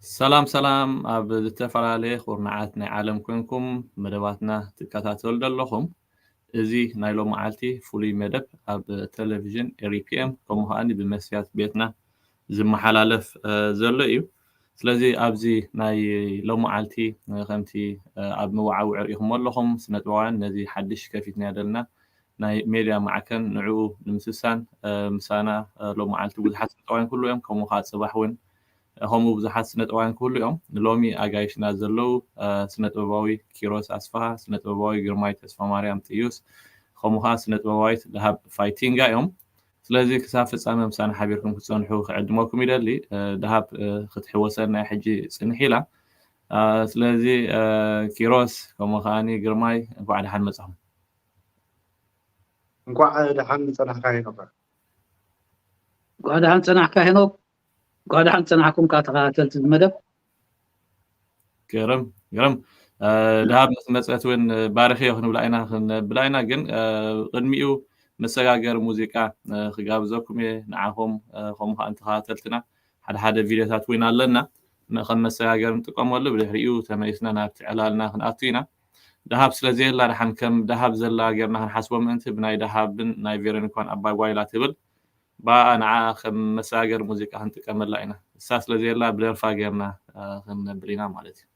ሰላም ሰላም፣ ኣብ ዝተፈላለየ ኩርናዓት ናይ ዓለም ኮንኩም መደባትና ትከታተሉ ዘለኹም፣ እዚ ናይ ሎመዓልቲ ፍሉይ መደብ ኣብ ቴሌቪዥን ኤሪፒኤም ከምኡ ከኣ ብመስትያት ቤትና ዝመሓላለፍ ዘሎ እዩ። ስለዚ ኣብዚ ናይ ሎመዓልቲ ከምቲ ኣብ መወዓውዒ ርኢኹም ኣለኹም፣ ስነጥበባውያን ነዚ ሓድሽ ከፊትና ዘለና ናይ ሜድያ ማዕከን ንዕኡ ንምስሳን ምሳና ሎመዓልቲ ብዙሓት ስነጥበባውያን ክህልዉ እዮም። ከምኡ ከኣ ጽባሕ እውን ከምኡ ብዙሓት ስነጥበባውያን ክህልዉ እዮም። ንሎሚ ኣጋይሽና ዘለዉ ስነጥበባዊ ኪሮስ ኣስፍሃ፣ ስነጥበባዊ ግርማይ ተስፋማርያም ጥዩስ፣ ከምኡ ከኣ ስነጥበባዊት ደሃብ ፋይቲንጋ እዮም። ስለዚ ክሳብ ፍጻመ ምሳና ሓቢርኩም ክትጸንሑ ክዕድመኩም ይደሊ። ደሃብ ክትሕወሰና ሕጂ ጽንሕ ኢላ። ስለዚ ኪሮስ ከምኡ ከኣ ግርማይ እንኳዕ ደሓን መጻኹም። እንኳዕ ደሓን ጸናሕካ ሄኖክ። እንኳዕ ደሓን ጸናሕካ ሄኖክ። እንኳዕ ደሓን ጸናሕኩም ከኣ ተኸታተልቲ መደብ። ግርም ግርም። ደሃብ ምስ መጸት እውን ባርኽዮ ክንብላ ኢና ክንብላ ኢና። ግን ቅድሚኡ መሰጋገሪ ሙዚቃ ክጋብዘኩም እየ ንዓኹም ከምኡ ከኣ ንተኸታተልትና ሓደ ሓደ ቪድዮታት እውን ኣለና ከም መሰጋገሪ ንጥቀመሉ። ብድሕሪኡ ተመሊስና ናብቲ ዕላልና ክንኣቱ ኢና። ደሃብ ስለ ዘየላ ደሓን ከም ደሃብ ዘላ ጌርና ክንሓስቦ ምእንቲ ብናይ ደሃብን ናይ ቬሮኒካን ኣባጓይላ ትብል ብኣኣ ንዓኣ ከም መሰጋገሪ ሙዚቃ ክንጥቀመላ ኢና። እሳ ስለ ዘየላ ብደርፋ ጌርና ክንነብል ኢና ማለት እዩ።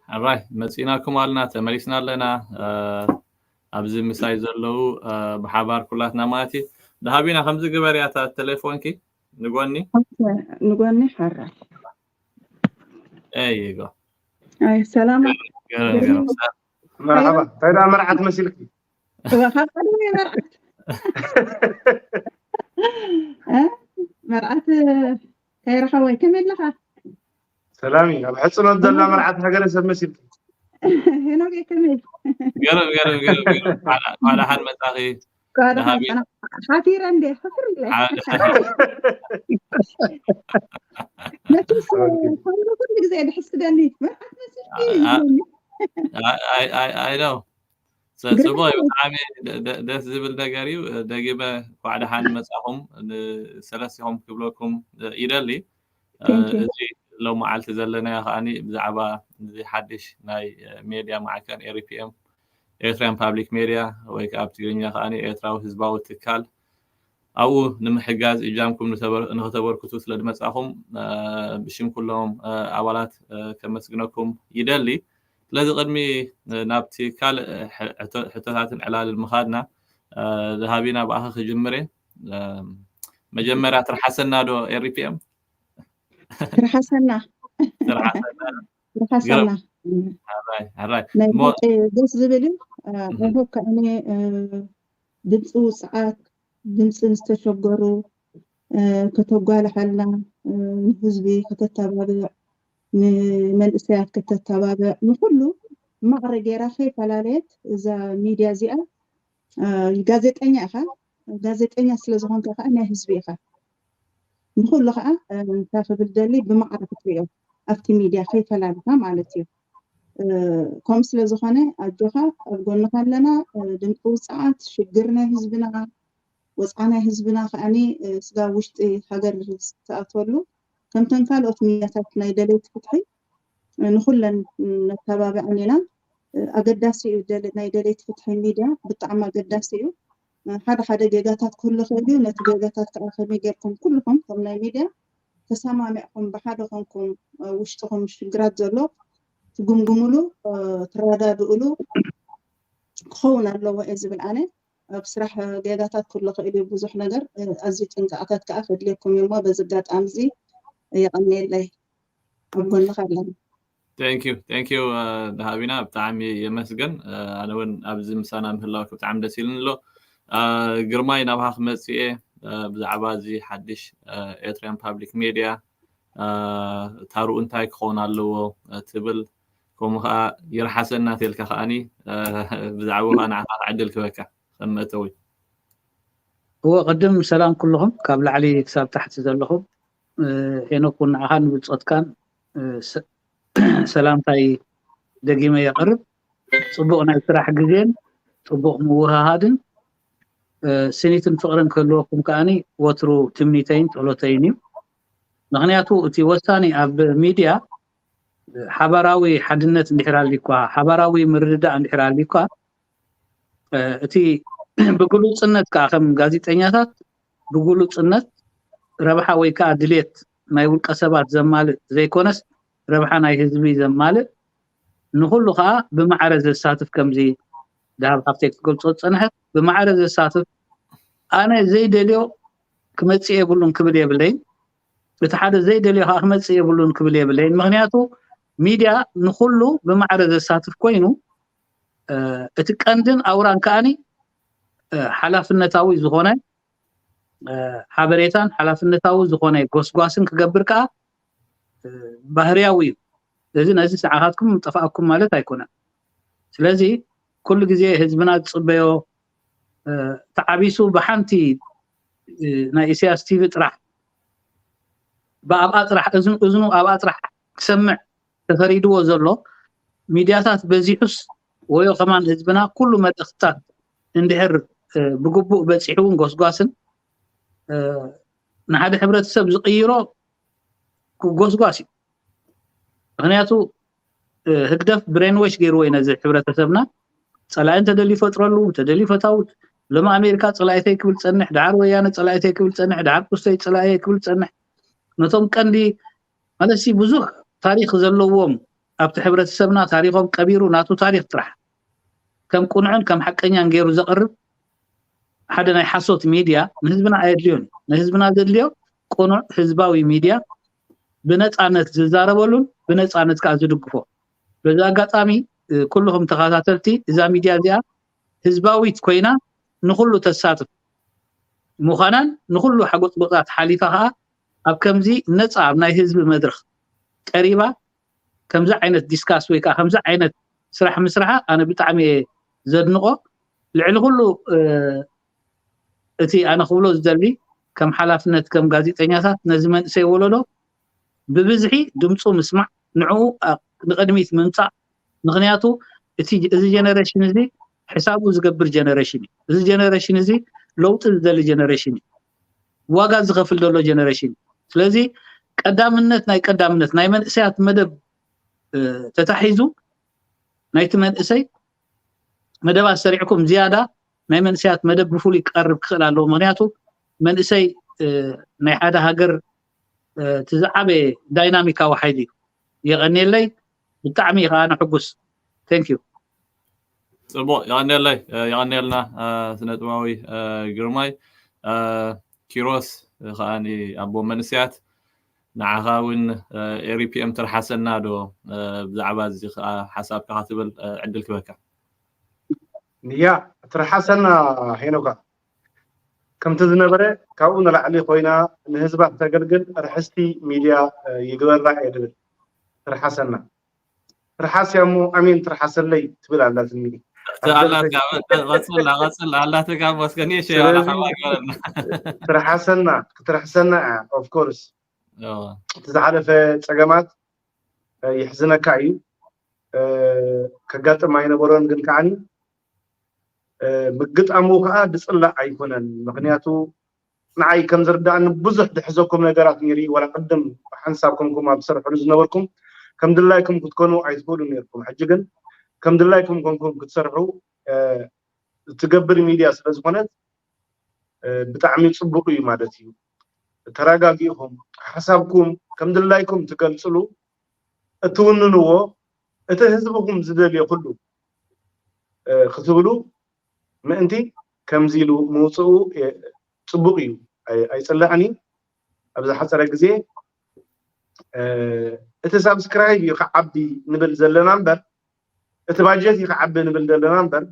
ሕራይ መፂእናኩም ኣለና፣ ተመሊስና ኣለና። ኣብዚ ምሳይ ዘለዉ ብሓባር ኩላትና ማለት እዩ። ደሃቢና ከምዚ ግበርያ እታ ቴሌፎንኪ ንጎኒ ንጎኒ። ሕራይ እይጎ ኣይ ሰላም መርሓባ። እንታይ ደኣ መርዓት መሲልኪ? ካብ ቀደም እየ መርዓት እ? መርዓት ከይረኸበይ ከመይ ኣለኻ? ሰላም እዩ። ኣብ ሕፅኖት ዘላ መርዓት ሃገረ ሰብ መሲልኪ። ሄኖክ ከመይ? ገረብ ገረብ ገረብ ገረብ። ኳዕዳ ሓን መጻኺ። ኳዕዳ ደሃቢ። ሓን ሓፊረ እንዴ? ሕፍር ኢለ። ሓደ- ነቲ ስ- ኮይኑ ኩሉ ግዜ ድሕስደኒ። መርዓት መሲልኪ አ- አ- ይብለኒ። I, I, I, I know. So, ግርም ጽቡቅ እዩ። እዩ። ብጣዕሚ ደ- ደ- ደስ ዝብል ነገር እዩ። ደጊመ እንኳዕ ደሓን መጻኹም ንሰለስቲኹም ክብለኩም ይደሊ። Thank you። እዚ ሎም መዓልቲ ዘለናዮ ከዓኒ ብዛዕባ እዚ ሓድሽ ናይ ሜድያ ማዕከን ኤሪፒኤም፣ ኤርትራን ፓብሊክ ሜድያ፣ ወይ ከዓ ኣብ ትግርኛ ከዓኒ ኤርትራዊ ህዝባዊ ትካል፣ ኣብኡ ንምሕጋዝ እጃምኩም ንተበር- ንክተበርክቱ ስለ ዝመጻኹም እ፣ ብሽም ኩሎም እ፣ ኣባላት እ፣ ከመስግነኩም ይደሊ። ስለዚ ቅድሚ እ፣ ናብቲ ካልእ እ፣ ሕ- ሕቶ- ሕቶታትን ዕላልን ምኻድና እ፣ ደሃቢና ብኣኸ ክጅምር እየ። እ፣ መጀመርያ ትርሓሰና ዶ ኤሪፒኤም? ትርሓሰና ትርሓሰና። ትርሓሰና። ሕራይ፣ ሕራይ። ናይ እሞ ሓቂ ደስ ዝብል እዩ። እ፣ እህ። እሁብ ከዓኒ እ፣ ድምፂ ውፅዓት፣ ድምፂ ዝተሸገሩ፣ እ፣ ከተጓልሐልና፣ እ፣ ንህዝቢ ከተተባብዕ፣ ንመንእሰያት ከተተባብዕ፣ ንኩሉ ማዕረ ገይራ ከይፈላለየት እዛ ሚድያ እዚኣ፣ እ፣ ጋዜጠኛ ኢኻ። ጋዜጠኛ ስለ ዝኾንካ ከዓ ናይ ህዝቢ ኢኻ። ንኩሉ ከዓ እ፣ እንታይ ክብል ደሊ ብማዕረ ክትሪኦ ኣብቲ ሚድያ ከይፈላልካ ማለት እዩ። እ፣ ከምኡ ስለ ዝኾነ ኣጆኻ ኣብ ጎንኻ ኣለና። እ፣ ድምፂ ውፅዓት ሽግር ናይ ህዝብና ወፅዓ ናይ ህዝብና ከዓኒ እ፣ ስጋብ ውሽጢ ሃገር ዝተኣትወሉ ከምተን ካልኦት ሚድያታት ናይ ደለይቲ ፍትሒ እ፣ ንኩለን ነተባብዐን ኢና። እ፣ ኣገዳሲ እዩ ደል- ናይ ደለይቲ ፍትሒ ሚድያ ብጣዕሚ ኣገዳሲ እዩ። እ፣ ሓደ ሓደ ጌጋታት ክህሉ ይኽእል እዩ። ነቲ ጌጋታት ከዓ ከመይ ጌርኩም ኩልኹም ከም ናይ ሚድያ ተሰማሚዕኩም ብሓደ ኮንኩም እ፣ ውሽጥኹም ሽግራት ዘሎ ትግምግሙሉ እ፣ ትረዳድእሉ ክኸውን ኣለዎ እየ ዝብል ኣነ። ኣብ ስራሕ ጌጋታት ክህሉ ይኽእል እዩ ብዙሕ ነገር እ፣ ኣዝዩ ጥንቃቐታት ከዓ ከድልየኩም እዩ እሞ በዚ ኣጋጣሚ እዚ የቐንየለይ ኣብ ጎንኻ ኣለና። Thank you, thank you ደሃቢና ብጣዕሚ የመስግን። ኣነ እውን ኣብዚ ምሳና ምህላውክ ብጣዕሚ ደስ ኢሉኒ ኣሎ። ግርማይ ናብኻ ክመፅእ እየ ብዛዕባ እዚ ሓድሽ ኤርትራን ፓብሊክ ሜድያ ታርኡ እንታይ ክኸውን ኣለዎ ትብል ከምኡ ከዓ ይርሓሰና ተልካ ከዓኒ ብዛዕባ ከዓ ንዓኻ ዕድል ክበካ ከም መእተዊ። እዎ ቅድም ሰላም ኩልኹም ካብ ላዕሊ ክሳብ ታሕቲ ዘለኹም ሄኖክ እውን ንዓኻን ብጾትካን ሰላምታይ ደጊመ የቕርብ። ጽቡቕ ናይ ስራሕ ግዜን ጽቡቕ ምውህሃድን ስኒትን ፍቕርን ክህልወኩም ከዓኒ ወትሩ ትምኒተይን ጸሎተይን እዩ። ምኽንያቱ እቲ ወሳኒ ኣብ ሚድያ ሓባራዊ ሓድነት እንድሕር ኣልዩኳ፣ ሓባራዊ ምርድዳእ እንድሕር ኣልዩኳ እቲ ብግሉጽነት ከዓ ከም ጋዜጠኛታት ብግሉጽነት ረብሓ ወይ ከዓ ድሌት ናይ ውልቀ ሰባት ዘማልእ ዘይኮነስ ረብሓ ናይ ህዝቢ ዘማልእ ንኩሉ ከዓ ብማዕረ ዘሳትፍ ከምዚ ደሃብ ሃብተይ ክትገልፆ ዝፀንሐት ብማዕረ ዘሳትፍ ኣነ ዘይደልዮ ክመፅእ የብሉን ክብል የብለይን። እቲ ሓደ ዘይደልዮ ከዓ ክመፅእ የብሉን ክብል የብለይን። ምክንያቱ ሚድያ ንኩሉ ብማዕረ ዘሳትፍ ኮይኑ እቲ ቀንድን ኣውራን ከዓኒ ሓላፍነታዊ ዝኾነ ሓበሬታን ሓላፍነታዊ ዝኾነ ጎስጓስን ክገብር ከዓ ባህርያዊ እዩ። ስለዚ ነዚ ሰዓኻትኩም ጠፋእኩም ማለት ኣይኮነን። ስለዚ ኩሉ ግዜ ህዝብና ዝፅበዮ ተዓቢሱ ብሓንቲ ናይ ኢሳያስ ቲቪ ጥራሕ ብኣብኣ ጥራሕ እዝኑ እዝኑ ኣብኣ ጥራሕ ክሰምዕ ተፈሪድዎ ዘሎ ሚድያታት በዚሑስ ወዮ ከማን ህዝብና ኩሉ መልእኽትታት እንድሕር ብግቡእ በፂሑ እውን ጎስጓስን ንሓደ ሕብረተሰብ ዝቕይሮ ጎስጓስ እዩ። ምክንያቱ ህግደፍ ብሬንወሽ ገይርዎ እዩ ነዚ ሕብረተሰብና። ፀላኢ እንተደልዩ ፈጥረሉ፣ እንተደልዩ ፈታውት። ሎሚ ኣሜሪካ ፀላኢተይ ክብል ፀንሕ፣ ድሓር ወያነ ፀላኢተይ ክብል ፀንሕ፣ ድሓር ኩስተይ ፀላኢየ ክብል ፀንሕ። ነቶም ቀንዲ ማለት ብዙሕ ታሪኽ ዘለዎም ኣብቲ ሕብረተሰብና ታሪኾም ቀቢሩ ናቱ ታሪኽ ጥራሕ ከም ቅኑዕን ከም ሓቀኛን ገይሩ ዘቕርብ ሓደ ናይ ሓሶት ሚድያ ንህዝብና ኣየድልዮን እዩ። ንህዝብና ዘድልዮ ቅኑዕ ህዝባዊ ሚድያ ብነፃነት ዝዛረበሉን ብነፃነት ከዓ ዝድግፎ። በዚ ኣጋጣሚ ኩልኹም ተኸታተልቲ እዛ ሚድያ እዚኣ ህዝባዊት ኮይና ንኹሉ ተሳትፍ ምዃናን ንኹሉ ሓጎፅጎፃት ሓሊፋ ከዓ ኣብ ከምዚ ነፃ ኣብ ናይ ህዝቢ መድረኽ ቀሪባ ከምዚ ዓይነት ዲስካስ ወይ ከዓ ከምዚ ዓይነት ስራሕ ምስራሓ ኣነ ብጣዕሚ እየ ዘድንቆ። ልዕሊ ኩሉ እቲ ኣነ ክብሎ ዝደሊ ከም ሓላፍነት ከም ጋዜጠኛታት ነዚ መንእሰይ ወለዶ ብብዝሒ ድምፁ ምስማዕ ንዕኡ ንቅድሚት ምምፃእ። ምክንያቱ እቲ እዚ ጀነሬሽን እዚ ሕሳቡ ዝገብር ጀነሬሽን እዩ። እዚ ጀነሬሽን እዚ ለውጢ ዝደሊ ጀነሬሽን እዩ። ዋጋ ዝኸፍል ዘሎ ጀነሬሽን እዩ። ስለዚ ቀዳምነት ናይ ቀዳምነት ናይ መንእሰያት መደብ ተታሒዙ ናይቲ መንእሰይ መደባት ሰሪዕኩም ዝያዳ ናይ መንእሰያት መደብ ብፍሉይ ክቀርብ ክኽእል ኣለዎ። ምክንያቱ መንእሰይ ናይ ሓደ ሃገር እቲ ዝዓበየ ዳይናሚካዊ ሓይሊ እዩ። የቐንየለይ። ብጣዕሚ ከዓ ንሕጉስ። Thank you። ፅቡቅ፣ የቐንየለይ። የቐንየልና ስነ ጥበባዊ ግርማይ። ኪሮስ ከዓኒ ኣቦ መንእሰያት፣ ንዓኻ እውን ኤሪፒኤም ትርሓሰና ዶ? ብዛዕባ እዚ ከዓ ሓሳብካ ክትብል ዕድል ክበካ። ያ ትርሓሰና ሄኖካ፣ ከምቲ ዝነበረ ካብኡ ንላዕሊ ኮይና ንህዝባ ክተገልግል ርሕስቲ ሚድያ ይግበራ እየ ድብል። ትርሓሰና ትርሓስ እያ እሞ ኣሜን ትርሓሰለይ ትብል ኣላትኒ። ቀፅላ ቀፅላ ኣላትካ መስገን የሸ ትርሓሰና ክትርሕሰና እያ ኦፍኮርስ። እቲ ዝሓለፈ ፀገማት ይሕዝነካ እዩ። ከጋጥም ኣይነበሮን ግን ከዓኒ ምግጣሙ ከዓ ድፅላእ ኣይኮነን። ምክንያቱ ንዓይ ከም ዝርዳእኒ ብዙሕ ድሕዘኩም ነገራት ነይሩ እዩ። ዋላ ቅድም ብሓንሳብ ከምኩም ኣብ ትሰርሕሉ ዝነበርኩም ከም ድላይኩም ክትኮኑ ኣይትኽእሉ ነይርኩም። ሕጂ ግን ከም ድላይኩም ከምኩም ክትሰርሑ ትገብር ሚድያ ስለዝኮነት ብጣዕሚ ፅቡቅ እዩ ማለት እዩ። ተረጋጊእኩም ሓሳብኩም ከም ድላይኩም ትገልፅሉ እትውንንዎ እቲ ህዝብኩም ዝደልዮ ኩሉ ክትብሉ ምእንቲ ከምዚ ኢሉ ምውፅኡ ፅቡቅ እዩ። ኣይፅላእን እዩ። ኣብ ዝሓፀረ ግዜ እቲ ሳብስክራይብ እዩ ክዓቢ ንብል ዘለና እምበር እቲ ባጀት እዩ ክዓቢ ንብል ዘለና እምበር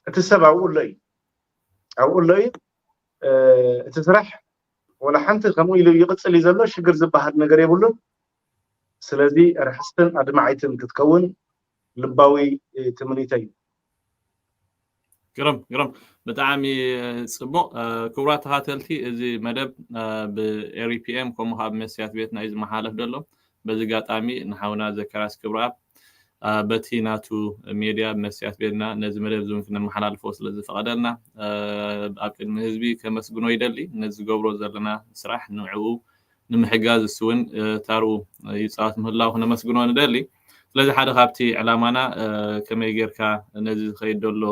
እቲ ሰብ ኣብኡ ኣሎ እዩ ኣብኡ ኣሎ እዩ። እቲ ስራሕ ወላ ሓንቲ ከምኡ ኢሉ ይቕፅል እዩ ዘሎ ሽግር ዝበሃል ነገር የብሉን። ስለዚ ርሕስትን ኣድማዒትን ክትከውን ልባዊ ትምኒተይ እዩ። ግርም ግርም ብጣዕሚ ፅቡቅ። ክቡራት ተኻተልቲ እዚ መደብ ብኤሪፒኤም ከምኡ ካብ መስትያት ቤትና እዩ ዝመሓለፍ ዘሎ። በዚ ኣጋጣሚ ንሓውና ዘካርያስ ክብረኣብ በቲ ናቱ ሜድያ መስትያት ቤትና ነዚ መደብ እዚ እውን ክነመሓላልፎ ስለ ዝፈቐደልና ኣብ ቅድሚ ህዝቢ ከመስግኖ ይደሊ። ነዚ ዝገብሮ ዘለና ስራሕ ንዕኡ ንምሕጋዝ እሱ እውን ታርኡ ይፃወት ምህላው ክነመስግኖ ንደሊ። ስለዚ ሓደ ካብቲ ዕላማና ከመይ ጌርካ ነዚ ዝኸይድ ዘሎ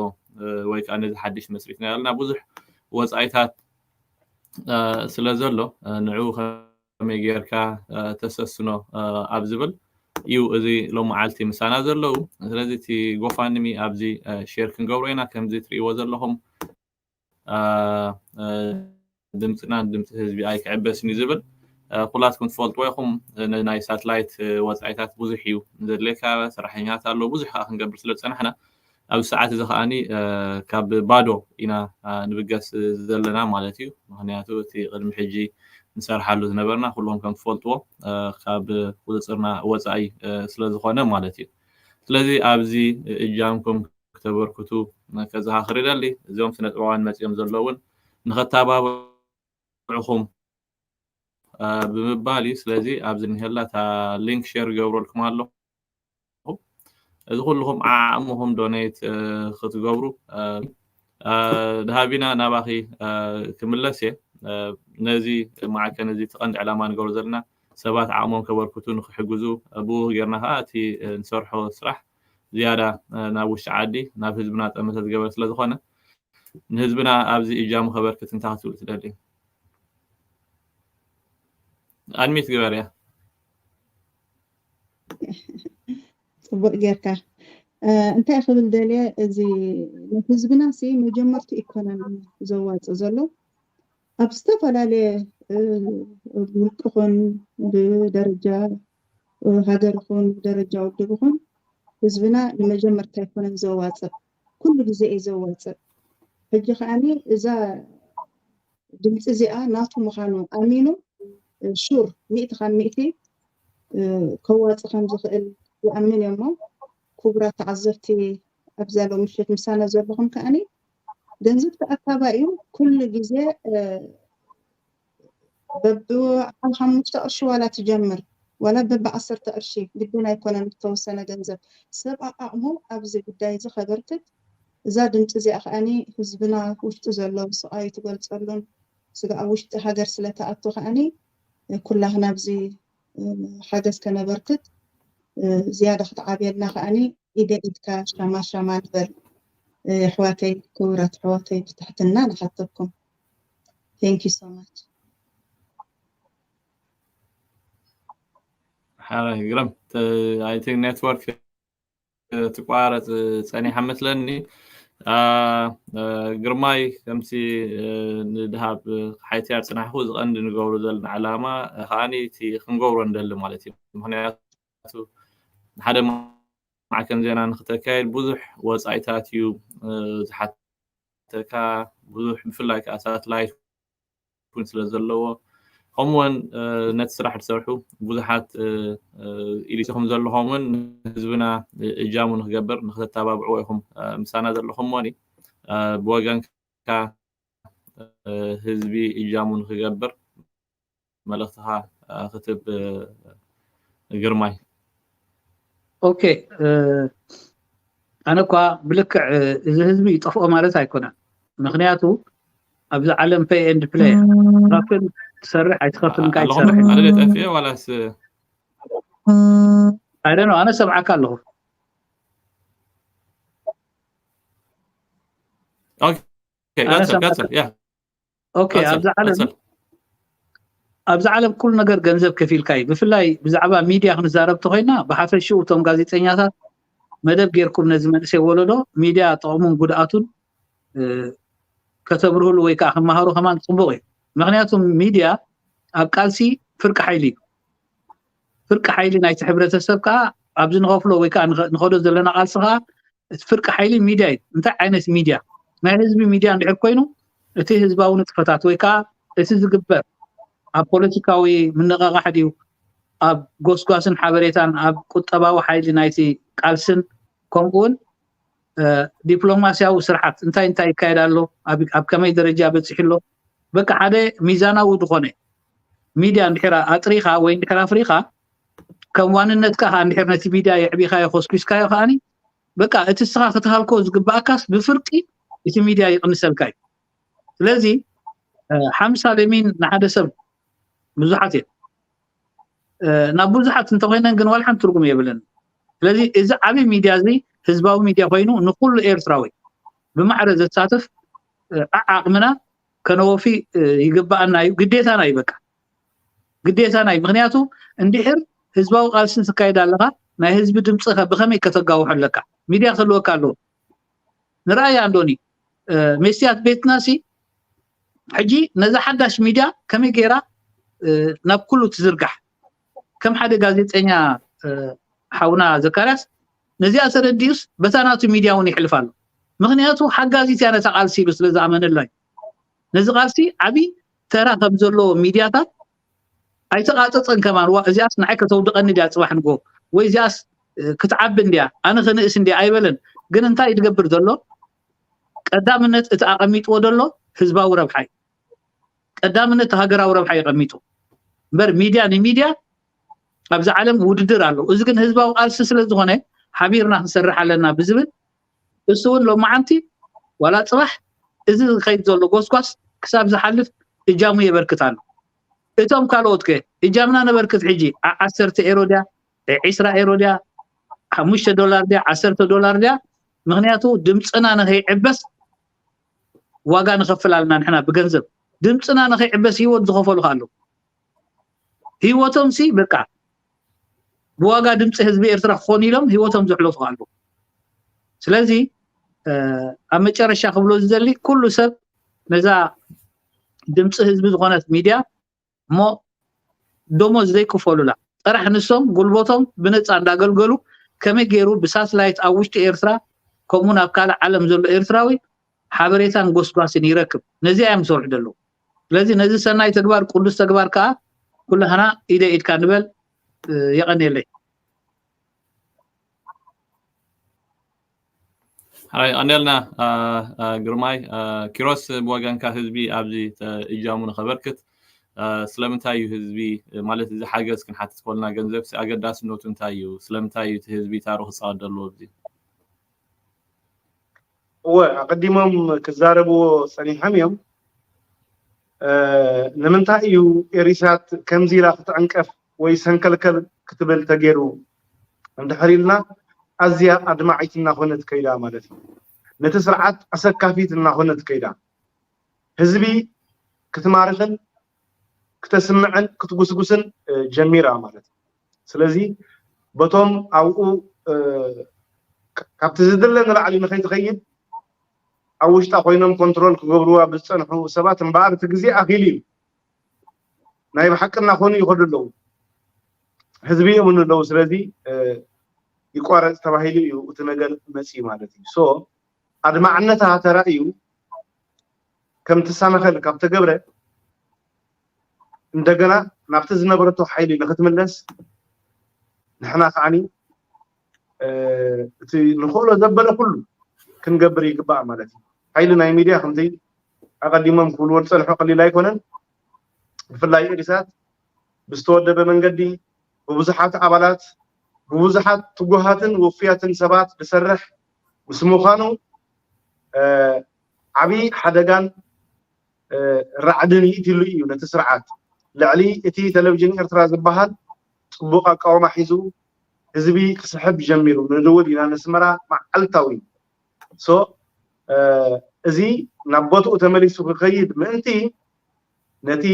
ወይ ከዓ ነዚ ሓድሽ መስሪትና ያለና ብዙሕ ወፃኢታት ስለ ዘሎ ንዕኡ ከመይ ጌርካ ተሰስኖ ኣብ ዝብል እዩ እዚ ሎመዓልቲ ምሳና ዘለዉ። ስለዚ እቲ ጎፋንድሚ ኣብዚ ሼር ክንገብሮ ኢና። ከምዚ ትርእይዎ ዘለኹም ድምፅና ድምፂ ህዝቢ ኣይክዕበስን እዩ ዝብል ኩላትኩም ትፈልጥዎ ኢኹም። ናይ ሳትላይት ወፃኢታት ብዙሕ እዩ ዘድልየካ፣ ሰራሕተኛታት ኣለዉ፣ ብዙሕ ከዓ ክንገብር ስለ ዝፀናሕና ኣብዚ ሰዓት እዚ ከዓኒ ካብ ባዶ ኢና ንብገስ ዘለና ማለት እዩ። ምክንያቱ እቲ ቅድሚ ሕጂ ንሰርሓሉ ዝነበርና ኩልኹም ከም ትፈልጥዎ ካብ ቁፅፅርና ወፃኢ ስለዝኾነ ማለት እዩ። ስለዚ ኣብዚ እጃምኩም ክተበርክቱ ከዘኻኽር ይደሊ። እዚኦም ስነ ጥበባውያን መፂኦም ዘለውን ንኸተባብዑኹም ብምባል እዩ። ስለዚ ኣብዚ ንሄላ እታ ሊንክ ሼር ይገብረልኩም ኣለኹ። እዚ ኩልኹም ዓቕምኹም ዶኔት ክትገብሩ ድሃቢና ናባኺ ክምለስ እየ። ነዚ ማዕከን እዚ እቲ ቀንዲ ዕላማ ንገብሮ ዘለና ሰባት ዓቕሞም ከበርክቱ ንክሕግዙ ብኡ ጌርና ከዓ እቲ ንሰርሖ ስራሕ ዝያዳ ናብ ውሽጢ ዓዲ ናብ ህዝብና ጠመተ ዝገበር ስለዝኾነ ንህዝብና ኣብዚ እጃሙ ከበርክት እንታይ ክትብሉ ትደልዩ? ኣድሚት ግበር እያ። ጽቡቅ ጌርካ። እ፣ እንታይ ክብል ደልየ፣ እዚ ንህዝብና ሲ መጀመርቱ ኢኮኖሚ ዘዋጽእ ዘሎ ኣብ ዝተፈላለየ፣ እ፣ ውልቂ ኹን ብደረጃ፣ እ፣ ሃገር ኹን ብደረጃ ውድብ ኹን ህዝብና ንመጀመርታ ኣይኮነን ዘዋጽእ፣ ኩሉ ግዜ እዩ ዘዋጽእ። ሕጂ ከዓኒ እዛ ድምፂ እዚኣ ናቱ ምዃኑ ኣሚኑ፣ እ፣ ሹር ሚእቲ ካብ ሚእቲ፣ እ፣ ከዋፅእ ከም ዝኽእል ይኣምን እየ። እሞ ክቡራት ተዓዘብቲ ኣብዛ ሎም ምሽት ምሳና ዘለኹም ከዓኒ ገንዘብ ተኣካባ እዩ። ኩሉ ግዜ፣ እ፣ በብዓል ሓሙሽተ ቅርሺ ዋላ ትጀምር ዋላ በብዓሰርተ ቅርሺ ግድን ኣይኮነን እተወሰነ ገንዘብ ሰብ ኣዓቕሙ ኣብዚ ጉዳይ እዚ ከበርክት እዛ ድምፂ እዚኣ ከዓኒ ህዝብና ውሽጢ ዘሎ ብስቓዩ ትገልፀሉን ስጋኣ ውሽጢ ሃገር ስለተኣቱ ከዓኒ ኩላህና ኣብዚ ሓገዝ ከነበርክት ዝያዳ ክትዓብየልና ከዓኒ ኢደ ኢድካ ሻማ ሻማ ንበል። ኣሕዋተይ ክቡራት ኣሕዋተይ ብትሕትና ንሓተኩም። Thank you so much. ሓራይ ግረም። I think network ትቋረጽ ጸኒሓ መስለኒ። ግርማይ ከምሲ ንድሃብ ሓይትያር ጽናሕኩ ዝቐንዲ ንገብሮ ዘለና ዕላማ ከዓኒ እቲ ክንገብሮ ንደሊ ማለት እዩ። ምክንያቱ ሓደ ማዕከን ዜና ንክተካየድ ብዙሕ ወጻኢታት እዩ ዝሓተካ። ብዙሕ ብፍላይ ከዓ ሳትላይት እውን ስለ ዘለዎ ከምኡውን ነቲ ስራሕ ዝሰርሑ ብዙሓት ኢሊትኹም ዘለኹምን ንህዝብና እጃሙ ንክገብር ንክተተባብዕዎ ኢኹም ምሳና ዘለኹም። ሞኒ ብወገንካ ህዝቢ እጃሙ ንክገብር መልእክትካ ክትብ ግርማይ። ኦኬ፣ ኣነ እኳ ብልክዕ እዚ ህዝቢ ይጠፍኦ ማለት ኣይኮነን። ምክንያቱ ኣብዚ ዓለም pay and play ትከፍል ትሰርሕ ኣይትከፍል እንታይ ትሰርሕ ኣለ ጠፍኤ ዋላስ ኣይደኖ ኣነ ሰምዓካ ኣለኹ። ኦኬ፣ ቀጽል ቀጽል። ያ ኦኬ፣ ኣብዚ ዓለም ኣብዚ ዓለም ኩሉ ነገር ገንዘብ ከፊልካ እዩ። ብፍላይ ብዛዕባ ሚድያ ክንዛረብ ተኮይና ብሓፈሽኡ እቶም ጋዜጠኛታት መደብ ጌርኩም ነዚ መንእሰይ ወለዶ ሚድያ ጥቕሙን ጉድኣቱን ከተብርህሉ ወይ ከዓ ክመሃሩ ከማን ፅቡቅ እዩ። ምክንያቱም ሚድያ ኣብ ቃልሲ ፍርቂ ሓይሊ እዩ። ፍርቂ ሓይሊ ናይቲ ሕብረተሰብ ከዓ ኣብዚ ንኸፍሎ ወይ ከዓ ንኸዶ ዘለና ቃልሲ ከዓ እቲ ፍርቂ ሓይሊ ሚድያ እዩ። እንታይ ዓይነት ሚድያ? ናይ ህዝቢ ሚድያ እንድሕር ኮይኑ እቲ ህዝባዊ ንጥፈታት ወይ ከዓ እቲ ዝግበር ኣብ ፖለቲካዊ ምንቕቓሕ ድዩ ኣብ ጎስጓስን ሓበሬታን ኣብ ቁጠባዊ ሓይሊ ናይቲ ቃልስን ከምኡ እውን ዲፕሎማስያዊ ስርሓት እንታይ እንታይ ይካየድ ኣሎ፣ ኣብ ከመይ ደረጃ በፂሑ ኣሎ፣ በቃ ሓደ ሚዛናዊ ዝኾነ ሚድያ እንድሕር ኣጥሪኻ ወይ እንድሕር ኣፍሪኻ ከም ዋንነትካ ከዓ እንድሕር ነቲ ሚድያ የዕቢኻዮ ኮስኩስካዮ ከዓኒ በቃ እቲ እስኻ ክትሃልኮ ዝግባኣካስ ብፍርቂ እቲ ሚድያ ይቕንሰልካ እዩ። ስለዚ ሓምሳ ለሚን ንሓደ ሰብ ብዙሓት እዮም ናብ ብዙሓት እንተኮይነን ግን ዋላ ሓንቲ ትርጉም የብለን። ስለዚ እዚ ዓብይ ሚድያ እዚ ህዝባዊ ሚድያ ኮይኑ ንኩሉ ኤርትራዊ ብማዕረ ዘሳትፍ ዓዓቕምና ከነወፊ ይግባኣና እዩ፣ ግዴታና እዩ። በቃ ግዴታና እዩ። ምክንያቱ እንድሕር ህዝባዊ ቃልሲ ትካየድ ኣለካ ናይ ህዝቢ ድምፂ ብከመይ ከተጋውሖ ኣለካ? ሚድያ ክህልወካ ኣለዎ። ንረኣያ እንዶኒ ሜስትያት ቤትና ሲ ሕጂ ነዛ ሓዳሽ ሚድያ ከመይ ገይራ ናብ ኩሉ ትዝርጋሕ? ከም ሓደ ጋዜጠኛ ሓውና ዘካርያስ ነዚኣ ተረዲኡስ በታ ናቱ ሚድያ እውን ይሕልፍ ኣሎ። ምክንያቱ ሓጋዚት እያ ነታ ቃልሲ ኢሉ ስለ ዝኣመነላ እዩ። ነዚ ቃልሲ ዓብዪ ተራ ከም ዘለዎ ሚድያታት ኣይተቃፀፀን ከማን። ዋ እዚኣስ ንዓይ ከተውድቀኒ ድያ ፅባሕ ንጎ ወይ እዚኣስ ክትዓቢ እንድያ ኣነ ክንእስ እንድያ ኣይበለን። ግን እንታይ እዩ ዝገብር ዘሎ? ቀዳምነት እቲ ኣቐሚጥዎ ዘሎ ህዝባዊ ረብሓ እዩ። ቀዳምነት ሃገራዊ ረብሓ የቐሚጡ እምበር ሚድያ ንሚድያ ኣብዚ ዓለም ውድድር ኣሎ። እዚ ግን ህዝባዊ ቃልሲ ስለ ዝኾነ ሓቢርና ክንሰርሕ ኣለና ብዝብል እሱ እውን ሎማዓንቲ ዋላ ፅባሕ እዚ ዝኸይድ ዘሎ ጎስጓስ ክሳብ ዝሓልፍ እጃሙ የበርክት ኣሎ። እቶም ካልኦት ከ እጃምና ነበርክት ሕጂ ዓሰርተ ኤሮ ድያ ዒስራ ኤሮ ድያ ሓሙሽተ ዶላር ድያ ዓሰርተ ዶላር ድያ ምክንያቱ ድምፅና ንከይዕበስ ዋጋ ንኸፍል ኣለና ንሕና ብገንዘብ ድምፅና ንኸይዕበስ ህይወት ዝኸፈሉ ኣለዉ። ህይወቶም ሲ በቃ ብዋጋ ድምፂ ህዝቢ ኤርትራ ክኾኑ ኢሎም ህይወቶም ዘሕለፉ ኣለዉ። ስለዚ ኣብ መጨረሻ ክብሎ ዝደሊ፣ ኩሉ ሰብ ነዛ ድምፂ ህዝቢ ዝኾነት ሚድያ እሞ ደሞዝ ዘይክፈሉላ፣ ጥራሕ ንሶም ጉልበቶም ብነፃ እንዳገልገሉ ከመይ ገይሩ ብሳትላይት ኣብ ውሽጢ ኤርትራ ከምኡውን ኣብ ካልእ ዓለም ዘሎ ኤርትራዊ ሓበሬታን ጎስጓስን ይረክብ፣ ነዚኣ እዮም ዝሰርሑ ዘለዉ። ስለዚ ነዚ ሰናይ ተግባር፣ ቅዱስ ተግባር ከዓ ኩላህና ኢደ ኢድካ ንበል። የቐንየለይ። ሕራይ ቀንደልና ግርማይ። ኪሮስ፣ ብወገንካ ህዝቢ ኣብዚ እጃሙ ንኸበርክት ስለምንታይ እዩ ህዝቢ፣ ማለት እዚ ሓገዝ ክንሓትት ከልና ገንዘብ ኣገዳስነቱ እንታይ እዩ? ስለምንታይ እዩ እቲ ህዝቢ ታሩ ክፃወት ዘለዎ ኣብዚ? እወ፣ ኣቐዲሞም ክዛረብዎ ፀኒሖም እዮም። ንምንታይ እዩ ኤሪሳት ከምዚ ኢላ ክትዕንቀፍ ወይ ሰንከልከል ክትብል ተገይሩ እንድሕር ኢልና፣ ኣዝያ ኣድማዒት እናኾነት ከይዳ ማለት እዩ። ነቲ ስርዓት ኣሰካፊት እናኾነት ከይዳ፣ ህዝቢ ክትማርኽን ክተስምዕን ክትጉስጉስን ጀሚራ ማለት እዩ። ስለዚ በቶም ኣብኡ ካብቲ ዝድለ ንላዕሊ ንኸይትኸይድ ኣብ ውሽጣ ኮይኖም ኮንትሮል ክገብርዋ ብዝፀንሑ ሰባት እምበኣር እቲ ግዜ ኣኺሉ እዩ። ናይ ብሓቂ እናኾኑ ይኸዱ ኣለዉ። ህዝቢ ይእምኑ ኣለዉ። ስለዚ ይቋረፅ ተባሂሉ እዩ እቲ ነገር መፂኡ ማለት እዩ። ሶ ኣድማዕነታ ተራእዩ ከም ትሰናኸል ካብ ተገብረ እንደገና ናብቲ ዝነበረቶ ሓይሊ ንክትምለስ ንሕና ከዓኒ እቲ ንኽእሎ ዘበለ ኩሉ ክንገብር ይግባእ ማለት እዩ። ሓይሊ ናይ ሚድያ ከምቲ ኣቐዲሞም ክብልዎ ዝፀንሑ ቀሊል ኣይኮነን። ብፍላይ ኤሪሳት ብዝተወደበ መንገዲ ብብዙሓት ኣባላት ብብዙሓት ትጉሃትን ውፉያትን ሰባት ዝሰርሕ ምስ ምዃኑ ዓብዪ ሓደጋን ራዕድን ይእትሉ እዩ ነቲ ስርዓት። ልዕሊ እቲ ቴሌቪዥን ኤርትራ ዝበሃል ፅቡቕ ኣቃውማ ሒዙ ህዝቢ ክስሕብ ጀሚሩ። ንድውል ኢና ነስመራ መዓልታዊ። ሶ እዚ ናብ ቦትኡ ተመሊሱ ክኸይድ ምእንቲ ነቲ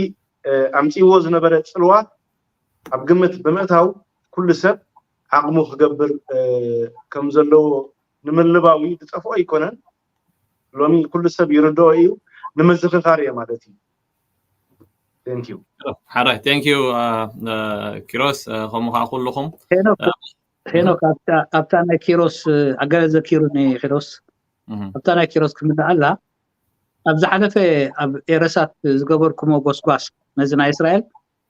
ኣምፅዎ ዝነበረ ፅልዋ ኣብ ግምት ብምእታው ኩሉ ሰብ ዓቕሙ ክገብር ከም ዘለዎ ንምልባዊ ዝጠፍኦ ኣይኮነን። ሎሚ ኩሉ ሰብ ይርድኦ እዩ፣ ንምዝኽኻር እየ ማለት እዩ። Thank you። ሓራይ፣ thank you ኪሮስ። ከምኡ ከዓ ኩልኹም ሄኖክ ኣብታ ናይ ኪሮስ ኣገለ ዘኪሩኒ ኪሮስ ኣብታ ናይ ኪሮስ ክምልኣላ ኣብ ዝሓለፈ ኣብ ኤረሳት ዝገበርኩሞ ጎስጓስ ነዚ ናይ እስራኤል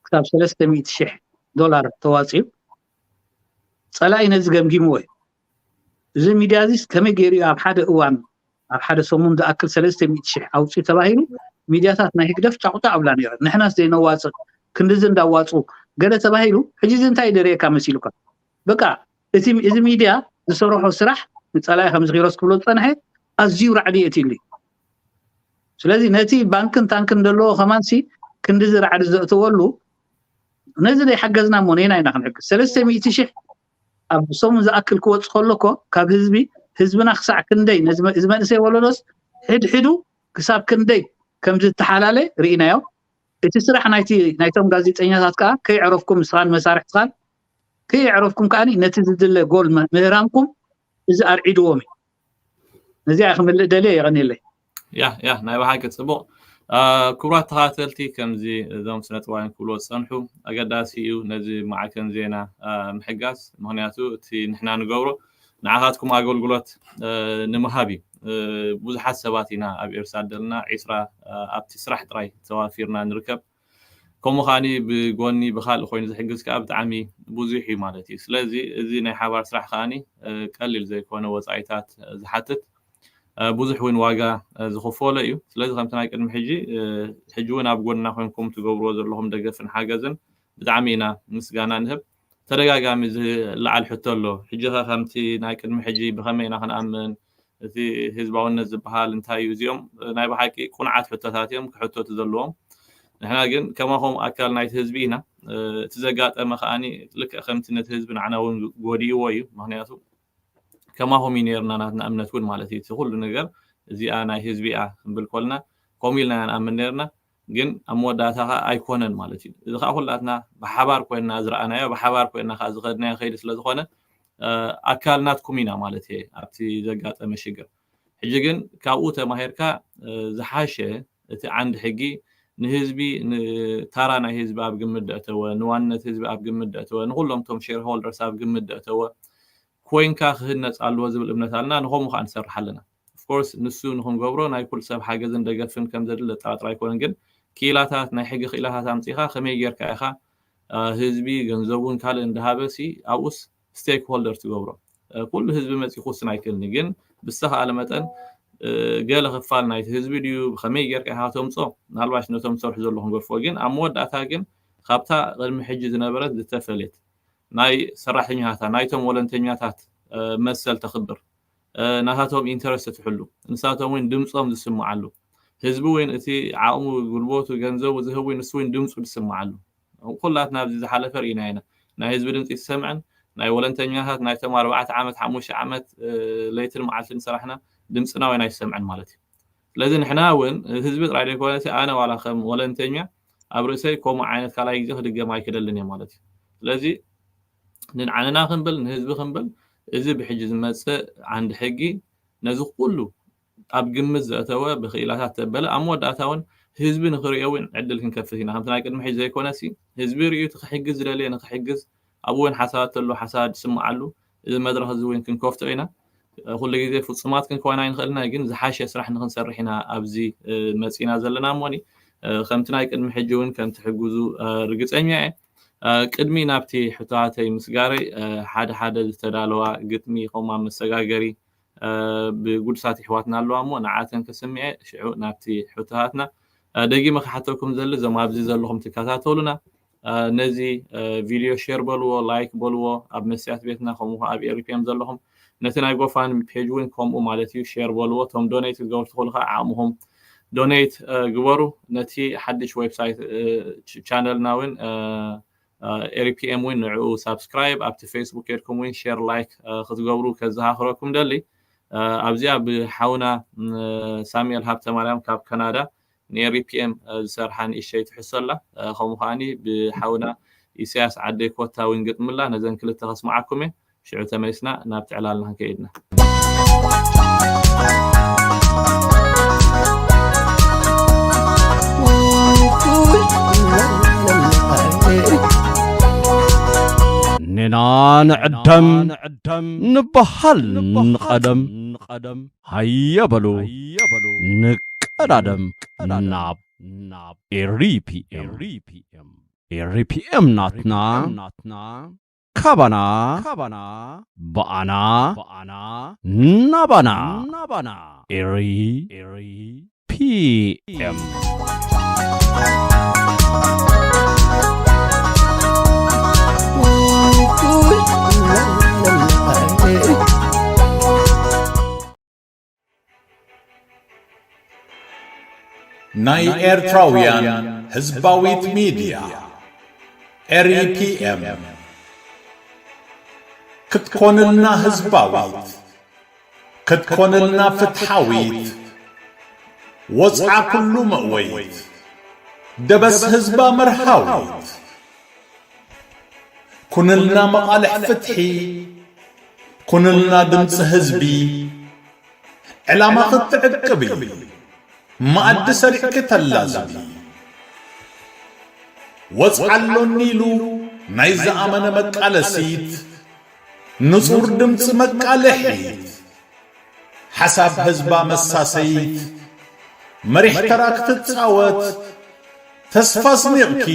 ክሳብ ሰለስተ ሚእቲ ሽሕ ዶላር ተዋፅዩ ፀላኢ ነዚ ገምጊምዎ እዩ። እዚ ሚድያ እዚስ ከመይ ገይሩ እዩ ኣብ ሓደ እዋን ኣብ ሓደ ሰሙን ዝኣክል ሰለስተ ሚእቲ ሽሕ ኣውፅዩ ተባሂሉ ሚድያታት ናይ ህግደፍ ጫቑጫ ኣብላ ነይረ። ንሕናስ ዘይነዋፅእ ክንድዚ እንዳዋፁ ገለ ተባሂሉ ሕጂ እዚ እንታይ ደርእየካ መሲሉካ? በቃ እቲ እዚ ሚድያ ዝሰርሖ ስራሕ ንፀላኢ ከምዚ ኪሮስ ክብሎ ዝፀንሐ ኣዝዩ ራዕዲ የእትዩሉ እዩ። ስለዚ ነቲ ባንክን ታንክን ዘለዎ ከማንሲ ክንድዚ ራዕዲ ዘእተወሉ ነዚ ዘይሓገዝና እሞ ነየና ኢና ክንሕግዝ? ሰለስተ ሚእቲ ሽሕ ኣብ ሰሙን ዝኣክል ክወፅ ከሎ እኮ ካብ ህዝቢ ህዝብና ክሳዕ ክንደይ ነዚ መ- እዚ መንእሰይ ወለዶስ ሕድሕዱ ክሳብ ክንደይ ከም ዝተሓላለ ርኢናዮ። እቲ ስራሕ ናይቲ ናይቶም ጋዜጠኛታት ከዓ ከይዕረፍኩም ንስኻን መሳርሕትኻን ከይዕረፍኩም ከዓ ነቲ ዝድለ ጎል ም- ምህራምኩም እዚ ኣርዒድዎም እዩ። ነዚኣ ክምልእ ደልየ የቐንየለይ። ያ ያ ናይ ብሓቂ ፅቡቕ። ክቡራት ተኸታተልቲ ከምዚ እዞም ስነ ጥበባውያን ክብልዎ ዝፀንሑ ኣገዳሲ እዩ ነዚ ማዕከን ዜና ምሕጋዝ። ምክንያቱ እቲ ንሕና ንገብሮ ንዓኻትኩም ኣገልግሎት ንምሃብ እዩ። ብዙሓት ሰባት ኢና ኣብ ኤርሳት ዘለና ዒስራ ኣብቲ ስራሕ ጥራይ ተዋፊርና ንርከብ። ከምኡ ከዓኒ ብጎኒ ብካልእ ኮይኑ ዝሕግዝ ከዓ ብጣዕሚ ብዙሕ እዩ ማለት እዩ። ስለዚ እዚ ናይ ሓባር ስራሕ ከዓኒ ቀሊል ዘይኮነ ወፃኢታት ዝሓትት ብዙሕ እውን ዋጋ ዝኽፈሎ እዩ። ስለዚ ከምቲ ናይ ቅድሚ ሕጂ ሕጂ እውን ኣብ ጎንና ኮይንኩም ትገብርዎ ዘለኹም ደገፍን ሓገዝን ብጣዕሚ ኢና ምስጋና ንህብ። ተደጋጋሚ ዝለዓል ሕቶ ኣሎ። ሕጂ ኸ ከምቲ ናይ ቅድሚ ሕጂ ብኸመይ ኢና ክንኣምን? እቲ ህዝባውነት ዝበሃል እንታይ እዩ? እዚኦም ናይ ብሓቂ ቁኑዓት ሕቶታት እዮም ክሕተቱ ዘለዎም። ንሕና ግን ከማኹም ኣካል ናይቲ ህዝቢ ኢና። እቲ ዘጋጠመ ከዓኒ ልክዕ ከምቲ ነቲ ህዝቢ ንዓና እውን ጎዲእዎ እዩ። ምክንያቱ ከማኹም እዩ ነይርና ናትና እምነት እውን ማለት እዩ። እቲ ኩሉ ነገር እዚኣ ናይ ህዝቢ እያ ክንብል ከልና ከምኡ ኢልና ኢና ንኣምን ነይርና። ግን ኣብ መወዳእታ ከዓ ኣይኮነን ማለት እዩ። እዚ ከዓ ኩላትና ብሓባር ኮይንና ዝረኣናዮ፣ ብሓባር ኮይንና ከዓ ዝኸድናዮ ከይዲ ስለ ዝኾነ ኣካል ናትኩም ኢና ማለት እየ ኣብቲ ዘጋጠመ ሽግር። ሕጂ ግን ካብኡ ተማሂርካ ዝሓሸ እቲ ዓንዲ ሕጊ ንህዝቢ፣ ንታራ ናይ ህዝቢ ኣብ ግምት ደእተወ፣ ንዋንነት ህዝቢ ኣብ ግምት ደእተወ፣ ንኩሎም ቶም ሼርሆልደርስ ኣብ ግምት ደእተወ ኮይንካ ክህነፅ ኣለዎ ዝብል እምነት ኣለና። ንኸምኡ ከዓ ንሰርሕ ኣለና። ኦፍኮርስ ንሱ ንክንገብሮ ናይ ኩሉ ሰብ ሓገዝን ደገፍን ከም ዘድሊ ዘጠራጥር ኣይኮነን። ግን ክኢላታት፣ ናይ ሕጊ ክኢላታት ኣምፂኻ ከመይ ጌርካ ኢኻ ህዝቢ ገንዘቡን ካልእ እንዳሃበሲ ኣብኡስ ስቴክ ሆልደር ትገብሮ? ኩሉ ህዝቢ መፂ ክውስን ኣይክእልን እዩ። ግን ብዝተኸኣለ መጠን ገለ ክፋል ናይቲ ህዝቢ ድዩ ብከመይ ጌርካ ኢኻ ተምፆ? ምናልባሽ ነቶም ዝሰርሑ ዘለኹም ገድፎ። ግን ኣብ መወዳእታ ግን ካብታ ቅድሚ ሕጂ ዝነበረት ዝተፈለየት ናይ ሰራሕተኛታት፣ ናይቶም ወለንተኛታት መሰል ተኽብር፣ ናታቶም ኢንተረስት ትሕሉ፣ ንሳቶም እውን ድምፆም ዝስምዓሉ፣ ህዝቢ እውን እቲ ዓቕሙ ጉልበቱ ገንዘቡ ዝህብ እውን ንሱ እውን ድምፁ ዝስምዓሉ። ኩላትና ኣብዚ ዝሓለፈ ርኢና ኢና። ናይ ህዝቢ ድምፂ ትሰምዕን ናይ ወለንተኛታት ናይቶም ኣርባዕተ ዓመት ሓሙሽተ ዓመት ለይትን መዓልትን ዝሰራሕና ድምፅና እውን ኣይሰምዕን ማለት እዩ። ስለዚ ንሕና እውን ህዝቢ ጥራይ ዘይኮነ ኣነ ዋላ ከም ወለንተኛ ኣብ ርእሰይ ከምኡ ዓይነት ካልኣይ ግዜ ክድገም ኣይክደልን እየ ማለት እዩ። ስለዚ ንዓንና ክንብል ንህዝቢ ክንብል እዚ ብሕጂ ዝመፅእ ዓንዲ ሕጊ ነዚ ኩሉ ኣብ ግምት ዘእተወ ብክኢላታት ተበለ ኣብ መወዳእታ እውን ህዝቢ ንክርእዮ እውን ዕድል ክንከፍት ኢና። ከምቲ ናይ ቅድሚ ሕጂ ዘይኮነሲ ህዝቢ ርእዩ እቲ ክሕግዝ ዝደለየ ንክሕግዝ ኣብኡ እውን ሓሳባት ተሎ ሓሳባት ዝስምዓሉ እዚ መድረክ እዚ እውን ክንከፍቶ ኢና። ኩሉ ግዜ ፍፁማት ክንከውን ኣይንኽእልና ግን ዝሓሸ ስራሕ ንክንሰርሕ ኢና ኣብዚ መፂና ዘለና እሞኒ ከምቲ ናይ ቅድሚ ሕጂ እውን ከምትሕግዙ ርግፀኛ እየ። ቅድሚ ናብቲ ሕቶታተይ ምስጋረይ ሓደ ሓደ ዝተዳለዋ ግጥሚ ከምኡ መሰጋገሪ ብጉዱሳት ይሕዋትና ኣለዋ እሞ ንዓተን ከስምዐ ሽዑ ናብቲ ሕቶታትና ደጊመ ክሓተኩም ዘሊ እዞም ኣብዚ ዘለኹም ትከታተሉና ነዚ ቪድዮ ሼር በልዎ፣ ላይክ በልዎ፣ ኣብ መስትያት ቤትና ከምኡ ኣብ ኤሪፒኤም ዘለኹም ነቲ ናይ ጎፋን ፔጅ እውን ከምኡ ማለት እዩ ሼር በልዎ። እቶም ዶኔት ክትገብሩ ትኽእሉ ከዓ ዓቕምኹም ዶኔት ግበሩ። ነቲ ሓድሽ ዌብሳይት ቻነልና እውን ኤሪፒኤም እውን ንዕኡ ሳብስክራይብ ኣብቲ ፌስቡክ ኬድኩም እውን ሼር ላይክ ክትገብሩ ከዘኻኽረኩም ደሊ። ኣብዚኣ ብሓውና ሳሙኤል ሃብተ ማርያም ካብ ካናዳ ንኤሪፒኤም ዝሰርሓ ንእሸይ ትሕሶ ኣላ። ከምኡ ከዓኒ ብሓውና ኢሳያስ ዓደይ ኮታ እውን ግጥምላ ነዘን ክልተ ከስምዓኩም እየ። ሽዑ ተመሊስና ናብቲ ዕላልና ክንከይድና። ኔና ንዕደም ንበሃል ንቐደም ሃየ በሉ ንቀዳደም ናብ ኤሪፒኤም ኤሪፒኤም ናትና ካባና ብኣና ናባና ኤሪ ፒኤም ናይ ኤርትራውያን ህዝባዊት ሚድያ ኤሪፒኤም ክትኮንልና ህዝባዊት ክትኮንልና ፍትሓዊት ወፅዓ ኩሉ መእወይት ደበስ ህዝባ መርሃዊት ኩንልና መቓልሕ ፍትሒ ኩንልና ድምፂ ህዝቢ ዕላማ ክትዕቅቢ መኣዲ ሰሪዕኪ ተላዝቢ ወፅዓሎኒ ኢሉ ናይ ዝኣመነ መቃለሲት ንፁር ድምፂ መቃልሒት ሓሳብ ህዝባ መሳሰይት መሪሕ ተራ ክትፃወት ተስፋ ስኒቕኪ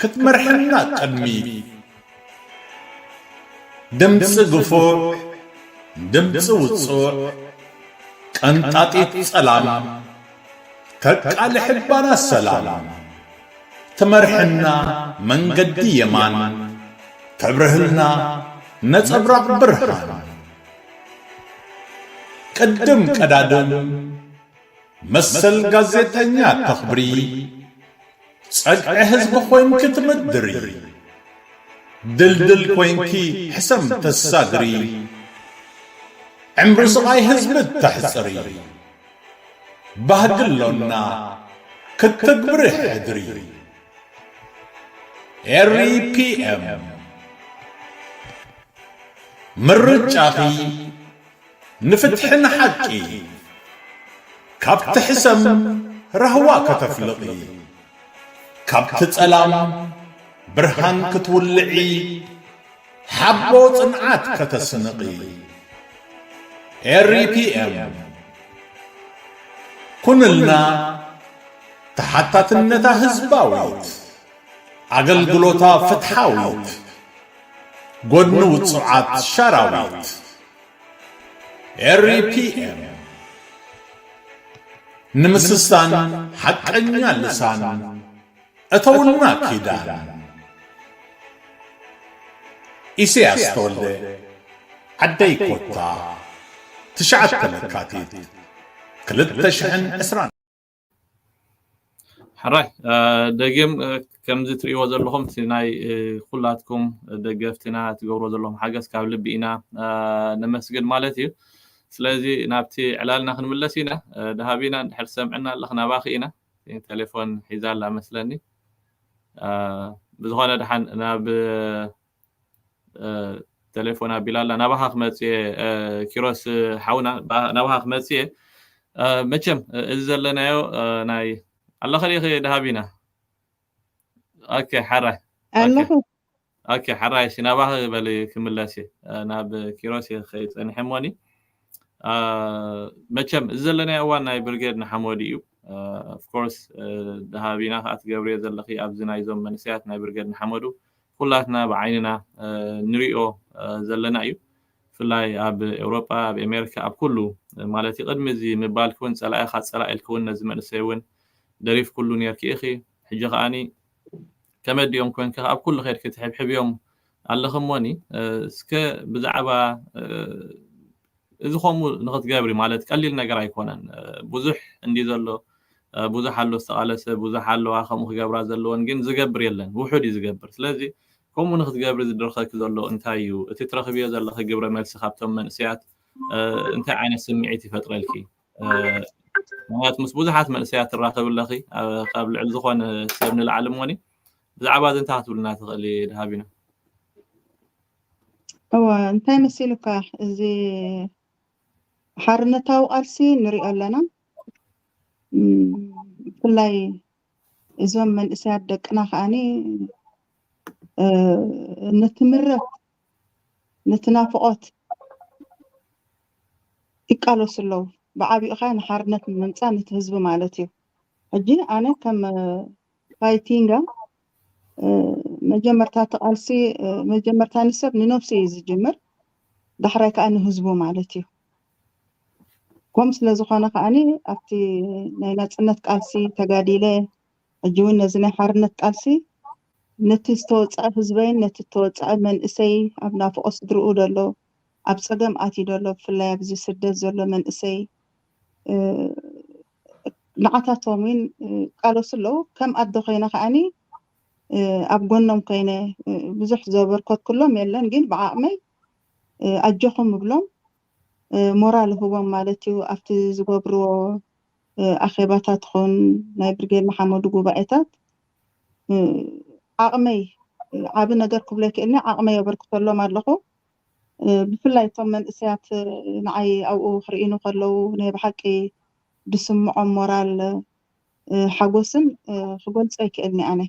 ክትመርሕና ቅድሚት ድምፂ ግፉዕ ድምፂ ውፁዕ ቀንጣጢት ፀላም ተቃልሕ ባና ሰላም ትመርሕና መንገዲ የማን ተብርህልና ነፀብራቕ ብርሃን ቅድም ቀዳድም መሰል ጋዜጠኛ ተኽብሪ ጸግዒ ህዝቢ ኮይንኪ ትምድሪ ድልድል ኮይንኪ ሕሰም ተሳግሪ ዕምሪ ስቓይ ህዝቢ ተሕጽሪ ባህጊ ኣሎና ክትግብሪ ሕድሪ። ኤሪፒኤም ምርጫኺ ንፍትሕን ሓቂ ካብቲ ሕሰም ራህዋ ከተፍልቒ፣ ካብቲ ጸላም ብርሃን ክትውልዒ፣ ሓቦ ጽንዓት ከተስንቒ። ኤሪፒኤም ኩንልና ተሓታትነታ ህዝባዊት፣ ኣገልግሎታ ፍትሓዊት፣ ጎድኒ ውጹዓት ሻራዊት። ኤሪፒኤም ንምስሳን ሓቀኛ ልሳን እተውልና ኪዳን። ኢሳያስ ተወልደ፣ ዓደይ ኮታ፣ ትሽዓተ ለካቲት ክልተ ሽሕን ዕስራን። ሕራይ ደጊም ከምዚ ትርእይዎ ዘለኹም እቲ ናይ ኩላትኩም ደገፍትና ትገብርዎ ዘለኹም ሓገዝ ካብ ልቢ ኢና ነመስግን ማለት እዩ። ስለዚ ናብቲ ዕላልና ክንምለስ ኢና። ደሃቢና እንድሕር ሰምዕና ኣለኽ ናባኺ ኢና። ቴሌፎን ሒዛ ኣላ መስለኒ። ብዝኾነ ደሓን ናብ ቴሌፎን ኣቢላ ኣላ። ናባኻ ክመፅእ እየ ኪሮስ ሓውና፣ ናባኻ ክመፅእ እየ። መቸም እዚ ዘለናዮ ናይ ኣለኸ ዲኺ ደሃቢና? ኦኬ ሓራይ ኣለኹ። ኦኬ ሓራይ እሺ፣ ናባኺ በሊ ክምለስ እየ። ናብ ኪሮስ እየ ክኸይድ ፀኒሐ እሞኒ። መቸም እዚ ዘለናዮ እዋን ናይ ብርጌድ ንሓመዱ እዩ። ኦፍኮርስ ደሃቢና ከዓ ትገብርዮ ዘለኺ ኣብዚ ናይዞም መንእሰያት ናይ ብርጌድ ንሓመዱ ኩላትና ብዓይንና ንሪኦ ዘለና እዩ። ብፍላይ ኣብ ኤውሮጳ፣ ኣብ ኣሜሪካ፣ ኣብ ኩሉ ማለት እዩ። ቅድሚ እዚ ምባልኪ እውን ፀላኢኻ ፀላኢ ኢልኪ እውን ነዚ መንእሰይ እውን ደሪፍክሉ ነይርኪ ኢኺ። ሕጂ ከዓኒ ከመዲኦም ኮንኪ ኣብ ኩሉ ከይድኪ ትሕብሕብዮም ኣለኺ እሞኒ። እስከ ብዛዕባ እዚ ከምኡ ንክትገብሪ ማለት ቀሊል ነገር ኣይኮነን። ብዙሕ እንዲ ዘሎ ብዙሕ ኣሎ ዝተቃለሰ ብዙሕ ኣለዋ ከምኡ ክገብራ ዘለወን ግን ዝገብር የለን ውሑድ እዩ ዝገብር። ስለዚ ከምኡ ንክትገብሪ ዝድርኸኪ ዘሎ እንታይ እዩ? እቲ ትረክብዮ ዘለኺ ግብረ መልሲ ካብቶም መንእሰያት እንታይ ዓይነት ስምዒት ይፈጥረልኪ? ምክንያቱ ምስ ብዙሓት መንእሰያት ትራኸብ ኣለኺ ካብ ልዕሊ ዝኾነ ሰብ ንላዕሊ እሞኒ ብዛዕባ እዚ እንታይ ክትብልና ትኽእሊ ደሃቢና? እወ እንታይ መሲሉካ እዚ ሓርነታዊ ቃልሲ ንሪኦ ኣለና። ብፍላይ እዞም መንእሰያት ደቅና ከዓኒ ነቲ ምረት ነቲ ናፍቆት ይቃለሱ ኣለዉ። ብዓቢኡ ከ ንሓርነት ንምምፃእ ነቲ ህዝቢ ማለት እዩ። ሕጂ ኣነ ከም ፋይቲንጋ መጀመርታ እቲ ቃልሲ መጀመርታ ንሰብ ንነብሱ እዩ ዝጅምር፣ ዳሕራይ ከዓ ንህዝቡ ማለት እዩ። ከምኡ ስለ ዝኾነ ከዓኒ ኣብቲ ናይ ናፅነት ቃልሲ ተጋዲለ ሕጂ እውን ነዚ ናይ ሓርነት ቃልሲ ነቲ ዝተወፀዐ ህዝበይን ነቲ ዝተወፀዐ መንእሰይ ኣብ ናፍቆ ስድርኡ ዘሎ ኣብ ፀገም ኣትዩ ዘሎ ብፍላይ ኣብዚ ስደት ዘሎ መንእሰይ ንዓታቶም እውን ይቃለሱ ኣለዉ። ከም ኣደ ኮይነ ከዓኒ ኣብ ጎኖም ኮይነ ብዙሕ ዘበርከትኩሎም የለን፣ ግን ብዓቕመይ ኣጆኹም እብሎም ሞራል እህቦም ማለት እዩ። ኣብቲ ዝገብርዎ ኣኼባታት ኹን ናይ ብርጌድ ንሓመዱ ጉባኤታት ዓቕመይ ዓቢ ነገር ክብሎ ይክእልኒ ዓቕመይ የበርክተሎም ኣለኹ። ብፍላይ እቶም መንእሰያት ንዓይ ኣብኡ ክርእዩኒ ከለዉ ናይ ብሓቂ ዝስምዖም ሞራል ሓጎስን ክገልጾ ይክእልኒ ኣነ።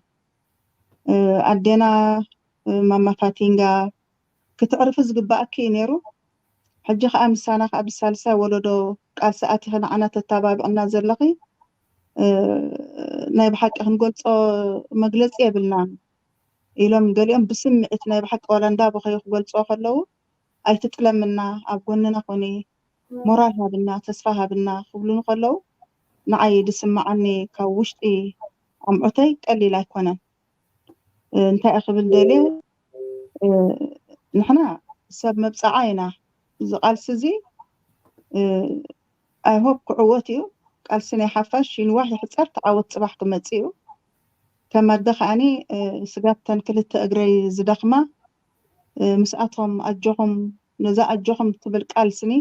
ኣዴና ማማ ፋቲንጋ ክትዕርፊ ዝግባኣኪ እዩ ነይሩ። ሕጂ ከዓ ምሳና ከዓ ብሳልሳይ ወለዶ ቃልሲ ኣቲኺ ንዓና ተተባብዕና ዘለኺ ናይ ብሓቂ ክንገልፆ መግለፂ የብልናን ኢሎም ገሊኦም ብስምዒት ናይ ብሓቂ ዋላ እንዳበኸዩ ክገልፅዎ ከለዉ ኣይትጥለምና ኣብ ጎንና ኮኒ ሞራል ሃብና ተስፋ ሃብና ክብሉኒ ከለዉ ንዓይ ዝስምዓኒ ካብ ውሽጢ ኣምዑተይ ቀሊል ኣይኮነን። እንታይ እየ ክብል ደልየ ንሕና ሰብ መብፃዓ ኢና። እዚ ቃልሲ እዚ I hope ክዕወት እዩ። ቃልሲ ናይ ሓፋሽ ይንዋሕ ይሕፀር ተዓወት ፅባሕ ክመፅእ እዩ። ከም ኣደ ከዓኒ ስጋብ ተን ክልተ እግረይ ዝደኽማ ምስኣቶም ኣጆኹም ነዛ ኣጆኹም ትብል ቃል ስኒ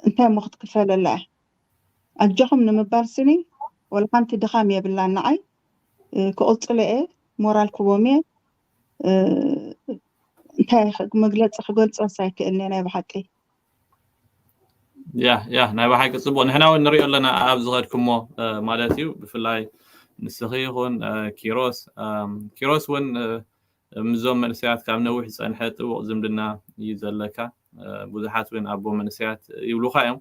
እንታይ እሞ ክትክፈለላ እያ? ኣጆኹም ንምባል ስኒ ወላ ሓንቲ ድኻም የብላን። ንዓይ ክቕፅሎ እየ፣ ሞራል ክቦም እየ። እንታይ መግለፂ ክገልፆስ ኣይክእልኒ ናይ ብሓቂ። ያ ያ ናይ ብሓቂ ፅቡቅ። ንሕና እውን ንሪኦ ኣለና ኣብ ዝኸድኩሞ ማለት እዩ። ብፍላይ ንስኺ ይኹን ኪሮስ፣ ኪሮስ እውን ምስዞም መንእሰያት ካብ ነዊሕ ዝፀንሐ ጥቡቕ ዝምድና እዩ ዘለካ። ብዙሓት እውን ኣቦ መንእሰያት ይብሉኻ እዮም።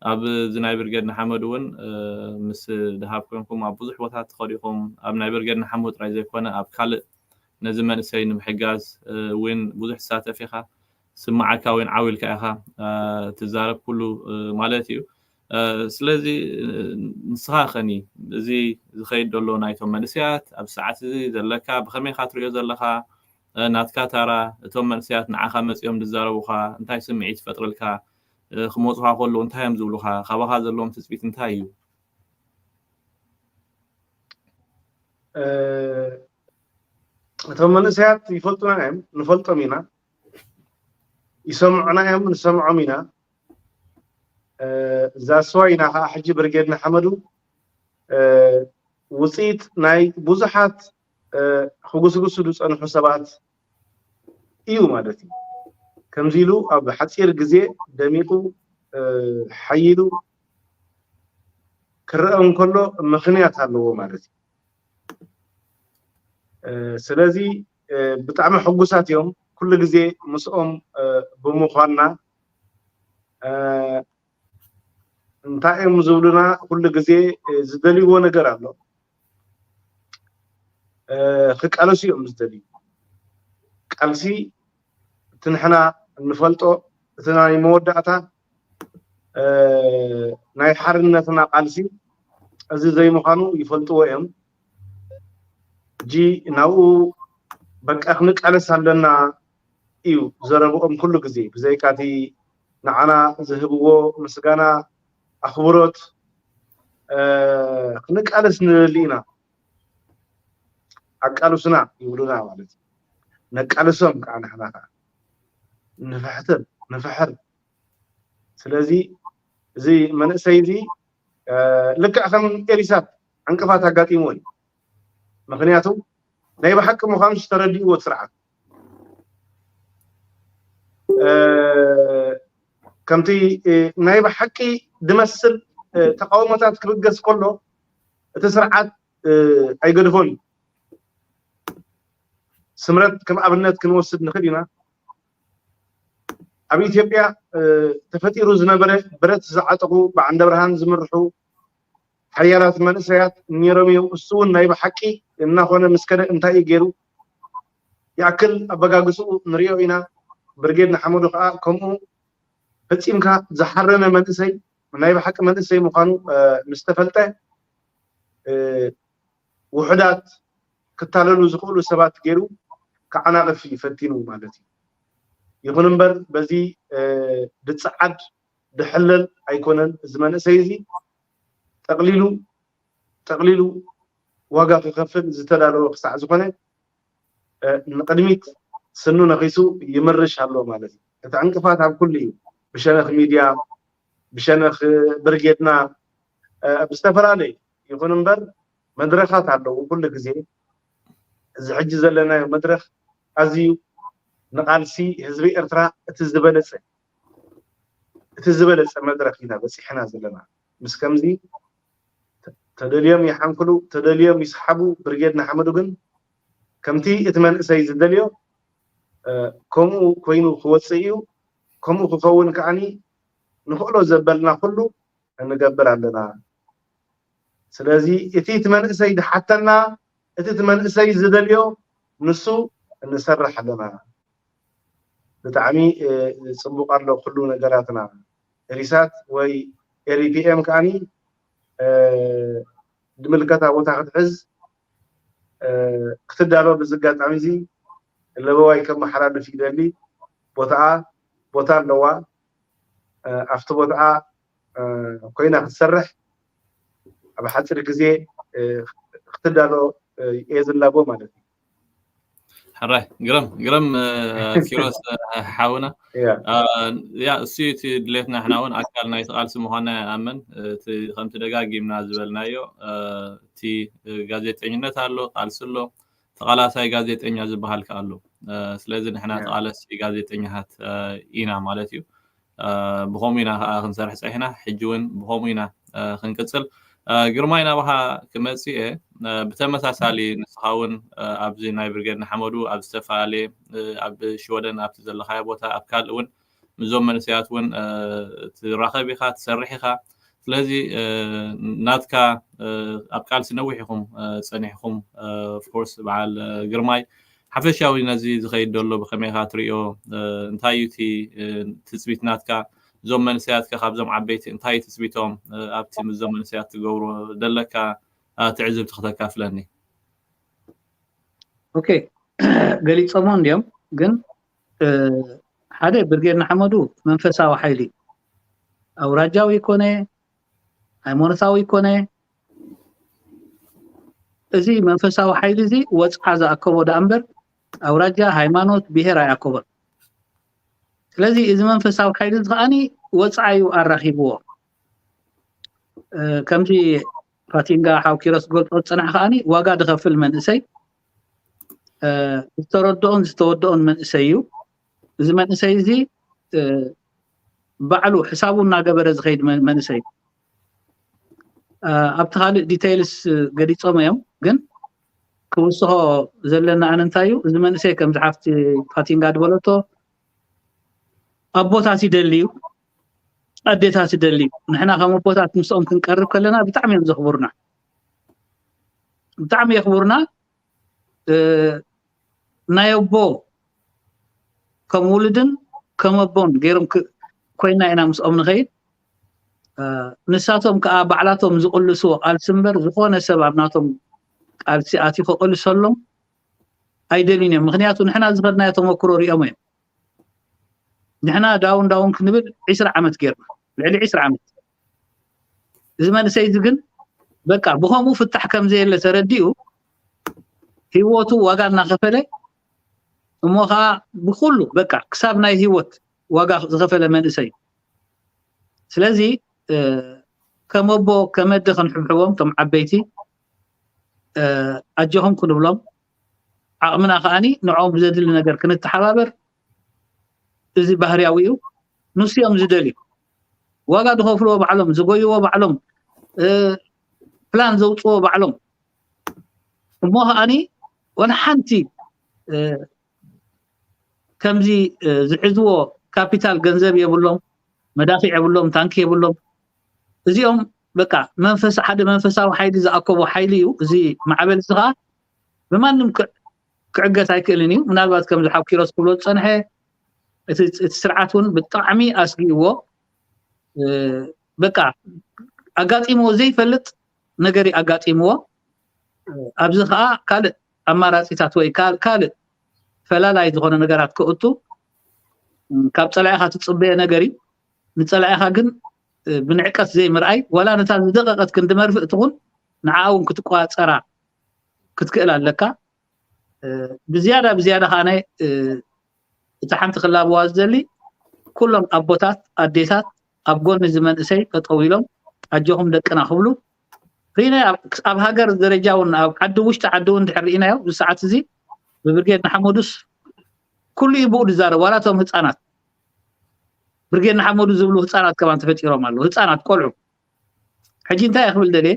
ኣብዚ ናይ ብርጌድ ንሓመዱ እውን ምስ ድሃብ ኮንኩም ኣብ ብዙሕ ቦታ ተኸዲኹም ኣብ ናይ ብርጌድ ንሓመዱ ጥራይ ዘይኮነ ኣብ ካልእ ነዚ መንእሰይ ንምሕጋዝ እውን ብዙሕ ትሳተፍ ኢኻ። ስማዓካ እውን ዓው ኢልካ ኢኻ ትዛረብ ኩሉ ማለት እዩ። ስለዚ ንስኻ ኸኒ እዚ ዝኸይድ ዘሎ ናይቶም መንእሰያት ኣብ ሰዓት እዚ ዘለካ ብኸመይ ኢኻ ትሪኦ ዘለኻ? ናትካ ታራ፣ እቶም መንእሰያት ንዓኻ መፂኦም ዝዛረቡኻ እንታይ ስምዒት ይፈጥረልካ? ክመፁኻ ከለዉ እንታይ እዮም ዝብሉኻ? ካባኻ ዘለዎም ትፅቢት እንታይ እዩ? እቶም መንእሰያት ይፈልጡና እዮም፣ ንፈልጦም ኢና። ይሰምዑና እዮም፣ ንሰምዖም ኢና። ዛስዋ ኢና ከዓ ሕጂ ብርጌድ ንሓመዱ ውፅኢት ናይ ብዙሓት ክጉስጉሱ ዝፀንሑ ሰባት እዩ ማለት እዩ። ከምዚ ኢሉ ኣብ ሓፂር ግዜ ደሚቑ ሓይሉ ክረአ እንከሎ ምኽንያት ኣለዎ ማለት እዩ። ስለዚ ብጣዕሚ ሕጉሳት እዮም። ኩሉ ግዜ ምስኦም ብምዃንና እንታይ እዮም ዝብሉና? ኩሉ ግዜ ዝደልይዎ ነገር ኣሎ። ክቃለሱ እዮም ዝደልዩ። ቃልሲ እቲ ንሕና እንፈልጦ እቲ ናይ መወዳእታ ናይ ሓርነትና ቃልሲ እዚ ዘይምዃኑ ይፈልጥዎ እዮም። ሕጂ ናብኡ በቃ ክንቃለስ ኣለና እዩ ዘረብኦም ኩሉ ግዜ። ብዘይካ እቲ ንዓና ዝህብዎ ምስጋና፣ ኣኽብሮት ክንቃለስ ንደሊ ኢና፣ ኣቃልሱና ይብሉና ማለት እዩ። ነቃልሶም ከዓ ንሕና ከዓ ንፍሕትር ንፍሕር። ስለዚ እዚ መንእሰይ እዚ ልክዕ ከም ኤሪሳት ዕንቅፋት ኣጋጢምዎ እዩ። ምክንያቱ ናይ ብሓቂ ምዃኑ ዝተረድእዎ ስርዓት ከምቲ ናይ ብሓቂ ዝመስል ተቃውሞታት ክብገስ ከሎ እቲ ስርዓት ኣይገድፎን እዩ። ስምረት ከም ኣብነት ክንወስድ ንኽእል ኢና። ኣብ ኢትዮጵያ ተፈጢሩ ዝነበረ ብረት ዝዓጠቑ ብዓንደ ብርሃን ዝምርሑ ሓያላት መንእሰያት ነይሮም እዮም። እሱ እውን ናይ ብሓቂ እናኾነ ምስ ከደ እንታይ እዩ ገይሩ? ይኣክል ኣበጋግስኡ ንሪኦ ኢና። ብርጌድ ንሓመዱ ከዓ ከምኡ ፈፂምካ ዝሓረነ መንእሰይ ናይ ብሓቂ መንእሰይ ምዃኑ ምስ ተፈልጠ ውሑዳት ክታለሉ ዝኽእሉ ሰባት ገይሩ ክዓናቕፍ እዩ ፈቲኑ ማለት እዩ። ይኹን እምበር በዚ ድፅዓድ ድሕለል ኣይኮነን። እዚ መንእሰይ እዚ ጠቕሊሉ ጠቕሊሉ ዋጋ ክኸፍል ዝተዳለወ ክሳዕ ዝኾነ ንቅድሚት ስኑ ነኺሱ ይምርሽ ኣሎ ማለት እዩ። እቲ ዕንቅፋት ኣብ ኩሉ እዩ። ብሸነኽ ሚድያ፣ ብሸነኽ ብርጌድና ብዝተፈላለዩ ይኹን እምበር መድረኻት ኣለዉ። ኩሉ ግዜ እዚ ሕጂ ዘለናዮ መድረኽ ኣዝዩ ንቃልሲ ህዝቢ ኤርትራ እቲ ዝበለፀ እቲ ዝበለፀ መድረኽ ኢና በፂሕና ዘለና። ምስ ከምዚ ተደልዮም ይሓንክሉ፣ ተደልዮም ይስሓቡ። ብርጌድ ንሓመዱ ግን ከምቲ እቲ መንእሰይ ዝደልዮ ከምኡ ኮይኑ ክወፅእ እዩ። ከምኡ ክኸውን ከዓኒ ንኽእሎ ዘበልና ኩሉ እንገብር ኣለና። ስለዚ እቲ እቲ መንእሰይ ዝሓተና እቲ እቲ መንእሰይ ዝደልዮ ንሱ እንሰርሕ ኣለና። ብጣዕሚ ፅቡቅ ኣሎ ኩሉ ነገራትና። ሪሳት ወይ ኤሪፒኤም ከዓኒ ድምልከታ ቦታ ክትሕዝ ክትዳሎ ብዚ ኣጋጣሚ እዚ ለበዋይ ከመሓላልፍ ይደሊ። ቦታኣ ቦታ ኣለዋ። ኣብቲ ቦታኣ ኮይና ክትሰርሕ ኣብ ሓፂር ግዜ ክትዳሎ እየ ዝላቦ ማለት እዩ። ሕራይ ግረም ግረም እ፣ ኪሮስ እ፣ ሓውና ያ እ፣ ያ እሱ እዩ እቲ ድሌትና። ሕና እውን ኣካል ናይቲ ቃልሲ ምዃንና ይኣምን። እቲ ከምቲ ደጋጊምና ዝበልናዮ እ፣ እቲ ጋዜጠኝነት ኣሎ፣ ቃልሲ ኣሎ፣ ተቓላሳይ ጋዜጠኛ ዝበሃል ከ ኣሎ። እ፣ ስለዚ ንሕና ያ ተቓለስቲ ጋዜጠኛታት እ፣ ኢና ማለት እዩ። እ፣ ብኸምኡ ኢና ከዓ ክንሰርሕ ፀኒሕና፣ ሕጂ እውን ብኸምኡ ኢና እ፣ ክንቅፅል። እ፣ ግርማይ ናባኻ ክመፅእ እየ። እ፣ ብተመሳሳሊ ንስኻ እውን እ፣ ኣብዚ ናይ ብርጌድ ንሓመዱ ኣብ ዝተፈላለየ እ፣ ኣብ ሽወደን ኣብቲ ዘለኻዮ ቦታ ኣብ ካልእ እውን ምስዞም መንእሰያት እውን እ፣ ትራኸብ ኢኻ፣ ትሰርሕ ኢኻ። ስለዚ እ፣ ናትካ እ፣ ኣብ ቃልሲ ነዊሕ ኢኹም እ፣ ጸኒሕኩም ኦፍኮርስ በዓል እ፣ ግርማይ ሓፈሻዊ ነዚ ዝኸይድ ዘሎ ብኸመይ ኢኻ ትርእዮ? እ፣ እንታይ እዩ እቲ እ፣ ትጽቢት ናትካ? እዞም መንእሰያት ከ ካብዞም ዓበይቲ እንታይ እዩ ትጽቢቶም? እ፣ ኣብቲ ምስዞም መንእሰያት ትገብሮ ዘለካ እ፣ ትዕዝብቲ ክተካፍለኒ። ኦኬ ገሊፆሞ እንዲዮም ግን እ፣ ሓደ ብርጌድ ንሓመዱ መንፈሳዊ ሓይሊ ኣውራጃዊ ይኮነ ሃይማኖታዊ ይኮነ እዚ መንፈሳዊ ሓይሊ እዚ ወፅዓ ዝኣከቦ ደኣ እምበር ኣውራጃ ሃይማኖት ብሄር ኣይኣከቦን። ስለዚ እዚ መንፈሳዊ ሓይሊ እዚ ከዓኒ ወፅዓ እዩ ኣራኪብዎ። እ፣ ከምዚ ፋቲንጋ ሓው ኪሮስ ዝገልፆ ዝፀናሕ ከዓኒ ዋጋ ዝኸፍል መንእሰይ እ፣ ዝተረድኦን ዝተወደኦን መንእሰይ እዩ። እዚ መንእሰይ እዚ እ፣ ባዕሉ ሕሳቡ እናገበረ ዝኸይድ መን- መንእሰይ እ፣ ኣብቲ ካልእ ዲቴይልስ ገሊፆም እዮም ግን ክውስኾ ዘለና ኣነ እንታይ እዩ እዚ መንእሰይ ከምዚ ሓፍቲ ፋቲንጋ ዝበለቶ ኣቦታት ይደሊ እዩ ኣዴታት ይደሊ እዩ ንሕና ከም ኣቦታት ምስኦም ክንቀርብ ከለና ብጣዕሚ እዮም ዘኽብሩና ብጣዕሚ የኽብሩና እ፣ ናይ ኣቦ ከም ውሉድን ከም ኣቦን ገይሮም ክ- ኮይና ኢና ምስኦም ንኸይድ እ፣ ንሳቶም ከዓ ባዕላቶም ዝቕልስዎ ቃልሲ እምበር ዝኾነ ሰብ ኣብ ናቶም ቃልሲ ኣትዩ ከቕልሰሎም ኣይደልዩን እዮም ምክንያቱ ንሕና ዝኸድናዮ ተመክሮ ሪኦም እዮም ንሕና ዳውን ዳውን ክንብል ዒስራ ዓመት ጌርና ልዕሊ ዒስራ ዓመት እዚ መንእሰይ እዚ ግን በቃ ብኸምኡ ፍታሕ ከም ዘየለ ተረዲኡ ህይወቱ ዋጋ እናኸፈለ እሞ ከዓ ብኩሉ በቃ ክሳብ ናይ ህይወት ዋጋ ዝኸፈለ መንእሰይ ስለዚ እ፣ ከም ኣቦ ከም ኣደ ክንሕብሕቦም ከም ዓበይቲ እ፣ ኣጆኹም ክንብሎም ዓቕምና ከዓኒ ንዕኦም ብዘድሊ ነገር ክንተሓባበር እዚ ባህርያዊ እዩ ንሱ እዮም ዝደልዩ ዋጋ ዝኸፍልዎ ባዕሎም ዝጎይዎ ባዕሎም እ፣ ፕላን ዘውፅዎ ባዕሎም እሞ ከዓኒ ወላ ሓንቲ እ፣ ከምዚ እ፣ ዝሕዝዎ ካፒታል ገንዘብ የብሎም መዳፊዕ የብሎም ታንኪ የብሎም እዚኦም በቃ መንፈስ ሓደ መንፈሳዊ ሓይሊ ዝኣከቦ ሓይሊ እዩ እዚ ማዕበል እዚ ከዓ ብማንም ክዕ- ክዕገት ኣይክእልን እዩ ምናልባት ከምዚ ሓው ኪሮስ ክብሎ ዝፀንሐ እቲ እቲ ስርዓት እውን ብጣዕሚ ኣስጊእዎ እ፣ በቃ ኣጋጢምዎ ዘይፈልጥ ነገር እዩ ኣጋጢምዎ እ፣ ኣብዚ ከዓ ካልእ ኣማራፂታት ወይ ካል- ካልእ ፈላላይ ዝኾነ ነገራት ከእቱ እ፣ ካብ ፀላኢኻ ትፅበየ ነገር እዩ ንፀላኢኻ ግን እ፣ ብንዕቀት ዘይምርኣይ ዋላ ነታ ዝደቀቀት ክንዲ መርፍእ ትኹን ንዓ እውን ክትቋፀራ ክትክእል ኣለካ እ፣ ብዝያዳ ብዝያዳ ከዓ ናይ እ፣ እቲ ሓንቲ ክላብዋ ዝደሊ ኩሎም ኣቦታት ኣዴታት ኣብ ጎኒ እዚ መንእሰይ ጠጠው ኢሎም ኣጆኹም ደቅና ክብሉ ርኢና ኣብ ሃገር ደረጃ እውን ኣብ ዓዲ ውሽጢ ዓዲ እውን ድሕር ርኢናዮ እዚ ሰዓት እዚ ብብርጌድ ንሓመዱስ ኩሉ እዩ ብኡ ዝዛረብ ዋላ እቶም ህፃናት ብርጌድ ንሓመዱ ዝብሉ ህፃናት ከማን ተፈጢሮም ኣለዉ ህፃናት ቆልዑ ሕጂ እንታይ ክብል ደልየ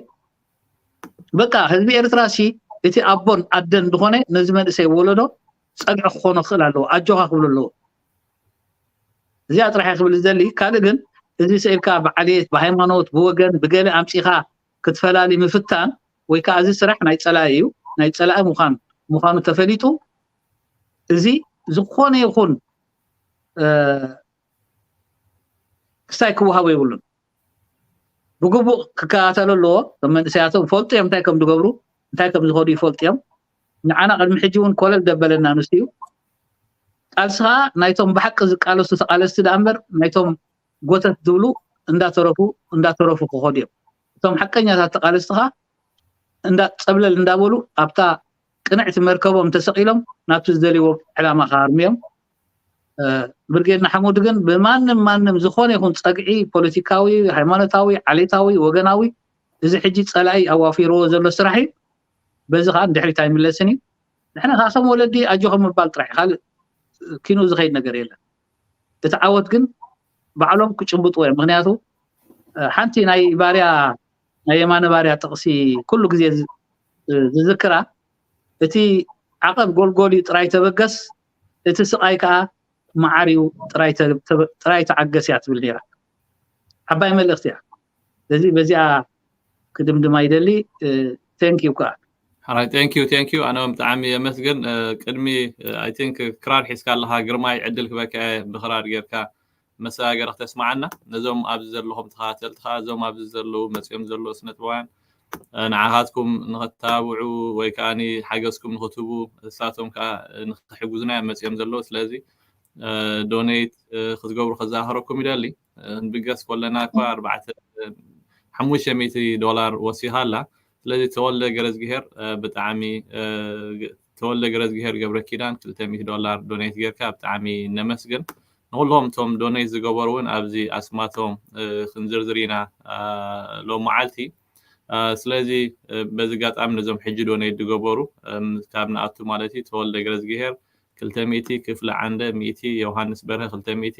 በቃ ህዝቢ ኤርትራ ሲ እቲ ኣቦን ኣደን ዝኾነ ነዚ መንእሰይ ወለዶ ጸግዒ ክኾኖ ክኽእል ኣለዎ ኣጆኻ ክብሉ ኣለዎ እዚኣ ጥራሕ ክብል ዝደሊ ካልእ ግን እዚ ስኢልካ ብዓሌት ብሃይማኖት ብወገን ብገለ ኣምጺኻ ክትፈላሊ ምፍታን ወይ ከዓ እዚ ስራሕ ናይ ጸላኢ እዩ ናይ ጸላኢ ምዃን ምዃኑ ተፈሊጡ እዚ ዝኾነ ይኹን ክስታይ ክወሃቦ የብሉን ብግቡእ ክከታተሎ ኣለዎ መንእሰያቶም ፈልጡ እዮም እንታይ ከም ዝገብሩ እንታይ ከም ዝኸዱ ይፈልጡ እዮም ንዓና ቅድሚ ሕጂ እውን ኮለል ደበለና ንሱ እዩ ቃልሲ ከዓ ናይቶም ብሓቂ ዝቃለሱ ተቃለስቲ ደኣ እምበር ናይቶም ጎተት ዝብሉ እንዳተረፉ እንዳተረፉ ክኸዱ እዮም እቶም ሓቀኛታት ተቃለስቲ ከዓ እንዳ ፀብለል እንዳበሉ ኣብታ ቅንዕቲ መርከቦም ተሰቒሎም ናብቲ ዝደልይዎ ዕላማ ክሃርሙ እዮም። ብርጌድ ንሓመዱ ግን ብማንም ማንም ዝኾነ ይኹን ጸግዒ ፖለቲካዊ፣ ሃይማኖታዊ፣ ዓሌታዊ፣ ወገናዊ፣ እዚ ሕጂ ጸላኢ ኣዋፊርዎ ዘሎ ስራሕ እዩ። በዚ ከዓ ንድሕሪት ኣይምለስን እዩ። ንሕና ከዓ ከም ወለዲ ኣጆኹም ምባል ጥራሕ እዩ። ካልእ ኪኑ ዝኸይድ ነገር የለን። እቲ ዓወት ግን ባዕሎም ክጭብጥዎ እዮም። ምክንያቱ ሓንቲ ናይ ባርያ ናይ የማነ ባርያ ጥቕሲ ኩሉ ግዜ ዝዝክራ፣ እቲ ዓቐብ ጎልጎል እዩ ጥራይ ተበገስ፣ እቲ ስቓይ ከዓ መዓር እዩ ጥራይ ተዓገስ እያ ትብል ነይራ። ዓባይ መልእኽቲ እያ። ስለዚ በዚኣ ክድምድማ ይደሊ። Thank you ከዓ። ሓራይ thank you thank you ኣነ ብጣዕሚ የመስግን። ቅድሚ I think ክራር ሒዝካ ኣለካ ግርማይ ዕድል ክበካ ብክራር ጌርካ መሰጋገሪ ክተስማዓና። ነዞም ኣብዚ ዘለኹም ተኸታተልቲ ከዓ እዞም ኣብዚ ዘለዉ መፅኦም ዘለዉ ስነጥበባውያን ንዓኻትኩም ንኸተባብዑ ወይ ከዓ ሓገዝኩም ንኽትህቡ እሳቶም ከዓ ንክሕግዙና እዮም መፅኦም ዘለዉ። ስለዚ donate ክትገብሩ ከዘኻኽረኩም ይደሊ። ንብገስ ከለና እኳ ኣርባዕተ ሓሙሽተ ሚእቲ ዶላር ወሲኻ ኣላ። ስለዚ ተወልደ ገረዝግሄር ብጣዕሚ ተወልደ ገረዝግሄር ገብረ ኪዳን ክልተ ሚእቲ ዶላር donate ጌርካ ብጣዕሚ ነመስግን። ንኩሎም እቶም donate ዝገበሩ እውን ኣብዚ ኣስማቶም ክንዝርዝር ኢና ሎም መዓልቲ። ስለዚ በዚ ኣጋጣሚ ነዞም ሕጂ donate ዝገበሩ ካብ ንኣቱ ማለት እዩ ተወልደ ገረዝግሄር ክልተ ሚእቲ፣ ክፍለ ዓንደ ሚእቲ፣ ዮሃንስ በርሀ ክልተ ሚእቲ፣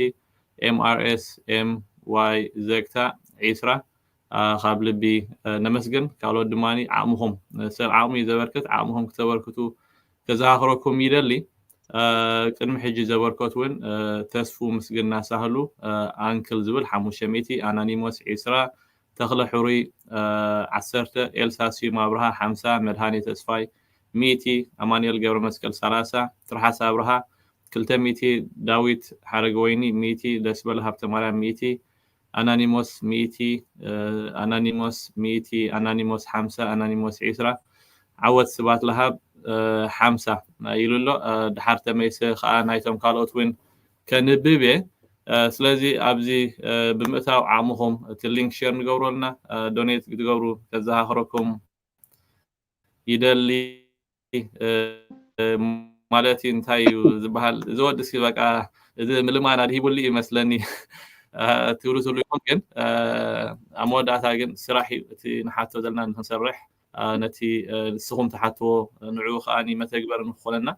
MRS MY ዘግታ ዒስራ ካብ ልቢ ነመስግን። ካልኦት ድማ ዓቕምኹም ሰብ ዓቕሚ ዘበርክት ዓቕምኹም ክተበርክቱ ከዘኻኽረኩም ይደሊ። ቅድሚ ሕጂ ዘበርከቱ እውን ተስፉ ምስግና ሳህሉ ኣንክል ዝብል ሓሙሽተ ሚእቲ፣ ኣናኒሞስ ዒስራ፣ ተኽለ ሕሩይ ዓሰርተ፣ ኤልሳ ስዩም ኣብርሃ ሓምሳ፣ መድሃኔ ተስፋይ ሚእቲ፣ ኣማኑኤል ገብረመስቀል ሰላሳ፣ ትርሓስ ኣብርሃ ክልተ ሚእቲ፣ ዳዊት ሓረገወይኒ ሚእቲ፣ ደስበለ ሃብተማርያም ሚእቲ፣ ኣናኒሞስ ሚእቲ፣ ኣናኒሞስ ሚእቲ፣ ኣናኒሞስ ሓምሳ፣ ኣናኒሞስ ዒስራ፣ ዓወት ስብሃት ለሃብ ሓምሳ ኢሉ ኣሎ። ድሓር ተመይሰ ከዓ ናይቶም ካልኦት እውን ከንብብ እየ። ስለዚ ኣብዚ ብምእታው ዓቕምኹም እቲ link share ንገብረልና donate ክትገብሩ ከዘኻኽረኩም ይደሊ። ማለት እዩ እንታይ እዩ ዝበሃል እዚ ወዲ እስኪ በቃ እዚ ምልማን ኣድሂቡሉ እዩ መስለኒ ትብሉ ትብሉ ይኹን ግን ኣብ መወዳእታ ግን ስራሕ እዩ እቲ ንሓቶ ዘለና ንክንሰርሕ ነቲ ንስኹም ትሓትዎ ንዕኡ ከዓ መተግበር ንክኾነና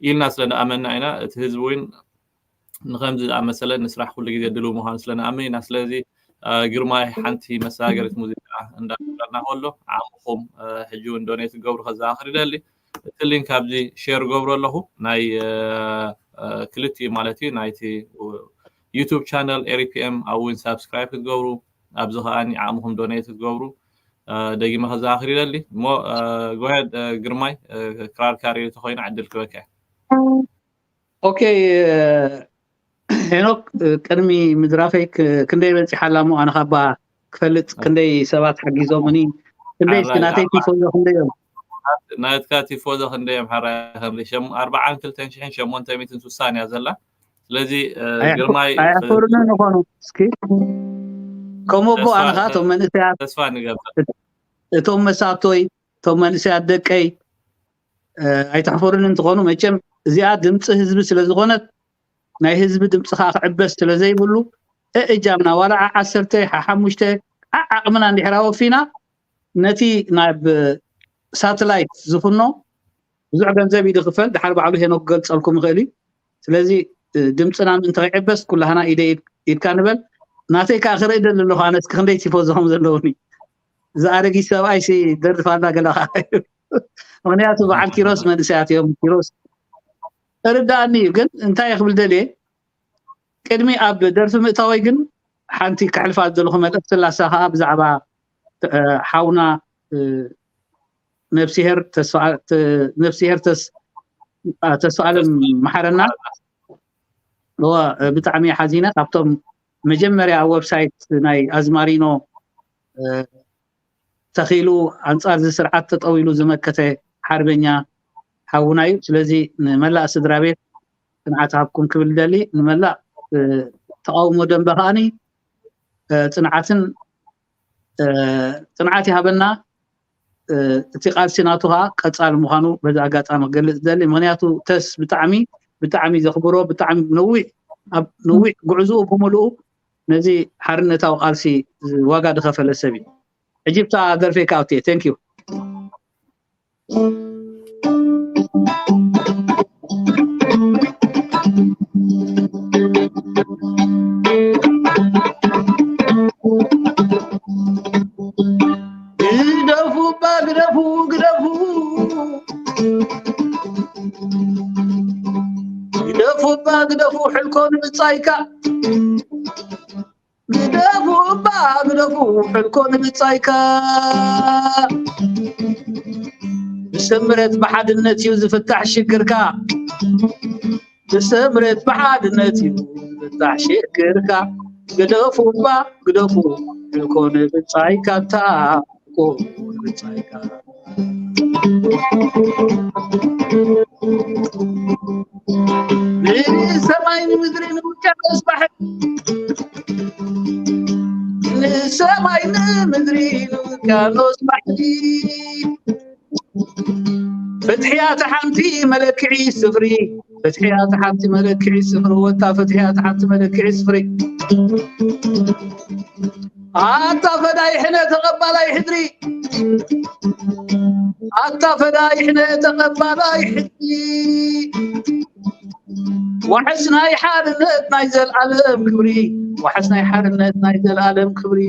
ኢልና ስለ ንኣመና ኢና። እቲ ህዝቢ እውን ንከምዚ ዝኣመሰለ ንስራሕ ኩሉ ግዜ ድልው ምዃኑ ስለ ንኣምን ኢና። ስለዚ ግርማይ ሓንቲ መሰጋገሪት ሙዚቃ እንዳገበርና ከሎ ዓቕምኹም ሕጂ እውን donate ትገብሩ ከዘኻኽር ይደሊ። እቲ link ኣብዚ share ገብሮ ኣለኹ ናይ ክልቲኡ ማለት እዩ ናይቲ YouTube channel Eric PM ኣብኡ እውን subscribe ክትገብሩ ኣብዚ ከዓኒ ዓቕምኹም donate ክትገብሩ ደጊመ ከዘኻኽር ይደሊ። እሞ go ahead ግርማይ ክራር ካሪ ተኮይኑ ዕድል ክበካ። Okay ሄኖክ ቅድሚ ምድራፈይ ክንደይ በፂሓ ኣላ እሞ ኣነ ካባ ክፈልጥ ክንደይ ሰባት ሓጊዞምኒ ክንደይ እስኪ ናተይ ቲፎዞ ክንደይ እዮም? ናትካ ቲፎዞ ክንደይ እዮም ሓራይ ከምዚ ኣርባዓን ክልተን ሽሕን ሸሞንተ ሚእትን ስሳን እያ ዘላ። ስለዚ ግርማይ ኣያሕፈሩንን ይኾኑ እስኪ ከምኡ ኣቦ ኣነ ከዓ እቶም መንእሰያት ተስፋ ንገብር እቶም መሳቶይ እቶም መንእሰያት ደቀይ ኣይተሕፈሩኒ እንትኾኑ መቸም እዚኣ ድምፂ ህዝቢ ስለ ዝኾነት ናይ ህዝቢ ድምፂ ከዓ ክዕበስ ስለ ዘይብሉ እእጃምና ዋላ ዓዓሰርተ ሓሓሙሽተ ዓዓቕምና እንድሕር ኣወፊና ነቲ ናብ ሳተላይት ዝፍኖ ብዙሕ ገንዘብ እዩ ዝኽፈል። ድሓር ባዕሉ ሄኖክ ክገልፀልኩም ይኽእል እዩ። ስለዚ ድምፅና ምእንቲ ከይዕበስ ኩላህና ኢደ ኢድካ ንበል። ናተይ ከዓ ክርኢ ደሊ ኣለኹ ኣነ እስኪ ክንደይ ቲፎዞ ከም ዘለውኒ። እዚ ኣረጊት ሰብኣይ ሲ ደርፍ ኣላ ገለ ከዓ እዩ። ምክንያቱ በዓል ኪሮስ መንእሰያት እዮም። ኪሮስ ተርዳእኒ እዩ። ግን እንታይ ክብል ደልየ ቅድሚ ኣብ ደርፊ ምእታወይ ግን ሓንቲ ከሕልፋ ዝደለኹ መልእኽቲ ላሳ ከዓ ብዛዕባ ሓውና ነብስሄር ነብስሄር ተስፋኣለም መሓረና ብጣዕሚ ሓዚነ ካብቶም መጀመርያ ኣብ ዌብሳይት ናይ ኣዝማሪኖ ተኺሉ ኣንፃር እዚ ስርዓት ተጠዊሉ ዝመከተ ሓርበኛ ሓውና እዩ። ስለዚ ንመላእ ስድራ ቤት ፅንዓት ሃብኩም ክብል ደሊ ንመላእ ተቃውሞ ደንበ ከዓኒ ፅንዓትን ፅንዓት ይሃበና። እቲ ቃልሲ ናቱ ከዓ ቀፃሊ ምዃኑ በዚ ኣጋጣሚ ክገልፅ ደሊ። ምክንያቱ ተስ ብጣዕሚ ብጣዕሚ ዘኽብሮ፣ ብጣዕሚ ነዊሕ ኣብ ነዊሕ ጉዕዝኡ ብምልኡ ነዚ ሓርነታዊ ቃልሲ ዋጋ ዝኸፈለ ሰብ እዩ። ሕጂ ብታ ደርፌ ክኣውትየ። Thank you። ግደፉ እባ ግደፉ፣ ግደፉ፣ ግደፉ እባ ግደፉ፣ ሕልኮ ንምጻይካ። ግደፉ እባ ግደፉ፣ ሕልኮ ንምጻይካ። ብስምረት ብሓድነት እዩ ዝፍታሕ ሽግርካ። ብስምረት ብሓድነት እዩ ዝፍታሕ ሽግርካ። ግደፉ እባ ግደፉ፣ ሕልኮ ንምጻይካ፣ እታ ሕልኮ ንምጻይካ። ንሰማይ ንምድሪ ንውቅያኖስ ባሕሪ፣ ንሰማይ ንምድሪ ንውቅያኖስ ባሕሪ። ፍትሕያ እታ ሓንቲ መለክዒ ስፍሪ፣ ፍትሕያ እታ ሓንቲ መለክዒ ስፍሪ፣ ወታ ፍትሕያ እታ ሓንቲ መለክዒ ስፍሪ። ኣታ ፈዳይ ሕነ ተቐባላይ ሕድሪ፣ ኣታ ፈዳይ ሕነ ተቐባላይ ሕድሪ። ዋሕስ ናይ ሓርነት ናይ ዘልኣለም ክብሪ፣ ዋሕስ ናይ ሓርነት ናይ ዘልኣለም ክብሪ።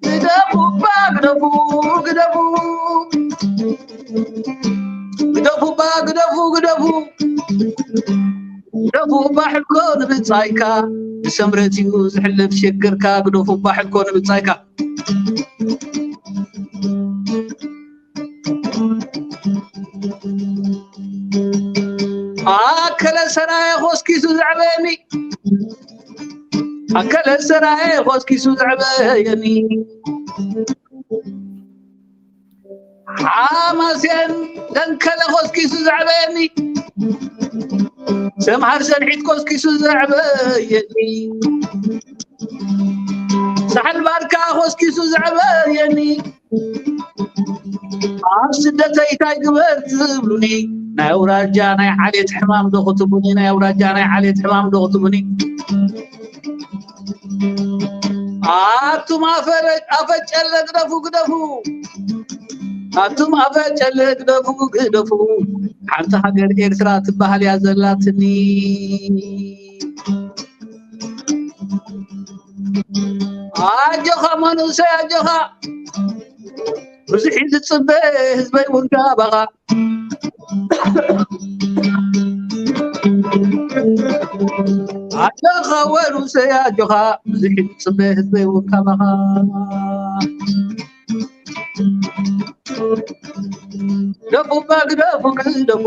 ግደፉ እባ ግደፉ፣ ግደፉ፣ ግደፉ እባ ግደፉ፣ ግደፉ። ግደፉ እባ ሕልኮ ንብጻይካ፣ ብሰምረት እዩ ዝሕለፍ ሽግርካ። ግደፉ እባ ሕልኮ ንብጻይካ። ኣከለ ሰራየ ኮስኪሱ ዘዕበየኒ፣ ኣከለ ሰራየ ኮስኪሱ ዘዕበየኒ። ሓማሴን ደንከለ ኮስኪሱ ዘዕበየኒ። ሰምሃር ሰንሒት ኮስኪሱ ዘዕበየኒ። ሳሕል ባርካ ኮስኪሱ ዘዕበየኒ። ኣብ ስደተይ እንታይ ግበር ትብሉኒ? ናይ ኣውራጃ ናይ ዓሌት ሕማም ዶ ክትቡኒ? ናይ ኣውራጃ ናይ ዓሌት ሕማም ዶ ክትቡኒ? ኣቱም ኣፈረ-፣ ኣፈጨለ ግደፉ፣ ግደፉ። ኣቱም ኣፈጨለ ግደፉ፣ ግደፉ። ሓንቲ ሃገር ኤርትራ ትበሃል እያ ዘላትኒ። ኣጆኻ መንእሰይ፣ ኣጆኻ። ብዙሕ እዩ ዝጽበ ህዝበይ እውን ካባኻ። ኣጆኻ መንእሰይ፣ ኣጆኻ። ብዙሕ እዩ ዝጽበ ህዝበይ እውን ካባኻ። ግደፉ እባ ግደፉ፣ ግደፉ።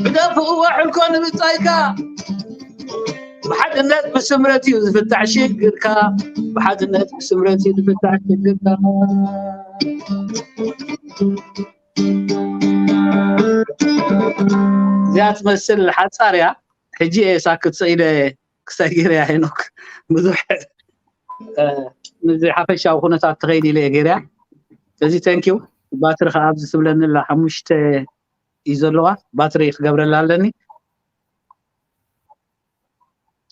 ግደፉ እባ ሕልኮ ንብጻይካ። ብሓድነት ብስምረት እዩ ዝፍታሕ ሽግርካ። ብሓድነት ብስምረት እዩ ዝፍታሕ ሽግርካ። እዚኣ ትመስል ሓጻር እያ። ሕጂ እየ ሳክት ስኢለ ክሳይ ገይረያ ሄኖክ። ብዙሕ፣ እ፣ ምስዚ ሓፈሻዊ ኩነታት ትኸይድ ኢለ እየ ገይረያ። ስለዚ thank you። ባትሪ ከኣ ኣብዚ ትብለኒ ኣላ፣ ሓሙሽተ እዩ ዘለዋ። ባትሪ ክገብረላ ኣለኒ።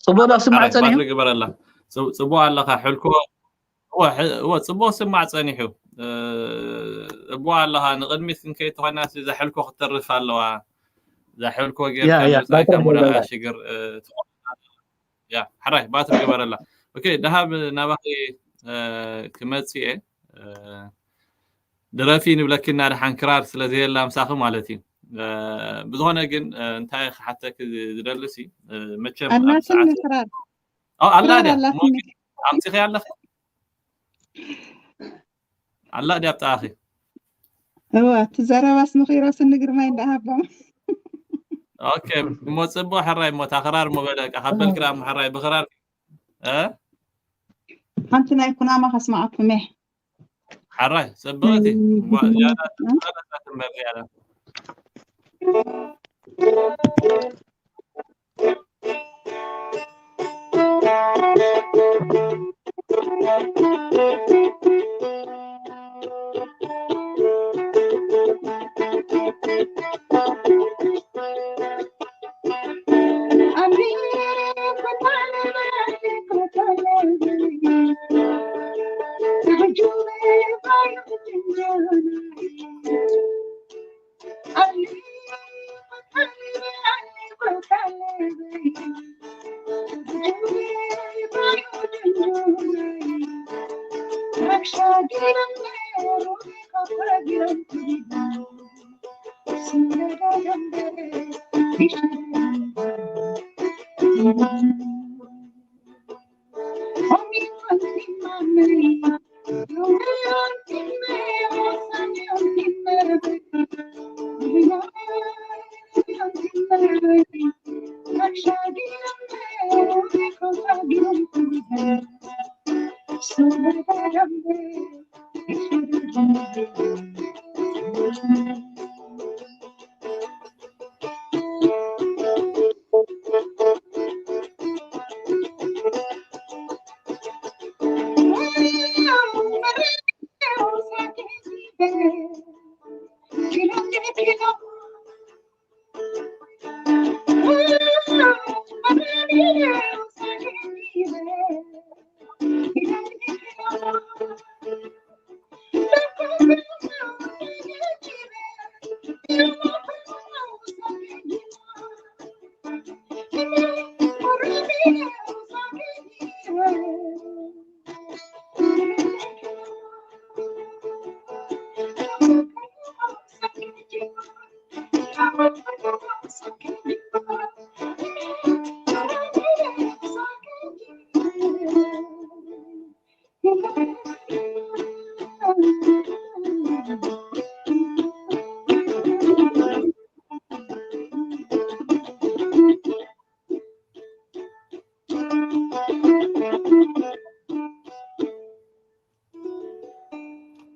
ጽቡቕ ዶ ክስማዕ ሓራይ፣ ጸኒሑ? ባትሪ ግበረላ። ጽ-፣ ጽቡቕ ኣለኻ፣ ሕልኮ። እወ፣ ሕ-፣ እወ፣ ጽቡቕ ክስማዕ ጸኒሑ። እ፣ ጽቡቕ ኣለኻ። ንቕድሚት ክንከይድ ተኾይና፣ እዛ ሕልኮ ክትተርፍ ኣለዋ። እዛ ሕልኮ ጌርካ ያ፣ ያ፣ ንብጻይካ ባትሪ ምረኣ ገበረላ። ሽግር፣ እ፣ ትኾን። ያ፣ ሕራይ፣ ባትሪ ግበረላ። ኦኬ፣ ደሃብ ናባኺ፣ እ፣ ክመጽእ እየ። እ፣ ድረፊ ንብለኪ እና ደሓን ክራር ስለ ዘየላ ምሳኺ ማለት እዩ። እ፣ ብዝኾነ ግን፣ እ፣ እንታይ ክሓተኪ ዝደሊ ሲ፣ እ፣ መቸም ኣብ ኣላትኒ ሰዓት ክራር። ኦ፣ ኣላ ክራር ድያ? ኣላትኒ። ሞኪ፣ ኣምጺኺ ኣለኺ? ኣላ ድያ ኣብ ጥቓኺ? እዋ፣ እቲ ዘረባስ ንኺሮስ ንግርማይ እንዳሃቦም። ኦኬ፣ እሞ ጽቡቕ ሕራይ፣ እሞ እታ ክራር እሞ በለ፣ ካብ በል ክራር እሞ ሕራይ ብኽራር፣ እ? ሓንቲ ናይ ኩናማ ከስምዓኩም እየ። ሓራይ፣ ጽብቕቲ። እም፣ እሞ ዝያዳ እም። ትመሪ እያ።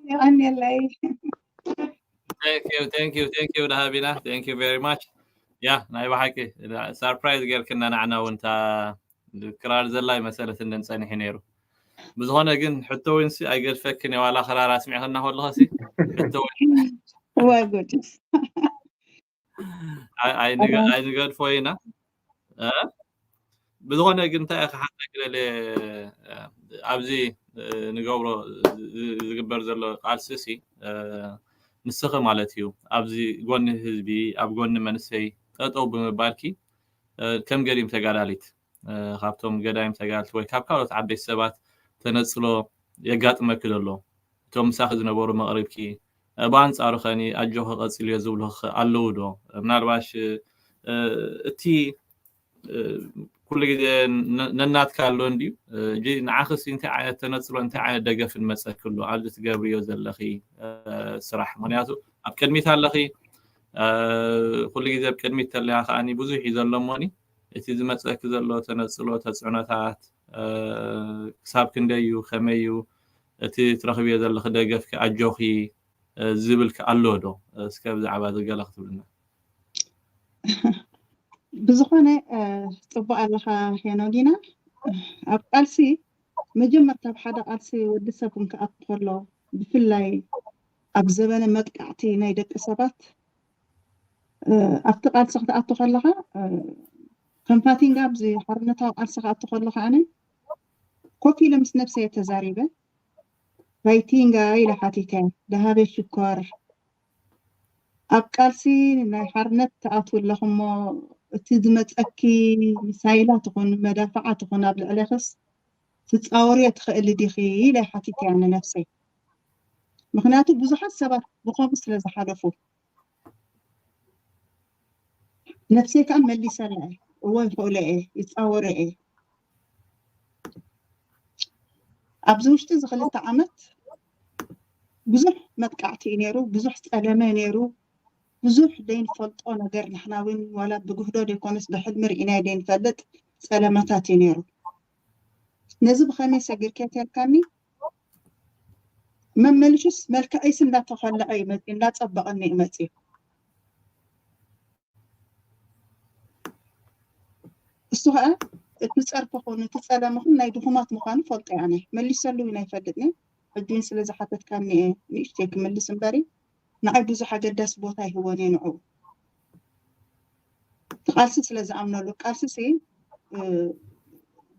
የቐንየለይ። Thank you, thank you, thank you ደሃቢና, thank you very much. ያ ናይ ብሓቂ ሳርፕራይዝ ጌርክና፣ ንዓና እውን እታ ክራር ዘላ ይመሰለትንን ጸኒሑ ነይሩ። ብዝኾነ ግን ሕቶ እውን ሲ ኣይገድፈክን እየ፣ ዋላ ክራር ኣስሚዕክና ከለኸ ሲ ሕቶ እውን ወይ ጉድ። ኣይ- ኣይንገ- ኣይንገድፎ ኢና። እ? ብዝኾነ ግን እንታይ ኢኻ ሓንቲ ክለለ ኣብዚ እ፣ ንገብሮ ዝ- ዝግበር ዘሎ ቃልሲ ሲ እ፣ ንስኺ ማለት እዩ ኣብዚ ጎኒ ህዝቢ ኣብ ጎኒ መንሰይ ጠጠው ብምባልኪ እ፣ ከም ገዲም ተጋዳሊት እ፣ ካብቶም ገዳይም ተጋደልቲ ወይ ካብ ካልኦት ዓበይቲ ሰባት ተነፅሎ የጋጥመኪ ዘሎ። እቶም ምሳኺ ዝነበሩ መቕሪብኪ እ፣ ብኣንፃሩ ኸኒ ኣጆኺ ቀፅልዮ ዝብሉኺ ኣለዉ ዶ? ምናልባሽ እ፣ እቲ እ፣ ኩሉ ግዜ ነ- ነናትካ ኣሎ እንድዩ። እ፣ እጂ ንዓኽሲ እንታይ ዓይነት ተነፅሎ እንታይ ዓይነት ደገፍ ንመፀኪ ኣሎ ኣብዚ ትገብርዮ ዘለኺ እ፣ ስራሕ? ምክንያቱ ኣብ ቅድሚት ኣለኺ እ፣ ኩሉ ግዜ ኣብ ቅድሚት ተለያ ከዓኒ ብዙሕ እዩ ዘሎ እሞኒ እቲ ዝመፀኪ ዘሎ ተነፅሎ ተፅዕኖታት እ፣ ክሳብ ክንደይ እዩ ከመይ እዩ እቲ ትረኽብዮ ዘለኺ ደገፍኪ ኣጆኺ እ፣ ዝብል ከ ኣሎ ዶ? እስከ ብዛዕባ እዚ ገለ ክትብልና። ብዝኾነ እ፣ ጽቡቕ ኣለኻ ሄኖጊና። ኣብ ቃልሲ መጀመርታ ኣብ ሓደ ቃልሲ ወዲ ሰብ ክንክኣቱ ከሎ ብፍላይ ኣብ ዘበነ መጥቃዕቲ ናይ ደቂ ሰባት እ፣ ኣብቲ ቃልሲ ክትኣቱ ከለኻ እ፣ ከም ፋቲንጋ ኣብዚ ሓርነታዊ ቃልሲ ክኣቱ ከለኻ ኣነ ኮፍ ኢለ ምስ ነብሰይ ተዛሪበ ፋይቲንጋ ኢለ ሓቲተ። ደሃበ ሽኮር ኣብ ቃልሲ ናይ ሓርነት ትኣትዉ ኣለኹ እሞ እቲ ዝመፀኪ ሚሳይላ ትኹን መዳፍዓ ትኹን ኣብ ልዕሌኽስ ትፃወርዮ ትኽእሊ ዲኺ ኢለ ሓቲተያ ንነብሰይ። ምክንያቱ ብዙሓት ሰባት ብኸምኡ ስለ ዝሓለፉ ነብሰይ ከዓ መሊሰላ እየ። እዎ ይኽእሎ እየ፣ ይፃወሮ እየ። ኣብዚ ውሽጢ እዚ ክልተ ዓመት ብዙሕ መጥቃዕቲ እዩ ነይሩ፣ ብዙሕ ፀለመ ነይሩ፣ ብዙሕ ዘይንፈልጦ ነገር ንሕና እውን ዋላ ብግህዶ ዘይኮነስ ብሕልሚ ርኢናዮ ዘይንፈልጥ ፀለመታት እዩ ነይሩ። ነዚ ብኸመይ ሰጊርክዮ ተልካኒ መመልሹስ መልክዐይስ እንዳተኸለዐ እዩ መፅዩ፣ እንዳፀበቐኒ እዩ መፅዩ። እሱ ከዓ እቲ ጸርፊ ኹን እቲ ጸለመ ኹን ናይ ድኹማት ምዃኑ ፈልጦ እየ ኣነ። መሊሰሉ እውን ኣይፈልጥን እየ። ሕጂ እውን ስለ ዝሓተትካኒ እየ ንእሽተይ ክምልስ እምበሪ፣ ንዓይ ብዙሕ ኣገዳሲ ቦታ ኣይህቦን እየ ንዕኡ። እቲ ቃልሲ ስለ ዝኣምነሉ፣ ቃልሲ ሲ፣ እ፣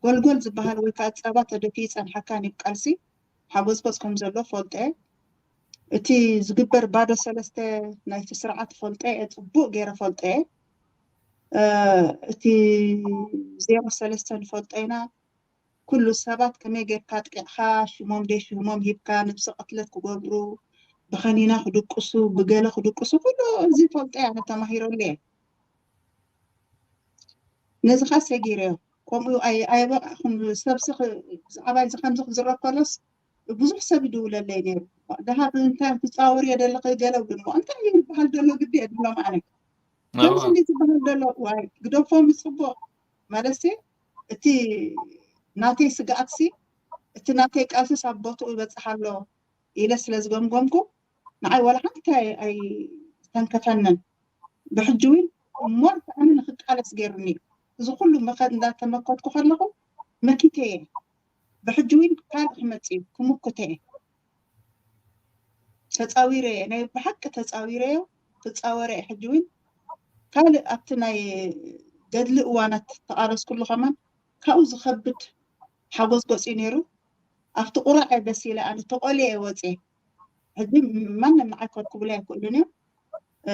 ጎልጎል ዝበሃል ወይ ከዓ ጸባ ተደፊኡ ይጸንሓካ እዩ ቃልሲ። ሓጎዝጎዝ ከም ዘሎ ፈልጦ እየ። እቲ ዝግበር ባዶ ሰለስተ ናይቲ ስርዓት ፈልጦ እየ፣ ጽቡቕ ገይረ ፈልጦ እየ። እ፣ እቲ ዜሮ ሰለስተ ንፈልጦ ኢና። ኩሉ ሰባት ከመይ ጌርካ ኣጥቂዕካ፣ ሽሞም ደይ ሽሞም ሂብካ፣ ነብሲ ቅትለት ክገብሩ፣ ብኸኒና ክድቅሱ፣ ብገለ ክድቅሱ፣ ኩሉ እዚ ፈልጦ እየ፣ ኣነ ተማሂረሉ እየ። ነዚ ኸኣ ሰጊረዮ። ከምኡ ኣይ-፣ ኣየበቃኹን፣ ሰብሲ ኽ-፣ ብዛዕባ እዚ ከምዚ ክዝረብ ከሎስ ብዙሕ ሰብ ይድውለለይ ነይሩ። ደሃብ እንታይ ትጻወርዮ ዘለኺ ገለ ይብሉኒ። እንታይ እዩ ዝበሃል ዘሎ ግዲ እየ ዝብሎም ኣነ። ከምዚ እዋ። እንዲ ዝበሃል ዘሎ፣ ዋይ፣ ግደፎም፣ ይጽቡቕ። ማለትሲ፣ እቲ ናተይ ስግኣትሲ፣ እቲ ናተይ ቃልሲስ ኣብ ቦትኡ ይበጽሕ ኣሎ ኢለ ስለ ዝገምገምኩ፣ ንዓይ ዋላ ሓንቲ ኣይ-፣ ኣይተንከፈንን። ብሕጂ እውን እሞ ኣነ ንኽቃለስ ገይሩኒ እዩ። እዚ ኩሉ መኸት እንዳተመከትኩ ከለኹ መኪተ እየ። ብሕጂ እውን ካልእ ክመጽእ እዩ፣ ክምኩተ እየ። ተጻዊረ እየ፣ ናይ ብሓቂ ተጻዊረ እየ፣ ክጻወረ እየ። ሕጂ እውን ካልእ ኣብቲ ናይ ገድሊ እዋናት ተቓለስኩሉ ከማን ካብኡ ዝኸብድ ሓጎስ ገጽ እዩ ነይሩ። ኣብቲ ቁራዕ እየ በሲለ፣ ኣነ ተቆልየ እየ ወጽየ። ሕጂ ማንም ንዓይ ከርክቡለይ ኣይክእሉን እዮም። እ፣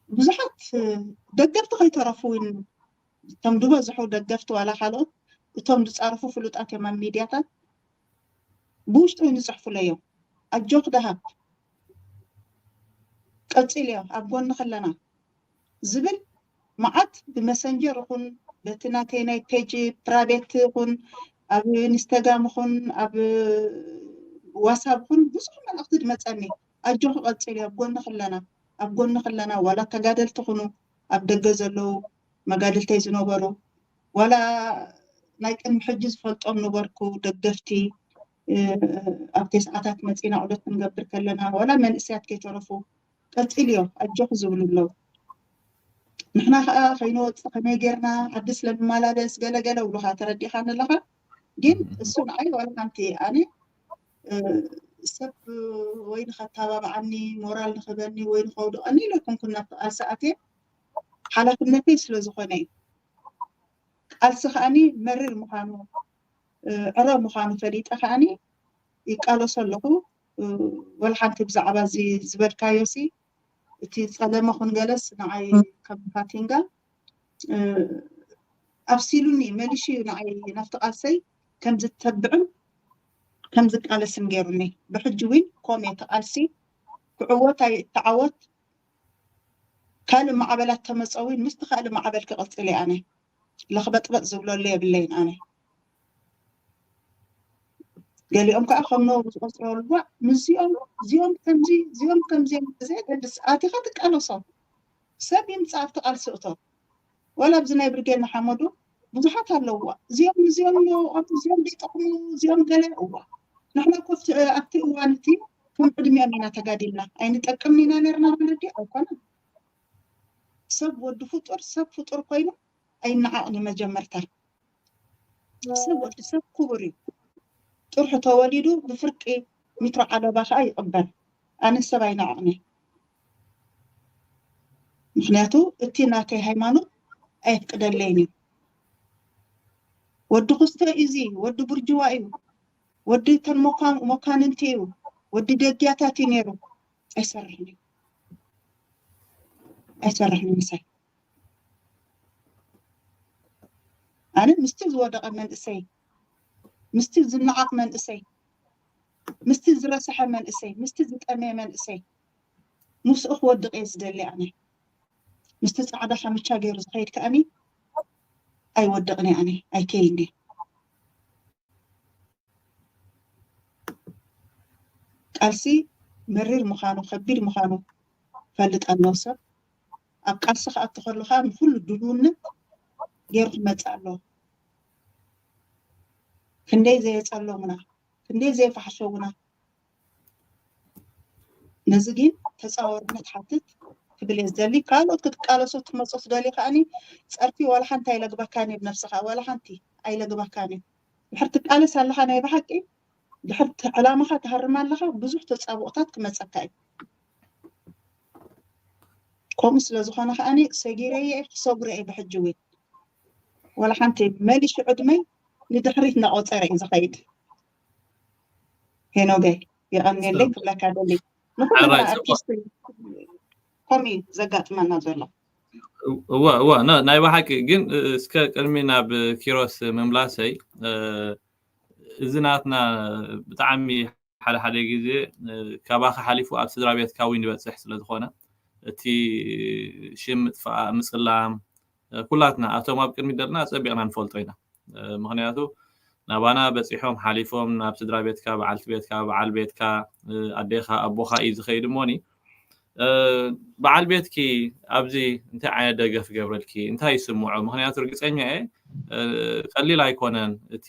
ብዙሓት፣ እ፣ ደገፍቲ ከይተረፉ እውን፣ እቶም ዝበዝሑ ደገፍቲ ዋላ ካልኦት፣ እቶም ዝጻረፉ ፍሉጣት እዮም ኣብ ሚድያታት፣ ብውሽጡ እውን ይጽሕፉለይ እዮም። ኣጆኽ ደሃብ፣ ቀጺልዮ፣ ኣብ ጎንኺ ኣለና ዝብል መዓት ብመሰንጀር ይኹን፣ በቲ ናተይ ናይ ፔጅ ፕራይቬት ይኹን፣ ኣብ ኢንስታግራም ይኹን፣ ኣብ ዋትሳፕ ይኹን፣ ብዙሕ መልእኽቲ ዝመጸኒ። ኣጆኺ ቀጺልዮ፣ ኣብ ጎንኺ ኣለና፣ ኣብ ጎንኺ ኣለና። ዋላ ተጋደልቲ ኩኑ፣ ኣብ ደገ ዘለዉ መጋድልተይ ዝነበሩ፣ ዋላ ናይ ቅድሚ ሕጂ ዝፈልጦም ነበርኩ ደገፍቲ፣ እ፣ ኣብቲ ሰዓታት መጺና ዑደት ክንገብር ከለና፣ ዋላ መንእሰያት ከይተረፉ፣ ቀጺልዮ፣ ኣጆኺ ዝብሉ ኣለዉ። ንሕና ኸኣ ከይንወጽእ ከመይ ጌርና ዓዲ ስለ ንመላለስ ገለ ገለ ይብሉኻ፣ ተረዲኻኒ ኣለኻ። ግን እሱ ንዓይ ዋላ ሓንቲ፣ ኣነ፣ እ፣ ሰብ ወይ ንኸተባብዓኒ፣ ሞራል ንኽበኒ ወይ ንኸውድቐኒ ኢለ ኣይኮንኩን ናብቲ ቃልሲ ኣትየ፣ ሓላፍነተይ ስለ ዝኾነ እዩ። ቃልሲ ከኣኒ መሪር ምዃኑ፣ እ፣ ዕረ ምዃኑ ፈሊጠ ከኣኒ ይቃለሶ ኣለኹ። እ፣ ወላ ሓንቲ ብዛዕባ እዚ ዝበልካዮ ሲ፣ እቲ ጸለመ ኹን ገለስ ንዓይ ከም ፋቲንጋ፣ እ፣ ኣብሲሉኒ፣ መሊሹ እዩ ንዓይ ናብቲ ቃልሰይ ከም ዝተብዕን ከም ዝቃለስን ገይሩኒ። ብሕጂ እውን ኮም እየ፣ እቲ ቃልሲ ክዕወት ኣይተዓወት፣ ካልእ ማዕበላት ተመጸ እውን ምስቲ ካልእ ማዕበል ክቕጽል እየ ኣነ። ለኽበጥበጥ ዝብለሉ የብለይን ኣነ። ገሊኦም ከዓ ከም ነውሪ ዝቆጽረሉ፣ ዋ፣ ምስዚኦም፣ እዚኦም ከምዚ፣ እዚኦም ከምዚኦም፣ ብዘየገድስ ኣቲኻ ትቃለሶም። ሰብ ይምጻእ ኣብቲ ቃልሲ እቶ። ዋላ ኣብዚ ናይ ብርጌድ ንሓመዱ ብዙሓት ኣለውዋ። እዚኦም፣ እዚኦም፣ እዚኦም ዘይጠቕሙ፣ እዚኦም ገለ፣ እዋ። ንሕና እኮ ኣብቲ፣ ኣብቲ እዋን እቲ ከም ዕድሚኦም ኢና ተጋዲልና። ኣይንጠቅምን ኢና ነርና ማለት ድዩ? ኣይኮነን። ሰብ ወዲ ፍጡር፣ ሰብ ፍጡር ኮይኑ ኣይነዓቕን እዩ መጀመርታ። ሰብ ወዲ ሰብ ክቡር እዩ። ጥርሑ ተወሊዱ ብፍርቂ ሚትሮ ዓለባ ከዓ ይቕበር። ኣነ ሰብ ኣይነዓቕን እየ። ምኽንያቱ እቲ ናተይ ሃይማኖት ኣየፍቅደለይን እዩ። ወዲ ክስቶ እዩ፣ እዚ ወዲ ቡርጅዋ እዩ፣ ወዲ ተን መኳ-፣ መኳንንቲ እዩ፣ ወዲ ደግያታት እዩ ነይሩ። ኣይሰርሕን እዩ። ኣይሰርሕን ምሳይ። ኣነ ምስቲ ዝወደቐ መንእሰይ፣ ምስቲ ዝነዓቕ መንእሰይ፣ ምስቲ ዝረሰሐ መንእሰይ፣ ምስቲ ዝጠመየ መንእሰይ፣ ምስኡ ክወድቕ እየ ዝደሊ ኣነ። ምስቲ ጻዕዳ ካምቻ ገይሩ ዝኸይድ ከኣኒ ኣይወድቕን እየ ኣነ፣ ኣይከይን እየ። ቃልሲ መሪር ምዃኑ፣ ከቢድ ምዃኑ ፈልጥ ኣለዎ ሰብ። ኣብ ቃልሲ ክኣቱ ከሎ ከዓ ንኹሉ ድልውነት ገይሩ ክመጽእ ኣለዎ። ክንደይ ዘየጸለሙና፣ ክንደይ ዘየፋሕሸዉና፣ ነዚ ግን ተጻዋርነት ሓትት፣ ክብል እየ ዝደሊ። ካልኦት ክትቃለሱ ትመፁ ትደልዩ ከዓኒ ፀርፊ ዋላ ሓንቲ ኣይለግበካን እዩ ብነብስኻ፣ ዋላ ሓንቲ ኣይለግበካን እዩ። ድሕር ትቃለስ ኣለኻ ናይ ብሓቂ፣ ድሕር ዕላማኻ ትሃርም ኣለኻ፣ ብዙሕ ተፃብኦታት ክመፀካ እዩ። ከምኡ ስለ ዝኾነ ከዓኒ ሰጊረየ ክሰጉረ እየ ብሕጂ እውን። ዋላ ሓንቲ መሊሹ ዕድመይ ንድሕሪት እናቆፀረ እዩ ዝኸይድ። ሄኖገይ የቐንየለይ ክብለካ ደሊ ንኩሉ ኣርቲስት ከምኡ እዩ ዘጋጥመና ዘሎ። እዋ እዋ ናይ ብሓቂ ግን እስከ ቅድሚ ናብ ኪሮስ ምምላሰይ፣ እዚ ናትና ብጣዕሚ ሓደ ሓደ ግዜ ካባኻ ሓሊፉ ኣብ ስድራ ቤትካ እውን ይበፅሕ ስለ ዝኾነ እቲ ሽም ምጥፋእ፣ ምፅላም፣ ኩላትና ኣቶም ኣብ ቅድሚት ዘለና ኣፀቢቕና ንፈልጦ ኢና። ምክንያቱ ናባና በፂሖም ሓሊፎም ናብ ስድራ ቤትካ፣ በዓልቲ ቤትካ፣ በዓል ቤትካ፣ ኣዴኻ፣ ኣቦኻ እዩ ዝኸይድ እሞኒ በዓል ቤትኪ ኣብዚ እንታይ ዓይነት ደገፍ ገብረልኪ፣ እንታይ ይስምዖ? ምክንያቱ ርግፀኛ እየ ቀሊል ኣይኮነን እቲ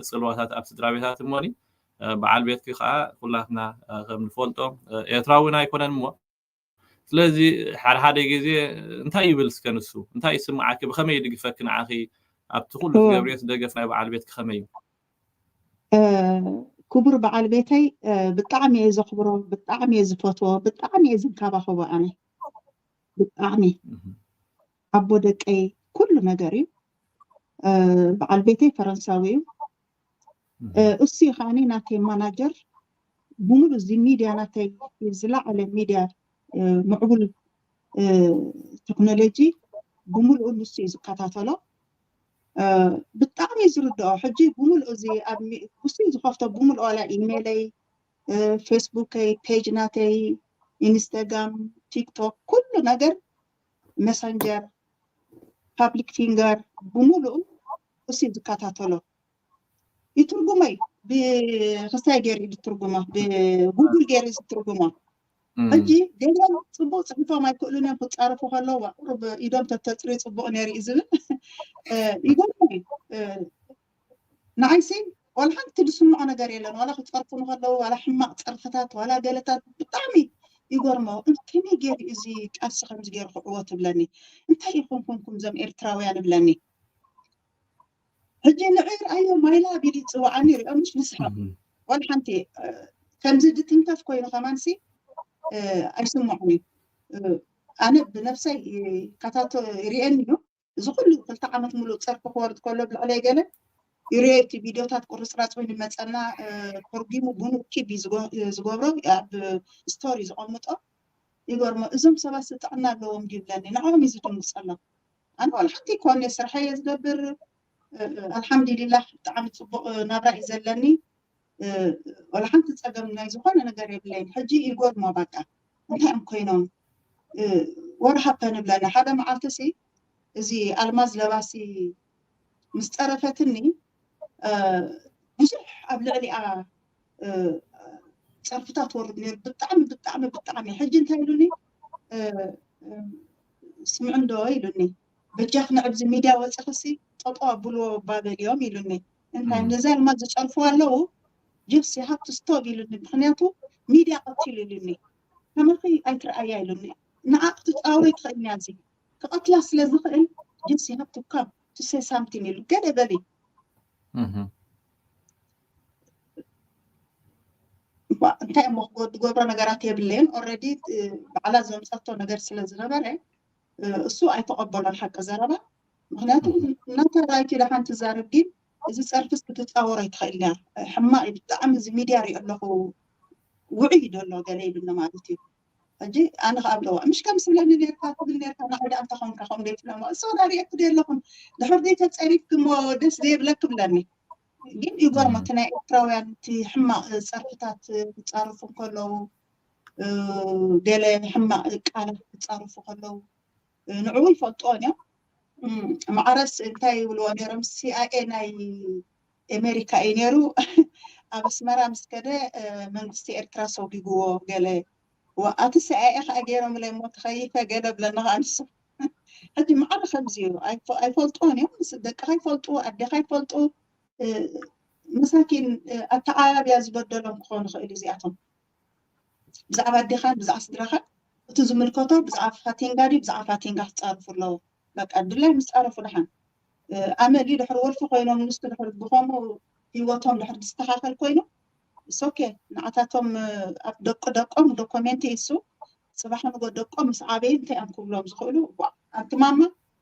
ፅልዋታት ኣብ ስድራ ቤታት እሞኒ በዓል ቤትኪ ከዓ ኩላትና ከም ንፈልጦ ኤርትራዊ እውን ኣይኮነን እሞ ስለዚ ሓደ ሓደ ግዜ እንታይ ይብል እስከ ንሱ እንታይ ይስምዓኪ ብከመይ ይድግፈኪ ንዓኺ ኣብቲ ኩሉ ትገብርዮ ደገፍ ናይ በዓል ቤትኪ ከመይ እዩ? ክቡር በዓል ቤተይ ብጣዕሚ እየ ዘኽብሮ፣ ብጣዕሚ እየ ዝፈትዎ፣ ብጣዕሚ እየ ዝንከባኸቦ። ኣነ ብጣዕሚ ኣቦ ደቀይ ኩሉ ነገር እዩ። በዓል ቤተይ ፈረንሳዊ እዩ። እሱ እዩ ከዓኒ ናተይ ማናጀር። ብምሉእ እዚ ሚድያ ናተይ ዝለዓለ ሚድያ ምዕቡል ቴክኖሎጂ ብምሉኡ ንሱ እዩ ዝከታተሎ። ብጣዕሚ ዝርድኦ ሕጂ ብምልኡ እዚ ኣብ ንሱ ዝኸፍቶ ብምልኡ ዋላ ኢሜለይ፣ ፌስቡከይ፣ ፔጅ ናተይ፣ ኢንስታግራም፣ ቲክቶክ ኩሉ ነገር መሰንጀር፣ ፓብሊክ ፊንገር ብምልኡ እሱ ዝከታተሎ። ይትርጉሞ እዩ። ብክስታይ ገይሩ እዩ ዝትርጉሞ፣ ብጉግል ገይሩ እዩ ዝትርጉሞ። ሕጂ ገሊኦም ፅቡቅ ፅሒፎም ኣይክእሉን እዮም ክፃረፉ ከለዉ ቁሩብ ኢዶም ተተፅሪ ፅቡቅ ነይሩ እዩ ዝብል ይገርም እዩ። ንዓይሲ ዋላ ሓንቲ ዝስምዖ ነገር የለን። ዋላ ክፀርፉ ንከለዉ ዋላ ሕማቅ ፀርፍታት ዋላ ገለታት ብጣዕሚ ይገርሞ። ከመይ ገይሩ እዚ ቃልሲ ከምዚ ገይሩ ክዕወት ይብለኒ። እንታይ ይኹንኩም ኩምዞም ኤርትራውያን ይብለኒ። ሕጂ ንዕይ ርኣዮ ማይላ ቢል ይፅዋዓኒ ሪኦ ምሽ ንስሓ ዋላ ሓንቲ ከምዚ ድትንከፍ ኮይኑ ከማንሲ ኣይስምዖን እዩ። ኣነ ብነብሰይ ካታቶ ይሪኤኒ እዩ። እዚ ኩሉ ክልተ ዓመት ሙሉእ ፀርፊ ክወርድ ከሎ ብልዕለይ ገለ ይሪኦ እቲ ቪድዮታት ቁርፅራፅ ኮይኑ መፀና ተርጊሙ ብኑኪብ ዝገብሮ ኣብ ስቶሪ ዝቐምጦ ይገርሞ። እዞም ሰባት ጥዕና ኣለዎም ድዩ ይብለኒ። ንዕኦም እዩ ዝድንግፀሎም። ኣነ ዋላ ሓንቲ ኮነ ስርሐ እየ ዝገብር ኣልሓምዱሊላህ ብጣዕሚ ፅቡቅ ናብራ እዩ ዘለኒ። ዋላ ሓንቲ ፀገም ናይ ዝኾነ ነገር የብለይን። ሕጂ ይጎድሞ በቃ እንታይ እዮም ኮይኖም ወርሃ ፐን ብለና ሓደ መዓልቲ ሲ እዚ ኣልማዝ ለባሲ ምስ ፀረፈትኒ ብዙሕ ኣብ ልዕሊኣ ፀርፍታት ወርድ ነይሩ። ብጣዕሚ ብጣዕሚ ብጣዕሚ ሕጂ እንታይ ኢሉኒ ስምዕንዶ ኢሉኒ በጃኽ ንዕብዚ ሚድያ ወፅኽሲ ጠጦ ኣብልዎ ባበልዮም ኢሉኒ። እንታይ ነዚ ኣልማዝ ዝፀርፉ ኣለዉ ጅስ ይሃብ ትስቶብ ኢሉኒ። ምክንያቱ ሚድያ ቀቲሉ ኢሉኒ። ከማኺ ኣይትረኣያ ኢሉኒ። ንዓ ክትፃወሮ ይትኽእል እያ እዚ ክቐትላ ስለ ዝኽእል ጅስ ይሃብ ትካም ትሰይ ሳምቲን ኢሉ ገለ በሊ እንታይ እሞ ዝገብሮ ነገራት የብለይን። ኦረዲ ባዕላ ዘምፀቶ ነገር ስለ ዝነበረ እሱ ኣይተቐበሎን ሓቂ ዘረባ። ምክንያቱ እናተ ራይቲ ደሓን ትዛረብ ግን እዚ ፀርፍስ ክትፃወሮ ኣይትኽእል እያ። ሕማቅ እዩ ብጣዕሚ እዚ ሚድያ ሪኦ ኣለኹ ውዑይ እዩ ደሎ ገለ ኢሉኒ ማለት እዩ። ሕጂ ኣነ ከኣ ብለዋ ምሽ ከም ስብለኒ ነርካ ትብል ነርካ ንዓይ ደኣ እንተኾንካ ከም ደይትብለማ እሱ ወዳ ሪእኩ ደለኹም ድሕር ደይ ተፀሪፍክሞ ደስ ዘይብለክ ብለኒ። ግን ይገርሞ እቲ ናይ ኤርትራውያን እቲ ሕማቅ ፀርፍታት ክፃርፉ እንከለዉ ገለ ሕማቅ ቃላት ክፃርፉ ከለዉ ንዕኡ ይፈልጥዎን እዮም። ማዕረስ እንታይ ይብልዎ ነይሮም ሲኣይኤ ናይ ኤሜሪካ እዩ ነይሩ ኣብ ኣስመራ ምስ ከደ መንግስቲ ኤርትራ ሰጒግዎ ገለ ኣቲ ሲኣይኤ ከዓ ገይሮምለይ እሞ ተኸይፈ ገለ ብለና ከዓ ንሱ ሕጂ ማዕረ ከምዚ እዩ ኣይፈልጥዎን እዮም ደቅኻ ይፈልጡ ኣዴኻ ይፈልጡ መሳኪን ኣተዓባብያ ዝበደሎም ክኾኑ ይኽእሉ እዚኣቶም ብዛዕባ ኣዴኻን ብዛዕባ ስድራኻን እቲ ዝምልከቶ ብዛዕባ ፋቲንጋ ድዩ ብዛዕባ ፋቲንጋ ክፃርፉ ኣለዎ። በቃ ድላይ ምስ ፃረፉ ደሓን ኣመል እዩ። ድሕሪ ወልፊ ኮይኖም ንሱ ድሕሪ ብኸምኡ ህይወቶም ድሕሪ ዝስተኻኸል ኮይኑ ሶኬ ንዓታቶም ኣብ ደቂ ደቆም ዶኮሜንት ይሱ ፅባሕ ንጎ ደቆም ምስ ዓበዩ እንታይ እዮም ክብሎም ዝኽእሉ? ኣንቲ ማማ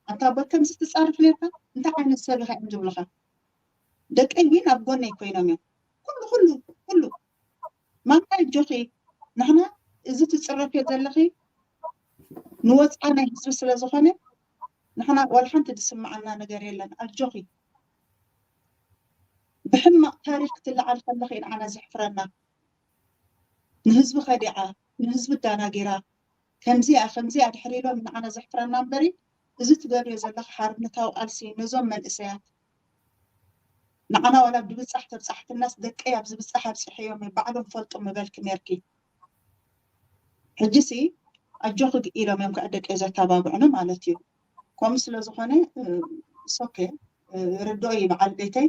ኣንታ ኣቦት ከምዚ ትፃርፍ ነርካ እንታይ ዓይነት ሰብ ኢኻ እዮም ዝብልኻ? ደቀይ ዊን ኣብ ጎነይ ኮይኖም እዮም። ኩሉ ኩሉ ኩሉ ማማ ኣጆኺ ንሕና እዚ ትፅረፍዮ ዘለኺ ንወፃ ናይ ህዝቢ ስለ ዝኾነ ንሕና ዋላ ሓንቲ ዝስምዓና ነገር የለን። ኣጆኺ ብሕማቕ ታሪክ ክትለዓል ከለኺ ንዓና ዘሕፍረና። ንህዝቢ ከዲዓ ንህዝቢ ኣዳናጊራ ከምዚኣ ከምዚኣ ድሕሪ ኢሎም ንዓና ዘሕፍረና እምበሪ እዚ ትገብርዮ ዘለኺ ሓርነታዊ ቃልሲ ነዞም መንእሰያት ንዓና ዋላ ብብጻሕ ተብጻሕክናስ ደቀይ ኣብ ዝብጻሕ ኣብጺሐዮም ባዕሎም ፈልጡ ምበልኪ ነርኪ። ሕጂሲ ኣጆኺ ኢሎም እዮም ከዓ ደቀይ ዘተባብዑኒ ማለት እዩ። ከምኡ ስለ ዝኾነ ሶኬ ርድኦ እዩ በዓል ቤተይ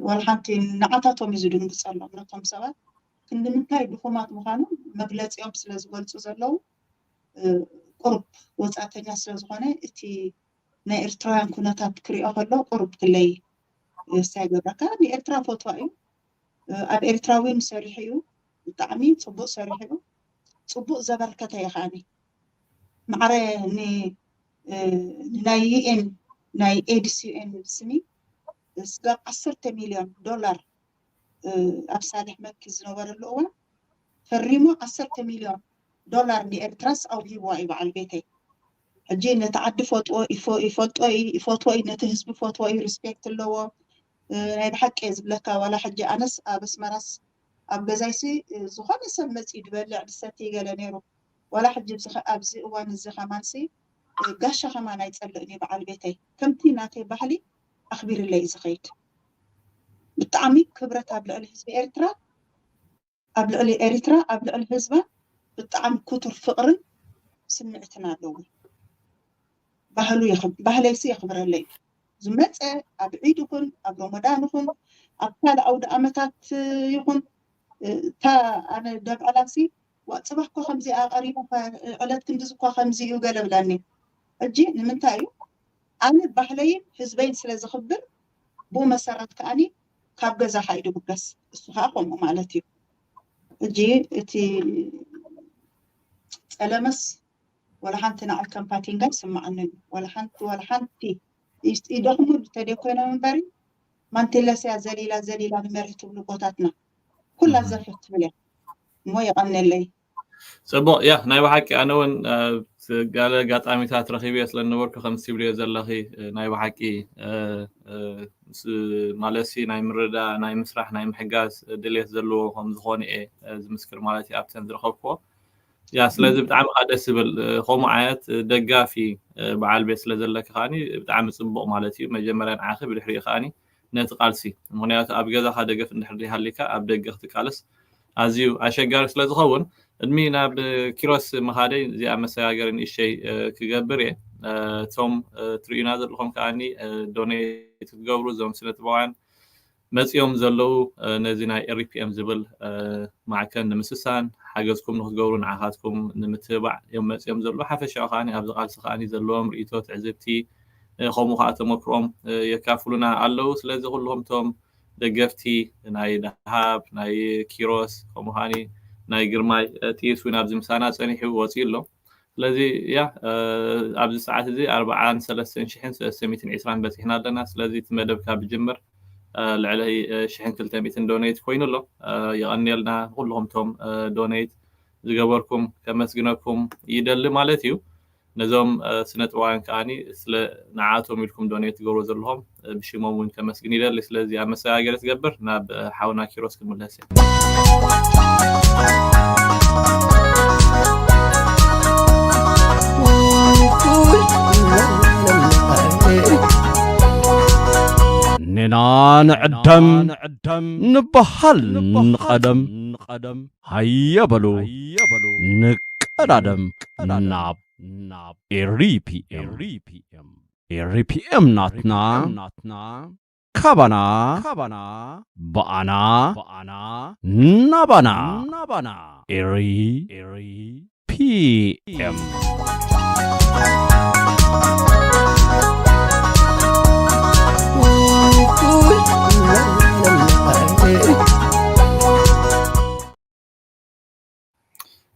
ዋላ ሓንቲ ንዓታቶም እዩ ዝድንግፀሎም ነቶም ሰባት ክንዲ ምንታይ ድኹማት ምዃኑ መግለፂኦም ስለ ዝገልፁ ዘለዉ ቁሩብ ወፃእተኛ ስለ ዝኾነ እቲ ናይ ኤርትራውያን ኩነታት ክሪኦ ከሎ ቁሩብ ክለይ ሳይገብረካ ንኤርትራ ፈትዋ እዩ። ኣብ ኤርትራዊን ሰሪሑ እዩ። ብጣዕሚ ፅቡቅ ሰሪሑ እዩ። ፅቡቅ ዘበርከተ እዩ ከዓኒ ማዕረ ናይ ዩኤን ናይ ኤድስ ዩኤን ስኒ ስጋብ ዓሰርተ ሚልዮን ዶላር ኣብ ሳልሕ መኪ ዝነበረሉ እዋን ፈሪሙ ዓሰርተ ሚልዮን ዶላር ንኤርትራስ ኣውሂብዋ እዩ በዓል ቤተይ። ሕጂ ነቲ ዓዲ ፈጥዎ ይፈልጦ ይፈትዎ እዩ ነቲ ህዝቢ ፈትዎ እዩ ሪስፔክት ኣለዎ። ናይ ብሓቂ እየ ዝብለካ ዋላ ሕጂ ኣነስ ኣብ ኣስመራስ ኣብ ገዛይሲ ዝኾነ ሰብ መፅኡ ድበልዕ ድሰቲ ገለ ነይሩ ዋላ ሕጂ ኣብዚ እዋን እዚ ከማንሲ ጋሻ ከማን ኣይፀልእን እዩ በዓል ቤተይ ከምቲ ናተይ ባህሊ ኣኽቢርለይ እዩ ዝኸይድ። ብጣዕሚ ክብረት ኣብ ልዕሊ ህዝቢ ኤርትራ ኣብ ልዕሊ ኤሪትራ ኣብ ልዕሊ ህዝባ ብጣዕሚ ክቱር ፍቕርን ስምዕትን ኣለዎ። ባህሉ ባህለይሲ የኽብረለይ ዝመፀ ኣብ ዒድ ይኹን ኣብ ሮመዳን ይኹን ኣብ ካልእ ኣውደ ኣመታት ይኹን እታ ኣነ ደብዕላሲ ዋፅባህ ኮ ከምዚኣ ቀሪቡ ዕለት ክንድዚ እኳ ከምዚ እዩ ገለ ብላኒ። ሕጂ ንምንታይ እዩ ኣነ ባህለይን ህዝበይን ስለ ዝኽብር ብኡ መሰረት ከኣኒ ካብ ገዛኻ እዩ ድብገስ እሱ ከዓ ከምኡ ማለት እዩ። ሕጂ እቲ ፀለመስ ወላ ሓንቲ ንዓይ ከም ፋቲንጋ ይስምዓኒ እዩ። ወላ ሓንቲ ወላ ሓንቲ ይደኽሙ ተደኮይኖም እምበሪ ማንቴለስያ ዘሊላ ዘሊላ ንመርህ ትብሉ ቦታትና ኩላ ዘፈት ትብል እያ እሞ የቐነለይ። ፅቡቅ ያ ናይ ብሓቂ ኣነ እውን ጋለ ኣጋጣሚታት ረኪብዮ ስለነበርኩ ከም ትብልዮ ዘለኺ ናይ ብሓቂ ማለት ናይ ምርዳእ ናይ ምስራሕ ናይ ምሕጋዝ ድሌት ዘለዎ ከም ዝኾነ እየ ዝምስክር ማለት እዩ ኣብተን ዝረከብክዎ ያ ስለዚ ብጣዕሚ ከዓ ደስ ዝብል ከምኡ ዓይነት ደጋፊ በዓል ቤት ስለዘለኪ ከዓኒ ብጣዕሚ ፅቡቅ ማለት እዩ መጀመርያ ንዓኺ ብድሕሪኡ ከዓኒ ነቲ ቃልሲ ምክንያቱ ኣብ ገዛካ ደገፍ እንድሕር ዘይሃሊካ ኣብ ደገ ክትቃለስ ኣዝዩ ኣሸጋሪ ስለዝኸውን እድሚ ናብ ኪሮስ ምኻደይ እዚኣ መሰጋገሪ ንእሸይ ክገብር እየ እቶም ትርእዩና ዘለኹም ከዓኒ ዶኔት ክትገብሩ እዞም ስነ ጥበባውያን መፂኦም ዘለዉ ነዚ ናይ ኤሪፒኤም ዝብል ማዕከን ንምስሳን ሓገዝኩም ንክትገብሩ ንዓኻትኩም ንምትብባዕ እዮም መፂኦም ዘለዉ ሓፈሻዊ ከዓ ኣብዚ ቃልሲ ከዓ ዘለዎም ርእቶ ትዕዝብቲ ከምኡ ከዓ ተመክሮም የካፍሉና ኣለዉ ስለዚ ኩልኹም እቶም ደገፍቲ ናይ ደሃብ ናይ ኪሮስ ከምኡ ከዓ ናይ ግርማይ ጥይት እውን ኣብዚ ምሳና ፀኒሑ ወፂኡ ኣሎ ስለዚ ያ ኣብዚ ሰዓት እዚ ኣርባዓን ሰለስተን ሽሕን ሰለስተ ሚእትን ዕስራን በፂሕና ኣለና ስለዚ እቲ መደብ ካብ ጅምር ልዕሊ ሽሕን ክልተ ሚእትን ዶኔት ኮይኑ ኣሎ የቐንየልና ንኩልኹም ቶም ዶኔት ዝገበርኩም ከመስግነኩም ይደሊ ማለት እዩ ነዞም ስነ ጥበባውያን ከዓኒ ስለ ንዓቶም ኢልኩም ዶኔት ትገብሩ ዘለኹም ብሽሞም እውን ከመስግን ይደሊ ስለዚ ኣብ መሰጋገሪ ትገብር ናብ ሓውና ኪሮስ ክምለስ እየ ኔና ንዕደም ንበሃል ንቐደም ሃየ በሉ ንቀዳደም ናብ ኤሪፒኤም ኤሪፒኤም ናትና ካባና ብኣና ናባና ኤሪ ፒ ኤም።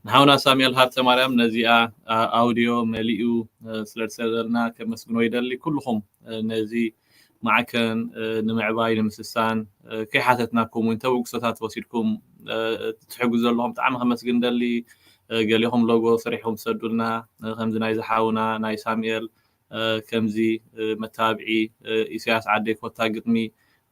ንሓውና ሳሙኤል ሃብተ ማርያም ነዚኣ፣ ኣ፣ ኣውዲዮ መሊኡ፣ እ፣ ስለ ዝሰደልና ከመስግኖ ይደሊ። ኩልኹም፣ እ፣ ነዚ ማዕከን፣ እ፣ ንምዕባይ፣ ንምስሳን፣ እ፣ ከይሓተትናኩም እውን ተበግሶታት ወሲድኩም፣ እ፣ ትሕግዙ ዘለኹም ብጣዕሚ ከመስግን ደሊ። እ፣ ገሊኹም ሎጎ ሰሪሕኩም ትሰዱልና፣ እ፣ ከምዚ ናይ ዝሓውና ናይ ሳሙኤል፣ እ፣ ከምዚ፣ እ፣ መተባብዒ፣ እ፣ ኢሳያስ ዓደይ ኮታ ግጥሚ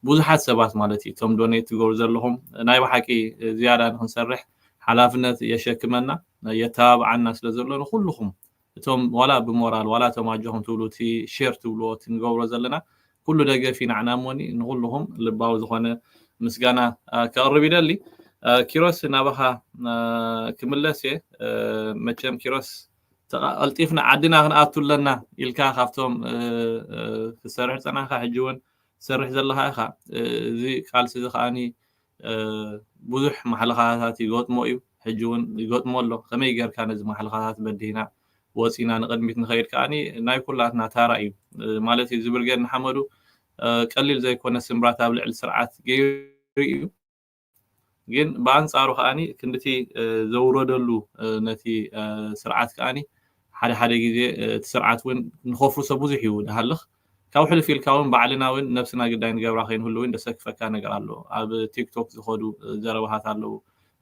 ብዙሓት ሰባት ማለት እዩ። እቶም ዶኔት ትገብሩ ዘለኹም ናይ ብሓቂ፣ እ፣ ዝያዳ ንክንሰርሕ ሓላፍነት የሸክመና፣ እ፣ የተባብዓና ስለ ዘሎ ንኩልኹም እቶም ዋላ ብሞራል ዋላ እቶም ኣጆኹም ትብሉ እቲ ሼር ትብልዎ እቲ ንገብሮ ዘለና ኩሉ ደገፍ እዩ ንዓና እሞኒ ንኩልኹም ልባዊ ዝኾነ ምስጋና፣ እ፣ ከቕርብ ይደሊ። እ፣ ኪሮስ ናባኻ፣ እ፣ ክምለስ እየ። እ፣ መቸም ኪሮስ ተቐ-፣ ቀልጢፍና ዓድና ክንኣቱ ኣለና ኢልካ ካብቶም፣ እ፣ እ፣ ክትሰርሕ ዝጸናሕካ ሕጂ እውን ትሰርሕ ዘለኻ ኢኻ። እ፣ እዚ ቃልሲ እዚ ከኣኒ፣ እ፣ ብዙሕ ማሕለኻታት ይገጥሞ እዩ። ሕጂ እውን ይገጥሞ ኣሎ። ከመይ ጌርካ ነዚ ማሕለኻታት በዲህና ወጺና ንቕድሚት ንኸይድ ከኣኒ ናይ ኩላትና ታራ እዩ። እ፣ ማለት እዩ፣ እዚ ብርጌድ ንሓመዱ፣ እ፣ ቀሊል ዘይኮነ ስምብራት ኣብ ልዕሊ ስርዓት ገይሩ እዩ። ግን ብኣንጻሩ ከኣኒ ክንድቲ፣ እ፣ ዘውረደሉ፣ እ፣ ነቲ፣ እ፣ ስርዓት ከኣኒ ሓደ ሓደ ግዜ፣ እ፣ እቲ ስርዓት እውን ንኸፍርሶ ብዙሕ እዩ ድሃልኽ። ካብኡ ሕልፍ ኢልካ እውን ባዕልና እውን ነብስና ግዳይ ንገብራ ከይንህሉ እውን ደሰክፈካ ነገር ኣሎ። ኣብ ቲክቶክ ዝኸዱ፣ እ፣ ዘረባታት ኣለዉ።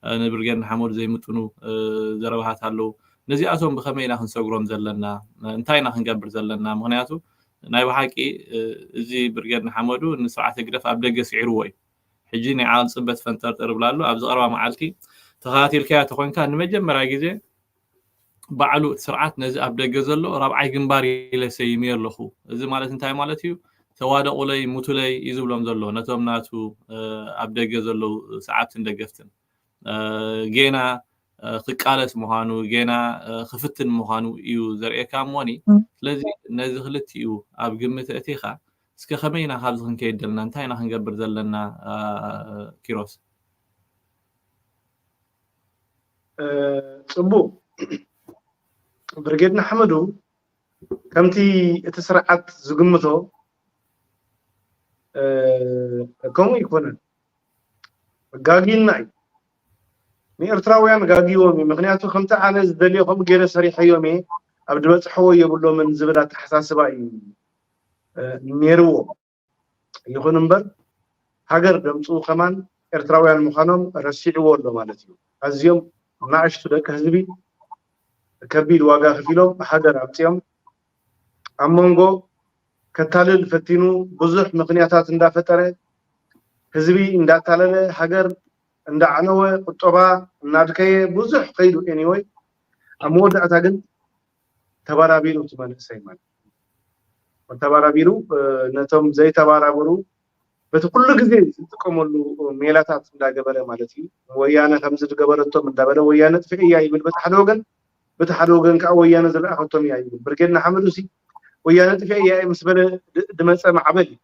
እ፣ ንብርጌድ ንሓመዱ ዘይምጥኑ፣ እ፣ ዘረባታት ኣለዉ። ነዚኣቶም ብኸመይ ኢና ክንሰግሮም ዘለና? እ፣ እንታይ ኢና ክንገብር ዘለና? ምኽንያቱ ናይ ብሓቂ፣ እ፣ እዚ ብርጌድ ንሓመዱ ንስርዓት ህግደፍ ኣብ ደገ ስዒርዎ እዩ። ሕጂ ናይ ዓቕሊ ጽበት ፈንጠርጠር ይብል ኣሎ። ኣብዚ ቀረባ መዓልቲ ተኸታቲልካዮ ተኾንካ ንመጀመርያ ግዜ ባዕሉ እቲ ስርዓት ነዚ ኣብ ደገ ዘሎ ራብዓይ ግንባር ኢለ ሰይምዮ ኣለኹ። እዚ ማለት እንታይ ማለት እዩ? ተዋደቑለይ፣ ሙቱለይ እዩ ዝብሎም ዘሎ ነቶም ናቱ፣ እ፣ ኣብ ደገ ዘለዉ ሰዓብትን ደገፍትን። እ፣ ጌና፣ እ፣ ክቃለስ ምዃኑ፣ ጌና፣ እ፣ ክፍትን ምዃኑ እዩ ዘርእየካ እሞኒ። ም። ስለዚ ነዚ ክልቲኡ ኣብ ግምት ኣእቲኻ እስከ ከመይ ኢና ካብዚ ክንከይድ ዘለና? እንታይ ኢና ክንገብር ዘለና? እ፣ ኪሮስ። እ፣ ጽቡቕ። ብርጌድ ንሓመዱ ከምቲ እቲ ስርዓት ዝግምቶ፣ እ፣ ከምኡ ኣይኮነን። ጋጊና እዩ። ንኤርትራውያን ጋጊዎም እዩ። ምኽንያቱ ከምቲ ኣነ ዝደልዮ ከምኡ ገይረ ሰሪሐዮም እየ፣ ኣብ ዝበጽሕዎ የብሎምን ዝብል ኣተሓሳስባ እዩ፣ እ፣ ነይርዎ። ይኹን እምበር ሃገር ደምጽኡ ከማን ኤርትራውያን ምዃኖም ረሲዕዎ ኣሎ ማለት እዩ። ኣዝዮም ናእሽቱ ደቂ ህዝቢ ከቢድ ዋጋ ከፊሎም ሃገር ኣምጺኦም ኣብ መንጎ ከታልል ፈቲኑ ብዙሕ ምኽንያታት እንዳፈጠረ ህዝቢ እንዳታለለ ሃገር እንዳዓነወ ቁጠባ እናድከየ ብዙሕ ከይዱ። ኤኒወይ ኣብ መወዳእታ ግን ተባራቢሩ እቲ መንእሰይ ማለት ተባራቢሩ፣ እ፣ ነቶም ዘይተባራበሩ በቲ ኩሉ ግዜ ዝጥቀመሉ ሜላታት እንዳገበረ ማለት እዩ። ወያነ ከምዚ ዝገበረቶም እንዳበለ ወያነ ጥፍኤያ ይብል በቲ ሓደ ወገን፣ በቲ ሓደ ወገን ከዓ ወያነ ዝለኣኸቶም እያ ይብል። ብርጌድ ንሓመዱ ሲ ወያነ ጥፍኤያ እየ ምስ በለ ድ-፣ ድመፀ ማዕበል እዩ።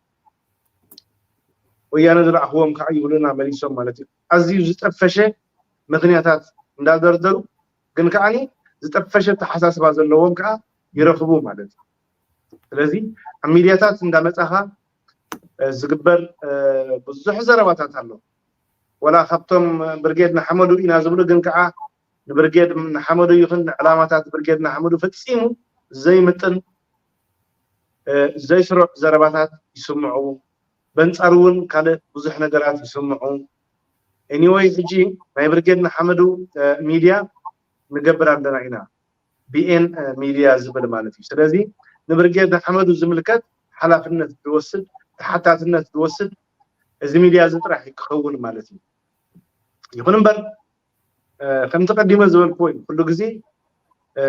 ወያነ ዝለኣኽዎም ከዓ ይብሉና መሊሶም ማለት እዩ። ኣዝዩ ዝጠፈሸ ምኽንያታት እንዳደርደሩ ግን ከዓኒ ዝጠፈሸ ኣተሓሳስባ ዘለዎም ከዓ ይረኽቡ ማለት እዩ። ስለዚ ኣብ ሚድያታት እንዳመጻኻ፣ እ፣ ዝግበር፣ እ፣ ብዙሕ ዘረባታት ኣሎ። ወላ ካብቶም ብርጌድ ንሓመዱ ኢና ዝብሉ ግን ከዓ ንብርጌድ ንሓመዱ ይኹን ንዕላማታት ብርጌድ ንሓመዱ ፈጺሙ ዘይምጥን፣ እ፣ ዘይስሩዕ ዘረባታት ይስምዑ። በንጻሩ እውን ካልእ ብዙሕ ነገራት ይስምዑ። ኤኒወይ ሕጂ ናይ ብርጌድ ንሓመዱ፣ እ፣ ሚድያ ንገብር ኣለና ኢና። ቢ ኤን ሚድያ ዝብል ማለት እዩ። ስለዚ ንብርጌድ ንሓመዱ ዝምልከት ሓላፍነት ዝወስድ፣ ተሓታትነት ዝወስድ እዚ ሚድያ እዚ ጥራሕ ክኸውን ማለት እዩ። ይኹን እምበር፣ እ፣ ከምቲ ቀዲመ ዝበልክዎ እዩ፣ ኩሉ ግዜ፣ እ፣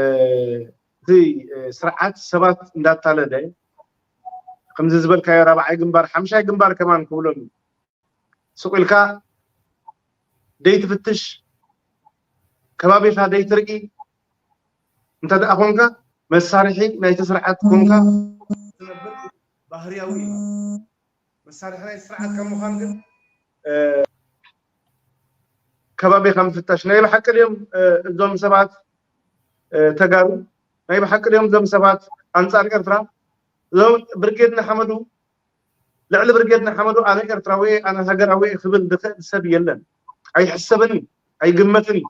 እቲ፣ እ፣ ስርዓት ሰባት እንዳታለለ፣ ከምዚ ዝበልካዮ ራብዓይ ግንባር፣ ሓምሻይ ግንባር ከማን ክብሎም እዩ። ሱቕ ኢልካ ደይትፍትሽ፣ ከባቢኻ ደይትርኢ እንተ ደኣ ኮንካ፣ መሳርሒ ናይቲ ስርዓት ኮንካ ትነብር ባህርያዊ እዩ። መሳርሒ ናይ ስርዓት ካብ ምዃን ግን፣ እ፣ ከባቢኻ ምፍታሽ። ናይ ብሓቂ ድዮም፣ እ፣ እዞም ሰባት ተጋሩ ናይ ብሓቂ ድዮም እዞም ሰባት ኣንጻር ኤርትራ? እዞም ብርጌድ ንሓመዱ ልዕሊ ብርጌድ ንሓመዱ ኣነ ኤርትራዊ ኣነ ሃገራዊ ክብል ዝኽእል ሰብ የለን። ኣይሕሰብን እዩ፣ ኣይግመትን እዩ።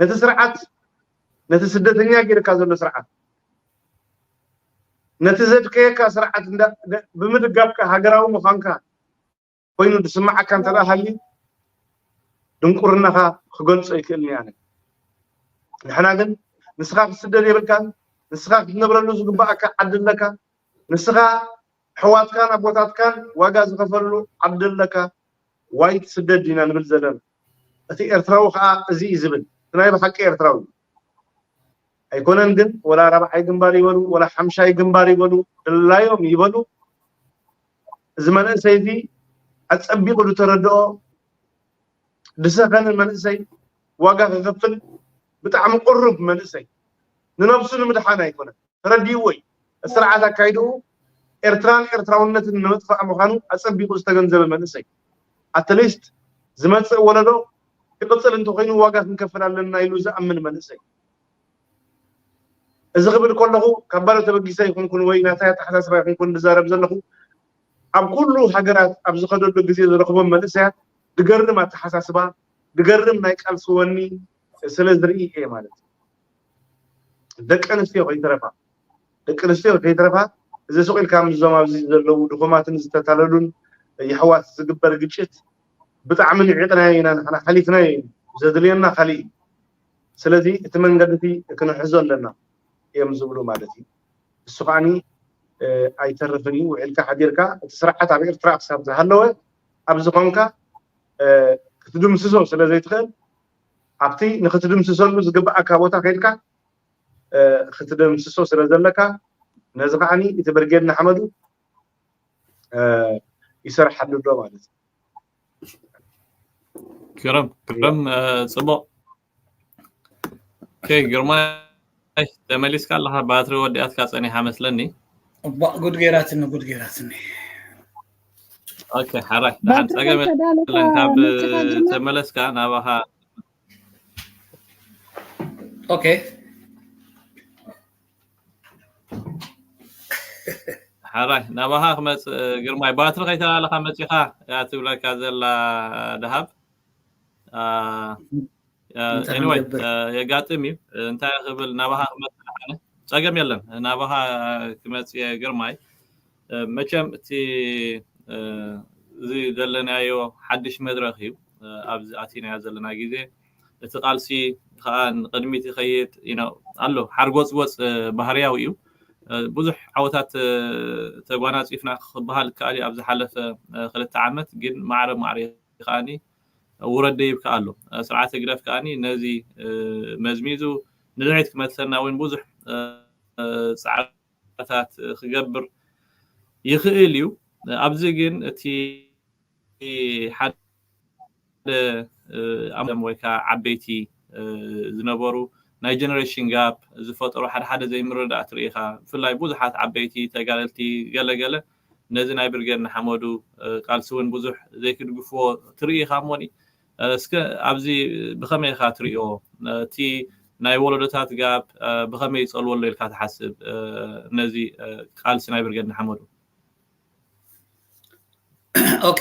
ነቲ ስርዓት ነቲ ስደተኛ ጌርካ ዘሎ ስርዓት ነቲ ዘድከየካ ስርዓት ብምድጋፍካ ሃገራዊ ምዃንካ ኮይኑ ዝስምዓካ እንተ ደኣ ሃልዩ ድንቁርናኻ ክገልጾ ይክእልን እየ ኣነ። ንሕና ግን ንስኻ ክትስደድ የብልካን፣ ንስኻ ክትነብረሉ ዝግባኣካ ዓዲ ኣለካ፣ ንስኻ ኣሕዋትካን ኣቦታትካን ዋጋ ዝኸፈልሉ ዓዲ ኣለካ፣ ዋይ ትስደድ ኢና ንብል ዘለና። እቲ ኤርትራዊ ከዓ እዚ እዩ ዝብል፣ እቲ ናይ ብሓቂ ኤርትራዊ። ኣይኮነን ግን ወላ ራብዓይ ግንባር ይበሉ ወላ ሓምሻይ ግንባር ይበሉ ድላዮም ይበሉ፣ እዚ መንእሰይ እዚ ኣጸቢቑ ዝተረድኦ ዝሰኸነ መንእሰይ ዋጋ ክኸፍል ብጣዕሚ ቅሩብ መንእሰይ ንነብሱ ንምድሓን ኣይኮነን ተረዲእዎ እዩ። ስርዓት ኣካይድኡ ኤርትራን ኤርትራውነትን ንምጥፋእ ምዃኑ ኣጸቢቑ ዝተገንዘበ መንእሰይ ኣትሊስት ዝመጽእ ወለዶ ክቕጽል እንተኾይኑ ዋጋ ክንከፍል ኣለና ኢሉ ዝኣምን መንእሰይ። እዚ ክብል ከለኹ ካብ ባዶ ተበጊሰ ኣይኮንኩን ወይ ናታይ ኣተሓሳስባ ኣይኮንኩን ዝዛረብ ዘለኹ። ኣብ ኩሉ ሃገራት ኣብ ዝኸደሉ ግዜ ዝረኽቦም መንእሰያት ዝገርም ኣተሓሳስባ ዝገርም ናይ ቃልሲ ወኒ ስለ ዝርኢ እየ ማለት እዩ። ደቂ ኣንስትዮ ከይተረፋ ደቂ ኣንስትዮ ከይተረፋ እዚ ስቕ ኢልካ ምስዞም ኣብዚ ዘለዉ ድኹማትን ዝተታለሉን የሕዋት ዝግበር ግጭት ብጣዕሚ ንዒቕናዮ ኢና ንሕና ሓሊፍናዮ እዩ ዘድልየና ካሊእ እዩ። ስለዚ እቲ መንገዲ እቲ ክንሕዞ ኣለና እዮም ዝብሉ ማለት እዩ። እሱ ከዓኒ ኣይተርፍን እዩ። ውዒልካ ሓዲርካ እቲ ስርዓት ኣብ ኤርትራ ክሳብ ዝሃለወ ኣብዚ ኮንካ ክትድምስሶ ስለ ዘይትኽእል ኣብቲ ንክትድምስሰሉ ዝግብኣካ ቦታ ከይድካ ክትደምስሶ ስለ ዘለካ ነዚ ከዓኒ እቲ ብርጌድ ንሓመዱ ይሰርሓሉ ኣሎ ማለት እዩ። ግርም ግርም ጽቡቕ። ኦኬ ግርማይ ተመሊስካ ኣለኻ? ባትሪ ወዲኣትካ ጸኒሓ መስለኒ። እባ ጉድ ገይራትኒ ጉድ ገይራትኒ። ኦኬ ሓራይ ደሓን ጸገም የለን። ካብ ተመለስካ ናባኻ ኦኬ ሓራይ ናባኻ ክመጽእ ግርማይ ባትሪ ከይተላለኻ መጺኻ እያ ትብለካ ዘላ ደሃብ። ኤኒወይ የጋጥም እዩ። እንታይ ክብል ናባኻ ክመጽእ ደሓነ ጸገም የለን። ናባኻ ክመጽእ ግርማይ መቸም እቲ እዚ ዘለናዮ ሓድሽ መድረኽ እዩ። ኣብዚ ኣቲናዮ ዘለና ግዜ እቲ ቃልሲ ከዓ ንቅድሚት ይኸይድ ኣሎ። ሓርጎፅጎፅ ባህርያዊ እዩ። ብዙሕ ዓወታት ተጓናፂፍና ክበሃል ይከኣል እዩ ኣብ ዝሓለፈ ክልተ ዓመት፣ ግን ማዕረ ማዕረ ከዓኒ ውረድ ደይብ ከኣ ኣሎ። ስርዓት ህግደፍ ከዓኒ ነዚ መዝሚዙ ንድሕሪት ክመልሰና እውን ብዙሕ ፃዕርታት ክገብር ይኽእል እዩ። ኣብዚ ግን እቲ ሓደ ኣም ወይ ከዓ ዓበይቲ ዝነበሩ ናይ ጀነሬሽን ጋፕ ዝፈጠሩ ሓደ ሓደ ዘይምርዳእ ትርኢ ኢኻ። ብፍላይ ብዙሓት ዓበይቲ ተጋደልቲ ገለ ገለ ነዚ ናይ ብርጌድ ንሓመዱ ቃልሲ እውን ብዙሕ ዘይክድግፍዎ ትርኢ ኢኻ። እሞኒ እስከ ኣብዚ ብኸመይ ኢኻ ትርእዮ? እቲ ናይ ወለዶታት ጋፕ ብኸመይ ይጸልዎ ኣሎ ኢልካ ትሓስብ? ነዚ ቃልሲ ናይ ብርጌድ ንሓመዱ ኦኬ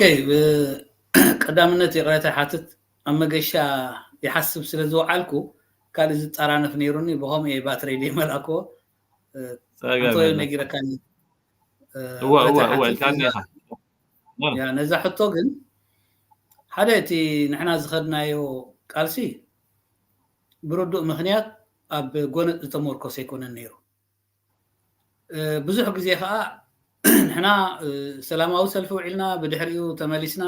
ቀዳምነት ይቕሬታ ይሓትት። ኣብ መገሻ ይሓስብ ስለ ዝወዓልኩ ካልእ ዝጠራነፍ ነይሩኒ፣ ብኸምኡ እየ ባትረይ ዘይመልኣክዎ። ጸገም ኣቶ የለን። ነጊረካኒ። እወ እወ ይቕሬታ እወ ይሓትት ኢልካኒ ነዛ- ኢኻ። ያ፣ ነዛ ሕቶ ግን ሓደ እቲ ንሕና ዝኸድናዮ ቃልሲ ብርዱእ ምኽንያት ኣብ ጎነጽ ዝተመርኮሰ ኣይኮነን ነይሩ። እ፣ ብዙሕ ግዜ ከዓ ንሕና እ፣ ሰላማዊ ሰልፊ ውዒልና ብድሕሪኡ ተመሊስና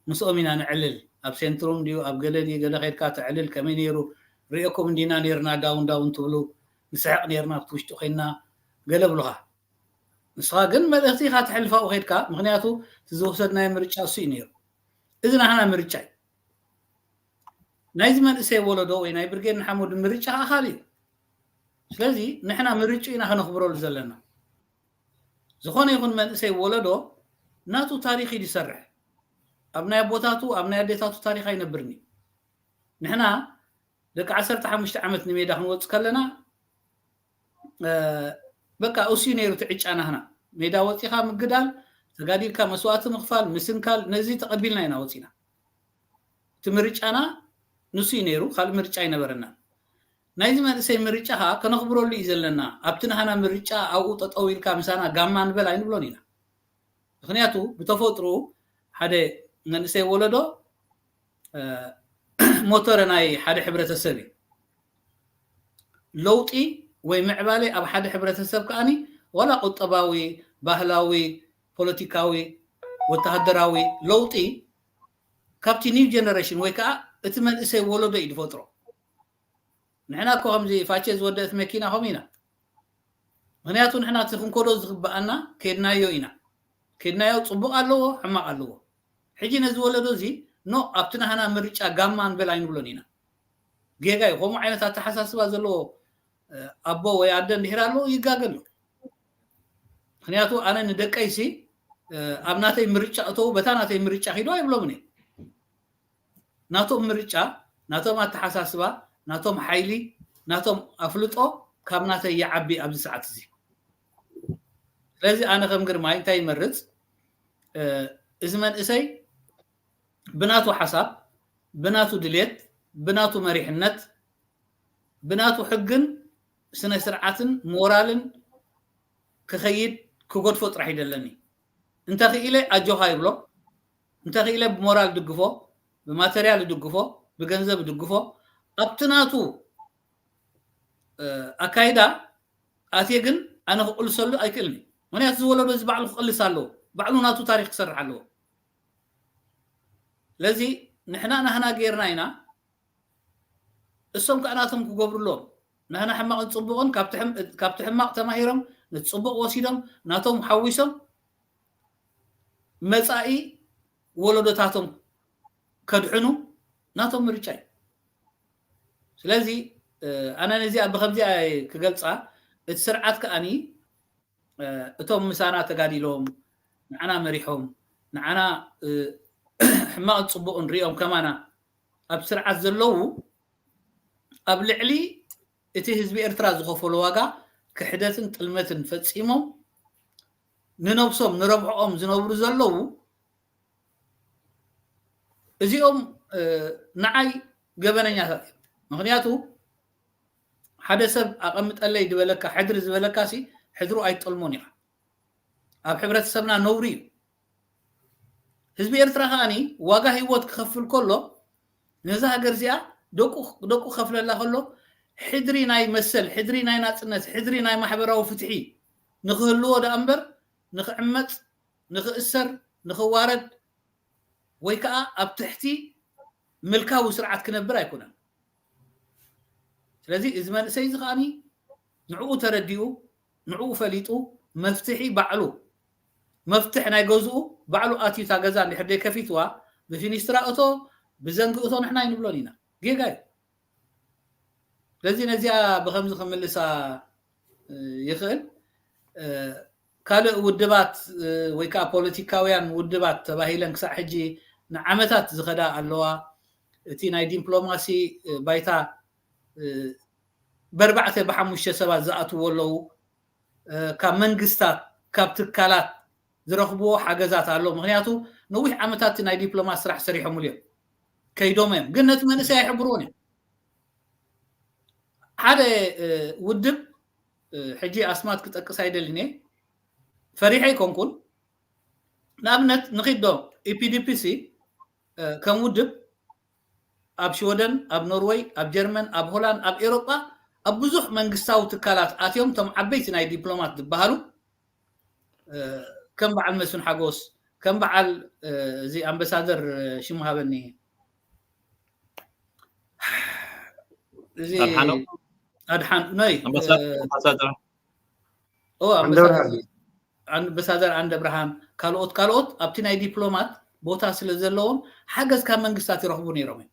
ምስኦም ኢና ንዕልል። ኣብ ሴንትሩም ድዩ ኣብ ገለ ድዩ ገለ ከይድካ ተዕልል ከመይ ነይሩ ርእየኩም እንዲና ነይርና ዳውን ዳውን ትብሉ ንስሕቕ ነይርና ኣብቲ ውሽጢ ኮይንና ገለ ብሉኻ። ንስኻ ግን መልእኽቲ ኢኻ ተሕልፍ ኣብኡ ከይድካ፣ ምኽንያቱ እቲ ዝወሰድናዮ ምርጫ እሱ እዩ ነይሩ። እዚ ናህና ምርጫ እዩ። ናይዚ መንእሰይ ወለዶ ወይ ናይ ብርጌድ ንሓመዱ ምርጫ ከዓ ካልእ እዩ። ስለዚ ንሕና ምርጫ ኢና ከነኽብረሉ ዘለና። ዝኾነ ይኹን መንእሰይ ወለዶ ናቱ ታሪኽ እዩ ዝሰርሕ። ኣብ ናይ ኣቦታቱ ኣብ ናይ ኣዴታቱ ታሪኽ ኣይነብርን እዩ። ንሕና ደቂ ዓሰርተ ሓሙሽተ ዓመት ንሜዳ ክንወፅ ከለና በቃ እሱ ነይሩ እቲ ዕጫ ናህና። ሜዳ ወፂኻ ምግዳል፣ ተጋዲልካ መስዋእቲ ምኽፋል፣ ምስንካል፣ ነዚ ተቐቢልና ኢና ወፂና። እቲ ምርጫና ንሱ እዩ ነይሩ፣ ካልእ ምርጫ ኣይነበረናን። ናይዚ መንእሰይ ምርጫ ከዓ ከነኽብረሉ እዩ ዘለና። ኣብቲ ናህና ምርጫ ኣብኡ ጠጠው ኢልካ ምሳና ጋማ ንበል ኣይንብሎን ኢና። ምክንያቱ ብተፈጥሮ ሓደ መንእሰይ ወለዶ ሞተር ናይ ሓደ ሕብረተሰብ እዩ። ለውጢ ወይ ምዕባለ ኣብ ሓደ ሕብረተሰብ ከዓኒ ዋላ ቁጠባዊ፣ ባህላዊ፣ ፖለቲካዊ፣ ወተሃደራዊ ለውጢ ካብቲ ኒው ጀነሬሽን ወይ ከዓ እቲ መንእሰይ ወለዶ እዩ ዝፈጥሮ። ንሕና እኮ ከምዚ ፋቼ ዝወደአት መኪና ከም ኢና። ምክንያቱ ንሕና እቲ ክንከዶ ዝግበኣና ከድናዮ ኢና። ከድናዮ ፅቡቅ ኣለዎ፣ ሕማቅ ኣለዎ። ሕጂ ነዚ ወለዶ እዚ ኖ ኣብቲ ናህና ምርጫ ጋማ ንበል ኣይንብሎን ኢና። ጌጋ እዩ። ከምኡ ዓይነት ኣተሓሳስባ ዘለዎ ኣቦ ወይ ኣደ እንድሕር ኣለዎ ይጋገ ኣሎ። ምክንያቱ ኣነ ንደቀይሲ ኣብ ናተይ ምርጫ እተው በታ ናተይ ምርጫ ኪዶ ኣይብሎምን እየ። ናቶም ምርጫ፣ ናቶም ኣተሓሳስባ፣ ናቶም ሓይሊ፣ ናቶም ኣፍልጦ ካብ ናተይ ይዓቢ ኣብዚ ሰዓት እዚ። ስለዚ ኣነ ከም ግርማይ እንታይ ይመርፅ? እዚ መንእሰይ ብናቱ ሓሳብ፣ ብናቱ ድሌት፣ ብናቱ መሪሕነት፣ ብናቱ ሕግን ስነ ስርዓትን ሞራልን ክኸይድ ክገድፎ ጥራሕ ይደለኒ። እንተኽኢለ ኣጆኻ ይብሎ፣ እንተኽኢለ ብሞራል ድግፎ፣ ብማተርያል ድግፎ፣ ብገንዘብ ድግፎ። ኣብቲ ናቱ ኣካይዳ ኣትየ ግን ኣነ ክቕልሰሉ ኣይክእልን። ምክንያቱ ዝወለዶ እዚ ባዕሉ ክቕልስ ኣለዎ፣ ባዕሉ ናቱ ታሪክ ክሰርሕ ኣለዎ። ስለዚ ንሕና ናህና ጌርና ኢና፣ እሶም ከዓ ናቶም ክገብሩ ኣለዎም። ናህና ሕማቕን ፅቡቕን ካብቲ ሕም- ካብቲ ሕማቕ ተማሂሮም ነቲ ፅቡቕ ወሲዶም ናቶም ሓዊሶም መፃኢ ወለዶታቶም ከድሕኑ ናቶም ምርጫ እዩ። ስለዚ ኣነ ነዚኣ ብከምዚኣ ክገልፃ፣ እቲ ስርዓት ከዓኒ እቶም ምሳና ተጋዲሎም ንዓና መሪሖም ንዓና ሕማቕን ፅቡቕን ሪኦም ከማና ኣብ ስርዓት ዘለዉ ኣብ ልዕሊ እቲ ህዝቢ ኤርትራ ዝኸፈሎ ዋጋ ክሕደትን ጥልመትን ፈፂሞም ንነብሶም ንረብሕኦም ዝነብሩ ዘለዉ እዚኦም ንዓይ ገበነኛታት እዮም። ምክንያቱ ሓደ ሰብ ኣቐምጠለይ ዝበለካ ሕድሪ ዝበለካ ሲ ሕድሩ ኣይትጠልሞን ኢኻ። ኣብ ሕብረተሰብና ነውሪ እዩ። ህዝቢ ኤርትራ ከዓኒ ዋጋ ህይወት ክኸፍል ከሎ ነዛ ሃገር እዚኣ ደቁ ደቁ ክኸፍለላ ከሎ ሕድሪ ናይ መሰል፣ ሕድሪ ናይ ናጽነት፣ ሕድሪ ናይ ማሕበራዊ ፍትሒ ንክህልዎ ደኣ እምበር ንክዕመጽ፣ ንክእሰር፣ ንክዋረድ ወይ ከዓ ኣብ ትሕቲ ምልካዊ ስርዓት ክነብር ኣይኮነን። ስለዚ እዚ መንእሰይ እዚ ከዓኒ ንዕኡ ተረዲኡ ንዕኡ ፈሊጡ መፍትሒ ባዕሉ መፍትሕ ናይ ገዝኡ ባዕሉ ኣትዩ እታ ገዛ እንድሕር ደይ ከፊትዋ ብፊኒስትራ እቶ ብዘንጊ እቶ ንሕና ኣይንብሎን ኢና። ጌጋ እዩ። ስለዚ ነዚኣ ብከምዚ ክምልሳ ይኽእል። ካልእ ውድባት ወይ ከዓ ፖለቲካውያን ውድባት ተባሂለን ክሳዕ ሕጂ ንዓመታት ዝኸዳ ኣለዋ። እቲ ናይ ዲፕሎማሲ ባይታ በርባዕተ ብሓሙሽተ ሰባት ዝኣትዎ ኣለዉ። ካብ መንግስታት ካብ ትካላት ዝረኽብዎ ሓገዛት ኣሎ። ምክንያቱ ነዊሕ ዓመታት ናይ ዲፕሎማት ስራሕ ሰሪሖምሉ እዮም። ከይዶም እዮም ግን ነቲ መንእሰይ ኣይሕብርዎን እዮም። ሓደ ውድብ ሕጂ ኣስማት ክጠቅስ ኣይደልን እየ፣ ፈሪሐ ኣይኮንኩን። ንኣብነት ንኺድ ዶ ኢፒዲፒ ሲ ከም ውድብ ኣብ ሽወደን፣ ኣብ ኖርወይ፣ ኣብ ጀርመን፣ ኣብ ሆላንድ፣ ኣብ ኤሮጳ ኣብ ብዙሕ መንግስታዊ ትካላት ኣትዮም እቶም ዓበይቲ ናይ ዲፕሎማት ዝበሃሉ ከም በዓል መስፍን ሓጎስ ከም በዓል እዚ ኣምበሳደር ሽሙ ሃበኒ እዚ ኣድሓኖም ኣድሓን ናይ ኣምባሳደር ኣምባሳደር ኦ ኣንደብርሃን ኣምበሳደር ኣንደብርሃን ካልኦት ካልኦት ኣብቲ ናይ ዲፕሎማት ቦታ ስለ ዘለዎም ሓገዝ ካብ መንግስታት ይረኽቡ ነይሮም እዮም።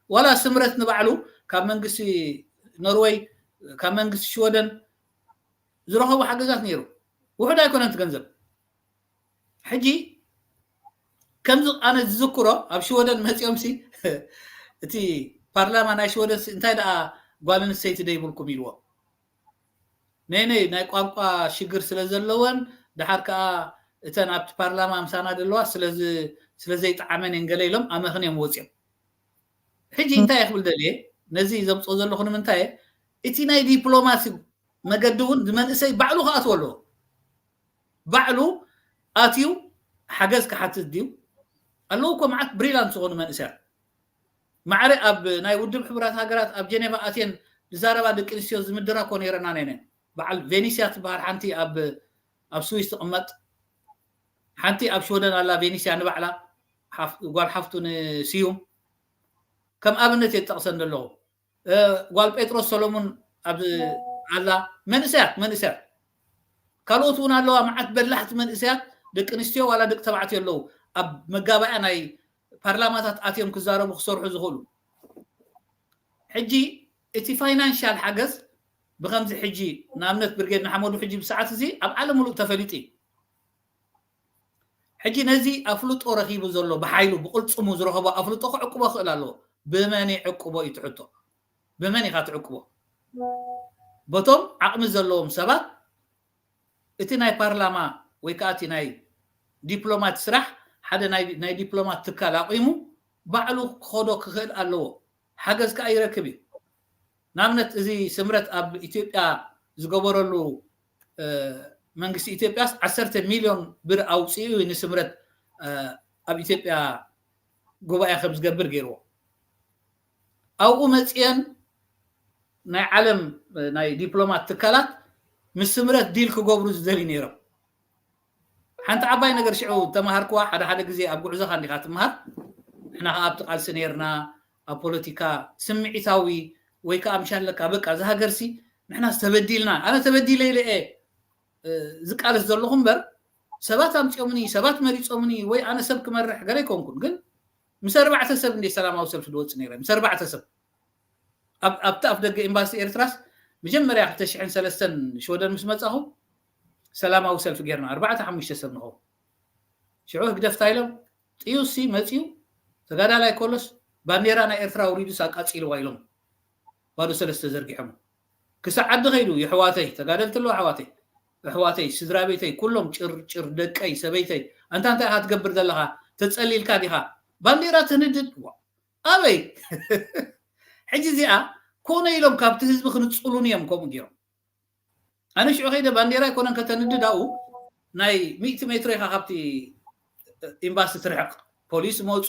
ዋላ ስምረት ንባዕሉ ካብ መንግስቲ ኖርወይ ካብ መንግስቲ ሽወደን ዝረኸቡ ሓገዛት ነይሩ። ውሑድ ኣይኮነን እቲ ገንዘብ። ሕጂ ከምዚ ኣነ ዝዝክሮ ኣብ ሽወደን መፂኦም ሲ እቲ ፓርላማ ናይ ሽወደን እንታይ ደኣ ጓል ኣንስተይቲ ደይብልኩም ኢልዎም። ነይ ነይ ናይ ቋንቋ ሽግር ስለ ዘለወን፣ ድሓር ከኣ እተን ኣብቲ ፓርላማ ምሳና ዘለዋ ስለ ዘይጠዓመን እየን ገለ ኢሎም ኣመኽንዮም ወፅዮም። ሕጂ እንታይ ክብል ደልየ፣ ነዚ ዘምፅኦ ዘለኹ ንምንታይ፣ እቲ ናይ ዲፕሎማሲ መገዲ እውን ዝመንእሰይ ባዕሉ ክኣትዎ ኣለዎ። ባዕሉ ኣትዩ ሓገዝ ክሓትት ድዩ? ኣለዉ እኮ መዓት ብሪላንት ዝኾኑ መንእሰያት። ማዕረ ኣብ ናይ ውድብ ሕቡራት ሃገራት ኣብ ጀኔቫ ኣትየን ዝዛረባ ደቂ ኣንስትዮ ዝምድራ እኮ ነይረና ነይነን። በዓል ቬኒስያ ትበሃል ሓንቲ ኣብ ኣብ ስዊስ ትቕመጥ፣ ሓንቲ ኣብ ሽወደን ኣላ። ቬኒስያ ንባዕላ ጓል ሓፍቱ ንስዩም ከም ኣብነት እየ ዝጠቕሰን ዘለኹ። ጓል ጴጥሮስ ሰሎሙን ኣብ ኣላ። መንእሰያት መንእሰያት ካልኦት እውን ኣለዋ። መዓት በላሕቲ መንእሰያት ደቂ ኣንስትዮ ዋላ ደቂ ተባዕትዮ ኣለዉ ኣብ መጋባእያ ናይ ፓርላማታት ኣትዮም ክዛረቡ ክሰርሑ ዝኽእሉ። ሕጂ እቲ ፋይናንሻል ሓገዝ ብከምዚ ሕጂ ንኣብነት ብርጌድ ንሓመዱ ሕጂ ብሰዓት እዚ ኣብ ዓለም ሙሉእ ተፈሊጡ እዩ። ሕጂ ነዚ ኣፍልጦ ረኺቡ ዘሎ ብሓይሉ ብቕልፅሙ ዝረኸቦ ኣፍልጦ ክዕቅቦ ክእል ኣለዎ። ብመን ይዕቅቦ እዩ ትሕቶ? ብመን ኢኻ ትዕቅቦ? በቶም ዓቕሚ ዘለዎም ሰባት እቲ ናይ ፓርላማ ወይ ከዓ እቲ ናይ ዲፕሎማት ስራሕ ሓደ ናይ ዲፕሎማት ትካል ኣቑሙ ባዕሉ ክኸዶ ክኽእል ኣለዎ። ሓገዝ ከዓ ይረክብ እዩ። ንኣብነት እዚ ስምረት ኣብ ኢትዮጵያ ዝገበረሉ መንግስቲ ኢትዮጵያስ ዓሰርተ ሚሊዮን ብር ኣውፅኡ ንስምረት ኣብ ኢትዮጵያ ጉባኤ ከም ዝገብር ገይርዎ። ኣብኡ መፅየን ናይ ዓለም ናይ ዲፕሎማት ትካላት ምስ ስምረት ዲል ክገብሩ ዝደልዩ ነይሮም። ሓንቲ ዓባይ ነገር ሽዑ ተምሃርክዋ ሓደ ሓደ ግዜ ኣብ ጉዕዞኻ እንዲኻ ትምሃር። ንሕና ከዓ ኣብቲ ቃልሲ ነይርና ኣብ ፖለቲካ ስምዒታዊ ወይ ከዓ ምሻለካ በቃ እዚ ሃገርሲ ንሕናስ ተበዲልና ኣነ ተበዲለ ኢለ እየ ዝቃለስ ዘለኹ እምበር ሰባት ኣምፂኦምኒ ሰባት መሪፆምኒ ወይ ኣነ ሰብ ክመርሕ ገለ ኣይኮንኩን። ግን ምስ ኣርባዕተ ሰብ እንደ ሰላማዊ ሰልፊ ዝወፅእ ነይረ ምስ ኣርባዕተ ሰብ ኣብቲ ኣፍ ደገ ኤምባሲ ኤርትራስ መጀመርያ ክልተ ሽሕን ሰለስተን ሽወደን ምስ መፃኹ ሰላማዊ ሰልፊ ጌርና ኣርባዕተ ሓሙሽተ ሰብ ንኸው ሽዑ ህግደፍ ታይሎም ጥዩሲ መፅዩ ተጋዳላይ ኮሎስ ባንዴራ ናይ ኤርትራ ውሪዱስ ኣቃፂልዋ ኢሎም ባዶ ሰለስተ ዘርጊሖም ክሳዕ ዓዲ ከይዱ የሕዋተይ ተጋደልቲ ኣለዉ ኣሕዋተይ ኣሕዋተይ ስድራ ቤተይ ኩሎም ጭርጭር ደቀይ ሰበይተይ ኣንታ እንታይ ኢኻ ትገብር ዘለኻ ተፀሊልካ ዲኻ ባንዴራ ትንድድ ኣበይ ሕጂ እዚኣ ኮነ ኢሎም ካብቲ ህዝቢ ክንፅሉን እዮም ከምኡ ገይሮም ኣነ ሽዑ ከይደ ባንዴራ ኣይኮነን ከተንድድ ኣብኡ ናይ ሚእቲ ሜትሮ ኢኻ ካብቲ ኤምባሲ ትርሕቕ ፖሊስ መፁ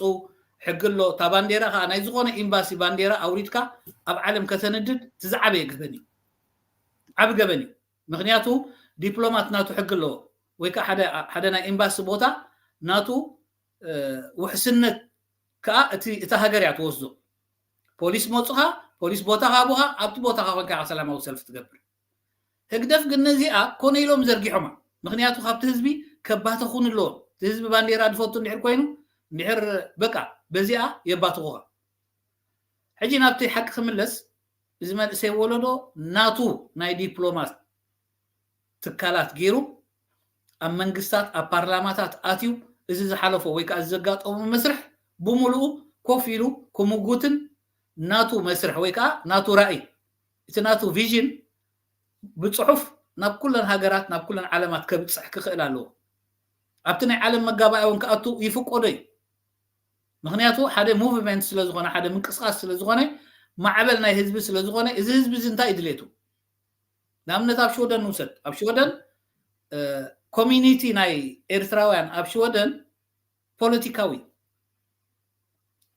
ሕጊ ኣሎ እታ ባንዴራ ከዓ ናይ ዝኾነ ኤምባሲ ባንዴራ ኣውሪድካ ኣብ ዓለም ከተንድድ እቲ ዝዓበየ ገበን እዩ ዓብ ገበን እዩ ምክንያቱ ዲፕሎማት ናቱ ሕጊ ኣለዎ ወይ ከዓ ሓደ ናይ ኤምባሲ ቦታ ናቱ ውሕስነት ከዓ እታ ሃገር እያ ትወስዶ ፖሊስ መፁኻ ፖሊስ ቦታ ሃቡኻ ኣብቲ ቦታኻ ኮንካ ሰላማዊ ሰልፊ ትገብር ህግደፍ ግን ነዚኣ ኮነ ኢሎም ዘርጊሖማ ምክንያቱ ካብቲ ህዝቢ ከባተኹን ኣለዎም እቲ ህዝቢ ባንዴራ ዝፈቱ እንድሕር ኮይኑ እንድሕር በቃ በዚኣ የባትኹኻ ሕጂ ናብቲ ሓቂ ክምለስ እዚ መንእሰይ ወለዶ ናቱ ናይ ዲፕሎማት ትካላት ገይሩ ኣብ መንግስታት ኣብ ፓርላማታት ኣትዩ እዚ ዝሓለፎ ወይ ከዓ ዘጋጠሙ መስርሕ ብምሉኡ ኮፍ ኢሉ ክምጉትን ናቱ መስርሕ ወይ ከዓ ናቱ ራእይ እቲ ናቱ ቪዥን ብፅሑፍ ናብ ኩለን ሃገራት ናብ ኩለን ዓለማት ከብፅሕ ክኽእል ኣለዎ ኣብቲ ናይ ዓለም መጋባእያ እውን ክኣቱ ይፍቆዶ እዩ ምክንያቱ ሓደ ሙቭመንት ስለዝኾነ ሓደ ምንቅስቃስ ስለዝኾነ ማዕበል ናይ ህዝቢ ስለዝኾነ እዚ ህዝቢ እዚ እንታይ ድሌቱ ንኣብነት ኣብ ሽወደን ንውሰድ ኣብ ሽወደን ኮሚኒቲ ናይ ኤርትራውያን ኣብ ሽወደን ፖለቲካዊ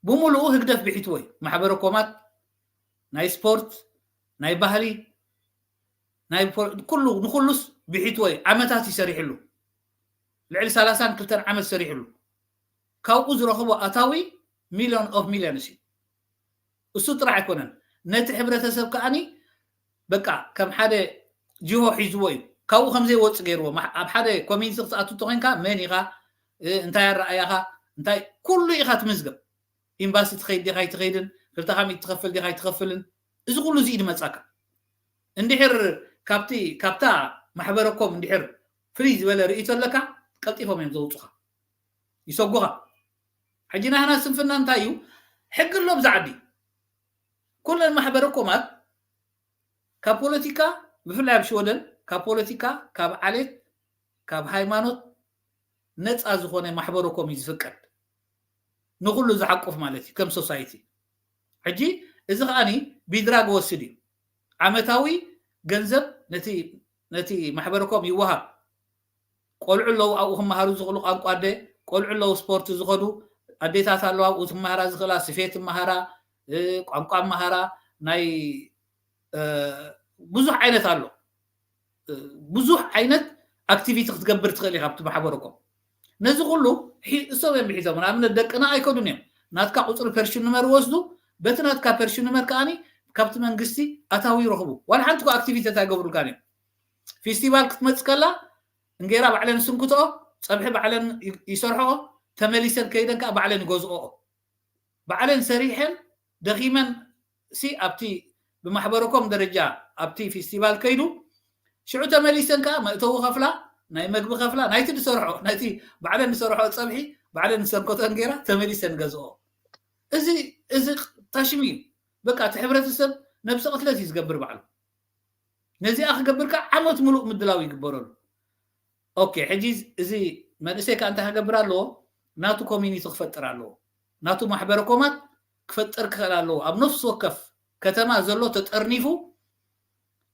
ብምሉኡ ህግደፍ ብሒትዎ እዩ ማሕበረ ኮማት ናይ ስፖርት ናይ ባህሊ ናይ ኩሉ ንኩሉስ ብሒትዎ እዩ ዓመታት ይሰሪሕሉ ልዕሊ ሰላሳን ክልተን ዓመት ሰሪሕሉ ካብኡ ዝረኽቦ ኣታዊ ሚሊዮን ኦፍ ሚሊዮንስ እዩ እሱ ጥራሕ ኣይኮነን ነቲ ሕብረተሰብ ከዓኒ በቃ ከም ሓደ ጅሆ ሒዝዎ እዩ ካብኡ ከም ዘይወፅ ገይርዎ ኣብ ሓደ ኮሚኒቲ ክትኣቱ ተኮይንካ መን ኢኻ እንታይ ኣረኣያኻ እንታይ ኩሉ ኢኻ ትምዝገብ ኤምባሲ ትኸይድ ዲኻ ኣይትኸይድን ክልተ ሚእቲ ትኸፍል ዲኻ ኣይትኸፍልን እዚ ኩሉ እዚ ድመፃካ እንድሕር ካብቲ ካብታ ማሕበረኮም እንድሕር ፍልይ ዝበለ ርእይቶ ኣለካ ቀልጢፎም እዮም ዘውፁኻ ይሰጉኻ ሕጂ ናህና ስንፍና እንታይ እዩ ሕጊ ኣሎ ብዛ ዓዲ ማሕበረ ኮማት ካብ ፖለቲካ፣ ብፍላይ ኣብ ሽወደን ካብ ፖለቲካ፣ ካብ ዓሌት፣ ካብ ሃይማኖት ነፃ ዝኾነ ማሕበረ ኮም እዩ ዝፍቀድ፣ ንኹሉ ዝሓቁፍ ማለት እዩ ከም ሶሳይቲ። ሕጂ እዚ ከዓኒ ቢድራ ክወስድ እዩ። ዓመታዊ ገንዘብ ነቲ ነቲ ማሕበረ ኮም ይወሃብ። ቆልዑ ኣለዉ ኣብኡ ክመሃሩ ዝኽእሉ ቋንቋ ኣደ፣ ቆልዑ ኣለዉ ስፖርት ዝኸዱ፣ ኣዴታት ኣለዋ ኣብኡ ክመሃራ ዝኽእላ፣ ስፌት መሃራ፣ እ፣ ቋንቋ መሃራ፣ ናይ እ፣ ብዙሕ ዓይነት ኣሎ። እ፣ ብዙሕ ዓይነት ኣክቲቪቲ ክትገብር ትኽእል ኢኻ ኣብቲ ማሕበረ ኮም። ነዚ ኩሉ ሒ- እሶም እዮም ሒዞም። ንኣብነት ደቅና ኣይከዱን እዮም። ናትካ ቁፅሪ ፐርሽን ንመር ይወስዱ፣ በቲ ናትካ ፐርሽን ንመር ከዓኒ ካብቲ መንግስቲ ኣታዊ ይረኽቡ። ዋላ ሓንቲ እኮ ኣክቲቪቲ ኣይገብሩልካን እዮም። ፌስቲቫል ክትመፅእ ከላ እንጌራ ባዕለን ይስንክትኦ፣ ፀብሒ ባዕለን ይ- ይሰርሕኦ፣ ተመሊሰን ከይደን ከዓ ባዕለን ይገዝኦኦ። ባዕለን ሰሪሐን ደኺመን ሲ ኣብቲ ብማሕበረ ኮም ደረጃ ኣብቲ ፌስቲቫል ከይዱ ሽዑ ተመሊሰን ከዓ መእተዊ ከፍላ፣ ናይ መግቢ ከፍላ፣ ናይቲ ዝሰርሖ ናይቲ ባዕለን ዝሰርሖ ፀብሒ ባዕለን ዝሰንከተን ገይራ ተመሊሰን ገዝኦ። እዚ እዚ ታሽም እዩ። በቃ እቲ ሕብረተሰብ ነብሲ ቅትለት እዩ ዝገብር ባዕሉ። ነዚኣ ክገብር ከዓ ዓመት ሙሉእ ምድላው ይግበረሉ። ኦኬ፣ ሕጂ እዚ መንእሰይ ከዓ እንታይ ክገብር ኣለዎ? ናቱ ኮሚኒቲ ክፈጥር ኣለዎ። ናቱ ማሕበረ ኮማት ክፈጥር ክኽእል ኣለዎ። ኣብ ነፍሲ ወከፍ ከተማ ዘሎ ተጠርኒፉ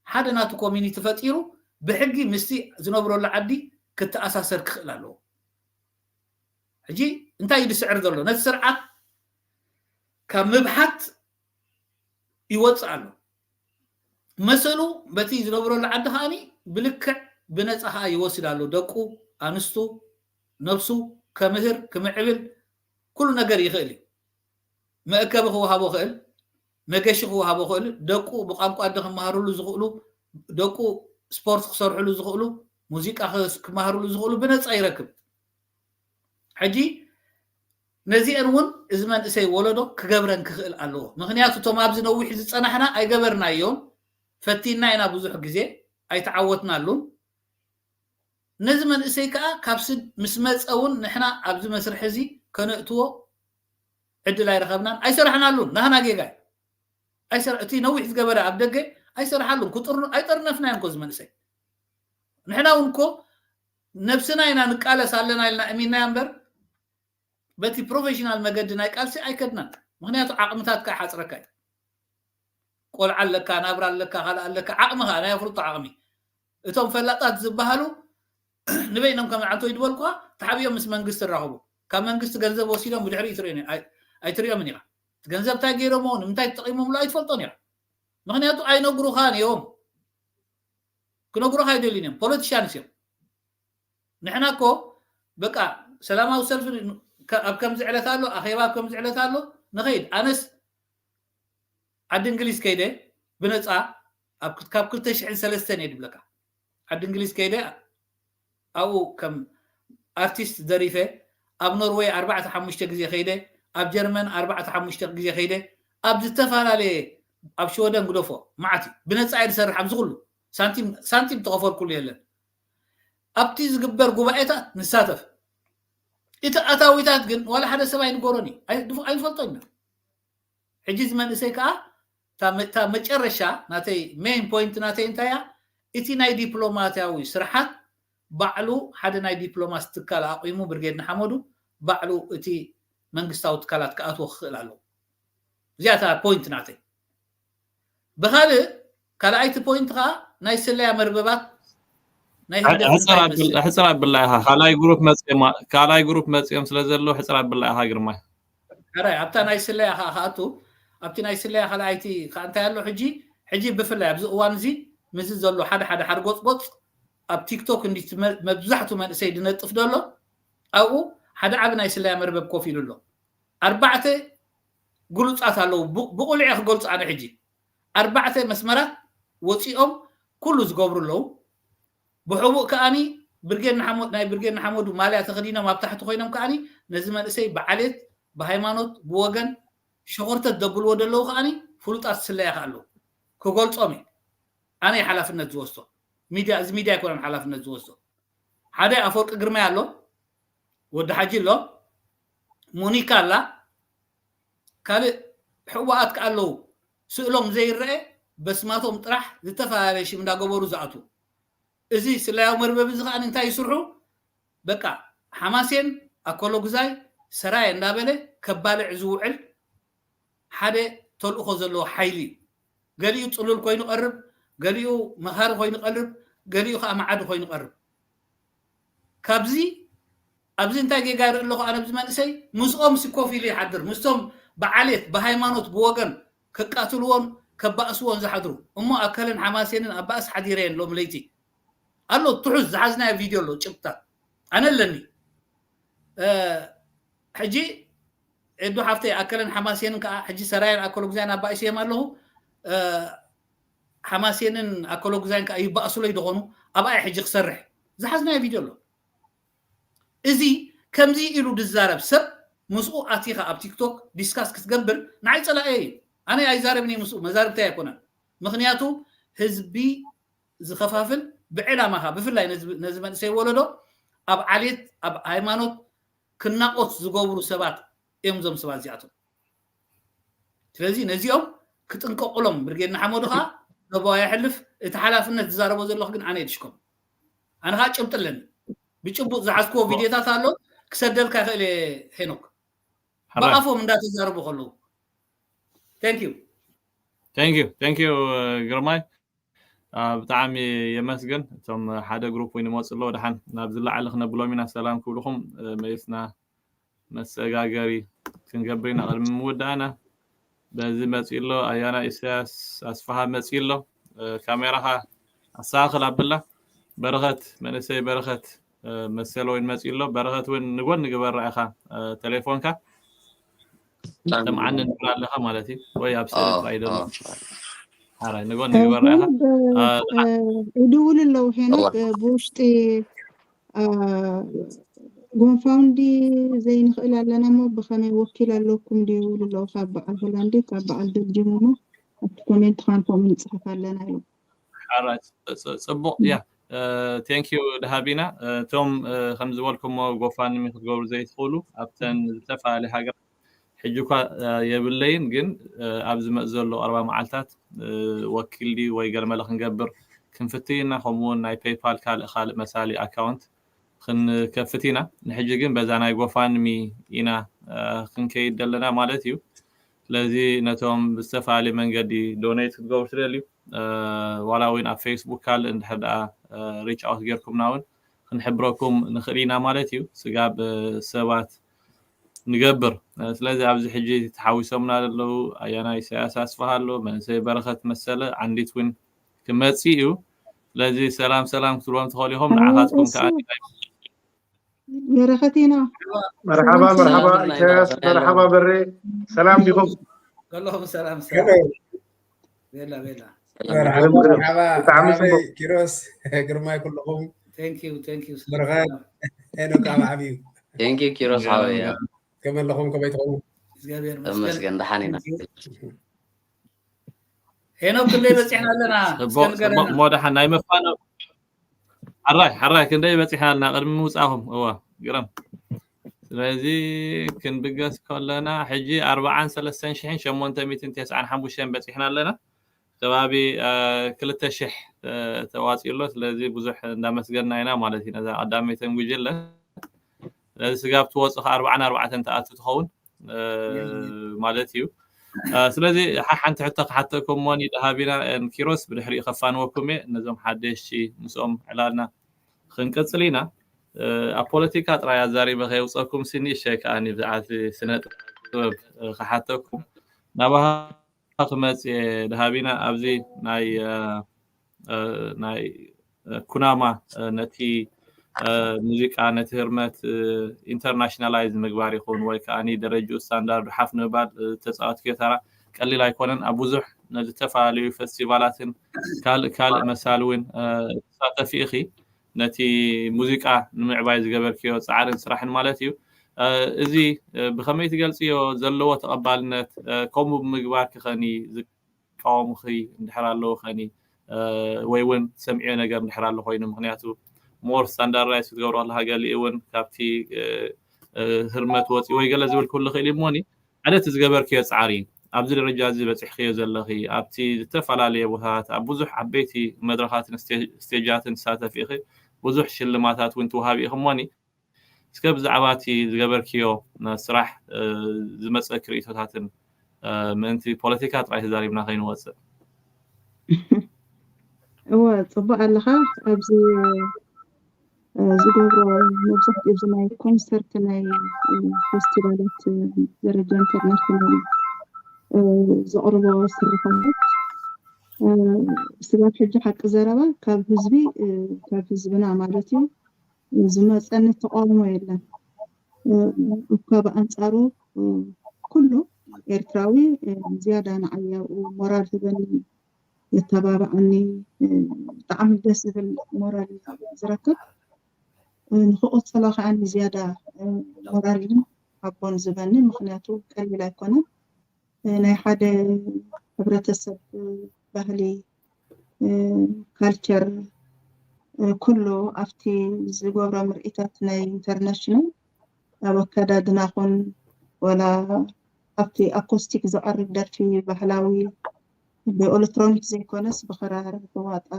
ሓደ ናቱ ኮሚኒቲ ፈጢሩ ብሕጊ ምስቲ ዝነብረሉ ዓዲ ክተኣሳሰር ክኽእል ኣለዎ። ሕጂ እንታይ እዩ ዝስዕር ዘሎ? ነቲ ስርዓት ካብ ምብሓት ይወፅእ ኣሎ። መሰሉ በቲ ዝነብረሉ ዓዲ ከዓኒ ብልክዕ ብነፃ ከዓ ይወስድ ኣሎ። ደቁ፣ ኣንስቱ፣ ነብሱ ከምህር ክምዕብል ኩሉ ነገር ይኽእል እዩ። መእከቢ ክወሃቦ ክእል፣ መገሺ ክወሃቦ ክእል፣ ደቁ ብቋንቋ ኣደ ክመሃርሉ ዝኽእሉ፣ ደቁ ስፖርት ክሰርሕሉ ዝኽእሉ፣ ሙዚቃ ክስ- ክመሃርሉ ዝኽእሉ ብነፃ ይረክብ። ሕጂ ነዚአን እውን እዚ መንእሰይ ወለዶ ክገብረን ክኽእል ኣለዎ። ምክንያቱ እቶም ኣብዚ ነዊሕ ዝፀናሕና ኣይገበርናዮም፣ ፈቲና ኢና ብዙሕ ግዜ ኣይተዓወትናሉን። ነዚ መንእሰይ ከዓ ካብ ስድ ምስ መፀ እውን ንሕና ኣብዚ መስርሕ እዚ ከነእትዎ ዕድል ኣይረኸብናን ኣይሰራሕናሉን። ናህና ጌጋ እዩ። ኣይሰራ- እቲ ነዊሕ ዝገበረ ኣብ ደገ ኣይሰራሓሉን። ክጥርኑ ኣይጠርነፍናዮን እኮ እዚ መንእሰይ። ንሕና እውን እኮ ነብስና ኢና ንቃለስ ኣለና ኢልና እሚንና እምበር በቲ ፕሮፌሽናል መገዲ ናይ ቃልሲ ኣይከድናን። ምክንያቱ ዓቕምታት ከዓ ሓፅረካ እዩ። ቆልዓ ኣለካ፣ ናብራ ኣለካ፣ ካልእ ኣለካ፣ ዓቕምኻ ናይ ኣፍልጦ ዓቕሚ። እቶም ፈላጣት ዝበሃሉ ንበይኖም ከም ዓንቶ ይድበልኩኻ ተሓቢኦም ምስ መንግስቲ ይራኸቡ። ካብ መንግስቲ ገንዘብ ወሲዶም ብድሕሪ ኣይትርእዮን ኢኻ። እቲ ገንዘብ እንታይ ገይሮሞ፣ ንምንታይ ተጠቒሞምሉ ኣይትፈልጦን ኢኻ። ምክንያቱ ኣይነግሩኻን እዮም። ክነግሩኻ ኣይደልዩን እዮም። ፖለቲሻንስ እዮም። ንሕና እኮ በቃ ሰላማዊ ሰልፊ ከ- ኣብ ከምዚ ዕለት ኣሎ፣ ኣኼባ ኣብ ከምዚ ዕለት ኣሎ፣ ንኸይድ። ኣነስ ዓዲ እንግሊዝ ከይደ ብነፃ ኣብ ክ- ካብ ክልተ ሽሕን ሰለስተን እየ ድብለካ። ዓዲ እንግሊዝ ከይደ ኣብኡ ከም ኣርቲስት ደሪፈ፣ ኣብ ኖርዌይ ኣርባዕተ ሓሙሽተ ግዜ ከይደ፣ ኣብ ጀርመን ኣርባዕተ ሓሙሽተ ግዜ ከይደ፣ ኣብ ዝተፈላለየ ኣብ ሽወደን ግደፎ መዓት እዩ። ብነፃ እየ ዝሰርሕ ኣብዚ ኩሉ ሳንቲም ሳንቲም ተኸፈልኩሉ የለን። ኣብቲ ዝግበር ጉባኤታት ንሳተፍ። እቲ ኣታዊታት ግን ዋላ ሓደ ሰብ ኣይንገሮን እዩ። ኣይ- ድፉ- ኣይንፈልጦን ኢና። ሕጂ እዚ መንእሰይ ከዓ እታ መ- እታ መጨረሻ ናተይ ሜን ፖይንት ናተይ እንታይ እያ? እቲ ናይ ዲፕሎማትያዊ ስርሓት ባዕሉ ሓደ ናይ ዲፕሎማሲ ትካል ኣቑሙ ብርጌድ ንሓመዱ ባዕሉ እቲ መንግስታዊ ትካላት ክኣትዎ ክኽእል ኣለዎ። እዚኣ እታ ፖይንት ናተይ። ብኻልእ ካልኣይቲ ፖይንት ከዓ ናይ ስለያ መርበባት ናይ ህግደፍ እንታይ ይመስል? ሕፅር ኣብላ ኢኻ። ካልኣይ ግሩፕ መፅኦም ካልኣይ ግሩፕ መፅኦም ስለ ዘለዉ ሕፅር ኣብላ ኢኻ ግርማይ። ሕራይ ኣብታ ናይ ስለያ ከዓ ክኣቱ ኣብቲ ናይ ስለያ ካልኣይቲ ከዓ እንታይ ኣሎ ሕጂ ሕጂ ብፍላይ ኣብዚ እዋን እዚ ምስዚ ዘሎ ሓደ ሓደ ሓርጎፅጎፅ ኣብ ቲክቶክ እንዲ መብዛሕቱ መንእሰይ ዝነጥፍ ዘሎ ኣብኡ ሓደ ዓቢ ናይ ስለያ መርበብ ኮፍ ኢሉ ኣሎ። ኣርባዕተ ግሉፃት ኣለዉ። ብ- ብቑልዕ ክገልፁ ኣነ ሕጂ ኣርባዕተ መስመራት ወፂኦም ኩሉ ዝገብሩ ኣለዉ። ብሕቡእ ከዓኒ ብርጌድ ንሓመዱ ናይ ብርጌድ ንሓመዱ ማልያ ተኸዲኖም ኣብ ታሕቲ ኮይኖም ከዓኒ ነዚ መንእሰይ ብዓሌት ብሃይማኖት ብወገን ሸኾርተት ደብልዎ ዘለዉ ከዓኒ ፍሉጣት ስለያ ከ ኣለዉ። ክገልፆም እዩ። ኣነ ሓላፍነት ዝወስዶ ሚድያ እዚ ሚድያ ኣይኮነን ሓላፍነት ዝወስዶ። ሓደ ኣፈወርቂ ግርማይ ኣሎ፣ ወዲ ሓጂ ኣሎ፣ ሞኒካ ኣላ፣ ካልእ ሕቡኣት ከ ኣለዉ። ስእሎም ዘይረአ በስማቶም ጥራሕ ዝተፈላለየ ሽም እንዳገበሩ ዝኣትዉ። እዚ ስለያዊ መርበብ እዚ ከዓ እንታይ ይስርሑ? በቃ ሓማሴን፣ ኣኮሎጉዛይ፣ ሰራየ እንዳበለ ከባልዕ ዝውዕል ሓደ ተልእኾ ዘለዎ ሓይሊ እዩ። ገሊኡ ጽሉል ኮይኑ ቀርብ፣ ገሊኡ መኻሪ ኮይኑ ቀርብ፣ ገሊኡ ከዓ መዓዲ ኮይኑ ቀርብ። ካብዚ ኣብዚ እንታይ ጌጋ ይርኢ ኣለኹ ኣነ ኣብዚ መንእሰይ? ምስኦም ሲ ኮፍ ኢሉ ይሓድር። ምስቶም ብዓሌት፣ ብሃይማኖት፣ ብወገን ከቃትልዎን ከባእስዎን ዝሓድሩ እሞ ኣከለን ሓማሴንን ኣብ ባእሲ ሓዲረየን ሎም ለይቲ ኣሎ ትሑዝ ዝሓዝናዮ ቪድዮ ኣሎ ጭብጥታት ኣነ ኣለኒ። ሕጂ ኤዱ ሓፍተይ ኣከለን ሓማሴንን ከዓ ሕጂ ሰራየን ኣኮሎጉዛይን ኣባኢሰዮም ኣለኹ። ሓማሴንን ኣኮሎጉዛይን ከዓ ይባእሱለይ ዝኾኑ ኣብኣ ሕጂ ክሰርሕ ዝሓዝናዮ ቪድዮ ኣሎ። እዚ ከምዚ ኢሉ ዝዛረብ ሰብ ምስኡ ኣቲኻ ኣብ ቲክቶክ ዲስካስ ክትገብር ንዓይ ፀላኤ እዩ። ኣነ ኣይዛረብን እየ ምስኡ፣ መዛርብተይ ኣይኮነን። ምክንያቱ ህዝቢ ዝኸፋፍል ብዕላማኻ ብፍላይ ነዚ መንእሰይ ወለዶ ኣብ ዓሌት ኣብ ሃይማኖት ክናቆት ዝገብሩ ሰባት እዮም እዞም ሰባት እዚኣቶም። ስለዚ ነዚኦም ክጥንቀቁሎም ብርጌድ ንሓመዱ ከዓ ዘቦዋ የሕልፍ። እቲ ሓላፍነት ዝዛረቦ ዘለኹ ግን ኣነ የድሽኮም። ኣነ ከዓ ጭብጢ ኣለኒ። ብጭቡጥ ዝሓዝክዎ ቪድዮታት ኣሎ ክሰደልካ ይኽእል እየ ሄኖክ። ብኣፎም እንዳተዛረቡ ከለዉ። Thank you። Thank you። Thank you ግርማይ። ብጣዕሚ የመስግን። እቶም ሓደ ግሩፕ እውን ይመፁ ኣለዉ። ደሓን ናብ ዝለዓለ ክነብሎም ኢና። ሰላም ክብልኹም መይስና መሰጋገሪ ክንገብር ኢና። ቅድሚ ምውዳእና በዚ መፂ ኣሎ ኣያና ኢሳያስ ኣስፋሃ መፂ ኣሎ። ካሜራኻ ኣስተኻኽል ኣብላ። በረኸት መንእሰይ በረኸት መሰለ እውን መፂ ኣሎ። በረኸት እውን ንጎን ንግበራ ኢኻ ተሌፎንካ ሰምዓኒ ንብላ ኣለኻ ማለት እዩ ወይ ኣብ ስእሊ ኣይደሎ ሓራይ ንጎን ንግበራ ኢኻ። ይድውል ኣለዉ ሄኖክ ብውሽጢ ጎንፋውንዲ ዘይንኽእል ኣለና እሞ ብኸመይ ወኪል ኣለኩም ድይብሉ ኣለዉ ካብ በዓል ሆላንዲ ካብ በዓል ቤልጅም እሞ ኣብቲ ኮሜንት ኻን ከምኡ ንፅሕፍ ኣለና ኢሎም። ሓራይ ፅቡቕ ያ ቴንኪዩ ደሃቢና እቶም ከም ዝበልኩሞ ጎፋንሚ ክትገብሩ ዘይትኽእሉ ኣብተን ዝተፈላለየ ሃገራት ሕጂ እኳ የብለይን ግን ኣብ ዝመፅ ዘሎ ኣርባ መዓልታት ወኪል ድዩ ወይ ገለመለ ክንገብር ክንፍትን ኢና። ከምኡ እውን ናይ ፔይፓል ካልእ ካልእ መሳሊ ኣካውንት ክንከፍት ኢና። ንሕጂ ግን በዛ ናይ ጎፋንሚ ኢና ክንከይድ ዘለና ማለት እዩ። ስለዚ ነቶም ብዝተፈላለየ መንገዲ ዶኔት ክትገብሩ ትደልዩ ዋላ እውን ኣብ ፌስቡክ ካልእ እንድሕር ደኣ ሪች ኣውት ጌርኩምና እውን ክንሕብረኩም ንኽእል ኢና ማለት እዩ። ስጋብ ሰባት ንገብር። ስለዚ ኣብዚ ሕጂ ተሓዊሶምና ዘለዉ ኣያና ኢሳያስ ኣስፍሃ ኣሎ፣ መንእሰይ በረኸት መሰለ፣ ዓንዲት እውን ክመፅእ እዩ። ስለዚ ሰላም ሰላም ክትብሎም ትኽእሉ ኢኹም። ንዓኻትኩም ከዓ በረኸት ኢና። መርሓባ መርሓባ ኢሳያስ መርሓባ በሬ ሰላም ዲኹም? ከለኹም ሰላም ሰላም። ሰላም። ቤላ ቤላ። መርሓባ መርሓባ ብጣዕሚ መርሓባ ጽቡቅ። ኪሮስ ግርማይ ኩልኹም Thank you, thank you. በረኸት ሄኖክ ኣብ ዓብዩ ቴንኪ ኪሮስ ሓወያ ከመለኹም ከመይ ትኾኑ? እግዚኣብሔር ተመስገን ደሓን ኢና። ሄኖክ ክንደይ በፂሕና ኣለና? እስከ ጽቡቅ ንገረና። ጽቡቅ እሞ ደሓን ናይ መፋነ ሓራይ ሓራይ ክንደይ በፂሕና ኣለና ቅድሚ ምውፃእኹም እዋ ግረም ስለዚ ክንብገስ ከለና ሕጂ ኣርባዓን ሰለስተን ሽሕን ሸሞንተ ሚእትን ተስዓን ሓሙሽተን በፂሕና ኣለና ከባቢ ክልተ ሽሕ ተዋፂኡ ኣሎ ስለዚ ብዙሕ እንዳመስገና ኢና ማለት እዩ ነዛ ቀዳመይተን ጉጅለ ስለዚ ስጋብ ትወፅእ ከ ኣርባዓን ኣርባዕተን ተኣቱ ትኸውን ማለት እዩ ስለዚ ሓንቲ ሕቶ ክሓተኩም ሞኒ ደሃቢና ኪሮስ ብድሕሪኡ ከፋንወኩም እየ ነዞም ሓደሽቲ ምስኦም ዕላልና ክንቅፅል ኢና ኣብ ፖለቲካ ጥራይ ኣዛሪበ ከየውፀኩም ሲ ንእሽተይ ከዓ ብዛዕባ ስነ ጥበብ ክሓተኩም ናባኻ ክመፅ ደሃቢና ኣብዚ ናይ ናይ ኩናማ ነቲ ሙዚቃ ነቲ ህርመት ኢንተርናሽናላይዝ ምግባር ይኹን ወይ ከዓ ደረጅኡ ስታንዳርዱ ሓፍ ንምባል ተፃወትክዮ ተራ ቀሊል ኣይኮነን ኣብ ብዙሕ ነዝተፈላለዩ ፈስቲቫላትን ካልእ ካልእ መሳሊ እውን ትሳተፊ ኢኺ ነቲ ሙዚቃ ንምዕባይ ዝገበርክዮ ፃዕርን ስራሕን ማለት እዩ እዚ ብከመይ ትገልፅዮ ዘለዎ ተቐባልነት ከምኡ ብምግባር ክኸኒ ዝቃወሙኺ እንድሕር ኣለዉ ኸኒ ወይ እውን ሰምዕዮ ነገር እንድሕር ኣሎ ኮይኑ ምክንያቱ ሞር ስታንዳርዳይዝ ክትገብሮ ከለካ ገሊኡ እውን ካብቲ ህርመት ወፂ ወይ ገለ ዝብል ክህሉ ክእል እዩ እሞኒ ሓደ እቲ ዝገበርክዮ ፃዕሪ ኣብዚ ደረጃ እዚ በፂሕክዮ ዘለኺ፣ ኣብቲ ዝተፈላለየ ቦታታት ኣብ ብዙሕ ዓበይቲ መድረኻትን ስቴ- ስቴጃትን ትሳተፊ ኢኺ፣ ብዙሕ ሽልማታት እውን ትወሃቢ ኢኺ እሞኒ፣ እስከ ብዛዕባ እቲ ዝገበርክዮ ስራሕ ዝመፀኪ ርእይቶታትን ምእንቲ ፖለቲካ ጥራይ ተዛሪብና ከይንወፅእ። እወ፣ ፅቡቅ ኣለኻ። ኣብዚ ዝገብሮ መብዛሕትኡ እዚ ናይ ኮንሰርት ናይ ፌስቲቫላት ደረጃ ኢንተርናሽናል ዘቕርቦ ስርሓታት ስጋብ ሕጂ ሓቂ ዘረባ ካብ ህዝቢ ካብ ህዝብና ማለት እዩ ዝመፀኒ ተቃውሞ የለን። እኳ ብኣንፃሩ ኩሉ ኤርትራዊ ዝያዳ ንዓይ ኣብኡ ሞራል ህበኒ፣ የተባብዓኒ፣ ብጣዕሚ ደስ ዝብል ሞራል እዩ ዝረክብ። ንክቕፅሎ ከዓ ዝያዳ ሞራልን ሓቦን ዝበኒ፣ ምክንያቱ ቀሊል ኣይኮነን። ናይ ሓደ ሕብረተሰብ ባህሊ፣ ካልቸር፣ ኩሉ ኣብቲ ዝገብሮ ምርኢታት ናይ ኢንተርናሽናል ኣብ ኣከዳድና ኹን ወላ ኣብቲ ኣኮስቲክ ዝቐርብ ደርፊ ባህላዊ ብኤሌክትሮኒክ ዘይኮነስ ብኽራር፣ ብዋጣ፣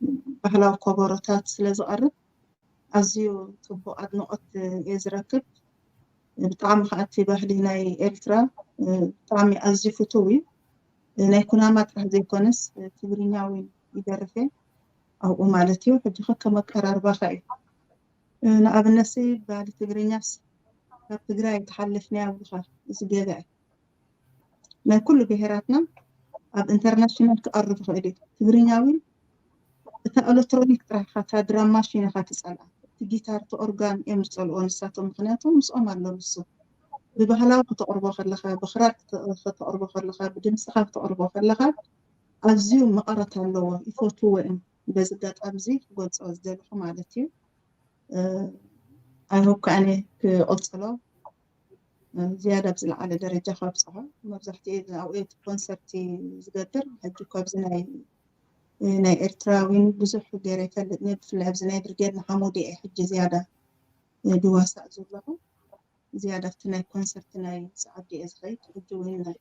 ብባህላዊ ኮቦሮታት ስለ ዝቐርብ ኣዝዩ ጽቡቕ ኣድንቖት እየ ዝረክብ። ብጣዕሚ ከዓ እቲ ባህሊ ናይ ኤርትራ ብጣዕሚ ኣዝዩ ፍቱው እዩ። ናይ ኩናማ ጥራሕ ዘይኮነስ ትግርኛ እውን ይደርፍ እየ ኣብኡ ማለት እዩ። ሕጂ ከከም ኣቀራርባኻ እዩ። ንኣብነትሲ ባህሊ ትግርኛስ ካብ ትግራይ ትሓልፍ ናይ ኣብኻ እዚ ገበዐ ናይ ኩሉ ብሄራትና ኣብ ኢንተርናሽናል ክቐርብ ይኽእል እዩ። ትግርኛ እውን እታ ኤሌክትሮኒክ ጥራሕ ኢኻ፣ እታ ድራም ማሽን ኢኻ ትጸልኣ። እቲ ጊታር፣ እቲ ኦርጋን እዮም ዝጸልኦ ንሳቶም፣ ምኽንያቱ ምስኦም ኣሎ ንሱ። ብባህላዊ ክተቕርቦ ከለኻ፣ ብኽራር ክተ- ክተቕርቦ ከለኻ፣ ብድምጽኻ ክተቕርቦ ከለኻ ኣዝዩ መቐረት ኣለዎ፣ ይፈትዎ እዮም። በዚ ኣጋጣሚ እዚ ክገልጾ ዝደለኹ ማለት እዩ። ኣይሆፕ ከኣነ ክቕጽሎ ዝያዳ ኣብ ዝለዓለ ደረጃ ከብፅሖ። መብዛሕትኡ ኣብኡ እቲ ኮንሰርት ዝገብር። ሕጂ እኮ ኣብዚ ናይ ናይ ኤርትራዊን ብዙሕ ገይረ ይፈልጥ እየ። ብፍላይ ኣብዚ ናይ ብርጌድ ንሓመዱ እየ ሕጂ ዝያዳ ድዋሳእ ዘለኹ። ዝያዳ ኣብቲ ናይ ኮንሰርት ናይ ሰዓት እየ ዝኸይድ። ሕጂ እውን ናይ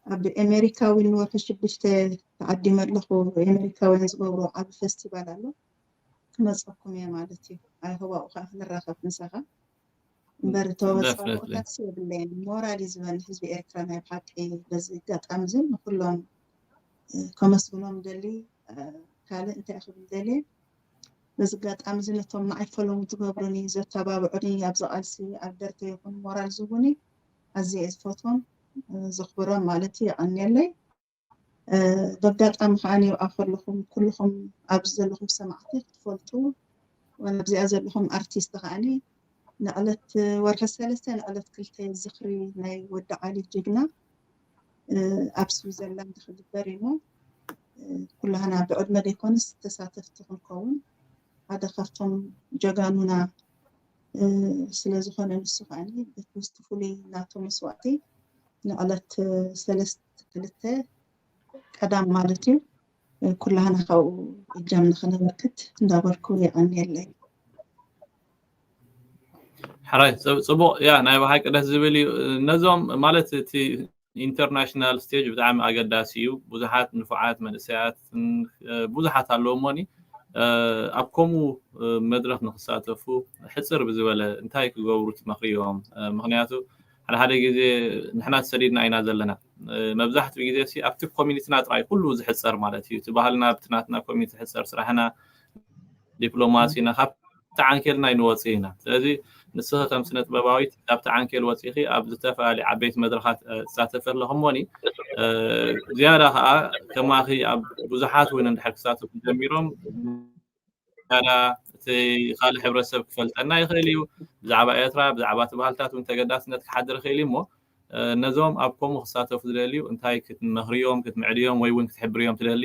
ኣብ ኣሜሪካ እውን ወርሒ ሽዱሽተ ተዓዲመ ኣለኹ። ኣሜሪካውያን ዝገብሮ ዓቢ ፌስቲቫል ኣሎ። ክመፀኩም እየ ማለት እዩ። ኣይሆፕ ኣብኡ ከዓ ክንራኸብ ምሳኻ። እምበር ተወፃኦታት የብለይን። ሞራል እዩ ዝበኒ ህዝቢ ኤርትራ ናይ ብሓቂ። በዚ ኣጋጣሚ እዚ ንኩሎም ከመስግኖም ደሊ። ካልእ እንታይ ክብል ደልየ? በዚ ኣጋጣሚ እዚ ነቶም ንዓይ ፎሎው ዝገብሩኒ፣ ዘተባብዑኒ፣ ኣብዚ ቃልሲ ኣብ ደርተ ይኹን ሞራል ዝህቡኒ ኣዝየ እየ ዝፈትዎም፣ ዘኽብሮም ማለት እዩ። የቐንየለይ። በጋጣሚ ከዓ ንብኣ ከለኹም ኩልኹም ኣብዚ ዘለኹም ሰማዕቲ ክትፈልጡ፣ ዋላ ኣብዚኣ ዘለኹም ኣርቲስት ከዓ ንዕለት ወርሒ ሰለስተ ንዕለት ክልተ ዝኽሪ ናይ ወዲ ዓሊ ጅግና ኣብ ስዊዘርላንድ ክግበር እዩ። ኩላህና ብዕድመ ዘይኮነስ ተሳተፍቲ ክንከውን ሓደ ካብቶም ጀጋኑና ስለ ዝኾነ ንሱ ከዓ በቲ ውስጥ ፍሉይ ናቱ መስዋእቲ ንዕለት ሰለስተ ክልተ ቀዳም ማለት እዩ ኩላህና ካብኡ እጃም ንክነበርክት እንዳበልኩ የቐንየለይ። ሕራይ ጽቡቕ ያ ናይ ብሓቂ ደስ ዝብል እዩ። ነዞም ማለት እቲ ኢንተርናሽናል ስቴጅ ብጣዕሚ ኣገዳሲ እዩ። ብዙሓት ንፉዓት መንእሰያትን ብዙሓት ኣለዉ እሞኒ ኣብ ከምኡ መድረኽ ንክሳተፉ ሕፅር ብዝበለ እንታይ ክገብሩ ትመኽርዮም? ምክንያቱ ሓደ ሓደ ግዜ ንሕና ተሰዲድና ኢና ዘለና። መብዛሕትኡ ግዜ ኣብቲ ኮሚኒቲና ጥራይ ኩሉ ዝሕፀር ማለት እዩ። እቲ ባህልና ኣብቲ ናትና ኮሚኒቲ ዝሕፀር፣ ስራሕና፣ ዲፕሎማሲና ካብቲ ዓንኬልና ኣይንወፅእ ኢና። ስለዚ ንስኺ ከም ስነ ጥበባዊት ካብቲ ዓንኬል ወፂኺ ኣብ ዝተፈላለዩ ዓበይቲ መድረኻት ትሳተፊ ኣለኹ እሞኒ ዝያዳ ከዓ ከማኺ ኣብ ብዙሓት እውን እንድሕር ክሳተፉ ጀሚሮም ዝያዳ እቲ ካልእ ሕብረተሰብ ክፈልጠና ይኽእል እዩ። ብዛዕባ ኤርትራ ብዛዕባ እቲ ባህልታት እውን ተገዳስነት ክሓድር ይኽእል እዩ እሞ ነዞም ኣብ ከምኡ ክሳተፉ ዝደልዩ እንታይ ክትመኽርዮም ክትምዕድዮም ወይ እውን ክትሕብርዮም ትደሊ?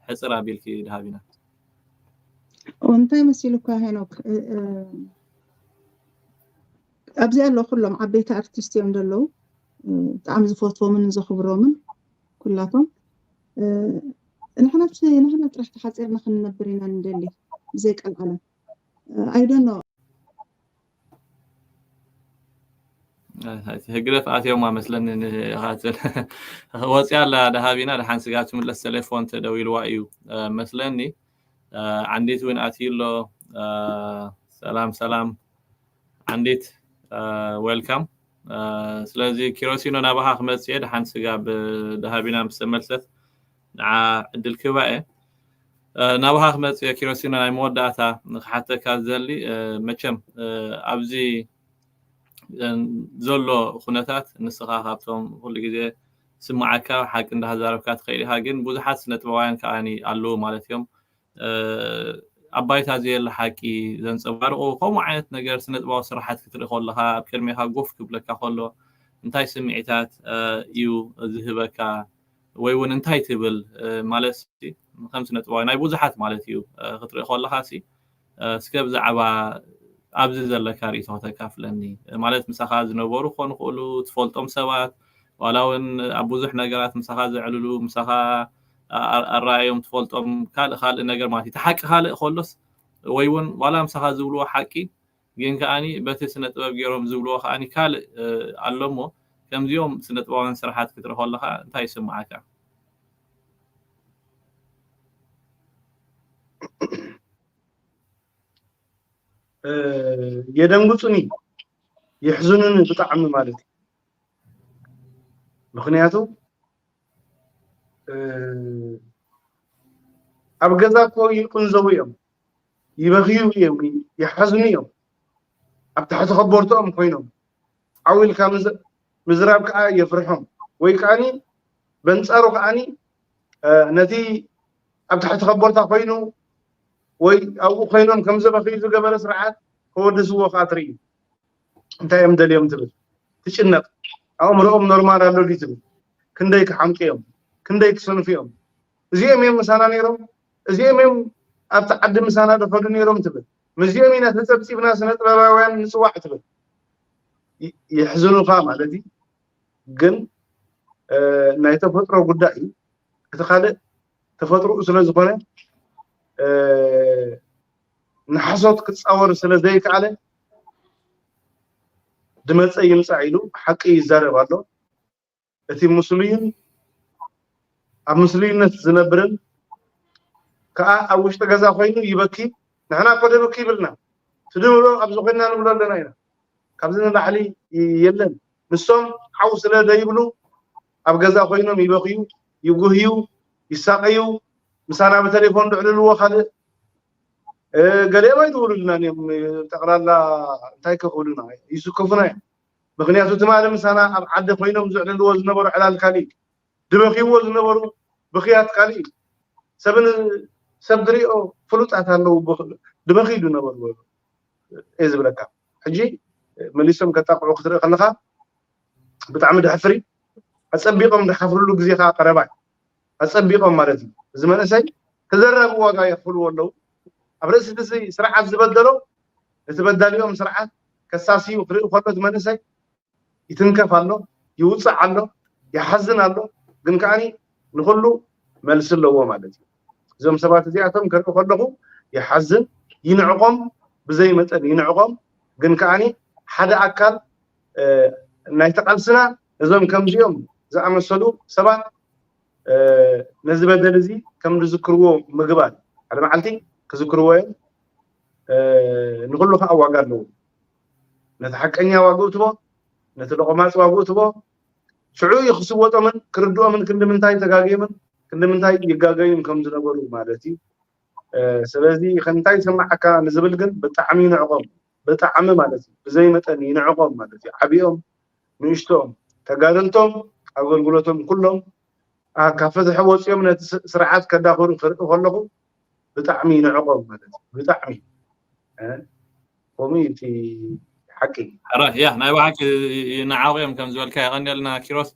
ሕፅር ኣቢልኪ ድሃቢና። እንታይ መሲሉካ ሄኖክ፣ ኣብዚ ኣለዉ ኩሎም ዓበይቲ ኣርቲስት እዮም ዘለዉ። ብጣዕሚ ዝፈትዎምን ዘኽብሮምን ኩላቶም ንሕና ንሕና ጥራሕ ተሓፂርና ክንነብር ኢና ንደሊ ብዘይ ቀልዓለም። I don't know። ህግደፍ ኣትዮም መስለኒ። ወፅያ ኣላ ደሃቢና ደሓን ስጋ ትምለስ ቴሌፎን ተደዊልዋ እዩ መስለኒ። ዓንዲት እውን ኣትዩ ኣሎ። ሰላም ሰላም ዓንዲት፣ ዌልካም። ስለዚ ኪሮሲኖ ናባኻ ክመፅእ እየ። ደሓን ስጋ ብደሃቢና ምስ ተመልሰት ንዓ ዕድል ክህባ እየ። ናባኻ ክመፅእ እየ ኪሮሲኖ። ናይ መወዳእታ ክሓተካ ዝደሊ፣ መቸም ኣብዚ ዘሎ ኩነታት ንስኻ ካብቶም ኩሉ ግዜ ስምዓካ ሓቂ እንዳዛረብካ ትኸይድ ኢኻ። ግን ብዙሓት ስነጥበባውያን ከዓኒ ኣለዉ ማለት እዮም። ኣብ ባይታ ዘየለ ሓቂ ዘንጸባርቑ ከምኡ ዓይነት ነገር ስነጥበባዊ ስራሓት ክትርኢ ከለኻ ኣብ ቅድሜኻ ጎፍ ክብለካ ከሎ እንታይ ስምዒታት እዩ ዝህበካ? ወይ እውን እንታይ ትብል ማለት ከም ስነጥበባዊ ናይ ብዙሓት ማለት እዩ ክትርኢ ከለኻ ሲ እስከ ብዛዕባ ኣብዚ ዘለካ ርእይቶ ከተካፍለኒ። ማለት ምሳኻ ዝነበሩ ክኾኑ ክእሉ ትፈልጦም ሰባት ዋላ እውን ኣብ ብዙሕ ነገራት ምሳኻ ዘዕልሉ ምሳኻ ኣረኣዮም ትፈልጦም ካልእ ካልእ ነገር ማለት እዩ። እቲ ሓቂ ካልእ ከሎስ ወይ እውን ዋላ ምሳኻ ዝብልዎ ሓቂ ግን ከዓኒ በቲ ስነ ጥበብ ገይሮም ዝብልዎ ከዓኒ ካልእ ኣሎ እሞ ከምዚኦም ስነ ጥበባውያን ስራሓት ክትርኢ ከለኻ እንታይ ይስምዓካ? የደንግፁኒ፣ የሕዝኑኒ ብጣዕሚ ማለት እዩ። ምክንያቱ ኣብ ገዛ እኮ ይቅንዘቡ እዮም፣ ይበኽዩ እዮም፣ ይሓዝኑ እዮም። ኣብ ትሕቲ ከቦርትኦም ኮይኖም ዓው ኢልካ ምዝራብ ከዓ የፍርሖም። ወይ ከዓኒ በንፃሩ ከዓኒ ነቲ ኣብ ትሕቲ ከቦርታ ኮይኑ ወይ ኣብኡ ኮይኖም ከም ዘበኽዩ ዝገበረ ስርዓት ከወድስዎ ከዓ ትርኢ። እንታይ እዮም ደልዮም ትብል ትጭነቕ። ኣእምሮኦም ኖርማል ኣሎ ድዩ ትብል። ክንደይ ክሓምቂ እዮም፣ ክንደይ ክሰንፉ እዮም። እዚኦም እዮም ምሳና ነይሮም፣ እዚኦም እዮም ኣብቲ ዓዲ ምሳና ዝኸዱ ነይሮም ትብል። ምስዚኦም ኢና ተፀብፂብና ስነ ጥበባውያን ንፅዋዕ ትብል። የሕዝኑኻ ማለት እዩ። ግን ናይ ተፈጥሮ ጉዳይ እዩ። እቲ ካልእ ተፈጥሮኡ ስለ ዝኾነ ንሓሶት ክፃወር ስለ ዘይከኣለ ድመፀ ይምፃእ ኢሉ ሓቂ ይዛረብ ኣሎ። እቲ ምስሉይን ኣብ ምስሉይነት ዝነብርን ከዓ ኣብ ውሽጢ ገዛ ኮይኑ ይበኪ። ንሕና እኮ ደብኪ ይብልና ትድምሮ ኣብዚ ኮይንና ንብሎ ኣለና ኢና። ካብዚ ንላዕሊ የለን። ንሶም ሓው ስለ ዘይብሉ ኣብ ገዛ ኮይኖም ይበኽዩ፣ ይጉህዩ፣ ይሳቀዩ። ምሳና ብቴሌፎን ድዕልልዎ ካልእ ገሊኦም ኣይድውሉልናን እዮም። ጠቕላላ እንታይ ክኽብሉና ይስከፉና እዮም። ምክንያቱ ትማሊ ምሳና ኣብ ዓዲ ኮይኖም ዝዕልልዎ ዝነበሩ ዕላል ካሊእ ድበኽይዎ ዝነበሩ ብኽያት ካሊእ እዩ። ሰብን ሰብ ድሪኦ ፍሉጣት ኣለዉ ድበኽዩ ዝነበሩ እየ ዝብለካ። ሕጂ መሊሶም ከጣቕዑ ክትርኢ ከለካ ብጣዕሚ ድሕፍር እዩ። ኣፀቢቆም ድሓፍርሉ ግዜ ከዓ ቀረባ እዩ። ኣፀቢቆም ማለት እዩ። እዚ መንእሰይ ተዘራቢ ዋጋ የኽፍልዎ ኣለዉ። ኣብ ርእሲ እዚ ስርዓት ዝበደሎ እቲ በዳሊኦም ስርዓት ከሳስዩ ክርኢ ከሎ እቲ መንእሰይ ይትንከፍ ኣሎ፣ ይውፃዕ ኣሎ፣ ይሓዝን ኣሎ። ግን ከዓኒ ንኩሉ መልሲ ኣለዎ ማለት እዩ። እዞም ሰባት እዚኣቶም ከርኢ ከለኹ ይሓዝን ይንዕቆም፣ ብዘይ መጠን ይንዕቆም። ግን ከዓኒ ሓደ ኣካል ናይቲ ቃልስና እዞም ከምዚኦም ዝኣመሰሉ ሰባት ነዚ በደል እዚ ከም ዝዝክርዎ ምግባር ሓደ መዓልቲ ክዝክርዎ እዮም። ንኩሉ ከዓ ዋጋ ኣለዎ። ነቲ ሓቀኛ ዋግኡ ትቦ፣ ነቲ ለቆማፅ ዋግኡ ትቦ። ሽዑ እዩ ክስወጦምን ክርድኦምን ክንዲ ምንታይ ተጋግዮምን ክንዲ ምንታይ ይጋገዩን ከም ዝነበሩ ማለት እዩ። ስለዚ እንታይ ይስምዓካ ንዝብል ግን ብጣዕሚ ይንዕቆም፣ ብጣዕሚ ማለት እዩ። ብዘይ መጠን ይንዕቆም ማለት እዩ። ዓቢኦም ንእሽቶም ተጋደልቶም ኣገልግሎቶም ኩሎም ካብ ፍትሒ ወፂኦም ነቲ ስርዓት ከዳኽሩ ክርኢ ከለኹ ብጣዕሚ ይንዕቆም ማለት እዩ። ብጣዕሚ ከምኡ እዩ እቲ ሓቂ። ሕራይ ያ ናይ ብሓቂ ይንዓቑ እዮም ከም ዝበልካ። የቐንየልና ኪሮስ።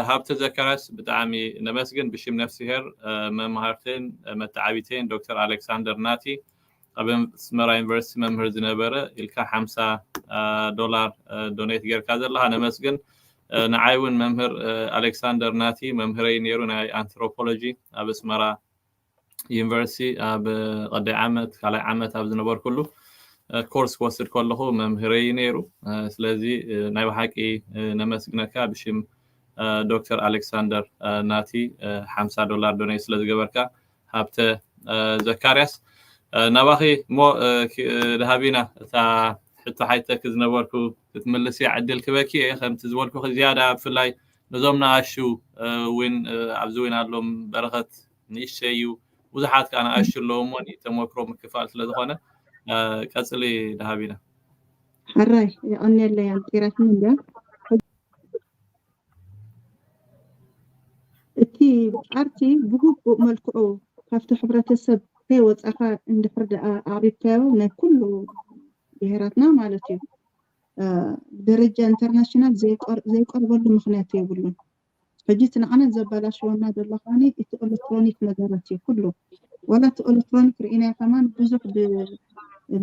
ሃብተ ዘካርያስ ብጣዕሚ ነመስግን። ብሽም ነፍስሄር መማህርትን መተዓቢትን ዶክተር ኣሌክሳንደር ናቲ ኣብ ኣስመራ ዩኒቨርሲቲ መምህር ዝነበረ ኢልካ ሓምሳ ዶላር ዶኔት ጌርካ ዘለኻ ነመስግን። ንዓይ እውን መምህር ኣሌክሳንደር ናቲ መምህረይ ነይሩ ናይ ኣንትሮፖሎጂ ኣብ ኣስመራ ዩኒቨርሲቲ ኣብ ቀዳይ ዓመት ካልኣይ ዓመት ኣብ ዝነበርኩሉ ኮርስ ክወስድ ከለኹ መምህረይ እዩ ነይሩ። ስለዚ ናይ ብሓቂ ነመስግነካ ብሽም ዶክተር ኣሌክሳንደር ናቲ ሓምሳ ዶላር ዶኔት ስለ ዝገበርካ። ሃብተ ዘካርያስ ናባኺ እሞ ደሃቢና እታ ሕቶ ሓይተክ ዝነበርኩ ክትምልስ እያ ዕድል ክበኪ እየ። ከምቲ ዝበልኩ ዝያዳ ብፍላይ ነዞም ንኣሹ እውን ኣብዚ እውን ኣሎም በረኸት ንእሽተይ እዩ። ብዙሓት ከዓ ንኣሹ ኣለዎ እሞ ተመክሮ ምክፋል ስለ ዝኾነ ቀፅሊ ደሃቢና። ሕራይ የቐንየለይ ኣምፂራትኒ እንድያ። እቲ ኣርቲ ብግቡእ መልክዑ ካብቲ ሕብረተሰብ ከይወፃኻ እንድሕር ደኣ ኣቕሪብካዮ ናይ ኩሉ ብሄራትና ማለት እዩ ብደረጃ ኢንተርናሽናል ዘይቀርበሉ ምክንያት የብሉን። ሕጂ እቲ ንዓና ዘበላሽወና ዘሎ ከዓኒ እቲ ኤሌክትሮኒክ ነገራት እዩ ኩሉ። ዋላ እቲ ኤሌክትሮኒክ ርኢናዮ ከማን ብዙሕ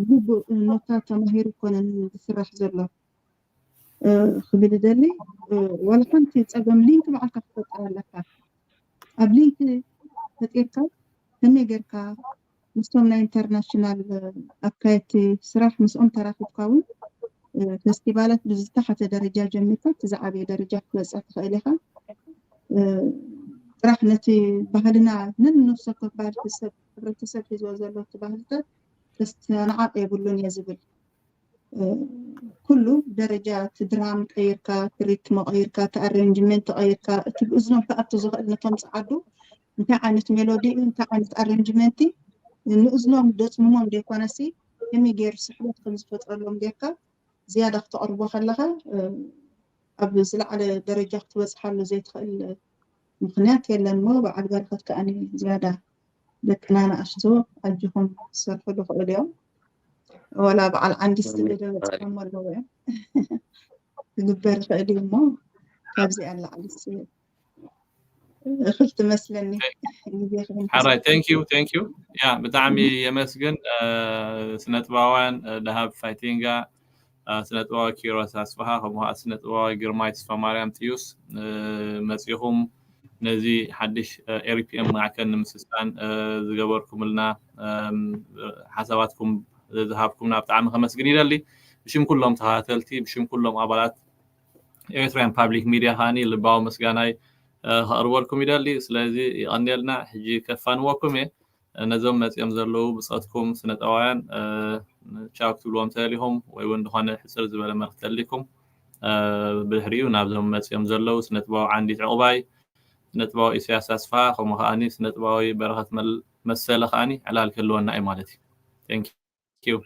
ብግቡእ ኖታ ተማሂሩ ኣይኮነን ዝስራሕ ዘሎ ክብል ይደሊ። ዋላ ሓንቲ ፀገም ሊንክ ባዕልካ ክፈጥር ኣለካ። ኣብ ሊንክ ፈጢርካ ከመይ ጌርካ ምስቶም ናይ ኢንተርናሽናል ኣካየድቲ ስራሕ ምስኦም ተራኺብካ እውን ፈስቲቫላት ብዝተሓተ ደረጃ ጀሚርካ እቲ ዝዓበየ ደረጃ ክትበፅሕ ትኽእል ኢኻ። ጥራሕ ነቲ ባህልና ነንነፍሲ ወከፍ ባህሊ ሰብ ሕብረተሰብ ሒዝዎ ዘሎ እቲ ባህልታት ከስተናዓቕ የብሉን እየ ዝብል። ኩሉ ደረጃ እቲ ድራም ቀይርካ፣ እቲ ሪትም ቀይርካ፣ እቲ ኣሬንጅመንት ቀይርካ፣ እቲ ብእዝኖም ክኣቱ ዝኽእል ነቶም ጸዓዱ እንታይ ዓይነት ሜሎዲ እዩ፣ እንታይ ዓይነት ኣሬንጅመንት ንእዝኖም ደጽምሞም ዘይኮነሲ ከመይ ገይሩ ስሕበት ከም ዝፈጥረሎም ጌርካ ዝያዳ ክተቕርቦ ከለኻ ኣብ ዝለዓለ ደረጃ ክትበጽሓሉ ዘይትኽእል ምኽንያት የለን እሞ በዓል በረኸት ከኣ ዝያዳ ደቅና ንኣሽቱ ኣጆኹም ክሰርሑ ዝኽእሉ እዮም። ወላ በዓል ዓንዲስ ዝብል በፂሖም ኣለዉ እዮም ክግበር ይኽእል እዩ እሞ ካብዚኣ ንላዕሊስ እኽል ትመስለኒ ግዜ ክህብ ሓራይ thank you thank you ያ ብጣዕሚ የመስግን ስነጥባውያን ደሃብ ፋይቲንጋ ስነጥባዊ ኪሮስ ኣስፍሃ ከምኡ ከዓ ስነጥባዊ ግርማይ ተስፋማርያም ጥዩስ መፂኹም ነዚ ሓድሽ ኤሪፒኤም ማዕከል ንምስሳን ዝገበርኩምልና ሓሳባትኩም ዝሃብኩምና ብጣዕሚ ከመስግን ይደሊ ብሽም ኩሎም ተኸታተልቲ ብሽም ኩሎም ኣባላት ኤርትራን ፓብሊክ ሚድያ ከዓኒ ልባዊ ምስጋናይ ከቕርበልኩም ይደሊ ስለዚ ይቐንየልና ሕጂ ከፋንወኩም እየ ነዞም መፂኦም ዘለዉ ብፆትኩም ስነጠባውያን ቻው ክትብልዎም ተደሊኹም ወይ እውን ዝኾነ ሕፅር ዝበለ መልክት ተደሊኩም ብድሕሪኡ ናብዞም መፂኦም ዘለዉ ስነጥባዊ ዓንዲት ዕቑባይ ስነጥባዊ ኢሳያስ ኣስፋ ከምኡ ከዓኒ ስነጥባዊ በረኸት መሰለ ከዓኒ ዕላል ክህልወና እዩ ማለት እዩ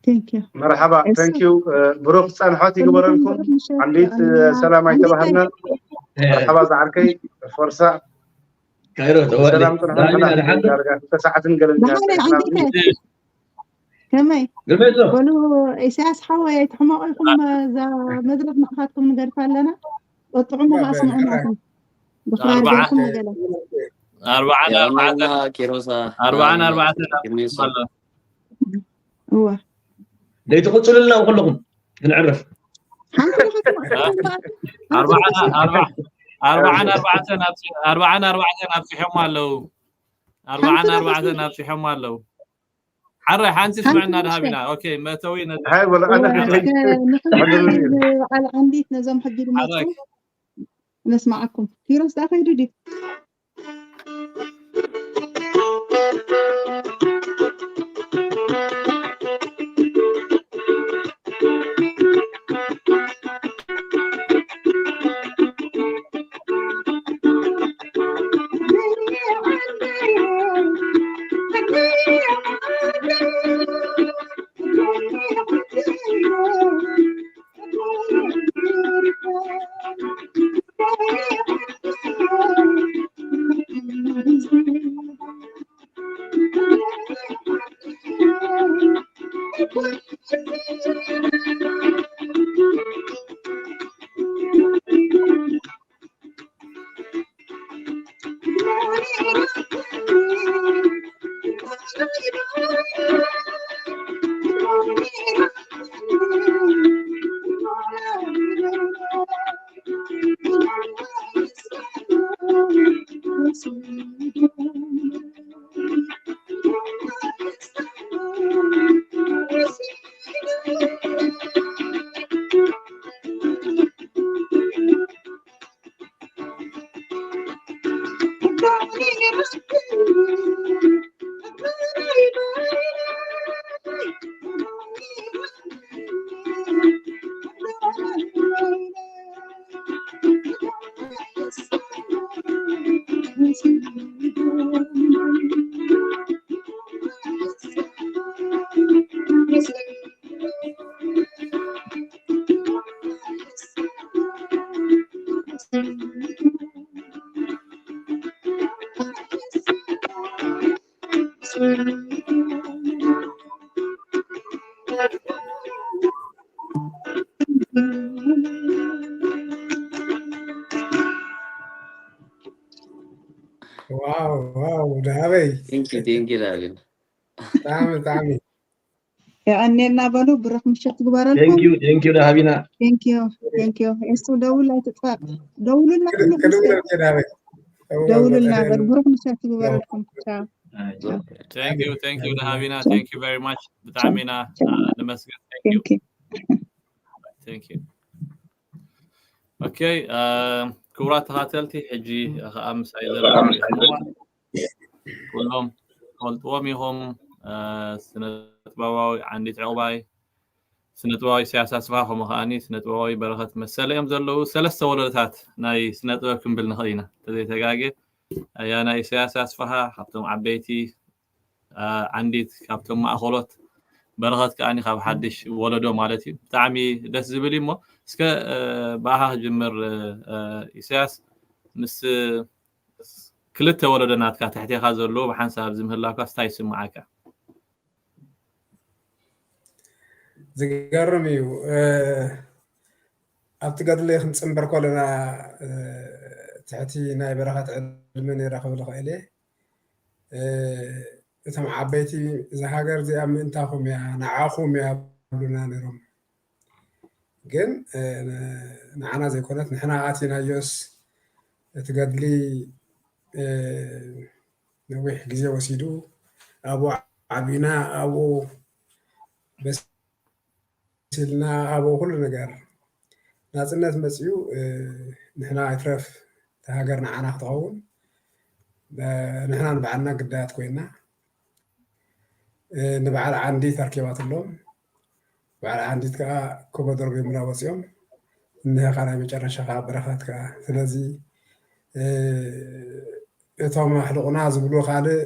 Thank you. መርሓባ thank you ብሩክ ፃንሖት ይግበረልኩም ዓንዲት ሰላም ኣይተባህልና መርሓባ ዝዓርከይ ፎርሳ ካይሮ ሰላም ፅንሖት ዳርጋ ክልተ ሰዓትን ገለን ከመይ በሉ ኢሳያስ ሓወይ ኣይትሕመቑ ኢኹም እዛ መድረክ ንዕኻትኩም ንገድፋ ኣለና ጥዑሙ ከኣ ስምዑና ኢኹም ብኽራር ገይርኩም ንገለ ኣርባዓን ኣርባዕተን ኪሮሳ ኣርባዓን ኣርባዕተን እወ ዘይትቕፅሉልና ኩለኹም ክንዕረፍ ኣርባዓን ኣርባዕተን ኣብፂሖም ኣለዉ ኣርባዓን ኣርባዕተን ኣብፂሖም ኣለዉ ሓራይ ሓንቲ ስምዕና ድሃብ ኢና ኦኬ መእተዊ በዓል ዓንዲት ነዞም ሕጂ ድመፁ ነስማዓኩም ኪሮስ ዳ ከይዱ ድዩ ዋው ዋው፣ ደሃበይ። Thank you, thank you, ዳግም። ብጣዕሚ ብጣዕሚ የቐኔልና በሉ። ብሩኽ ምሸት ትግበረልኩም። Thank you, thank you ደሃቢና። Thank you, thank you። እሱ ደውል ኣይትጥፋእ። ደውሉልና ኩሉ ክድውል ደሃበይ። ደውሉልና በሉ። ብሩኽ ምሸት ትግበረልኩም። ቻው። Thank you, thank you ደሃቢና። Thank you very much። ብጣዕሚ ኢና ነመስግን። Thank you. Thank you. Thank you. Okay, ክቡራት ተኻተልቲ፣ ሕጂ ከዓ ምሳይ ዘለዉ ኢኹም። ኩሎም ትፈልጥዎም ኢኹም። ስነ ጥበባዊ ዓንዲት ዕቑባይ፣ ስነ ጥበባዊ ኢሳያስ ኣስፋ፣ ከምኡ ከዓኒ ስነ ጥበባዊ በረኸት መሰለ እዮም ዘለዉ። ሰለስተ ወለዶታት ናይ ስነ ጥበብ ክንብል ንኽእል ኢና ተዘይተጋጌ። ኣያ ናይ ኢሳያስ ኣስፋሃ ካብቶም ዓበይቲ፣ ዓንዲት ካብቶም ማእኸሎት፣ በረኸት ከዓኒ ካብ ሓድሽ ወለዶ ማለት እዩ። ብጣዕሚ ደስ ዝብል እዩ። እሞ እስከ ብኣኻ ክጅምር። ኢሳያስ፣ ምስ ክልተ ወለዶ ናትካ ትሕቴኻ ዘለዉ ብሓንሳብ ኣብዚ ምህላውካ ስታይ ይስምዓካ? ዝገርም እዩ። ኣብቲ ገድሊ ክንፅንበር ከለና ትሕቲ ናይ በረኸት ዕድመ ነይረ ክብል እኽእል እየ። እቶም ዓበይቲ እዛ ሃገር እዚኣ ምእንታኹም እያ፣ ንዓኹም እያ ይብሉና ነይሮም። ግን ንዓና ዘይኮነት ንሕና ኣቲናዮስ እቲ ገድሊ ነዊሕ ግዜ ወሲዱ ኣብኡ ዓቢና ኣብኡ በሲልና ኣብኡ ኩሉ ነገር ናፅነት መፅዩ ንሕና ኣይትረፍ እቲ ሃገር ንዓና ክትኸውን ንሕና ንባዕልና ግዳያት ኮይና ንበዓል ዓንዲት ኣርኪባትሎም። በዓል ዓንዲት ከዓ ኮቦ ደርቢምና ወፂኦም እኒሀኻ ናይ መጨረሻ ከዓ በረኸት ከዓ ስለዚ እቶም ኣሕልቑና ዝብሉ ካልእ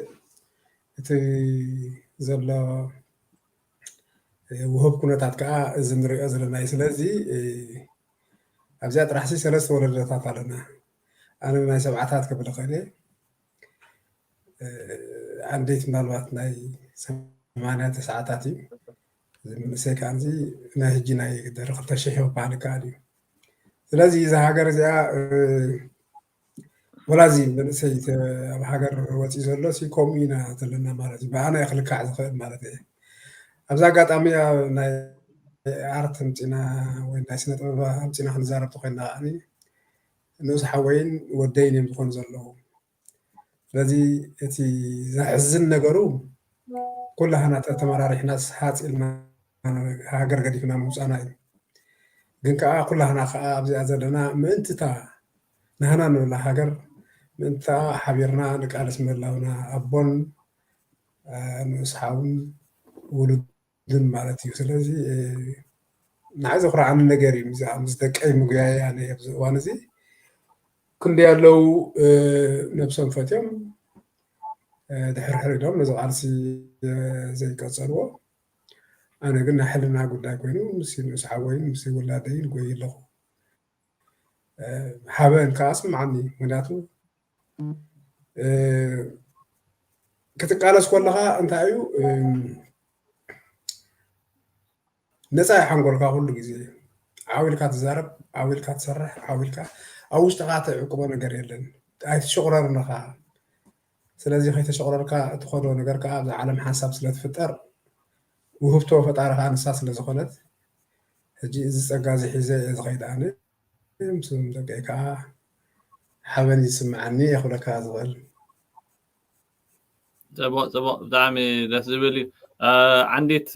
እቲ ዘሎ ውህብ ኩነታት ከዓ እዚ ንሪኦ ዘለና እዩ። ስለዚ ኣብዚኣ ጥራሕሲ ሰለስተ ወለዶታት ኣለና። ኣነ ናይ ሰብዓታት ክብል እኽእል እየ። ዓንዲት ምናልባት ናይ ሰማንያ ተስዓታት እዩ። እዚ መንእሰይ ከዓ እዚ ናይ ሕጂ ናይ ድሕሪ ክልተ ሽሕ ክበሃል ይከኣል እዩ። ስለዚ እዛ ሃገር እዚኣ ወላ እዚ መንእሰይ ኣብ ሃገር ወፂኡ ዘሎ ሲ ከምኡ ኢና ዘለና ማለት እዩ። ብኣና እዩ ክልካዕ ዝኽእል ማለት እየ። ኣብዚ ኣጋጣሚ ኣብ ናይ ኣርት ኣምፂና ወይ ናይ ስነ ጥበብ ኣምፂና ክንዛረብ ተኮይንና ከዓ ንኡስ ሓወይን ወደይን እዮም ዝኾኑ ዘለዉ። ስለዚ እቲ ዘሕዝን ነገሩ ኩላህና ተመራሪሕናስ ሃፅ ኢልና ሃገር ገዲፍና ምውፃና እዩ። ግን ከዓ ኩላህና ከዓ ኣብዚኣ ዘለና ምእንትታ ናህና ንብላ ሃገር ምእንትታ ሓቢርና ንቃለስ ምህላውና ኣቦን ንኡስ ሓውን ውሉድን ማለት እዩ። ስለዚ ንዓይ ዘኩርዓኒ ነገር እዩ። ምስ ደቀይ ምግያይ ኣነ ኣብዚ እዋን እዚ ክንደይ ኣለዉ ነብሶም ፈትዮም ድሕርሕር ኢሎም ነዚ ቃልሲ ዘይቀፀልዎ ኣነ ግን ናይ ሕልና ጉዳይ ኮይኑ ምስ ንኡስ ሓወይን ምስ ውላደይን ጎይ ኣለኹ። ሓበን ከዓ ስምዓኒ። ምክንያቱ ክትቃለስ ከለካ እንታይ እዩ ነፃ ሓንጎልካ ኩሉ ግዜ ዓው ኢልካ ትዛረብ፣ ዓው ኢልካ ትሰርሕ፣ ዓው ኢልካ ኣብ ውሽጥካ ትዕቅቦ ነገር የለን። ኣይትሽቁረርን ኢኻ። ስለዚ ከይተሸቁረርካ እትኸዶ ነገር ከዓ ኣብዛ ዓለም ሓንሳብ ስለትፍጠር ውህብቶ ፈጣሪ ከዓ ንሳ ስለዝኾነት ሕጂ እዚ ፀጋ እዚ ሒዘ እየ ዝኸይድ ኣነ። ምስም ደቀይ ከዓ ሓበን ይስምዓኒ እየ ክብለካ ዝኽእል። ፅቡቕ ፅቡቕ፣ ብጣዕሚ ደስ ዝብል እዩ። ዓንዲት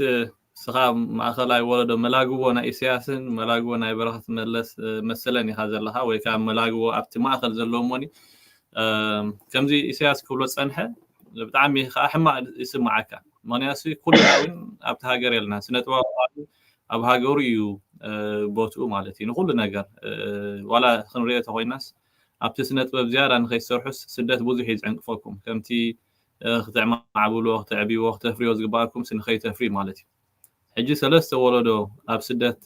እስኻ ማእኸላይ ወለዶ መላግቦ ናይ ኢሳያስን መላግቦ ናይ በረኸት መለስ መሰለን ኢኻ ዘለኻ፣ ወይ ከዓ መላግቦ ኣብቲ ማእኸል ዘለዎ እሞኒ ከምዚ ኢሳያስ ክብሎ ዝጸንሐ ብጣዕሚ ከዓ ሕማቕ ይስምዓካ። ምክንያቱ ኩልና እውን ኣብቲ ሃገር የለና። ስነ ጥበባዊ ኣብ ሃገሩ እዩ ቦትኡ ማለት እዩ ንኩሉ ነገር። ዋላ ክንሪኦ ተኮይናስ ኣብቲ ስነ ጥበብ ዝያዳ ንከይትሰርሑስ ስደት ብዙሕ እዩ ዝዕንቅፈኩም። ከምቲ ክተዕማዕብልዎ፣ ክተዕብይዎ፣ ክተፍርዮ ዝግባኣኩም ንከይተፍሪ ማለት እዩ። ሕጂ ሰለስተ ወለዶ ኣብ ስደት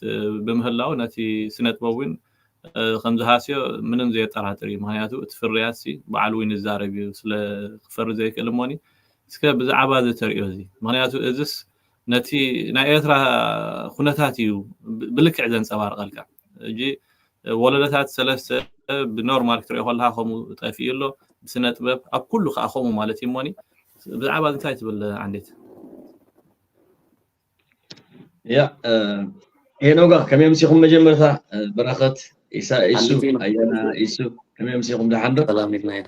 ብምህላው ነቲ ስነ ጥበብ እውን ከም ዝሃስዮ ምንም ዘየጠራጥር እዩ። ምክንያቱ እቲ ፍርያት ሲ በዓሉ እውን ይዛረብ እዩ፣ ስለ ክፈሪ ዘይክእል እሞኒ። እስከ ብዛዕባ እዚ ተርእዮ እዚ፣ ምክንያቱ እዚስ ነቲ ናይ ኤርትራ ኩነታት እዩ ብልክዕ ዘንጸባርቀልካ። ሕጂ ወለዶታት ሰለስተ ብኖርማል ክትሪኦ ከለካ ከምኡ ጠፊኡ ኣሎ፣ ብስነ ጥበብ ኣብ ኩሉ ከዓ ከምኡ ማለት እዩ እሞኒ። ብዛዕባ እዚ እንታይ ትብል ዓንዴት? ያ ሄኖጋ ከመይ ኣምሲኹም? መጀመርታ በረኸት፣ ኢሳ፣ ኢሱ፣ ኣያና፣ ኢሱ፣ ከመይ ኣምሲኹም? ደሓን ዶ? ሰላም ኢልና ኢና።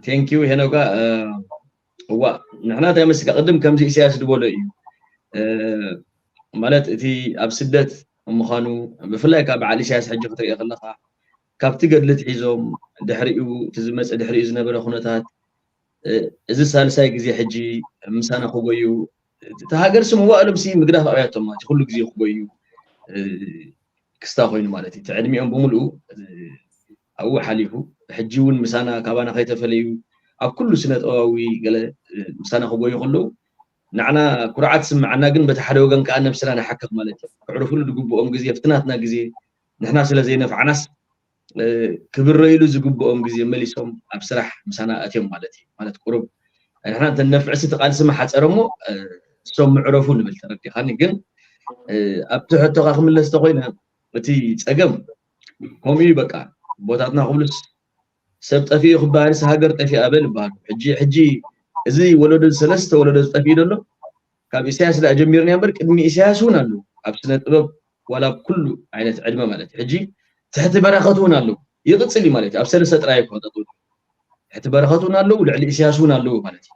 ቴንኪዩ ሄኖጋ። እዋ ንሕና እንታይ መስካ ቅድም ከምዚ ኢሳያስ ዝበሎ እዩ ማለት እቲ ኣብ ስደት ምዃኑ ብፍላይ ካብ በዓል ኢሳያስ ሕጂ ክትሪኦ ከለካ ካብቲ ገድሊ ትሒዞም ድሕሪኡ እቲ ዝመፀ ድሕሪኡ ዝነበረ ኩነታት እዚ ሳልሳይ ግዜ ሕጂ ምሳና ክጎዩ እቲ ሃገር ሲ መዋእሎም ሲ ምግዳፍ ኣብያቶም ማለት ኩሉ ግዜ ክጎዩ ክስታ ኮይኑ ማለት እዩ። እቲ ዕድሚኦም ብምልኡ ኣብኡ ሓሊፉ ሕጂ እውን ምሳና ካባና ከይተፈለዩ ኣብ ኩሉ ስነ ጥበባዊ ገለ ምሳና ክጎዩ ከለዉ ንዓና ኩርዓት ስምዓና፣ ግን በቲ ሓደ ወገን ከዓ ነብስና ንሓክኽ ማለት እዩ። ክዕርፉሉ ዝግብኦም ግዜ ኣብቲ ናትና ግዜ ንሕና ስለ ዘይነፍዓናስ ክብረይሉ ዝግብኦም ግዜ መሊሶም ኣብ ስራሕ ምሳና ኣትዮም ማለት እዩ። ማለት ቁሩብ ንሕና እንተ ነፍዕሲ እቲ ቃልሲ መሓፀረ እሞ እሶም ምዕረፉ ንብል፣ ተረዲኻኒ። ግን ኣብቲ ሕቶኻ ክምለስ ተኮይነ እቲ ፀገም ከምኡ እዩ። በቃ ቦታትና ክብሉስ ሰብ ጠፊኡ ክበሃልስ ሃገር ጠፊኣ በል ይበሃሉ። ሕጂ ሕጂ እዚ ወለዶ ሰለስተ ወለዶ ዝጠፊኡ ዘሎ ካብ ኢሳያስ ደኣ ጀሚርና እምበር ቅድሚ ኢሳያስ እውን ኣለዉ ኣብ ስነ ጥበብ ዋላ ኣብ ኩሉ ዓይነት ዕድመ ማለት እዩ። ሕጂ ትሕቲ በረኸት እውን ኣለዉ ይቕፅል እዩ ማለት እዩ። ኣብ ሰለስተ ጥራይ ኣይኮነ ጠጠው ትሕቲ በረኸት እውን ኣለዉ ልዕሊ ኢሳያስ እውን ኣለዉ ማለት እዩ።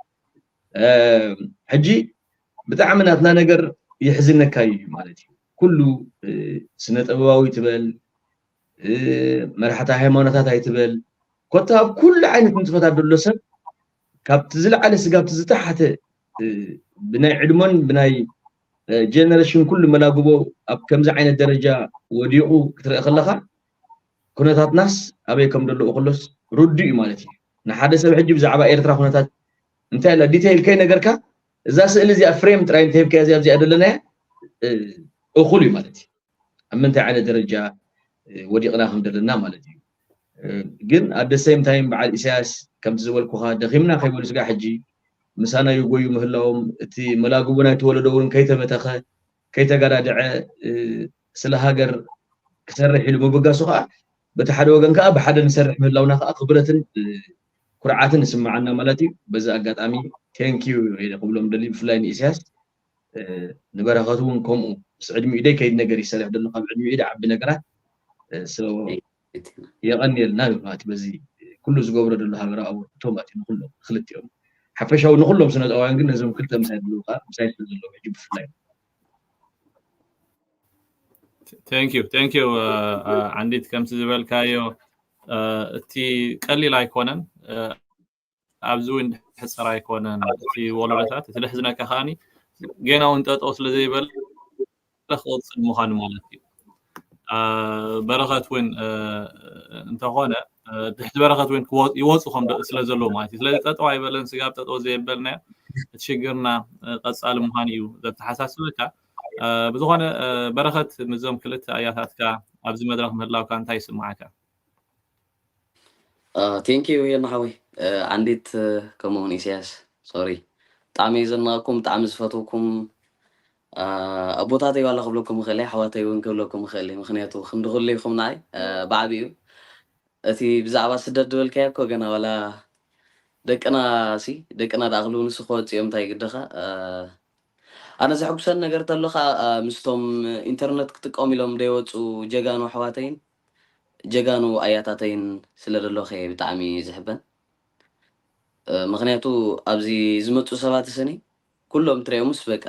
ሕጂ ብጣዕሚ ናትና ነገር የሕዝነካ እዩ ማለት እዩ። ኩሉ ስነ ጥበባዊ ትበል መራሕቲ ሃይማኖታት ኣይትበል ኮታ ኣብ ኩሉ ዓይነት ንጥፈታት ዘሎ ሰብ ካብቲ ዝለዓለ ስጋብ እቲ ዝተሓተ ብናይ ዕድመን ብናይ ጀነሬሽን ኩሉ መላጉቦ ኣብ ከምዚ ዓይነት ደረጃ ወዲቑ ክትርኢ ከለካ ኩነታትናስ ኣበይ ከም ዘለዉ ከሎስ ርዱእ እዩ ማለት እዩ። ንሓደ ሰብ ሕጂ ብዛዕባ ኤርትራ ኩነታት እንታይ ኢላ ዲቴይል ከይነገርካ እዛ ስእሊ እዚኣ ፍሬም ጥራይ እንተሂብካያ እዚኣ እዚኣ ዘለናያ እኹል እዩ ማለት እዩ። ኣብ ምንታይ ዓይነት ደረጃ ወዲቕና ከም ዘለና ማለት እዩ። ግን ኣደ ሴም ታይም በዓል ኢሳያስ ከምቲ ዝበልኩኻ ደኺምና ከይበሉ ስጋ ሕጂ ምሳና ይጎዩ ምህላዎም እቲ መላግቡ ናይቲ ወለዶ እውን ከይተበተኸ ከይተጋዳድዐ ስለ ሃገር ክሰርሕ ኢሉ ምብጋሱ ከዓ በቲ ሓደ ወገን ከዓ ብሓደ ንሰርሕ ምህላውና ከዓ ክብረትን ኩርዓትን ይስምዓና ማለት እዩ። በዚ ኣጋጣሚ ቴንኪዩ ክብሎም ደሊ ብፍላይ ንኢሳያስ ንበረኸት እውን ከምኡ ምስ ዕድሚኡ ደይ ከይድ ነገር ይሰርሕ ደሎ ካብ ዕድሚኡ ደዓቢ ነገራት የቐንየልና ማለት በዚ ኩሉ ዝገብሮ ደሎ ሃገራዊ ኣበርክቶ ማለት ንኩሎም ክልቲኦም ሓፈሻዊ ንኩሎም ስነጥበባውያን ግን ነዞም ክልተ ምሳይ ዘለዉ ከዓ ምሳይ ስለ ዘለዉ ሕጂ ብፍላይ Thank you thank you ዓንዲት ከምቲ ዝበልካዮ እቲ ቀሊል ኣይኮነን ኣብዚ እውን ሕፅር ኣይኮነን እቲ ወለዶታት እቲ ዘሕዝነካ ከዓኒ ገና እውን ጠጠው ስለ ዘይበለ ክቕፅል ምዃኑ ማለት እዩ። በረኸት እውን እንተኾነ ትሕቲ በረኸት እውን ይወፁ ከም ስለ ዘለዉ ማለት እዩ። ስለዚ ጠጠው ኣይበለን ስጋብ ጠጠው ዘየበልናዮ እቲ ሽግርና ቀፃሊ ምዃኑ እዩ ዘተሓሳስበካ። ብዝኾነ በረኸት ምስዞም ክልተ ኣያታትካ ኣብዚ መድረኽ ምህላውካ እንታይ ይስምዓካ? ቴንኪዩ የና ሓወይ ዓንዲት ከምኡውን ኢሳያስ ሶሪ ብጣዕሚ እየ ዘድንቐኩም ብጣዕሚ ዝፈትወኩም ኣቦታተይ ዋላ ክብለኩም ይኽእል እየ ኣሕዋተይ እውን ክብለኩም ይኽእል እየ ምክንያቱ ክንዲ ኩሉ ኢኹም ንዓይ ብዓብዩ እቲ ብዛዕባ ስደት ዝበልካዮ እኮ ገና ዋላ ደቅና ሲ ደቅና ደኣ ክልውንሱ ክወፅእ እዮም እንታይ ግድኻ ኣነ ዘሐጉሰኒ ነገር ተሎ ከዓ ምስቶም ኢንተርነት ክጥቀሙ ኢሎም ደይወፁ ጀጋኑ ኣሕዋተይን ጀጋኑ ኣያታተይን ስለ ደለኹ እየ ብጣዕሚ ዝሕበን ምክንያቱ ኣብዚ ዝመፁ ሰባት ስኒ ኩሎም ትሪኦምስ በቃ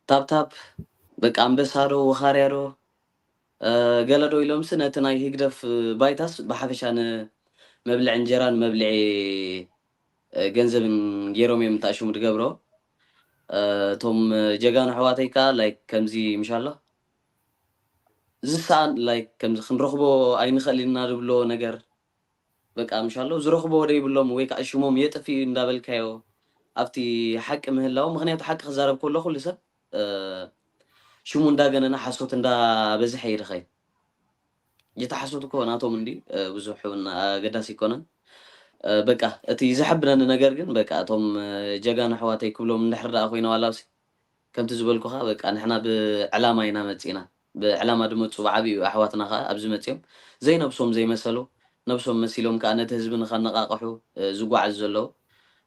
ታብታብ በቃ ኣንበሳ ዶ ወኻርያ ዶ ገለ ዶ ኢሎምሲ ነቲ ናይ ህግደፍ ባይታስ ብሓፈሻ ንመብልዒ እንጀራን መብልዒ ገንዘብን ገይሮም እዮም እንተኣሽሙ ዝገብሮ። እቶም ጀጋኑ ኣሕዋተይ ከኣ ላይክ ከምዚ ምሻሎ ዝሰኣን ላይክ ከምዚ ክንረኽቦ ኣይንኽእል ኢና ዝብሎ ነገር በቃ ምሻሎ ዝረኽቦ ወደ ይብሎም ወይ ከዓ ሽሞም የጥፍእ እንዳበልካዮ ኣብቲ ሓቂ ምህላው። ምክንያቱ ሓቂ ክዛረብ ከሎ ኩሉ ሰብ ሽሙ እንዳገነና ሓሶት እንዳበዝሐ ይድኸይ። እቲ ሓሶት እኮ ናቶም እንዲ ብዙሕ እውን ኣገዳሲ ይኮነን። በቃ እቲ ዘሐብነኒ ነገር ግን በቃ እቶም ጀጋኑ ኣሕዋተይ ክብሎም እንድሕር ደኣ ኮይኖም ኣላውሲ ከምቲ ዝበልኩኻ በቃ ንሕና ብዕላማ ኢና መፂና። ብዕላማ ዝመፁ ብዓብዩ ኣሕዋትና ከዓ ኣብዚ መፅኦም ዘይነብሶም ዘይመሰሉ ነብሶም መሲሎም ከዓ ነቲ ህዝቢ ንኸነቃቅሑ ዝጓዓዙ ዘለዉ።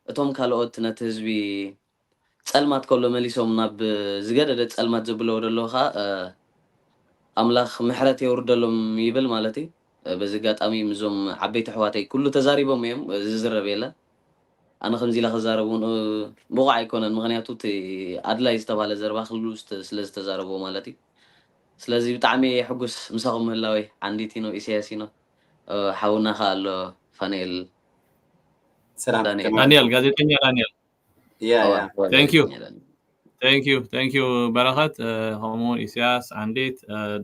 እቶም ካልኦት ነቲ ህዝቢ ፀልማት ከሎ መሊሶም ናብ ዝገደደ ፀልማት ዘብለዎ ዘለዉ ከዓ ኣምላኽ ምሕረት የውርደሎም ይብል ማለት እዩ። በዚ ኣጋጣሚ ምዞም ዓበይቲ ኣሕዋተይ ኩሉ ተዛሪቦም እዮም፣ ዝዝረብ የለን። ኣነ ከምዚ ኢለ ክዛረብ እውን ብቑዕ ኣይኮነን፣ ምክንያቱ እቲ ኣድላይ ዝተባሃለ ዘረባ ክሉ ስለ ዝተዛረብዎ ማለት እዩ። ስለዚ ብጣዕሚ ሕጉስ ምሳኹም ምህላወይ። ዓንዲት ኢኖ ኢሳያስ ኢኖ ሓውና ከ ኣሎ ፋንኤል ሰላም ዳንኤል። ዳንኤል ጋዜጠኛ ዳንኤል ያ ያ Thank you. Thank you, thank you በረኸት፣ ከምኡውን ኢሳያስ ዓንዲት፣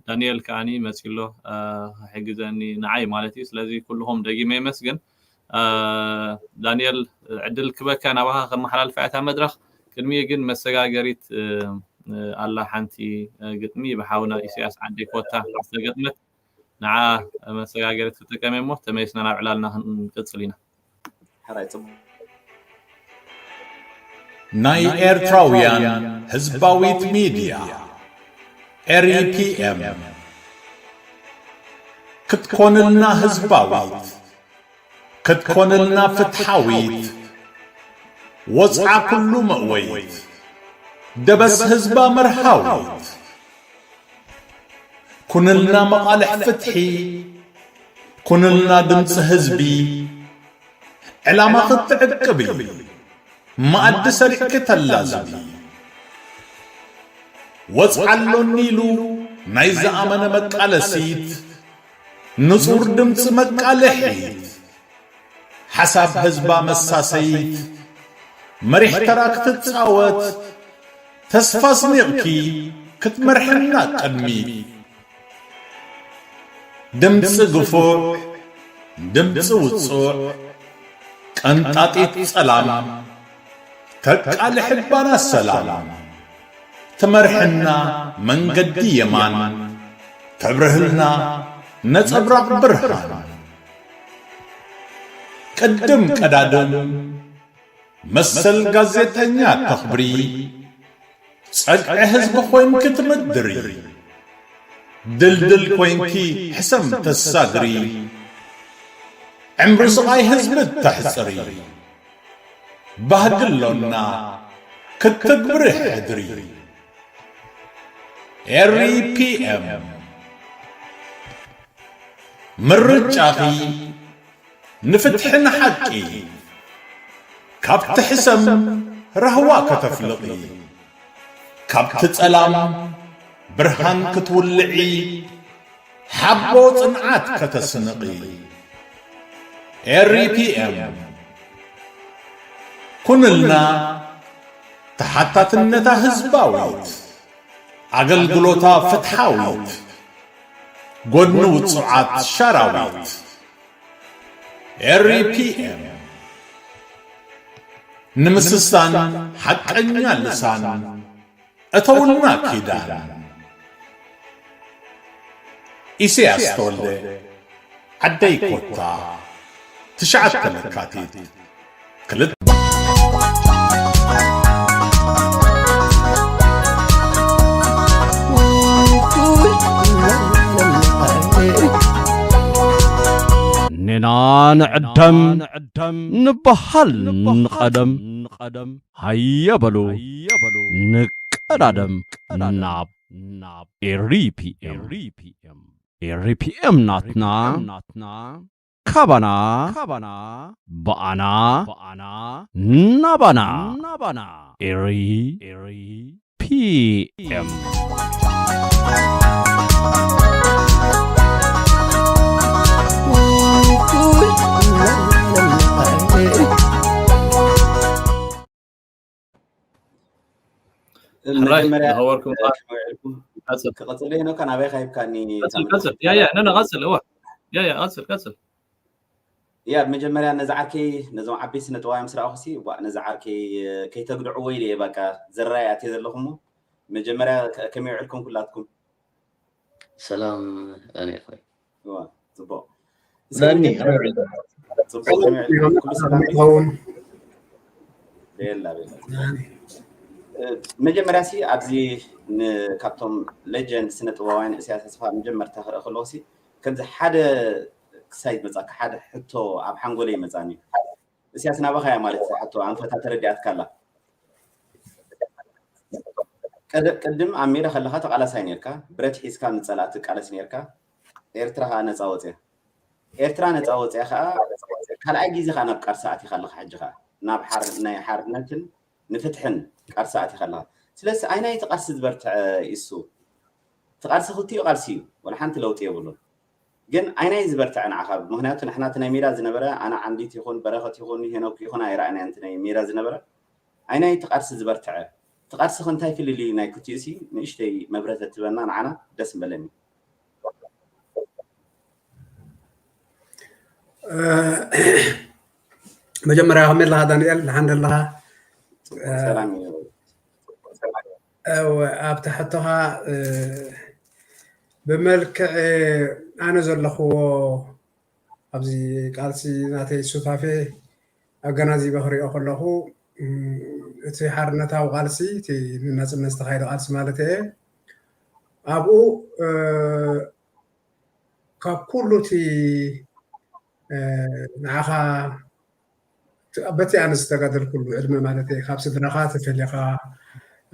ዳንኤል ከዓኒ መፂሎ ክሕግዘኒ ንዓይ ማለት እዩ። ስለዚ ኩልኹም ደጊመ የመስግን። ዳንኤል ዕድል ክበካ ናባኻ ከመሓላልፋ እታ መድረኽ። ቅድሚኡ ግን መሰጋገሪት ኣላ ሓንቲ ግጥሚ ብሓውና ኢሳያስ ዓንዲ ኮታ ዝተገጥመት ንዓ መሰጋገሪት ክጥቀም እሞ ተመሊስና ናብ ዕላልና ክንቅፅል ኢና። ሕራይ ፅቡቅ ናይ ኤርትራውያን ህዝባዊት ሚድያ ኤሪፒኤም ክትኮንልና ህዝባዊት ክትኮንልና ፍትሓዊት ወፅዓ ኩሉ መእወይት ደበስ ህዝባ መርሃዊት ኩንልና መቓልሕ ፍትሒ ኩንልና ድምፂ ህዝቢ ዕላማ ክትዕቅቢ መኣዲ ሰሪዕኪ ተላዝቢ ወፅዓሎኒ ኢሉ ናይ ዝኣመነ መቃለሲት ንፁር ድምፂ መቃልሒት ሓሳብ ህዝባ መሳሰይት መሪሕ ተራ ክትፃወት ተስፋ ስኒቕኪ ክትመርሕና ቅድሚት ድምፂ ግፉዕ ድምፂ ውፁዕ ቀንጣጢት ፀላም ተቃልሕ ባና ሰላም ትመርሕና መንገዲ የማን ተብርህልና ነፀብራቕ ብርሃን ቅድም ቀዳድም መሰል ጋዜጠኛ ተኽብሪ ጸግዒ ህዝቢ ኮይንኪ ትምድሪ ድልድል ኮይንኪ ሕሰም ተሳግሪ ዕምሪ ስቓይ ህዝቢ ተሕጽሪ ባህጊ ኣሎና ክትግብሪ ሕድሪ ኤሪፒኤም ምርጫኺ ንፍትሒ ንሓቂ ካብቲ ሕሰም ራህዋ ከተፍልቒ ካብቲ ጸላም ብርሃን ክትውልዒ ሓቦ ጽንዓት ከተስንቒ ኤሪፒኤም ኩንልና ተሓታትነታ ህዝባዊት ኣገልግሎታ ፍትሓዊት ጎድኒ ውጹዓት ሻራዊት ኤሪፒኤም ንምስሳን ሓቀኛ ልሳን እተውና ኪዳን ኢሳያስ ተወልደ ዓደይ ኮታ ትሽዓተ ለካቲት ክልተ ኔና ንዕደም ንበሃል ንቐደም ሃየ በሉ ንቀዳደም ናብ ኤሪፒኤም ኤሪፒኤም ናትና ካባና ብኣና ናባና ኤሪ ፒኤም ሕራይ መጀመርያ ዝኸበርኩም እ፣ ቃል ክመውዕልኩም ቀጽል ክቐጽል ዶ ሄኖካ ናበይ ካይብካኒ ቀጽል ታምር ቀጽል ያ ያ ነነ ቀጽል እዋ ያ ያ ቀጽል ቀጽል ያ መጀመርያ ነዚ ዓርከይ ነዞም ዓበይቲ ስነ ጥበባውያን ምስ ረኣኹሲ ዋ ነዚ ዓርከይ እ፣ ከይተግድዕዎ ኢለ እየ በቃ ዘራይ ኣትየ ዘለኹ እሞ መጀመርያ ከ- ከመይ ውዕልኩም ኩላትኩም ሰላም ኣኔ ኣኾይ ዋ ጽቡቅ እስኪ ዳኒ መጀመርያ ከመይ ውዒልካ? ጽቡቅ ከመይ ውዕልኩም ኩሉ ሰላም ድዩ? ይኸውን ቤላ ቤላ እ፣ መጀመርያ ሲ ኣብዚ ን- ካብቶም ሌጀንድ ስነ ጥበባውያን እስያስ ኣስፋ መጀመርታ ክርኢ ከለኹ ሲ ከምዚ ሓደ ክሳይ መጻካ ሓደ ሕቶ ኣብ ሓንጎለይ መጻኒ እስያስ ናባኻ እያ ማለት እዛ ሕቶ ኣንፈታ ተረዲኣትካ ኣላ ቀደ- ቅድም ኣብ ሜዳ ከለኻ ተቃላሳይ ነርካ ብረት ሒዝካ ንጸላእ ትቃለስ ነርካ ኤርትራ ከዓ ነጻ ወፅያ ኤርትራ ነጻ ወፅያ ከዓ ካልኣይ ግዜ ከዓ ናብ ቃልሲ ኣቲኻ ኣለኻ ሕጂ ከዓ ናብ ሓር ናይ ሓርነትን ንፍትሕን ቃልሲ ኣቲኻ ኣለኻ ስለዚ ኣይናይ እቲ ቃልሲ ዝበርትዐ ይሱ እቲ ቃልሲ ክልቲኡ ቃልሲ እዩ ወላ ሓንቲ ለውጢ የብሉን ግን ኣይናይ ዝበርትዐ ንዓኻ ምክንያቱ ንሕና እቲ ናይ ሜዳ ዝነበረ ኣነ ዓንዲት ይኹን በረኸት ይኹን ሄኖክ ይኹን ኣይረኣናዮ እቲ ናይ ሜዳ ዝነበረ ኣይናይ እቲ ቃልሲ ዝበርትዐ እቲ ቃልሲ ከ እንታይ ፍልልዩ ናይ ክልቲኡ ሲ ንእሽተይ መብረተ ትበና ንዓና ደስ ምበለኒ መጀመርያ ከመይ ኣለኻ ዳንኤል ደሓን ኣለኻ ሰላም እዩ ኣብቲ ሕቶኻ ብመልክዕ ኣነ ዘለኽዎ ኣብዚ ቃልሲ ናተይ ሱታፌ ኣገናዚበ ክሪኦ ከለኹ እቲ ሓርነታዊ ቃልሲ እቲ ንናፅነት ዝተካየደ ቃልሲ ማለት እየ ኣብኡ ካብ ኩሉ እቲ ንዓኻ በቲ ኣነ ዝተጋደልኩሉ ዕድመ ማለት እየ ካብ ስድራኻ ተፈሊኻ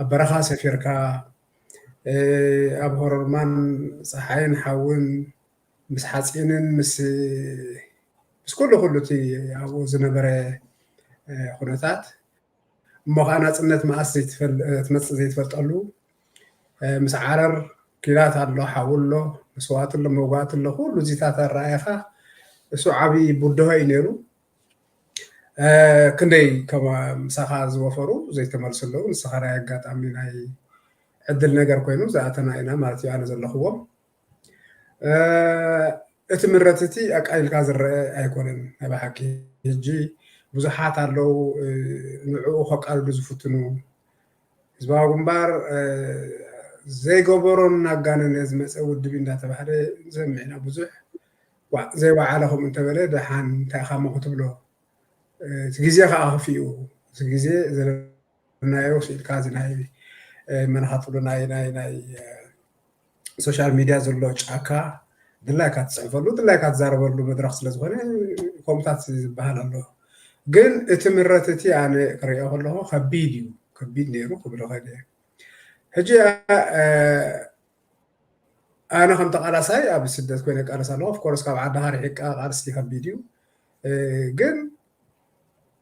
ኣብ በረኻ ሰፊርካ ኣብ ሆረርማን ፀሓይን ሓውን ምስ ሓፂንን ምስ ምስ ኩሉ ኩሉ እቲ ኣብኡ ዝነበረ ኩነታት እሞ ከዓ ናፅነት መኣስ ትመፅእ ዘይትፈልጠሉ ምስ ዓረር ኪላት ኣሎ ሓው ኣሎ መስዋእቲ ኣሎ መውጋእቲ ኣሎ ኩሉ እዚታት ኣረኣየኻ እሱ ዓብዪ ቡድሆ እዩ ነይሩ ክንደይ ምሳኻ ዝወፈሩ ዘይተመልሱ ኣለዉ ንስኻ ናይ ኣጋጣሚ ናይ ዕድል ነገር ኮይኑ ዝኣተና ኢና ማለት እዩ ኣነ ዘለኽዎም እቲ ምረት እቲ ኣቃሊልካ ዝረአ ኣይኮነን ናይ ብሓቂ ሕጂ ብዙሓት ኣለዉ ንዕኡ ከቃልሉ ዝፍትኑ ህዝባዊ ግንባር ዘይገበሮ እናጋነነ ዝመፀ ውድብ እንዳተባህለ ንሰምዕ ኢና ብዙሕ ዘይወዓለ ከምኡ እንተበለ ደሓን እንታይ ኢኻ ሞ ክትብሎ እቲ ግዜ ከዓ ከፍኡ እቲ ግዜ ዘለናዮ ስኢልካ እዚ ናይ መናኻትሉ ናይ ናይ ናይ ሶሻል ሚድያ ዘሎ ጫካ ድላይካ ትፅሕፈሉ ድላይካ ትዛረበሉ መድረክ ስለዝኮነ ከምታት ዝበሃል ኣሎ ግን እቲ ምረት እቲ ኣነ ክሪኦ ከለኩ ከቢድ እዩ ከቢድ ነይሩ ክብል ከደ ሕጂ ኣነ ከም ተቃላሳይ ኣብ ስደት ኮይነ ቃለስ ኣለኩ ኦፍኮርስ ካብ ዓድካ ርሒቅካ ቃልሲ ከቢድ እዩ ግን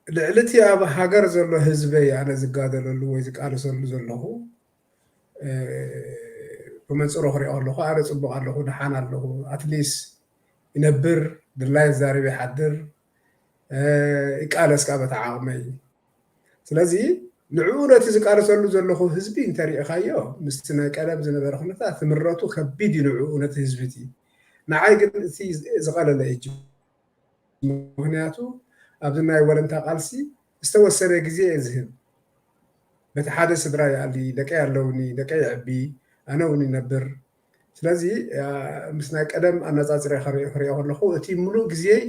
ልዕሊ እቲ ኣብ ሃገር ዘሎ ህዝበይ ኣነ ዝጋደለሉ ወይ ዝቃለሰሉ ዘለኹ ብመንፅሮ ክሪኦ ኣለኹ ኣነ ፅቡቅ ኣለኹ ደሓን ኣለኹ ኣትሊስ ይነብር ድላይ ዛሪብ ይሓድር ይቃለስ ከዓ በታ ዓቕመይ ስለዚ ንዕኡ ነቲ ዝቃለሰሉ ዘለኹ ህዝቢ እንተሪእኻዮ ምስቲ ናይ ቀደም ዝነበረ ኩነታት ምረቱ ከቢድ እዩ ንዕኡ ነቲ ህዝቢ እቲ ንዓይ ግን እቲ ዝቐለለ እዩ ምክንያቱ ኣብዚ ናይ ወለንታ ቃልሲ ዝተወሰነ ግዜ እየ ዝህብ በቲ ሓደ ስድራ ይኣሊ ደቀይ ኣለውኒ ደቀይ ይዕቢ ኣነ እውን ይነብር ስለዚ ምስ ናይ ቀደም ኣነፃፅረ ክሪኦ ከለኹ እቲ ሙሉእ ግዜይ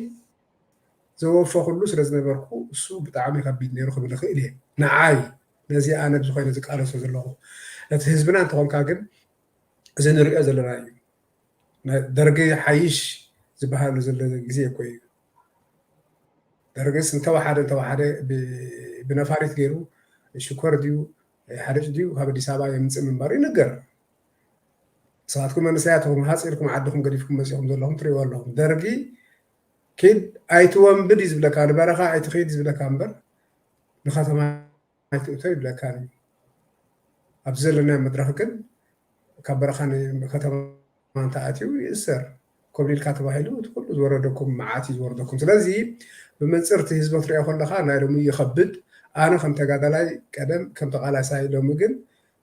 ዘወፈኹሉ ስለ ዝነበርኩ እሱ ብጣዕሚ ከቢድ ነይሩ ክብል ይኽእል እየ ንዓይ ነዚ ኣነ ብዝኮይነ ዝቃለሶ ዘለኹ ነቲ ህዝብና እንተኾንካ ግን እዚ ንሪኦ ዘለና እዩ ደርጊ ሓይሽ ዝበሃሉ ዘሎ ግዜ እኮ እዩ ደርግስ እንተወሓደ እንተወሓደ ብነፋሪት ገይሩ ሽኮር ድዩ ሓደጭ ድዩ ካብ ኣዲስ ኣበባ የምፅእ ምንባሩ ይንገር ንስኻትኩም መንእሰያትኹም ሃፂርኩም ዓድኹም ገዲፍኩም መፂኹም ዘለኹም ትሪእዎ ኣለኹም ደርጊ ኪድ ኣይትወንብድ እዩ ዝብለካ ንበረኻ ኣይትኸይድ ዝብለካ እምበር ንከተማ ኣይትእቶ ይብለካ እዩ ኣብዚ ዘለናዮ መድረክ ግን ካብ በረኻ ከተማ እንተኣትዩ ይእሰር ኮብሊልካ ተባሂሉ እቲ ኩሉ ዝወረደኩም መዓት እዩ ዝወረደኩም ስለዚ ብመንፅር እቲ ህዝቢ ክትሪኦ ከለካ ናይ ሎሚ ይኸብድ ኣነ ከም ተጋዳላይ ቀደም ከም ተቃላሳይ ሎሚ ግን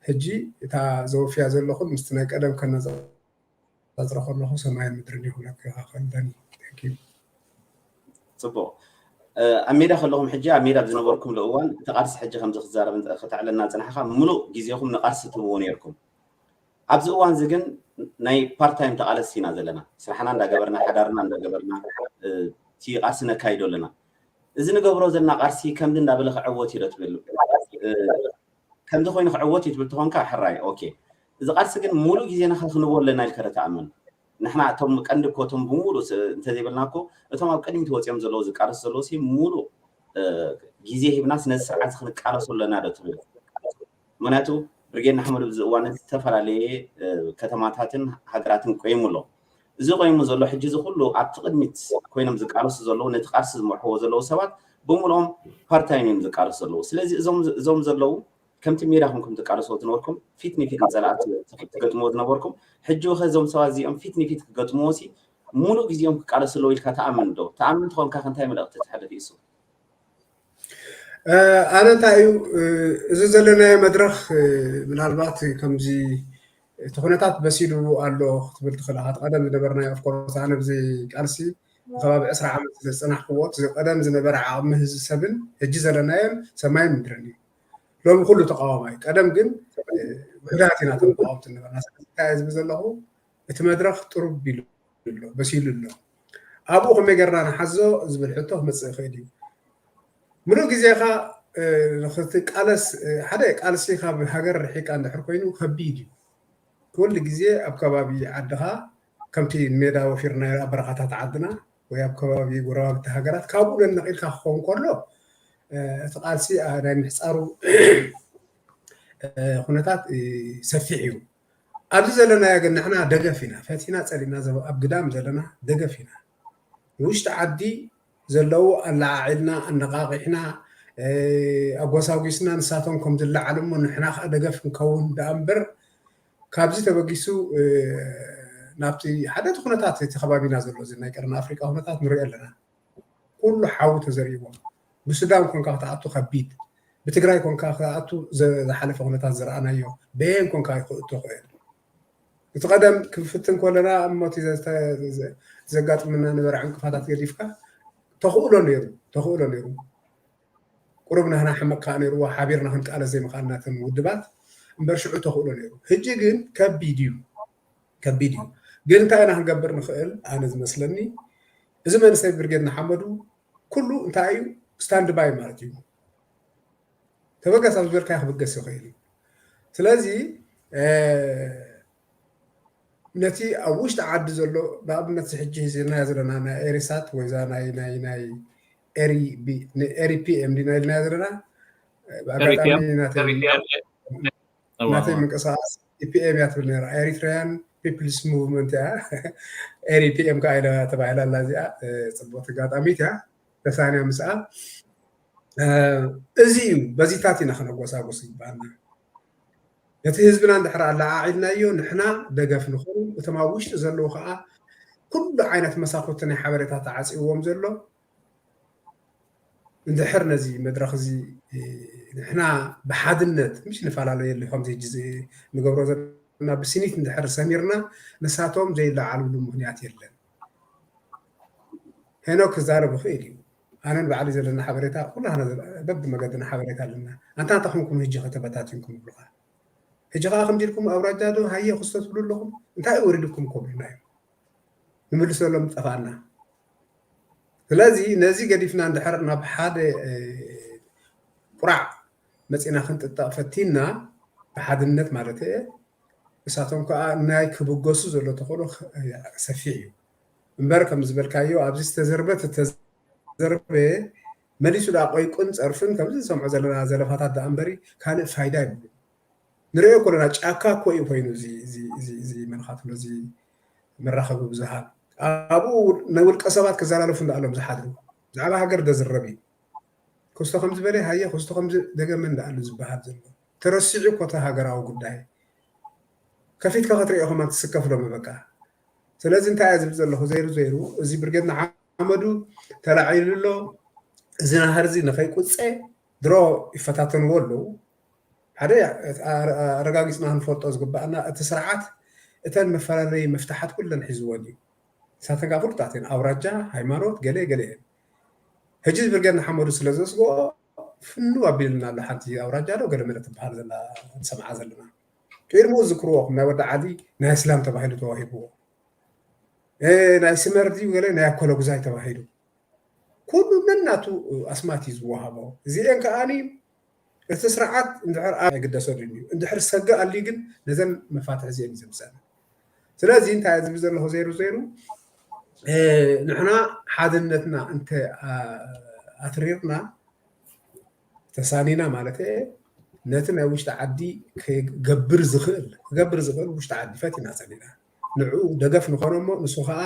ሕጂ እታ ዘወፍያ ዘለኹን ምስቲ ናይ ቀደም ከነፃፅሮ ከለኹ ሰማይን ምድርን ይኹነካ ከልደኒ። ፅቡቅ። ኣብ ሜዳ ከለኹም ሕጂ ኣብ ሜዳ ኣብ ዝነበርኩምሉ እዋን እቲ ቃልሲ ሕጂ ከምዚ ክዛረብ ከተዕለና ፅናሕካ ምሉእ ግዜኹም ንቃልሲ ትህብዎ ነርኩም። ኣብዚ እዋን እዚ ግን ናይ ፓርታይም ተቃለስቲ ኢና ዘለና። ስራሕና እንዳገበርና ሓዳርና እንዳገበርና እቲ ቃልሲ ነካይዶ ኣለና። እዚ ንገብሮ ዘለና ቃልሲ ከምዚ እንዳበለ ክዕወት እዩ ዶ ትብል? ከምዚ ኮይኑ ክዕወት እዩ ትብል ተኾንካ ሕራይ ኦኬ። እዚ ቃልሲ ግን ሙሉእ ግዜና ክንህቦ ኣለና ኢልካ ዶ ትኣምን? ንሕና እቶም ቀንዲ እኮ እቶም ብሙሉእ እንተዘይበልና እኮ እቶም ኣብ ቅድሚት ወፂኦም ዘለዉ ዝቃለሱ ዘለዉ ሲ ሙሉእ ግዜ ሂብናስ ነዚ ስርዓት ክንቃለሶ ኣለና ዶ ትብል? ምክንያቱ ብርጌድ ንሓመዱ ብዚ እዋን ዝተፈላለየ ከተማታትን ሃገራትን ቆይሙ ኣሎ። እዚ ቆይሙ ዘሎ ሕጂ እዚ ኩሉ ኣብቲ ቅድሚት ኮይኖም ዝቃለሱ ዘለዉ ነቲ ቃልሲ ዝመርሕዎ ዘለዉ ሰባት ብምልኦም ፓርታይም እዮም ዝቃለሱ ዘለዉ። ስለዚ እዞም ዘለዉ ከምቲ ሜዳ ኮንኩም ትቃለስዎ ዝነበርኩም ፊት ንፊት ንፀላእቲ ትገጥምዎ ዝነበርኩም ሕጂ ከ እዞም ሰባት እዚኦም ፊት ንፊት ክገጥምዎ ሲ ሙሉእ ግዜኦም ክቃለሱ ኣለዉ ኢልካ ትኣምን ዶ? ትኣምን ተኾንካ ከ እንታይ መልእኽቲ ተሕልፍ ይሱ? ኣነ እንታይ እዩ እዚ ዘለናዮ መድረኽ ምናልባት ከምዚ እቲ ኩነታት በሲሉ ኣሎ ክትብል ትኽእል ኢኻ። ቀደም ዝነበርናዮ ኦፍኮርስ ኣነ ብዚ ቃልሲ ከባቢ ዕስራ ዓመት ዝፀናሕክዎ እቲ ቀደም ዝነበረ ዓቕሚ ህዝቢ ሰብን ሕጂ ዘለናዮን ሰማይን ምድርን እዩ። ሎሚ ኩሉ ተቃዋማይ ቀደም ግን ውሕዳት ኢና ተቃወምቲ ነበርና። ስለዚ እንታይ ዝብል ዘለኹ እቲ መድረኽ ጥሩብ ኢሉ ኣሎ በሲሉ ኣሎ። ኣብኡ ከመይ ገርና ንሓዞ ዝብል ሕቶ ክመፅእ ይኽእል እዩ። ምሉእ ግዜኻ ንክትቃለስ ሓደ ቃልሲ ካብ ሃገር ርሒቃ እንድሕር ኮይኑ ከቢድ እዩ። ኩሉ ግዜ ኣብ ከባቢ ዓድኻ ከምቲ ሜዳ ወፊርናዮ ኣብ በረኻታት ዓድና ወይ ኣብ ከባቢ ጎረባብቲ ሃገራት ካብኡ ነነቒልካ ክኸውን ከሎ እቲ ቃልሲ ናይ ምሕፃሩ ኩነታት ሰፊሕ እዩ። ኣብዚ ዘለናዮ ግን ንሕና ደገፍ ኢና ፈቲና ፀሊእና ኣብ ግዳም ዘለና ደገፍ ኢና። ንውሽጢ ዓዲ ዘለዉ ኣለዓዒልና ኣነቓቒሕና ኣጎሳጒስና ንሳቶም ከም ዝለዓሉ እሞ ንሕና ከዓ ደገፍ ክንከውን ደኣ እምበር ካብዚ ተበጊሱ ናብቲ ሓደ እቲ ኩነታት እቲ ከባቢና ዘሎ እዚ ናይ ቀርኒ ኣፍሪቃ ኩነታት ንሪኦ ኣለና። ኩሉ ሓዊ ተዘሪእዎ። ብሱዳን ኮንካ ክትኣቱ ከቢድ፣ ብትግራይ ኮንካ ክትኣቱ ዝሓለፈ ኩነታት ዝረኣናዮ በየን ኮንካ ክእቶ ክእል። እቲ ቀደም ክንፍትን ከለና እሞ ዘጋጥመና ነበረ ዕንቅፋታት ገዲፍካ ተኽእሎ ነይሩ ተኽእሎ ነይሩ። ቁሩብ ናህና ሕመቅ ከዓ ነይርዎ ሓቢርና ክንቃለስ ዘይምኽኣልናትን ውድባት እምበር ሽዑ ተኽእሎ ነይሩ። ሕጂ ግን ከቢድ እዩ ከቢድ እዩ። ግን እንታይ ኢና ክንገብር ንኽእል? ኣነ ዝመስለኒ እዚ መንእሰይ ብርጌድ ንሓመዱ ኩሉ እንታይ እዩ ስታንድባይ ማለት እዩ። ተበገስ ኣብ ዝበልካዮ ክብገስ ይኽእል እዩ። ስለዚ ነቲ ኣብ ውሽጢ ዓዲ ዘሎ ንኣብነት ሕጂ ሒዝናዮ ዘለና ናይ ኤሪሳት ወይ ዛ ናይ ናይ ናይ ኤሪ ፒ ኤም ዲና ኢልናዮ ዘለና ብኣጋጣሚ ናተይ ምንቅስቃስ ኢ ፒ ኤም እያ ትብል ነራ ኤሪትራያን ፒፕልስ ሙቭመንት እያ ኤሪ ፒ ኤም ከዓ ኢለ ተባሂላ ኣላ እዚኣ ፅቡቅ ኣጋጣሚት እያ ተሳንያ ምስኣ እዚ እዩ በዚታት ኢና ክነጎሳጎስ ይግባኣና ነቲ ህዝብና እንድሕር ኣለዓዒልናዮ ንሕና ደገፍ ንኾኑ እቶም ኣብ ውሽጢ ዘለዉ ከዓ ኩሉ ዓይነት መሳኩቲ ናይ ሓበሬታ ተዓፂዎም ዘሎ እንድሕር ነዚ መድረኽ እዚ ንሕና ብሓድነት ምሽ ንፈላለየሉ ከምዚ ሕጂ ንገብሮ ዘለና ብስኒት እንድሕር ሰሚርና ንሳቶም ዘይለዓልሉ ምክንያት የለን። ሄኖክ ክዛረብ ይኽእል እዩ። ኣነን ባዕሊ ዘለና ሓበሬታ ኩላህና በብመገድና ሓበሬታ ኣለና። ኣንታ እንታይ ኮንኩም ሕጂ ከተበታቲንኩም ይብሉኻ። ሕጂ ከዓ ከምዚ ኢልኩም ኣውራጃ ዶ ሃየ ክስቶ ትብሉ ኣለኹም እንታይ እዩ ወሪድኩም ኮብሉና እዮም። ንምልሰሎም ጠፋእና። ስለዚ ነዚ ገዲፍና እንድሕር ናብ ሓደ ቁራዕ መፂና ክንጥጠቕ ፈቲና ብሓድነት ማለት እየ እሳቶም ከዓ ናይ ክብገሱ ዘሎ ተኽእሎ ሰፊሕ እዩ እምበር ከም ዝበልካዮ ኣብዚ ዝተዘርበ ተዘርበ መሊሱ ዳ ቆይቁን ፀርፍን ከምዚ ዝሰምዖ ዘለና ዘለፋታት ዳ እምበሪ ካልእ ፋይዳ ይብሉ ንሪኦ ኮለና ጫካ እኮ እዩ ኮይኑ እዚ መንኻት እዚ መራኸቢ ብዙሃን ኣብኡ ናይ ውልቀ ሰባት ክዘላለፉ እንዳኣሎም ዝሓድሩ ብዛዕባ ሃገር ደዝረብ እዩ ክስቶ ከም ዝበለ ሃየ ክስቶ ከም ደገመ እንዳኣሉ ዝበሃል ዘሎ ተረሲዑ ኮተ ሃገራዊ ጉዳይ ከፊትካ ክትሪኦ ከማን ትስከፍ ዶ ምበቃ ስለዚ እንታይ እየ ዝብል ዘለኹ ዘይሩ ዘይሩ እዚ ብርጌድ ንሓመዱ ተላዒሉ ኣሎ እዚ ናሃር እዚ ንኸይቁፀ ድሮ ይፈታተንዎ ኣለዉ ሓደ ኣረጋጊፅና ክንፈልጦ ዝግባኣና፣ እቲ ስርዓት እተን መፈላለዪ መፍትሓት ኩለን ሒዝወን እዩ። ንሳተን ከዓ ፍሉጣት እየን። ኣውራጃ፣ ሃይማኖት፣ ገለ ገለ እየን። ሕጂ እዚ ብርጌድ ንሓመዱ ስለ ዘስግኦ ፍንው ኣቢልና ኣሎ። ሓንቲ ኣውራጃ ዶ ገለ መለ ትበሃል ዘላ ንሰምዓ ዘለና። ቅድሚኡ ዝክርዎ ናይ ወዲ ዓሊ ናይ እስላም ተባሂሉ ተዋሂብዎ፣ ናይ ስመር ድዩ ገለ ናይ ኣኮለጉዛይ ተባሂሉ፣ ኩሉ ነናቱ ኣስማት እዩ ዝወሃቦ። እዚአን ከዓኒ እቲ ስርዓት እንድሕር ኣይግደሰሉን እዩ። እንድሕር ሰገ ኣልዩ ግን ነዘን መፋትሒ እዚአን እዩ ዘምፀን። ስለዚ እንታይ ዝብል ዘለኹ ዘይሩ ዘይሩ ንሕና ሓድነትና እንተ ኣትሪርና ተሳኒና ማለት ነቲ ናይ ውሽጢ ዓዲ ክገብር ዝኽእል ክገብር ዝኽእል ውሽጢ ዓዲ ፈቲና ሰኒና ንዕኡ ደገፍ ንኾኖ እሞ ንሱ ከዓ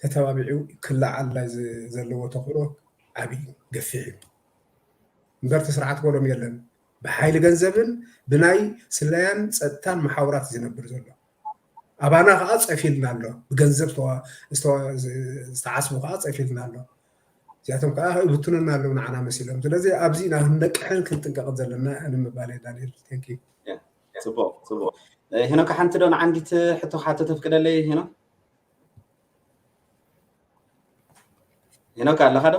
ተተባቢዑ ክለዓል ናይ ዘለዎ ተኽእሎ ዓብዪ ገፊሕ እዩ። እምበር እቲ ስርዓት ጎሎም የለን። ብሓይሊ ገንዘብን ብናይ ስለያን ፀጥታን መሓውራት ዝነብር ዘሎ ኣባና ከዓ ፀፊልና ኣሎ። ብገንዘብ ዝተዓስቡ ከዓ ፀፊልና ኣሎ። እዚኣቶም ከዓ ይብትኑና ኣለዉ ንዓና መሲሎም። ስለዚ ኣብዚ ኢና ክንነቅሕን ክንጥንቀቕን ዘለና ንምባል እየ ዳንኤል። Thank you። ፅቡቅ ፅቡቅ። ሄኖክ ሓንቲ ዶ ንዓንዲት ሕቶ ሓቶ ተፍቅደለይ ሄኖክ? ሄኖክ ኣለኻ ዶ?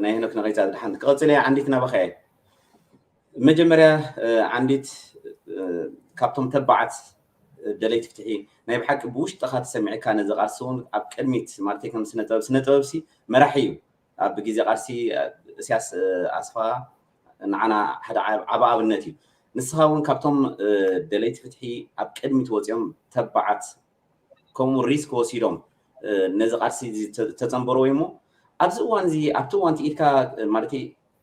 ናይ ሄኖክ ነቒፃ ድሓን ክቐፅል እያ። ዓንዲት ናባኻ እየ። መጀመርያ ዓንዲት ካብቶም ተባዓት ደለይቲ ፍትሒ ናይ ብሓቂ ብውሽጥኻ ተሰሚዕካ ነዚ ቃልሲ እውን ኣብ ቅድሚት ማለት ከም ስነጥበብ ስነጥበብሲ መራሒ እዩ። ኣብ ግዜ ቃልሲ እስያስ ኣስፋ ንዓና ሓደ ዓብ ኣብነት እዩ። ንስኻ እውን ካብቶም ደለይቲ ፍትሒ ኣብ ቅድሚት ወፂኦም ተባዓት ከምኡ ሪስክ ወሲዶም ነዚ ቃልሲ ተፀንበርዎ እሞ ኣብዚ እዋን እዚ ኣብቲ እዋን ኢድካ ማለት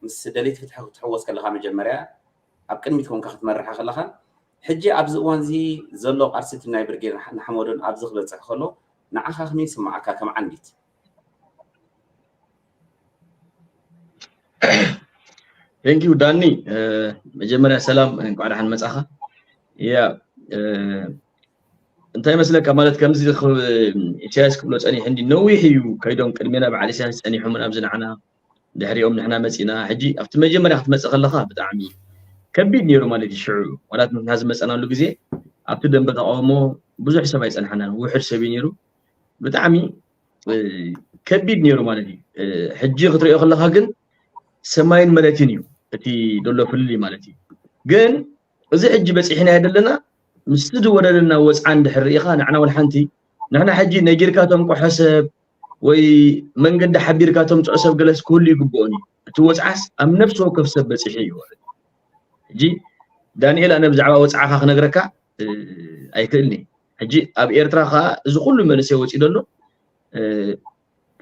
ምስ ደለይቲ ፍትሒ ክትሕወስ ከለካ መጀመርያ ኣብ ቅድሚት ኮንካ ክትመርሓ ከለካ ሕጂ ኣብዚ እዋን እዚ ዘሎ ቃልሲ እቲ ናይ ብርጌድ ንሓመዱን ኣብዚ ክበፅሕ ከሎ ንዓኻ ከመይ ይስምዓካ ከም ዓንዲት? Thank you ዳኒ። መጀመርያ ሰላም፣ እንኳዕ ደሓን መጻኻ። ያ እንታይ መስለካ ማለት ከምዚ ኢሳያስ ክብሎ ጸኒሑ እንዲ ነዊሕ እዩ ከይዶም ቅድሜና በዓል ኢሳያስ ጸኒሖም ኣብዚ ንዓና ድሕሪኦም ንሕና መጺና። ሕጂ ኣብቲ መጀመርያ ክትመጽእ ከለኻ ብጣዕሚ ከቢድ ነይሩ ማለት እዩ። ሽዑ ዋላት ንሕና ዝመጸናሉ ግዜ ኣብቲ ደንበ ተቃውሞ ብዙሕ ሰብ ኣይጸንሐናን፣ ውሑድ ሰብ እዩ ነይሩ። ብጣዕሚ ከቢድ ነይሩ ማለት እዩ። ሕጂ ክትሪኦ ከለካ ግን ሰማይን መሬትን እዩ እቲ ዘሎ ፍልልይ ማለት እዩ። ግን እዚ ሕጂ በፂሕናዮ ዘለና ምስቲ ዝወረደና ወፅዓ እንድሕር ርኢኻ ንዕና ወላ ሓንቲ ንሕና ሕጂ ነጊርካ ተንቆሖ ሰብ ወይ መንገዲ ሓቢርካ ተምፅዖ ሰብ ገለስ ክህሉ ይግብኦን እዩ። እቲ ወፅዓስ ኣብ ነፍሲ ወከፍ ሰብ በፂሑ እዩ ማለት እዩ። ሕጂ ዳንኤል ኣነ ብዛዕባ ወፅዓኻ ክነግረካ ኣይክእልኒ። ሕጂ ኣብ ኤርትራ ከዓ እዚ ኩሉ መንእሰይ ወፂኡ ዘሎ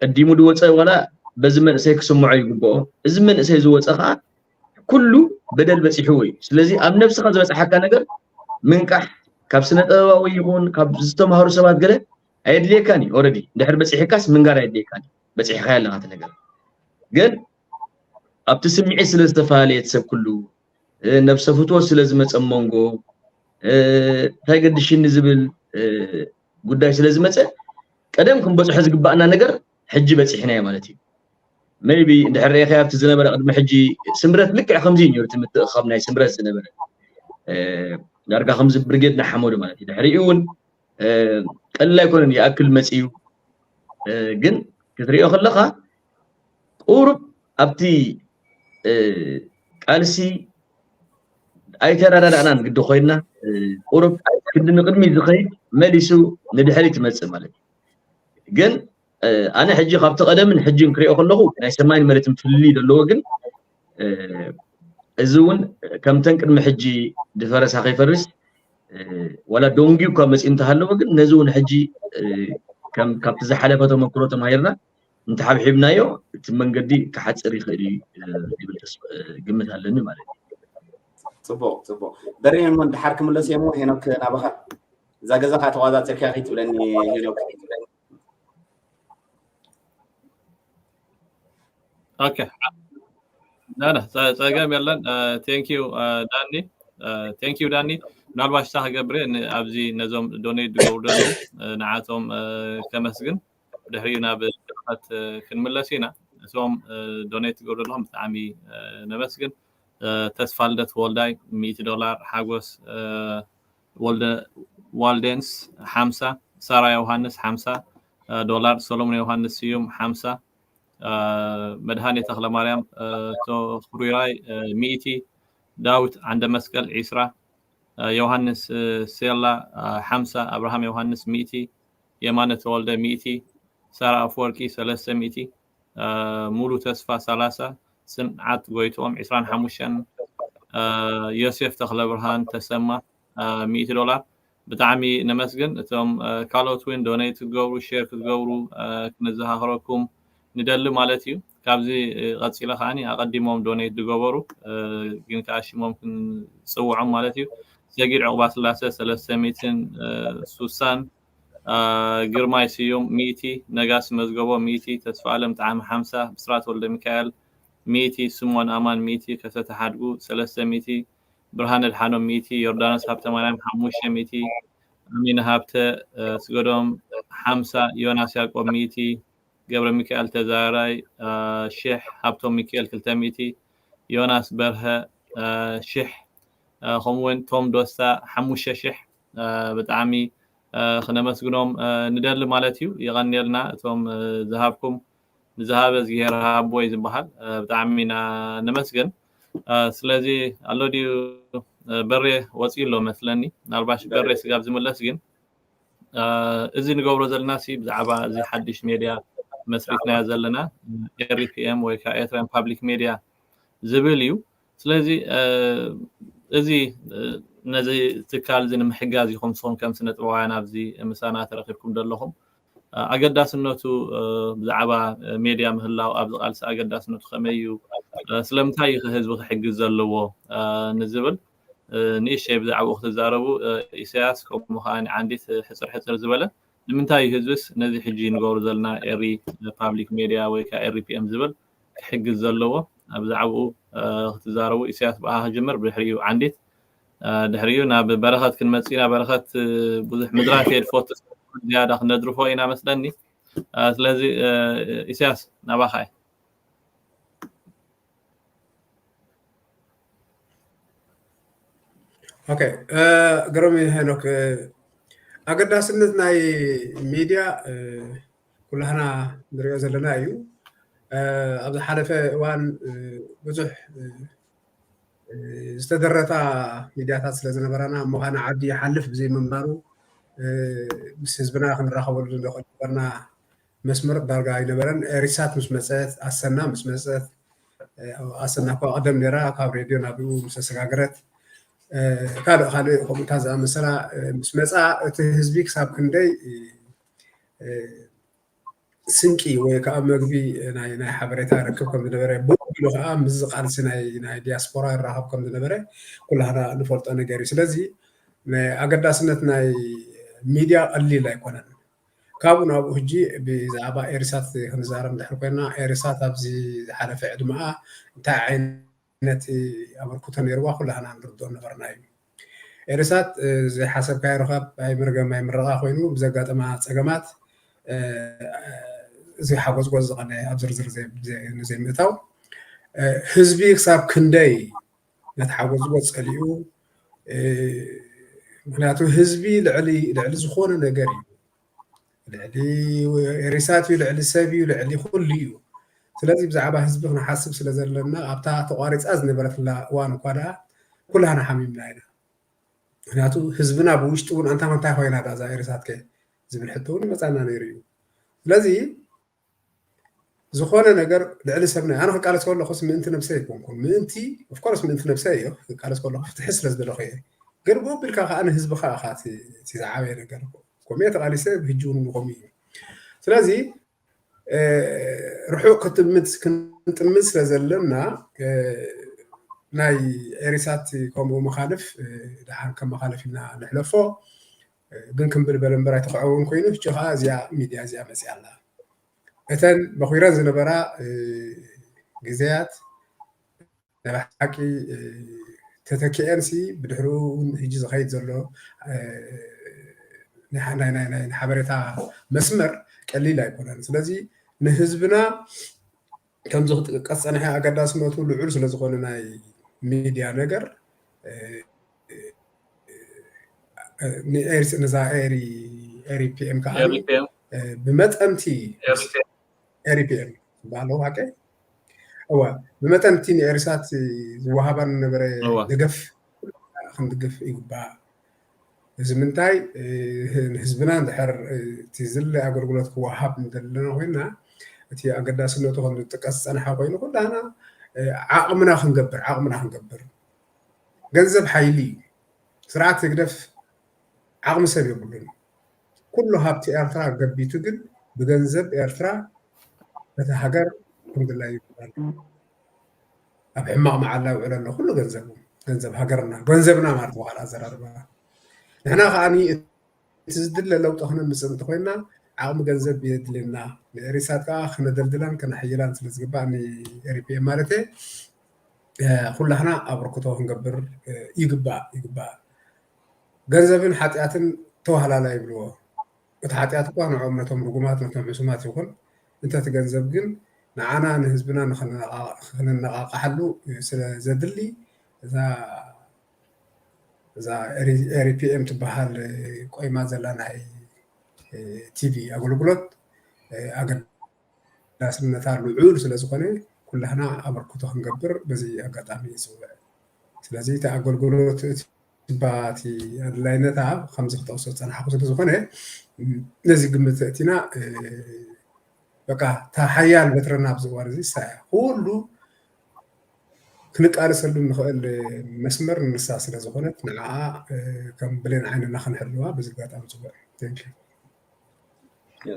ቀዲሙ ዝወፀ ዋላ በዚ መንእሰይ ክስምዖ ይግብኦ። እዚ መንእሰይ ዝወፀ ከዓ ኩሉ በደል በፂሕዎ እዩ። ስለዚ ኣብ ነብስኻ ዝበፅሓካ ነገር ምንቃሕ ካብ ስነ ጥበባዊ ይኹን ካብ ዝተምሃሩ ሰባት ገለ ኣየድልየካን እዩ። ኦረዲ ድሕር በፂሕካስ ምንጋር ኣየድልየካን እዩ። በፂሕካ ኣለካ እቲ ነገር ግን ኣብቲ ስምዒት ስለ ዝተፈላለየ እቲ ሰብ ኩሉ ነብሰ ፍትወት ስለ ዝመፀ መንጎ እንታይ ገድሽኒ ዝብል ጉዳይ ስለ ዝመፀ ቀደም ክንበፅሖ ዝግባእና ነገር ሕጂ በፂሕናዮ ማለት እዩ። ሜይቢ እንድሕር ርኢኻዮ ኣብቲ ዝነበረ ቅድሚ ሕጂ ስምረት ልክዕ ከምዚ እዩ ነይሩ እቲ ምትእኻብ ናይ ስምረት ዝነበረ ዳርጋ ከምዚ ብርጌድ ንሓመዱ ማለት እዩ። ድሕሪኡ እውን ቀሊል ኣይኮነን ይኣክል መፅዩ ግን ክትሪኦ ከለካ ቁሩብ ኣብቲ ቃልሲ ኣይተረዳዳእናን ግዲ ኮይንና ቁሩብ ክንዲ ንቅድሚት ዝኸይድ መሊሱ ንድሕሪት ይመፅእ ማለት እዩ። ግን ኣነ ሕጂ ካብቲ ቀደምን ሕጂን ክሪኦ ከለኹ ናይ ሰማይን መሬትን ፍልልይ ዘለዎ ግን እዚ እውን ከምተን ቅድሚ ሕጂ ዝፈረሳ ከይፈርስ ዋላ ደንጉዩ እኳ መፂኡ እንተሃለወ ግን ነዚ እውን ሕጂ ካብቲ ዝሓለፈ ተመክሮ ተማሂርና እንተሓብሒብናዮ እቲ መንገዲ ክሓፅር ይኽእል እዩ ዝብል ግምት ኣለኒ ማለት እዩ። ፅቡቅ ፅቡቅ በሬ እሞ ድሓር ክምለስ እየ እሞ ሄኖክ ናባኻ እዛ ገዛ ከዓ ተቋፃፂርካ ከይትብለኒ ሄኖክ። ኦኬ ዳና ጸገም የለን። ቴንኪዩ ዳኒ ቴንኪዩ ዳኒ። ምናልባት ሽታ ክገብር ኣብዚ ነዞም ዶኔት ዝገብሩ ዘለዉ ንዓቶም ከመስግን ድሕሪኡ ናብ ድርኸት ክንምለስ ኢና። እቶም ዶኔት ትገብሩ ዘለኹም ብጣዕሚ ነመስግን። ተስፋልደት ወልዳይ ሚእቲ ዶላር፣ ሓጎስ ወልደ ዋልዴንስ ሓምሳ፣ ሳራ ዮሃንስ ሓምሳ ዶላር፣ ሰሎሞን ዮሃንስ ስዩም ሓምሳ፣ መድሃኔ ተኽለማርያም ተኽሩራይ ሚእቲ፣ ዳዊት ዓንደ መስቀል ዒስራ፣ ዮሃንስ ሴላ ሓምሳ፣ ኣብርሃም ዮሃንስ ሚእቲ፣ የማነ ተወልደ ሚእቲ፣ ሳራ ኣፈወርቂ ሰለስተ ሚእቲ፣ ሙሉ ተስፋ ሰላሳ፣ ጽንዓት ጎይትኦም ዕስራን ሓሙሽተን፣ ዮሴፍ ተኽለብርሃን ተሰማ ሚእቲ ዶላር። ብጣዕሚ ነመስግን። እቶም ካልኦት እውን ዶኔት ክትገብሩ፣ ሼር ክትገብሩ ክነዘኻኽረኩም ንደሊ ማለት እዩ። ካብዚ ቀጺለ ከዓኒ ኣቐዲሞም ዶኔት ዝገበሩ ግን ከዓ ሽሞም ክንጽውዖም ማለት እዩ። ሰጊድ ዕቑባ ስላሰ ሰለስተ ሚእትን ሱሳን፣ ግርማይ ስዩም ሚእቲ፣ ነጋስ መዝገቦ ሚእቲ፣ ተስፋ ኣለም ጣዕሚ ሓምሳ፣ ብስራት ወልደ ሚካኤል ሚእቲ፣ ስሞን ኣማን ሚእቲ፣ ከሰተ ሓድጉ ሰለስተ ሚእቲ፣ ብርሃነ ድሓኖም ሚእቲ፣ ዮርዳኖስ ሃብተማርያም ሓሙሽተ ሚእቲ፣ ኣሚነ ሃብተ ኣስገዶም ሓምሳ፣ ዮናስ ያዕቆብ ሚእቲ፣ ገብረ ሚካኤል ተዛራይ ሽሕ፣ ሃብቶም ሚካኤል ክልተ ሚእቲ፣ ዮናስ በርሀ ሽሕ፣ ከምኡውን ቶም ዶስታ ሓሙሽተ ሽሕ። ብጣዕሚ ክነመስግኖም ንደሊ ማለት እዩ። የቐንየልና እቶም ዝሃብኩም፣ ንዝሃበ እዝግሄር ሃቦ እዩ ዝበሃል። ብጣዕሚ ኢና ነመስግን። ስለዚ ኣሎ ድዩ በሬ ወፂኡ ኣሎ መስለኒ። ምናልባሽ በሬ ስጋብ ዝምለስ ግን እዚ ንገብሮ ዘለና ሲ ብዛዕባ እዚ ሓድሽ ሜድያ መስሪትናዮ ዘለና ኤሪፒኤም ወይ ከዓ ኤርትራን ፓብሊክ ሜድያ ዝብል እዩ። ስለዚ እዚ ነዚ ትካል እዚ ንምሕጋዝ ኢኹም ንስኹም ከም ስነ ጥበባውያን ኣብዚ ምሳና ተረኺብኩም ዘለኹም ኣገዳስነቱ ብዛዕባ ሜድያ ምህላው ኣብዚ ቃልሲ ኣገዳስነቱ ከመይ እዩ? ስለምንታይ እዩ ህዝቢ ክሕግዝ ዘለዎ ንዝብል ንእሽተይ ብዛዕባኡ ክትዛረቡ ኢሳያስ ከምኡ ከዓ ዓንዲት ሕፅር ሕፅር ዝበለ ንምንታይ እዩ ህዝብስ ነዚ ሕጂ ንገብሩ ዘለና ኤሪ ፓብሊክ ሜድያ ወይ ከዓ ኤሪፒኤም ዝብል ክሕግዝ ዘለዎ ብዛዕባኡ ክትዛረቡ ኢሳያስ ብኣኻ ክጅምር ብድሕሪኡ ዓንዲት ድሕሪኡ ናብ በረኸት ክንመፅእ ኢና። በረኸት ብዙሕ ምድራት እየ ዝፈቱ ዝያዳ ክነድርፎ ኢና መስለኒ። ስለዚ ኢሳያስ ናባኻ እየ። ኦኬ ግርም ሄኖክ ኣገዳስነት ናይ ሚድያ ኩላህና ንሪኦ ዘለና እዩ። ኣብ ዝሓለፈ እዋን ብዙሕ ዝተደረታ ሚድያታት ስለ ዝነበራና እሞ ከዓ ንዓዲ ይሓልፍ ብዘይ ምንባሩ ምስ ህዝብና ክንራኸበሉ ንኽእል ነበርና መስመር ዳርጋ ኣይነበረን። ኤሪሳት ምስ መፀት ኣሰና ምስ መፀት ኣሰና እኳ ቀደም ነራ ካብ ሬድዮ ናብኡ ምስ ተሰጋገረት ካልእ ካልእ ከምኡታ ዝኣመሰላ ምስ መፃ እቲ ህዝቢ ክሳብ ክንደይ ስንቂ ወይ ከዓ መግቢ ናይ ሓበሬታ ርክብ ከም ዝነበረ ብሉ ከዓ ምስዚ ቃልሲ ናይ ዲያስፖራ ይራኸብ ከም ዝነበረ ኩላህና ንፈልጦ ነገር እዩ። ስለዚ ኣገዳስነት ናይ ሚድያ ቀሊል ኣይኮነን። ካብኡ ናብኡ ሕጂ ብዛዕባ ኤሪሳት ክንዛረብ እንድሕር ኮይና ኤሪሳት ኣብዚ ዝሓለፈ ዕድመኣ እንታይ ዓይነት ኣበርክቶ ነይርዋ ኩላህና ንርድኦ ነበርና እዩ። ኤሪሳት ዘይሓሰብካዮ ርኸብ ኣይምርገም ኣይምረቓ ኮይኑ ብዘጋጠማ ፀገማት እዚ ሓጎዝጎዝ ዝቐነ ኣብ ዝርዝር ዘይምእታው ህዝቢ ክሳብ ክንደይ ነቲ ሓጎዝጎዝ ፀሊኡ ምክንያቱ ህዝቢ ልዕሊ ዝኾነ ነገር እዩ ልዕሊ ሬሳት እዩ ልዕሊ ሰብ እዩ ልዕሊ ኩሉ እዩ ስለዚ ብዛዕባ ህዝቢ ክንሓስብ ስለ ዘለና ኣብታ ተቋሪፃ ዝነበረትላ እዋን እኳ ደኣ ኩላህና ሓሚምና ኢና ምክንያቱ ህዝብና ብውሽጢ እውን ኣንታ መንታይ ኮይና ዳ እዛ ሬሳት ከ ዝብል ሕቶ እውን ይመፃና ነይሩ እዩ ስለዚ ዝኾነ ነገር ልዕሊ ሰብና ኣነ ክቃለስ ከለኹስ ምእንቲ ነብሰይ ኣይኮንኩን ምእንቲ ኦፍኮርስ ምእንቲ ነብሰይ እዮ ክቃለስ ከለኹ ፍትሒ ስለ ዝደለኹ እየ ግን ብኡ ቢልካ ከዓ ንህዝብኻ ኢኻ እቲ ዝዓበየ ነገር ከምኡ እየ ተቃሊሰ ብህጂ እውን ከምኡ እዩ ስለዚ ርሑቅ ክትምት ክንጥምት ስለ ዘለና ናይ ኤሪሳት ከምኡ መኻልፍ ድሓን ከም መኻልፍ ኢና ንሕለፎ ግን ክምብል በለ እምበር ኣይተኽዐውን ኮይኑ ሕጂ ከዓ እዚኣ ሚድያ እዚኣ መፅያ ኣላ እተን በኺረን ዝነበራ ግዜያት ናይ ብሓቂ ተተኪአን ሲ ብድሕሪኡ እውን ሕጂ ዝኸይድ ዘሎ ናይ ሓበሬታ መስመር ቀሊል ኣይኮነን ስለዚ ንህዝብና ከምዚ ክጥቀስ ፀንሐ ኣገዳስነቱ ልዑል ስለ ዝኾነ ናይ ሚድያ ነገር ንኤሪስ ነዛ ኤሪ ኤሪ ፒኤም ከዓ ብመጠንቲ ኤሪ ፒኤም ዝበሃሎ ሓቀ እዋ ብመጠንቲ ንኤሪሳት ዝወሃባ ነበረ ደገፍ ክንድግፍ ይግባእ። እዚ ምንታይ ንህዝብና እንድሕር እቲ ዝለ ኣገልግሎት ክወሃብ እንደለና ኮይና እቲ ኣገዳስነቱ ከም ዝጥቀስ ዝፀንሓ ኮይኑ ኩላና ዓቕምና ክንገብር ዓቕምና ክንገብር ገንዘብ ሓይሊ እዩ። ስርዓት ህግደፍ ዓቕሚ ሰብ የብሉን። ኩሉ ሃብቲ ኤርትራ ገቢቱ ግን ብገንዘብ ኤርትራ ነቲ ሃገር ከምድላይ ይግበር። ኣብ ሕማቕ መዓላ ይውዕል ኣሎ ኩሉ ገንዘቡ ገንዘብ ሃገርና ገንዘብና ማለት በዓል ኣዘራርባ ንሕና ከዓኒ እቲ ዝድለ ለውጢ ክነምፅእ እንተኮይና ዓቕሚ ገንዘብ የድልየና። ንኤሪሳት ከዓ ክነደልድላን ከነሕይላን ስለ ዝግባእ ንኤሪፒኤም ማለት ኩላህና ኣበርክቶ ክንገብር ይግባእ ይግባእ። ገንዘብን ሓጢኣትን ተዋህላላ ይብልዎ። እቲ ሓጢኣት እኳ ንዕኦም ነቶም ርጉማት ነቶም ሕሱማት ይኹን እንተ እቲ ገንዘብ ግን ንዓና ንህዝብና ንክንነቓቃሓሉ ስለ ዘድሊ እዛ እዛ ኤሪፒኤም ትበሃል ቆይማ ዘላ ናይ ቲቪ ኣገልግሎት ኣገዳስነታ ልዑል ስለ ዝኾነ ኩላህና ኣበርክቶ ክንገብር በዚ ኣጋጣሚ ይፅውዕ። ስለዚ እቲ ኣገልግሎት ባቲ ኣድላይነታ ከምዚ ክጠቕሶ ዝፀናሕኩ ስለ ዝኾነ ነዚ ግምት እቲና በቃ እታ ሓያል በትረና ኣብዚ እዋን እዚ እሳ እያ። ኩሉ ክንቃለሰሉ ንኽእል መስመር ንሳ ስለ ዝኾነት ንዓኣ ከም ብሌን ዓይንና ክንሕልዋ በዚ ኣጋጣሚ ፅውዕ።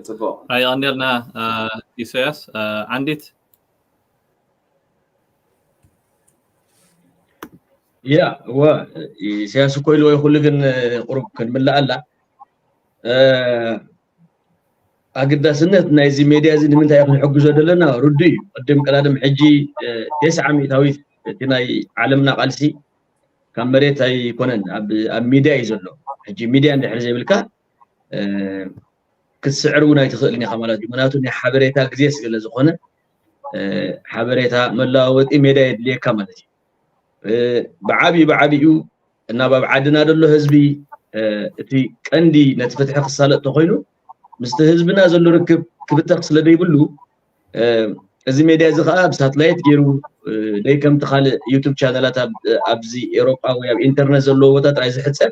ፅቡቅ ኣየቐኒልና ኢሳያስ ዓንዲት ያ እወ ኢሳያስ እኮ ኢልዎ ይኹሉ ግን ቁሩብ ክንምልእ ኣላ ኣገዳስነት ናይዚ ሜድያ እዚ ንምንታይ ክንሕግዞ ዘለና ርዱ እዩ። ቅድም ቀዳድም ሕጂ ተስዓ ሚእታዊት እቲ ናይ ዓለምና ቃልሲ ካብ መሬት ኣይኮነን ኣብ ሚድያ እዩ ዘሎ። ሕጂ ሚድያ እንድሕር ዘይብልካ ክትስዕር እውን ኣይትኽእልን ኢኻ ማለት እዩ። ምክንያቱ ናይ ሓበሬታ ግዜ ስለ ዝኾነ ሓበሬታ መለዋወጢ ሜድያ የድልየካ ማለት እዩ። ብዓብዩ ብዓብዩ እናብ ኣብ ዓድና ዘሎ ህዝቢ እቲ ቀንዲ ነቲ ፍትሒ ክሳለጥ ተኮይኑ ምስቲ ህዝብና ዘሎ ርክብ ክብተኽ ስለ ዘይብሉ እዚ ሜድያ እዚ ከዓ ብሳትላይት ገይሩ ደይ ከምቲ ካልእ ዩቱብ ቻነላት ኣብዚ ኤሮጳ ወይ ኣብ ኢንተርነት ዘለዎ ቦታ ጥራይ ዝሕፀብ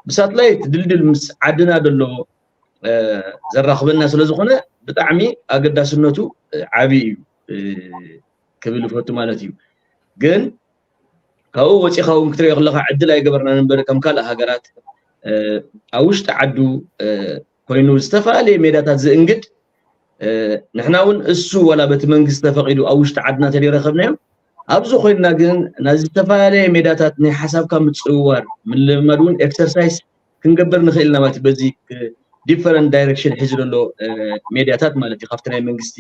ብሳትላይት ድልድል ምስ ዓድና ዘሎ ዘራኽበና ስለ ዝኾነ ብጣዕሚ ኣገዳስነቱ ዓብዪ እዩ ክብል ይፈቱ ማለት እዩ። ግን ካብኡ ወፂኻ እውን ክትሪኦ ከለካ ዕድል ኣይገበርናን እምበር ከም ካልእ ሃገራት ኣብ ውሽጢ ዓዱ ኮይኑ ዝተፈላለየ ሜዳታት ዝእንግድ ንሕና እውን እሱ ዋላ በቲ መንግስቲ ተፈቂዱ ኣብ ውሽጢ ዓድና ተደይረከብናዮ ኣብዚ ኮይንና ግን ናዚ ዝተፈላለየ ሜዳታት ናይ ሓሳብካ ምፅውዋር ምልማድ እውን ኤክሰርሳይስ ክንገብር ንኽእል ኢና ማለት በዚ ዲፈረንት ዳይሬክሽን ሒዙ ዘሎ ሜድያታት ማለት እዩ ካብቲ ናይ መንግስቲ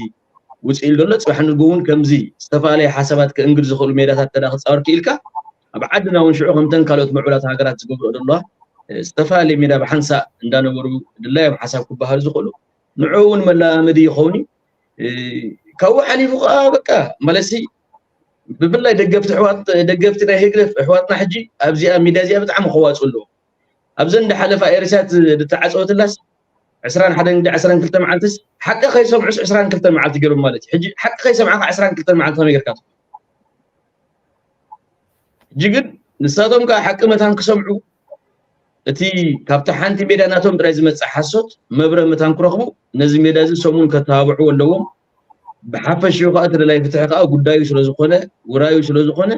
ውፅእ ኢሉ ዘሎ ፅባሕ ንግሆ እውን ከምዚ ዝተፈላለየ ሓሳባት ክእንግድ ዝኽእሉ ሜድያታት ተዳ ክፃወር ክኢልካ ኣብ ዓድና እውን ሽዑ ከምተን ካልኦት ምዕቡላት ሃገራት ዝገብርኦ ዘለዋ ዝተፈላለየ ሜዳ ብሓንሳእ እንዳነበሩ ድላዮም ሓሳብ ክበሃሉ ዝኽእሉ ንዑ እውን መለማመዲ ይኸውን እዩ ካብኡ ሓሊፉ ከዓ በቃ ማለሲ ብፍላይ ደገፍቲ ኣሕዋት ደገፍቲ ናይ ህግደፍ ኣሕዋትና ሕጂ ኣብዚኣ ሚድያ እዚኣ ብጣዕሚ ከዋፅኡ ኣለዎ ኣብዘን እንዳሓለፋ ኤርሳት ዝተዓፀወትላስ ዕስራን ሓደን እንዳ ዕስራን ክልተ መዓልትስ ሓቂ ከይሰምዑስ ዕስራን ክልተ መዓልቲ ገይሮም ማለት እዩ ሕጂ ሓቂ ከይሰምዓካ ዕስራን ክልተ መዓልቲ ከመይ ጌርካ ሕጂ ግን ንሳቶም ከዓ ሓቂ መታን ክሰምዑ እቲ ካብቲ ሓንቲ ሜዳ ናቶም ጥራይ ዝመፅእ ሓሶት መብረ መታን ክረኽቡ ነዚ ሜዳ እዚ ሰሙን ከተባብዕዎ ኣለዎም ብሓፈሽኡ ከዓ እቲ ደላይ ፍትሒ ከዓ ጉዳዩ ስለዝኮነ ውራዩ ስለዝኮነ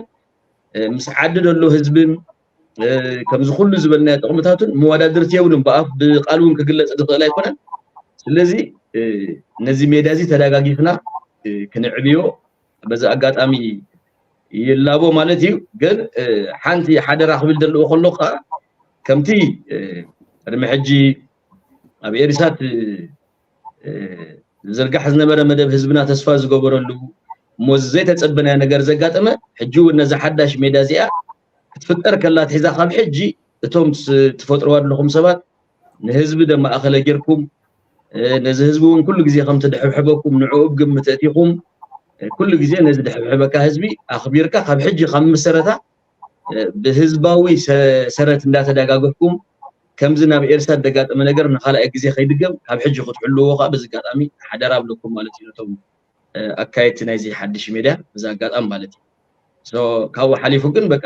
ምስ ዓዲ ዘሎ ህዝብን ከምዚ ኩሉ ዝበልናዮ ጥቕምታቱን መወዳድርቲ የብሉን ብኣፍ ብቃል እውን ክግለፅ ዝኽእል ኣይኮነን ስለዚ ነዚ ሜዳ እዚ ተዳጋጊፍና ክንዕብዮ በዚ ኣጋጣሚ ይላቦ ማለት እዩ ግን ሓንቲ ሓደራ ክብል ዘለዎ ከሎ ከዓ ከምቲ ቅድሚ ሕጂ ኣብ ኤሪሳት ዝዝርጋሕ ዝነበረ መደብ ህዝብና ተስፋ ዝገበረሉ እሞ ዘይተፀበናዮ ነገር ዘጋጠመ ሕጂ እውን ነዚ ሓዳሽ ሜዳ እዚኣ ክትፍጠር ከላ ትሒዛ ካብ ሕጂ እቶም ትፈጥርዋ ዘለኹም ሰባት ንህዝቢ ደማእኸለ ጌርኩም ነዚ ህዝቢ እውን ኩሉ ግዜ ከም ትድሕብሕበኩም ንዕኡ ብ ግምት እቲኹም ኩሉ ግዜ ነዚ ድሕብሕበካ ህዝቢ ኣኽቢርካ ካብ ሕጂ ካብ መሰረታ ብህዝባዊ ሰረት እንዳተደጋገፍኩም ከምዚ ናብ ኤርትራ ዘጋጠመ ነገር ንኻልኣይ ግዜ ከይድገም ካብ ሕጂ ክትሕልዎ ከዓ በዚ ኣጋጣሚ ሓደራ ኣብለኩም ማለት እዩ ነቶም ኣካየድቲ ናይዚ ሓድሽ ሜድያ በዚ ኣጋጣሚ ማለት እዩ። ካብኡ ሓሊፉ ግን በቃ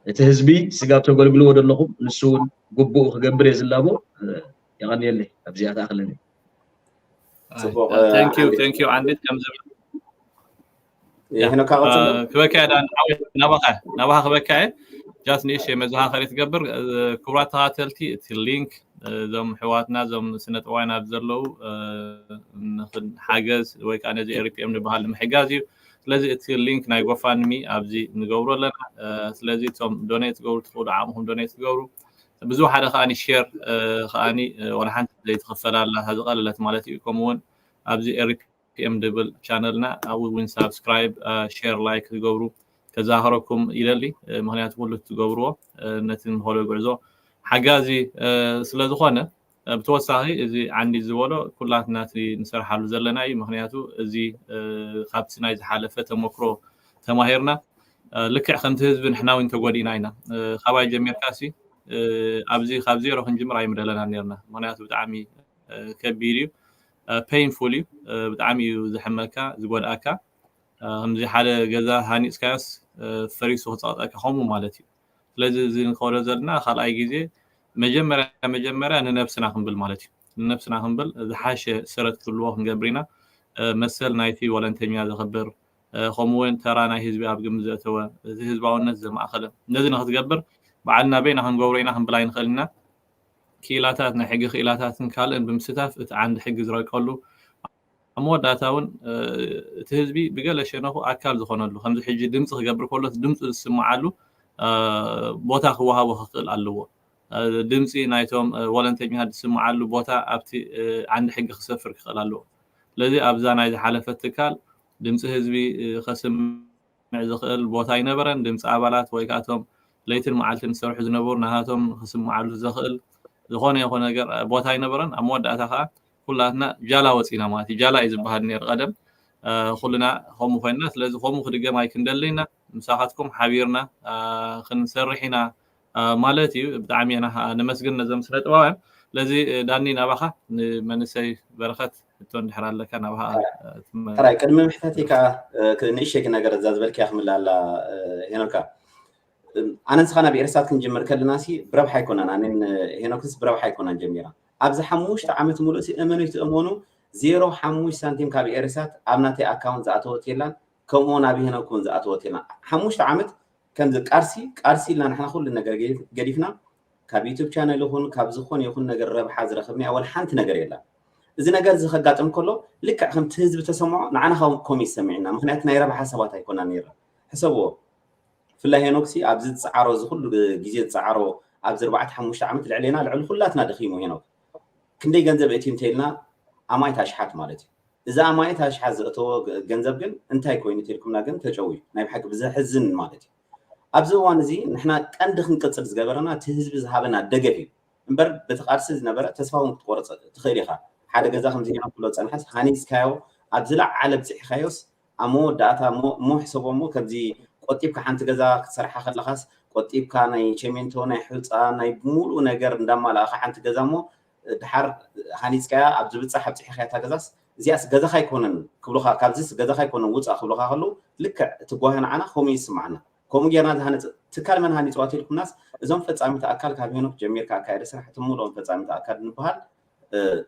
እቲ ህዝቢ ስጋብ ተገልግልዎ ዘለኹም ንሱ እውን ግቡኡ ክገብር እየ ዝላቦ። የቐንየለይ ኣብዚኣ ትኣኽለኒ። ጽቡቕ thank you thank you ዓንዲት ከምዚ ሄኖካ ቀጽሎ ክበካ ዳ ናባኻ ናባኻ ክበካ just ንእሽተይ መዘኻኸሪ ትገብር። ክቡራት ተኸታተልቲ እቲ ሊንክ እዞም ሕዋትና እዞም ስነ ጥዋይ ናብ ዘለዉ ሓገዝ ወይ ከዓ ነዚ ኤሪፒኤም ዝበሃል ንምሕጋዝ እዩ። ስለዚ እቲ ሊንክ ናይ ጎፋንሚ ኣብዚ ንገብሮ ኣለና። ስለዚ እቶም ዶኔት ትገብሩ ትኽእሉ ዓቕምኹም ዶኔት ትገብሩ ብዙ ሓደ ከዓኒ ሼር ከዓኒ ወላ ሓንቲ ዘይትኽፈል ኣላ ዝቐለለት ማለት እዩ። ከምኡ እውን ኣብዚ ኤሪፒኤም ድብል ቻነልና ኣብኡ እውን ሳብስክራይብ ሼር ላይክ ትገብሩ ከዛኸረኩም ይደሊ። ምክንያቱ ኩሉ ትገብርዎ ነቲ ንኸሎ ጉዕዞ ሓጋዚ ስለዝኾነ ብተወሳኺ እዚ ዓንዲ ዝበሎ ኩላትና እቲ ንሰርሓሉ ዘለና እዩ። ምክንያቱ እዚ ካብቲ ናይ ዝሓለፈ ተመክሮ ተማሂርና ልክዕ ከምቲ ህዝቢ ንሕና እውን ተጎዲእና ኢና። ካባይ ጀሚርካ ሲ ኣብዚ ካብ ዜሮ ክንጅምር ኣይምደለና ነርና። ምክንያቱ ብጣዕሚ ከቢድ እዩ፣ ፔይንፉል እዩ፣ ብጣዕሚ እዩ ዘሕመካ ዝጎድኣካ። ከምዚ ሓደ ገዛ ሃኒፅካዮስ ፈሪሱ ክፀቕጠካ ከምኡ ማለት እዩ። ስለዚ እዚ ንኸዶ ዘለና ካልኣይ ግዜ መጀመርያ መጀመርያ ንነብስና ክንብል ማለት እዩ። ንነብስና ክንብል ዝሓሸ ሰረት ክህልዎ ክንገብር ኢና። መሰል ናይቲ ወለንተኛ ዘኽብር ከምኡ እውን ተራ ናይ ህዝቢ ኣብ ግምት ዘእተወ እቲ ህዝባውነት ዘማእኸለ ነዚ ንክትገብር በዓልና በይና ክንገብሮ ኢና ክንብል ኣይንኽእል ኢና። ክኢላታት ናይ ሕጊ ክኢላታትን ካልእን ብምስታፍ እቲ ዓንዲ ሕጊ ዝረቀሉ ኣብ መወዳእታ እውን እቲ ህዝቢ ብገለ ሸነኹ ኣካል ዝኾነሉ ከምዚ ሕጂ ድምፂ ክገብር ከሎ ድምፂ ዝስምዓሉ ቦታ ክወሃቦ ክኽእል ኣለዎ። ድምፂ ናይቶም ወለንተኛታት ዝስምዓሉ ቦታ ኣብቲ ዓንዲ ሕጊ ክሰፍር ክኽእል ኣለዎ። ስለዚ ኣብዛ ናይ ዝሓለፈት ትካል ድምፂ ህዝቢ ከስምዕ ዝኽእል ቦታ ኣይነበረን። ድምፂ ኣባላት ወይ ከዓ እቶም ለይትን መዓልትን ዝሰርሑ ዝነበሩ ናሃቶም ክስምዓሉ ዘኽእል ዝኾነ ይኹን ነገር ቦታ ኣይነበረን። ኣብ መወዳእታ ከዓ ኩላትና ጃላ ወፂና ማለት እዩ። ጃላ እዩ ዝበሃል ነይሩ ቀደም። ኩልና ከምኡ ኮይንና። ስለዚ ከምኡ ክድገም ኣይክንደሊ ኢና። ምሳኻትኩም ሓቢርና ክንሰርሕ ኢና ማለት እዩ። ብጣዕሚ ኢና ነመስግን ነዞም ስነ ጥበባውያን። ስለዚ ዳኒ ናባኻ ንመንሰይ በረኸት ሕቶ እንድሕር ኣለካ ናባኻ ጥራይ ቅድሚ ምሕታተይ ከዓ ንእሸይ ነገር እዛ ዝበልክያ ክምላ ኣላ ሄኖካ ኣነ ንስኻ ናብ ኤርሳት ክንጅምር ከለና ሲ ብረብሓ ኣይኮናን ኣነን ሄኖክስ ብረብሓ ኣይኮናን ጀሚራ ኣብዚ ሓሙሽተ ዓመት ሙሉእ ሲ እመኑ ይትእመኑ ዜሮ ሓሙሽ ሳንቲም ካብ ኤርሳት ኣብ ናተይ ኣካውንት ዝኣተወት የላን ከምኡ ናብ ሄኖክ እውን ዝኣተወት የላን ሓሙሽተ ዓመት ከምዚ ቃርሲ ቃርሲ ኢልና ንሕና ኩሉ ነገር ገዲፍና ካብ ዩቱብ ቻነል ይኹን ካብ ዝኾነ ይኹን ነገር ረብሓ ዝረኸብናያ ወላ ሓንቲ ነገር የላን። እዚ ነገር እዚ ከጋጥም ከሎ ልክዕ ከምቲ ህዝቢ ተሰምዖ ንዓና ከምኡ ይሰምዕና። ምክንያቱ ናይ ረብሓ ሰባት ኣይኮና ነይርና። ሕሰብዎ። ብፍላይ ሄኖክ ሲ ኣብዚ ዝፀዓሮ እዚ ኩሉ ግዜ ዝፀዓሮ ኣብዚ ኣርባዕተ ሓሙሽተ ዓመት ልዕሌና ልዕሊ ኩላትና ደኺሙ ሄኖክ። ክንደይ ገንዘብ እትዩ እንተኢልና ኣማኢት ኣሽሓት ማለት እዩ። እዚ ኣማኢት ኣሽሓት ዘእተዎ ገንዘብ ግን እንታይ ኮይኑ ተልኩምና ግን ተጨውዩ ናይ ብሓቂ ብዘሕዝን ማለት እዩ። ኣብዚ እዋን እዚ ንሕና ቀንዲ ክንቅፅል ዝገበረና እቲ ህዝቢ ዝሃበና ደገፍ እዩ እምበር በቲ ቃልሲ ዝነበረ ተስፋ እውን ክትቆርፅ ትኽእል ኢኻ። ሓደ ገዛ ከምዚ ጌና ክብሎ ዝፀንሐስ ሃኒፅካዮ ኣብ ዝለዓለ ብፅሒኻዮስ ኣብ መወዳእታ እሞ ሕሰቦ እሞ ከምዚ ቆጢብካ ሓንቲ ገዛ ክትሰርሓ ከለኻስ ቆጢብካ ናይ ቸሜንቶ ናይ ሕፃ ናይ ብምሉእ ነገር እንዳማላእኻ ሓንቲ ገዛ እሞ ድሓር ሃኒፅካያ ኣብ ዝብፃሕ ኣብፅሒኻያ እታ ገዛስ እዚኣስ ገዛኻ ኣይኮነን ክብሉኻ ካብዚስ ገዛኻ ኣይኮነን ውፃእ ክብሉኻ ከለዉ ልክዕ እቲ ጓሂ ንዓና ከምኡ ይስማዓና። ከምኡ ጌርና ዝሃነፅ ትካል መን ሃኒፅዋ ተልኩምናስ እዞም ፈፃሚቲ ኣካል ካብ ሄኖክ ጀሚርካ ኣካየደ ስራሕ እቲ ሙሉኦም ፈፃሚቲ ኣካል ንበሃል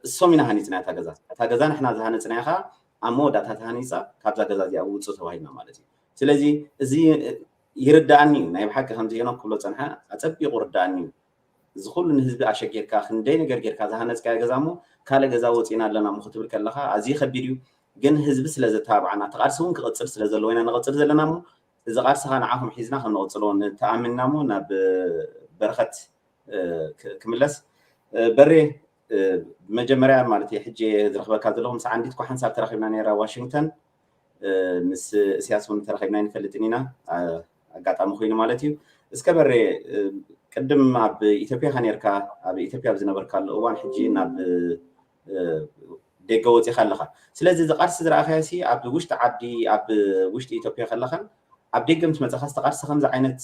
እሶም ኢና ሃኒፅና እታ ገዛ እታ ገዛ ንሕና ዝሃነፅናያ ከዓ ኣብ መወዳእታ ተሃኒፃ ካብዛ ገዛ እዚኣ ውፅእ ተባሂልና ማለት እዩ። ስለዚ እዚ ይርዳኣኒ እዩ ናይ ብሓቂ ከምዚ ሄኖክ ክብሎ ፀንሐ ኣፀቢቑ ርዳኣኒ እዩ። እዚ ኩሉ ንህዝቢ ኣሸጊርካ ክንደይ ነገር ጌርካ ዝሃነፅካዮ ገዛ እሞ ካልእ ገዛ ወፂና ኣለና እሞ ክትብል ከለካ ኣዝዩ ከቢድ እዩ። ግን ህዝቢ ስለ ዘተባብዓና እቲ ቃልሲ እውን ክቕፅል ስለ ዘለዎ ኢና ንቕፅል ዘለና እሞ እዚ ቃልሲ ከዓ ንዓኹም ሒዝና ከም ንቕፅሎ ንተኣሚንና እሞ ናብ በረኸት ክምለስ በሬ ብመጀመርያ ማለት እየ ሕጂ ዝረኽበካ ዘለኹ ምስ ዓንዲት እኳ ሓንሳብ ተራኺብና ነይራ ዋሽንግተን ምስ እስያስ እውን ተራኺብና ኣይንፈልጥን ኢና ኣጋጣሚ ኮይኑ ማለት እዩ እስከ በሬ ቅድም ኣብ ኢትዮጵያ ከ ነርካ ኣብ ኢትዮጵያ ኣብ ዝነበርካሉ እዋን ሕጂ ናብ ደገ ወፂኻ ኣለኻ። ስለዚ እዚ ቃልሲ ዝረኣኻዮ ሲ ኣብ ውሽጢ ዓዲ ኣብ ውሽጢ ኢትዮጵያ ከለኻን ኣብ ደገ ምስ መፀኻ ዝተቃልሲ ከምዚ ዓይነት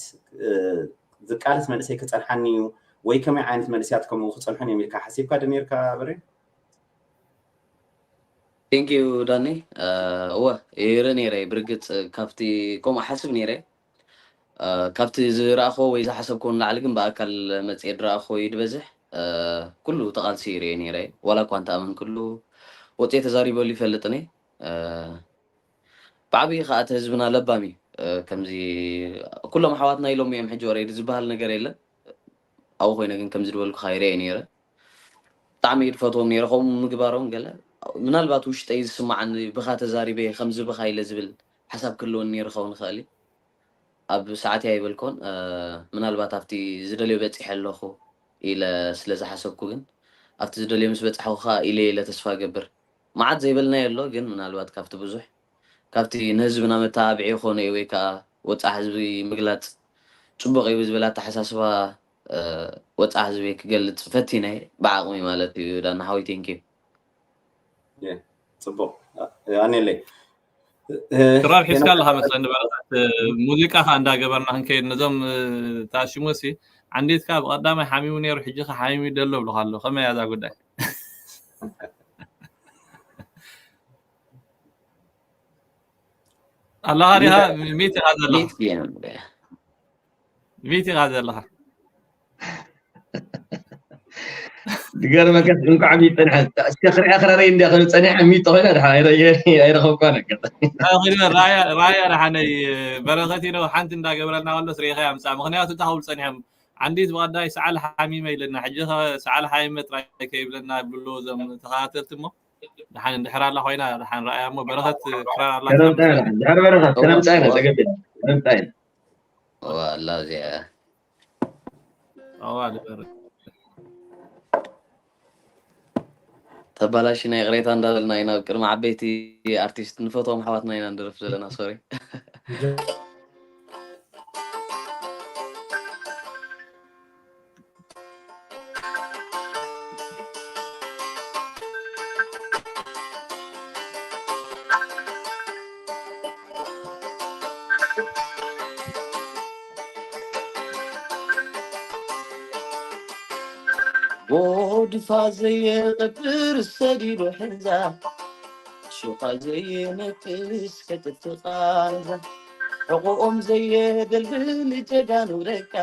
ዝቃለስ መንእሰይ ክፀንሓኒ እዩ ወይ ከመይ ዓይነት መንእሰያት ከምኡ ክፀንሑን እዮም ኢልካ ሓሲብካ ዶ ነርካ በሬ? Thank you ዳኒ። እወ ይርኢ ነይረ። ብርግፅ ካብቲ ከምኡ ሓስብ ነይረ። ካብቲ ዝረኣኽዎ ወይ ዝሓሰብክዎ ንላዕሊ ግን ብኣካል መፅየ ዝረኣኽዎ እዩ ዝበዝሕ። ኩሉ ተቓልሲ ይርእየ ነይረ። ዋላ እኳ እንተኣመንክሉ ወፅየ ተዛሪበሉ ይፈልጥን እየ። ብዓብዪ ከዓ እቲ ህዝብና ለባም እዩ። ከምዚ ኩሎም ኣሕዋትና ኢሎም እዮም ሕጂ ወረድ ዝበሃል ነገር የለን። ኣብኡ ኮይነ ግን ከምዚ ዝበልኩኻ ይርእየ ነይረ። ብጣዕሚ እዩ ዝፈትዎም ነይረ ከምኡ ምግባሮም ገለ ምናልባት ውሽጠይ ዝስማዓኒ ብኻ ተዛሪበ ከምዚ ብኻ ኢለ ዝብል ሓሳብ ክህልወኒ ነይሩ ክኸውን ይኽእል እዩ። ኣብ ሰዓት እያ ይበልኮን ምናልባት ኣብቲ ዝደልዮ በፂሐ ኣለኹ ኢለ ስለ ዝሓሰብኩ ግን ኣብቲ ዝደልዮ ምስ በፃሕኹ ከዓ ኢለ ኢለ ተስፋ ገብር። መዓት ዘይበልናዮ ኣሎ ግን ምናልባት ካብቲ ብዙሕ ካብቲ ንህዝብና መተባብዒ ይኾነ እዩ ወይ ከዓ ወፃእ ህዝቢ ምግላፅ ፅቡቅ እዩ ብዝብል ኣተሓሳስባ ወፃእ ህዝቢ ክገልፅ ፈቲነ ብዓቅሚ ማለት እዩ። ዳና ሓወይ ቴንኪ ፅቡቅ ኣኔለይ ክራር ሒዝካ ኣለካ መስለኒ በረኸት። ሙዚቃ ከ እንዳገበርና ክንከይድ ነዞም ታሽሞሲ ዓንዲትካ ብቀዳማይ ሓሚሙ ነይሩ ሕጂ ከ ሓሚሙ ደሎ ብልካ ኣሎ ከመይ እያ እዛ ጉዳይ? ኣለኻ ዲኻ ሚት ኢኻ ዘለኻ ሚት ኢኻ ዘለኻ ዝገርመከስ እንኳዕ ሚት ፀንሐ እስከ ክሪኣ ክረረይ እንዲያ ከም ፀኒሐ ሚት ኮይና ድሓ ኣይረኸብኳ ነገር ራያ ድሓነይ በረኸት ኢለ ሓንቲ እንዳገበረልና ከሎስ ርኢኸ ኣምፃ ምክንያቱ እንታይ ክብሉ ፀኒሖም ዓንዲት ብቐዳይ ሰዓል ሓሚመ ኢለና ሕጂ ሰዓል ሓሚመ ጥራይ ከይብለና ብሎ ዞም ተኸታተልቲ እሞ ደሓን እንድሕር ኣላ ኮይና ደሓን ረኣያ እሞ በረኸት ክራር ኣላ ከነምፃ ኢና ድሕር በረኸት ከነምፃ ኢና ፀገም የለን ከነምፃ ኢና ዋላ እዚኣ ኣዋ ዝበረ ተባላሽና ይቕሬታ እንዳበልና ኢና ኣብ ቅድሚ ዓበይቲ ኣርቲስት ንፈትዎም ኣሕዋትና ኢና ንደርፍ ዘለና ሶሪ ጎድፋ ዘየቐብር ሰዲዱ ሕንዛ ሽኻ ዘየነፍስ ከጥፍእ ቃንዛ ሕቑኦም ዘየደልድል ጀጋኑ ደቃ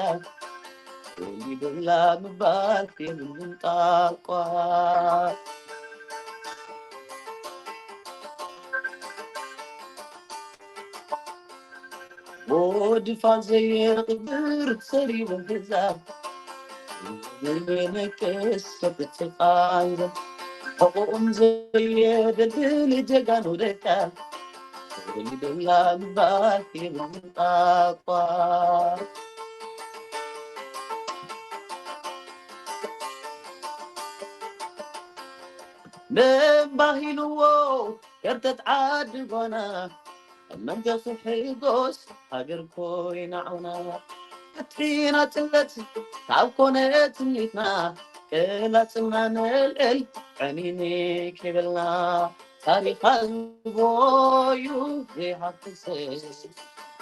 ወሊደላ ምባል የብሉን ጣቋ ጎድፋ ዘየቕብር ሰሪቡ ሕዛብ ዘየነቅስ ከጥፍእ ቃንዛ ሕቑኦም ዘየደልድል ጀጋኑ ደቃ ወሊደላ ምባል የብሉን ጣቋ ነባሂልዎ ከርተት ዓዲ ጓና መንገሱ ሕጎስ ሃገር ኮይና ዑና እቲ ናጽነት ካብ ኮነ ትምኒትና ቀላጽምና ነልዕል ዕኒኒ ከይበልና ታሪኻ ዝቦዩ ዘይሓፍር ሰብ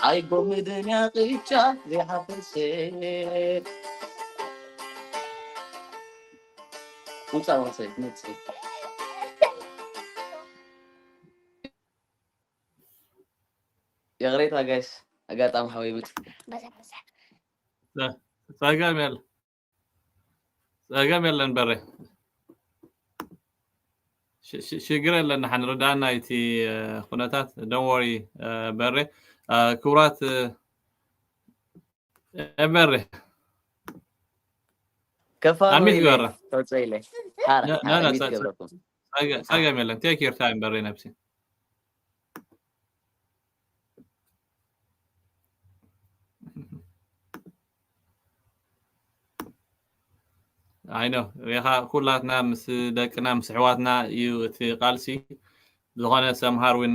ኣይጎምድን ያቕጫ ዘይሓፍር ሰብ ውፃእ ወንሰይ ትመፅእ ይቕሬታ ጋይስ ኣጋጣሚ ሓወይ መፅ ጸገም የለ ጸገም የለን በሬ ሽግር የለን ንሓን ርዳና እቲ ኩነታት don't worry በሬ ክቡራት በሬ ከፋ ኣሚት ገበራ ተውፀኢለ ሓራ ሓራ ሚት ገብረኩም ጸገም የለን take your time በሬ ነብሲ I know ሪኻ ኩላትና ምስ ደቅና ምስ ኣሕዋትና እዩ እቲ ቃልሲ ዝኾነ ሰምሃር እውን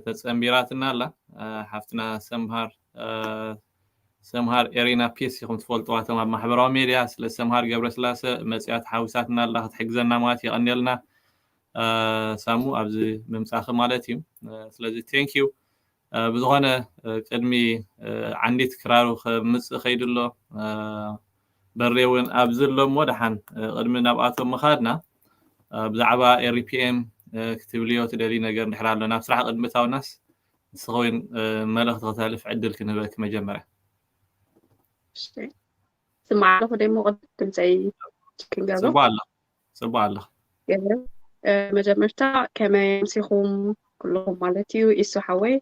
ተፀንቢራትና ኣላ ሓፍትና ሰምሃር ሰምሃር ኤሪና ፒስ ኢኹም ትፈልጥዋ እቶም ኣብ ማሕበራዊ ሜድያ ስለ ሰምሃር ገብረስላሰ መፅያ ተሓዊሳትና ኣላ ክትሕግዘና ማለት የቐንየልና ሳሙ ኣብዚ ምምፃኺ ማለት እዩ። ስለዚ thank you። ብዝኾነ ቅድሚ ዓንዲት ክራሩ ከምፅእ ከይዱ ኣሎ። በሬ እውን ኣብዚ ኣሎ እሞ ደሓን ቅድሚ ናብኣቶም ምኻድና ብዛዕባ ኤሪፒኤም ክትብልዮ ትደሊ ነገር እንድሕር ኣሎ ናብ ስራሕ ቅድሚ ምእታውናስ ንስኺ እውን መልእኽቲ ክተልፍ ዕድል ክንህበኪ መጀመርያ። ስማዕ ኣለኹ ደሞ ቅድም ድምፀይ ክንገብሮ ፅቡቅ ኣሎ። ፅቡቅ ኣሎ። መጀመርታ ከመይ ኣምሲኹም ኩልኹም ማለት እዩ። ኢሱ ሓወይ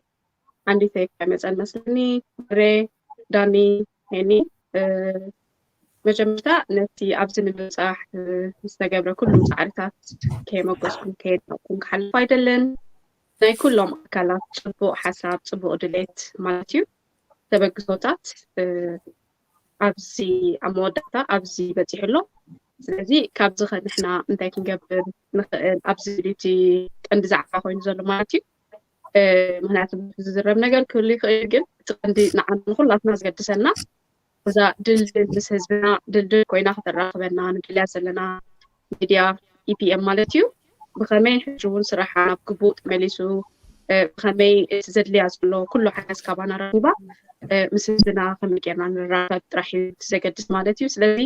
ዓንዲተይ ከመፀን መስለኒ ሬ ዳኒ ሄኒ መጀመርታ ነቲ ኣብዚ ንምብፃሕ ዝተገብረ ኩሉ ፃዕርታት ከየመጎስኩም ከየድነቅኩም ክሓልፍ ኣይደልን። ናይ ኩሎም ኣካላት ፅቡቅ ሓሳብ ፅቡቅ ድሌት ማለት እዩ ተበግሶታት ኣብዚ ኣብ መወዳእታ ኣብዚ በፂሑ ኣሎ። ስለዚ ካብዚ ከ ንሕና እንታይ ክንገብር ንኽእል ኣብዚ እቲ ቀንዲ ዛዕባ ኮይኑ ዘሎ ማለት እዩ። ምክንያቱ ዝዝረብ ነገር ክህሉ ይኽእል፣ ግን እቲ ቀንዲ ንዓና ንኩላትና ዘገድሰና እዛ ድልድል ምስ ህዝብና ድልድል ኮይና ከተራኽበና ንደልያ ዘለና ሚድያ ኢፒኤም ማለት እዩ። ብኸመይ ሕጂ እውን ስራሓ ናብ ግቡእ ተመሊሱ ብኸመይ እቲ ዘድልያ ዘሎ ኩሉ ሓገዝ ካባና ረኺባ ምስ ህዝብና ከመይ ጌርና ንራኸብ ጥራሕ እዩ እቲ ዘገድስ ማለት እዩ። ስለዚ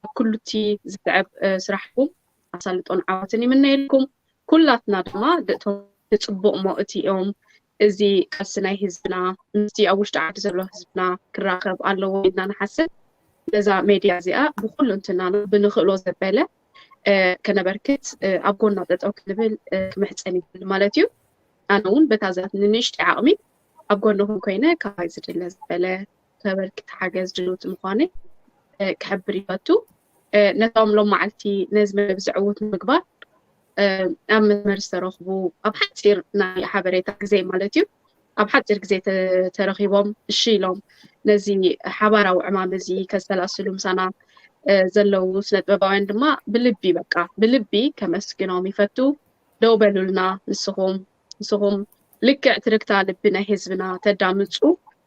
ኣብ ኩሉ እቲ ዝስዕብ ስራሕኩም ኣሳልጦን ዓወትን ይምነየልኩም። ኩላትና ድማ ደእቶም ንፅቡቅ ሞ እቲ እዮም እዚ ቃልሲ ናይ ህዝብና ምስቲ ኣብ ውሽጢ ዓዲ ዘሎ ህዝብና ክራኸብ ኣለዎ ኢልና ንሓስብ። ነዛ ሜድያ እዚኣ ብኩሉ እንትናና ብንኽእሎ ዘበለ ከነበርክት ኣብ ጎና ጠጠው ክንብል ክምሕፀን ይብል ማለት እዩ። ኣነ እውን በታ ዛት ንንእሽተይ ዓቕሚ ኣብ ጎንኹም ኮይነ ካባይ ዝድለ ዝበለ ከበርክት ሓገዝ ድልውቲ ምዃነይ ክሕብር ይፈቱ። ነቶም ሎም መዓልቲ ነዚ መደብ ዝዕውት ንምግባር ኣብ መስመር ዝተረኽቡ ኣብ ሓፂር ናይ ሓበሬታ ግዜ ማለት እዩ ኣብ ሓፂር ግዜ ተረኺቦም እሺ ኢሎም ነዚ ሓባራዊ ዕማም እዚ ከሰላስሉ ምሳና ዘለዉ ስነጥበባውያን ድማ ብልቢ በቃ ብልቢ ከመስግኖም ይፈቱ። ደው በሉልና ንስኹም ንስኹም ልክዕ ትርክታ ልቢ ናይ ህዝብና ተዳምፁ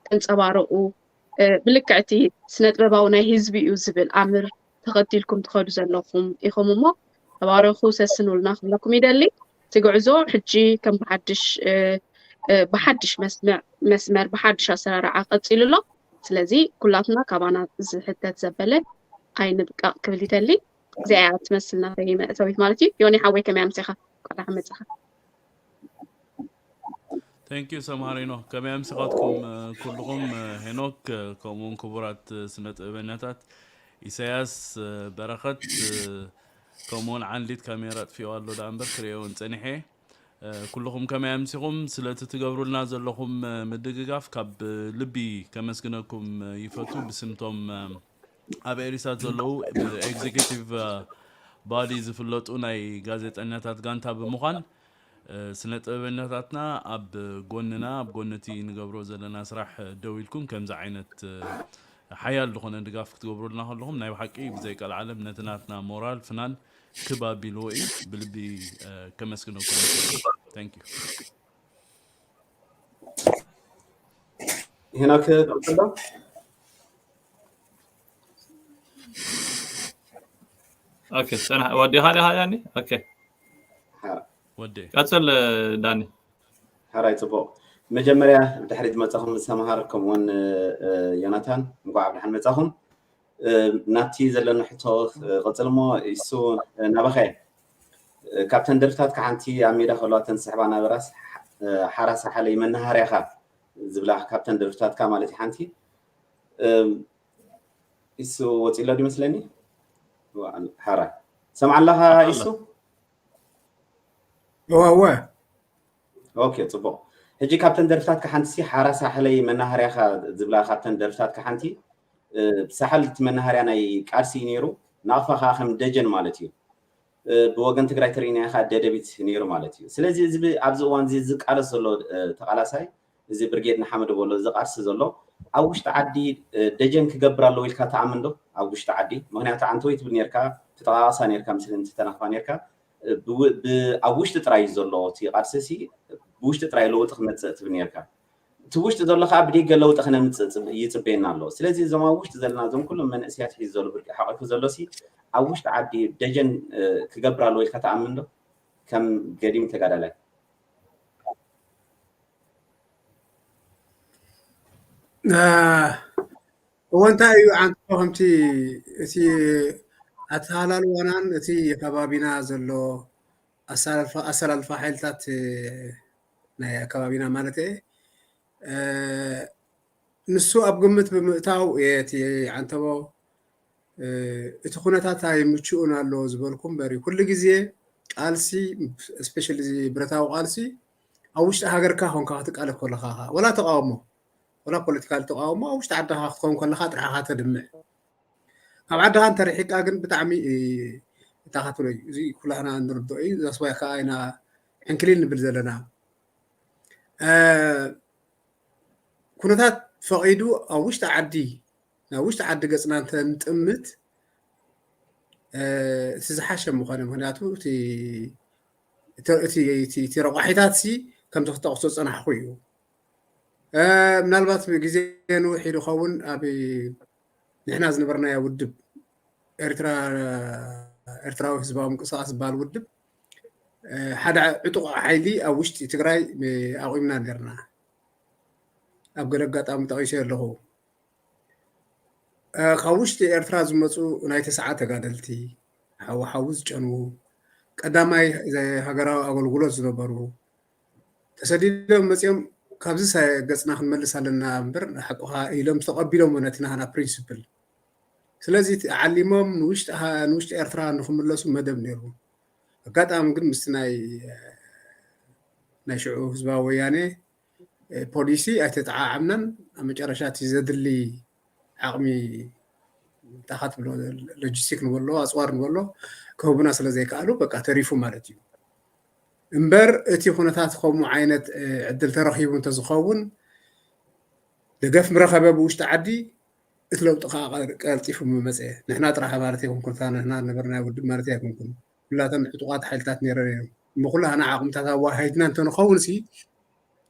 ተንፀባርቑ ብልክዕ እቲ ስነጥበባዊ ናይ ህዝቢ እዩ ዝብል ኣምር ተኸቲልኩም ትኸዱ ዘለኹም ኢኹም እሞ ተባረኹ ሰስኑልና ክብለኩም ይደሊ። እቲ ጉዕዞ ሕጂ ከም ብሓድሽ ብሓድሽ መስመር ብሓድሽ ኣሰራርዓ ቀፂሉ ኣሎ። ስለዚ ኩላትና ካባና ዝሕተት ዘበለ ኣይንብቀቕ ክብል ይደሊ። እዚኣ እያ ትመስል ናተይ መእተዊት ማለት እዩ። ዮኒ ሓወይ ከመይ ኣምሲኻ? እንኳዕ ደሓን መጻኻ። Thank you ሰምሃር ሄኖክ። ከመይ ኣምሲኻትኩም ኩልኹም ሄኖክ ከምኡውን ክቡራት ስነ ጥበበኛታት ኢሳያስ በረኸት ከምኡውን ዓንዲት ካሜራ ኣጥፊኦ ኣሎ ደኣ እምበር ክርእዮውን ጸኒሐ። ኩልኹም ከመይ ኣምሲኹም ስለቲ ትገብሩልና ዘለኹም ምድግጋፍ ካብ ልቢ ከመስግነኩም ይፈቱ። ብስምቶም ኣብ ኤሪሳት ዘለዉ ብኤግዜኪቲቭ ባዲ ዝፍለጡ ናይ ጋዜጠኛታት ጋንታ ብምዃን ስነ ጥበበኛታትና ኣብ ጎንና ኣብ ጎንቲ ንገብሮ ዘለና ስራሕ ደው ኢልኩም ከምዚ ዓይነት ሓያል ዝኾነ ድጋፍ ክትገብሩልና ከለኹም ናይ ብሓቂ ብዘይ ቀልዓለም ነቲ ናትና ሞራል ፍናን ክብ ኣቢልዎ እዩ። ብልቢ ከመስግነኩም። Thank you። ሄኖክ ቀጥሎ። ኦኬ፣ ጸና ወዲኻ ዲኻ ዳኒ? ኦኬ። ወዲ ቀጽል ዳኒ። ሓራይ ጽቡቕ። መጀመርያ ብድሕሪ ዝመጻኹም ሰምሃር ከምኡውን ዮናታን እንኳዕ ብድሓን መጻኹም። ናብቲ ዘለኒ ሕቶ ቀጽል እሞ እሱ ናባኸ ካብተን ደርፍታትካ ሓንቲ ኣብ ሜዳ ከለዋ ተን ስሕባ ናበራስ ሓራ ሳሓለይ መናሃርያኻ ዝብላ ካብተን ደርፍታትካ ማለት እዩ ሓንቲ እሱ ወፂሎ ድዩ መስለኒ ሓራ ሰምዓ ኣለኻ እሱ እወ እወ ኦኬ ጽቡቕ ሕጂ ካብተን ደርፍታትካ ሓንቲ ሲ ሓራ ሳሕለይ መናሃርያኻ ዝብላ ካብተን ደርፍታትካ ሓንቲ ሳሕል እቲ መናሃርያ ናይ ቃልሲ እዩ ነይሩ ናቕፋ ከዓ ከም ደጀን ማለት እዩ ብወገን ትግራይ ተርእናዮ ከዓ ደደቢት ነይሩ ማለት እዩ ስለዚ እዚ ኣብዚ እዋን እዚ ዝቃለስ ዘሎ ተቃላሳይ እዚ ብርጌድ ንሓመድ በሎ ዝቃልሲ ዘሎ ኣብ ውሽጢ ዓዲ ደጀን ክገብር ኣለዎ ኢልካ ትኣምን ዶ ኣብ ውሽጢ ዓዲ ምክንያቱ ዓንተወይ ትብል ነርካ ትጠቃቀሳ ነርካ ምስልን ትተናክፋ ነርካ ኣብ ውሽጢ ጥራይ ዘሎ እቲ ቃልሲ ሲ ብውሽጢ ጥራይ ለውጢ ክመፅእ ትብል ነርካ እቲ ውሽጢ ዘሎ ከዓ ብደገ ለውጢ ክነምፅእ ይፅበየና ኣሎ ስለዚ እዞም ኣብ ውሽጢ ዘለና እዞም ኩሎም መንእስያት ሒዙ ዘሎ ብርቂ ሓቂፉ ዘሎ ሲ ኣብ ውሽጢ ዓዲ ደጀን ክገብር ኣለዎ ኢልካ ትኣምን ዶ ከም ገዲም ተጋዳላይ? እዎ፣ እንታይ እዩ ዓንቶ ከምቲ እቲ ኣተሃላልዋናን እቲ ከባቢና ዘሎ ኣሰላልፋ ሓይልታት ናይ ኣከባቢና ማለት ንሱ ኣብ ግምት ብምእታው እየ እቲ ዓንተቦ እቲ ኩነታት ኣይምችኡን ኣሎ ዝበልኩ እምበር፣ ኩሉ ግዜ ቃልሲ፣ ስፔሻሊ እዚ ብረታዊ ቃልሲ ኣብ ውሽጢ ሃገርካ ኮንካ ክትቃለስ ከለኻ፣ ወላ ተቃውሞ፣ ወላ ፖለቲካል ተቃውሞ ኣብ ውሽጢ ዓድኻ ክትከውን ከለኻ ጥራሕኻ ተድምዕ። ካብ ዓድኻ እንተርሒቃ ግን ብጣዕሚ እታ ክትብሎ እዩ። እዚ ኩላህና እንርድኦ እዩ። ዛስዋይ ከዓ ኢና ዕንክሊል ንብል ዘለና። ኩነታት ፈቒዱ ኣብ ውሽጢ ዓዲ፣ ናብ ውሽጢ ዓዲ ገፅና እንተንጥምት እቲ ዝሓሸ ምኾነ። ምክንያቱ እቲ ረቋሒታት ሲ ከምዚ ክጠቕሶ ዝፀናሕኩ እዩ። ምናልባት ግዜ ንውሕ ኢሉ ኸውን ኣብ ንሕና ዝነበርናዮ ውድብ ኤርትራ፣ ኤርትራዊ ህዝባዊ ምንቅስቃስ ዝበሃል ውድብ ሓደ ዕጡቕ ሓይሊ ኣብ ውሽጢ ትግራይ ኣቑምና ነርና። ኣብ ገለ ኣጋጣሚ ጠቒሰ ኣለኹ። ካብ ውሽጢ ኤርትራ ዝመፁ ናይ ተስዓ ተጋደልቲ፣ ሓዊ ሓዊ ዝጨንዉ፣ ቀዳማይ ሃገራዊ ኣገልግሎት ዝነበሩ፣ ተሰዲዶም መፂኦም፣ ካብዚ ገፅና ክንመልስ ኣለና እምበር ሓቁኻ ኢሎም ተቐቢሎም ነቲ ናህና ፕሪንስፕል። ስለዚ ዓሊሞም ንውሽጢ ኤርትራ ንክምለሱ መደብ ነይሩ። ኣጋጣሚ ግን ምስቲ ናይ ናይ ሽዑ ህዝባዊ ወያነ ፖሊሲ ኣይተጠዓዓምናን። ኣብ መጨረሻ እቲ ዘድሊ ዓቕሚ እንታይ ትብሎ፣ ሎጂስቲክ ንበሎ፣ ኣፅዋር ንበሎ፣ ክህቡና ስለ ዘይከኣሉ በቃ ተሪፉ ማለት እዩ። እምበር እቲ ኩነታት ከምኡ ዓይነት ዕድል ተረኺቡ እንተዝኸውን፣ ደገፍ ምረኸበ ብውሽጢ ዓዲ፣ እቲ ለውጢ ከዓ ቀልጢፉ ምመፀ። ንሕና ጥራሕ ማለት ኣይኮንኩን፣ ንሕና ነበርና ውድብ ማለት ኣይኮንኩን፣ ኩላተን ዕጡቓት ሓይልታት ነይረን እዮም። እሞ ኩላህና ዓቕምታት ኣዋሃሂድና እንተንኸውን ሲ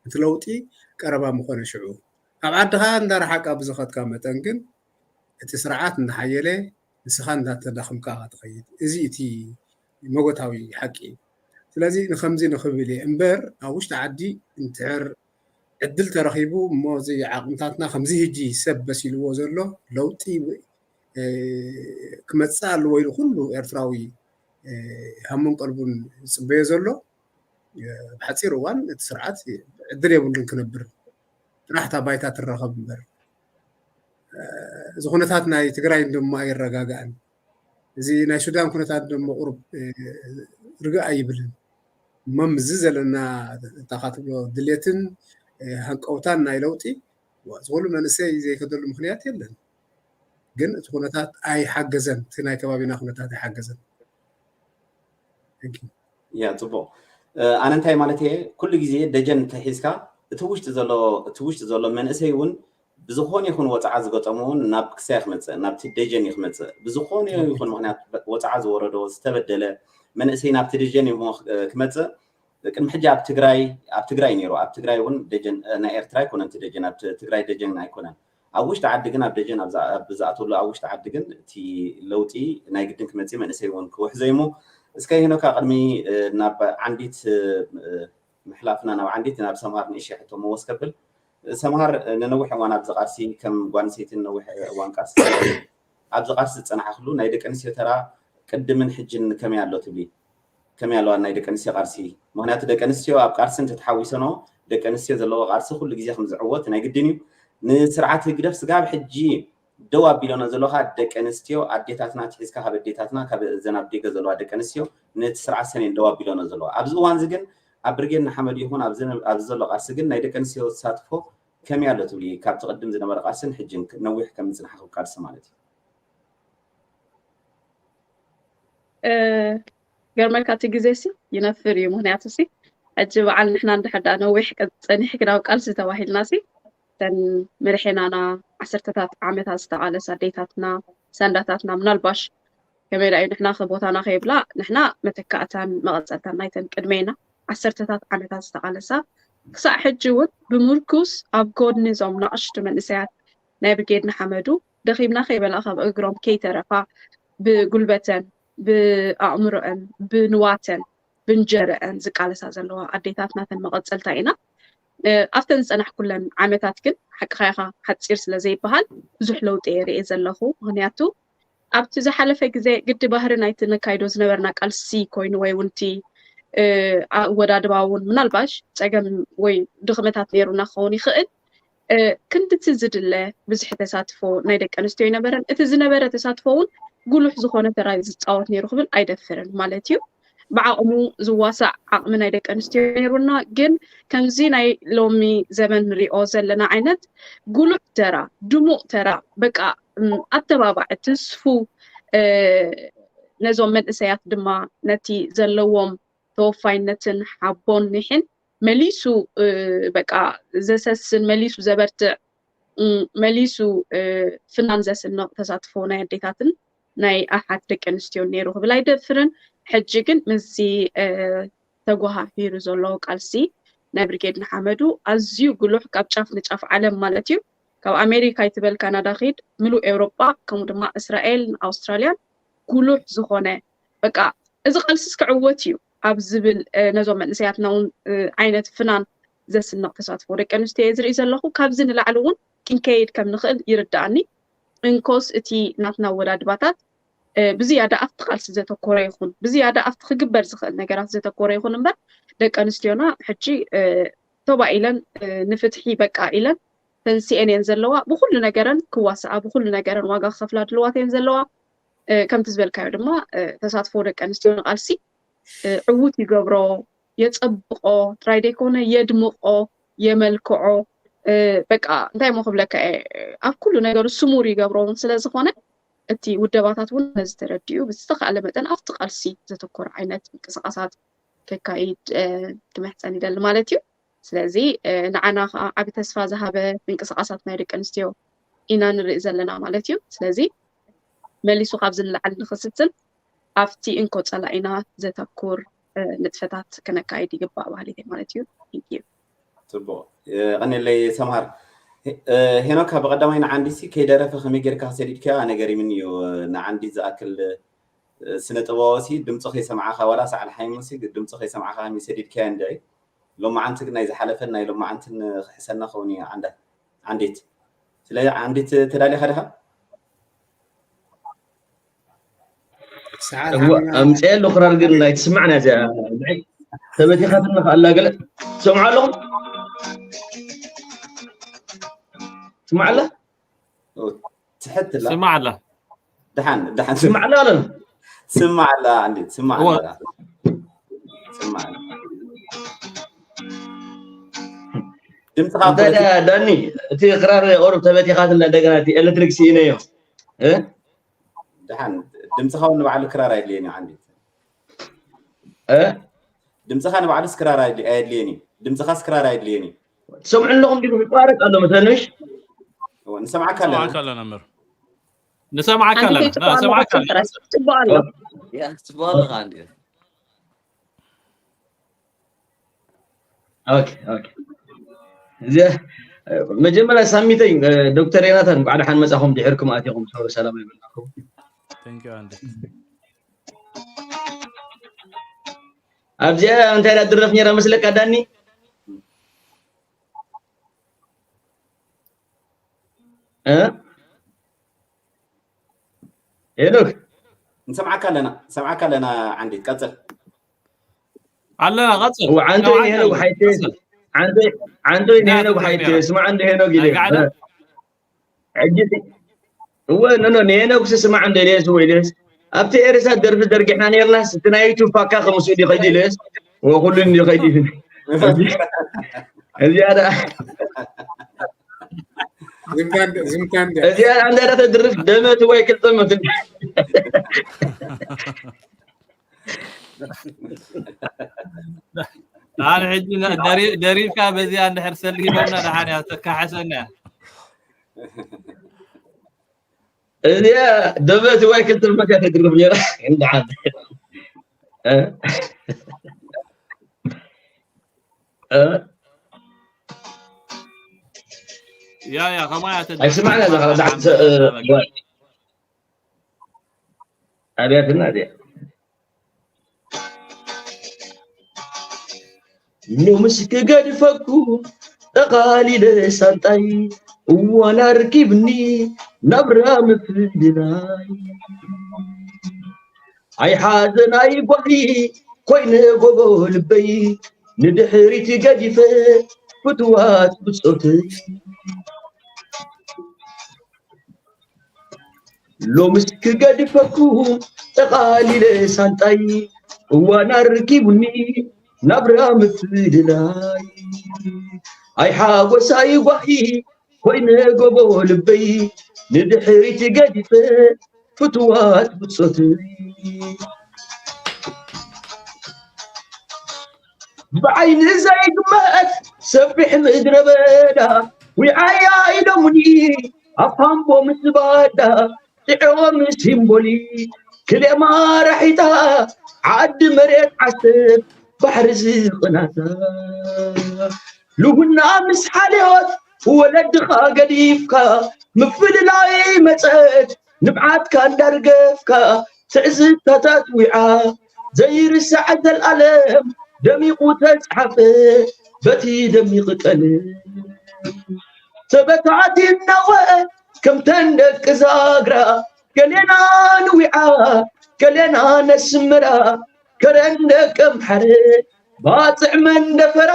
እቲ ለውጢ ቀረባ ምኾነ። ሽዑ ካብ ዓድኻ እንዳረሓቃ ብዝኸድካ መጠን ግን እቲ ስርዓት እንዳሓየለ ንስኻ እንዳተዳኸምካ ኢኻ ትኸይድ። እዚ እቲ መጎታዊ ሓቂ እዩ። ስለዚ ንከምዚ ንኽብል እየ እምበር ኣብ ውሽጢ ዓዲ እንትሕር ዕድል ተረኺቡ እሞ እዚ ዓቕምታትና ከምዚ ህጂ ሰብ በሲልዎ ዘሎ ለውጢ ክመፅእ ኣለዎ ኢሉ ኩሉ ኤርትራዊ ሃሙን ቀልቡን ዝፅበዮ ዘሎ ብሓፂር እዋን እቲ ስርዓት ዕድል የብሉን ክነብር። ጥራሕ እታ ባይታ ትረኸብ እምበር። እዚ ኩነታት ናይ ትግራይ ደሞ ኣይረጋጋእን። እዚ ናይ ሱዳን ኩነታት ደሞ ቁሩብ ርግእ ኣይብልን። እሞ ምስዚ ዘለና እታ ትብሎ ድሌትን ሃንቀውታን ናይ ለውጢ፣ እዚ ኩሉ መንእሰይ ዘይከደሉ ምክንያት የለን። ግን እቲ ኩነታት ኣይሓገዘን፣ እቲ ናይ ከባቢና ኩነታት ኣይሓገዘን። ያ፣ ፅቡቕ። ኣነ እንታይ ማለት እየ፣ ኩሉ ግዜ ደጀን እንተሒዝካ እቲ ውሽጢ ዘሎ እቲ ውሽጢ ዘሎ መንእሰይ እውን ብዝኾነ ይኹን ወፅዓ ዝገጠሙ እውን ናብ ክሳይ ክመፅእ፣ ናብቲ ደጀን እዩ ክመፅእ። ብዝኾነ ይኹን ምክንያት ወፅዓ ዝወረዶ ዝተበደለ መንእሰይ ናብቲ ደጀን እዩ ክመፅእ። ቅድሚ ሕጂ ኣብ ትግራይ ኣብ ትግራይ ነይሩ። ኣብ ትግራይ እውን ደጀን ናይ ኤርትራ ኣይኮነን እቲ ደጀን፣ ኣብ ትግራይ ደጀን ኣይኮነን። ኣብ ውሽጢ ዓዲ ግን ኣብ ደጀን ኣብ ዝኣተሉ ኣብ ውሽጢ ዓዲ ግን እቲ ለውጢ ናይ ግድን ክመፅእ መንእሰይ እውን ክውሕዘ እሞ እስከ ሄኖካ ቅድሚ ናብ ዓንዲት ምሕላፍና ናብ ዓንዲት ናብ ሰምሃር ንእሽተይ ሕቶ መወስ ከብል። ሰምሃር ንነዊሕ እዋን ኣብዚ ቃልሲ ከም ጓል ኣንስተይትን ነዊሕ እዋን ቃልሲ ኣብዚ ቃልሲ ዝፀናሕክሉ ናይ ደቂ ኣንስትዮ ተራ ቅድምን ሕጅን ከመይ ኣሎ ትብሊ? ከመይ ኣለዋ ናይ ደቂ ኣንስትዮ ቃልሲ? ምክንያቱ ደቂ ኣንስትዮ ኣብ ቃልሲ እንተተሓዊሰንኦ ደቂ ኣንስትዮ ዘለዎ ቃልሲ ኩሉ ግዜ ከም ዝዕወት ናይ ግድን እዩ። ንስርዓት ህግደፍ ስጋብ ሕጂ ደው ኣቢሎኖ ዘለዋ ደቂ ኣንስትዮ ኣዴታትና ኣትሒዝካ ካብ ኣዴታትና ካብ እዘን ኣብ ደገ ዘለዋ ደቂ ኣንስትዮ ነቲ ስርዓት ሰኔን ደው ኣቢሎኖ ዘለዋ። ኣብዚ እዋን እዚ ግን ኣብ ብርጌድ ንሓመዱ ይኹን ኣብዚ ዘሎ ቃልሲ ግን ናይ ደቂ ኣንስትዮ ተሳትፎ ከመይ ኣሎ ትብሊ? ካብቲ ቅድም ዝነበረ ቃልስን ሕጅን ነዊሕ ከም ምፅናሕኩም ቃልሲ ማለት እዩ። ገርመልካ እቲ ግዜ ሲ ይነፍር እዩ። ምክንያቱ ሲ ሕጂ በዓል ንሕና እንድሕር ደኣ ነዊሕ ጸኒሕኪ ናብ ቃልሲ ተባሂልና ሲ እተን መርሒናና ዓሰርተታት ዓመታት ዝተቓለሳ ኣዴታትና ሳንዳታትና ምናልባሽ ከመይ ደኣ እዩ ንሕና ከቦታና ከይብላ ንሕና መተካእታን መቐጸልታን ናይተን ቅድሜና ዓሰርተታት ዓመታት ዝተቓለሳ ክሳዕ ሕጂ እውን ብምርኩስ ኣብ ጎድኒ እዞም ናቕሽቲ መንእሰያት ናይ ብርጌድ ንሓመዱ ደኺምና ከይበላ ካብ እግሮም ከይተረፋ ብጉልበተን ብኣእምሮአን ብንዋተን ብንጀረአን ዝቃለሳ ዘለዋ ኣዴታትና ተን መቐፀልታ ኢና። ኣብተን ዝፀናሕኩለን ዓመታት ግን ሓቅኻ ኢኻ ሓፂር ስለ ዘይበሃል ብዙሕ ለውጢ እየ ርእየ ዘለኹ። ምክንያቱ ኣብቲ ዝሓለፈ ግዜ ግዲ ባህሪ ናይቲ ነካይዶ ዝነበርና ቃልሲ ኮይኑ ወይ እውን እቲ ኣወዳድባ እውን ምናልባሽ ፀገም ወይ ድኽመታት ነይሩና ክኸውን ይኽእል። ክንድቲ ዝድለ ብዙሕ ተሳትፎ ናይ ደቂ ኣንስትዮ ኣይነበረን። እቲ ዝነበረ ተሳትፎ እውን ጉሉሕ ዝኾነ ተራ ዝፃወት ነይሩ ክብል ኣይደፍርን ማለት እዩ። ብዓቕሙ ዝዋሳእ ዓቕሚ ናይ ደቂ ኣንስትዮ ነይሩና። ግን ከምዚ ናይ ሎሚ ዘመን ንሪኦ ዘለና ዓይነት ጉሉሕ ተራ፣ ድሙቕ ተራ፣ በቃ ኣተባባዒ ትስፉ ነዞም መንእሰያት ድማ ነቲ ዘለዎም ተወፋይነትን ሓቦን ኒሕን መሊሱ በቃ ዘሰስን መሊሱ ዘበርትዕ መሊሱ ፍናን ዘስንቕ ተሳትፎ ናይ ኣዴታትን ናይ ኣሓት ደቂ ኣንስትዮን ነይሩ ክብል ኣይደፍርን። ሕጂ ግን ምስዚ ተጓሃሂሩ ዘሎ ቃልሲ ናይ ብርጌድ ንሓመዱ ኣዝዩ ጉሉሕ ካብ ጫፍ ንጫፍ ዓለም ማለት እዩ። ካብ ኣሜሪካ ይትበል ካናዳ ኺድ ምሉእ ኤውሮጳ ከምኡ ድማ እስራኤል ኣውስትራልያን ጉሉሕ ዝኾነ በቃ እዚ ቃልሲስ ክዕወት እዩ ኣብ ዝብል ነዞም መንእሰያትና እውን ዓይነት ፍናን ዘስንቕ ተሳትፎ ደቂ ኣንስትዮ እየ ዝርኢ ዘለኹ። ካብዚ ንላዕሊ እውን ክንከይድ ከም ንኽእል ይርድኣኒ። እንኮስ እቲ ናትና ኣወዳድባታት ብዝያዳ ኣብቲ ቃልሲ ዘተኮረ ይኹን ብዝያዳ ኣብቲ ክግበር ዝኽእል ነገራት ዘተኮረ ይኹን እምበር ደቂ ኣንስትዮና ሕጂ ተባኢለን ንፍትሒ በቃ ኢለን ተንሲኤን እየን ዘለዋ። ብኩሉ ነገረን ክዋስኣ ብኩሉ ነገረን ዋጋ ክኸፍላ ድልዋት እየን ዘለዋ። ከምቲ ዝበልካዮ ድማ ተሳትፎ ደቂ ኣንስትዮ ንቃልሲ ዕዉት ይገብሮ፣ የፀብቆ ጥራይ ዘይኮነ የድምቆ፣ የመልክዖ። በቃ እንታይ ሞ ክብለካ እየ፣ ኣብ ኩሉ ነገሩ ስሙር ይገብሮ እውን ስለ ዝኾነ እቲ ውደባታት እውን ነዚ ተረዲኡ ብዝተኻእለ መጠን ኣብቲ ቃልሲ ዘተኮረ ዓይነት ምንቅስቃሳት ከካይድ ክምሕፀን ይደሊ ማለት እዩ። ስለዚ ንዓና ከዓ ዓቢ ተስፋ ዝሃበ ምንቅስቃሳት ናይ ደቂ ኣንስትዮ ኢና ንርኢ ዘለና ማለት እዩ። ስለዚ መሊሱ ካብዚ ንላዕሊ ንክስስን ኣብቲ እንኮ ፀላኢና ዘተኩር ንጥፈታት ክነካይድ ይግባእ ባህሊት ማለት እዩ። ፅቡቅ የቀኒለይ ሰምሃር። ሄኖካ ብቀዳማይ ንዓንዲሲ ከይደረፈ ከመይ ጌርካ ሰዲድካያ ነገር ይምን እዩ። ንዓንዲ ዝኣክል ስነ ጥበባዊ ሲ ድምፁ ከይሰምዓካ ዋላ ሳዕል ሓይሙ ሲ ድምፁ ከይሰምዓካ ከመይ ሰዲድካያ እንድዒ። ሎማዓንቲ ግን ናይ ዝሓለፈን ናይ ሎማዓንትን ክሕሰና ከውን እዩ። ዓንዳ ዓንዲት ስለ ዓንዲት ተዳሊኻ ዲኻ? ኣምፅኤ ኣሎ ክራር ግን ናይ ትስማዕና እዚኣ ተበቲኻትና ኣላ ገለ ትሰምዑ ኣለኹም? ትስማዕ ኣላ? ትሕት ላ ስማዕ ኣላ ድሓን ድሓን ትስማዕ ኣላ ኣለን ስማዕ ኣላ እንዴ ትስማዕ ኣላ ስማዕ ኣላ ድምፅኻ እንታይ ደኣ ዳኒ እቲ ክራር ቁሩብ ተበቲኻትና እንደገና እቲ ኤሌክትሪክ ስኢነዮ እ ድሓን ድምፅኻ እውን ንባዕሉ ክራር ኣይድልየኒ ዓንዲ እ ድምፅኻ ንባዕሉስ ክራር ኣይድል- ኣየድልየኒ ድምፅኻስ ክራር ኣይድልየኒ ትሰምዑ ኣለኹም ዲኹም ይቋረፅ ኣሎ መሰለሽ እዎ፣ ንሰምዓካ ኣለና ንሰምዓካ ኣለና መምህር ንሰምዓካ ሓንቲ ኣለና ከይትቋረጥ ንሰምዓካ ኣለና ትንቀሳቀስ። ጽቡቅ ኣሎ። ያ ጽቡቅ ኣለኻ እንዴ ኦኬ ኦኬ እዚ መጀመርያ ሳሚተይ ዶክተር ዮናታን እንኳዕ ደሓን መጻኹም ድሕርኩም ኣቲኹም ሰው ሰላም ይበልናኩም Thank you ኣንዲ ኣብዚኣ እንታይ ዳ ድረፍ ነራ መስለካ ዳኒ እ ሄኖክ ንሰምዓካ ኣለና ንሰምዓካ ኣለና ዓንዲት ቀፅል ኣለና ቀፅል እወ ዓንቶይ ንሄኖክ ሓይቴ ዓንቶይ ዓንቶይ ንሄኖክ ሓይቴ ስማዕ እንደ ሄኖክ ኢለ ሕጂ እወ ኖ ኖ ንሄኖክ ስማዕ እንደ ኢለስ ወይ ኢለስ ኣብቲ ኤርሳ ደርፊ ዘርጊሕና ነርናስ እቲ ናይ ዩቱብ ፋካ ከምስኡ ይኸይድ ኢለስ ወኩሉ ይኸይድ እዚኣ ደኣ ዝምታ እንደ- ዝምታ እንደ እዚኣ እንዳ ተድርፍ ደመት ወይ ክልጠመት ኣነ ሕጂ ነ- ደሪ- ደሪፍካ በዚኣ እንድሕር ሰሊሞምና ደሓን እያ ተካሓሰና እያ እዚኣ ደመት ወይ ክልጠመት እያ ተድርፍ ነራ እንደሓን እ? እ? ያ ያ ከማያ ተደ ኣይስማዕና እዛ ኸ- ዳዕት ሰ- እ፣ ኣብያትና እዚኣ ሎምስ ክገድፈኩም ጠቓሊለ ሳንጣይ፣ እዋን ኣርኪብኒ ናብራ ምፍልላይ። ኣይ ሓዘን ኣይ ጓሂ ኮይነ ጎቦ ልበይ፣ ንድሕሪት ገዲፈ ፍትዋት ብጾተይ። ሎምስ ክገድፈኩም ጠቓሊለ ሳንጣይ፣ እዋን ኣርኪቡኒ ናብራ ምፍልላይ። ኣይ ሓጎስ ኣይ ጓሂ ኮይነ ጎቦ ልበይ፣ ንድሕሪት ገዲፈ ፍትዋት ብጾተይ። ብዓይኒ ዘይግመት ሰፊሕ ምድረ በዳ ዊዓያ ኢሎሙኒ፣ ኣፋምቦ ምስ ባዳ ጥዕዎ ምስ ሲምቦሊ፣ ክሌማ ራሒታ ዓዲ መሬት ዓሰብ ባሕሪ ዝቕናታ። ልውና ምስ ሓልዮት ወለድኻ ገዲፍካ፣ ምፍልላይ መጸት ንብዓትካ እንዳርገፍካ፣ ትዕዝብታታት ዊዓ ዘይርሳዕ ዘልኣለም ደሚቑ ተጻሕፈ በቲ ደሚቕ ቀለም። ተበታቲና ወ ከምተን ደቂ ዛግራ፣ ገሌና ንዊዓ ገሌና ነስምራ፣ ከረን ደቂ ኣምሓረ ባጽዕ መንደፈራ፣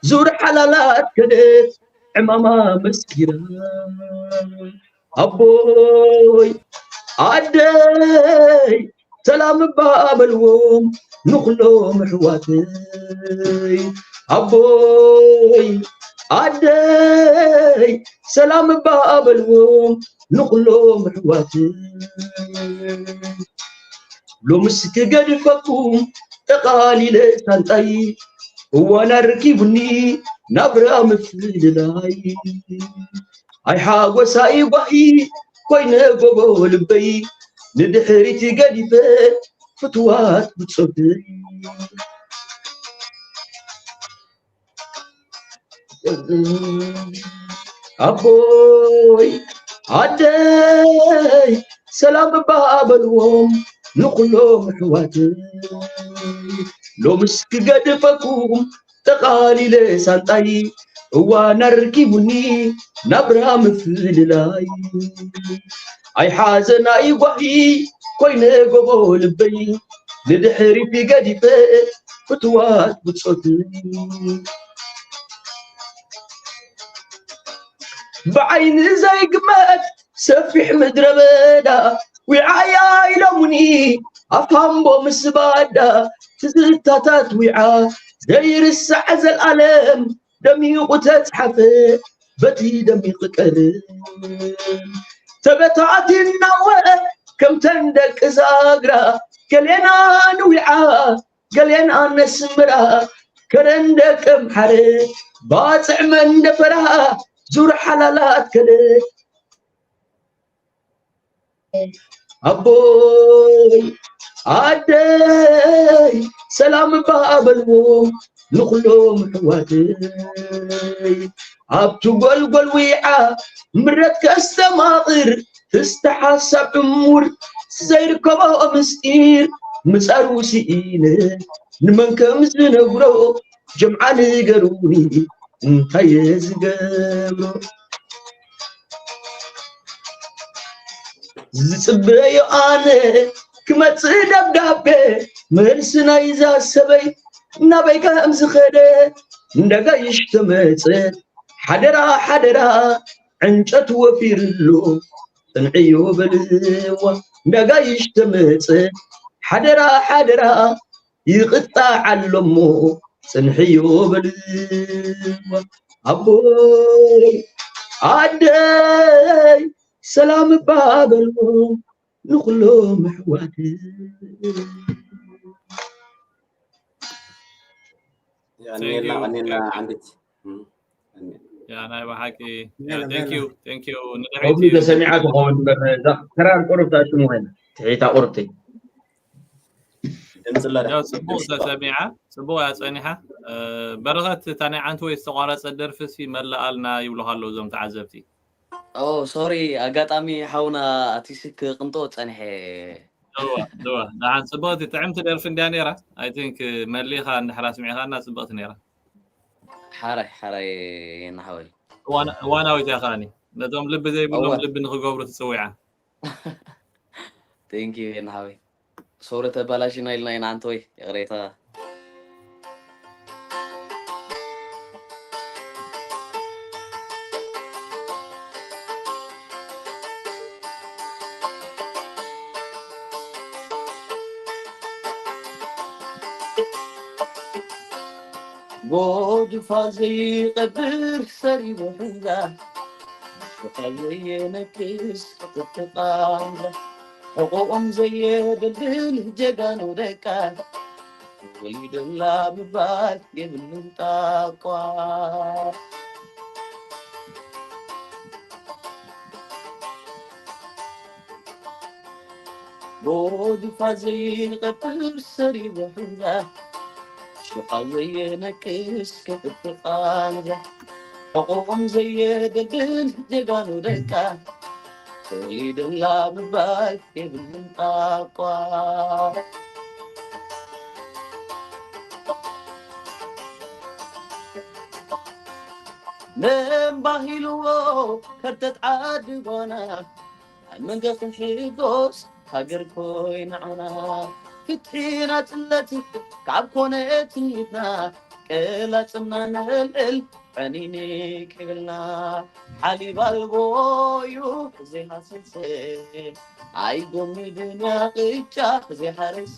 ዙር ሓላላት ከደት ዕማማ መስኪራ። ኣቦይ ኣደይ ሰላም እባ በልዎም ንኹሎም ኣሕዋተይ። ኣቦይ ኣደይ ሰላም እባ በልዎም ንኹሎም ኣሕዋተይ። ሎምስ ክገድፈኩም ጠቓሊለ ሳንጣይ፣ እዋን ኣርኪቡኒ ናብራ ምፍልላይ። ኣይ ሓጎስ ኣይ ጓሂ ኮይነ ጎቦ ልበይ፣ ንድሕሪት ገዲፈ ፍትዋት ብጾተይ። ኣቦይ ኣደይ ሰላም እባ በልዎም ንኹሎም ኣሕዋተይ። ሎምስ ክገድፈኩም ጠቓሊለ ሳንጣይ፣ እዋን ኣርኪቡኒ ናብራ ምፍልላይ። ኣይ ሓዘን ኣይ ጓሂ ኮይነ ጎቦ ልበይ፣ ንድሕሪት ገዲፈ ፍትዋት ብጾተይ። ብዓይኒ ዘይግመት ሰፊሕ ምድረ በዳ ዊዓያ ኢሎሙኒ፣ ኣፋምቦ ምስ ባዳ ትዝታታት ዊዓ ዘይርሳዕ ዘልኣለም ደሚቑ ተጻሕፈ በቲ ደሚቕ ቀለም። ተበታቲና ወ ከምተን ደቂ ዛግራ፣ ገሌና ንዊዓ ገሌና ነስምራ፣ ከረን ደቂ ኣምሓረ ባጽዕ መንደፈራ፣ ዙር ሓላላት ከደት። ኣቦይ ኣደይ ሰላም እባ በልዎም ንኹሎም ኣሕዋተይ። ኣብቲ ጎልጎል ዊዓ ምረት ከስተማቕር፣ ትስተ ሓሳብ ዕሙር ዘይርከቦ ምስጢር፣ ምጻሩ ስኢነ ንመን ከም ዝነግሮ፣ ጀምዓ ንገሩኒ እንታይ እየ ዝገብሮ? ዝጽበዮ ኣነ ክመጽእ ደብዳቤ፣ መልሲ ናይዛ ሰበይ ናበይ ከም ዝኸደ። እንዳጋይሽ ተመጸ ሓደራ ሓደራ፣ ዕንጨት ወፊርሉ ጽንዕዮ በልዋ። እንዳጋይሽ ተመጸ ሓደራ ሓደራ፣ ይቕጣዕ ኣሎ እሞ ጽንሕዮ በልዋ። ኣቦይ ኣደይ ሰላም እባ በልዎም ንኹሎም ኣሕዋተይ። ቀኒልና ቀኒልና ዓንዲት ያ ናይ ብሓቂ thank you thank you ንድሕሪት ተሰሚዓ ትኸውን እዛ ክራር ቁሩብ ታሽሙ ኮይና ትሒታ ቁርብተይ ድምፅላ ያው ጽቡቅ ተሰሚዓ ጽቡቅ እያ ጸኒሓ። በረኸት እታ ናይ ዓንቱ ወይ ዝተቋረጸ ደርፊ ሲ መላኣልና ይብሉ ኣለዉ እዞም ተዓዘብቲ። ኦ ሶሪ ኣጋጣሚ ሓውና ኣቲሲ ክቅንጦ ጸኒሐ። እዋ እዋ ደሓን ጽብቕቲ ጥዕምቲ ደርፊ እንድያ ነይራ። I think መሊኻ እንድሕር ኣስሚዕኻና ጽብቕቲ ነይራ። ሓራይ ሓራይ ናሓወይ እዋናዊት እያ ከዓኒ ነቶም ልቢ ዘይብሎም ልቢ ንክገብሩ ትፅውዓ። Thank you ናሓወይ። ሶሪ ተባላሽና ኢልና ኢና ኣንተ ወይ ይቕሬታ። ጎድፋ ዘይቀብር ሰሪቡ ሕንዛ ሽኻ ዘየነክስ ክትቃንዛ ሕቑኦም ዘየደልድል ጀጋኑ ደቃ ወሊደላ ምባል የብሉን ጣቋ። ጎድፋ ዘይቀብር ሰሪቡ ሕንዛ ሽኻ ዘየነክስ ክትቃንዛ ሕቑኦም ዘየደልድል ጀጋኑ ደቃ ወሊደላ ምባል የብሉን ጣቋ። መን ባሂልዎ ከርተት ዓዲ ጓና ኣብ መንገ ክንሕጎስ ሃገር ኮይና ዑና ፍትሒ ናጽነት ካብ ኮነ ትምኒትና ቀላጽምና ነልዕል ዕኒኒ ክብልና ሓሊብ ኣልቦ እዩ ዘይሃስስ ኣይጎሚ ድንያ ቅጫ ዘይሓርስ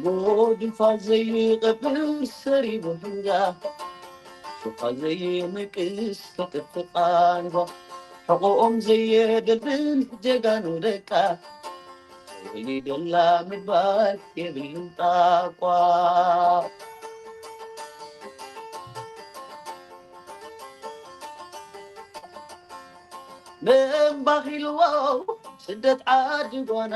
ጎድፋ ዘይቐብር ሰሪቡ ሕንጋ ሽፋ ዘይንቅስ ተጥፍእ ቃንዛ ሕቆኦም ዘየደልድል ጀጋኑ ደቃ ወሊደላ ምባል የብልን ጣቋ። መን ባኺልዎ ስደት ዓዲ ጓና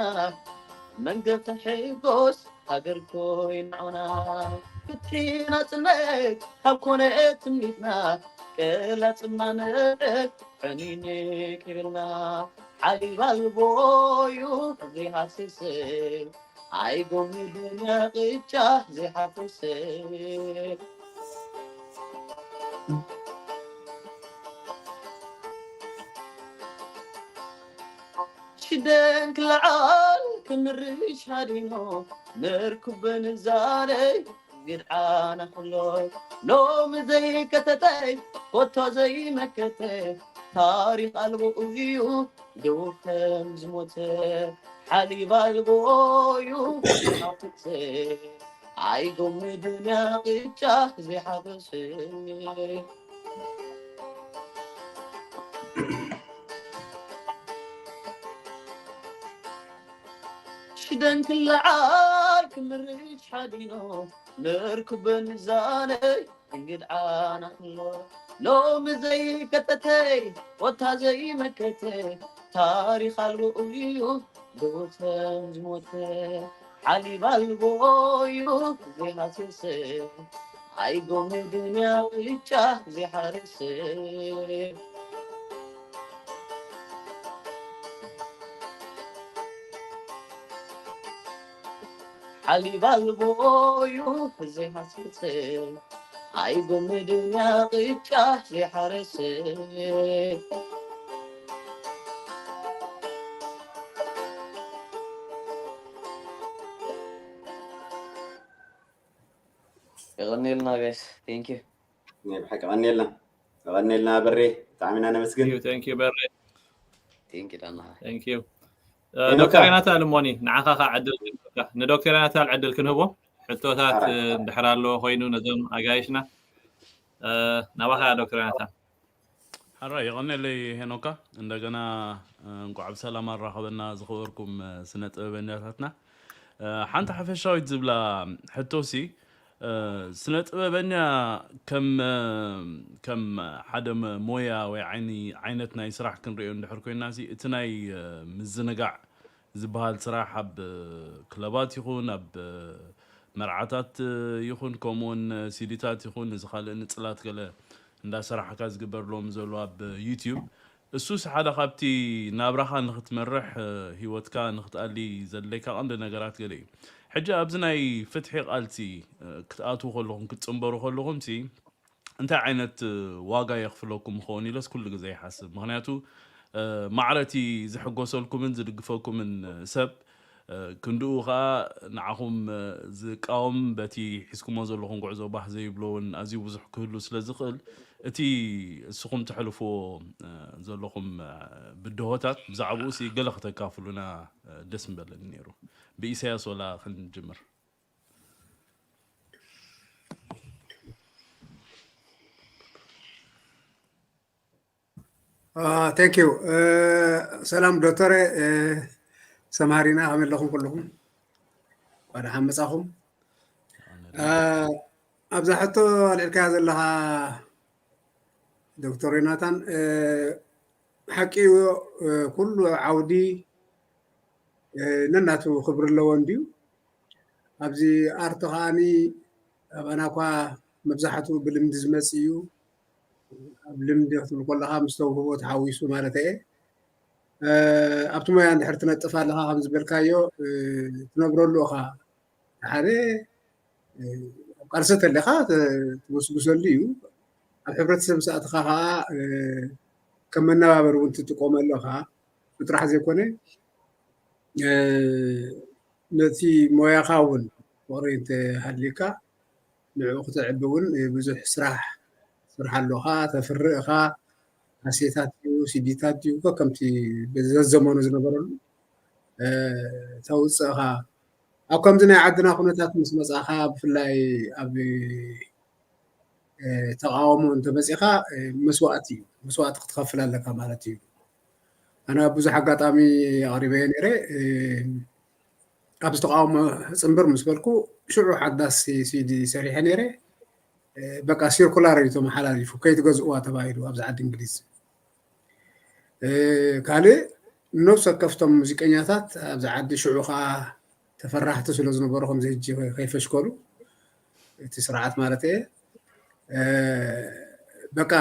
መንገ ክሕጎስ ሃገር ኮይና ዑና ፍትሒ ናጽነት ካብ ኮነ ትምኒትና ቀላጽምና ንዕቅ ዕኒኒ ክብልና ሓሊብ ኣልቦ እዩ ዘይሃስስ ኣይጎሚ ዱንያ ቅጫ ዘይሓፍስ ሽደን ክለዓል ክምርሽ ሃዲኖ ምርኩበን ዛረይ ግድዓና ኩሎ ሎሚ ዘይከተተይ ኮቶ ዘይመከተ ታሪኽ ኣልቦ እዩ ደው ከም ዝሞተ ሓሊብ ኣልቦ እዩ ሓፍተ ኣይጎሚ ዱንያ ቅጫ ዘይሓፈሰ ሽደን ክለዓል ክምርሽ ሓዲኖ ምርኩበን ዛነይ እንግድዓና ኣሎ ሎሚ ዘይከተተይ ቦታ ዘይመከተ ታሪኽ ኣልቦ እዩ ብውሰን ዝሞተ ሓሊብ ኣልቦ እዩ ዘይሃስስ ኣይጎሚ ዱንያ ቅጫ ዘይሓርስ ሓሊብ ኣልቦ እዩ ዘይሃስስ ኣይጎሚ ዱንያ ቅጫ ዘይሓርስ የቐንየልና ጋይስ ቴንክ ዩ ናይ ብሓቂ ቀንየልና ቀንየልና በሬ ብጣዕሚ ኢና ነመስግን ዩ ቴንክ ዩ በሬ ቴንክ ዩ ዳና ቴንክ ዩ ሄኖካ። ዶክተር ዮናታን እሞኒ ንዓኻ ኸዓ ዕድል ክንህበካ ንዶክተር ዮናታን ዕድል ክንህቦ ሕቶታት ሕራይ። እንድሕር ኣለዎ ኮይኑ ነዞም ኣጋይሽና እ፣ ናባኻ ዶክተር ዮናታን ሓራ የቐኔለይ ሄኖካ እንደገና እ፣ እንኳዕ ብሰላም ኣራኸበና ዝኸበርኩም እ፣ ስነ ጥበበኛታትና እ፣ ሓንቲ ሓፈሻዊት ዝብላ ሕቶሲ እ፣ ስነ ጥበበኛ ከም እ፣ ከም ሓደ መ- ሞያ ወይ ዓይኒ ዓይነት ናይ ስራሕ ክንሪኦ እንድሕር ኮይና ሲ እቲ ናይ እ፣ ምዝንጋዕ ዝበሃል ስራሕ ኣብ ክለባት ይኹን ኣብ መርዓታት ይኹን ከምኡውን ሲዲታት ይኹን እዚ ካልእ ንጽላት ገለ እንዳሰራሕካ ዝግበር ሎም ዘሎ ኣብ ዩቲዩብ እሱስ ሓደ ካብቲ ናብራኻ ንኽትመርሕ ህይወትካ ንኽትኣሊ ዘድለይካ ቀንዲ ነገራት ገለ እዩ። ሕጂ ኣብዚ ናይ ፍትሒ ቃልሲ ክትኣትዉ ከለኹም ክትጽንበሩ ከለኹም ሲ እንታይ ዓይነት ዋጋ የኽፍለኩም ይኸውን ኢለስ ኩሉ ግዜ ይሓስብ። ምኽንያቱ ማዕረቲ ዝሕጎሰልኩምን ዝድግፈኩምን ሰብ ክንድኡ ከዓ ንዓኹም ዝቃወም በቲ ሒዝኩሞ ዘለኹም ጉዕዞ ባህ ዘይብሎ እውን ኣዝዩ ብዙሕ ክህሉ ስለ ዝኽእል እቲ እስኹም ተሕልፍዎ ዘለኹም ብድሆታት ብዛዕባኡ ሲ ገለ ክተካፍሉና ደስ ምበለኒ ነይሩ። ብኢሳያስ ወላ ክንጅምር። thank you ሰላም ዶክተር ሰምሃሪና ከመይ ኣለኹም ኩልኹም? እንኳን ደሓን መጻኹም። ኣብዛ ሕቶ ኣልዒልካያ ዘለኻ ዶክተር ዮናታን ሓቂ ኩሉ ዓውዲ ነናቱ ክብሪ ኣለዎ እንድዩ። ኣብዚ ኣርት ከዓኒ ኣባና እኳ መብዛሕትኡ ብልምዲ ዝመጽእ እዩ። ኣብ ልምዲ ክትብል ከለኻ ምስ ተውህቦ ተሓዊሱ ማለት እየ። ኣብቲ ሞያ እንድሕር ትነጥፍ ኣለኻ ከም ዝበልካዮ ትነብረሉ ኢኻ። ሓደ ኣብ ቃልሲ ተለኻ ትጎስጉሰሉ እዩ። ኣብ ሕብረተሰብ ምስ ኣተኻ ከዓ ከም መነባበሪ እውን ትጥቀመሉ ኢኻ። ብጥራሕ ዘይኮነ ነቲ ሞያኻ እውን ፍቕሪ እንተሃልዩካ ንዕኡ ክተዕቢ እውን ብዙሕ ስራሕ ትሰርሓሉ ኢኻ፣ ተፍሪ ኢኻ። ካሴታት ድዩ ሲዲታት ድዩ ከከምቲ ዘዘመኑ ዝነበረሉ ተውፅእ ኢኻ። ኣብ ከምዚ ናይ ዓድና ኩነታት ምስ መፃእኻ ብፍላይ ኣብ ተቃውሞ እንተመፂኻ መስዋእቲ እዩ፣ መስዋእቲ ክትኸፍል ኣለካ ማለት እዩ። ኣነ ኣብ ብዙሕ ኣጋጣሚ ኣቕሪበዮ ነይረ። ኣብዚ ተቃውሞ ፅንብር ምስ በልኩ ሽዑ ሓዳስ ሲዲ ሰሪሐ ነይረ። በቃ ሲርኩላር እዩ ተመሓላሊፉ ከይትገዝእዋ ተባሂሉ ኣብዚ ዓዲ እንግሊዝ። ካልእ ነብሰ ወከፍቶም ሙዚቀኛታት ኣብዚ ዓዲ ሽዑ ከዓ ተፈራሕቲ ስለ ዝነበሩ ከምዚ ሕጂ ከይፈሽከሉ እቲ ስርዓት ማለት እየ በቃ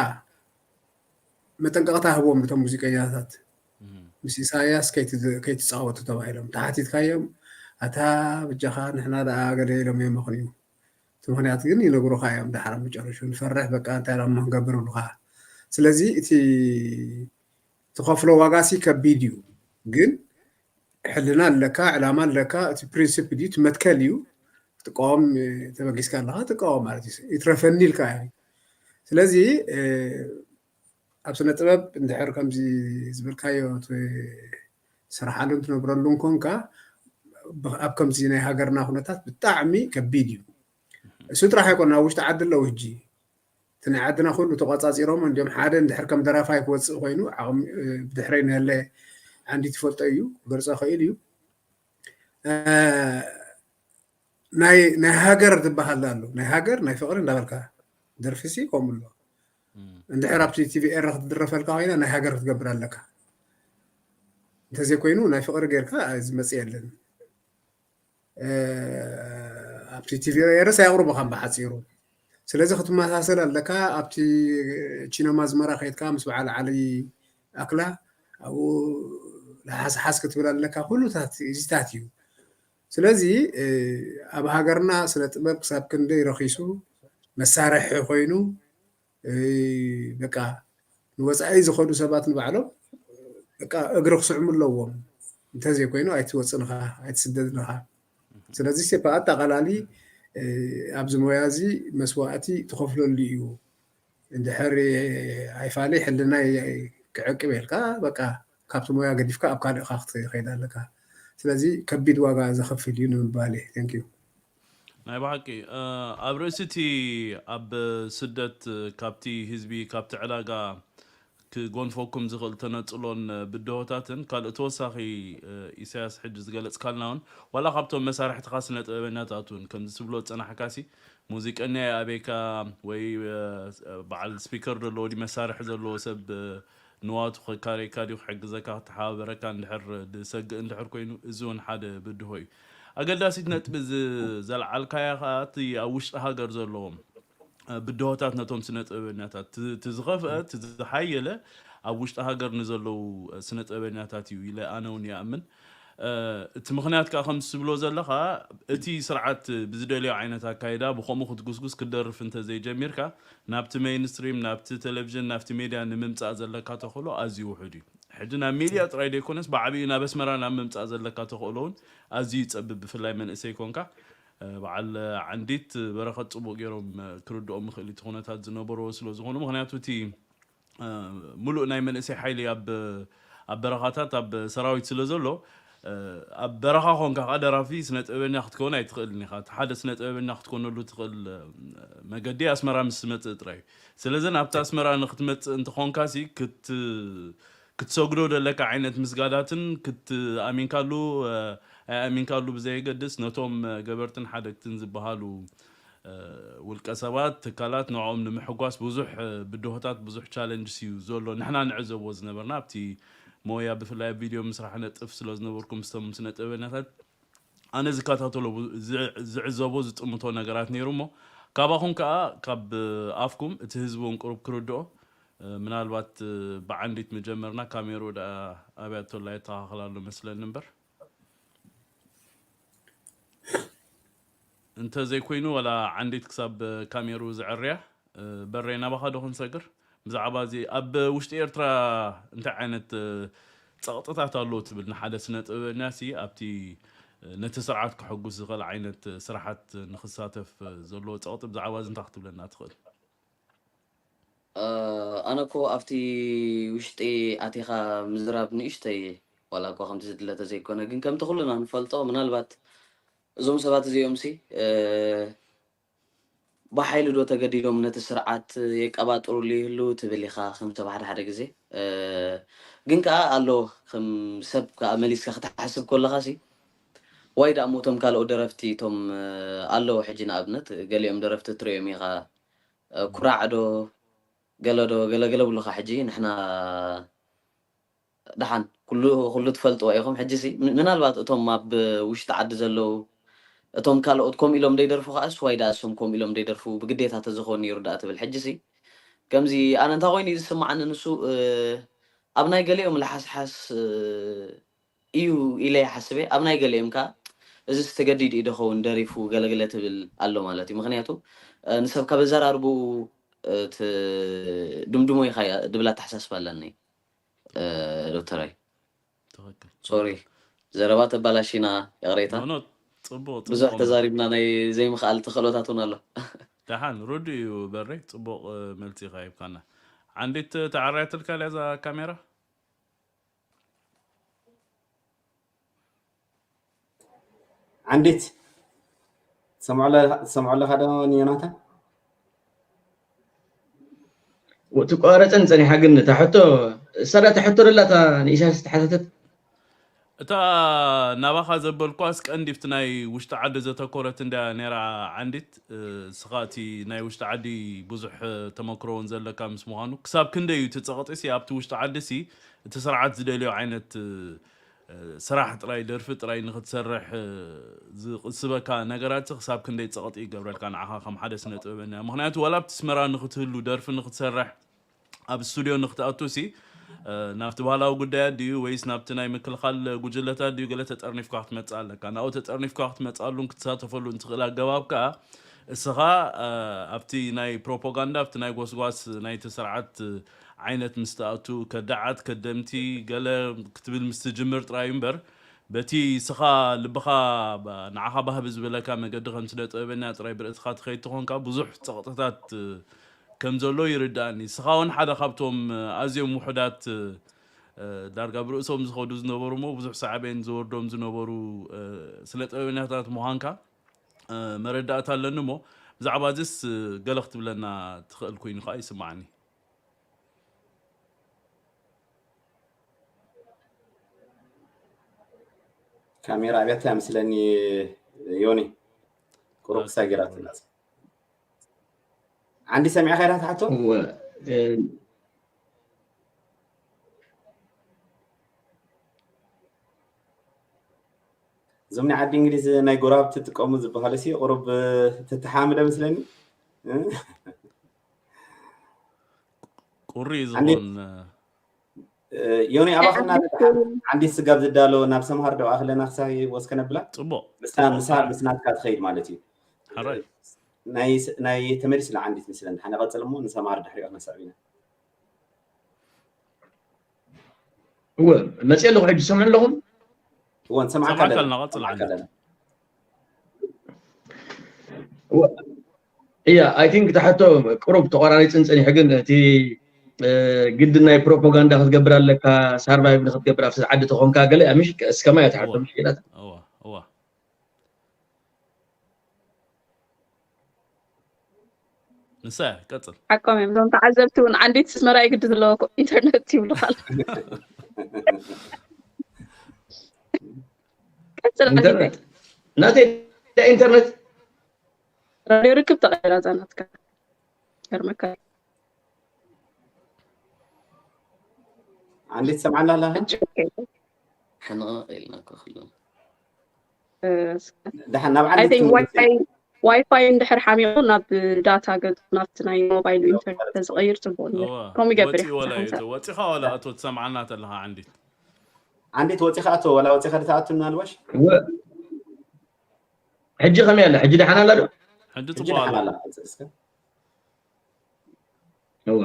መጠንቀቕታ ህቦም ነቶም ሙዚቀኛታት ምስ ኢሳያስ ከይትፃወቱ ተባሂሎም ተሓቲትካዮም ኣታ ብጃኻ ንሕና ደኣ ገለ ኢሎም የመኽንዩ እቲ ምኽንያት ግን ይነግሩኻ እዮም ዳሕራ መጨረሹ ንፈርሕ በቃ እንታይ ዳሞ ክንገብር ይብሉኻ ስለዚ እቲ ትኸፍሎ ዋጋ ሲ ከቢድ እዩ ግን ሕልና ኣለካ ዕላማ ኣለካ እቲ ፕሪንስፕል እዩ እቲ መትከል እዩ ክትቃወም ተበጊስካ ኣለካ ትቃወም ማለት እዩ ይትረፈኒ ኢልካ እዩ ስለዚ ኣብ ስነ ጥበብ እንድሕር ከምዚ ዝበልካዮ ትሰርሓሉን ትነብረሉን ኮንካ ኣብ ከምዚ ናይ ሃገርና ኩነታት ብጣዕሚ ከቢድ እዩ እሱ ጥራሕ ኣይኮነ ኣብ ውሽጢ ዓዲ ኣለዉ ሕጂ እቲ ናይ ዓድና ኩሉ ተቋፃፂሮም እንዲም ሓደ እንድሕር ከም ደራፋይ ክወፅእ ኮይኑ ዓቕሚ ብድሕረይ ንህለ ዓንዲ ትፈልጦ እዩ ክገልፆ ክእል እዩ ናይ ናይ ሃገር ዝበሃል ኣሎ ናይ ሃገር ናይ ፍቅሪ እንዳበልካ ደርፊሲ ከምኡ ኣሎ እንድሕር ኣብቲ ቲቪ ኤረ ክትድረፈልካ ኮይና ናይ ሃገር ክትገብር ኣለካ እንተዘይኮይኑ ናይ ፍቅሪ ጌርካ ዝመፅእ የለን ኣብቲ ቲቪ ኤረስ ኣየቕርቦኻን ብሓፂሩ ስለዚ ክትመሳሰል ኣለካ ኣብቲ ቺኖማ ዝመራ ከይድካ ምስ በዓል ዓሊ ኣክላ ኣብኡ ለሓስሓስ ክትብል ኣለካ ኩሉታት እዚታት እዩ ስለዚ ኣብ ሃገርና ስነ ጥበብ ክሳብ ክንደይ ረኺሱ መሳርሒ ኮይኑ በቃ ንወፃኢ ዝኸዱ ሰባት ንባዕሎም በቃ እግሪ ክስዕሙ ኣለዎም እንተዘይኮይኑ ኣይትወፅንኻ ኣይትስደድንኻ ስለዚ ሴፓ ኣጠቃላሊ ኣብዚ ሞያ እዚ መስዋእቲ ትኸፍለሉ እዩ እንድሕር ኣይፋለይ ሕልናይ ክዕቅብ የልካ በቃ ካብቲ ሞያ ገዲፍካ ኣብ ካልእኻ ክትኸይድ ኣለካ ስለዚ ከቢድ ዋጋ ዘኸፍል እዩ ንምባል እዩ thank you ናይ ብሓቂ ኣብ ርእሲ እቲ ኣብ ስደት ካብቲ ህዝቢ ካብቲ ዕዳጋ ክጎንፈኩም ዝኽእል ተነፅሎን ብድሆታትን ካልእ ተወሳኺ ኢሳያስ ሕጂ ዝገለፅካልና እውን ዋላ ካብቶም መሳርሕትኻ ስነ ጥበበኛታት እውን ከምዚ ትብሎ ዝፀናሕካሲ ሙዚቀኛ ይኣበይካ ወይ በዓል ስፒከር ዘለዎ ዲ መሳርሒ ዘለዎ ሰብ ንዋቱ ከካርየካ ድዩ፣ ክሕግዘካ፣ ክተሓባበረካ እንድሕር ዝሰግእ እንድሕር ኮይኑ፣ እዚ እውን ሓደ ብድሆ እዩ። ኣገዳሲት ነጥቢ ዝ-፣ ዘልዓልካያ ከኣ እቲ ኣብ ውሽጢ ሃገር ዘለዎም፣ እ፣ ብድሆታት ነቶም ስነ ጥበበኛታት፣ እቲ፣ እቲ ዝኸፍአ፣ እቲ ዝሓየለ ኣብ ውሽጢ ሃገር ንዘለዉ፣ እ፣ ስነ ጥበበኛታት እዩ ኢለ ኣነ እውን ይኣምን። እ፣ እቲ ምኽንያት ከኣ ከምቲ ትብሎ ዘለኻ፣ እቲ ስርዓት ብዝደልዮ ዓይነት ኣካይዳ ብኸምኡ ክትጉስጉስ ክትደርፍ እንተዘይጀሚርካ፣ ናብቲ ሜይንስትሪም፣ ናብቲ ቴሌቪዥን፣ ናብቲ ሜድያ ንምምጻእ ዘለካ ተኽእሎ ኣዝዩ ውሑድ እዩ። ሕጂ ናብ ሚድያ ጥራይ ዘይኮነስ፣ ብዓቢኡ ናብ ኣስመራ ናብ ምምጻእ ዘለካ ተኽእሎ እውን ኣዝዩ ይጸብብ፣ ብፍላይ መንእሰይ ኮንካ። እ፣ በዓል ዓንዲት በረኸት ጽቡቕ ገይሮም፣ እ፣ ክርድኦም ምኽእል እቲ ኩነታት ዝነበሮ ስለ ዝኾኑ፣ ምኽንያቱ እቲ፣ እ፣ ሙሉእ ናይ መንእሰይ ሓይሊ ኣብ፣ ኣብ በረኻታት፣ ኣብ ሰራዊት ስለ ዘሎ፣ እ፣ ኣብ በረኻ ኮንካ ከኣ ደራፊ ስነ ጥበበኛ ክትከውን ኣይትኽእልን ኢኻ። እቲ ሓደ ስነ ጥበበኛ ክትኮነሉ ትኽእል፣ እ፣ መገዲ ኣስመራ ምስ ትመጽእ ጥራይ እዩ። ስለዚ ናብቲ ኣስመራ ንክትመጽእ እንተኾንካ ሲ ክት-፣ ክትሰግዶ ዘለካ ዓይነት ምስጋዳትን ክት-፣ ኣሚንካሉ፣ እ፣ ኣይኣሚንካሉ ብዘየገድስ ነቶም፣ እ፣ ገበርትን ሓደግትን ዝበሃሉ፣ እ፣ ውልቀ ሰባት፣ ትካላት ንዕኦም ንምሕጓስ ብዙሕ፣ እ፣ ብድሆታት፣ ብዙሕ ቻለንጅስ እዩ ዘሎ። ንሕና ንዕዘቦ ዝነበርና ኣብቲ ሞያ ብፍላይ ኣብ ቪድዮ ምስራሕ ነጥፍ ስለ ዝነበርኩ ምስቶም ስነ ጥበበኛታት ኣነ ዝከታተሎ ቡ-፣ ዝ-፣ ዝዕዘቦ ዝጥምቶ ነገራት ነይሩ እሞ ካባኹም ከኣ ካብ ኣፍኩም እቲ ህዝቢ እውን ቅሩብ ክርድኦ፣ እ፣ ምናልባት፣ እ፣ ብዓንዲት ምጀመርና ካሜርኡ ደኣ ኣብያቶ ኣላ የተኻኽል ኣሎ መስለኒ እምበር። እንተ ዘይኮይኑ ዋላ ዓንዲት ክሳብ ካሜርኡ ዝዕርያ፣ እ፣ በረይ ናባኻ ዶ ክንሰግር? ብዛዕባ እዚ ኣብ ውሽጢ ኤርትራ እንታይ ዓይነት፣ እ፣ ጸቕጥታት ኣሎ ትብል ንሓደ ስነ ጥበበኛ ሲ ኣብቲ፣ እ፣ ነቲ ስርዓት ክሕጉስ ዝኽእል ዓይነት ስራሓት ንክሳተፍ፣ እ፣ ዘለዎ ጸቕጢ ብዛዕባ እዚ እንታይ ክትብለና ትኽእል? እ፣ ኣነ እኮ ኣብቲ ውሽጢ ኣቲኻ ምዝራብ ንእሽተይ ዋላ እኳ ከምቲ ዝድለ ተዘይኮነ፣ ግን ከምቲ ኩልና ንፈልጦ ምናልባት እዞም ሰባት እዚኦም ሲ፣ እ፣ ብሓይሊ ዶ ተገዲዶም ነቲ ስርዓት የቀባጥሩሉ ይህልዉ ትብል ኢኻ ከም ሰብ ሓደ ሓደ ግዜ። እ፣ ግን ከኣ ኣሎ ከም ሰብ ከኣ መሊስካ ክትሓስብ ከለኻ ሲ፣ ዋይ ደኣ እሞ እቶም ካልኦት ደረፍቲ እቶም፣ እ፣ ኣለዉ ሕጂ ንኣብነት ገሊኦም ደረፍቲ ትርእዮም ኢኻ፣ እ፣ ኩራዕ ዶ ገለ ዶ ገለ ገለ ብሉኻ ሕጂ ንሕና ደሓን ኩሉ፣ ኩሉ ትፈልጥዎ ኢኹም። ሕጂ ሲ ም-፣ ምናልባት እቶም ኣብ ውሽጢ ዓዲ ዘለዉ እቶም ካልኦት ከምኡ ኢሎም ደይደርፉ ከኣስ ዋይ ደኣ እሶም ከምኡ ኢሎም ደይደርፉ ብግዴታ ተዝኾን ነይሩ ደኣ ትብል። ሕጂ ሲ ከምዚ ኣነ እንታይ ኮይኑ እዩ ዝስምዓኒ ንሱ፣ እ፣ ኣብ ናይ ገሊኦም ለሓስሓስ፣ እ፣ እዩ ኢለ ይሓስብ እየ። ኣብ ናይ ገሊኦም ከኣ እዝስ ተገዲዱ እዩ ዶ ኸውን ደሪፉ ገለገለ ትብል ኣሎ ማለት እዩ። ምኽንያቱ፣ እ፣ ንሰብ ካብ ኣዘራርብኡ፣ እ፣ ትድምድሞ ኢኻ ድብል ኣተሓሳስባ ኣለኒ፣ እ፣ ዶክተራይ። ትኽክል። ሶሪ፣ ዘረባ ተባላሺና፣ ይቕሬታ። ኖ፣ ኖ፣ ጽቡቕ፣ ብዙሕ ጽቡቕ። ተዛሪብና፣ ናይ ዘይምኽኣል ተኽእሎታት እውን ኣሎ። ደሓን፣ ርዱእ እዩ በረይ፣ ጽቡቕ፣ እ፣ መልሲ ኢኻ ሂብካና። ዓንዲት ተዓራየትልካ ድያ እዛ ካሜራ? ዓንዲት፣ ትሰምዖ ኣለ-፣ ትሰምዖ ኣለኻ ዶ ንዮናታን? ትቋረጽን ጸኒሓ፣ ግን እታ ሕቶ፣ እሳ ዳ እታ ሕቶ ደላ እታ ንኢሳያስ ዝተሓተተት? እታ ናባኻ ዘበልኳስ ቀንዲ ኣብቲ ናይ ውሽጢ ዓዲ ዘተኮረት እንድያ ነይራ ዓንዲት። እ፣ እስኻ እቲ ናይ ውሽጢ ዓዲ ብዙሕ፣ እ፣ ተመክሮ እውን ዘለካ ምስ ምዃኑ፣ ክሳብ ክንደይ እዩ እቲ ጸቕጢ ሲ ኣብቲ ውሽጢ ዓዲ ሲ እቲ ስርዓት ዝደልዮ ዓይነት፣ እ፣ እ፣ ስራሕ ጥራይ፣ ደርፊ ጥራይ ንኽትሰርሕ፣ እ፣ ዝቕስበካ ነገራት ሲ ክሳብ ክንደይ ጸቕጢ ይገብረልካ ንዓኻ ከም ሓደ ስነ ጥበበኛ? ምኽንያቱ ዋላ ኣብቲ ኣስመራ ንኽትህሉ፣ ደርፊ ንኽትሰርሕ፣ ኣብ ስቱድዮ ንኽትኣቱ ሲ፣ እ፣ ናብቲ ባህላዊ ጉዳያት ድዩ ወይስ ናብቲ ናይ ምክልኻል ጉጅለታት ድዩ ገለ ተጠርኒፍካ ክትመጽእ ኣለካ። ናብኡ ተጠርኒፍካ ክትመጽኣሉን ክትሳተፈሉን ትኽእል ኣገባብ ከኣ እስኻ፣ እ፣ ኣብቲ ናይ ፕሮፓጋንዳ፣ ኣብቲ ናይ ጎስጓስ ናይቲ ስርዓት ዓይነት ምስ ትኣቱ፣ ከዳዓት፣ ከደምቲ ገለ ክትብል ምስ ትጅምር ጥራይ እዩ እምበር፣ በቲ እስኻ ልብኻ ባ-፣ ንዓኻ ባህቢ ዝበለካ መገዲ ከም ስነ ጥበበኛ ጥራይ ብርእስኻ ትኸይድ ተኾንካ፣ ብዙሕ ጸቕጥታት፣ እ፣ ከም ዘሎ ይርድኣኒ። እስኻ እውን ሓደ ካብቶም፣ እ፣ ኣዝዮም ውሑዳት፣ እ፣ እ፣ ዳርጋ ብርእሶም ዝኸዱ ዝነበሩ እሞ ብዙሕ ሳዕቤን ዝወርዶም ዝነበሩ፣ እ፣ ስነ ጥበበኛታት ምዃንካ፣ እ፣ መረዳእታ ኣለኒ እሞ ብዛዕባ እዚስ፣ እ፣ ገለ ክትብለና ትኽእል ኮይኑ ከኣ ይስምዓኒ። ካሜራ ኣብያታ እያ መስለኒ ዮኒ። ቁሩብ ክሳጊራትና። ዓንዲ ሰሚዕካ ኢኻ ትሓቶ? እወ፣ እ፣ እዞም ናይ ዓዲ እንግሊዝ ናይ ጎረባብቲ ትጥቀሙ ዝበሃሉ ሲ ቁሩብ ትተሓምደ መስለኒ። እ? ቁሪ እዩ ዓንዲት ዝኾን እ፣ ዮኒ ናይ ኣባኽና ዓንዲት ደሓን ዓንዲት ስጋብ ዝዳሎ ናብ ሰምሃር ደው ኣኽለና ክሳይ ወስከ ነብላ ጽቡቕ ምስታ ጽቡቕ ምሳ ሓራይ ምስ ናትካ ትኸይድ ማለት እዩ። ሓራይ ናይ ስ- ናይ ተመሊስላ ዓንዲት ምስለን ደሓን ቀጽል እሞ ንሰምሃር ድሕሪኡ ክነስዕብ ኢና። እወ መፅእ ኣለኹ ሕጂ ትሰምዑ ኣለኹም። እወ ንሰምዓካ ሰማዕካ ኣለና ኣለና ቀጽል ንሰምዓካ ዓንዲት ኣለና። እወ እያ ኣይ ቲንክ ተሕቶ ቅሩብ ተቆራሪፅን ፀኒሑ ግን እቲ እ፣ ግድን ናይ ፕሮፓጋንዳ ክትገብር ኣለካ ሳርቫይቭ ንክትገብር ኣብቲ ዓዲ ተኾንካ ገለ ምሽ እስከማ እያ ተሓቶ እወ ምሽ ኢላት እወ እወ ንሳ እያ ቀጽል ሓቆም እዮም እዞም ተዓዘብቲ እውን ዓንዲት ስመራ ይግዲ ዘለዎ እኮ ኢንተርነት ይብሉካ ኣሎ። ቀጽል ዓንዲተይ ኢንተርነት ናተይ ኢንተርነት ራድዮ ርክብ ተቐይራ እዛ ናትካ ገርመካ ዓንዲት ትሰምዓና ኣለኻ? ሕጂ ኦኬ። ሕንቕንቕ ኢልና እኮ ክልም እ፣ ደሓን ናብ I ዓንዲት think ክንምለስ ኢና። ዋይፋይ ዋይፋይ እንድሕር ሓሚቑ ናብ ዳታ ገ ናብቲ ናይ ሞባይል ኢንተርኔት ተዝቐይር ጽቡቕ ነይሩ። እወ ከምኡ ይገብር ወፂኡ እዩ ወላ እዩ ሓንሳብ። ወፂኻ ወላ ኣቶ ትሰምዓና ተለኻ ዓንዲት ዓንዲት ወፂኻ ኣቶ ወላ ወፂኻ ድተኣቱ ምናልባሽ እወ ሕጂ ከመይ ኣላ? ሕጂ ደሓን ኣላ ዶ? ሕጂ ሕጂ ጽቡቕ ደሓን ኣላ ኣላ ቀፅል እስከ። እወ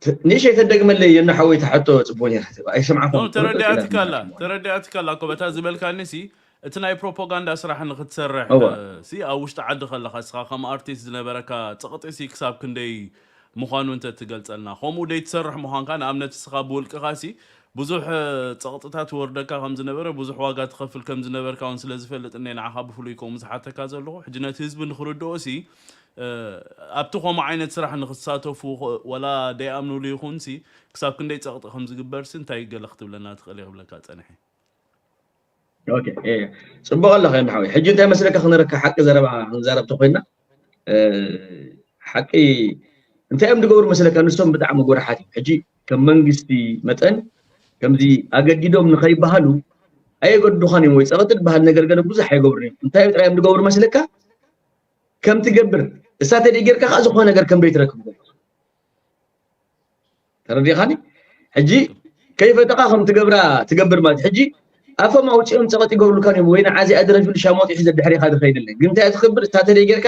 ት- ንእሽተይ ተደግመለይ የናሓወይ ተሓቶ ጽቡቅ ነይራ። ኖ ኣይሰምዓኹም። ተረዲኣትካ ኣላ ተረዲኣትካ ኣላ እኮ በታ ዝበልካኒ ሲ እቲ ናይ ፕሮፓጋንዳ ስራሕ ንክትሰርሕ እወ እ፣ ሲ ኣብ ውሽጢ ዓዲ ከለካ እስኻ ከም ኣርቲስት ዝነበረካ ጸቕጢ ሲ ክሳብ ክንደይ ምዃኑ እንተ ትገልጸልና ከምኡ ደይ ትሰርሕ ምዃንካ ንኣብነት እስኻ ብውልቅኻ ሲ ብዙሕ እ፣ ጸቕጥታት ወርደካ ከም ዝነበረ ብዙሕ ዋጋ ትኸፍል ከም ዝነበርካ እውን ስለ ዝፈልጥ እነ ንዓኻ ብፍሉይ ከምኡ ዝሓተካ ዘለኹ ሕጂ ነቲ ህዝቢ ንክርድኦ ሲ እ፣ ኣብቲ ከምኡ ዓይነት ስራሕ ንክትሳተፉ ኸ- ወላ ደይኣምኑሉ ይኹን ሲ ክሳብ ክንደይ ጸቕጢ ከም ዝግበር ሲ እንታይ ገለ ክትብለና ትኽእል እየ ክብለካ ጸኒሐ ኦኬ፣ እየ። ጽቡቕ ኣለኻ ዮኒ ሓወይ። ሕጂ እንታይ መስለካ ክነረካ ሓቂ ዘረባ ክንዛረብ ተኮይና እ፣ ሓቂ እንታይ እዮም ዝገብሩ መስለካ? ንሶም ብጣዕሚ ጎራሓት እዮም። ሕጂ ከም መንግስቲ መጠን ከምዚ ኣገዲዶም ንኸይበሃሉ ኣየገድዱኻን እዮም ወይ ጸቕጢ ዝበሃል ነገር ገለ ብዙሕ ኣይገብሩን እዮም። እንታይ ጥራይ እዮም ዝገብሩ መስለካ? ከም ትገብር እሳ ተደይ ጌርካ ከዓ ዝኾነ ነገር ከም ዘይትረክብ ይገብሩ። ተረዲኻኒ? ሕጂ ከይፈተኻ ከም ትገብራ ትገብር ማለት ሕጂ ኣፎም ኣውፂኦም ፀቐጥ ይገብሩልካ እዮም ወይ ንዓዚ ኣደረፊሉ ሻማ ወጢሑ ዘድሕሬኻ ዝኸይድ የለን ግን እንታይ ትኽብር እታ ተደይ ጌርካ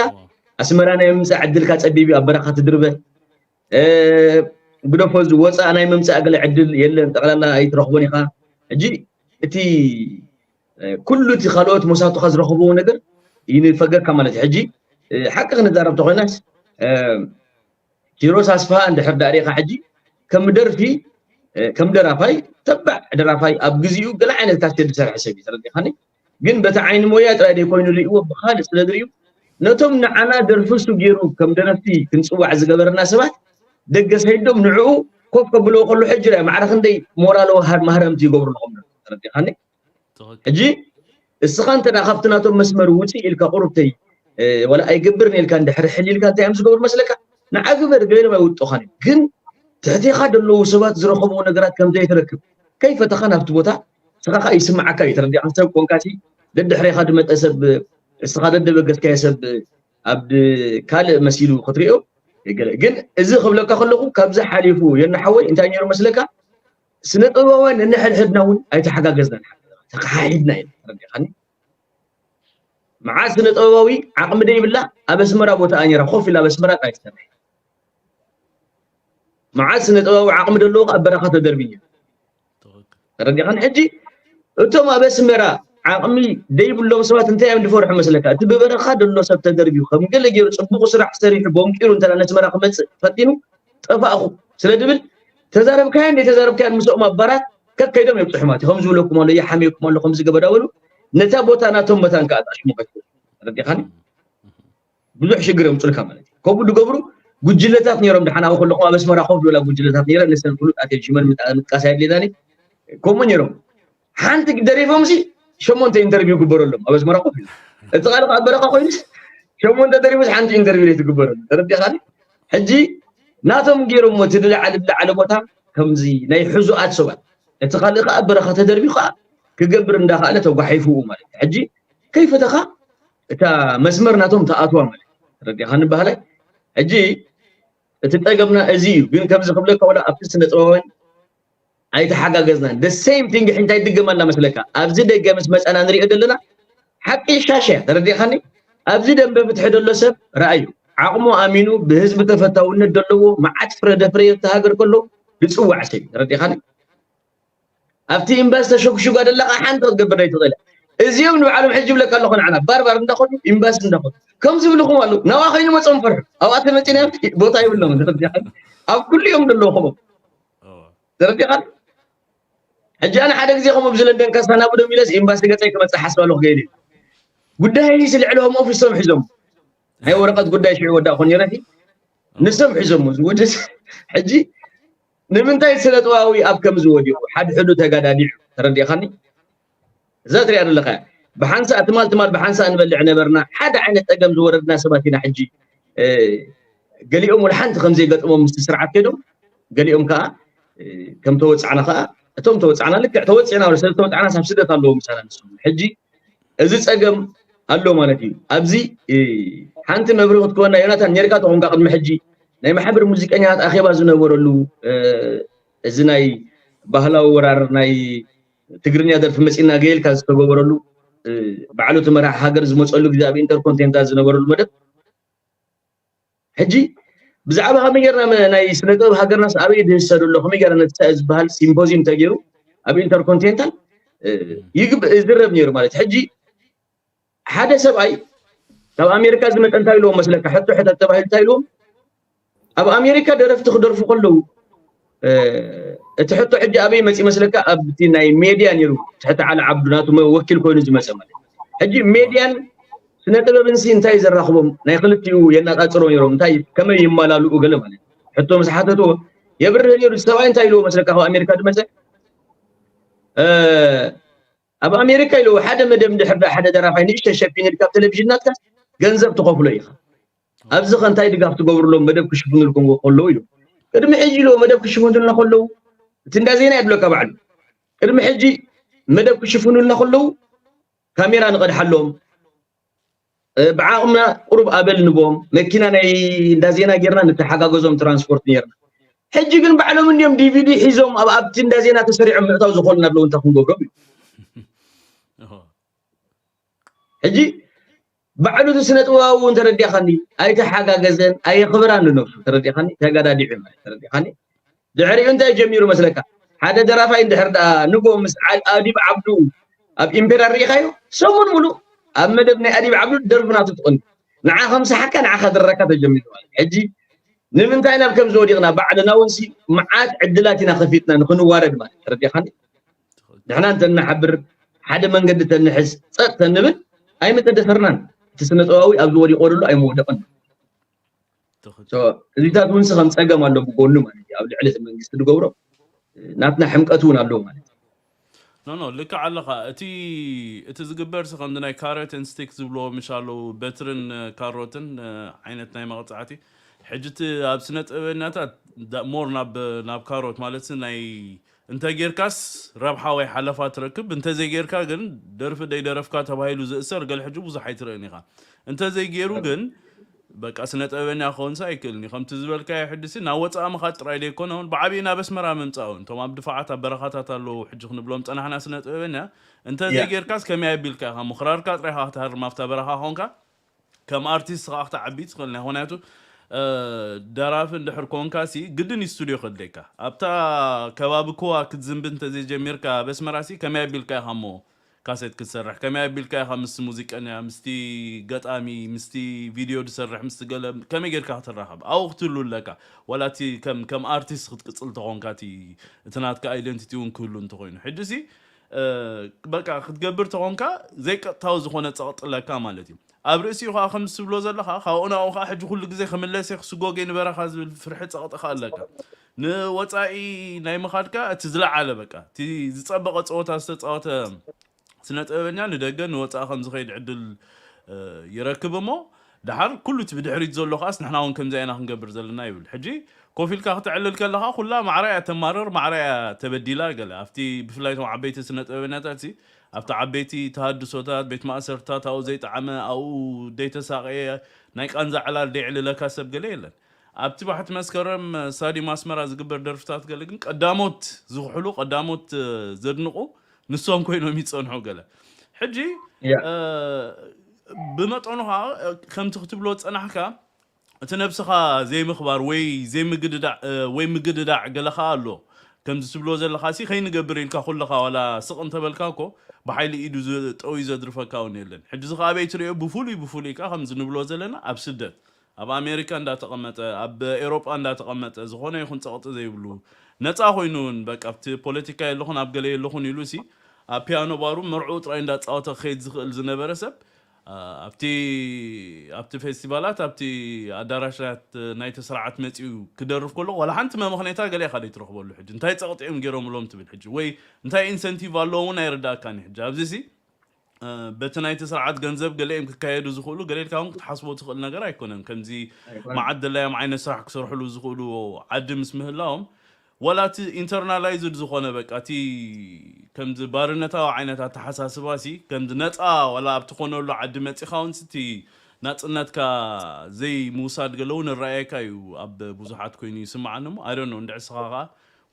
ኣስመራ ናይ ምምፃእ ዕድልካ ፀቢብ እዩ ኣብ በረኻ ትድርበ እ፣ ግደፎ እዚ ወፃእ ናይ ምምፃእ ገለ ዕድል የለን ጠቕላላ ኣይትረኽቦን ኢኻ ሕጂ እቲ እ፣ ኩሉ እቲ ካልኦት መሳቱኻ ዝረኽብዎ ነገር ይንፈገካ ማለት እዩ ሕጂ እ፣ ሓቂ ክንዛረብ ተኮይናስ እ፣ ኪሮስ ኣስፍሃ እንድሕር ዳኣ ሪኢኻ ሕጂ ከም ደርፊ እ፣ ከም ደራፋይ ተባዕ ደራፋይ ኣብ ግዜኡ ገለ ዓይነት ካሴት ዝሰርሐ ሰብ እዩ ተረዲኻኒ ግን በቲ ዓይኒ ሞያ ጥራይ ዘይኮይኑ ሪእዎ ብካልእ ስለ ዝርእዩ ነቶም ንዓና ደርፊ እሱ ገይሩ ከም ደረፍቲ ክንፅዋዕ ዝገበረና ሰባት ደገ ሰይዶም ንዕኡ ኮፍ ከብልዎ ከሎ ሕጂ ርኣ ማዕረ ክንደይ ሞራላዊ ሃር- ማህረምቲ ይገብሩ ንኹም ተረዲኻኒ ትኽክል ሕጂ እስኻ እንተ ደኣ ካብቲ ናቶም መስመር ውፅእ ኢልካ ቁሩብተይ እ፣ ወላ ኣይገብርን ኢልካ እንድሕር ሕል ኢልካ እንታይ እዮም ዝገብሩ መስለካ ንዓ ግበር ገይሮም ኣይውጡኻን እዮም ግን ትሕቴኻ ዘለዉ ሰባት ዝረኸብዎ ነገራት ከም ዘይትረክብ ከይፈተኻ ናብቲ ቦታ ንስኻ ከዓ ይስምዓካ እዩ ተረዲኻ ሰብ ኮንካ ሲ ደድሕሬኻ ዝመፀ ሰብ እስኻ ደደበገስካዮ ሰብ ኣብ ካልእ መሲሉ ክትሪኦ ገለ ግን እዚ ክብለካ ከለኹ ካብዚ ሓሊፉ የናሓወይ እንታይ ነይሩ መስለካ ስነ ጥበባውያን ነንሕድሕድና እውን ኣይተሓጋገዝናን ተከሓሒድና ኢና ተረዲኻኒ መዓት ስነ ጥበባዊ ዓቕሚ ደይብላ ኣብ ኣስመራ ቦታ ነይራ ኮፍ ኢላ ኣብ ኣስመራ ጥራይ ትሰርሕ መዓት ስነ ጥበባዊ ዓቕሚ ዘለዎ ኣብ በረኻ ተደርብዩ ተረዲኻን ሕጂ እቶም ኣብ ኣስመራ ዓቕሚ ደይብሎም ሰባት እንታይ እዮም ዝፈርሑ መስለካ እቲ ብበረኻ ደሎ ሰብ ተደርብዩ ከም ገለ ገይሩ ፅቡቕ ስራሕ ሰሪሑ ቦንቂሩ እንተ ነስመራ ክመፅእ ፈቲኑ ጠፋእኹ ስለ ዝብል ተዛረብካያን ዘይተዛረብካያን ምስኦም ኣባራት ከከይዶም የብፅሑ ማለት እዩ ከም ዝብለኩም ኣሎ ይሓምየኩም ኣሎ ከም ዝገበዳበሉ ነታ ቦታ ናቶም መታን ከዓ ኣጣሽሙ ከትብል ተረዲኻኒ ብዙሕ ሽግር የምፅልካ ማለት እዩ ከምኡ ዝገብሩ ጉጅለታት ነይሮም ድሓን ኣብ ከለኹም ኣብ ኣስመራ ኮፍ ዝበላ ጉጅለታት ነይረ ንሰን ፍሉጣት እየን ሽመን ምጣ- ምጥቃስ ኣየድልየናኒ ከምኡ ነይሮም ሓንቲ ደሪፎም ሲ ሸሞንተ ኢንተርቪው ግበረሎም ኣብ ኣስመራ ኮፍ ኢሉ እቲ ካልእ ኣብ በረኻ ኮይኑስ ሸሞንተ ደሪፉስ ሓንቲ ኢንተርቪው ዘይትግበረሉ ተረዲኻኒ ሕጂ ናቶም ገይሮም እቲ ዝለዓለ ዝለዓለ ቦታ ከምዚ ናይ ሕዙኣት ሰባት እቲ ካልእ ከዓ በረኻ ተደርቢዩ ከዓ ክገብር እንዳኸኣለ ተጓሒፍኡ ማለት እዩ። ሕጂ ከይፈተኻ እታ መስመር ናቶም ተኣትዋ ማለት እዩ። ተረዲእኻኒ ባህላይ? ሕጂ እቲ ጸገምና እዚ እዩ። ግን ከምዚ ክብለካ፣ ወላ ኣብቲ ስነ ጥበባውያን ኣይተሓጋገዝናን። The same thing እንታይ ይድገም ኣላ መስለካ? ኣብዚ ደገ ምስ መጻና ንሪኦ ዘለና ሓቂ ሻሻ እያ። ተረዲእኻኒ? ኣብዚ ደንበ ፍትሒ ደሎ ሰብ ረኣዩ። ዓቕሙ ኣሚኑ ብህዝቢ ተፈታውነት ደለዎ መዓት ፍረ ደፍረዮ እቲ ሃገር ከሎ ዝጽዋዕ ሰብ እዩ። ተረዲእኻኒ? ኣብቲ ኤምባሲ ተሸጉሽጓ ደላ ከዓ ሓንቲ ክትገብር ኣይትኽእል። እዚኦም ንባዕሎም ሕጂ ይብለካ ኣለኹ ንዓና ባርባር እንዳኸዱ ኤምባሲ እንዳኸዱ ከም ዝብልኹም ኣለዉ። ናብኣ ከይንመጾም ፈርሑ። ኣብኣ ተመጺና ቦታ ይብሎም። ተረዲእኻኒ? ኣብ ኩሉ እዮም ዘለዉ ከምኦም። ተረዲእኻኒ? ሕጂ ኣነ ሓደ ግዜ ከምኡ ኣብዚ ለንደን ካስታና ብዶም ኢለስ ኤምባሲ ገጸይ ክመጽእ ሓስብ ኣለኹ ገይረ። ጉዳይ ስልዕሊ ሆም ኦፊስ ሶም ሒዞም ናይ ወረቐት ጉዳይ ሽዑ ወዳእኹ ነይረ። ንሶም ሒዞም ዝወደስ ሕጂ ንምንታይ ስነ ጥበባዊ ኣብ ከምዚ ወዲቑ ሓድሕዱ ተጋዳዲዑ? ተረዲእኻኒ? እዛ ትሪኣ ዘለኻ እያ። ብሓንሳእ ትማል ትማል ብሓንሳእ ንበልዕ ነበርና። ሓደ ዓይነት ጸገም ዝወረድና ሰባት ኢና። ሕጂ እ፣ ገሊኦም ወላ ሓንቲ ከም ዘይገጥሞም ምስቲ ስርዓት ከይዶም፣ ገሊኦም ከኣ እ፣ ከም ተወጻዕና ከኣ እቶም ተወጻዕና ልክዕ ተወጺዕና ወላ ሰብ ተወጻዕና ሳብ ስደት ኣለዎ ምሳና ንሶም። ሕጂ እዚ ጸገም ኣሎ ማለት እዩ። ኣብዚ እ፣ ሓንቲ መብርሂ ክትኮና ዮናታን ኔርካ ተኾንካ ቅድሚ ሕጂ ናይ ማሕበር ሙዚቀኛታት ኣኼባ ዝነበረሉ እ፣ እዚ ናይ ባህላዊ ወራር ናይ ትግርኛ ደርፊ መጺና ገይልካ ዝተገበረሉ እ፣ ባዕሉ እቲ መራሒ ሃገር ዝመጸሉ ግዜ ኣብ ኢንተርኮንቲኔንታል ዝነበረሉ መደብ ሕጂ ብዛዕባ ከመይ ጌርና መ- ናይ ስነ ጥበብ ሃገርናስ ኣበይ ድህሰ ዘሎ ከመይ ጌርና ነቲ ዝበሃል ሲምፖዚየም ተገይሩ ኣብ ኢንተርኮንቲኔንታል እ፣ ይግብ ዝረብ ነይሩ ማለት ሕጂ ሓደ ሰብኣይ ካብ ኣሜሪካ ዝመጠ እንታይ ኢልዎም መስለካ ሕቶ ሕተት ተባሂሉ እንታይ ኢልዎም ኣብ ኣሜሪካ ደረፍቲ ክደርፉ ከለዉ እ፣ እቲ ሕቶ ሕጂ ኣበይ መፂ መስለካ ኣብቲ ናይ ሜድያ ነይሩ ትሕቲ ዓሊ ዓብዱ ናቱ መ- ወኪል ኮይኑ ዝመፀ ማለት ሕጂ ሜድያን ስነ ጥበብን ሲ እንታይ ዘራኽቦም ናይ ክልቲኡ የነፃፅሮ ነይሮም እንታይ ከመይ ይመላልኡ ገለ ማለት ሕቶ ምስ ሓተትዎ የብርህ ነይሩ ሰብኣይ እንታይ ኢልዎ መስለካ ካብ ኣሜሪካ ዝመፀ እ፣ ኣብ ኣሜሪካ ኢልዎ ሓደ መደብ እንድሕር ዳ ሓደ ደራፋይ ንእሽተይ ሸፊንልካ ኣብ ቴሌቪዥን ናትካ ገንዘብ ትኸፍሎ ኢኻ ኣብዚ ከ እንታይ ድጋፍ ትገብርሎም መደብ ክሽፍኑልኩም ከለዉ ኢሉ ቅድሚ ሕጂ ኢልዎ መደብ ክሽፍኑልና ከለዉ እቲ እንዳ ዜና የብለካ ባዕሉ ቅድሚ ሕጂ መደብ ክሽፍኑልና ከለዉ ካሜራ ንቐድሓሎም እ፣ ብዓቕምና ቁሩብ ኣበል ንቦም መኪና ናይ እንዳ ዜና ጌርና ንተሓጋገዞም ትራንስፖርት ኔርና ሕጂ ግን ባዕሎም እንዲዮም ዲቪዲ ሒዞም ኣብ ኣብቲ እንዳ ዜና ተሰሪዖም ምእታው ዝኾኑና ኣለዉ እንታይ ክንገብሮም እዩ ሕጂ ባዕሉ እቲ ስነ ጥበባዊ እውን ተረዲእኻኒ ኣይተሓጋገዘን ኣየኽብራን ንነብሱ ተረዲእኻኒ ተጋዳዲዑ ማለት ተረዲእኻኒ ድሕሪኡ እንታይ ጀሚሩ መስለካ ሓደ ደራፋይ እንድሕር ደኣ ንጎ ምስ ዓል ኣዲብ ዓብዱ ኣብ ኢምፔራር ርኢኻዮ ሰሙን ሙሉእ ኣብ መደብ ናይ ኣዲብ ዓብዱ ደርፊ ናቱ ትቕን ንዓ ከምስሓካ ንዓኻ ድረካ ተጀሚሩ ማለት ሕጂ ንምንታይ ናብ ከምዚ ወዲቕና ባዕልና እውን ሲ መዓት ዕድላት ኢና ከፊትና ንክንዋረድ ማለት ተረዲእኻኒ ንሕና እንተንሓብር ሓደ መንገዲ ተንሕዝ ጸጥ ተንብል ኣይምተደፈርናን እቲ ስነ ጥበባዊ ኣብዚ ወዲቆ ደሎ ኣይምወደቅን እዚታት እውን ከም ጸገም ኣሎ ብጎኑ ማለት እዩ ኣብ ልዕሊ እቲ መንግስቲ ዝገብሮ ናትና ሕምቀት እውን ኣለዎ ማለት እዩ ኖ ኖ ልክዕ ኣለኻ እቲ እቲ ዝግበር ሲ ከምዚ ናይ ካረትን ስቲክ ዝብልዎ ምሽ ኣለዉ በትርን ካሮትን ዓይነት ናይ መቕፃዕቲ ሕጂ እቲ ኣብ ስነ ጥበበኛታት ሞር ናብ ናብ ካሮት ማለት ናይ እንተ ጌርካስ ረብሓ ወይ ሓለፋ ትረክብ እንተ ዘይጌርካ ግን ደርፊ ደይደረፍካ ተባሂሉ ዝእሰር ገለ ሕጂ ብዙሕ ኣይትርእን ኢኻ እንተ ዘይጌሩ ግን በቃ ስነ ጥበበኛ ክኸውንስ ኣይክእልን እዩ ከምቲ ዝበልካዮ ሕድሲ ናብ ወፃኢ ምኻድ ጥራይ ዘይኮነ እውን ብዓብዪ ናብ ኣስመራ ምምፃእ እውን እቶም ኣብ ድፋዓት ኣብ በረኻታት ኣለዉ ሕጂ ክንብሎም ፀናሕና ስነ ጥበበኛ እንተ ዘይጌርካስ ከመይ ኣቢልካ ኢኻ ምኽራርካ ጥራይ ኢኻ ክትሃርም ኣብታ በረኻ ኮንካ ከም ኣርቲስት ከዓ ክትዓቢ ትኽእል ናይ ምክንያቱ ደራፊ እንድሕር ኮንካ ሲ ግድን እዩ ስቱድዮ ከድለካ ኣብታ ከባቢ ኮዋ ክትዝንቢ እንተዘይጀሚርካ በስመራ ሲ ከመይ ኣቢልካ ኢኻ እሞ ካሴት ክትሰርሕ ከመይ ኣቢልካ ኢኻ ምስ ሙዚቀኛ ምስቲ ገጣሚ ምስቲ ቪድዮ ዝሰርሕ ምስቲ ገለ ከመይ ጌርካ ክትራኸብ ኣብኡ ክትህሉ ኣለካ ዋላ እቲ ከም ከም ኣርቲስት ክትቅፅል ተኾንካ እቲ እቲ ናትካ ኣይደንቲቲ እውን ክህሉ እንተኾይኑ ሕጂ ሲ በቃ ክትገብር ተኾንካ ዘይቀጥታዊ ዝኾነ ፀቕጢ ኣለካ ማለት እዩ ኣብ ርእሲኡ ከዓ ከም ዝትብሎ ዘለኻ ካብኡ ናብኡ ከዓ ሕጂ ኩሉ ግዜ ክምለስ እየ ክስጎግ እየ ንበረኻ ዝብል ፍርሒ ፀቕጢ ከዓ ኣለካ ንወፃኢ ናይ ምኻድካ እቲ ዝለዓለ በቃ እቲ ዝፀበቐ ፀወታ ዝተፃወተ ስነ ጥበበኛ ንደገ ንወፃኢ ከም ዝኸይድ ዕድል ይረክብ እሞ ደሓር ኩሉ እቲ ብድሕሪት ዘሎ ከዓስ ንሕና እውን ከምዚ ኢና ክንገብር ዘለና ይብል ሕጂ ኮፍ ኢልካ ክተዕልል ከለኻ ኩላ ማዕረ እያ ተማርር፣ ማዕረ እያ ተበዲላ። ገለ ኣብቲ ብፍላይ እቶም ዓበይቲ ስነ ጥበበኛታት ሲ ኣብቲ ዓበይቲ ተሃድሶታት፣ ቤት ማእሰርታት፣ ኣብኡ ዘይጠዓመ፣ ኣብኡ ዘይተሳቐየ፣ ናይ ቃንዛ ዕላል ዘይዕልለካ ሰብ ገለ የለን። ኣብቲ ባሕቲ መስከረም ስታዲየም ኣስመራ ዝግበር ደርፍታት ገለ ግን ቀዳሞት ዝኽሕሉ፣ ቀዳሞት ዘድንቑ ንሶም ኮይኖም ይጸንሑ። ገለ ሕጂ ብመጠኑ ከዓ ከምቲ ክትብሎ ዝጸናሕካ እቲ ነብስኻ ዘይምኽባር ወይ ዘይምግድዳዕ ወይ ምግድዳዕ ገለ ከዓ ኣሎ። ከምዚ ትብሎ ዘለኻ ሲ ከይንገብር ኢልካ ኩለኻ ዋላ ስቕ እንተበልካ እኮ ብሓይሊ ኢዱ ጠውዩ ዘድርፈካ እውን የለን። ሕጂ እዚ ከዓ ኣበይ ትሪኦ? ብፍሉይ ብፍሉይ ከዓ ከምዚ ንብሎ ዘለና ኣብ ስደት ኣብ ኣሜሪካ እንዳተቐመጠ ኣብ ኤሮጳ እንዳተቐመጠ ዝኾነ ይኹን ጸቕጢ ዘይብሉ ነፃ ኮይኑ እውን በቃ ኣብቲ ፖለቲካ የለኹን ኣብ ገለ የለኹን ኢሉ ሲ ኣብ ፒያኖ ባሩ መርዑ ጥራይ እንዳጻወተ ክኸይድ ዝኽእል ዝነበረ ሰብ ኣብቲ ኣብቲ ፌስቲቫላት ኣብቲ ኣዳራሻት ናይቲ ስርዓት መፂኡ ክደርፍ ከሎ ዋላ ሓንቲ መመኽኔታ ገለ ኢኻ ዘይትረኽበሉ። ሕጂ እንታይ ፀቕጢ እዮም ገይሮምሎም ትብል ሕጂ ወይ እንታይ ኢንሰንቲቭ ኣለዎም እውን ኣይርዳእካን እዩ። ሕጂ ኣብዚ ሲ በቲ ናይቲ ስርዓት ገንዘብ ገለ እዮም ክካየዱ ዝኽእሉ ገለ ኢልካ እውን ክትሓስቦ ትኽእል ነገር ኣይኮነን። ከምዚ መዓት ደላዮም ዓይነት ስራሕ ክሰርሕሉ ዝኽእሉ ዓዲ ምስ ምህላዎም ዋላ እቲ ኢንተርናላይዝድ ዝኾነ በቃ እቲ ከምዚ ባርነታዊ ዓይነት ኣተሓሳስባ ሲ ከምዚ ነፃ ዋላ ኣብ ትኾነሉ ዓዲ መፂኻ እውን እቲ ናፅነትካ ዘይምውሳድ ገለዉ ንረኣየካ እዩ ኣብ ብዙሓት ኮይኑ ይስምዓኒ እሞ ኣይ ዶንት ኖ እንድዒ እስኻ ከዓ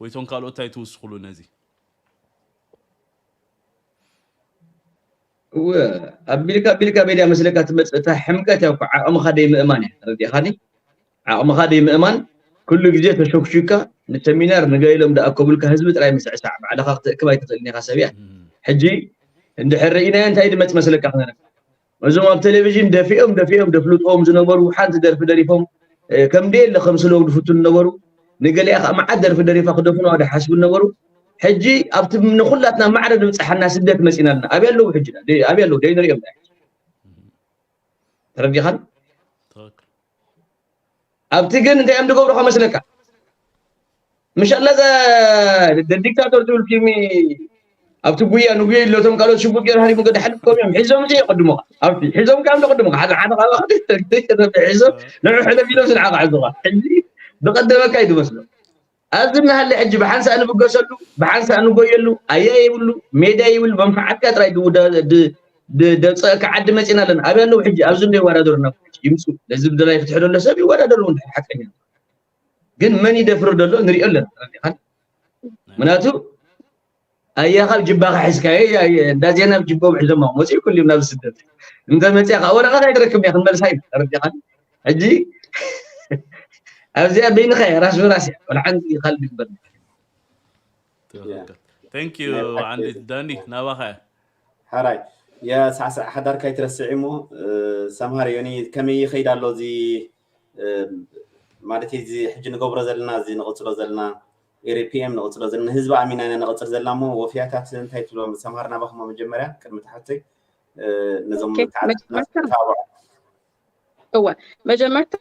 ወይ እቶም ካልኦት እንታይ ትውስኽሉ ነዚ እወ ኣቢልካ ኣቢልካ ሜድያ መስለካ ትመፅእ እታ ሕምቀት እያ እኮ ዓቕምኻ ደይ ምእማን እያ ተረዲእኻኒ ዓቕምኻ ደይ ምእማን ኩሉ ግዜ ተሸኩሽካ ንሰሚናር ንገሊሎም ደኣከቡልካ ህዝቢ ጥራይ ምስዕሳዕ ባዕልኻ ክትእክብ ኣይትኽእልን ኢኻ ሰብ እያ ሕጂ እንድሕር ርኢናዮ እንታይ ድመፅ መስለካ ክነረካ እዞም ኣብ ቴሌቪዥን ደፊኦም ደፊኦም ደፍልጥዎም ዝነበሩ ሓንቲ ደርፊ ደሪፎም ከም ደየለ ከምስለው ዝፍትኑ ነበሩ ንገሊኣ ከዓ መዓት ደርፊ ደሪፋ ክደፍኑዋ ድሓስቡ ነበሩ ሕጂ ኣብቲ ንኩላትና ማዕረ ድብፅሓና ስደት መፂና ኣለና ኣብያ ኣለዉ ሕጂ ኣብያ ኣለዉ ደይንሪኦም ተረዲኻን ኣብቲ ግን እንታይ እዮም ዝገብሩ ከመስለካ ምሻላ ዲክታቶር ትብል ፊልሚ ኣብቲ ጉያ ንጉያ ኢሎቶም ካልኦት ሽጉጥ ገይሩ ሃሪሙ ገደ ሓሊፍኮም እዮም ሒዞም እዚ የቀድሙኻ ኣብቲ ሒዞም ካብ ንቀድሙኻ ሓደ ሓደ ካብ ሒዞም ንዑ ሕለፍ ኢሎም ስንዓኻ ሕዙኻ ሕጂ ብቀደመካ እዩ ዝመስሎ ኣብዚ እናሃለ ሕጂ ብሓንሳእ ንብገሰሉ ብሓንሳእ ንጎየሉ ኣያ ይብሉ ሜዳ ይብሉ መንፈዓትካ ጥራይ ደብፀእካ ዓዲ መፂና ኣለና ኣብያ ኣለዉ ሕጂ ኣብዚ እንዶ ይወዳደሩ ናብ ይምፁ ነዚ ብደላይ ፍትሒ ደሎ ሰብ ይወዳደሩ ሓቀኛ ግን መን ይደፍር ደሎ ንሪኦ ኣለና ተረዲኻን ምክንያቱ ኣያ ካብ ጅባኻ ሒዝካዮ እንዳ ዜና ብ ጅቦም ሒዞማ መፅኡ ኩሉ ናብ ስደት እንተ መፅያ ከዓ ወረቐት ኣይትረክብ እያ ክንመልሳ ኢና ተረዲኻን ሕጂ ኣብዚኣ በይንኻ እያ ራስ በራስ እያ ወላ ሓንቲ ካልእ ግበር Thank you ዓንዲ ዳኒ ናባኻ እያ ሓራይ የሳዕሳዕ ሓዳር ካይትረስዕ እሞ ሰምሃር ዮኒ ከመይ ይኸይድ ኣሎ እዚ ማለት እዚ ሕጂ ንገብሮ ዘለና እዚ ንቕፅሎ ዘለና ኤሪፒኤም ንቕፅሎ ዘለና ንህዝቢ ኣሚና ኢና ንቕፅል ዘለና እሞ ወፍያታት እንታይ ትብሎም ሰምሃር ናባኹሞ መጀመርያ ቅድሚ ትሓተይ ነዞም እወ መጀመርታ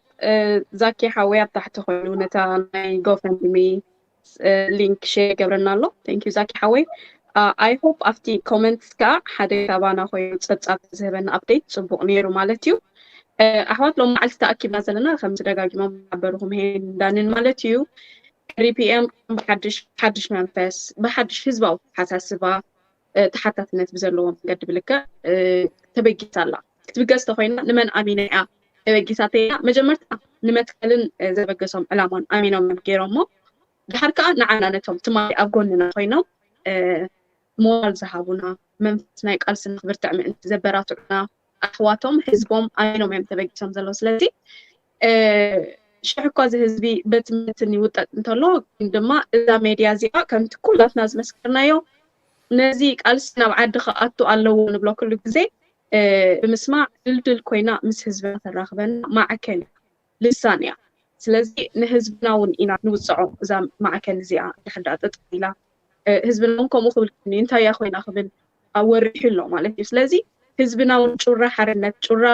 ዛኪ ሓወይ ኣብ ታሕቲ ኮይኑ ነታ ናይ ጎፈንድሚ ሊንክ ሼር ገብረና ኣሎ thank you ዛኪ ሓወይ I hope ኣብቲ ኮመንትስ ከዓ ሓደ ካባና ኮይኑ ፀብፃብ ዝህበና update ፅቡቅ ነይሩ ማለት እዩ ኣሕዋት ሎም መዓልቲ ተኣኪብና ዘለና ከምዚ ደጋጊሞም ሓበርኹም ሄን ዳንን ማለት እዩ ሪፒኤም ብሓድሽ ሓድሽ መንፈስ ብሓድሽ ህዝባዊ ሓሳስባ ተሓታትነት ብዘለዎ መንገዲ ብልክዕ ተበጊሳ ኣላ ክትብገስ ተኮይና ንመን ኣሚና እያ ተበጊሳ ተይና መጀመርታ ንመትከልን ዘበገሶም ዕላማን ኣሚኖም እዮም ገይሮሞ ድሓር ከዓ ንዓና ነቶም ትማሊ ኣብ ጎንና ኮይኖም ሞራል ዝሃቡና መንፈስ ናይ ቃልሲ ንክብርትዕ ምእንቲ ዘበራትዑና ኣሕዋቶም ህዝቦም ኣሚኖም እዮም ተበጊሶም ዘለዉ ስለዚ ሽሕ እኳ እዚ ህዝቢ በቲ ምትን ይውጠጥ እንተሎ ግን ድማ እዛ ሜድያ እዚኣ ከምቲ ኩላትና ዝመስከርናዮ ነዚ ቃልሲ ናብ ዓዲ ክኣቱ ኣለዎ ንብሎ ኩሉ ግዜ ብምስማዕ ድልድል ኮይና ምስ ህዝብና ተራኽበና ማዕከን እያ ልሳን እያ ስለዚ ንህዝብና እውን ኢና ንውፅዖ እዛ ማዕከን እዚኣ ድሕር ዳኣ ጠጠው ኢላ ህዝብና እውን ከምኡ ክብል እንታይ እያ ኮይና ክብል ኣወሪሑ ኣሎ ማለት እዩ ስለዚ ህዝብና እውን ጩራ ሓርነት ጩራ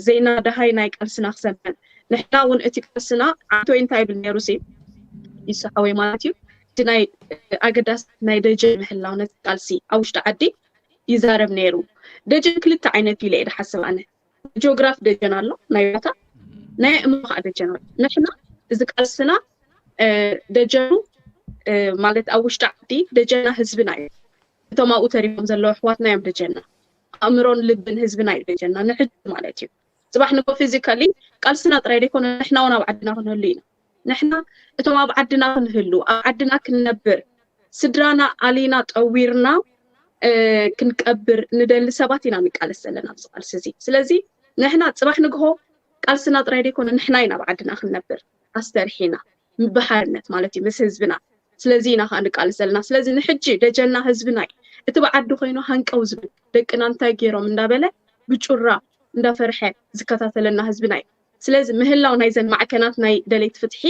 ዜና ደሃይ ናይ ቃልስና ክሰምዕ ንሕና እውን እቲ ቃልስና ዓንቶይ እንታይ ይብል ነይሩ ሲ ይስሓወይ ማለት እዩ እቲ ናይ ኣገዳስ ናይ ደጀ ምህላው ነቲ ቃልሲ ኣብ ውሽጢ ዓዲ ይዛረብ ነይሩ ደጀን ክልተ ዓይነት ኢለ እየ ድሓስብ ኣነ ጂኦግራፍ ደጀን ኣሎ ናይ ቦታ ናይ ኣእምሮ ከዓ ደጀን ኣሎ ንሕና እዚ ቃልስና ደጀኑ ማለት ኣብ ውሽጢ ዓዲ ደጀና ህዝብና እዩ። እቶም ኣብኡ ተሪፎም ዘለዉ ኣሕዋትና እዮም ደጀና። ኣእምሮን ልብን ህዝብና እዩ ደጀና ንሕጂ ማለት እዩ። ፅባሕ ንጎ ፊዚካሊ ቃልስና ጥራይ ደይኮነ ንሕና እውን ኣብ ዓድና ክንህሉ ኢና። ንሕና እቶም ኣብ ዓድና ክንህሉ ኣብ ዓድና ክንነብር ስድራና ኣሊና ጠዊርና ክንቀብር ንደሊ ሰባት ኢና ንቃለስ ዘለና ኣብዚ ቃልሲ እዚ። ስለዚ ንሕና ፅባሕ ንግሆ ቃልስና ጥራይ ደይኮነ ንሕና ኢና ኣብ ዓድና ክንነብር ኣስተርሒና ብሓርነት ማለት እዩ ምስ ህዝብና። ስለዚ ኢና ከዓ ንቃለስ ዘለና። ስለዚ ንሕጂ ደጀና ህዝብና እዩ። እቲ ብዓዲ ኮይኑ ሃንቀው ዝብል ደቅና እንታይ ገይሮም እንዳበለ ብጩራ እንዳፈርሐ ዝከታተለና ህዝብና እዩ። ስለዚ ምህላው ናይዘን ማዕከናት ናይ ደለይቲ ፍትሒ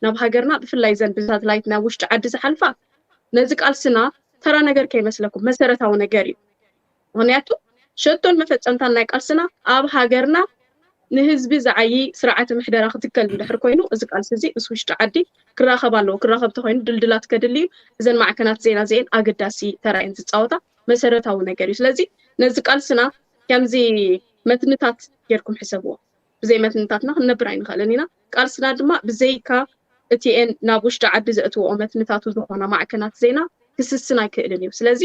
ናብ ሃገርና ብፍላይ ዘን ብሳተላይት ናብ ውሽጢ ዓዲ ዝሓልፋ ነዚ ቃልስና ተራ ነገር ከይመስለኩም መሰረታዊ ነገር እዩ። ምክንያቱ ሸቶን መፈፀምታን ናይ ቃልስና ኣብ ሃገርና ንህዝቢ ዝዓይ ስርዓተ ምሕደራ ክትከል እንድሕር ኮይኑ እዚ ቃልሲ እዚ ምስ ውሽጢ ዓዲ ክራኸብ ኣለዎ። ክራኸብ ተኮይኑ ድልድላት ከድሊ እዩ። እዘን ማዕከናት ዜና እዚአን ኣገዳሲ ተራ እየን ዝፃወታ መሰረታዊ ነገር እዩ። ስለዚ ነዚ ቃልስና ከምዚ መትንታት ጌርኩም ሕሰብዎ። ብዘይ መትንታትና ክንነብር ኣይንኽእልን ኢና። ቃልስና ድማ ብዘይካ እቲኤን ናብ ውሽጢ ዓዲ ዘእትውኦ መትንታቱ ዝኾና ማዕከናት ዜና ክስስን ኣይክእልን እዩ። ስለዚ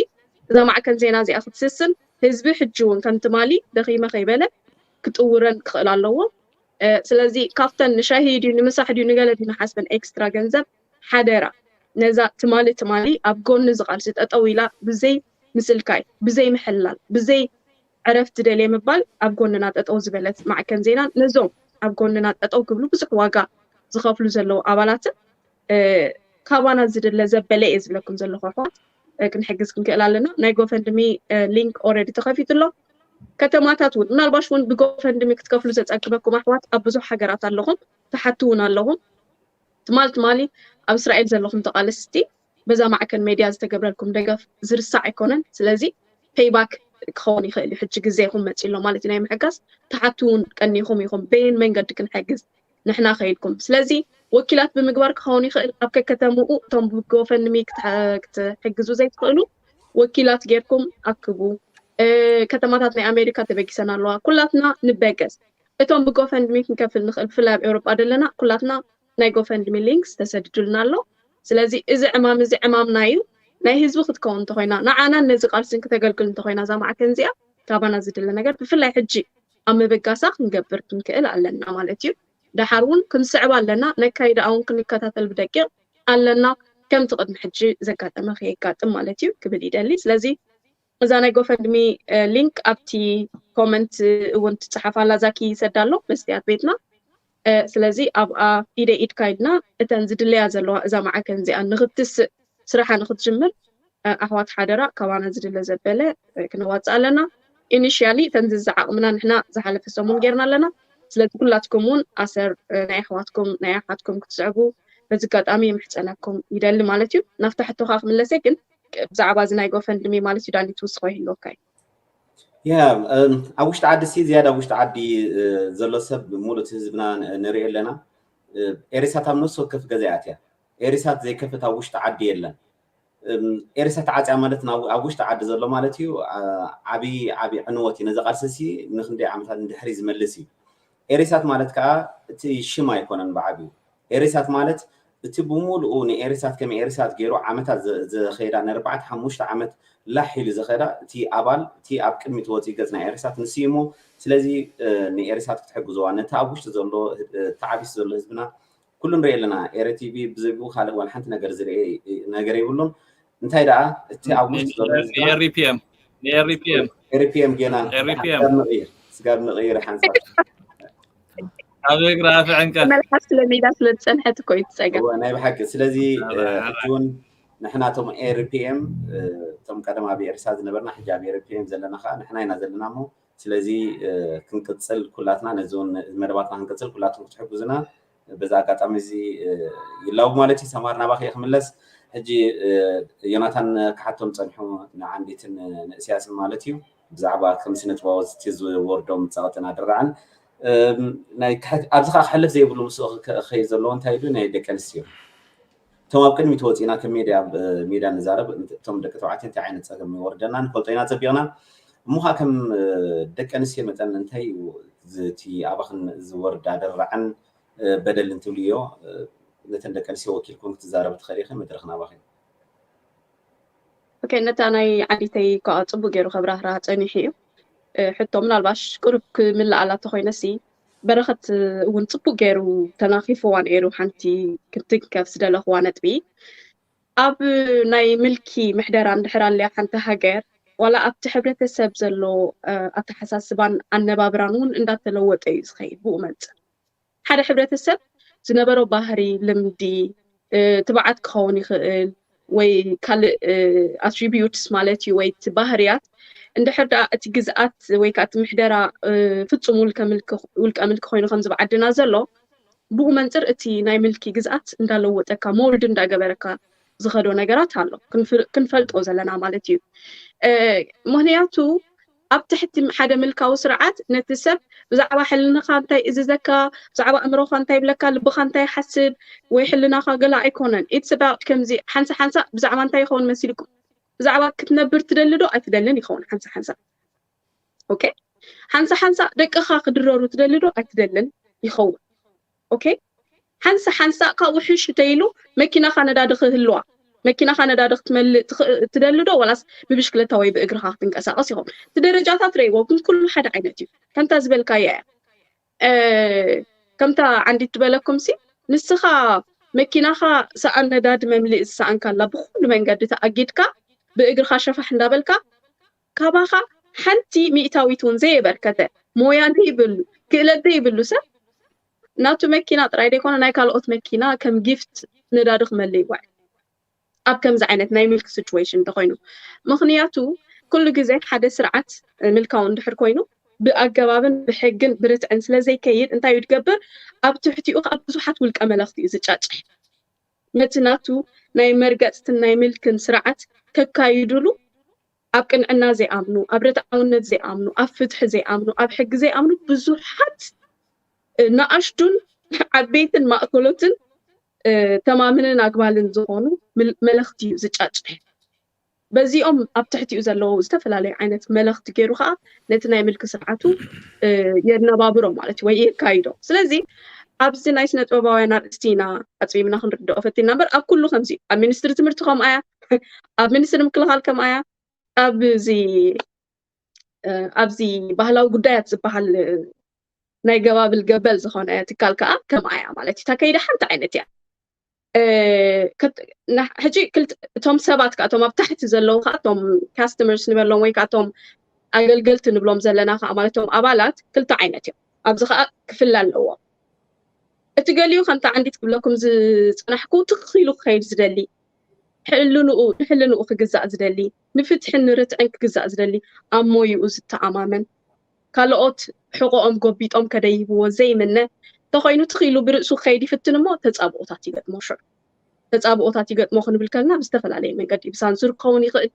እዛ ማዕከን ዜና እዚኣ ክትስስን ህዝቢ ሕጂ እውን ከም ትማሊ ደኺመ ከይበለ ክጥውረን ክኽእል ኣለዎ። ስለዚ ካብተን ንሻሂ ድዩ ንምሳሕ ድዩ ንገለ ድዩ ንሓስበን ኤክስትራ ገንዘብ ሓደራ ነዛ ትማሊ ትማሊ ኣብ ጎኒ ዝቃልሲ ጠጠው ኢላ ብዘይ ምስልካይ ብዘይ ምሕላል ብዘይ ዕረፍቲ ደልየ ምባል ኣብ ጎንና ጠጠው ዝበለት ማዕከን ዜናን ነዞም ኣብ ጎንና ጠጠው ክብሉ ብዙሕ ዋጋ ዝኸፍሉ ዘለዉ ኣባላትን ካባና ዝድለ ዘበለ እየ ዝብለኩም ዘለኹ ኣሕዋት ክንሕግዝ ክንክእል ኣለና። ናይ ጎፈንድሚ ሊንክ ኦረዲ ተኸፊቱ ኣሎ። ከተማታት እውን ምናልባሽ እውን ብጎፈንድሚ ክትከፍሉ ዘጸግመኩም ኣሕዋት ኣብ ብዙሕ ሃገራት ኣለኹም፣ ትሓቱ እውን ኣለኹም። ትማል ትማሊ ኣብ እስራኤል ዘለኹም ተቓለስቲ በዛ ማዕከን ሜድያ ዝተገብረልኩም ደገፍ ዝርሳዕ ኣይኮነን። ስለዚ ፔይባክ ክኸውን ይኽእል እዩ። ሕጂ ግዜ ይኹን መፂ ኣሎ ማለት እዩ ናይ ምሕጋዝ። ትሓቱ እውን ቀኒኹም ኢኹም በየን መንገዲ ክንሕግዝ ንሕና ከይድኩም። ስለዚ ወኪላት ብምግባር ክኸውን ይኽእል። ኣብ ከከተምኡ እቶም ብጎፈንድሚ ክትሕግዙ ዘይትኽእሉ ወኪላት ጌርኩም ኣክቡ። ከተማታት ናይ ኣሜሪካ ተበጊሰን ኣለዋ። ኩላትና ንበገስ። እቶም ብጎፈንድሚ ክንከፍል ንኽእል ብፍላይ ኣብ ኤውሮጳ ዘለና ኩላትና ናይ ጎፈንድሚ ሊንክስ ተሰዲዱልና ኣሎ። ስለዚ እዚ ዕማም እዚ ዕማምና እዩ። ናይ ህዝቢ ክትከውን እንተኮይና ንዓናን ነዚ ቃልስን ክተገልግል እንተኮይና እዛ ማዕከን እዚኣ ካባና ዝድለ ነገር ብፍላይ ሕጂ ኣብ ምብጋሳ ክንገብር ክንክእል ኣለና ማለት እዩ። ደሓር እውን ክንስዕብ ኣለና፣ ነካይዳኣ እውን ክንከታተል ብደቂቕ ኣለና። ከምቲ ቅድሚ ሕጂ ዘጋጠመ ከየጋጥም ማለት እዩ ክብል ይደሊ። ስለዚ እዛ ናይ ጎፈንድሚ ሊንክ ኣብቲ ኮመንት እውን ትፅሓፍ ኣላ። ዛኪ ይሰዳ ኣሎ መስትያት ቤትና። ስለዚ ኣብኣ ኢደ ኢድካ ኢልና እተን ዝድለያ ዘለዋ እዛ ማዕከን እዚኣ ንክትስእ ስራሓ ንክትጅምር ኣሕዋት ሓደራ ካባና ዝድለ ዘበለ ክነዋፅእ ኣለና። ኢኒሽያሊ እተን ዝዝዓቕምና ንሕና ዝሓለፈ ሰሙን ጌርና ኣለና። ስለዚ ኩላትኩም እውን ኣሰር ናይ ኣሕዋትኩም ናይ ኣሓትኩም ክትስዕቡ በዚ ኣጋጣሚ የምሕፀነኩም ይደሊ ማለት እዩ። ናብታ ሕቶኻ ክምለሰ ግን ብዛዕባ እዚ ናይ ጎፈንድሚ ማለት እዩ ዳኒ ትውስኾ ይህልወካ እዩ። ያ ኣብ ውሽጢ ዓዲ ሲ ዝያዳ ኣብ ውሽጢ ዓዲ ዘሎ ሰብ ሙሉእ ህዝብና ንርኢ ኣለና። ኤሪሳት ኣብ ነፍሲ ወከፍ ገዛ እያ ኣትያ። ኤሪሳት ዘይከፍት ኣብ ውሽጢ ዓዲ የለን። ኤሪሳት ተዓፅያ ማለት ኣብ ውሽጢ ዓዲ ዘሎ ማለት እዩ። ዓብዪ ዓብዪ ዕንወት እዩ። ነዚ ቃልሲ ሲ ንክንደይ ዓመታት ንድሕሪ ዝመልስ እዩ። ኤሪሳት ማለት ከዓ እቲ ሽም ኣይኮነን ብዓብዩ። ኤሪሳት ማለት እቲ ብሙሉኡ ንኤሪሳት ከም ኤሪሳት ገይሩ ዓመታት ዘኸዳ ንኣርባዕተ ሓሙሽተ ዓመት ላሕ ኢሉ ዘኸዳ እቲ ኣባል እቲ ኣብ ቅድሚት ወፂኡ ገፅ ናይ ኤሪሳት ንስይሞ። ስለዚ ንኤሪሳት ክትሕግዝዋ ነቲ ኣብ ውሽጢ ዘሎ ተዓቢስ ዘሎ ህዝብና ኩሉ ንርኢ ኣለና። ኤሪ ቲቪ ብዘይብኡ ካልእ ዋላ ሓንቲ ነገር ዝርኢ ነገር የብሉን። እንታይ ደኣ እቲ ኣብ ውሽጢ ዘሎ ህዝብና ኤሪፒኤም ኤሪፒኤም ኤሪፒኤም ጌና ኤሪፒኤም ስጋብ ምቕይር ስጋብ ምቕይር ሓንሳብ ኣብ እግራ ኣፍዕንቀ መልሓስ ስለሚዳ ስለ ዝፀንሐት እኮ እዩ ትፀገም። ናይ ብሓቂ ስለዚ ሕጂ እውን ንሕና እቶም ኤሪፒኤም እቶም ቀደም ኣብ ኤርትራ ዝነበርና ሕጂ ኣብ ኤሪፒኤም ዘለና ከዓ ንሕና ኢና ዘለና እሞ ስለዚ ክንቅፅል ኩላትና ነዚ እውን መደባትና ክንቅፅል ኩላትኩም ክትሕግዙና በዚ ኣጋጣሚ እዚ ይላው ማለት እዩ። ሰማር ናባኺ እየ ክምለስ። ሕጂ ዮናታን ክሓቶም ፀንሑ ንዓንዲትን ንእስያስን ማለት እዩ ብዛዕባ ከም ስነ ጥበባውቲ ዝወርዶም ፀቕጥን ኣደራዕን ኣብዚ ከዓ ክሕልፍ ዘይብሉ ምስ ከይ ዘለዎ እንታይ ኢሉ ናይ ደቂ ኣንስትዮ እቶም ኣብ ቅድሚት ወፂና ከም ሜድያ ሜድያ ንዛረብ እቶም ደቂ ተባዕትዮ እንታይ ዓይነት ፀገም ይወርደና ንፈልጦ ኢና ፀቢቕና እሞ ከዓ ከም ደቂ ኣንስትዮ መጠን እንታይ እዩ እቲ ኣባኽን ዝወርድ ኣደራዕን በደል እንትብልዮ ነተን ደቂ ኣንስትዮ ወኪልኩም ክትዛረብ ትኽእል ኢኺ። መድረኽ ናባኺ። ኦኬ፣ ነታ ናይ ዓዲተይ ከዓ ፅቡቅ ገይሩ ከብራህራ ፀኒሑ እዩ። ሕቶ ምናልባሽ ቅሩብ ክምልኣላ ተኮይነሲ በረኸት እውን ፅቡቅ ገይሩ ተናኺፍዋ ነይሩ። ሓንቲ ክትንከፍ ዝደለኽዋ ነጥቢ ኣብ ናይ ምልኪ ምሕደራ እንድሕር ኣለያ ሓንቲ ሃገር ዋላ ኣብቲ ሕብረተሰብ ዘሎ ኣተሓሳስባን ኣነባብራን እውን እንዳተለወጠ እዩ ዝኸይድ። ብኡ መንፅር ሓደ ሕብረተሰብ ዝነበሮ ባህሪ፣ ልምዲ፣ ትብዓት ክኸውን ይኽእል ወይ ካልእ ኣትሪቢዩትስ ማለት እዩ ወይ እቲ ባህርያት እንድሕር ደኣ እቲ ግዝኣት ወይ ከዓ እቲ ምሕደራ ፍጹም ውልቀ ምልኪ ውልቀ ምልኪ ኮይኑ ከምዚ ብዓድና ዘሎ ብኡ መንፅር እቲ ናይ ምልኪ ግዝኣት እንዳለወጠካ ሞልድ እንዳገበረካ ዝኸዶ ነገራት ኣሎ ክንፈልጦ ዘለና ማለት እዩ። ምክንያቱ ኣብ ትሕቲ ሓደ ምልካዊ ስርዓት ነቲ ሰብ ብዛዕባ ሕልንኻ እንታይ እዝዘካ፣ ብዛዕባ ኣእምሮኻ እንታይ ይብለካ፣ ልብኻ እንታይ ይሓስብ ወይ ሕልናኻ ገላ ኣይኮነን። ኢትስ ኣባውት ከምዚ ሓንሳ ሓንሳ ብዛዕባ እንታይ ይኸውን መሲልኩም፣ ብዛዕባ ክትነብር ትደሊ ዶ ኣይትደልን ይኸውን ሓንሳ ሓንሳ። ኦኬ፣ ሓንሳ ሓንሳ ደቅኻ ክድረሩ ትደሊ ዶ ኣይትደልን ይኸውን። ኦኬ፣ ሓንሳ ሓንሳ ካብኡ ሕሽ ተይሉ መኪናኻ ነዳዲ ክህልዋ፣ መኪናኻ ነዳዲ ክትመልእ ትደሊ ዶ ዋላስ ብብሽክለታ ወይ ብእግርኻ ክትንቀሳቀስ ይኸውን። እቲ ደረጃታት ረእይዎ ግን ኩሉ ሓደ ዓይነት እዩ። ከምታ ዝበልካያ እያ። ከምታ ዓንዲት ትበለኩም ሲ ንስኻ መኪናኻ ሰኣን ነዳዲ መምልእ ዝሰኣንካላ ብኩሉ መንገዲ ተኣጊድካ ብእግርኻ ሸፋሕ እንዳበልካ ካባኻ ሓንቲ ሚእታዊት እውን ዘየበርከተ ሞያ ዘይብሉ ክእለት ዘይብሉ ሰብ ናቱ መኪና ጥራይ ደይኮነ ናይ ካልኦት መኪና ከም ጊፍት ነዳዲ ክመልእ ይዋዕል። ኣብ ከምዚ ዓይነት ናይ ምልኪ ሲቹዌሽን እንተኮይኑ ምክንያቱ ኩሉ ግዜ ሓደ ስርዓት ምልካዊ እንድሕር ኮይኑ ብኣገባብን ብሕግን ብርትዕን ስለዘይከይድ እንታይ እዩ ትገብር ኣብ ትሕቲኡ ከዓ ብዙሓት ውልቀ መለኽቲ እዩ ዝጫጭሕ ነቲ ናቱ ናይ መርገፅትን ናይ ምልክን ስርዓት ከካይዱሉ ኣብ ቅንዕና ዘይኣምኑ ኣብ ርትዓውነት ዘይኣምኑ ኣብ ፍትሒ ዘይኣምኑ ኣብ ሕጊ ዘይኣምኑ ብዙሓት ንኣሽቱን ዓበይትን ማእከሎትን ተማምንን ኣግባልን ዝኾኑ መለኽቲ እዩ ዝጫጭሕ። በዚኦም ኣብ ትሕቲኡ ዘለዉ ዝተፈላለዩ ዓይነት መለኽቲ ገይሩ ከዓ ነቲ ናይ ምልኪ ስርዓቱ የነባብሮ ማለት እዩ ወይ የካይዶ። ስለዚ ኣብዚ ናይ ስነ ጥበባውያን ኣርእስቲ ኢና ኣፅቢብና ክንርድኦ ፈቲና እምበር ኣብ ኩሉ ከምዚ ኣብ ሚኒስትሪ ትምህርቲ ከምኣያ ኣብ ሚኒስትሪ ምክልኻል ከምኣያ ኣብዚ ኣብዚ ባህላዊ ጉዳያት ዝበሃል ናይ ገባብል ገበል ዝኾነ ትካል ከዓ ከምኣያ ማለት እዩ። እታ ከይዳ ሓንቲ ዓይነት እያ። ሕጂ እቶም ሰባት ከዓ እቶም ኣብ ታሕቲ ዘለዉ ከዓ እቶም ካስተመርስ ንበሎም ወይ ከዓ እቶም ኣገልገልቲ ንብሎም ዘለና ከዓ ማለት እቶም ኣባላት ክልተ ዓይነት እዮም። ኣብዚ ከዓ ክፍለ ኣለዎ። እቲ ገሊኡ ከምቲ ዓንዲት ክብለኩም ዝፅናሕኩ ትኽ ኢሉ ክኸይድ ዝደሊ ሕልንኡ ንሕልንኡ ክግዛእ ዝደሊ ንፍትሕን ንርትዕን ክግዛእ ዝደሊ ኣብ ሞይኡ ዝተኣማመን ካልኦት ሕቆኦም ጎቢጦም ከደይብዎ ዘይምነ እንተኮይኑ ትኽኢሉ ብርእሱ ክኸይድ ይፍትን እሞ ተፃብኦታት ይገጥሞ። ሽዑ ተፃብኦታት ይገጥሞ ክንብል ከለና ብዝተፈላለየ መንገዲ ብሳንሱር ክኸውን ይኽእል።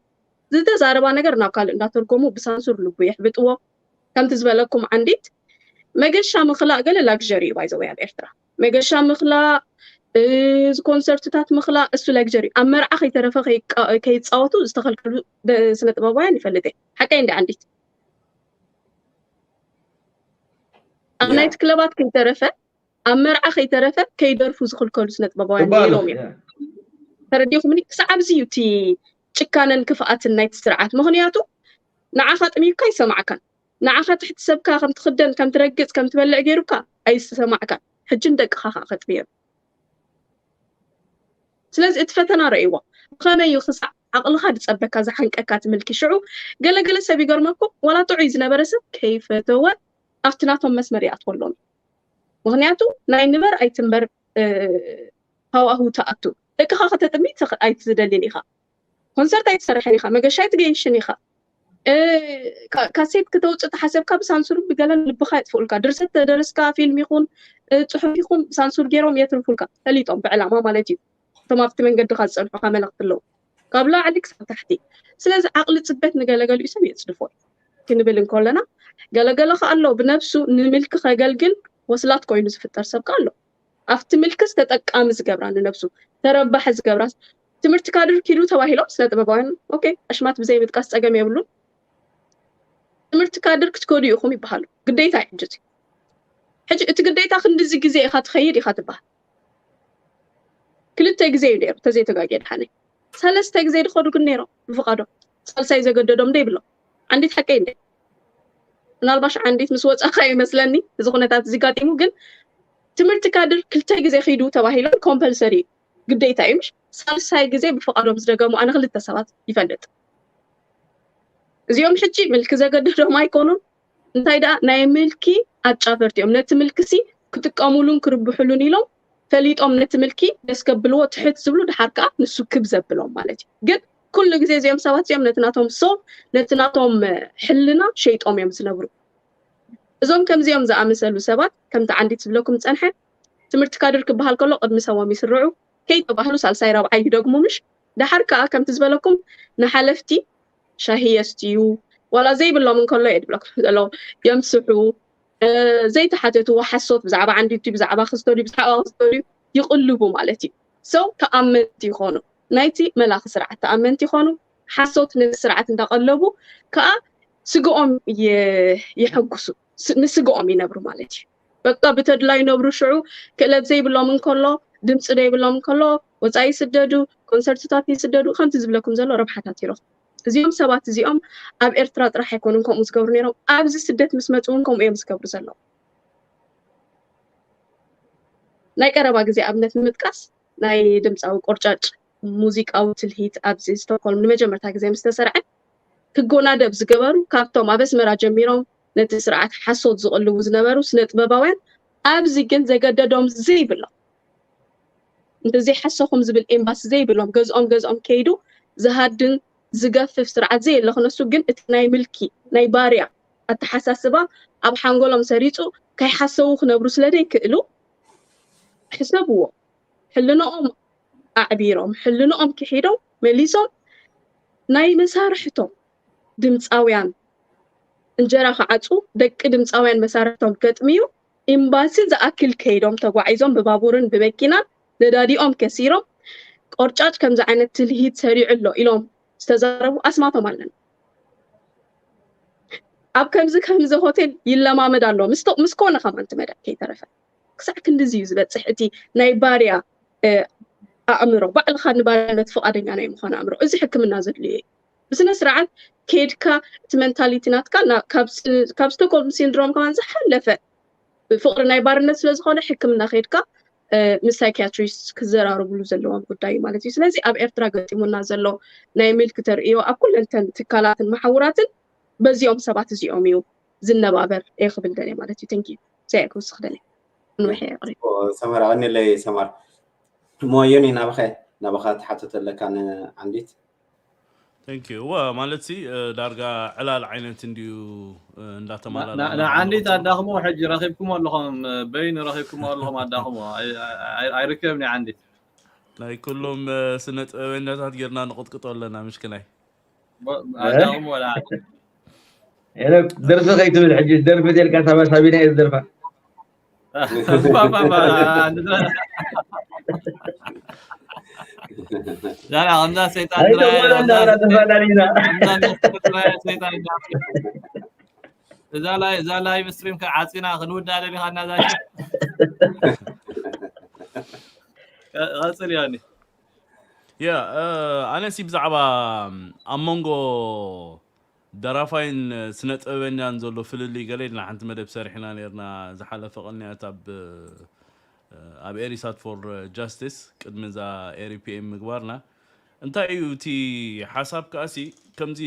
ዝተዛረባ ነገር ናብ ካልእ እንዳተርጎሙ ብሳንሱር ልቡ የሕብጥዎ። ከምቲ ዝበለኩም ዓንዲት መገሻ ምኽላእ ገለ ላግዠሪ እዩ ባይዘወይ ኣብ ኤርትራ መገሻ ምኽላእ እዚ ኮንሰርትታት ምኽላእ እሱ ላግጀሪ ኣብ መርዓ ከይተረፈ ከይፃወቱ ዝተኸልከሉ ስነ ጥበባውያን ይፈልጥ እየ። ሓቀይ እንዲ ዓንዲት ኣብ ናይቲ ክለባት ከይተረፈ ኣብ መርዓ ከይተረፈ ከይደርፉ ዝኽልከሉ ስነ ጥበባውያን ነይሮም እዮም። ተረዲኹምኒ? ክሳዕ ኣብዚ እዩ እቲ ጭካነን ክፍኣትን ናይቲ ስርዓት። ምኽንያቱ ንዓኻ ጥሚካ ይሰማዕካን ንዓኻ ትሕቲ ሰብካ ከም ትኽደን ከም ትረግጽ ከም ትበልዕ ገይሩካ ኣይሰማዕካን። ሕጂ ንደቅኻ ከዓ ከጥምዮም። ስለዚ እቲ ፈተና ረእይዎ። ብኸመይ እዩ ክሳዕ ዓቕልኻ ዝጸበካ ዝሓንቀካ ትምልኪ? ሽዑ ገለገለ ሰብ ይገርመኩም፣ ዋላ ጥዑይ ዝነበረ ሰብ ከይፈተወ ኣብቲ ናቶም መስመር ይኣትወሎም። ምኽንያቱ ናይ ንበር ኣይትንበር ሃዋሁ ትኣቱ። ደቅኻ ከተጥሚ ኣይትደልን ኢኻ። ኮንሰርት ኣይትሰርሕን ኢኻ፣ መገሻ ኣይትገይሽን ኢኻ። ካሴት ክተውፅእ ተሓሰብካ ብሳንሱር ብገለን ልብኻ የጥፍኡልካ። ድርሰት ተደረስካ ፊልም ይኹን ፅሑፍ ይኹን ብሳንሱር ገይሮም የትርፉልካ። ፈሊጦም ብዕላማ ማለት እዩ። እቶም ኣብቲ መንገድኻ ዝፀንሑኻ መለኽቲ ኣለዉ። ካብ ላዕሊ ክሳብ ታሕቲ። ስለዚ ዓቕሊ ፅበት ንገለገሊኡ ሰብ የፅድፎ ክንብል እንከለና ገለገለ ከ ኣሎ ብነብሱ ንምልኪ ከገልግል ወስላት ኮይኑ ዝፍጠር ሰብ ከ ኣሎ። ኣብቲ ምልክስ ተጠቃሚ ዝገብራ ንነብሱ ተረባሒ ዝገብራ ትምህርቲ ካድር ኪዱ ተባሂሎም ስነ ጥበባውያን ኦኬ ኣሽማት ብዘይ ምጥቃስ ጸገም የብሉን። ትምህርቲ ካድር ክትከዱ ኢኹም ይበሃሉ ግዴታ እዩ ሕጂ። ሕጂ እቲ ግዴታ ክንድዚ ግዜ ኢኻ ትኸይድ ኢኻ ትበሃል። ክልተ ግዜ እዩ ነይሩ ተዘይተጋግየ ድሓነይ። ሰለስተ ግዜ ድኸዱ ግን ነይሮም ብፍቓዶም። ሳልሳይ ዘገደዶም ዶ ይብሎም። ዓንዲት ሓቀይ እንደ ምናልባሽ ዓንዲት ምስ ወፃኻ ይመስለኒ እዚ ኩነታት እዚ ጋጢሙ። ግን ትምህርቲ ካድር ክልተ ግዜ ኺዱ ተባሂሎም ኮምፐልሰሪ ግዴታ እዩ። ምሽ ሳልሳይ ግዜ ብፍቓዶም ዝደገሙ ኣነ ክልተ ሰባት ይፈልጥ። እዚኦም ሕጂ ምልኪ ዘገደዶም ኣይኮኑን። እንታይ ደኣ ናይ ምልኪ ኣጫፈርቲ እዮም። ነቲ ምልኪ ሲ ክጥቀሙሉን ክርብሕሉን ኢሎም ፈሊጦም ነቲ ምልኪ ደስ ከብልዎ ትሕት ዝብሉ፣ ድሓር ከኣ ንሱ ክብ ዘብሎም ማለት እዩ። ግን ኩሉ ግዜ እዚኦም ሰባት እዚኦም ነቲ ናቶም ሶል፣ ነቲ ናቶም ሕልና ሸይጦም እዮም ዝነብሩ። እዞም ከምዚኦም ዝኣመሰሉ ሰባት ከምቲ ዓንዲት ዝብለኩም ዝጸንሐ ትምህርቲ ካድር ክበሃል ከሎ ቅድሚ ሰቦም ይስርዑ፣ ከይተባህሉ ሳልሳይ ራብዓይ ይደግሙ። ምሽ ድሓር ከኣ ከምቲ ዝበለኩም ንሓለፍቲ ሻሂ የስትዩ፣ ዋላ ዘይብሎም እንከሎ እየ ድብለኩም ዘሎ፣ የምስሑ፣ ዘይተሓተትዎ ሓሶት ብዛዕባ ዓንዲቲ ብዛዕባ ክስቶ ድዩ ብዛዕባ ክስቶ ድዩ ይቕልቡ ማለት እዩ። ሰው ተኣመንቲ ይኾኑ፣ ናይቲ መላኺ ስርዓት ተኣመንቲ ይኾኑ። ሓሶት ነቲ ስርዓት እንዳቐለቡ ከዓ ስግኦም የሐጉሱ፣ ንስግኦም ይነብሩ ማለት እዩ። በቃ ብተድላ ይነብሩ። ሽዑ ክእለት ዘይብሎም እንከሎ፣ ድምፂ ዘይብሎም እንከሎ ወፃኢ ይስደዱ፣ ኮንሰርትታት ይስደዱ። ከምቲ ዝብለኩም ዘሎ ረብሓታት ይረኽቡ። እዚኦም ሰባት እዚኦም ኣብ ኤርትራ ጥራሕ ኣይኮኑን ከምኡ ዝገብሩ ነይሮም፣ ኣብዚ ስደት ምስ መፁ እውን ከምኡ እዮም ዝገብሩ ዘለዉ። ናይ ቀረባ ግዜ ኣብነት ንምጥቃስ ናይ ድምፃዊ ቆርጫጭ ሙዚቃዊ ትልሂት ኣብዚ ስቶክሆልም ንመጀመርታ ግዜ ምስ ተሰርዐ ክጎናደብ ዝገበሩ ካብቶም ኣብ ኣስመራ ጀሚሮም ነቲ ስርዓት ሓሶት ዝቕልቡ ዝነበሩ ስነ ጥበባውያን ኣብዚ ግን ዘገደዶም ዘይብሎም እንተዘይሓሰኹም ዝብል ኤምባሲ ዘይብሎም ገዝኦም ገዝኦም ከይዱ ዝሃድን ዝገፍፍ ስርዓት ዘየለ ክነሱ ግን እቲ ናይ ምልኪ ናይ ባርያ ኣተሓሳስባ ኣብ ሓንጎሎም ሰሪፁ ከይሓሰቡ ክነብሩ ስለ ዘይክእሉ ሕሰብዎ። ሕልንኦም ኣዕቢሮም ሕልንኦም ክሒዶም መሊሶም ናይ መሳርሕቶም ድምፃውያን እንጀራ ክዓፁ ደቂ ድምፃውያን መሳርሕቶም ገጥምዩ ኤምባሲ ዝኣክል ከይዶም ተጓዒዞም ብባቡርን ብመኪናን ነዳዲኦም ከሲሮም ቆርጫጭ ከምዚ ዓይነት ትልሂት ሰሪዑ ኣሎ ኢሎም ዝተዛረቡ ኣስማቶም ኣለና። ኣብ ከምዚ ከምዚ ሆቴል ይለማመድ ኣሎ ምስ ኮነ ከማን ትመዳ ከይተረፈ ክሳዕ ክንድዚ እዩ ዝበፅሕ እቲ ናይ ባርያ ኣእምሮ ባዕልኻ ንባርነት ፍቓደኛ ናይ ምዃን ኣእምሮ። እዚ ሕክምና ዘድልዮ እዩ። ብስነ ስርዓት ከይድካ እቲ ሜንታሊቲ ናትካ ካብ ስቶኮልም ሲንድሮም ከማን ዝሓለፈ ፍቕሪ ናይ ባርነት ስለ ዝኾነ ሕክምና ከይድካ ምስ ሳይኪያትሪስት ክዘራረብሉ ዘለዎም ጉዳይ እዩ ማለት እዩ። ስለዚ ኣብ ኤርትራ ገጢሙና ዘሎ ናይ ምልኪ ተርእዮ ኣብ ኩለንተን ትካላትን መሓውራትን በዚኦም ሰባት እዚኦም እዩ ዝነባበር እየ ክብል ደልየ ማለት እዩ። Thank you። እዚኣ ክውስኽ ደልየ። ንውሕ እየ ኣቕሪበ። ሰመራ ቀኒለይ ሰማር። እሞ ዮኒ ናባኸ ናባኻ ትሓተተ ኣለካ ንዓንዲት። Thank you። እወ ማለት ሲ ዳርጋ ዕላል ዓይነት እንድዩ እንዳተማላላ ንዓንዲት ኣዳኽሞ ሕጂ ረኺብኩም ኣለኹም በይኑ ረኺብኩም ኣለኹም ኣዳኽሞ ኣይርከብኒ ዓንዲት ናይ ኩሎም ስነ ጥበበኛታት ጌርና ንቕጥቅጦ ኣለና ምሽክናይ ኣዳኽሞ ወላ ደርፊ ከይትብል ሕጂ ደርፊ ደልካ ሳባ ሳቢና እየ ዝደርፋ ዛላ ከምዛ ሰይጣን እዛ ላይቭ ስትሪም ዓፂና ክንውዳ ደሊኻና ዛ ቀፅል ዮኒ ያ ኣነሲ ብዛዕባ ኣብ መንጎ ደራፋይን ስነ ጥበበኛን ዘሎ ፍልልይ ገለ ኢልና ሓንቲ መደብ ሰሪሕና ነርና ዝሓለፈ ቅንያት ኣብ ኣብ ኤሪሳት ፎር ጃስቲስ ቅድሚ እዛ ኤሪፒኤም ምግባርና እንታይ እዩ እቲ ሓሳብ ከኣሲ ከምዚ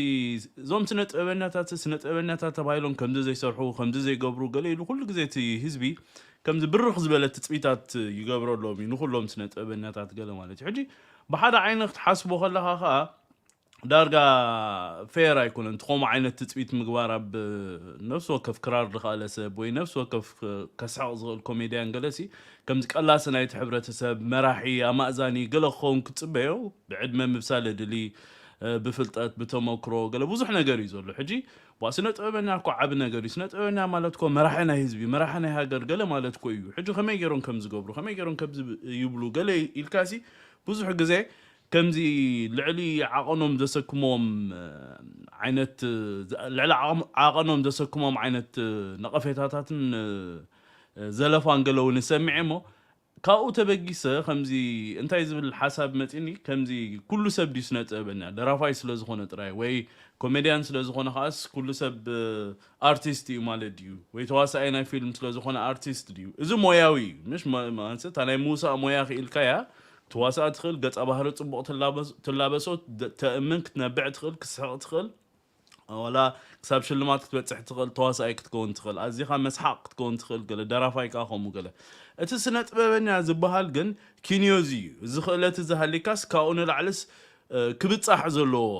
እዞም ስነ ጥበበኛታት ስነ ጥበበኛታት ተባሂሎም ከምዚ ዘይሰርሑ ከምዚ ዘይገብሩ ገለ ኢሉ ኩሉ ግዜ እቲ ህዝቢ ከምዚ ብርኽ ዝበለ ትፅቢታት ይገብረሎም እዩ ንኩሎም ስነ ጥበበኛታት ገለ ማለት እዩ ሕጂ ብሓደ ዓይነት ክትሓስቦ ከለካ ከዓ ዳርጋ ፌር ኣይኮነን እቲ ከምኡ ዓይነት ትፅቢት ምግባር ኣብ ነፍሲ ወከፍ ክራር ዝኸኣለ ሰብ ወይ ነፍሲ ወከፍ ከስሕቕ ዝኽእል ኮሜድያን ገለሲ ከምዚ ቀላሲ ናይቲ ሕብረተሰብ መራሒ ኣማእዛኒ ገለ ክኸውን ክትፅበዮ ብዕድመ ምብሳል ድሊ ብፍልጠት ብተመክሮ ገለ ብዙሕ ነገር እዩ ዘሎ ሕጂ ዋ ስነ ጥበበኛ እኮ ዓቢ ነገር እዩ ስነ ጥበበኛ ማለት እኮ መራሒ ናይ ህዝቢ መራሒ ናይ ሃገር ገለ ማለት እኮ እዩ ሕጂ ከመይ ገይሮም ከም ዝገብሩ ከመይ ገይሮም ከምዚ ይብሉ ገለ ኢልካሲ ብዙሕ ግዜ ከምዚ ልዕሊ ዓቐኖም ዘሰክሞም ዓይነት ልዕሊ ዓቐኖም ዘሰክሞም ዓይነት ነቐፌታታትን ዘለፋን ገለ እውን እሰምዐ እሞ ካብኡ ተበጊሰ ከምዚ እንታይ ዝብል ሓሳብ መፂኒ ከምዚ ኩሉ ሰብ ድዩ ስነ ጥበበኛ ደራፋይ ስለ ዝኾነ ጥራይ ወይ ኮሜድያን ስለ ዝኾነ ከዓስ ኩሉ ሰብ ኣርቲስት እዩ ማለት ድዩ ወይ ተዋሳኣይ ናይ ፊልም ስለ ዝኾነ ኣርቲስት ድዩ እዚ ሞያዊ እዩ ምሽ ማለት እታ ናይ ምውሳእ ሞያ ክኢልካያ ትዋሳእ ትኽእል ገፃ ባህሪ ፅቡቕ ትላበሶ ተእምን ክትነብዕ ትኽእል ክስሕቕ ትኽእል ዋላ ክሳብ ሽልማት ክትበፅሕ ትኽእል ተዋሳኣይ ክትከውን ትኽእል ኣዚኻ መስሓቕ ክትከውን ትኽእል ገለ ደራፋይ ከዓ ከምኡ ገለ እቲ ስነ ጥበበኛ ዝበሃል ግን ኪንዮዚ እዩ እዚ ክእለት እዚ ሃሊካስ ካብኡ ንላዕልስ ክብፃሕ ዘለዎ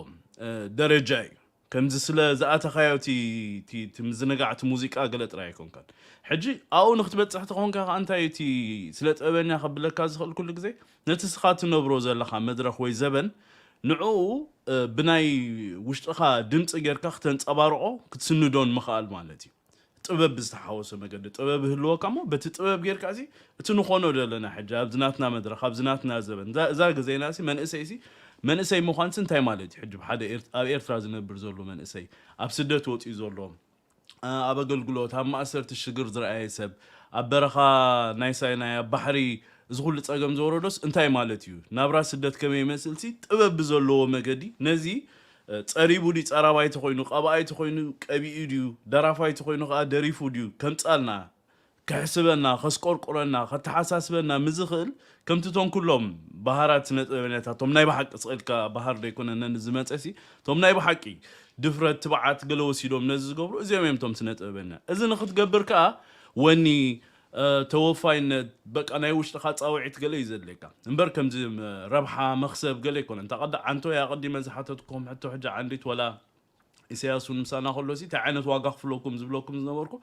ደረጃ እዩ ከምዚ ስለ ዝኣተኻዮ እቲ ምዝንጋዕ እቲ ሙዚቃ ገለ ጥራይ ኣይኮንካን ሕጂ ኣብኡ ንክትበፅሕ ተኾንካ ከዓ እንታይ እቲ ስለ ጥበበኛ ከብለካ ዝኽእል ኩሉ ግዜ ነቲ ስኻ ትነብሮ ዘለኻ መድረኽ ወይ ዘበን ንዕኡ ብናይ ውሽጥኻ ድምፂ ጌርካ ክተንፀባርቆ ክትስንዶን ምኽኣል ማለት እዩ ጥበብ ብዝተሓወሰ መገዲ ጥበብ ህልወካ ሞ በቲ ጥበብ ጌርካ ሲ እቲ ንኾኖ ዘለና ሕጂ ኣብዚ ናትና መድረኽ ኣብዚ ናትና ዘበን እዛ ግዜና ሲ መንእሰይ ሲ መንእሰይ ምዃን ሲ እንታይ ማለት እዩ ሕጂ ሓደ ኣብ ኤርትራ ዝነብር ዘሎ መንእሰይ ኣብ ስደት ወፂኡ ዘሎ ኣብ ኣገልግሎት ኣብ ማእሰርቲ ሽግር ዝረኣየ ሰብ ኣብ በረኻ ናይ ሳይናይ ኣብ ባሕሪ እዚ ኩሉ ፀገም ዝወረዶስ እንታይ ማለት እዩ ናብራ ስደት ከመይ ይመስል ሲ ጥበብ ብዘለዎ መገዲ ነዚ ፀሪቡ ድዩ ፀራባይ ተኾይኑ ቀባኣይ ተኾይኑ ቀቢኡ ድዩ ደራፋይ ተኾይኑ ከዓ ደሪፉ ድዩ ከምፃልና ከሕስበና ከስቆርቁረና ከተሓሳስበና ምዝኽእል ከምቲ ቶም ኩሎም ባህራት ስነ ጥበበኛታት ቶም ናይ ብሓቂ ስቕ ኢልካ ባህር ዘይኮነ ነኒ ዝመፀ ሲ ቶም ናይ ብሓቂ ድፍረት ትብዓት ገለ ወሲዶም ነዚ ዝገብሩ እዚኦም እዮም ቶም ስነ ጥበበኛ እዚ ንክትገብር ከዓ ወኒ ተወፋይነት በቃ ናይ ውሽጥኻ ፃውዒት ገለ እዩ ዘድልየካ እምበር ከምዚ ረብሓ መክሰብ ገለ ኣይኮነ እንታ ቀዳ ዓንቶ እያ ቀዲመ ዝሓተትኩም ሕቶ ሕጂ ዓንዲት ወላ ኢሳያስ እውን ምሳና ከሎ ሲ እንታይ ዓይነት ዋጋ ክፍለኩም ዝብለኩም ዝነበርኩ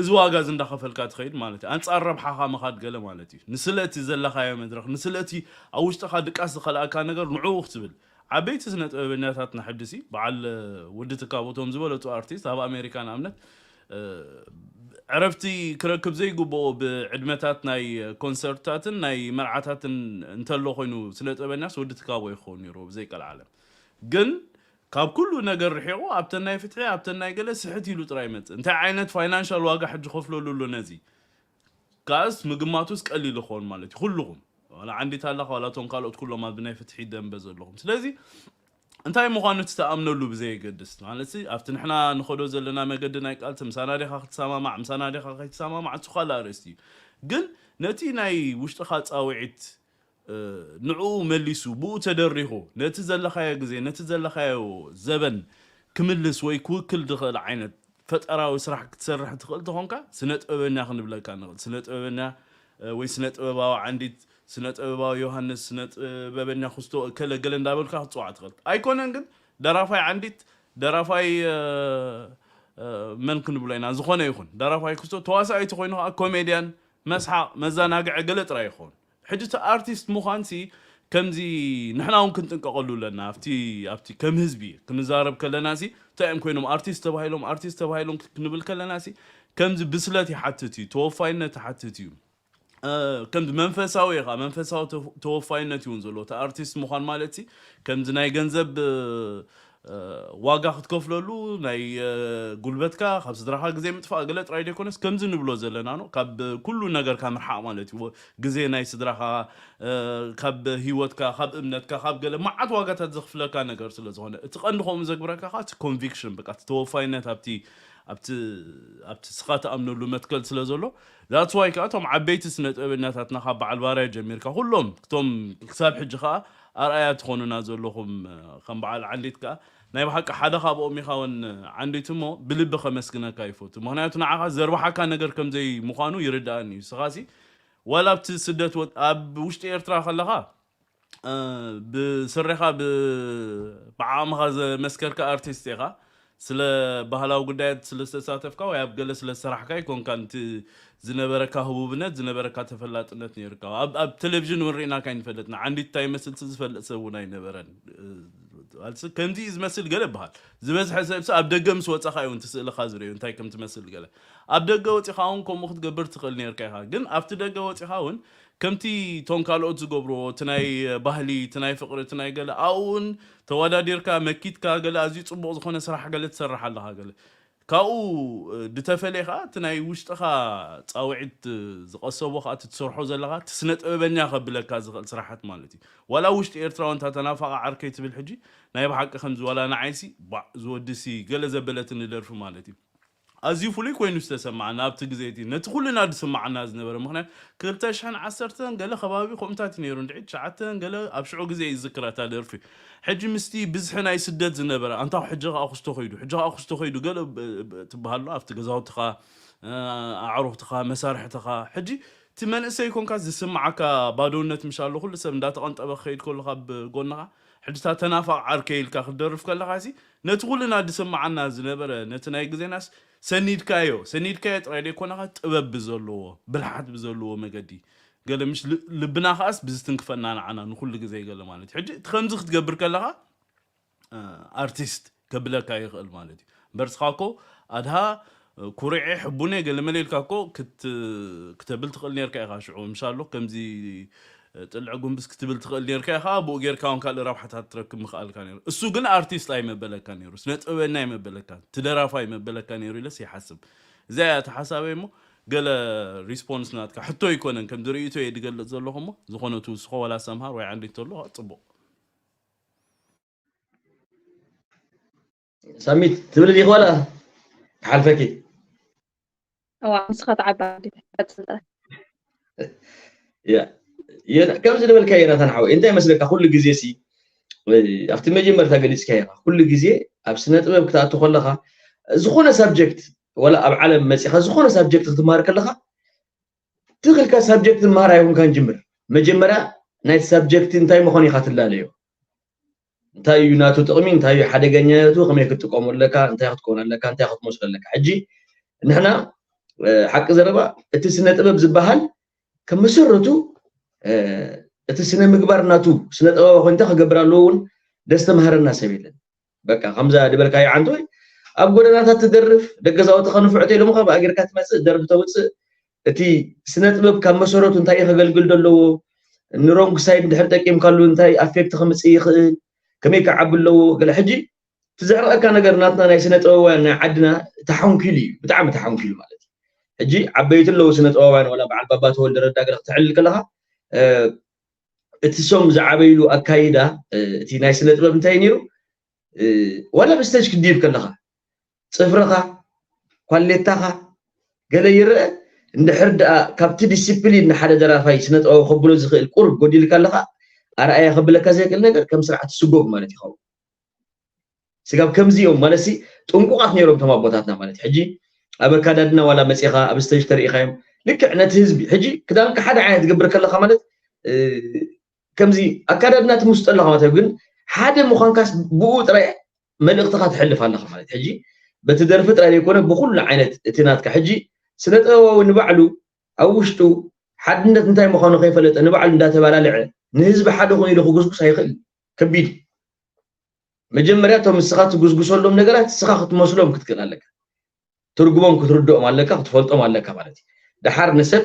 እዚ ዋጋ እዚ እንዳኸፈልካ ትኸይድ ማለት እዩ ኣንፃር ረብሓኻ ምኻድ ገለ ማለት እዩ ንስለ እቲ ዘለኻዮ መድረክ ንስለ እቲ ኣብ ውሽጥኻ ድቃስ ዝኸልኣካ ነገር ንዕኡ ክትብል ዓበይቲ ስነ ጥበበኛታትና ሕጂ ሲ በዓል ወዲ ትካቦቶም ዝበለፁ ኣርቲስት ኣብ ኣሜሪካ ንኣብነት ዕረፍቲ ክረክብ ዘይግብኦ ብዕድመታት ናይ ኮንሰርትታትን ናይ መርዓታትን እንተሎ ኮይኑ ስነ ጥበበኛስ ወዲ ትካቦ ይኸውን ነይሩ ብዘይቀልዓለም ግን ካብ ኩሉ ነገር ርሒቑ ኣብተን ናይ ፍትሒ ኣብተን ናይ ገለ ስሕት ኢሉ ጥራይ ይመፅእ እንታይ ዓይነት ፋይናንሻል ዋጋ ሕጂ ከፍለሉ ኣሎ ነዚ ካስ ምግማቱስ ቀሊል ይኸውን ማለት እዩ ኩልኹም ዋላ ዓንዲት ኣለኻ ዋላ እቶም ካልኦት ኩሎም ኣብ ናይ ፍትሒ ደንበ ዘለኹም ስለዚ እንታይ ምዃኑ እቲ ተኣምነሉ ብዘየገድስ ማለት ኣብቲ ንሕና ንኸዶ ዘለና መገዲ ናይ ቃልሲ ምሳና ዲኻ ክትሰማማዕ ምሳና ዲኻ ከይትሰማማዕ እሱ ካልእ ኣርእስቲ እዩ ግን ነቲ ናይ ውሽጥኻ ፃውዒት ንዕኡ መሊሱ ብኡ ተደሪኹ ነቲ ዘለኻዮ ግዜ ነቲ ዘለኻዮ ዘበን ክምልስ ወይ ክውክል ዝኽእል ዓይነት ፈጠራዊ ስራሕ ክትሰርሕ ትኽእል ተኾንካ ስነ ጥበበኛ ክንብለካ ንኽእል ስነ ጥበበኛ ወይ ስነ ጥበባዊ ዓንዲት ስነ ጥበባዊ ዮሃንስ ስነ ጥበበኛ ክስቶ እከለ ገለ እንዳበልካ ክትፅዋዕ ትኽእል ኣይኮነን ግን ደራፋይ ዓንዲት ደራፋይ መን ክንብሎ ኢና ዝኾነ ይኹን ደራፋይ ክስቶ ተዋሳኣይቲ ኮይኑ ከዓ ኮሜድያን መስሓቕ መዘናግዒ ገለ ጥራይ ይኸውን ሕጂ እቲ ኣርቲስት ምዃንሲ ከምዚ ንሕና እውን ክንጥንቀቐሉ ኣለና ኣብቲ ኣብቲ ከም ህዝቢ ክንዛረብ ከለና ሲ እንታይ እዮም ኮይኖም ኣርቲስት ተባሂሎም ኣርቲስት ተባሂሎም ክንብል ከለና ሲ ከምዚ ብስለት ይሓትት እዩ ተወፋይነት ይሓትት እዩ ከምዚ መንፈሳዊ ኢኻ መንፈሳዊ ተወፋይነት ይውን ዘለዎ እቲ ኣርቲስት ምዃን ማለት ሲ ከምዚ ናይ ገንዘብ ዋጋ ክትከፍለሉ ናይ ጉልበትካ ካብ ስድራኻ ግዜ ምጥፋእ ገለ ጥራይ ዘይኮነስ ከምዚ ንብሎ ዘለና ነው ካብ ኩሉ ነገርካ ምርሓቕ ማለት እዩ ግዜ ናይ ስድራኻ ካብ ህይወትካ ካብ እምነትካ ካብ ገለ መዓት ዋጋታት ዘኽፍለካ ነገር ስለ ዝኾነ እቲ ቀንዲ ከምኡ ዘግብረካ ከዓ እቲ ኮንቪክሽን በቃ እቲ ተወፋይነት ኣብቲ ኣብቲ ኣብቲ ስኻ ትኣምነሉ መትከል ስለ ዘሎ that's why ከዓ እቶም ዓበይቲ ስነ ጥበበኛታትና ካብ በዓል ባርያ ጀሚርካ ኩሎም እቶም ክሳብ ሕጂ ከዓ ኣርኣያ ትኾኑና ዘለኹም ከም በዓል ዓንዲት ከዓ ናይ ብሓቂ ሓደ ካብኦም ኢኻ እውን ዓንዲት እሞ ብልቢ ከመስግነካ ይፈቱ ምክንያቱ ንዓኻ ዘርባሓካ ነገር ከም ዘይምዃኑ ይርዳእኒ እዩ ስኻሲ ዋላ ኣብቲ ስደት ኣብ ውሽጢ ኤርትራ ከለኻ ብስሬኻ ብዓቕምኻ ዘመስከርካ ኣርቲስት ኢኻ ስለ ባህላዊ ጉዳያት ስለ ዝተሳተፍካ ወይ ኣብ ገለ ስለ ዝሰራሕካ ይኮንካ ንቲ ዝነበረካ ህቡብነት ዝነበረካ ተፈላጥነት ነይርካ ኣብ ቴሌቪዥን እውን ርኢናካ ይንፈልጥና ዓንዲት እንታይ ይመስል ዝፈልጥ ሰብ እውን ኣይነበረን ከምዚ ዝመስል ገለ ይበሃል ዝበዝሐ ሰብ ኣብ ደገ ምስ ወፀኻ እዩ እቲ ስእልኻ ዝርእዩ እንታይ ከም ትመስል ገለ ኣብ ደገ ወፂኻ እውን ከምኡ ክትገብር ትኽእል ነርካ ኢኻ ግን ኣብቲ ደገ ወፂኻ እውን ከምቲ ቶም ካልኦት ዝገብርዎ እቲ ናይ ባህሊ እቲ ናይ ፍቅሪ እቲ ናይ ገለ ኣብኡ እውን ተወዳዲርካ መኪትካ ገለ ኣዝዩ ፅቡቅ ዝኾነ ስራሕ ገለ ትሰርሕ ኣለኻ ገለ ካብኡ ድተፈለየ ከዓ እቲ ናይ ውሽጥኻ ፃውዒት ዝቐሰቦ ከዓ እቲ ትሰርሖ ዘለኻ እቲ ስነ ጥበበኛ ከብለካ ዝኽእል ስራሓት ማለት እዩ። ዋላ ውሽጢ ኤርትራውን እታ ተናፋቂ ዓርከይ ትብል ሕጂ ናይ ብሓቂ ከምዚ ዋላ ንዓይሲ ባዕ ዝወድሲ ገለ ዘበለትኒ ደርፊ ማለት እዩ። ኣዝዩ ፍሉይ ኮይኑ ዝተሰማዓና ኣብቲ ግዜ እቲ ነቲ ኩልና ዝስማዓና ዝነበረ ምክንያት ክልተ ሽሕን ዓሰርተን ገለ ከባቢ ከምኡታት እዩ ነይሩ እንድዒ ትሽዓተ ገለ ኣብ ሽዑ ግዜ ይዝክራ እታ ደርፊ። ሕጂ ምስቲ ብዝሒ ናይ ስደት ዝነበረ ኣንታ ሕጂ ከዓ ክስቶ ከይዱ ሕጂ ከዓ ክስቶ ከይዱ ገለ ትበሃሎ ኣብቲ ገዛውትኻ ኣዕሩኽትኻ መሳርሕትኻ ሕጂ እቲ መንእሰይ ኮንካ ዝስምዓካ ባዶነት ምሻሎ ኩሉ ሰብ እንዳተቐንጠበ ክኸይድ ከሎ ካብ ጎንኻ ሕጂ እታ ተናፋቕ ዓርከይ ኢልካ ክትደርፍ ከለኻ ሲ ነቲ ኩልና ዝስምዓና ዝነበረ ነቲ ናይ ግዜናስ ሰኒድካዮ ሰኒድካዮ ጥራይ ዘይኮነኻ ጥበብ ብዘለዎ ብልሓት ብዘለዎ መገዲ ገለ ምሽ ልብና ከዓስ ብዝትንክፈና ንዓና ንኩሉ ግዜ ገለ ማለት እዩ። ሕጂ እቲ ከምዚ ክትገብር ከለኻ ኣርቲስት ከብለካ ይኽእል ማለት እዩ። እምበርስኻ እኮ ኣድሃ ኩርዔ ሕቡነ ገለመለ ኢልካ እኮ ክተብል ትኽእል ነርካ ኢኻ። ሽዑ ምሻሎ ከምዚ ጥልዕ ጉንብስ ክትብል ትኽእል ነርካ ኢኻ። ብኡ ጌርካ እውን ካልእ ረብሓታት ትረክብ ምኽኣልካ ነይሩ። እሱ ግን ኣርቲስት ኣይመበለካ ነይሩ፣ ስነ ጥበበኛ ኣይመበለካ፣ ትደራፋ ኣይመበለካ ነይሩ ኢለስ ይሓስብ። እዚኣ እያ ተሓሳበይ እሞ ገለ ሪስፖንስ ናትካ ሕቶ ኣይኮነን፣ ከምዚ ርእይቶ እየ ዝገልጽ ዘለኹ እሞ ዝኾነ ትውስኾ ዋላ ሰምሃር ወይ ዓንዲ ተሎ ጽቡቕ። ሳሚት ትብል ዲኺ ዋላ ክሓልፈኪ? እዋ ንስኻ ተዓባ ቀጽል። ያ የና ከምዚ ዝበልካ ዮናታን ሓወይ እንታይ መስለካ ኩሉ ግዜ ሲ ኣብቲ መጀመርታ ገሊጽካ ኢኻ ኩሉ ግዜ ኣብ ስነ ጥበብ ክትኣቱ ከለኻ ዝኾነ ሳብጀክት ወላ ኣብ ዓለም መጺኻ ዝኾነ ሳብጀክት ክትመሃር ከለኻ ትኽልካ ሳብጀክት ምሃር ኣይኮንካን ጅምር መጀመርያ ናይ ሳብጀክት እንታይ ምኾን ኢኻ ትላለዮ እንታይ እዩ ናቱ ጥቕሚ እንታይ እዩ ሓደገኛነቱ ከመይ ክትጥቀሙ ኣለካ እንታይ ክትኮን ኣለካ እንታይ ክትመስሉ ኣለካ ሕጂ ንሕና ሓቂ ዘረባ እቲ ስነ ጥበብ ዝበሃል ከም መሰረቱ እቲ ስነ ምግባር ናቱ ስነ ጥበባ ኮይንተ ክገብር ኣለዎ እውን ደስተምሃረና ሰብ የለን በቃ ከምዛ ዝበልካዮ ዓንተ ወይ ኣብ ጎደናታት ትደርፍ ደገዛውትኻ ንፍዑት ኢሎምኻ ብኣገርካ ትመፅእ ደርፊ ተውፅእ እቲ ስነ ጥበብ ካብ መሰረቱ እንታይ እዩ ከገልግል ዘለዎ ንሮንግ ሳይድ እንድሕር ጠቂምካሉ እንታይ ኣፌክት ከምፅእ ይኽእል ከመይ ክዓቢ ኣለዎ ገለ ሕጂ እቲ ዘዕረቀካ ነገር ናትና ናይ ስነ ጥበባውያን ናይ ዓድና ተሓንኪሉ እዩ ብጣዕሚ ተሓንኪሉ ማለት እዩ ሕጂ ዓበይቲ ኣለዉ ስነ ጥበባውያን ወላ በዓል ባባ ተወልደ ረዳ ገለ ክትሕልል ከለካ እቲ ሶም ዝዓበይሉ ኣካይዳ እቲ ናይ ስነ ጥበብ እንታይ ነይሩ ዋላ ብስተጅ ክድይብ ከለኻ ፅፍርኻ ኳሌታኻ ገለ ይረአ እንድሕር ደኣ ካብቲ ዲሲፕሊን ንሓደ ደራፋይ ስነ ጥበብ ከብሎ ዝኽእል ቁርብ ጎዲልካ ኣለኻ ኣርኣያ ከብለካ ዘይክእል ነገር ከም ስርዓት ስጎግ ማለት ይኸውን ስጋብ ከምዚ እዮም ማለት ጥንቁቃት ነይሮም ቶም ኣቦታትና ማለት ሕጂ ኣብ ኣካዳድና ዋላ መፂኻ ኣብ ስተጅ ተሪኢኻዮም ልክዕ ነቲ ህዝቢ ሕጂ ክዳንካ ሓደ ዓይነት ትገብር ከለካ ማለት ከምዚ ኣካዳድና ትምስጦ ኣለካ ማለት ግን ሓደ ምኳንካስ ብኡ ጥራይ መልእክትካ ትሕልፍ ኣለካ ማለት ሕጂ በቲ ደርፊ ጥራይ ዘይኮነ ብኩሉ ዓይነት እቲ ናትካ ሕጂ ስነ ጥበባዊ ንባዕሉ ኣብ ውሽጡ ሓድነት እንታይ ምኳኑ ከይፈለጠ ንባዕሉ እንዳተባላለዐ ንህዝቢ ሓደ ኮይኑ ኢሉ ክጉስጉስ ኣይኽእል ከቢድ መጀመርያ እቶም ንስኻ ትጉስጉሰሎም ነገራት ንስኻ ክትመስሎም ክትክእል ኣለካ ትርጉሞም ክትርድኦም ኣለካ ክትፈልጦም ኣለካ ማለት እዩ ደሓር ንሰብ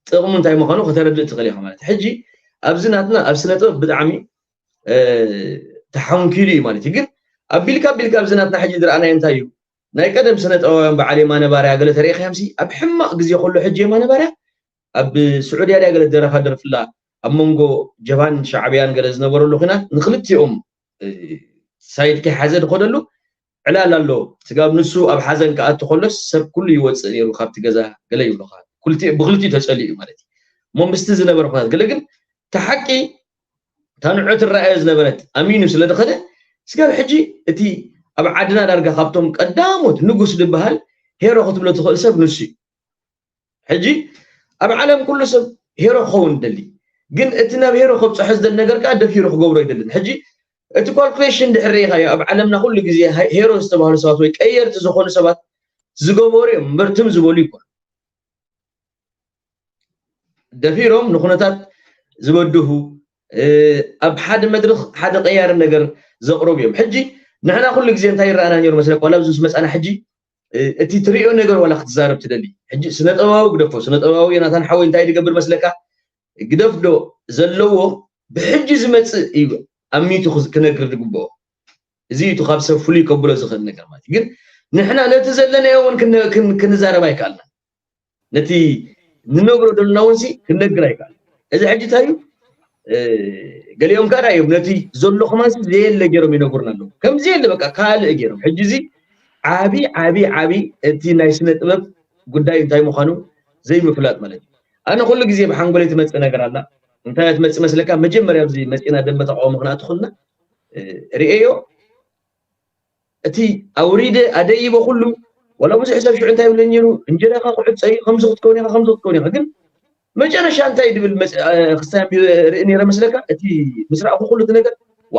ጥቕሙ እንታይ ምዃኑ ከተረድእ ትኽእል ኢኻ ማለት ሕጂ ኣብዚ ናትና ኣብ ስነ ጥበብ ብጣዕሚ ተሓንኪሉ እዩ ማለት እዩ ግን ኣቢልካ ኣቢልካ ኣብዚ ናትና ሕጂ ዝረኣናዮ እንታይ እዩ ናይ ቀደም ስነ ጥበባውያን በዓል የማነ ባርያ ገለ ተሪኢኻዮም ሲ ኣብ ሕማቕ ግዜ ከሎ ሕጂ የማነ ባርያ ኣብ ስዑዲ ኣርያ ገለ ደረፋ ደርፍላ ኣብ መንጎ ጀባን ሻዕብያን ገለ ዝነበረሉ ኩናት ንክልቲኦም ሳይድ ከይሓዘ ዝኸደሉ ዕላል ኣሎ ስጋብ ንሱ ኣብ ሓዘን ክኣቱ ከሎስ ሰብ ኩሉ ይወፅእ ነይሩ ካብቲ ገዛ ገለ ይብሉካ ብክልቲኡ ተፀሊኡ ማለት እዩ እሞ ምስቲ ዝነበረ ኩናት ገለ ግን ተሓቂ እታ ንዑ ትረኣዮ ዝነበረት ኣሚኑ ስለ ዝኸደ ስጋብ ሕጂ እቲ ኣብ ዓድና ዳርጋ ካብቶም ቀዳሞት ንጉስ ዝበሃል ሄሮ ክትብሎ ትኽእል ሰብ ንሱ እዩ ሕጂ ኣብ ዓለም ኩሉ ሰብ ሄሮ ክኸውን ይደሊ ግን እቲ ናብ ሄሮ ከብፅሖ ዝደሊ ነገር ከዓ ደፊሩ ክገብሮ ይደልን ሕጂ እቲ ኳልኩሌሽን ድሕር ርኢኻዮ ኣብ ዓለምና ኩሉ ግዜ ሄሮ ዝተባህሉ ሰባት ወይ ቀየርቲ ዝኾኑ ሰባት ዝገበሩ እዮም እምበር ትም ዝበሉ ይኮኑ ደፊሮም ንኩነታት ዝበድሁ ኣብ ሓደ መድረክ ሓደ ቀያሪ ነገር ዘቕረቡ እዮም ሕጂ ንሕና ኩሉ ግዜ እንታይ ይረኣና ነይሩ መስለካ ዋላ ኣብዚ ምስ መፃና ሕጂ እቲ ትሪኦ ነገር ዋላ ክትዛረብ ትደሊ ሕጂ ስነጠባዊ ግደፎ ስነጠባዊ ዮናታን ሓወይ እንታይ ዝገብር መስለካ ግደፍ ዶ ዘለዎ ብሕጂ ዝመፅእ እዩ ኣሚቱ ክነግር ዝግብኦ እዚ እዩ ካብ ሰብ ፍሉይ ከብሎ ዝኽእል ነገር ማለት ግን ንሕና ነቲ ዘለናዮ እውን ክን- ክን- ክንዛረብ ኣይከኣልና። ነቲ ንነብሮ ዘለና እውን ሲ ክንነግር ኣይከኣል። እዚ ሕጂ እንታይ እዩ? እ፣ ገሊኦም ከኣ እዮም ነቲ ዘሎ ከማን ሲ ዘየለ ገይሮም ይነግሩና ኣለዉ። ከም ዘየለ በቃ ካልእ ገይሮም። ሕጂ እዚ ዓቢ ዓቢ ዓቢ እቲ ናይ ስነ ጥበብ ጉዳይ እንታይ ምዃኑ ዘይምፍላጥ ማለት እዩ። ኣነ ኩሉ ግዜ ብሓንጎለይ ትመጽእ ነገር ኣላ። እንታይ እያ ትመጽእ መስለካ? መጀመርያ ኣብዚ መጺእና ደንበ ተቃውሞ ክንኣቱ ከለና፣ እ፣ ርእየዮ እቲ ኣውሪደ ኣደይቦ ኩሉ ወላ ብዙሕ ሰብ ሽዑ እንታይ ይብለኒ ነይሩ፣ እንጀራኻ ክዕጾ እዩ፣ ከምዚ ክትከውን ኢኻ፣ ከምዚ ክትከውን ኢኻ። ግን መጨረሻ እንታይ ድብል መጽ- እ፣ ክስታይ ኣንቢበ ርኢ ነይረ መስለካ? እቲ ምስ ረኣኹ ኩሉ እቲ ነገር፣ ዋ፣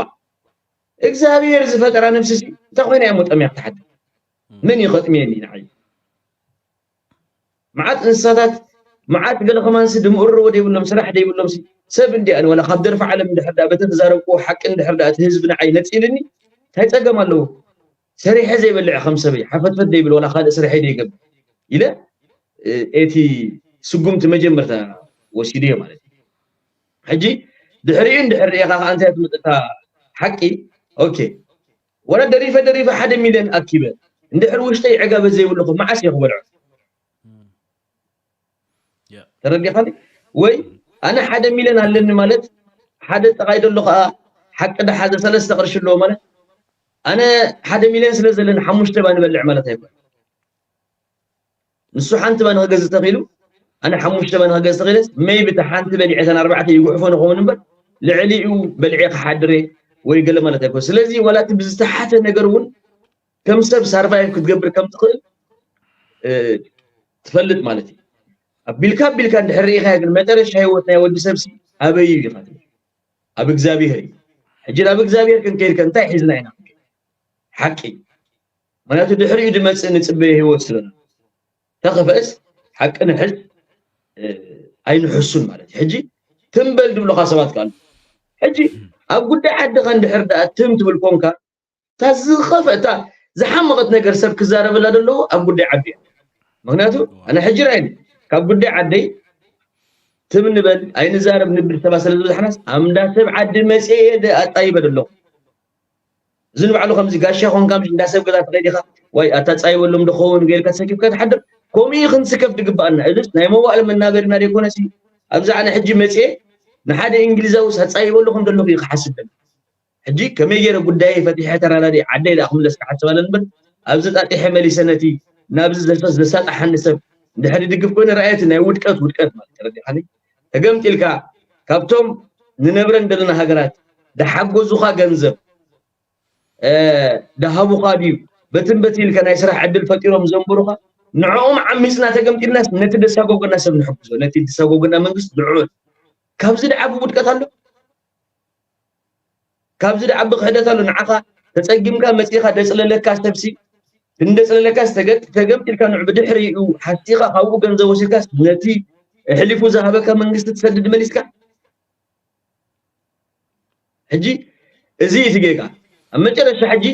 እግዚኣብሔር ዝፈጠራ ነብሲ ሲ እንታይ ኮይና እያ ሞጠምያ ክትሓድር? መን እዩ ከጥምየኒ ንዓይ? መዓት እንስሳታት፣ መዓት ገለ ከማንሲ ድምእርዎ ደይብሎም፣ ስራሕ ደይብሎምሲ፣ ሰብ እንዲኣን ዋላ ካብ ደርፊ ዓለም እንድሕር ደኣ በተን ዝዛረብክዎ ሓቂ እንድሕር ደኣ እቲ ህዝቢ ንዓይ ነጺልኒ እንታይ ጸገም ኣለዎ? ሰሪሐ ዘይበልዕ ከም ሰበይ ሓፈትፈት ደይብል ዋላ ካልእ ስርሐይ ደይገብር ኢለ፣ እ፣ እቲ ስጉምቲ መጀመርታ ወሲድዮ ማለት እዩ። ሕጂ ድሕሪኡ እንድሕር ርኢኻ ከኣ እንታይ ትምጽእ እታ ሓቂ? ኦኬ፣ ወላ ደሪፈ ደሪፈ ሓደ ሚልዮን ኣኪበ እንድሕር ውሽጠይ ዕጋበት ዘይብልኹ መዓስ እየ ክበልዖ? ተረዲኻኒ? ወይ ኣነ ሓደ ሚልዮን ኣለኒ ማለት ሓደ ጠቓይ ደሎ ከኣ ሓቂ ደሓዘ ሰለስተ ቅርሺ ኣለዎ ማለት ኣነ ሓደ ሚልዮን ስለ ዘለኒ ሓሙሽተ ባኒ በልዕ ማለት ኣይኮነን። ንሱ ሓንቲ ባኒ ክገዝእ ተኺሉ ኣነ ሓሙሽተ ባኒ ክገዝእ ተኺለስ ሜይቢ እታ ሓንቲ በሊዐ እተን ኣርባዕተ ይጉሕፎ ንኸውን እምበር ልዕሊኡ በልዐ ክሓድረ ወይ ገለ ማለት ኣይኮነ። ስለዚ ዋላ እቲ ብዝተሓተ ነገር እውን ከም ሰብ ሳርቫይቭ ክትገብር ከም ትኽእል እ፣ ትፈልጥ ማለት እዩ። ኣቢልካ ኣቢልካ እንድሕር ርኢኻዮ ግን መጨረሻ ህይወት ናይ ወዲ ሰብ ሲ ኣበይ እዩ ኢኻ ትብል? ኣብ እግዚኣብሔር እዩ። ሕጂ ናብ እግዚኣብሔር ክንከይድ ከ እንታይ ሒዝና ኢና ክንከይድ? ሓቂ። ምክንያቱ ድሕሪኡ ድመጽእ ንጽበዮ ህይወት ስለና ተኸፈእስ ሓቂ ንሕዝ እ፣ ኣይንሕሱን ማለት እዩ። ሕጂ ትም በል ድብሉኻ ሰባት ከ ኣለዉ። ሕጂ ኣብ ጉዳይ ዓድኻ እንድሕር ደኣ ትም ትብል ኮንካ እታ ዝኸፈ እታ ዝሓመቐት ነገር ሰብ ክዛረበላ ዘለዎ ኣብ ጉዳይ ዓዲ እያ። ምክንያቱ ኣነ ሕጂ ራእይኒ ካብ ጉዳይ ዓደይ ትም ንበል ኣይንዛረብ ንብል ሰባት ስለ ዝበዝሓናስ ኣምዳ ሰብ ዓዲ መፅየ ኣጣይበ ኣለኹ። እዚ ንባዕሉ ከምዚ ጋሻ ኮንካ ምሽ እንዳ ሰብ ገዛ ትኸይድ ኢኻ ወይ ኣታፃይበሎም ድኸውን ገይርካ ተሰኪፍካ ትሓድር። ከምኡ እዩ ክንስከፍ ድግበኣና። እዚስ ናይ መዋእለ መናበሪና ደይኮነሲ ኣብዚ ኣነ ሕጂ መፅየ ንሓደ እንግሊዛዊ ሳፃይበሉ ከም ዘለኹ እዩ ክሓስብ ደሊ። ሕጂ ከመይ ገይረ ጉዳየይ ፈቲሐ ተራዳዲ ዓደይ ደኣ ክምለስ ክሓስብ ኣለኒ እምበር ኣብዚ ጣጢሐ መሊሰ ነቲ ናብዚ ዘሰ- ዘሳጣሓኒ ሰብ እንድሕር ይድግፍ ኮይኑ ረኣየቲ ናይ ውድቀት ውድቀት ማለት ተረዲኻኒ። ተገምጢልካ ካብቶም ንነብረን ዘለና ሃገራት ደሓገዙኻ ገንዘብ እ፣ ደሃቡኻ ድዩ በትን በቲ ኢልካ ናይ ስራሕ ዕድል ፈጢሮም ዘንብሩኻ ንዕኦም ዓሚፅና ተገምጢልናስ ነቲ ደሳጎጎና ሰብ ንሕግዞ ነቲ ደሳጎጎና መንግስት ንዕኡ ካብዚ ደዓቢ ውድቀት ኣሎ። ካብዚ ደዓቢ ክሕደት ኣሎ። ንዓኻ ተፀጊምካ መፂኻ ደፅለለካ ሰብሲ እንደፅለለካስ ተገ- ተገምጢልካ ንዑ ብድሕሪኡ ሓሲኻ ካብኡ ገንዘብ ወሲድካስ ነቲ ኣሕሊፉ ዝሃበካ መንግስቲ ትሰድድ መሊስካ። ሕጂ እዚ እቲ ጌጋ ኣብ መጨረሻ ሕጂ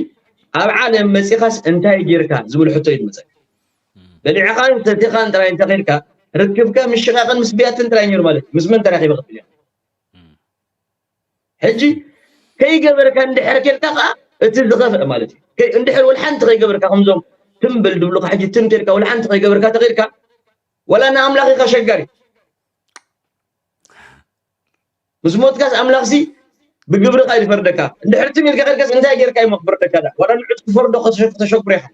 ኣብ ዓለም መፂኻስ እንታይ ጌርካ ዝብል ሕቶ እዩ ዝመፀካ። በሊዕኻን ሰቲኻን ጥራይ እንተኸድካ ርክብካ ምስ ሽቓቕን ምስ ብያትን ጥራይ ነይሩ ማለት እዩ። ምስ መን ተራኺበ ክትብል ኢኻ? ሕጂ ከይገበርካ እንድሕር ኬድካ ከዓ እቲ ዝኸፍአ ማለት እዩ። ከይ- እንድሕር ወላ ሓንቲ ከይገበርካ ከምዞም ትም በል ድብሉካ ሕጂ ትም ኬድካ ወላ ሓንቲ ከይገበርካ ተኸድካ ወላ ንኣምላኽ ኢኻ ሸጋሪ ምስ ሞትካስ ኣምላኽሲ ብግብርኻ እዩ ዝፈርደካ። እንድሕር ትም ኢልካ ከድካስ እንታይ ጌርካ እዩ ክፈርደካ? ዳ ዋላ ንዑት ክፈርዶ ከተሸ- ከተሸግሮ ኢኻ።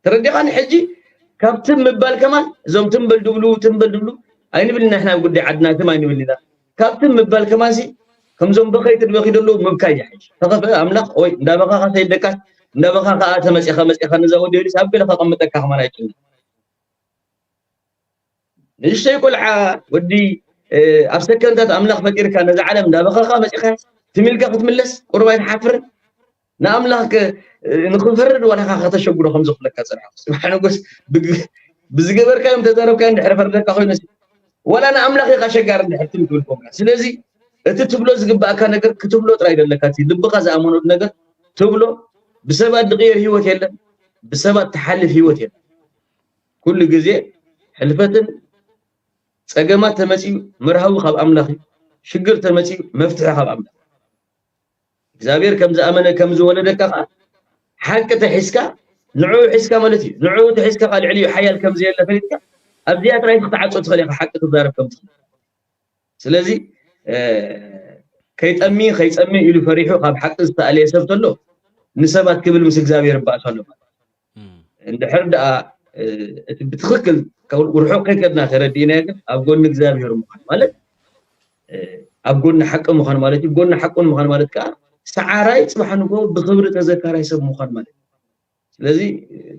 ተረዲኻኒ? ሕጂ ካብ ትም ምባል ከማን እዞም ትም በል ድብሉ ትም በል ድብሉ ኣይንብል ኢና። ንሕና ኣብ ጉዳይ ዓድና ትም ኣይንብል ኢና። ካብ ትም ምባል ከማንሲ ከምዞም በኸይቲ ድበኺ ደለዉ ምብካይ እዩ። ሕጂ ተኸፍአ ኣምላኽ ወይ እንዳበኻኻ ሰይደካስ እንዳበኻ ከዓ ተመፂኻ መፂኻ ነዛ ወዲ ዮዲስ ኣብ ገለ ከቐምጠካ ከማን ኣይጭንቅ። ንእሽተይ ቆልዓ ወዲ ኣብ ሰከንታት ኣምላኽ ፈጢርካ ነዛ ዓለም እንዳበኸኻ መፂኻ ትም ኢልካ ክትምለስ ቁሩብ ኣይትሓፍርን? ንኣምላኽ ከ ንኽፈርድ ዋላኻ ከተሸግሮ ከም ዘኽለካ ፅንሖ ስብሓ ንጎስ ብዝገበርካዮም ተዛረብካዮ እንድሕር ፈርደካ ኮይኑሲ ዋላ ንኣምላኽ ኢኻ ሸጋር እንድሕር ትም ትብል ኮንካ። ስለዚ እቲ ትብሎ ዝግባእካ ነገር ክትብሎ ጥራይ ዘለካ እቲ ልብኻ ዝኣመኖ ነገር ትብሎ። ብሰባት ዝቕየር ህይወት የለን፣ ብሰባት ትሓልፍ ህይወት የለን። ኩሉ ግዜ ሕልፈትን ፀገማት ተመፅዩ መርሃዊ ካብ ኣምላኽ እዩ። ሽግር ተመፅዩ መፍትሒ ካብ ኣምላኽ። እግዚኣብሔር ከም ዝኣመነ ከም ዝወለደካ ከዓ ሓቂ ተሒዝካ ንዕኡ ሒዝካ ማለት እዩ። ንዕኡ ተሒዝካ ከዓ ልዕሊኡ ሓያል ከም ዘየለ ፈሊጥካ ኣብዚኣ ጥራይ ክትዓጾ ትኽእል ኢኻ ሓቂ ክትዛረብ ከም ትኽእል። ስለዚ ከይጠሚ ከይጸሚ ኢሉ ፈሪሑ ካብ ሓቂ ዝተኣለየ ሰብ ተሎ ንሰባት ክብል ምስ እግዚኣብሔር ይባእሱ ኣሎ ማለት እንድሕር ደኣ እቲ ብትኽክል ርሑቕ ከይከድና ተረዲእናዮ ግን ኣብ ጎኒ እግዚኣብሔር ምዃን ማለት ኣብ ጎኒ ሓቂ ምዃን ማለት እዩ። ጎኒ ሓቁን ምዃን ማለት ከዓ ሰዓራይ ፅባሕ ንጎ ብክብሪ ተዘካራይ ሰብ ምዃን ማለት እዩ። ስለዚ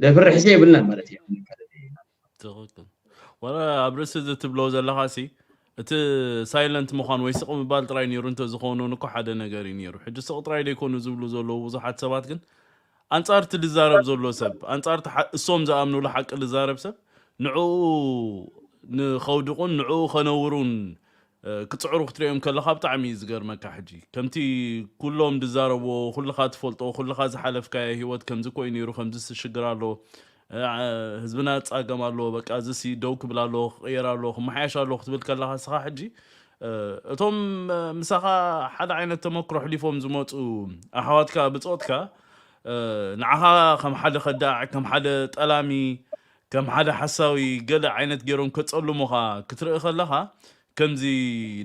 ደፍርሕሲ የብልናን ማለት እዩ። ትኽክል። ወላ ኣብ ርእሲ እዚ ትብሎ ዘለኻ ሲ እቲ ሳይለንት ምዃን ወይ ስቕ ምባል ጥራይ ነይሩ እንተዝኸውን እኮ ሓደ ነገር እዩ ነይሩ። ሕጂ ስቕ ጥራይ ደይኮኑ ዝብሉ ዘለዉ ብዙሓት ሰባት ግን ኣንጻር እቲ ዝዛረብ ዘሎ ሰብ ኣንጻር እሶም ዝኣምኑሉ ሓቂ ዝዛረብ ሰብ ንዕኡ ንኸውድቑን ንዕኡ ኸነውሩን ክጽዕሩ ክትሪኦም ከለኻ ብጣዕሚ እዩ ዝገርመካ። ሕጂ ከምቲ ኩሎም ዝዛረብዎ ኩልኻ ትፈልጦ ኩልኻ ዝሓለፍካዮ ህይወት ከምዚ ኮይ ነይሩ ከምዚ ሽግር ኣሎ ህዝብና ጻገም ኣለዎ በቃ እዚ ሲ ደው ክብል ኣለዎ ክቕየር ኣለዎ ክመሓየሽ ኣለዎ ክትብል ከለኻ ንስኻ ሕጂ እቶም ምሳኻ ሓደ ዓይነት ተመክሮ ኣሕሊፎም ዝመፁ ኣሕዋትካ ብፆትካ ንዓኻ ከም ሓደ ከዳዕ ከም ሓደ ጠላሚ ከም ሓደ ሓሳዊ ገለ ዓይነት ገይሮም ከፀልሙኻ ክትርኢ ከለኻ ከምዚ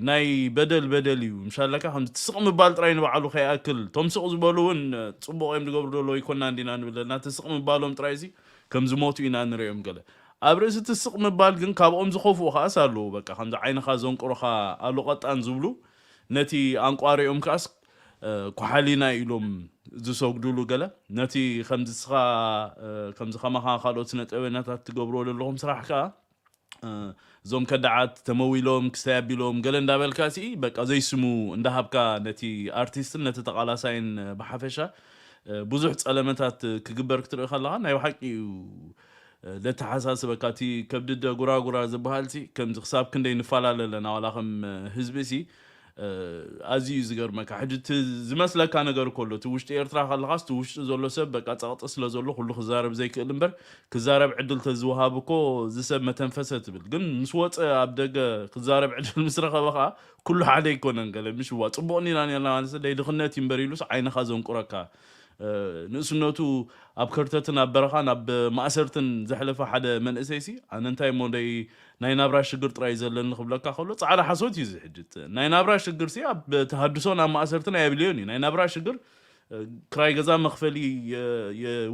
ናይ በደል በደል እዩ ምሻለካ ከምዚ ትስቕ ምባል ጥራይ ንባዕሉ ከይኣክል እቶም ስቕ ዝበሉ እውን ፅቡቕ እዮም ዝገብሩ ዘለዉ ኣይኮና እንዲና ንብል ዘለና እቲ ስቕ ምባሎም ጥራይ እዚ ከም ዝሞቱ ኢና ንሪኦም ገለ ኣብ ርእሲ እቲ ስቕ ምባል ግን ካብኦም ዝኸፍኡ ከኣስ ኣለዉ በቃ ከምዚ ዓይንኻ ዘንቁርኻ ኣሉ ቀጣን ዝብሉ ነቲ ኣንቋሪኦም ከኣስ ኩሓሊና ኢሎም ዝሰግዱሉ ገለ ነቲ ከምዚ ስኻ ከምዚ ከማኻ ካልኦት ስነ ጥበበኛታት ትገብርዎ ዘለኹም ስራሕ ከኣ እዞም ከዳዓት ተመዊሎም ክሳይ ኣቢሎም ገለ እንዳበልካ ሲ በቃ ዘይስሙ እንዳሃብካ ነቲ ኣርቲስትን ነቲ ተቃላሳይን ብሓፈሻ ብዙሕ ጸለመታት ክግበር ክትርኢ ከለኻ ናይ ብሓቂ እዩ ለተሓሳስበካ እቲ ከብዲ ደጉራጉራ ዝበሃል ሲ ከምዚ ክሳብ ክንደይ ንፈላለ ኣለና ዋላ ከም ህዝቢ ሲ ኣዝዩ እዩ ዝገርመካ ሕጂ እቲ ዝመስለካ ነገር ከሎ እቲ ውሽጢ ኤርትራ ከለኻስ እቲ ውሽጢ ዘሎ ሰብ በቃ ጸቕጢ ስለ ዘሎ ኩሉ ክዛረብ ዘይክእል እምበር ክዛረብ ዕድል ተዝወሃብ እኮ እዚ ሰብ መተንፈሰ ትብል ግን ምስ ወፀ ኣብ ደገ ክዛረብ ዕድል ምስ ረኸበ ከዓ ኩሉ ሓደ ኣይኮነን ገለ ምሽ ዋ ፅቡቕ ኒና ኔርና ማለት ደይ ድኽነት እዩ እምበር ኢሉስ ዓይንኻ ዘንቁረካ ንእስነቱ ኣብ ከርተትን ኣብ በረኻን ኣብ ማእሰርትን ዘሕለፈ ሓደ መንእሰይ ሲ ኣነ እንታይ እሞ ደይ ናይ ናብራ ሽግር ጥራይ ዘለኒ ክብለካ ከሎ ፃዕዳ ሓሶት እዩ ዝሕጅት ናይ ናብራ ሽግር ሲ ኣብ ተሃድሶን ኣብ ማእሰርትን ኣየብልዮን እዩ ናይ ናብራ ሽግር ክራይ ገዛ መኽፈሊ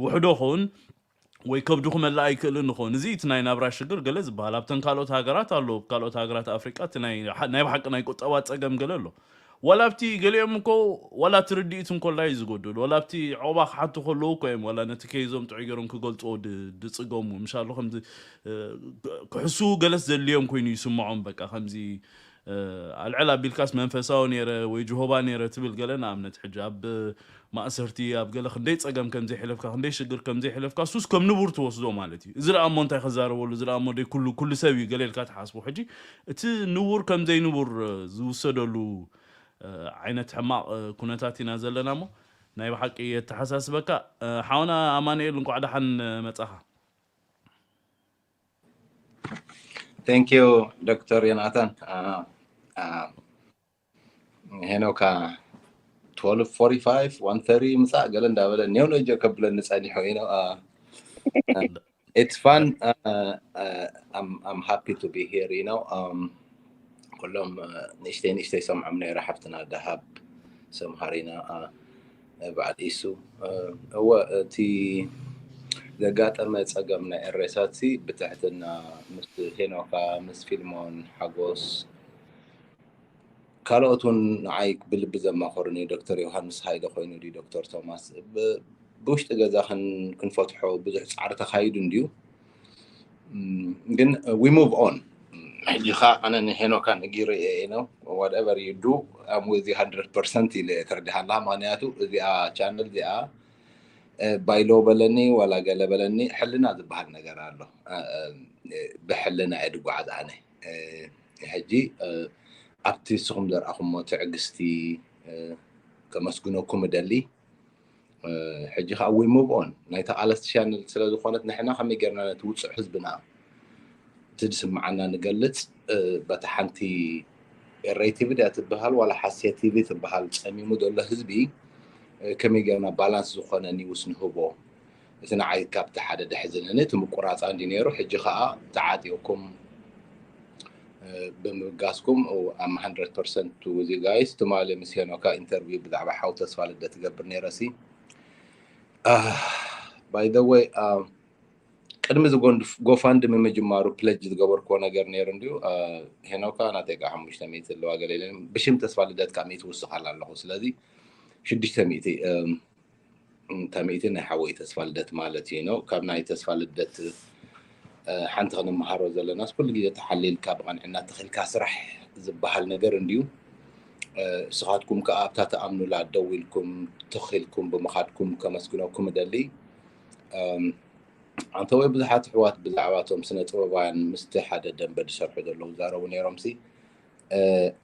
ውሕዶ ኸውን ወይ ከብዱ ክመልእ ኣይክእልን ንኸውን እዚ እቲ ናይ ናብራ ሽግር ገለ ዝበሃል ኣብተን ካልኦት ሃገራት ኣሎ ካልኦት ሃገራት ኣፍሪቃ ናይ ብሓቂ ናይ ቁጠባ ፀገም ገለ ኣሎ ዋላ ኣብቲ ገሊኦም እኮ ዋላ እቲ ርድኢት እንኮላ እዩ ዝጎድል ዋላ ኣብቲ ዖባ ክሓቱ ከለዉ እኮ እዮም ዋላ ነቲ ከይዞም ጥዑይ ገይሮም ክገልፅዎ ድፅገሙ ምሻሉ ከምዚ ክሕስዉ ገለስ ዘድልዮም ኮይኑ ይስምዖም በቃ ከምዚ ኣልዕል ኣቢልካስ መንፈሳዊ ነይረ ወይ ጅሆባ ነይረ ትብል ገለ ንኣብነት ሕጂ ኣብ ማእሰርቲ ኣብ ገለ ክንደይ ፀገም ከም ዘይሕለፍካ ክንደይ ሽግር ከም ዘይሕለፍካ ሱስ ከም ንቡር ትወስዶ ማለት እዩ እዚ ደኣ እሞ እንታይ ክዛረበሉ እዚ ደኣ እሞ ደይ ኩሉ ኩሉ ሰብ እዩ ገለ ኢልካ ትሓስቦ ሕጂ እቲ ንቡር ከም ዘይንቡር ዝውሰደሉ ዓይነት ሕማቕ ኩነታት ኢና ዘለና እሞ ናይ ብሓቂ የተሓሳስበካ ሓውና ኣማንኤል እንኳዕ ደሓን መጻኻ Thank you Doctor Jonathan. Uh, uh, ሄኖካ twelve forty-five one thirty ምጻእ ገለ እንዳበለ ኔው ነጀ ከብለኒ ጸኒሑ you know uh, it's fun uh, uh, I'm, I'm happy to be here you know um, ኩሎም ንእሽተይ ንእሽተይ ሰምዖም ነይረ ሓፍትና ደሃብ ሰምሃሪና በዓል ኢሱ እወ እቲ ዘጋጠመ ጸገም ናይ ኤሬሳት ሲ ብትሕትና ምስ ሄኖካ ምስ ፊልሞን ሓጎስ ካልኦት እውን ንዓይ ብልቢ ዘማኸሩኒ ዶክተር ዮሃንስ ሃይለ ኮይኑ ድዩ ዶክተር ቶማስ ብውሽጢ ገዛ ክንፈትሖ ብዙሕ ፃዕሪ ተካይዱ እንድዩ ግን we move on ሕጂ ካ ኣነ ንሄኖካ ነጊረ እየ ነው whatever you do I'm with you hundred percent ኢለ ተረዲሃላ ምክንያቱ እዚኣ ቻነል እዚኣ ባይሎ በለኒ ዋላ ገለ በለኒ ሕልና ዝበሃል ነገር ኣሎ ብሕልና እየ ድጓዓዝ ኣነ ሕጂ ኣብቲ ንስኹም ዘርኣኹሞ ትዕግስቲ ከመስግነኩም እደሊ ሕጂ ከዓ we move on ናይ ተቃለስቲ ቻነል ስለ ዝኾነት ንሕና ከመይ ጌርና ነቲ ውፁዕ ህዝብና እቲ ዝስምዓና ንገልፅ በታ ሓንቲ ኤረይ ቲቪ ድያ ትበሃል ዋላ ሓስየ ቲቪ ትበሃል ፀሚሙ ዘሎ ህዝቢ ከመይ ጌርና ባላንስ ዝኾነ ኒውስ ንህቦ? እቲ ንዓይ ካብቲ ሓደ ደሕዝነኒ እቲ ምቁራፃ እንዲ ነይሩ። ሕጂ ከዓ ተዓጢቕኩም ብምብጋስኩም ኣም hundred percent with you guys። ትማሊ ምስ ሄኖካ ኢንተርቪው ብዛዕባ ሓው ተስፋ ልደት ትገብር ነይረ ሲ። By the way, ቅድሚ እዚ ጎንድ- ጎፋንድሚ ምጅማሩ ፕለጅ ዝገበርክዎ ነገር ነይሩ እንድዩ። ሄኖካ ናተይ ከዓ ሓሙሽተ ሚእቲ ኣለዋ ገለ ኢለን ብሽም ተስፋ ልደት ከዓ ሚእቲ ውስኻላ ኣለኹ። ስለዚ ሽዱሽተ ሚእቲ እታ ሚእቲ ናይ ሓወይ ተስፋ ልደት ማለት እዩ ነው። ካብ ናይ ተስፋ ልደት ሓንቲ ክንመሃሮ ዘለናስ ኩሉ ግዜ ተሓሊልካ ብቐንዕና ተኺልካ ስራሕ ዝበሃል ነገር እንድዩ። እስኻትኩም ከዓ ኣብታ ተኣምኑላ ደው ኢልኩም ተኺልኩም ብምኻድኩም ከመስግነኩም እደሊ። ኣንተ ወይ ብዙሓት ኣሕዋት ብዛዕባ እቶም ስነ ጥበባውያን ምስቲ ሓደ ደንበ ዝሰርሑ ዘለዉ ዛረቡ ነይሮም ሲ።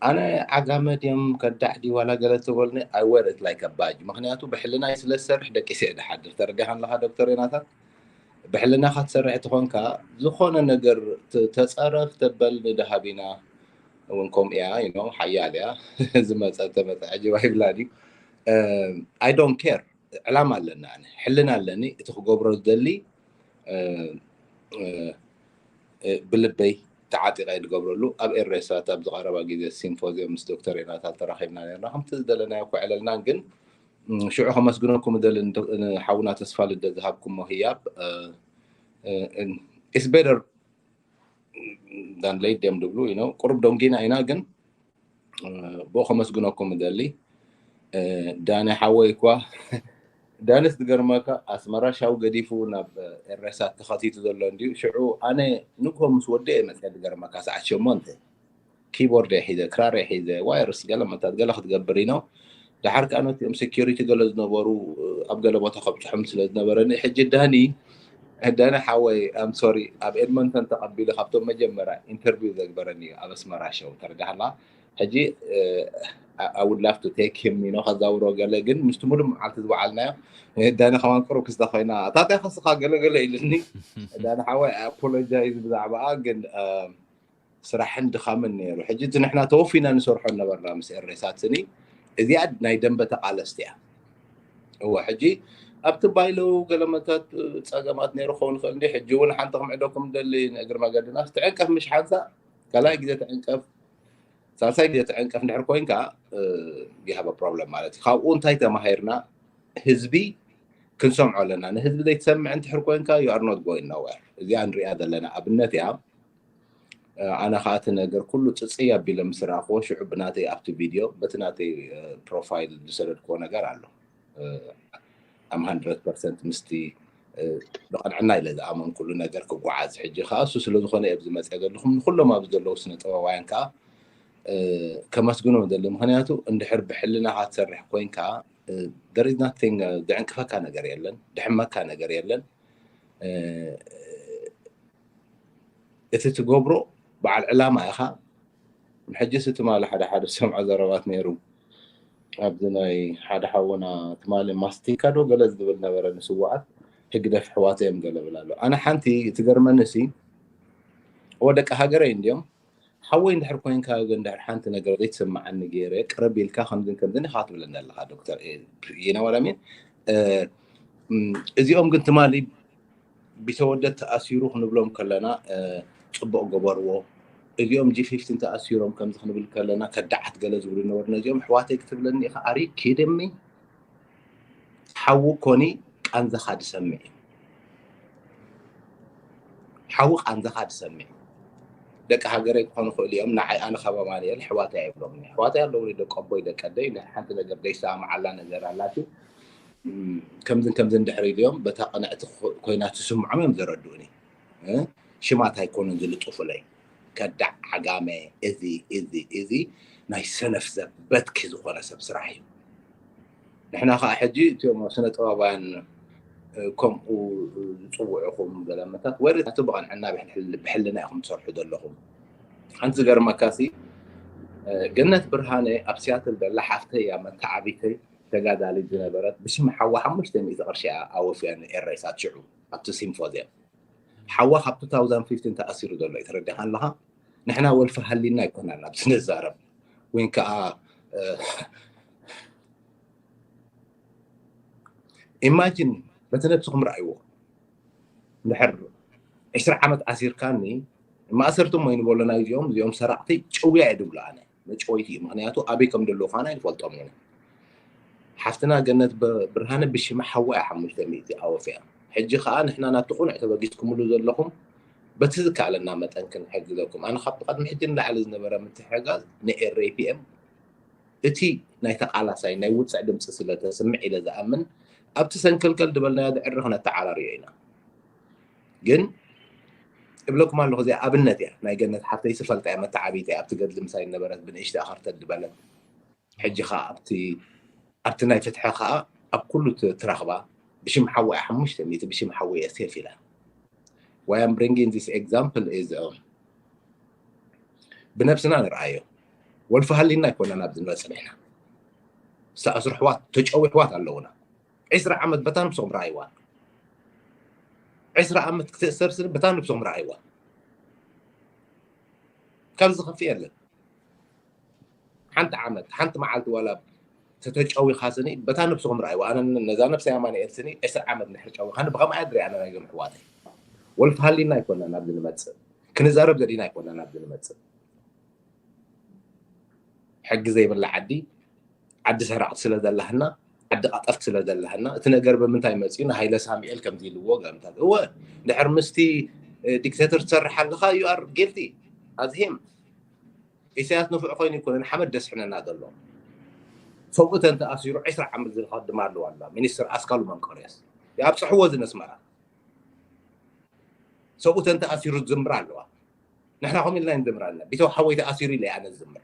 ኣነ ዓጋመ ድዮም ከዳዕ ድዩ ዋላ ገለ ትበልኒ፣ I wear it like a badge። ምክንያቱ ብሕልናይ ስለ ዝሰርሕ ደቂሰ እየ ዝሓድር። ተረዲኻን ኣለኻ ዶክተር ዮናታን? ብሕልናኻ ትሰርሕ ተኾንካ ዝኾነ ነገር ተጸረፍ ተበል ንድሃቢና እውን ከምኡ እያ። ሓያል እያ። ዝመፀ ተመፀ ዕጅባ ይብላ ድዩ? I don't care። ዕላማ ኣለኒ፣ ኣነ ሕልና ኣለኒ። እቲ ክገብሮ ዝደሊ ብልበይ ተዓጢቐ ዝገብረሉ። ኣብ ኤሬሳት ኣብ ዝቐረባ ግዜ ሲምፖዚየም ምስ ዶክተር ዮናታን ተራኺብና ነርና። ከምቲ ዝደለናዮ ክውዕለልና ግን ሽዑ ከመስግነኩም ደሊ ሓውና ተስፋ ልደ ዝሃብኩሞ ህያብ is better than late ድዮም ዝብሉ። ቁሩብ ደንጊና ኢና ግን ብኡ ከመስግነኩም እደሊ። ዳኒ ሓወይ እኳ ዳንስ ዝገርመካ ኣስመራ ሻው ገዲፉ ናብ ኤሬሳት ተኸቲቱ ዘሎ እንድዩ። ሽዑ ኣነ ንግሆ ምስ ወደ እየ መፅአ ዝገርመካ ሰዓት ሸሞንተ ኪቦርድ ሒዘ ክራር ሒዘ ዋይርስ ገለ መታት ገለ ክትገብር ኢኖ። ደሓር ከዓ ነቲኦም ሴኪሪቲ ገለ ዝነበሩ ኣብ ገለ ቦታ ከብፅሖም ስለ ዝነበረኒ ሕጂ ዳኒ ዳኒ ሓወይ ኣም ሶሪ ኣብ ኤድመንተን ተቐቢሉ ካብቶም መጀመርያ ኢንተርቪው ዘግበረኒ እዩ ኣብ ኣስመራ ሸው ተረዳሃላ። ሕጂ I would love to take him ኢኖ ከዛውሮ ገለ ግን ምስቲ ሙሉእ መዓልቲ ዝወዓልናዮ ዳኒ ከማን ቅሩብ ክስተ ኮይና ታታይ ከስኻ ገለ ገለ ኢልኒ። ዳኒ ሓወይ ኣፖሎጃይዝ ብዛዕባኣ ግን ስራሕን ድኻምን ነይሩ። ሕጂ እቲ ንሕና ተወፊና ንሰርሖ ነበርና ምስ ኤሬሳት ስኒ እዚኣ ናይ ደንበ ተቓለስቲ እያ። እወ ሕጂ ኣብቲ ባይለው ገለመታት ፀገማት ነይሩ ክኸውን ይኽእል እንዲ ሕጂ እውን ሓንቲ ክምዕደኩም ደሊ ንእግሪ መገድና ትዕንቀፍ ምሽ ሓንሳ ካልኣይ ግዜ ትዕንቀፍ ሳልሳይ ግዜ ትዕንቀፍ እንድሕር ኮይንካ you have a problem ማለት እዩ። ካብኡ እንታይ ተማሂርና ህዝቢ ክንሰምዖ ኣለና። ንህዝቢ ዘይትሰምዕ እንትሕር ኮይንካ you are not going nowhere። እዚኣ ንሪኣ ዘለና ኣብነት እያ። ኣነ ከዓ እቲ ነገር ኩሉ ፅፅይ ኣቢለ ምስ ረኣኽዎ ሽዑ ብናተይ ኣብቲ ቪድዮ በቲ ናተይ ፕሮፋይል ዝሰደድክዎ ነገር ኣሎ። ኣም hundred percent ምስቲ ብቐንዕና ኢለ ዝኣመንኩሉ ነገር ክጓዓዝ ሕጂ ከዓ እሱ ስለ ዝኾነ እየ ኣብዚ መፅአ ዘለኹም ንኩሎም ኣብዚ ዘለዉ ስነ ጥበባውያን ከዓ ከመስግኖም ዘለ ምክንያቱ እንድሕር ብሕልናኻ ትሰርሕ ኮይንካ there is nothing ዘዕንቅፈካ ነገር የለን፣ ድሕመካ ነገር የለን። እቲ ትገብሮ በዓል ዕላማ ኢኻ። ሕጅስ ትማሊ ሓደ ሓደ ዝሰምዖ ዘረባት ነይሩ። ኣብዚ ናይ ሓደ ሓውና ትማሊ ማስቲካ ዶ ገለ ዝብል ነበረ ንስዋኣት ህግደፍ ኣሕዋተይ እዮም ገለ ብል ኣሎ። ኣነ ሓንቲ ትገርመኒ ሲ እወ ደቂ ሃገረይ እንድዮም ሓወይ እንድሕር ኮይንካ ግን እንድሕር ሓንቲ ነገር ዘይትስምዓኒ ገይረ ቅርብ ኢልካ ከምዝን ከምዝን ኢኻ ትብለኒ ኣለኻ ዶክተር you know what I mean። እዚኦም ግን ትማሊ ቢተወደድ ተኣሲሩ ክንብሎም ከለና ፅቡቕ ገበርዎ። እዚኦም ጂ ፊፍቲን ተኣሲሮም ከምዚ ክንብል ከለና ከዳዓት ገለ ዝብሉ ነበሩ። ነዚኦም ኣሕዋተይ ክትብለኒ ኢኻ are you kidding me? ሓዊ ኮኒ ቃንዛኻ ዝሰምዕ እዩ። ሓዊ ቃንዛኻ ዝሰምዕ እዩ። ደቂ ሃገረይ ክኾኑ ይኽእሉ እዮም። ንዓይ ኣነ ካብ ኣማኑኤል ኣሕዋተይ ኣይብሎምን እየ። ኣሕዋተይ ኣለውኒ ደቂ ኣቦይ ደቂ ኣደይ ናይ ሓንቲ ነገር ዘይሰማምዓላ ነገር ኣላትዩ። ከምዝን ከምዝን ድሕር ኢሎም በታ ቅንዕቲ ኮይና ትስምዖም እዮም ዘረድኡኒ። ሽማት ኣይኮኑን ዝልጥፉለይ። ከዳዕ ዓጋመ እዚ እዚ እዚ ናይ ሰነፍ ዘበትኪ ዝኾነ ሰብ ስራሕ እዩ። ንሕና ከዓ ሕጂ እቲኦም ስነ ጥበባውያን ከምኡ ዝፅውዕኹም ገለመታት ወሪ እቲ ብቐንዕና ብሕልና ኢኹም ትሰርሑ ዘለኹም። ሓንቲ ዝገርመካሲ ገነት ብርሃነ ኣብ ሲያትል ዘላ ሓፍተይ እያ መተዓቢተይ ተጋዳሊት ዝነበረት ብሽም ሓዋ ሓሙሽተ ሚእቲ ቅርሺ ኣወፍያ ንኤሬሳት ሽዑ ኣብቲ ሲምፖዚየም ሓዋ ካብ two thousand fifteen ተኣሲሩ ዘሎ እዩ ተረዲኻ ኣለኻ። ንሕና ወልፊ ሃሊና ኣይኮናን ኣብዚ ንዛረብ ወይ ከዓ ኢማጂን በቲ ነብስኹም ረኣይዎ። እንድሕር ዕስራ ዓመት ኣሲርካኒ፣ ማእሰርቶም ወይ ንበሎ ናይ እዚኦም እዚኦም ሰራቕቲ ጭውያ እየ ድብሎ ኣነ። መጭወይቲ እዩ። ምክንያቱ ኣበይ ከም ዘለዉ ፋና ይፈልጦም ኢና። ሓፍትና ገነት ብርሃነ ብሽም ሓዋ እያ ሓሙሽተ ሚእቲ ኣወፊያ። ሕጂ ከዓ ንሕና ናብቲ ቁኑዕ ተበጊስኩምሉ ዘለኹም በቲ ዝከኣለና መጠን ክንሕግዘኩም። ኣነ ካብቲ ቅድሚ ሕጂ ንላዕሊ ዝነበረ ምትሕጋዝ ንኤርኤፒኤም እቲ ናይ ተቓላሳይ ናይ ውፅዕ ድምፂ ስለ ተስምዕ ኢለ ዝኣምን ኣብቲ ሰንከልከል ዝበልናዮ ድዕሪ ክነተዓራርዮ ኢና። ግን እብለኩም ኣለኹ፣ እዚኣ ኣብነት እያ። ናይ ገነት ሓፍተይ ስፈልጣ እያ፣ መተዓቢት እያ። ኣብቲ ገድሊ ምሳይ ነበረት ብንእሽቲ ኣኸርተት ዝበለት። ሕጂ ከዓ ኣብቲ ኣብቲ ናይ ፍትሒ ከዓ ኣብ ኩሉ ትረኽባ ብሽም ሓወይ ሓሙሽተ ሚእቲ ብሽም ሓወይ እየ ሴፍ ኢላ። Why I'm bringing this example is ብነብስና ንርኣዮ። ወልፊ ሃሊና ኣይኮና ናብዚ ንበፅሕ ኢና። ዝተኣስሩ ኣሕዋት ተጨዊ ኣሕዋት ኣለውና። ዕስራ ዓመት በታ ነብሶም ረኣይዋ። ዕስራ ዓመት ክትእሰር ስለ በታ ነብሶም ረኣይዋ። ካብ ዝኸፍእ የለን። ሓንቲ ዓመት ሓንቲ መዓልቲ ዋላ ተተጨዊኻ ስኒ በታ ነብስኹም ረኣይዋ። ኣነ ነዛ ነብሰይ ኣማኑኤል ስኒ ዕስራ ዓመት ንድሕር ጨዊኻኒ ብኸምኣ እየ ዝሪኣ ኣነ ናይዞም ኣሕዋተይ። ወልፊ ሃሊና ኣይኮና ናብዚ ንመፅእ፣ ክንዛረብ ዘድልና ኣይኮና ናብዚ ንመፅእ። ሕጊ ዘይብላ ዓዲ፣ ዓዲ ሰራቕቲ ስለ ዘለህና፣ ዓዲ ቐጠፍቲ ስለ ዘለህና፣ እቲ ነገር ብምንታይ መፅኡ ንሃይለ ሳሙኤል ከምዚ ኢልዎ ገምታት። እወ፣ ድሕር ምስቲ ዲክቴተር ትሰርሕ ኣለኻ you are guilty as him። ኢሳያስ ንፉዕ ኮይኑ ይኮነ ንሓመድ ደስሕነና ዘሎ። ሰብኡ ተንተኣሲሩ ዕስራ ዓመት ዝኸድማ ኣለዋ ኣላ ሚኒስትር ኣስካሉ መንቆርዮስ። ኣብፅሕዎ እዚ ነስመራ። ሰብኡ ተንተኣሲሩ ዝዝምር ኣለዋ። ንሕና ከምኡ ኢልና ንዝምር ኣለና። ቢተው ሓወይ ተኣሲሩ ኢለ ኣነ ዝዝምር።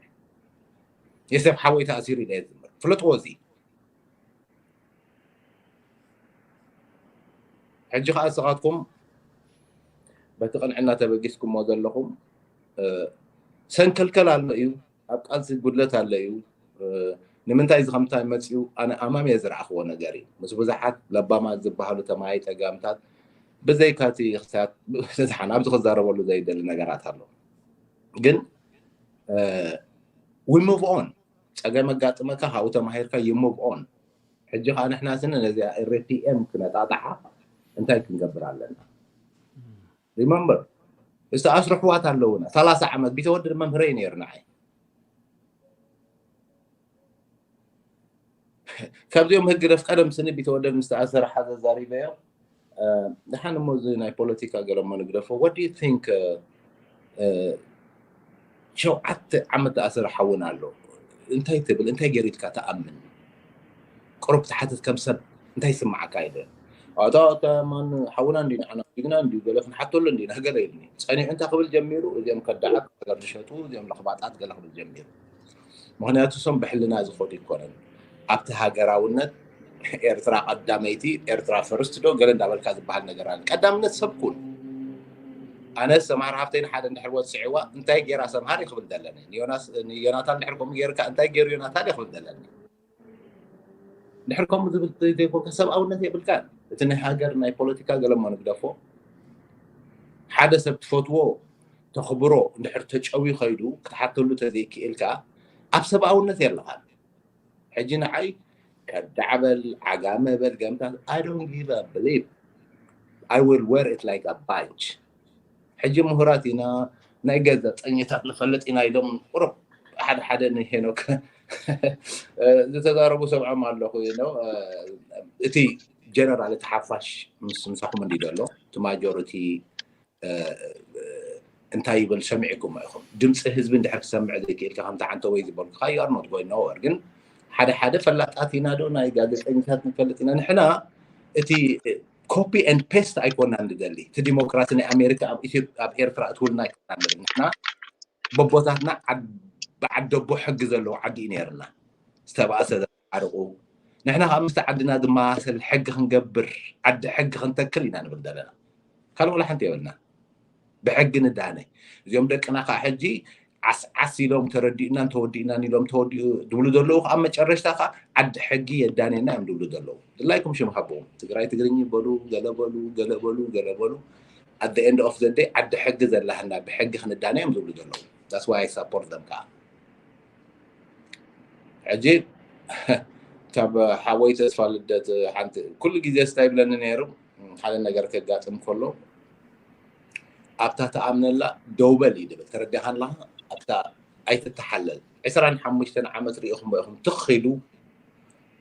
የሰፍ ሓወይ ተኣሲሩ ኢለ ዝዝምር። ፍለጥዎ እዚ። ሕጂ ከዓ ንስኻትኩም በቲ ቅንዕና ተበጊስኩሞ ዘለኹም ሰንከልከል ኣሎ እዩ፣ ኣብ ቃልሲ ጉድለት ኣሎ እዩ። ንምንታይ እዚ ከምታይ መፅኡ ኣነ ኣማም እየ ዝረኣኽዎ ነገር እዩ። ምስ ብዙሓት ለባማት ዝበሃሉ ተማሃይ ፀጋምታት ብዘይካቲ ክሳት ዝሓን ኣብዚ ክዛረበሉ ዘይደሊ ነገራት ኣሎ። ግን we move on። ፀገም ኣጋጥመካ ካብኡ ተማሂርካ you move on። ሕጂ ከዓ ንሕና ስነ ነዚኣ ኤርትራ ክነጣጥሓ እንታይ ክንገብር ኣለና? Remember ዝተኣስሩ ኣሕዋት ኣለውና። ሰላሳ ዓመት ቢተወደድ መምህረይ ነይሩ ንዓይ። ካብዚኦም ህግደፍ ቀደም ስኒ ቢተወደድ ምስ ተኣሰረ ሓዘ ዛሪበዮ። ደሓን እሞ እዚ ናይ ፖለቲካ ገለ እሞ ንግደፎ። What do you think? ሸውዓተ ዓመት ተኣሰረ ሓውና ኣሎ። እንታይ ትብል? እንታይ ገይሩ ኢልካ ትኣምን? ቁሩብ ትሓትት ከም ሰብ እንታይ ይስምዓካ ኢለ። ኣታ ኣታ ማን ሓውና እንዲ ንዓና ጅግና እንዲ ገለ ክንሓተሉ እንዲ ንህገለ ኢልኒ። ጸኒዑ እንታይ ክብል ጀሚሩ? እዚኦም ከዳዓት ሃገር ዝሸጡ እዚኦም ለኽባጣት ገለ ክብል ጀሚሩ። ምክንያቱ እሶም ብሕልና ዝኸዱ ይኮነን። ኣብቲ ሃገራውነት ኤርትራ ቀዳመይቲ ኤርትራ ፈርስት ዶ ገለ እንዳበልካ ዝበሃል ነገር ኣለ። ቀዳምነት ሰብ ኩን። ኣነ ሰምሃር ሃፍተይ ንሓደ እንድሕር ወፅዕዋ እንታይ ጌራ ሰምሃር ይኽብል ዘለኒ። ንዮናስ ንዮናታን እንድሕር ከምኡ ጌርካ እንታይ ጌሩ ዮናታን ይኽብል ዘለኒ። እንድሕር ከምኡ ዝብል ዘይኮንካ ሰብኣውነት የብልካን። እቲ ናይ ሃገር ናይ ፖለቲካ ገለሞ ንግደፎ። ሓደ ሰብ ትፈትዎ ተኽብሮ እንድሕር ተጨውዩ ከይዱ ክትሓተሉ ተዘይክእልካ ኣብ ሰብኣውነት የለኻን። ሕጂ ንዓይ ከዳዕ በል ዓጋመ በል ገምታት I don't give a bleep. I will wear it like a badge. ሕጂ ምሁራት ኢና ናይ ገዛ ጸኝታት ንፈልጥ ኢና ኢሎም ቁሩብ ሓደ ሓደ ንሄኖክ ዝተዛረቡ ሰምዖም ኣለኹ። እቲ ጀነራል እቲ ሓፋሽ ምስ ምሳኹም እንዲ ዘሎ እቲ ማጆሪቲ እንታይ ይብል ሰሚዕኩሞ ኢኹም። ድምፂ ህዝቢ እንድሕር ክሰምዕ ዘይክእልካ ከምቲ ዓንተወይ ዝበልኩኻ you are not going nowhere። ግን ሓደ ሓደ ፈላጣት ኢና ዶ ናይ ጋዜጠኛታት ንፈልጥ ኢና ንሕና። እቲ copy and paste ኣይኮናን ንደሊ። እቲ ዲሞክራሲ ናይ ኣሜሪካ ኣብ ኢትዮጵያ ኣብ ኤርትራ እትውልና ኣይኮናን ንደሊ። ንሕና በቦታትና ብዓደቦ ሕጊ ዘለዎ ዓዲ እዩ ነይርና። ዝተባእሰ ዘተዓርቁ ንሕና ከዓ ምስቲ ዓድና ዝመሳሰል ሕጊ ክንገብር ዓዲ ሕጊ ክንተክል ኢና ንብል ዘለና። ካልእ ዋላ ሓንቲ የብልና። ብሕጊ ንዳነ። እዚኦም ደቅና ከዓ ሕጂ ዓስዓስ ኢሎም ተረዲእናን ተወዲእናን ኢሎም ተወዲኡ ድብሉ ዘለዉ ከዓ መጨረሽታ ከዓ ዓዲ ሕጊ የዳኔና እዮም ድብሉ ዘለዉ። ድላይኩም ሽም ሃብዎም። ትግራይ ትግርኝ በሉ፣ ገለ በሉ፣ ገለ በሉ፣ ገለ በሉ። At the end of the day ዓዲ ሕጊ ዘላህና ብሕጊ ክንዳነ እዮም ዝብሉ ዘለዉ። That's why I support them ከዓ። ሕጂ ካብ ሓወይ ተስፋ ልደት ሓንቲ ኩሉ ግዜ ስታይ ብለኒ ነይሩ። ሓደ ነገር ከጋጥም ከሎ ኣብታ ተኣምነላ ደውበል እዩ ድብል። ተረዲኻ ኣለኻ? ኣብታ ኣይትተሓለል። ዕስራን ሓሙሽተን ዓመት ርኢኹም ኢኹም ትኺሉ